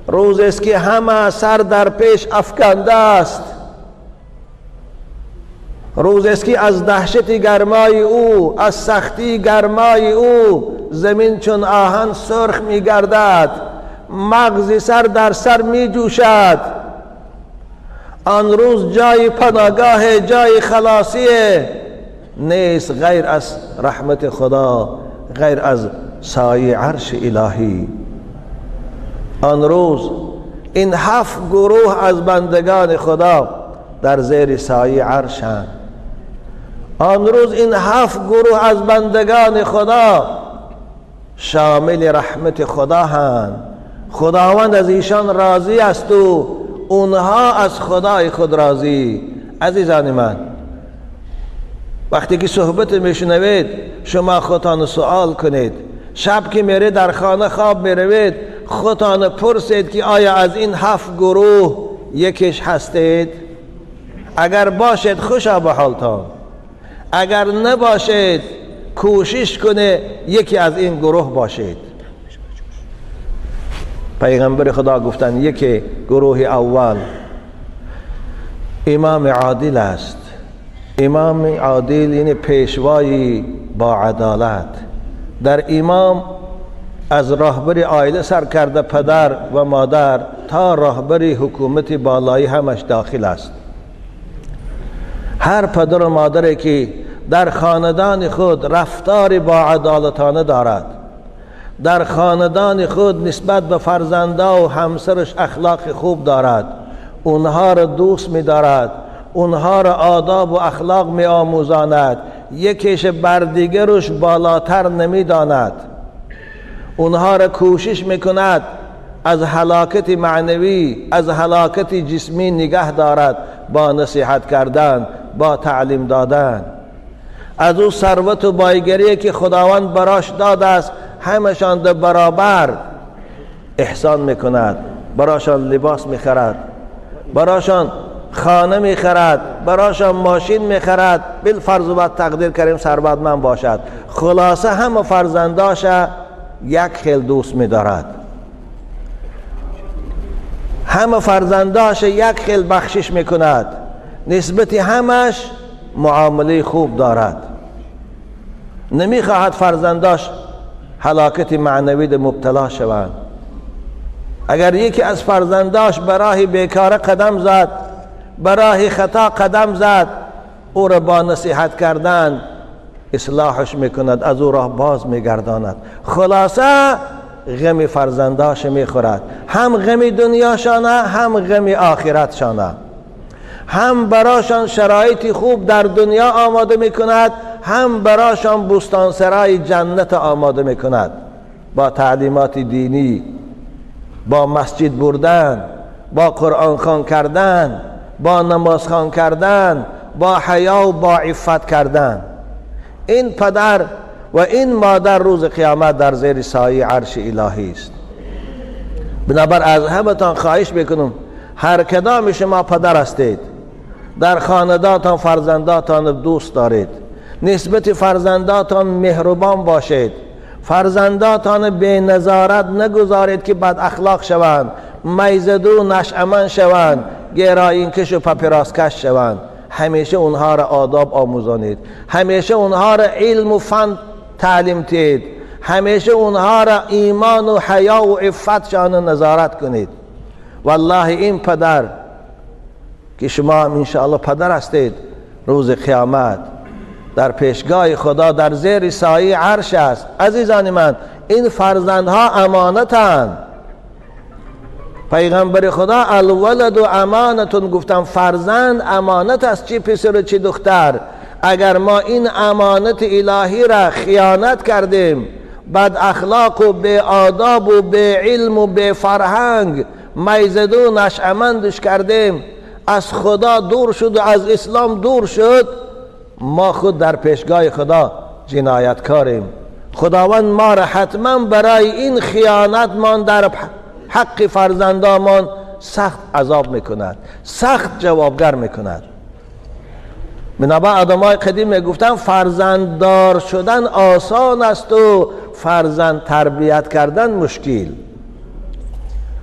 روز است که همه سر در پیش افکنده است، روز است که از دهشت گرمای او، از سختی گرمای او زمین چون آهن سرخ می گردد، مغز سر در سر می جوشد. آن روز جای پناهگاه، جای خلاصی نیست غیر از رحمت خدا، غیر از سایه عرش الهی. آن روز این 7 گروه از بندگان خدا در زیر سایه عرشند. آن روز این 7 گروه از بندگان خدا شامل رحمت خدا هستند. خداوند از ایشان راضی است و اونها از خدای خود راضی. عزیزان من، وقتی که صحبت میشنوید شما خودتان سوال کنید. شب که میره در خانه خواب میروید خودتان پرسید که آیا از این 7 گروه یکیش هستید؟ اگر باشید خوشا به حالتان، اگر نباشید کوشش کنه یکی از این گروه باشید. پیغمبر خدا گفتن یکی گروه اول امام عادل است. امام عادل یعنی پیشوایی با عدالت. در امام از راهبر عائله سر کرده پدر و مادر تا راهبر حکومت بالایی همش داخل است. هر پدر و مادری که در خاندان خود رفتار با عدالتانه دارد، در خاندان خود نسبت به فرزنده و همسرش اخلاق خوب دارد، اونها را دوست می دارد، اونها را آداب و اخلاق می آموزاند، یکیش بر دیگرش بالاتر نمی داند، اونها را کوشش می کند از هلاکت معنوی، از هلاکت جسمی نگه دارد با نصیحت کردن، با تعلیم دادن. از او ثروت و بایگری که خداوند براش داده است همشان در برابر احسان میکند، براشان لباس میخرد، براشان خانه میخرد، براشان ماشین میخرد، بالفرض و تقدیر کریم ثروتمند باشد. خلاصه همه فرزنداش یک خیل دوست میدارد، همه فرزنداش یک خیل بخشش میکند، نسبت همش معامله خوب دارد، نمیخواهد فرزنداش هلاکت معنوی در مبتلا شوند. اگر یکی از فرزنداش براه بیکاره قدم زد، براه خطا قدم زد، او را با نصیحت کردن اصلاحش میکند، از او راه باز میگرداند. خلاصه غم فرزنداش میخورد، هم غم دنیاشانه هم غم آخرتشانه، هم براشان شرایط خوب در دنیا آماده میکند، هم براشان بستانسرای جنت آماده میکند با تعلیمات دینی، با مسجد بردن، با قرآن خوان کردن، با نماز خوان کردن، با حیا و با عفت کردن. این پدر و این مادر روز قیامت در زیر سایه عرش الهی است. بنابر از همتان خواهش میکنم، هر کدام شما پدر هستید، در خاندانتان فرزنداتان دوست دارید، نسبت فرزنداتان مهربان باشید، فرزنداتان به نظارت نگذارید که بد اخلاق شوند، میزدو نشأمن شوند، گرایینکش و پاپیراسکش شوند. همیشه اونها را آداب آموزانید، همیشه اونها را علم و فن تعلیم تید، همیشه اونها را ایمان و حیا و عفتشان نظارت کنید. والله این پدر که شما هم انشاءالله پدر هستید، روز قیامت در پیشگاه خدا در زیر سایه عرش است. عزیزان من، این فرزندها امانتند. پیغمبر خدا الولد امانتون گفتم، فرزند امانت است، چی پسر و چی دختر. اگر ما این امانت الهی را خیانت کردیم، بد اخلاق و بی آداب و بی علم و بی فرهنگ میزدو نشأمندش کردیم، از خدا دور شد و از اسلام دور شد، ما خود در پیشگاه خدا جنایتکاریم. خداوند ما را حتما برای این خیانتمان در حق فرزندامان سخت عذاب میکند، سخت جوابگر میکند. بنابر آدمای قدیم میگفتن فرزنددار شدن آسان است و فرزند تربیت کردن مشکل.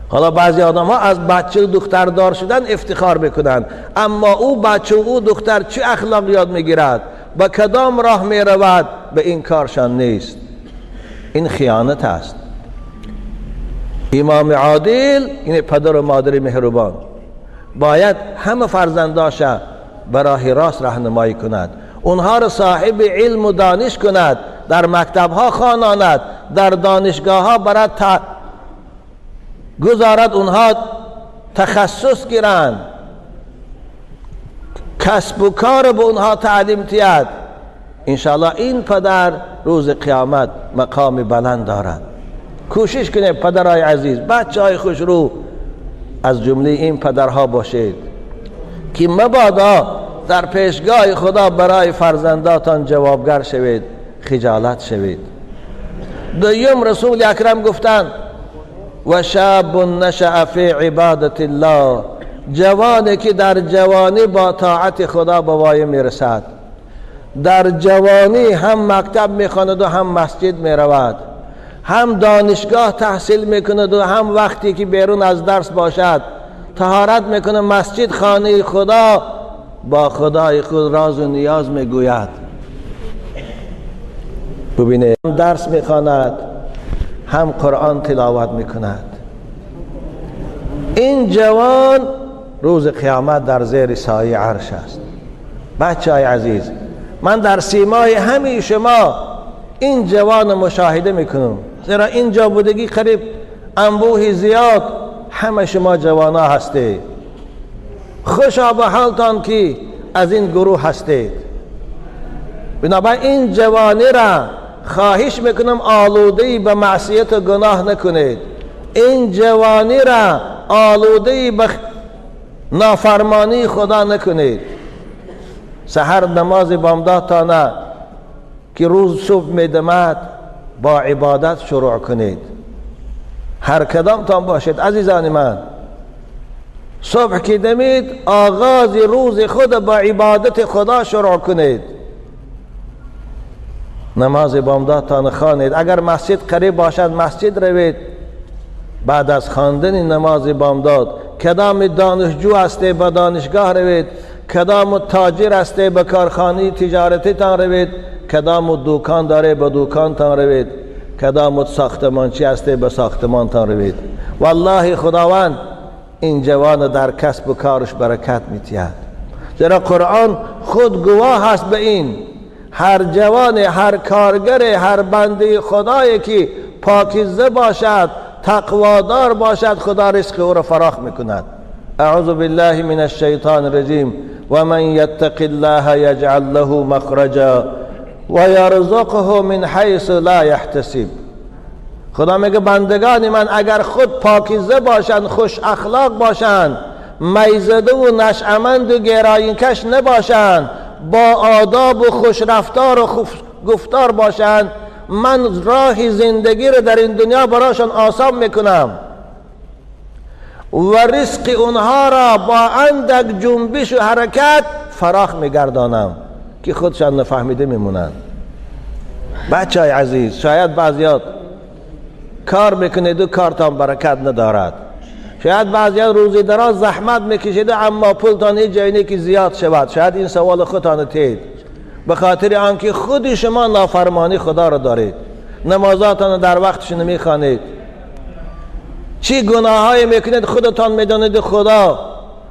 حالا بعضی آدم ها از بچه و دختر دار شدن افتخار میکنند، اما او بچه و او دختر چه اخلاق یاد میگیرد، به کدام راه میرود، به این کارشان نیست. این خیانت است. امام عادل این پدر و مادر مهربان باید همه فرزنداش به راه راست راهنمایی کند، اونها را صاحب علم و دانش کند، در مکتب ها خواناند، در دانشگاه ها برای گذارد اونها تخصص گیرند، کسب و کار به اونها تعلیم تید. انشاءالله این پدر روز قیامت مقام بلند دارد. کوشش کنید پدرای عزیز، بچه های خوشرو از جمله این پدرها باشید که مبادا در پیشگاه خدا برای فرزنداتان جوابگر شوید، خجالت شوید. دویم رسول اکرم گفتند و شاب نشأ فی عبادت الله، جوانی که در جوانی با طاعت خدا به وای میرسد، در جوانی هم مکتب میخواند و هم مسجد میرود، هم دانشگاه تحصیل میکند و هم وقتی که بیرون از درس باشد طهارت میکنه، مسجد خانه خدا، با خدای خود راز و نیاز میگوید. ببینه هم درس میخواند هم قرآن تلاوت میکند. این جوان روز قیامت در زیر سایه عرش است. بچه های عزیز، من در سیمای همین شما این جوان مشاهده میکنم، زیرا اینجا بودگی قریب انبوه زیاد همه شما جوانا هستید. خوشا به حالتان که از این گروه هستید. بنابراین این جوانی را خواهش میکنم آلوده‌ای به معصیت و گناه نکنید. این جوانی را آلوده‌ای به نافرمانی خدا نکنید. سحر نماز بامداد تا نه که روز صبح میدمد با عبادت شروع کنید. هر کدامتان باشید عزیزان من، صبح که دمید آغاز روز خود با عبادت خدا شروع کنید. نماز بامدادتان خوانید. اگر مسجد قریب باشد مسجد روید. بعد از خواندن نماز بامداد کدام دانشجو هسته به دانشگاه روید، کدام تاجر هسته به کارخانه تجارتی تان روید، کدام دکان داره به دکان تان روید، کدام ساختمانچی هسته به ساختمان تان روید. والله خداوند این جوان در کسب و کارش برکت میتید، زیرا قرآن خود گواه است به این. هر جوان، هر کارگر، هر بنده خدایی که پاکیزه باشد، تقوادار باشد، خدا رزق او را فراخ میکند. اعوذ بالله من الشیطان الرجیم و من یتق الله یجعل له مخرجا و یرزقه من حیث لا یحتسب. خدا میگه بندگان من اگر خود پاکیزه باشند، خوش اخلاق باشند، میزده و نشأمند و گرایینکش نباشند، با آداب و خوش رفتار و خوش گفتار باشند، من راه زندگی رو در این دنیا براشان آسان میکنم و رزق اونها را با اندک جنبش و حرکت فراخ میگردانم که خودشان نفهمیده میمونند. بچه های عزیز، شاید بعضیات کار میکنید و کارتان برکت ندارد، شاید بعضیات روزی دراز زحمت میکشید اما پولتان هیچ جایی که زیاد شود. شاید این سوال خودتان تید به خاطر آنکه خود شما نافرمانی خدا را دارید، نمازاتان در وقتش نمیخوانید، چی گناهایی میکنید خودتان میدانید. خدا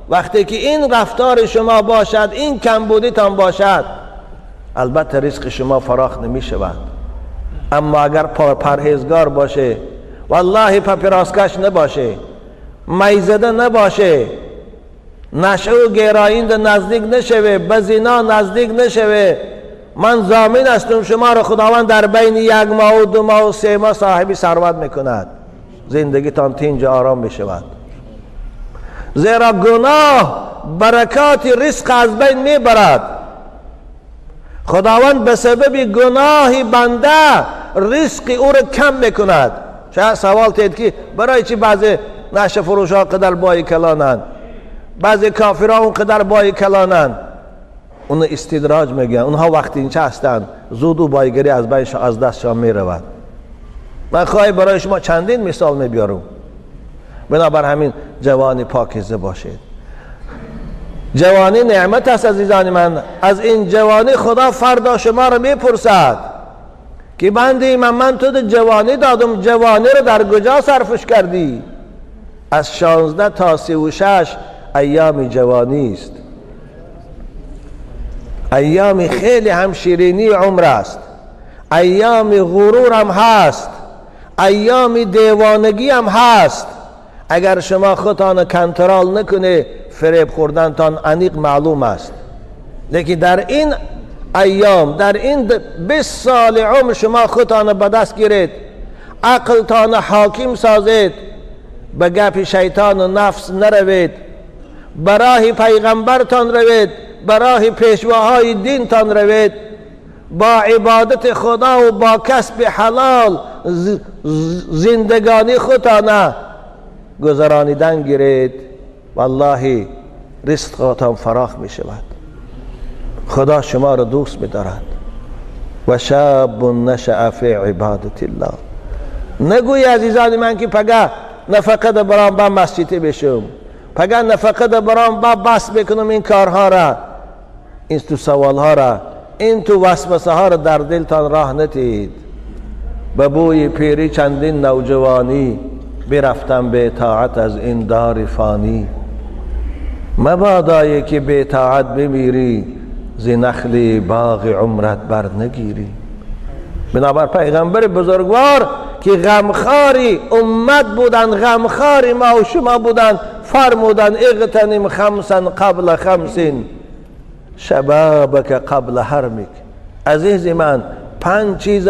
وقتی که این رفتار شما باشد، این کمبودیتان باشد، البته رزق شما فراخ نمیشود. اما اگر پرهیزگار باشه، والله پاپیراسکش نباشه، میزده نباشه، نشعه و گرایند نزدیک نشوه، به زنا نزدیک نشوه، من ضامن هستم شما را خداوند در بین 1 ماه و 2 ماه و 3 ماه صاحب ثروت میکند. زندگیتان تینج آرام میشود. زیرا گناه برکات رزق از بین میبرد. خداوند به سبب گناه بنده رزق او را کم میکند. شاید سوال تید که برای چی بعضی نشه فروش ها قدر بای کلانند، بعضی کافرها اون قدر بای کلانند؟ اون استدراج میگن. اونها وقتی اینچه هستند زود و بایگری از بینش از دستشان میرود. من خواهی برای شما چندین مثال میبیارم. بنابر همین جوانی پاکیزه باشید. جوانی نعمت است عزیزان من. از این جوانی خدا فردا شما رو میپرسد که بنده من تو جوانی دادم، جوانی رو در کجا صرفش کردی؟ از 16 تا 36 ایام جوانی است. ایام خیلی هم شیرینی عمر است، ایام غرور هم هست، ایام دیوانگی هم هست. اگر شما خودتان کنترل نکنه فریب خوردنتان انیق معلوم است. لیکن در این ایام، در این 20 سال عمر شما خودتان به دست گیرید، عقلتان حاکم سازید، به گپ شیطان و نفس نروید، به راه پیغمبرتان روید، به راه پیشواهای دینتان روید، با عبادت خدا و با کسب حلال زندگانی خودتان گذرانیدن گیرید، والله رزقتان فراخ می شود. خدا شما را دوست می دارد. و شاب نشأ فی عبادت الله. نگوی عزیزان من که پگه نفقه برام با مسجد بشم، پگه نفقه برام با بس بکنم این کارها را، این تو سوالها را، این تو وسوسه ها را در دلتان راه ندید. به بوی پیری چندین نوجوانی برفتم به طاعت از این دار فانی. مبادایی که به طاعت بمیری، ز نخل باغ عمرت بر نگیری. بنابر پیغمبر بزرگوار که غمخواری امت بودند، غمخواری ما و شما بودند، فرمودند اغتنم خمسا قبل خمسین شبابک قبل هرمک. عزیز من، 5 چیز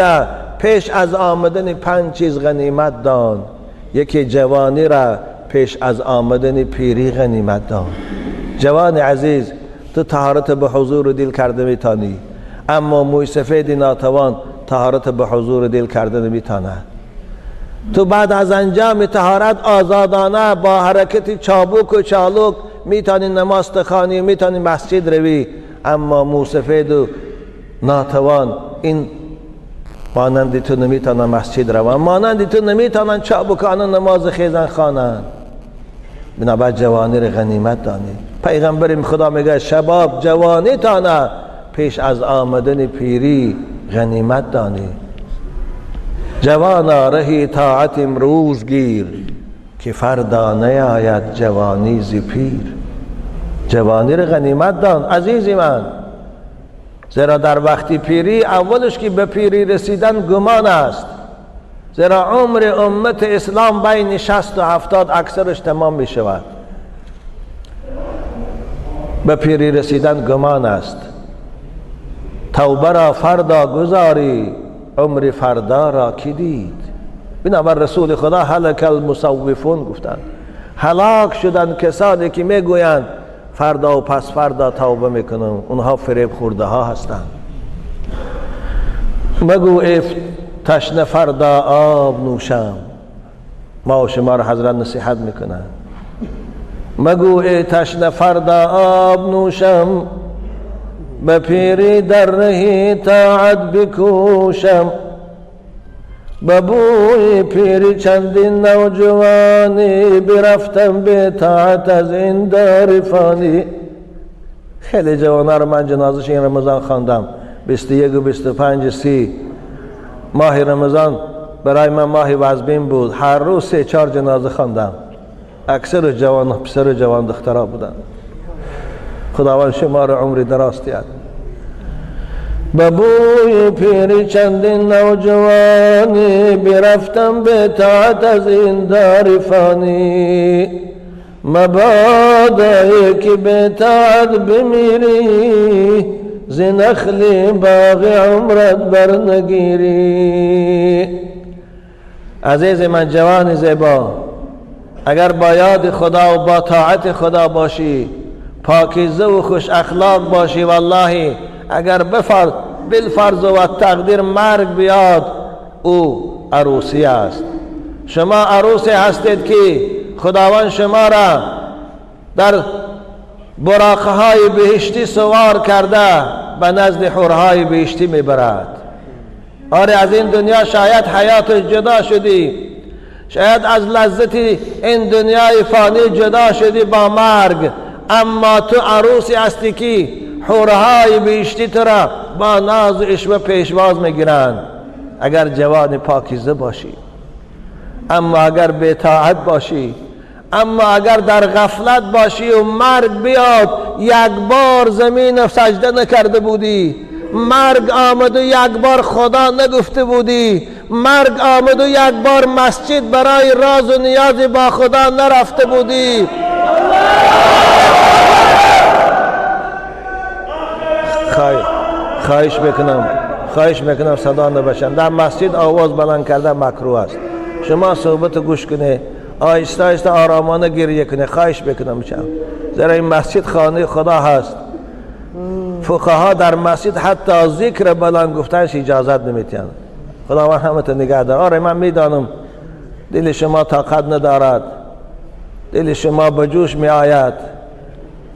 پیش از آمدن 5 چیز غنیمت دان. یکی جوانی را پیش از آمدن پیری غنیمت دان. جوان عزیز، تو طهارت به حضور دل کرده میتانی، اما موی سفید ناتوان طهارت به حضور دل کرده نمیتاند. تو بعد از انجام طهارت آزادانه با حرکت چابک و چالوک میتانی نماز تخوانی، میتانی مسجد روی، اما موسفید و ناتوان این مانند تو نمیتونن مسجد روان، مانند تو نمیتونن چابکانه نماز خیزن خوانن. بنابر جوانی را غنیمت دانی. پیغمبر خدا میگه شباب جوانی تانه پیش از آمدن پیری غنیمت دانی. جوانا رهی طاعت امروز گیر، که فردا نیاید جوانی ز پیر. جوانی را غنیمت دان عزیزی من، زیرا در وقتی پیری اولش که به پیری رسیدن گمان است. زیرا عمر امت اسلام بین 60 و 70 اکثرش تمام می شود. به پیری رسیدن گمان است. توبه را فردا گذاری، عمر فردا را کی دید؟ بنابر رسول خدا هلک المسوفون گفتند، هلاک شدند کسانی که میگویند فردا و پس فردا توبه میکنم. اونها فریب خورده ها هستند. مگو ای تشنه فردا آب نوشم. ما و شما را حضرت نصیحت میکنند. مگو ای تشنه فردا آب نوشم، به پیری در رهی طاعت بکوشم. به بوی پیری چندین نوجوانی، برفتم به طاعت از این دار فانی. خیلی جوانا رو من جنازش این رمضان خواندم. 21 و 25 30 ماه رمضان برای من ماه وزبین بود. هر روز 3-4 جنازه خواندم. اکثر جوان پسر و جوان دخترها بودن. خداوند شما را عمری دراز دهد. به بوی پیری چندین نوجوانی، برفتم به طاعت از این دار فانی. مبادا که به طاعت بمیری، ز نخل باغ عمرت برنگیری. عزیز من، جوان زیبا، اگر با یاد خدا و با طاعت خدا باشی، پاکیزه و خوش اخلاق باشی، والله اگر بالفرض و تقدیر مرگ بیاد، او عروسی است. شما عروسی هستید که خداوند شما را در براقه های بهشتی سوار کرده به نزد حورهای بهشتی میبرد. آره از این دنیا شاید حیاتش جدا شدی، شاید از لذت این دنیای فانی جدا شدی با مرگ، اما تو عروسی هستی که حورهای بهشتی تو را با ناز و عشوه پیشواز میگیرند اگر جوان پاکیزه باشی. اما اگر بی‌طاعت باشی، اما اگر در غفلت باشی و مرگ بیاد، یک بار زمین سجده نکرده بودی، مرگ آمد و یک بار خدا نگفته بودی، مرگ آمد و یک بار مسجد برای راز و نیاز با خدا نرفته بودی. خواهش میکنم صدا نباشم. در مسجد آواز بلند کردن مکروه است. شما صحبت گوش کنه، آهسته آهسته آرامانه گریه کنه. خواهش میکنم چم، زیرا این مسجد خانه خدا هست. فقها در مسجد حتی ذکر بلند گفتنش اجازت نمیتین. خداوند همه تا نگه دار. آره من میدانم دل شما طاقت ندارد، دل شما به جوش می آید،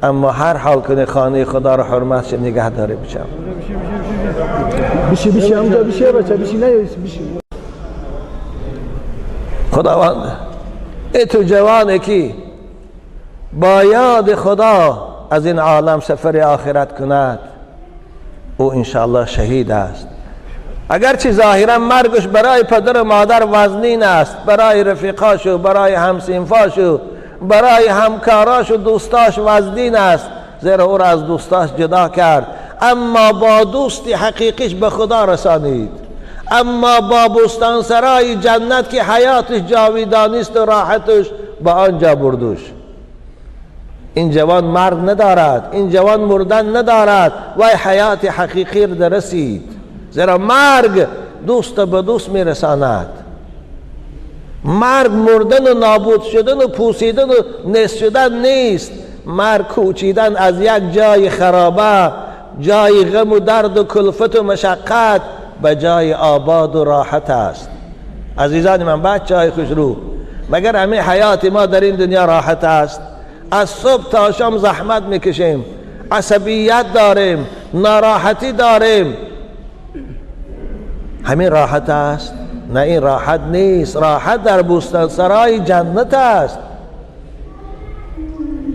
اما هر حال کنه خانه خدا را حرمتش نگه داره. بچم بشی بشی امجا بشی بچه بشی نه بشی. خداوند ای تو جوانی که با یاد خدا از این عالم سفر آخرت کند، او انشاءالله شهید است. اگرچه ظاهرا مرگش برای پدر و مادر وزنین است، برای رفیقاش و برای همصنفاش و برای همکاراش و دوستاش وزنین است، زیرا او را از دوستاش جدا کرد، اما با دوست حقیقیش به خدا رسانید. اما با بستانسرای جنت که حیاتش جاویدانی است و راحتش با آنجا بردوش. این جوان مرگ ندارد، این جوان مردن ندارد، وای حیات حقیقی را رسید. زیرا مرگ دوست به دوست میرساند. مرگ مردن و نابود شدن و پوسیدن و نیست شدن نیست. مرگ کوچیدن از یک جای خرابه، جای غم و درد و کلفت و مشقت، به جای آباد و راحت است. عزیزان من، بچه های خوشرو، مگر همه حیات ما در این دنیا راحت است؟ از صبح تا شام زحمت میکشیم، عصبیت داریم، ناراحتی داریم. همین راحت است؟ نه، این راحت نیست. راحت در بستانسرای جنت است.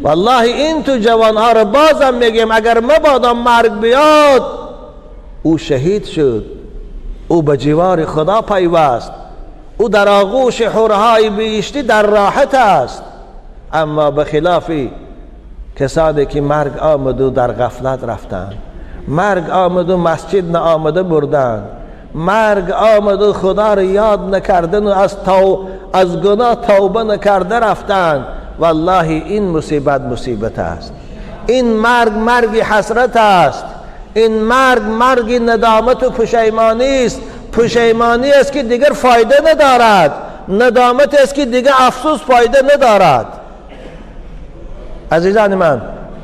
والله این تو جوانها رو بازم میگیم، اگر مبادا مرگ بیاد، او شهید شد، او به جوار خدا پیوست، او در آغوش حورهای بهشتی در راحت است. اما به خلاف کسانی که مرگ آمد و در غفلت رفتند، مرگ آمد و مسجد نآمده بردند، مرگ آمد و خدا را یاد نکردن و از گناه توبه نکرده رفتند، والله این مصیبت مصیبت است. این مرگ مرگ حسرت است. این مرگ مرگ ندامت و پشیمانی است. پشیمانی است که دیگر فایده ندارد، ندامت است که دیگر افسوس فایده ندارد. عزیزان من،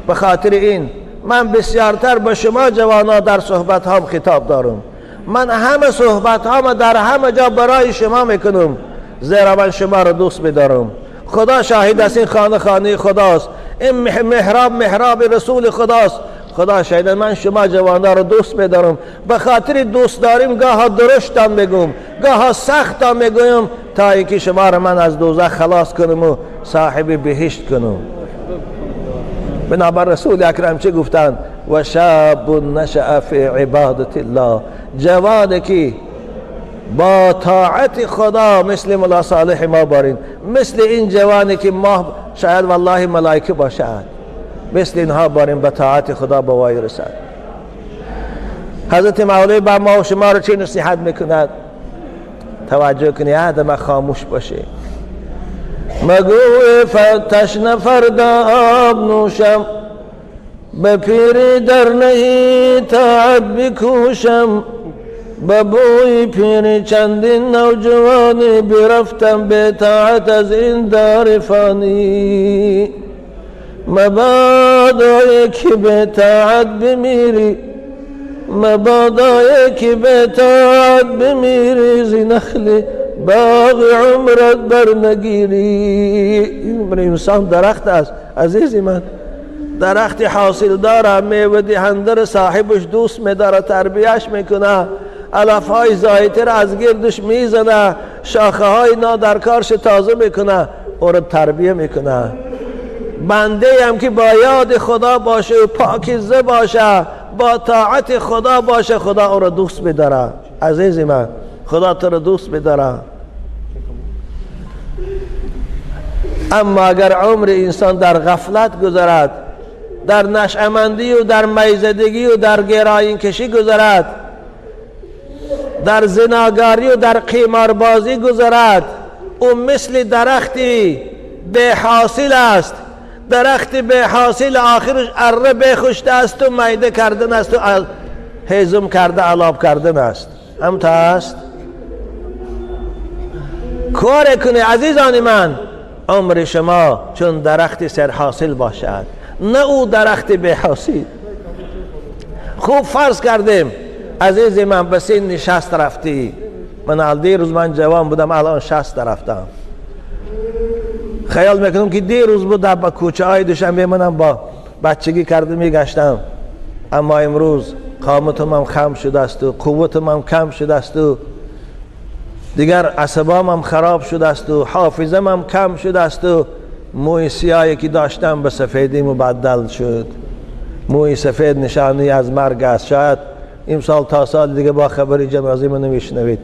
به خاطر این من بسیارتر به شما جوانا در صحبت هام خطاب دارم. من همه صحبت هام در همه جا برای شما میکنم، زیرا من شما را دوست میدارم. خدا شاهد است، این خانه خانه خداست، این محراب محراب رسول خداست. خدا شاهد من شما جوانا را دوست میدارم. به خاطر دوست داریم گاه درشتان میگم، گاه سختان میگویم، تا اینکه شما را من از دوزخ خلاص کنم و صاحب بهشت کنم. بنابر رسول اکرم چه گفتند؟ و شاب نشأ فی عبادت الله، جوانی که با طاعت خدا مثل ملا صالح ما بارین، مثل این جوانی که ما شاید والله ملائکه باشد، مثل اینها بارین به طاعت خدا بوای رسد. حضرت مولی با ما و شما رو چه نصیحت میکند؟ توجه کنی، آدم خاموش باشه. مگوی فتش فردا آب نوشم، به پیری در نهی طاعت بکوشم، به بوی پیری چندین نوجوانی برفتم به طاعت از این دار فانی. مبادا یکی به طاعت بمیری، مبادای که به طاعت بمیری ز نخل باغ عمرت بر نگیری. انسان درخت است عزیزی من، درخت حاصل داره، میوه دهنده، صاحبش دوست میداره، تربیهش میکنه، علف های زایتر از گردش میزنه، شاخه های نادرکارش تازه میکنه، او رو تربیه میکنه. بنده هم که با یاد خدا باشه و پاکیزه باشه، با طاعت خدا باشه، خدا او رو دوست میداره. عزیز من، خدا تو رو دوست میداره. اما اگر عمر انسان در غفلت گذرد، در نشأمندی و در میزدگی و در گرایین کشی گذرد، در زناگاری و در قیماربازی گذرد، او مثل درختی به حاصل است. درخت به حاصل آخرش اره بخشته است و میده کردن است و هیزم کرده علاب کردن است. هم تا است کار کنه عزیزان من، عمر شما چون درخت سرحاصل باشد، نه او درخت به حاصل. خوب فرض کردیم عزیز من به سن 60 رفتی، من دیروز من جوان بودم، الان 60 رفتم. خیال میکنم که دیروز بود با کوچه های دوشنبه منم با بچگی کرده میگشتم، اما امروز قامتم هم خم شده است و قوتم هم کم شده است و دیگر عصبام هم خراب شده است و حافظم هم کم شده است و موی سیاهی که داشتم به سفیدی مبدل شد. موی سفید نشانی از مرگ است. شاید امسال تا سال دیگه با خبری جنازه من نمیشنوید.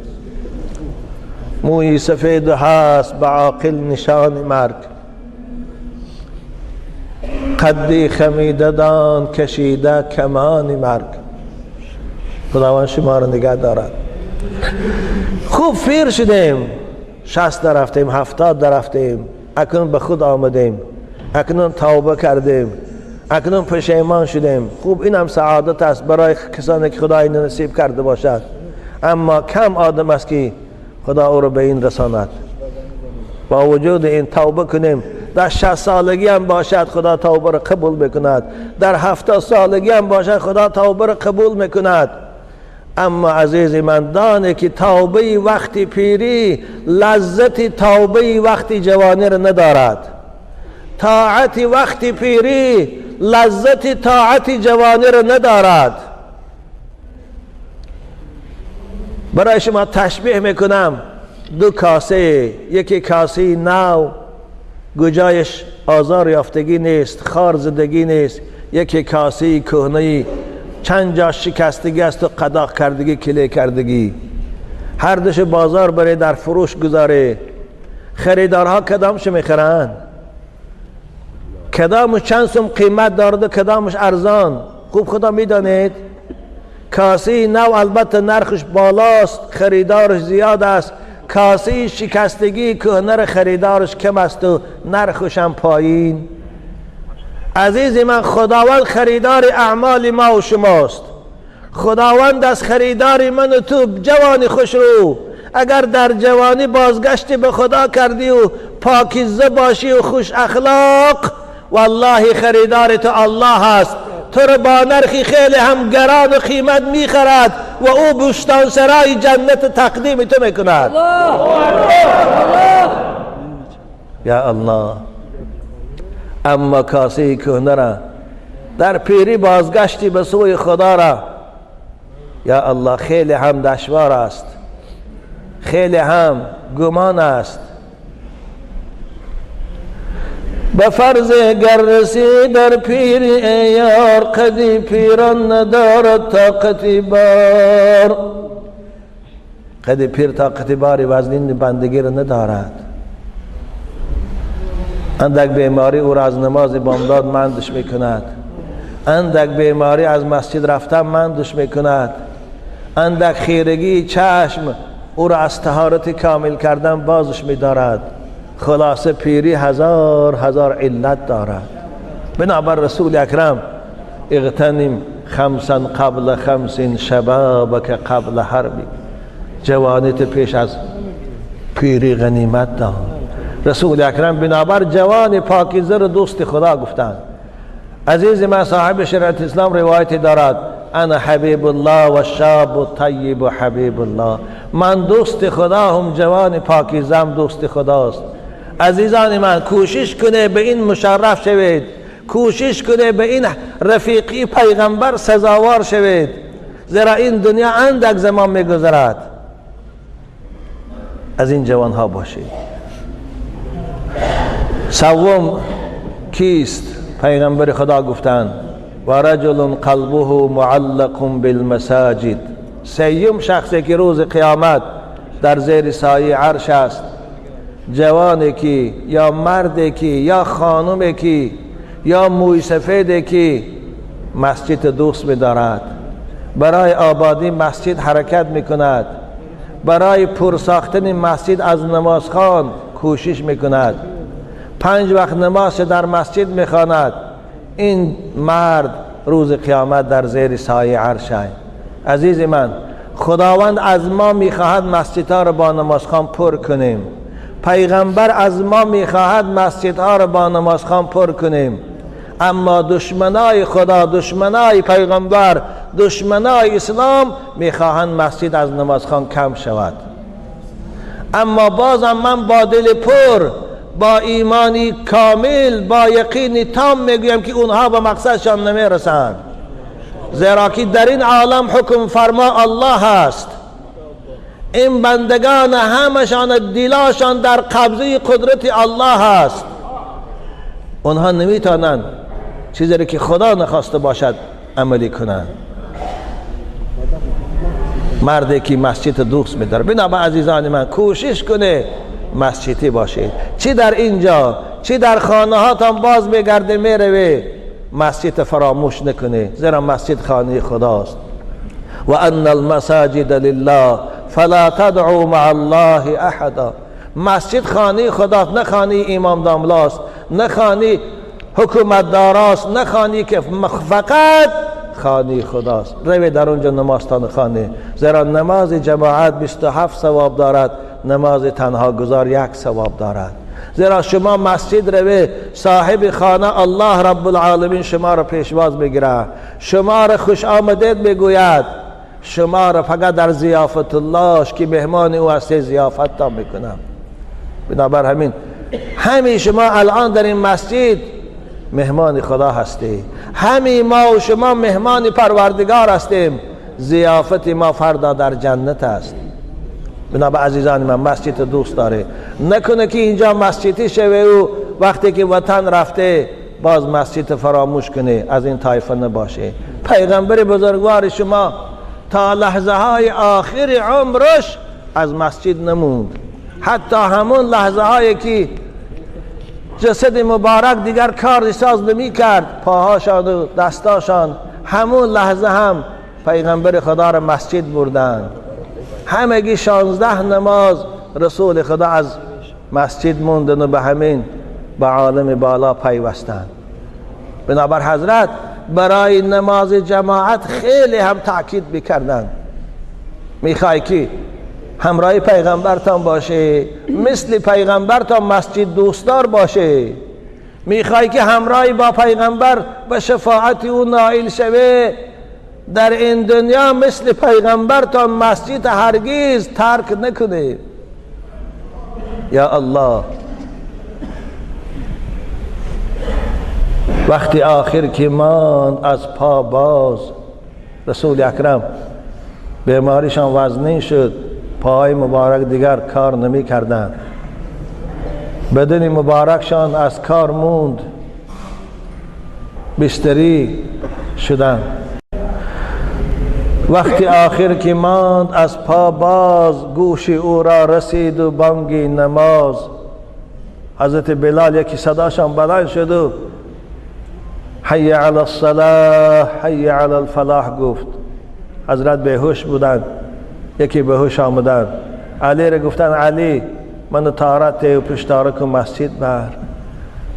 موی سفید هست به عاقل نشان مرگ، قدی خمیده دان کشیده کمان مرگ. خداوند شما رو نگه دارد. خوب فیر شدیم، 60 رفتیم، 70 رفتیم، اکنون به خود آمدیم، اکنون توبه کردیم، اکنون پشیمان شدیم. خوب این هم سعادت است برای کسانی که خدا این نصیب کرده باشد، اما کم آدم است که خدا او رو به این رساند. با وجود این توبه کنیم، در 60 سالگی هم باشد خدا توبه رو قبول میکند، در 70 سالگی هم باشد خدا توبه رو قبول میکند. اما عزیز من دانه که توبه وقتی پیری لذت توبه وقتی جوانی رو ندارد. طاعت وقتی پیری لذت طاعت جوانی رو ندارد. برای شما تشبیه میکنم دو کاسه، یکی کاسه نو گجایش آزار یافتگی نیست، خار زدگی نیست، یکی کاسه کهنه چند جا شکستگی است و قداق کردگی، کلی کردگی. هر دوش بازار برای در فروش گذاره، خریدارها کدامش میخرند؟ کدامش چند سوم قیمت دارد و کدامش ارزان؟ خوب خدا میدانید کاسه نو البته نرخش بالاست، خریدارش زیاد است. کاسه شکستگی کهنه خریدارش کم است و نرخش هم پایین. عزیز من، خداوند خریدار اعمال ما و شماست. خداوند از خریدار من و تو جوانی خوش رو. اگر در جوانی بازگشتی به خدا کردی و پاکیزه باشی و خوش اخلاق، والله خریدار تو الله است. تو رو با نرخی خیلی هم گران و قیمت میخرد و او بوستان سرای جنت تقدیم تو میکند. یا الله. اما کاسه کهنه را در پیری بازگشتی به سوی خدا را، یا الله، خیلی هم دشوار است، خیلی هم گمان است. به فرض گر رسی در پیری ای یار، قدی پیران ندارد طاقتی بار. قدی پیر طاقتی باری وزنین بندگی را ندارد. اندک بیماری او را از نماز بامداد مندش میکند، اندک بیماری از مسجد رفتن مندش میکند، اندک خیرگی چشم او را از طهارت کامل کردن بازش میدارد. خلاصه پیری هزار هزار علت دارد. بنابر رسول اکرم اغتنم خمسا قبل خمس شبابک قبل حربی، جوانیت پیش از پیری غنیمت دان. رسول اکرم بنابر جوان پاکیزه رو دوست خدا گفتند. عزیز من، صاحب شریعت اسلام روایتی دارد انا حبیب الله و شاب و طیب و حبیب الله. من دوست خدا هم، جوان پاکیزم دوست خداست. عزیزان من، کوشش کنه به این مشرف شوید، کوشش کنه به این رفیقی پیغمبر سزاوار شوید، زیرا این دنیا اندک زمان میگذرد. از این جوان ها باشید. سوم کیست؟ پیغمبر خدا گفتند و رجل قلبه معلق بالمساجد. سیوم شخصی که روز قیامت در زیر سایه عرش است، جوانی که یا مردی که یا خانمی که یا موی سفیدی که مسجد دوست می‌دارد، برای آبادی مسجد حرکت میکند، برای پر ساختن مسجد از نمازخوان کوشش میکند، 5 وقت نماز در مسجد میخواند، این مرد روز قیامت در زیر سایه عرش است. عزیز من، خداوند از ما میخواهد مسجدها را با نمازخوان پر کنیم. پیغمبر از ما میخواهد مسجدها را با نمازخوان پر کنیم. اما دشمنای خدا، دشمنای پیغمبر، دشمنای اسلام میخواهند مسجد از نمازخوان کم شود. اما بازم من با دل پر، با ایمانی کامل، با یقین تام میگویم که اونها به مقصدشان نمیرسند، زیرا که در این عالم حکم فرما الله است. این بندگان همشان دلاشان در قبضه قدرت الله است. اونها نمیتونند چیزی که خدا نخواسته باشد عملی کنند. مردی که مسجد دوست میداره، بنابر عزیزان من کوشش کنه مسجدی باشید، چی در اینجا چی در خانه هاتان باز میگرده میروه، مسجد فراموش نکنه، زیرا مسجد خانه خداست. و ان المساجد لله فلا تدعوا مع الله احدا. مسجد خانه خداست، نه خانه امام داملاست، نه خانه حکومت داراست، نه خانه که، فقط خانه خداست. روی در اونجا نمازتان خانه، زیرا نماز جماعت 27 ثواب دارد، نماز تنها گذار 1 ثواب دارد. زیرا شما مسجد روی، صاحب خانه الله رب العالمین شما را پیشواز میگیره، شما را خوش آمدید میگوید، شما را فقط در ضیافت الله که مهمان او هستی ضیافت تا میکنم. بنابر همین شما الان در این مسجد مهمان خدا هستی، همین ما و شما مهمان پروردگار هستیم، ضیافت ما فردا در جنت است. بنابر عزیزان من، مسجد دوست داره، نکنه که اینجا مسجدی شوه و وقتی که وطن رفته باز مسجد فراموش کنه، از این طایفه نباشه. پیغمبر بزرگوار شما تا لحظه های آخر عمرش از مسجد نموند، حتی همون لحظه هایی که جسد مبارک دیگر کار ساز نمی کرد، پاهاشان و دستاشان، همون لحظه هم پیغمبر خدا را مسجد بردن. همگی 16 نماز رسول خدا از مسجد موندن و به همین به عالم بالا پیوستن. بنابر حضرت برای نماز جماعت خیلی هم تاکید میکردن. میخوای که همراه پیغمبرتان باشه، مثل پیغمبرتان مسجد دوستدار باشه، میخوای که همراه با پیغمبر به شفاعت او نائل شوه، در این دنیا مثل پیغمبرتان مسجد هرگز ترک نکنه. یا الله، وقتی آخر که ماند از پا باز، رسول اکرم بیماریشان وزنی شد، پاهای مبارک دیگر کار نمی کردن، بدن مبارکشان از کار موند، بستری شدن. وقتی آخر که ماند از پا باز، گوش او را رسید و بانگ نماز. حضرت بلال یکی صداشان بلند شد و حی علی الصلاح حی علی الفلاح گفت. حضرت بیهوش بودند، یکی بیهوش آمدند، علی را گفتن علی من طهارت و پشتاره کن مسجد بر،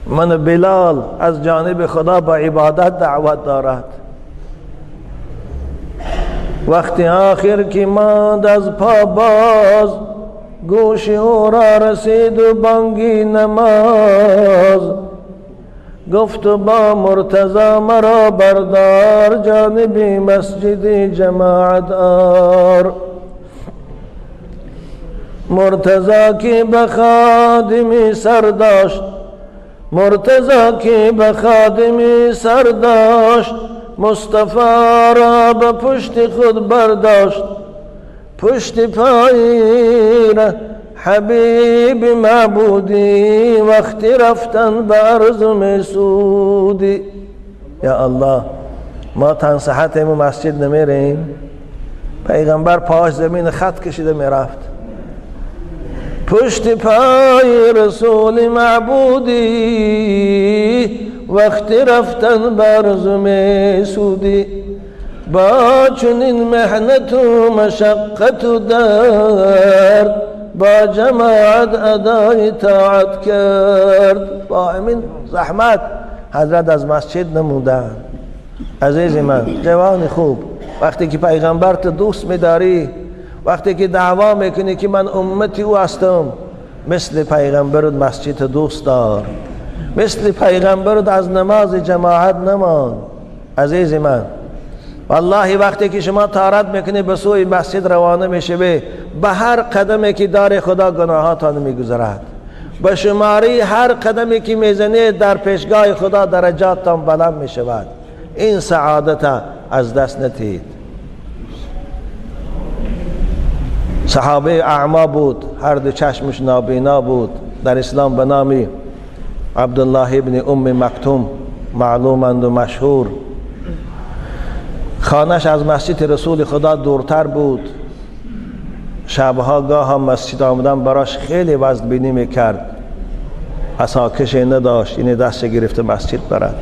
من بلال از جانب خدا با عبادت دعوت دارد. وقتی آخر که ماند از پا باز، گوش او را رسید و بانگی نماز. گفت با مرتضی مرا بردار، جانبی مسجد جماعت آر. مرتضی که به خادمی سر داشت، مرتضی که به خادمی سر داشت، مصطفی را به پشت خود برداشت. پشت پای را حبیب معبودی، وقتی رفتن به ارض مسودی. یا الله، ما تن صحتیم و مسجد نمیریم. پیغمبر پاش زمین خط کشیده میرفت. پشت پای رسول معبودی، وقتی رفتن به ارض مسودی. با چنین محنت و مشقت و درد، با جماعت ادای طاعت کرد. با همین زحمت حضرت از مسجد نمودند. عزیز من، جوان خوب، وقتی که پیغمبر تو دوست میداری، وقتی که دعوا میکنی که من امتی او هستم، مثل پیغمبر مسجد دوست دار، مثل پیغمبر از نماز جماعت نمان. عزیز من، والله وقتی که شما طارت میکنی به سوی مسجد روانه میشوی، به هر قدمی که دار خدا گناهاتان میگذرد، به شماری هر قدمی که میزنید در پیشگاه خدا درجاتتان بلند میشود. این سعادت از دست ندید. صحابه اعما بود، هر دو چشمش نابینا بود، در اسلام به نام عبدالله ابن ام مکتوم معلومند و مشهور. خانه‌اش از مسجد رسول خدا دورتر بود. شبها گاه هم مسجد آمدن براش خیلی وزن بینی میکرد، عصاکش نداشت، این دست گرفته مسجد برد.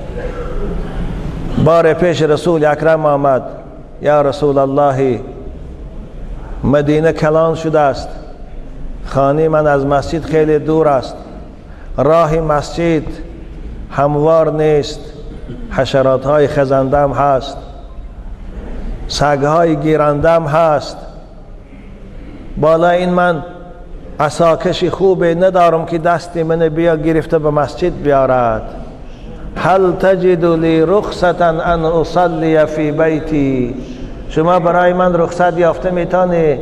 بار پیش رسول اکرم آمد، یا رسول الله، مدینه کلان شده است، خانه من از مسجد خیلی دور است، راه مسجد هموار نیست، حشرات های خزنده هم هست، سگهای گیرنده هم هست، بالا این من عصاکش خوبی ندارم که دست من بیا گرفته به مسجد بیارد. هل تجد لی رخصة ان اصلی فی بیتی؟ شما برای من رخصت یافته میتانی؟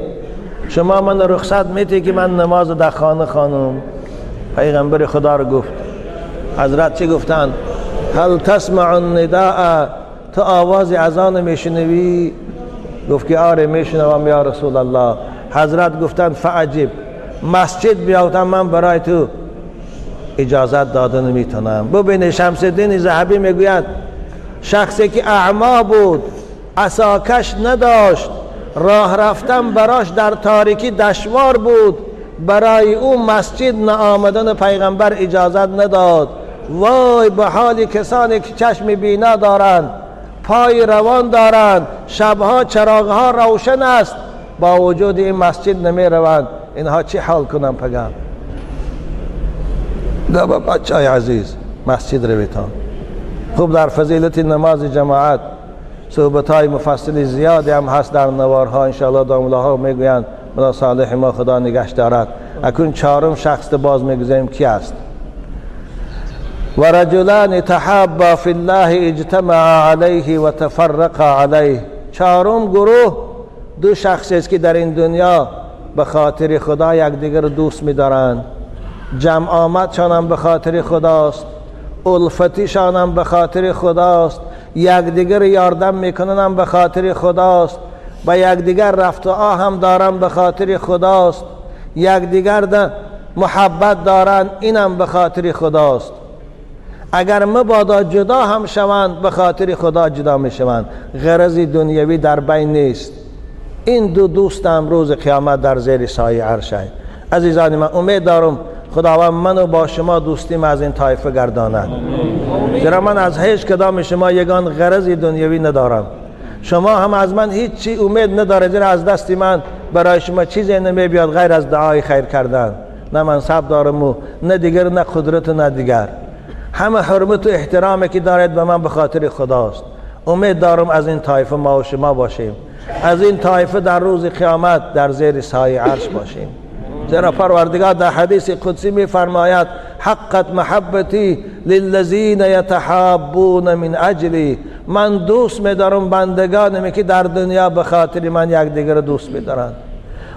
شما من رخصت میتی که من نماز در خانه خانم؟ پیغمبر خدا رو گفت. حضرت چی گفتند؟ هل تسمع النداء؟ تو آواز اذان میشنوی؟ گفت که آره میشنوم یا رسول الله. حضرت گفتند فعجب، مسجد بیاوتم من برای تو اجازت داده نمیتونم. ببینه شمس الدین ذهبی میگوید شخصی که اعما بود، عصاکش نداشت، راه رفتن براش در تاریکی دشوار بود، برای او مسجد نآمدن پیغمبر اجازت نداد. وای به حال کسانی که چشم بینا دارند، پای روان دارند، شبها چراغها روشن است، با وجود این مسجد نمی روند. اینها چی حال کنم پگم؟ دابا بچه های عزیز، مسجد رویتان. خوب در فضیلت نماز جماعت صحبت های مفصل زیادی هم هست در نوارها، انشاءالله داملاها میگویند. ملا صالح ما خدا نگهش دارد. اکنون چهارم شخص باز میگذاریم کی است؟ و رجلان تحابا فی الله اجتمع علیه و تفرقا علیه. چهارم گروه دو شخص است که در این دنیا به خاطر خدا یکدیگر دوست می‌دارند، جمع آمدشان هم به خاطر خداست، الفتیشان هم به خاطر خداست، یکدیگر یاردم میکنن هم به خاطر خداست، با یکدیگر رفت و آه هم دارن به خاطر خداست، یکدیگر محبت دارن اینم به خاطر خداست. اگر مبادا جدا هم شوند به خاطر خدا جدا میشوند، غرض دنیوی در بین نیست. این دو دوست هم روز قیامت در زیر سایه عرش. عزیزان من، امید دارم خداوند منو با شما دوستیم از این طایفه گرداند، زیرا من از هیچ کدام شما یگان غرض دنیوی ندارم، شما هم از من هیچ چی امید نداره، زیرا از دست من برای شما چیزی نمی بیاد غیر از دعای خیر کردن. نه منصب دارم و نه دیگر، نه قدرت و نه دیگر. همه حرمت و احترامی که دارید به من به خاطر خداست. امید دارم از این طایفه ما و شما باشیم، از این طایفه در روز قیامت در زیر سایه عرش باشیم. زیرا پروردگار در حدیث قدسی می فرماید حقت محبتی للذین یتحابون من اجلی. من دوست میدارم بندگانمی که در دنیا به خاطر من یکدیگر دوست میدارند.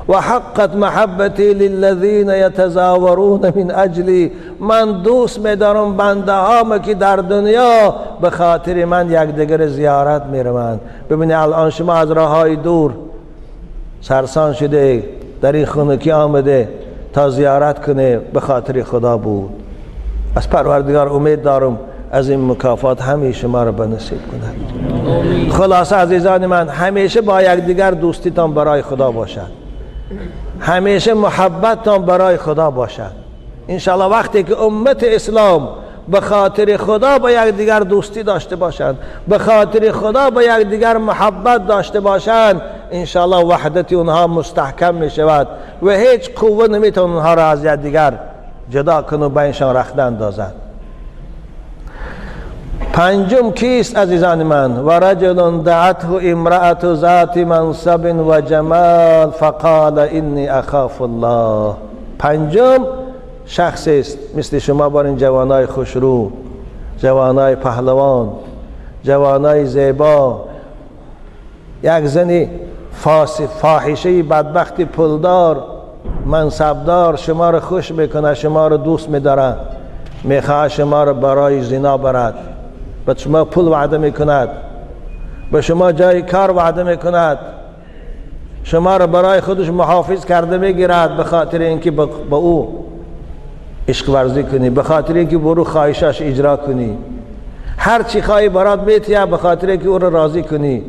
و حقت محبتی للذین یتزاورون من اجلی. من دوست میدارم بنده هام که در دنیا به خاطر من یکدیگر زیارت میروند. ببینید الان شما از راههای دور سرسان شده در این خنکی آمده تا زیارت کنه، به خاطر خدا بود. از پروردگار امید دارم از این مکافات همه شما را به نصیب کند. خلاصه عزیزان من، همیشه با یکدیگر دوستیتان برای خدا باشد، همیشه محبتتان برای خدا باشد. انشاءالله وقتی که امت اسلام به خاطر خدا با یکدیگر دوستی داشته باشند، به خاطر خدا با یکدیگر محبت داشته باشند، انشاءالله وحدت اونها مستحکم می شود و هیچ قوه نمیتونه اونها را از یکدیگر جدا کنه و بینشان رخنه اندازد. پنجم کیست عزیزان من؟ و رجل دعته امرأة ذات منصب و جمال فقال انی اخاف الله. پنجم شخص است مثل شما بار این جوانای خوشرو، جوانای پهلوان، جوانای زیبا، یک زنی فاحشه بدبخت پولدار منصبدار شما رو خوش میکنه، شما رو دوست میداره، میخواه شما رو برای زنا برد، به شما پول وعده میکند، به شما جای کار وعده میکند، شما رو برای خودش محافظ کرده میگیرد، به خاطر اینکه به او عشق ورزی کنی، به خاطر اینکه برو خواهشش اجرا کنی، هر چی خواهی برات میتیه، به خاطر اینکه او رو راضی کنی.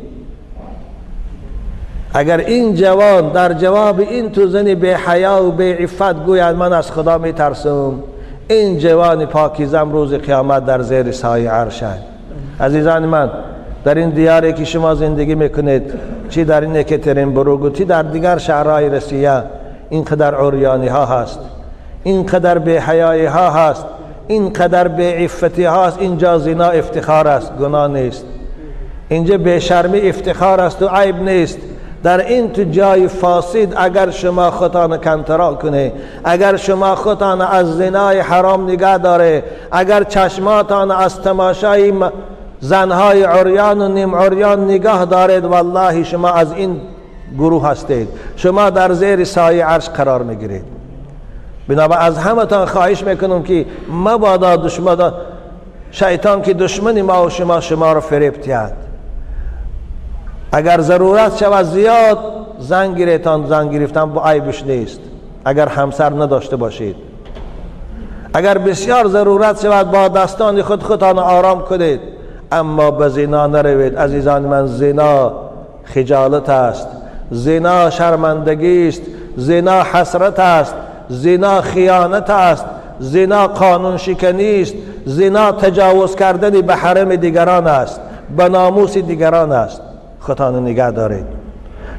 اگر این جوان در جواب این تو زنی بی حیا و بی عفت گوید من از خدا میترسم، این جوان پاکیزم روز قیامت در زیر سایه عرش. عزیزان من، در این دیاری که شما زندگی میکنید، چی در این اکترینبورگ و چی در دیگر شهرهای روسیه، اینقدر عریانی ها هست، اینقدر بی حیایی ها هست، اینقدر بی عفتی ها هست. اینجا زنا افتخار است، گناه نیست. اینجا بی شرمی افتخار است و عیب نیست. در این تو جای فاسد اگر شما خودتان کنترل کنه، اگر شما خودتان از زنای حرام نگه داره، اگر چشماتان از تماشای زنهای عریان و نیم عریان نگاه دارید، والله شما از این گروه هستید، شما در زیر سایه عرش قرار میگیرید. بنابراین از همتان خواهش میکنم که مبادا دشمن شیطان که دشمن ما و شما، شما رو فریب دهد. اگر ضرورت شود زیاد زن گیرتان، زن گرفتن با عیبش نیست اگر همسر نداشته باشید. اگر بسیار ضرورت شود با دستان خود خودتان آرام کنید، اما به زنا نروید. عزیزان من، زنا خجالت است، زنا شرمندگی است، زنا حسرت است، زنا خیانت است، زنا قانون شکنی است، زنا تجاوز کردن به حرم دیگران است، به ناموس دیگران است. خودتان نگه دارید.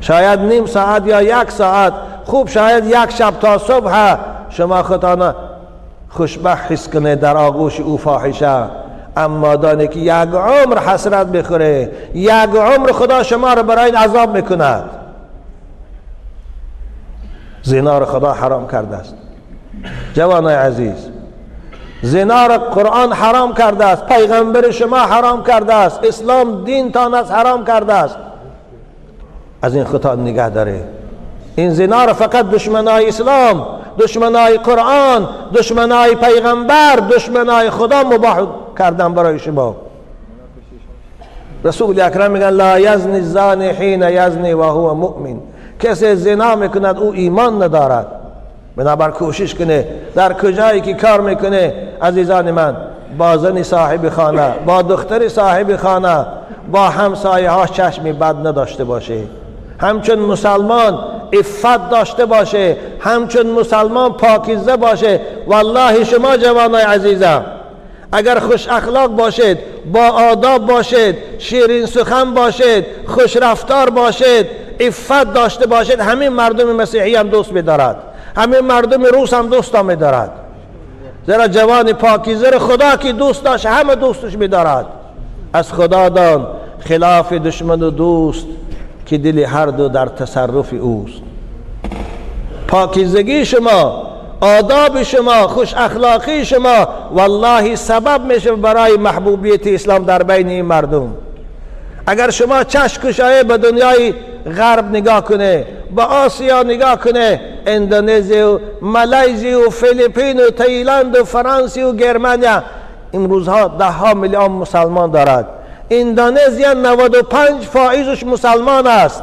شاید نیم ساعت یا یک ساعت، خوب شاید یک شب تا صبح شما خودتان خوشبخت حس کنید در آغوش او فاحشه، اما دانه که یک عمر حسرت بخوره، یک عمر خدا شما رو برای این عذاب میکند. زنا رو خدا حرام کرده است. جوانای عزیز، زنا را قرآن حرام کرده است، پیغمبر شما حرام کرده است، اسلام دین تان از حرام کرده است. از این خطا نگه داره. این زنا را فقط دشمنای اسلام، دشمنای قرآن، دشمنای پیغمبر، دشمنای خدا مباح کردن برای شما. رسول اکرم میگن لا یزنی الزانی حین یزنی و هو مؤمن. کسی زنا میکند او ایمان ندارد. بنابر کوشش کنه در کجایی که کار میکنه، عزیزان من، با زن صاحب خانه، با دختر صاحب خانه، با همسایه ها چشمی بد نداشته باشه، همچون مسلمان عفت داشته باشه، همچون مسلمان پاکیزه باشه. والله شما جوانای عزیزم اگر خوش اخلاق باشید، با آداب باشید، شیرین سخن باشید، خوش رفتار باشید، عفت داشته باشید، همین مردم مسیحی هم دوست می‌دارد، همین مردم روس هم دوست می‌دارد. زیرا جوان پاکیزه خدا که دوست داشت همه دوستش می‌دارد. از خدا دان خلاف دشمن و دوست که دل هر دو در تصرف اوست. پاکیزگی شما آداب شما، خوش اخلاقی شما والله سبب میشه برای محبوبیت اسلام در بین این مردم. اگر شما چشم کشایه به دنیای غرب نگاه کنه، به آسیا نگاه کنه، اندونزی و مالزی و فیلیپین و تایلند و فرانسه و گرمانیا امروزها ده ها میلیون مسلمان دارد. اندونزیا 95% مسلمان است.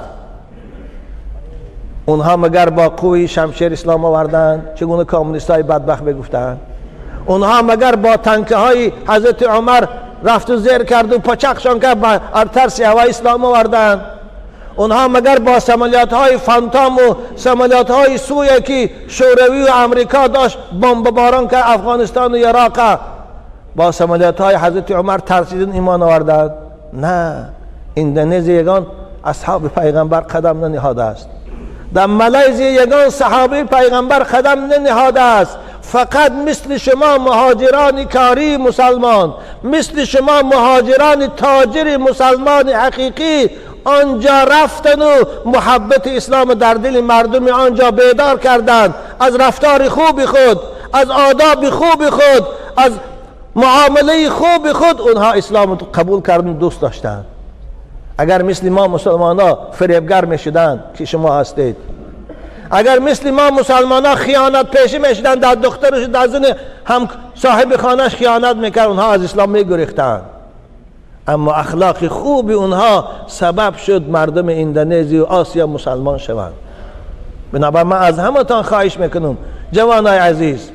اونها مگر با قوی شمشیر اسلام آوردند؟ چگونه کمونیست های بدبخت بگفتند؟ اونها مگر با تانک های حضرت عمر رفت و زیر کرد و پچقشان کرد با ترس هوای اسلام آوردند؟ اونها مگر با سمالیات های فانتام و سمالیات های سویه که شوروی و امریکا داشت بمب باران کرد افغانستان و عراق، با سمالیات های حضرت عمر ترسیدن ایمان آوردند؟ نه، اندونزی یگان اصحاب پیغمبر قدم ننهاده است. در مالزی یگان صحابی پیغمبر قدم ننهاده است. فقط مثل شما مهاجران کاری مسلمان، مثل شما مهاجران تاجر مسلمان حقیقی آنجا رفتن و محبت اسلام در دل مردم آنجا بیدار کردند. از رفتار خوب خود، از آداب خوب خود، از معامله خوب خود اونها اسلام قبول کردن، دوست داشتند. اگر مثل ما مسلمان ها فریبگر میشدند که شما هستید، اگر مثل ما مسلمان ها خیانت پیشه میشدند، در دخترش در زن هم صاحب خانهش خیانت میکرد، اونها از اسلام میگریختند. اما اخلاق خوب اونها سبب شد مردم اندونزی و آسیا مسلمان شوند. بنابراین من از همتان خواهش میکنم جوانای عزیز،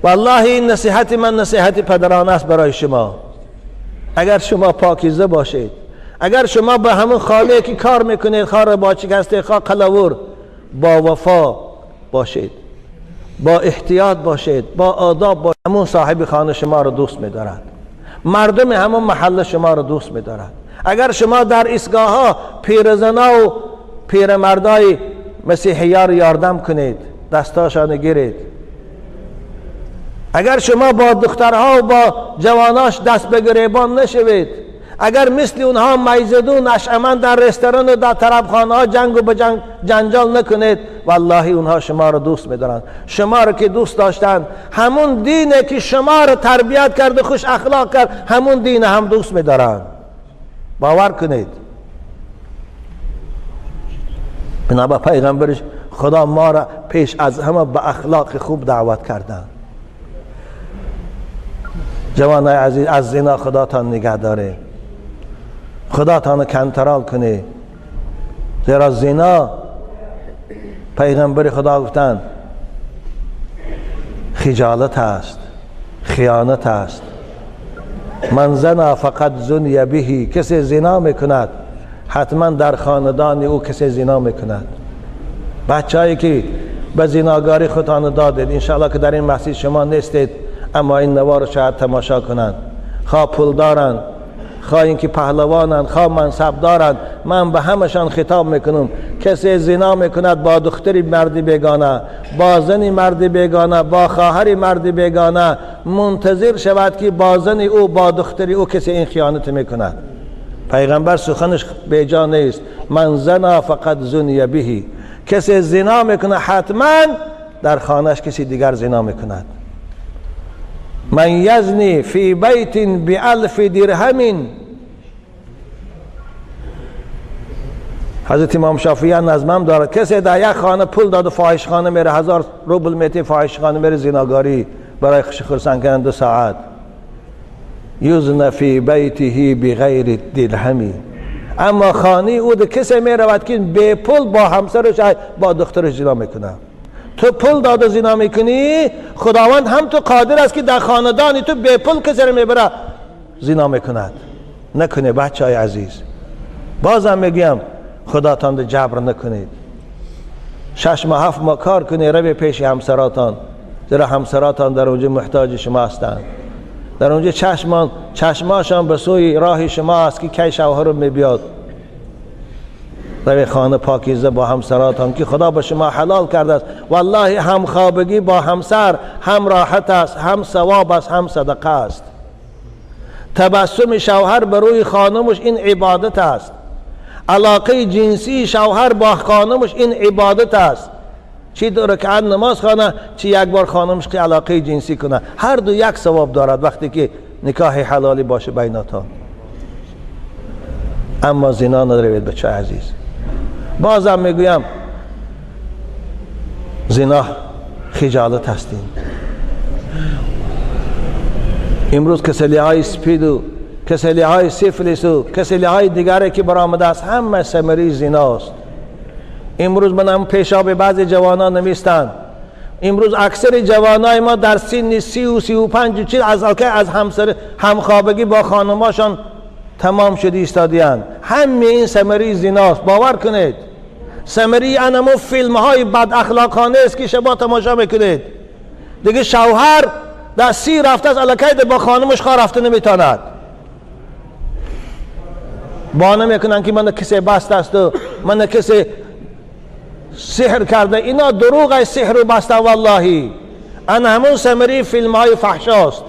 والله این نصیحت من نصیحت پدرانه است برای شما. اگر شما پاکیزه باشید، اگر شما به همون خانه که کار میکنید، خواه باچک هستید خواه قلور، با وفا باشید، با احتیاط باشید، با آداب باشید، همون صاحب خانه شما رو دوست میدارد، مردم همون محله شما رو دوست میدارد. اگر شما در ایستگاه ها پیرزنا و پیرمردای مسیحی ها رو یاردم کنید، دستاشان گیرید، اگر شما با دخترها و با جواناش دست به گریبان نشوید، اگر مثل اونها میزدون اشعمن در رستوران و در طربخانه ها جنگ و به جنجال نکنید، والله اونها شما رو دوست میدارند. شما رو که دوست داشتند، همون دینه که شما رو تربیت کرد و خوش اخلاق کرد، همون دین هم دوست میدارند. باور کنید. بنابر پیغمبرش خدا ما را پیش از همه به اخلاق خوب دعوت کردند. جوانای عزیز، از زنا خداتان نگه داره، خداتان کنترل کنه، زیرا زنا پیغمبر خدا گفتند خجالت است، خیانت است. من زنا فقط زنی بهی، کسی زنا میکند حتما در خاندان او کسی زنا میکند. بچه‌ای که به زناگاری خودتان دادید، انشاءالله که در این مسجد شما نیستید، اما این نوار رو شاید تماشا کنند، خواه پول دارند، خواه اینکه پهلوانند، خواه منصب دارند، من به همشان خطاب میکنم، کسی زنا میکند با دختری مرد بیگانه، با زنی مرد بیگانه، با خواهری مرد بیگانه، منتظر شود که با زن او، با دختری او کسی این خیانت میکند. پیغمبر سخنش بیجا نیست، من زنا فقط زنی بهی، کسی زنا میکنه حتما در خانهش کسی دیگر زنا میکند. من یزنی فی بیت بعلف درهم، حضرت امام شافعی نظمم دارد، کسی در یک خانه پول داد و فاحش خانه میره، 1000 روبل میته فاحش خانه میره زناگاری برای خوش خرسان کردن 2 ساعت، یزن فی بیته بغیر درهمی، اما خانه او ده کسی میرود که بی پول با همسرش با دخترش زنا میکنه. تو پول داده زنا میکنی، خداوند هم تو قادر است که در خاندانی تو بی پول کسی رو میبره زنا میکند. نکنه بچه های عزیز، بازم میگم خداتان ده جبر نکنید. 6 ماه 7 ماه کار کنید، روی پیش همسراتان، زیرا همسراتان در اونجا محتاج شما هستند. در اونجا چشماشان به سوی راه شما است که کی شوهر رو میبیاد. روی خانه پاکیزه با همسراتان که خدا به شما حلال کرده است. والله هم خوابگی با همسر هم راحت است، هم ثواب است، هم صدقه است. تبسم شوهر به روی خانمش این عبادت است. علاقه جنسی شوهر با خانمش این عبادت است. چی 2 رکعت نماز خوانه، چی یک بار خانمش که علاقه جنسی کنه، هر دو یک ثواب دارد وقتی که نکاح حلالی باشه بیناتان. اما زنا ندارید بچه عزیز. بازم میگویم زنا خجالت هستین. امروز کسلی های سپید و کسلی های سیفلیس و کسلی های دیگری که برآمده است همه ثمره زناست. امروز من هم پیشاب بعضی جوانان نمیستند. امروز اکثر جوانای ما در سن 30 و 35 و 40 از همسر همخوابگی با خانماشان تمام شده ایستادی‌اند. همه این ثمره زناست، باور کنید. ثمره انمو فیلم های بد اخلاقانه است که شما تماشا میکنید. دیگه شوهر در 30 رفته از الکی با خانمش خواه رفته نمیتاند. بانه میکنن که من کسی بست است و من کسی سحر کرده. اینا دروغ سحر و بسته واللهی. انا همون ثمره فیلم های فحشاست،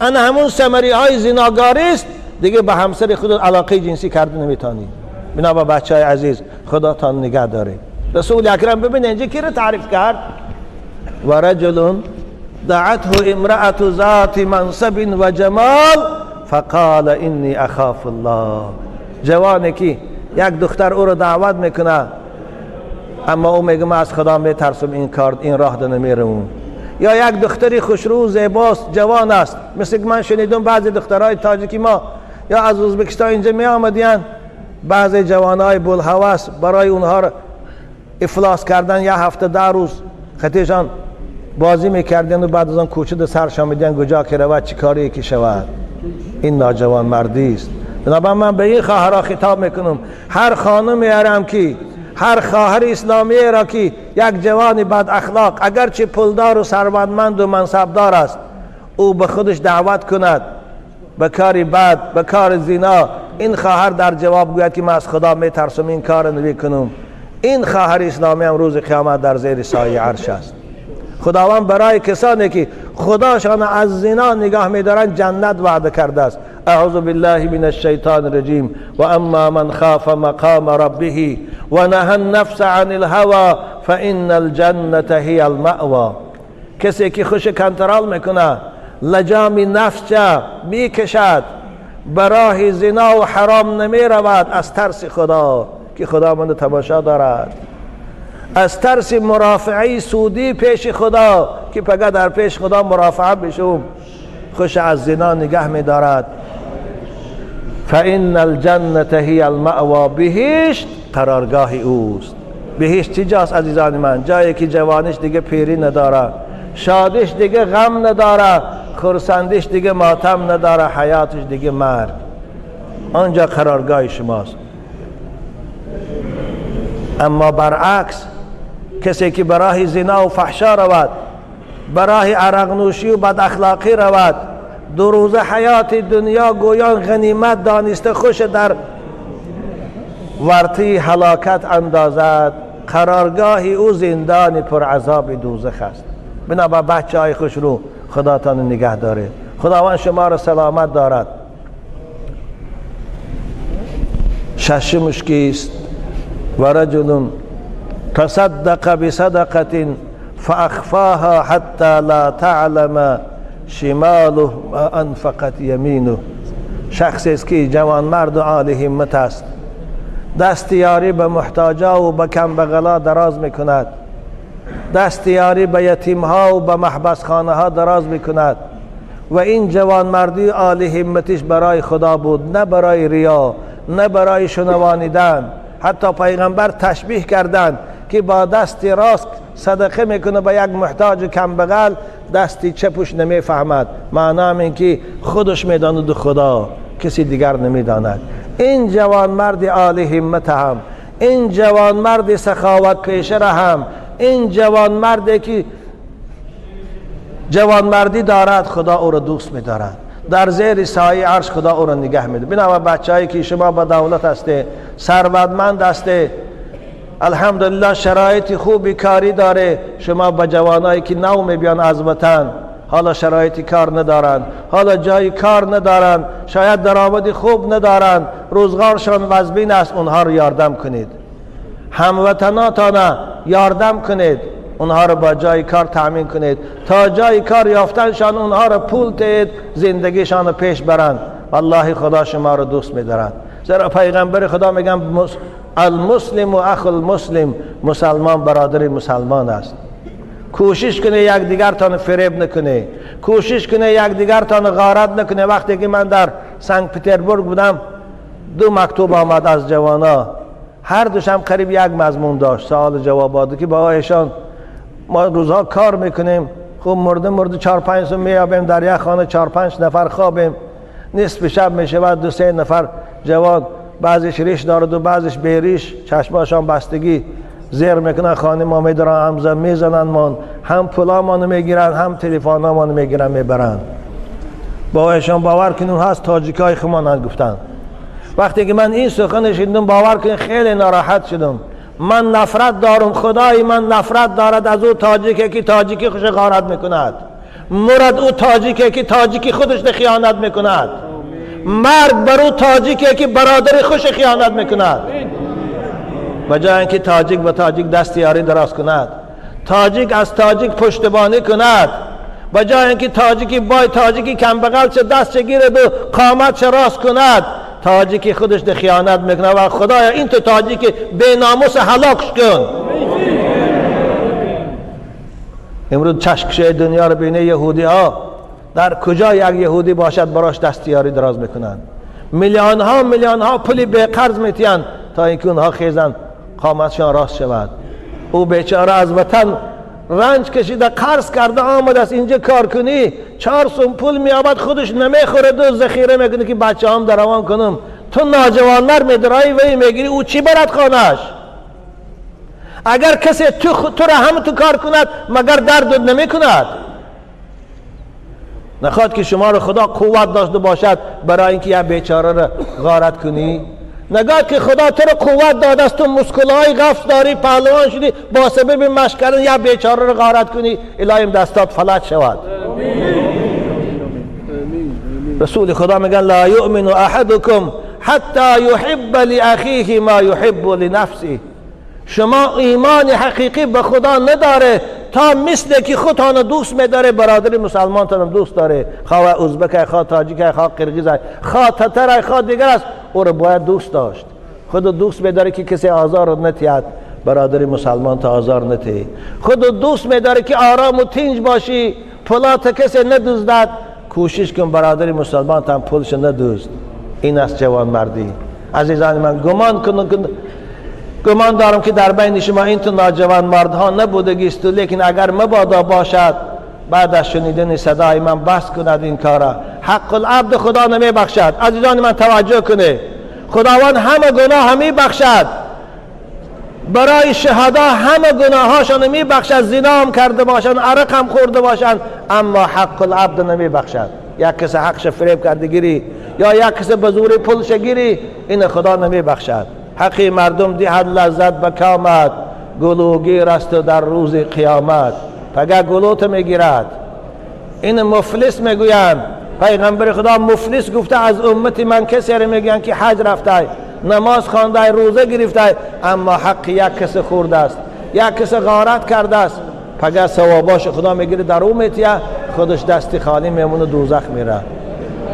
انا همون ثمره های زناگاری است. دیگه به همسر خود علاقه جنسی کرده نمیتانی. بنابر بچه های عزیز خدا تان نگه داره. رسول اکرم ببین اینجا کی رو تعریف کرد؟ و رجل دعته امرأة ذات منصب و جمال فقال انی اخاف الله. جوانی که یک دختر او رو دعوت میکنه اما او میگه من از خدا میترسم، این کار این راه ده نمیرم. یا یک دختری خوشرو زیباست جوان است، مثل که من شنیدم بعضی دخترهای تاجیکی ما یا از ازبکستان اینجا می آمدین، بعضی جوانای بلهوس برای اونها رو افلاس کردن یا هفته 10 روز خطیشان بازی میکردن و بعد از آن کوچه ده سرشان میدین کجا که رود چی کاری که شود. این ناجوان مردی است. بنابراین من به این خواهرها خطاب میکنم، هر خانم میارم که هر خواهر اسلامی را که یک جوان بد اخلاق اگرچه پولدار و ثروتمند و منصبدار است او به خودش دعوت کند به کار بد، به کار زنا، این خواهر در جواب گوید که من از خدا میترسم این کار نمیکنم، این خواهر اسلامی هم روز قیامت در زیر سایه عرش است. خداوند برای کسانی که خداشان از زنا نگاه می‌دارند جنت وعده کرده است. اعوذ بالله من الشیطان الرجیم و اما من خاف مقام ربه و نهى النفس عن الهوى فان الجنة هي المأوى. کسی که خوش کنترل میکنه، لجام نفس میکشد، براه زنا و حرام نمیرود از ترس خدا که خدا من تماشا دارد، از ترس مرافعه سودی پیش خدا که پگه در پیش خدا مرافعه بشم، خوش از زنا نگه می‌دارد. فإن الجنة هي المأوى، بهشت قرارگاه اوست. بهشت چی جاست عزیزان من؟ جایی که جوانش دیگه پیری نداره، شادش دیگه غم نداره، خرسندش دیگه ماتم نداره، حیاتش دیگه مرگ. آنجا قرارگاه شماست. اما برعکس کسی که براه زنا و فحشا رود، براه عرق نوشی و بد اخلاقی رود، دو روزه حیات دنیا گویان غنیمت دانسته خوش در ورطه هلاکت اندازد، قرارگاه او زندان پرعذاب دوزخ است. بنابر بچه های خوش رو خداتان نگه داره، خداوند شما را سلامت دارد. ششمش کیست؟ و رجل تصدق بصدقة فأخفاها حتى لا تعلم شماله ما انفقت یمینه. شخصی است که جوانمرد و عالی همت است، دست یاری به محتاجا و به کم بغلا دراز میکند، دست یاری به یتیم ها و به محبس خانه ها دراز میکند و این جوانمردی عالی همتش برای خدا بود، نه برای ریا، نه برای شنوانیدن. حتی پیغمبر تشبیه کردند که با دست راست صدقه میکنه به یک محتاج کم بغل، دستی چپش نمیفهمد. معنی این که خودش میداند و خدا، کسی دیگر نمیداند. این جوانمرد عالی همت هم، این جوانمرد سخاوت پیشه را هم، این جوانمردی که جوانمردی دارد خدا او را دوست میدارد، در زیر سایه عرش خدا او را نگه میده. بنابر بچه‌هایی که شما با دولت هسته، ثروتمند هسته، الحمدلله شرایط خوبی کاری داره، شما با جوانایی که نو میبیان از وطن، حالا شرایط کار ندارن، حالا جای کار ندارن، شاید درآمد خوب ندارن، روزگارشان وزبین است، اونها رو یاردم کنید، هموطناتان یاردم کنید. اونها رو با جای کار تأمین کنید، تا جای کار یافتنشان اونها رو پول تید، زندگیشان رو پیش برند. والله خدا شما رو دوست می‌دارد. زیرا پیغمبر خدا میگن المسلم و اخ المسلم، مسلمان برادر مسلمان است. کوشش کنه یکدیگرتان فریب نکنه، کوشش کنه یکدیگرتان غارت نکنه. وقتی که من در سنت پتربورگ بودم دو مکتوب آمد از جوانا، هر دوشم قریب یک مضمون داشت، سوال جواب که با ایشان ما روزها کار میکنیم، خب مرده مرده 4-5 سو میابیم، در یک خانه 4-5 نفر خوابیم، نصف شب میشود 2-3 نفر جوان، بعضیش ریش دارد و بعضیش بیریش، چشماشان بستگی زیر میکنن، خانه ما میدارن، هم میزنن مان، هم پولامان میگیرن، هم تلفنامان میگیرن میبرن. با ایشان باور کنون هست تاجیکای خمانند گفتن. وقتی که من این سخن شنیدم باور کنین خیلی ناراحت شدم. من نفرت دارم، خدای من نفرت دارد از او تاجیکی که تاجیکی خوش غارت میکند، مرد او تاجیکی که تاجیکی خودش خیانت میکند، مرگ بر او تاجیکی که برادر خوش خیانت میکند. بجای اینکه تاجیک به تاجیک دست یاری دراز کند، تاجیک از تاجیک پشتبانی کند، بجای اینکه تاجیکی بای تاجیکی کم بغل چه دست چه گیرد و قامت چه راست کند، تاجیکی خودش ده خیانت میکنه. و خدایا این تو تاجیکی به ناموس هلاکش کن. امروز چشکشه دنیا رو بینه یهودی ها، در کجا یک یهودی باشد براش دستیاری دراز میکنند، میلیون ها میلیون ها پولی به قرض میتین تا اینکه اونها خیزن قامتشان راست شود. او بیچاره از وطن رنج کشیده، قرض کرده آمد است اینجا کار کنی، 4 سوم پول میابد خودش نمیخوره و ذخیره میکنه که بچه هم دروان کنم. تو ناجوانمر میدرایی و میگیری، او چی برد خانهش؟ اگر کسی تو را هم تو کار کند مگر درد نمیکند؟ نخواد که شما رو خدا قوت داشته باشد برای اینکه یه بیچاره را غارت کنی. نگاه که خدا تو رو قوت داده است، تو مسکلهای غفص داری، پهلوان شدی، با سبب مشق کردن یه بیچاره رو غارت کنی، الهیم دستات فلج شود. رسول خدا میگن لا یؤمن احدکم حتی یحب لاخیه ما یحب لنفسه. شما ایمان حقیقی به خدا نداره تا مثل که خودتان دوست میداره برادر مسلمانتان دوست داره، خواه ازبک، خواه تاجیک، خواه قرقیز، خواه تتر، خواه دیگر است، او رو باید دوست داشت. خود دوست میداره که کسی آزار نتید، برادر مسلمان تا آزار نتید. خود دوست میداره که آرام و تینج باشی، پولات کسی ندزدد، کوشش کن برادر مسلمان تا پولش ندزد. این است جوان مردی. عزیزان من گمان دارم که در بین شما این تو ناجوان مردها نبودگیست، لیکن اگر مبادا باشد بعد از شنیدن صدای من بس کند این کارا. حق العبد خدا نمی بخشد. عزیزان من توجه کنه، خداوند همه گناه می بخشد، برای شهدا همه گناهاشان می بخشد، زنا هم کرده باشند، عرق هم خورده باشند، اما حق العبد نمی بخشد. یک کس حقش فریب کرده گیری یا یک کس به زور پولش گیری، این خدا نمی بخشد. حقی مردم دهد لذت به کامت، گلوگیر است در روز قیامت. پگه گلوت میگیرد. این مفلس میگویند. پیغمبر خدا مفلس گفته از امت من کسی را میگویند که حج رفته، نماز خوانده، روزه گرفته، اما حق یک کس خورده است، یک کس غارت کرده است. پگه ثواباش خدا میگیره در او میتیه، خودش دست خالی میمونه دوزخ میره.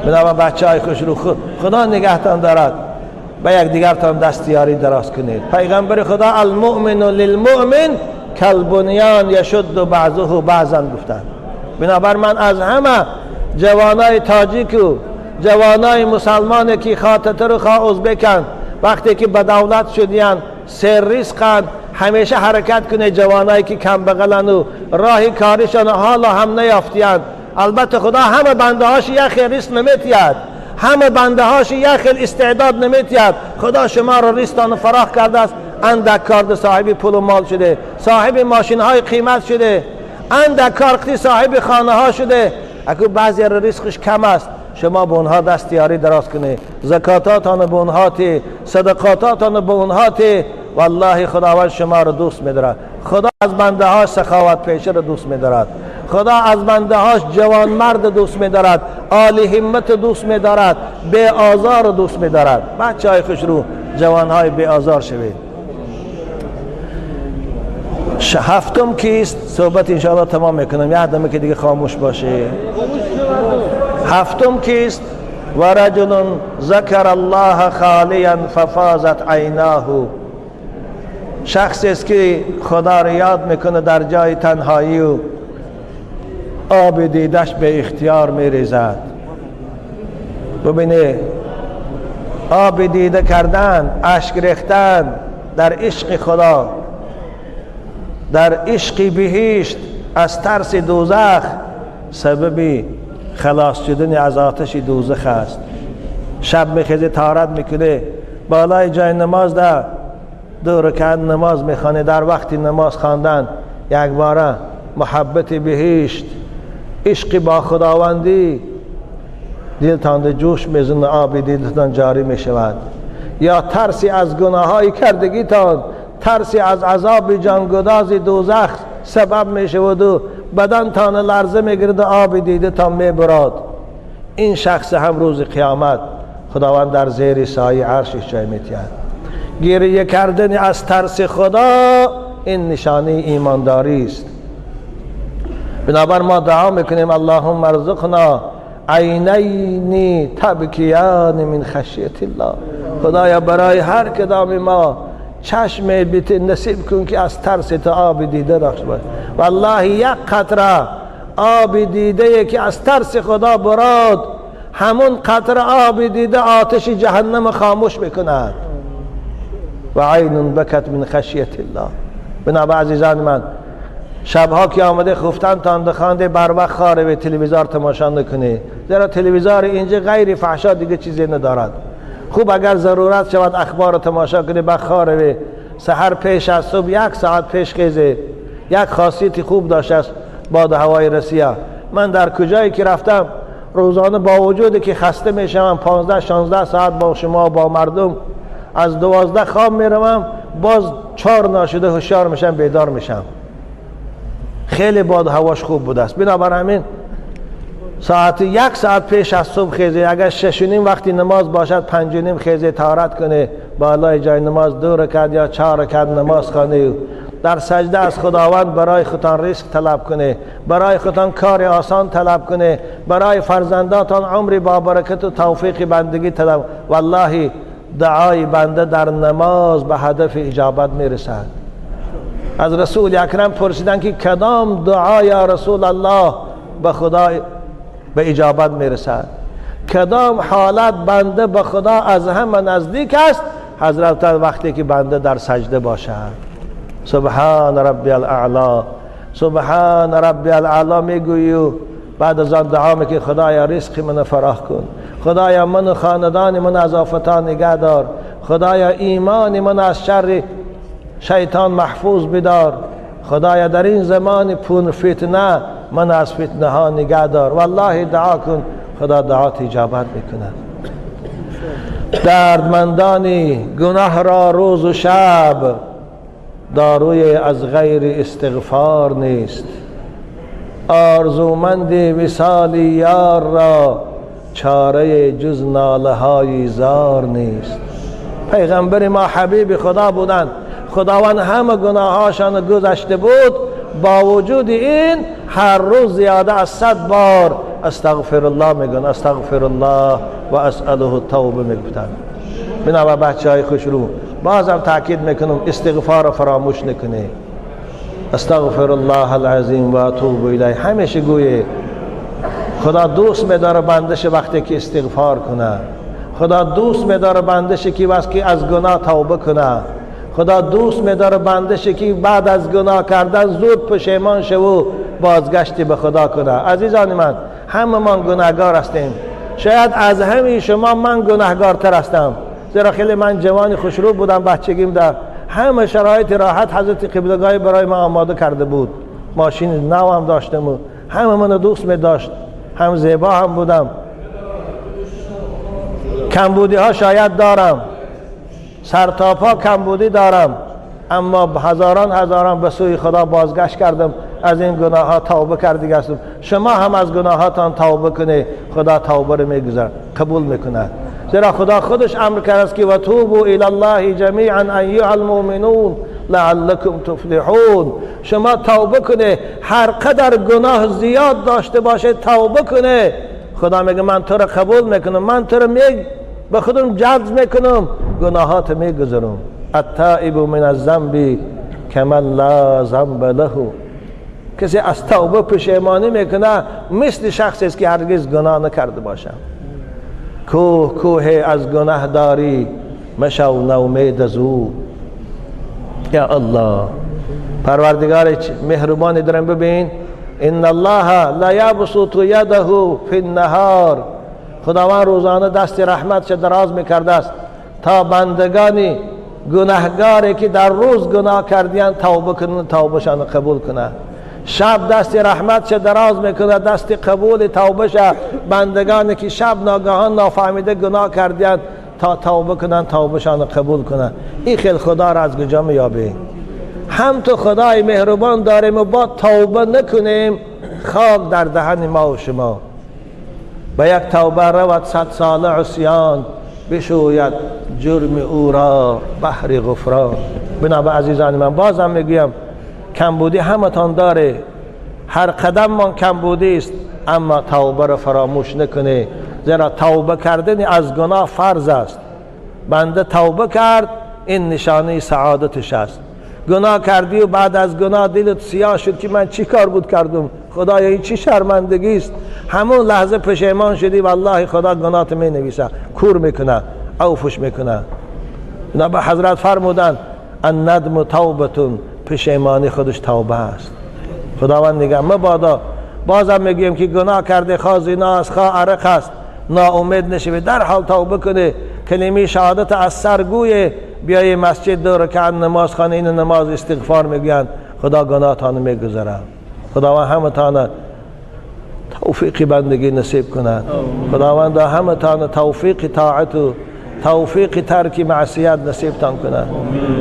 بنابراین بچه های خوش رو خدا نگهتان دارد، به یک دیگرتان دستیاری دراز کنید. پیغمبر خدا المؤمن للمؤمن کالبنیان یشد بعضه بعضا گفتند. بنابر من از همه جوانای تاجیک و جوانای مسلمان که خواه تتر و خواه ازبکن، وقتی که به دولت شدین سر ریسقن، همیشه حرکت کنه. جوانایی که کم بغلن و راه کارشان حالا هم نیافتین، البته خدا همه بنده هاش یک خیل ریسک نمیتید، همه بنده هاش یک خیل استعداد نمیتید. خدا شما را ریستان فراخ کرده است، اندک کارد صاحب پول و مال شده، صاحب ماشین های قیمت شده، اندک کارختی صاحب خانه ها شده. اگه بعضی را ریسکش کم است، شما به اونها دستیاری دراز کنه، زکاتاتان به اونها تی، صدقاتاتان به اونها تی، والله خداوند شما را دوست می‌دارد. خدا از بنده هاش سخاوت پیشه را دوست می‌دارد، خدا از بنده هاش جوان مرد دوست می‌دارد، عالی همت دوست می‌دارد، بی آزار دوست می‌دارد. بچه‌های خوشرو، جوانهای بی آزار شوید. هفتم کیست؟ صحبت انشاءالله تمام میکنم، یه دمه که دیگه خاموش باشه. هفتم کیست؟ و رجل ذکر الله خالیا ففاضت عیناه. شخصی است که خدا را یاد میکنه در جای تنهایی و آب دیدش به اختیار میریزد. ببینه آب دیده کردن، اشک ریختن در عشق خدا، در عشق بهشت، از ترس دوزخ سبب خلاص شدن از آتش دوزخ است. شب میخیزه طهارت میکنه، بالای جای نماز ده دو رکعت نماز میخوانه. در وقت نماز خواندن یک باره محبت بهشت، عشق با خداوندی دلتان جوش میزنه، آب دلتان جاری میشود. یا ترسی از گناههای کردگیتان، ترسی از عذاب جانگداز دوزخ سبب میشود و بدنتان لرزه میگیرد و آب دیدتان میبراد. این شخص هم روز قیامت خداوند در زیر سایه عرشش جای میتید. گریه کردن از ترس خدا این نشانه ایمانداری است. بنابر ما دعا میکنیم اللهم ارزقنا عینین تبکیان من خشیت الله. خدایا برای هر کدام ما چشم بیت نصیب کن که از ترس تو آب دیده داشته باش. والله یک قطره آب دیده که از ترس خدا براد، همون قطره آب دیده آتش جهنم خاموش میکند. و عین بکت من خشیت الله. بنابر عزیزان من، شبها که آمده خفتن تان خوانده، بر وقت خاره به تلویزیون تماشا نکنه، زیرا تلویزیون اینجا غیر فحشا دیگه چیزی ندارد. خوب اگر ضرورت شود اخبار تماشا کنه، بخاره به سحر پیش از صبح یک ساعت پیش خیزه. یک خاصیت خوب داشته است باد هوای رسیه. من در کجایی که رفتم روزانه با وجودی که خسته میشم 15-16 ساعت با شما با مردم، از 12 خواب میروم، باز 4 ناشده هوشیار میشم، بیدار میشم. خیلی باد هواش خوب بوده است. بنابر همین ساعت یک ساعت پیش از صبح خیزه، اگر 6:30 وقتی نماز باشد 5:30 خیزه طهارت کنه، بالای جای نماز 2 رکعت یا 4 رکعت نماز خوانه، در سجده از خداوند برای خودتان رزق طلب کنه، برای خودتان کار آسان طلب کنه، برای فرزنداتان عمری با برکت و توفیق بندگی طلب. والله دعای بنده در نماز به هدف اجابت میرسد. از رسول اکرم پرسیدن که کدام دعا یا رسول الله به خدا به اجابت میرسد، کدام حالت بنده به خدا از همه نزدیک است؟ حضرت وقتی که بنده در سجده باشد. سبحان ربی الاعلی، سبحان ربی الاعلی میگویی، بعد از آن دعا میکنی خدایا رزق من فراخ کن، خدایا من و خاندان من از آفتان نگه دار، خدایا ایمان من از شر شیطان محفوظ بدار، خدایا در این زمان پون فتنه من از فتنه ها نگه دار. والله دعا کن، خدا دعات اجابت میکند. دردمندانی گناه را روز و شب داروی از غیر استغفار نیست. آرزومند وصال یار را چاره جز ناله های زار نیست. پیغمبر ما حبیب خدا بودند، خداوند همه گناهاشان گذشته بود، با وجود این هر روز زیاده از 100 بار استغفر الله میگن، استغفر الله و اسأله التوبه میگفتن. بنابر بچه های خوشرو بازم تاکید میکنم استغفار رو فراموش نکنه. استغفر الله العظیم و اتوب الیه همیشه گویه. خدا دوست میداره بندش وقتی که استغفار کنه، خدا دوست میداره بندش که وقتی از گناه توبه کنه، خدا دوست میداره بندش که بعد از گناه کردن زود پشیمان شه و بازگشتی به خدا کنه. عزیزان من، همه من گناهگار هستیم، شاید از همین شما من گناهگارتر هستم، زیرا خیلی من جوان خوشرو بودم بچگیم، در همه شرایط راحت حضرت قبلگاهی برای من آماده کرده بود، ماشین نو هم داشتم و همه منو دوست می داشت، هم زیبا هم بودم. کمبودی ها شاید دارم، سرتاپا کمبودی دارم، اما هزاران هزاران به سوی خدا بازگشت کردم، از این گناه ها توبه کرده هستم. شما هم از گناهاتان توبه کنه، خدا توبه رو میگذاره، قبول میکنه، زیرا خدا خودش امر کرده است که و توبوا الی الله جمیعا ایها المؤمنون لعلکم تفلحون. شما توبه کنه، هر قدر گناه زیاد داشته باشه توبه کنه، خدا میگه من تو رو قبول میکنم، من تو رو به خودم جذب میکنم، گناهات میگذرم. التائب من الذنب کمن لا ذنب له. کسی از توبه پشیمانی میکنه مثل شخصی است که هرگز گناه نکرده باشه. کوه کوه از گناه داری مشو نومید از او. یا الله پروردگار مهربانی دارم. ببین ان الله لا یبسط یده فی النهار. خداوند روزانه دست رحمتش دراز میکرده است تا بندگانی گناهگاری که در روز گناه کردیان توبه کنند، توبهشان قبول کنند. شب دست رحمتش دراز میکنه، دست قبول توبهش بندگانی که شب ناگهان نافهمیده گناه کردیان تا توبه کنند، توبهشان قبول کنند. این خیلی خدا را از کجا میابی؟ هم تو خدای مهربان داریم و با توبه نکنیم خاک در دهن ما و شما. به یک توبه رود 100 ساله عصیان، بشوید جرم او را بحر غفران. بنابر عزیزان من بازم میگویم کمبودی همتان داره، هر قدم من کمبودی است، اما توبه را فراموش نکنه، زیرا توبه کردن از گناه فرض است. بنده توبه کرد این نشانه سعادتش است. گناه کردی و بعد از گناه دلت سیاه شد که من چی کار بود کردم، خدایا این چی شرمندگی است. همون لحظه پشیمان شدی، والله خدا گناهت می نویسه، کور میکنه، عفوش میکنه. به حضرت فرمودن الندم توبتون، پشیمانی خودش توبه است. خداوند میگه مبادا بازم میگیم که گناه کرده، خواه زنا است خواه عرق است، ناامید نشوی، در حال توبه کنه، کلمه شهادت از سر گوی، بیای مسجد 2 رکعت نماز خوانه، این نماز استغفار میگن، خدا گناهتان میگذره. خداوند همتان توفیق بندگی نصیب کند. خداوند همتان توفیق طاعت و توفیق ترک معصیت نصیبتان کند.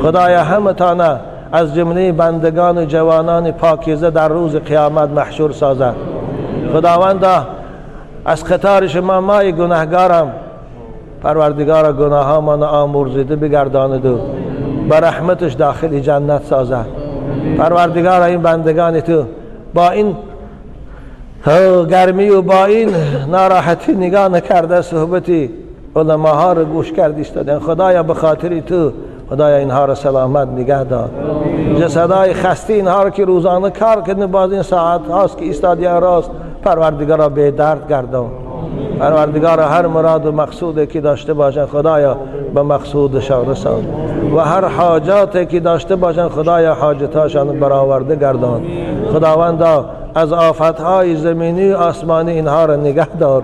خدایا همتان از جمله بندگان و جوانان پاکیزه در روز قیامت محشور سازد. خداوند از قطار شما مای گناهگارم، پروردگار گناهامان آمرزیده بگرداند و به رحمتش داخل جنت سازد. پروردگار این بندگان تو با این گرمی و با این ناراحتی نگاه نکرده صحبتی علماها رو گوش کرد ایستادن. خدایا به خاطر تو خدایا اینها را سلامت نگه دار. جسدهای خسته اینها را که روزانه کار کنه باز این ساعت هاست که ایستادیان راست، پروردگارا به درد گردان. پروردگارا هر مراد و مقصودی که داشته باشن خدایا به مقصودشان رسان و هر حاجاتی که داشته باشن خدایا حاجتاشان برآورده گردان. خداوندا از آفتهای زمینی و آسمانی اینها را نگه دار.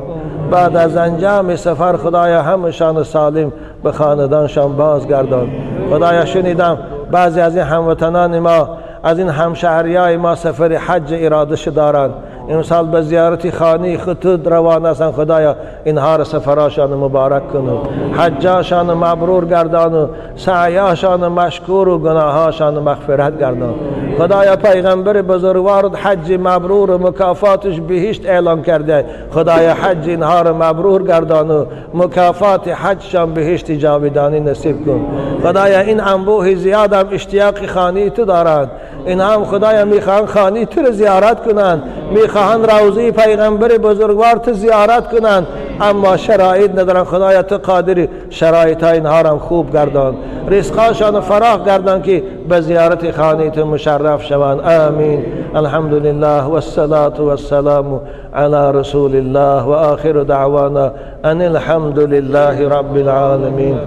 بعد از انجام سفر خدایا همشان سالم به خاندانشان بازگردان. خدایا شنیدم بعضی از این هموطنان ما، از این همشهریای ما سفر حج اراده دارند، امسال به زیارت خانه خطوط روان هستند. خدایا اینها را سفراشان مبارک کن و حجاشان مبرور گردان و سعیاشان مشکور و گناهاشان مغفرت گردان. خدایا پیغمبر بزرگوار حج مبرور و مکافاتش بهشت اعلان کرده، خدایا حج اینها را مبرور گردان و مکافات حجشان بهشت جاودانی نصیب کن. خدایا این انبوه زیاد هم اشتیاق خانه تو دارند، این هم خدایا میخوان خانه تو را زیارت کنند، میخواهند روضه پیغمبر بزرگوار تو زیارت کنند، اما شرایط ندارن. خدایا تو قادری شرایط های اینها را خوب گردان، رزقاشان فراخ گردان که به زیارت خانه تو مشرف شوند. آمین. الحمد لله والصلاة والسلام على رسول الله و آخر دعوانا ان الحمد لله رب العالمین.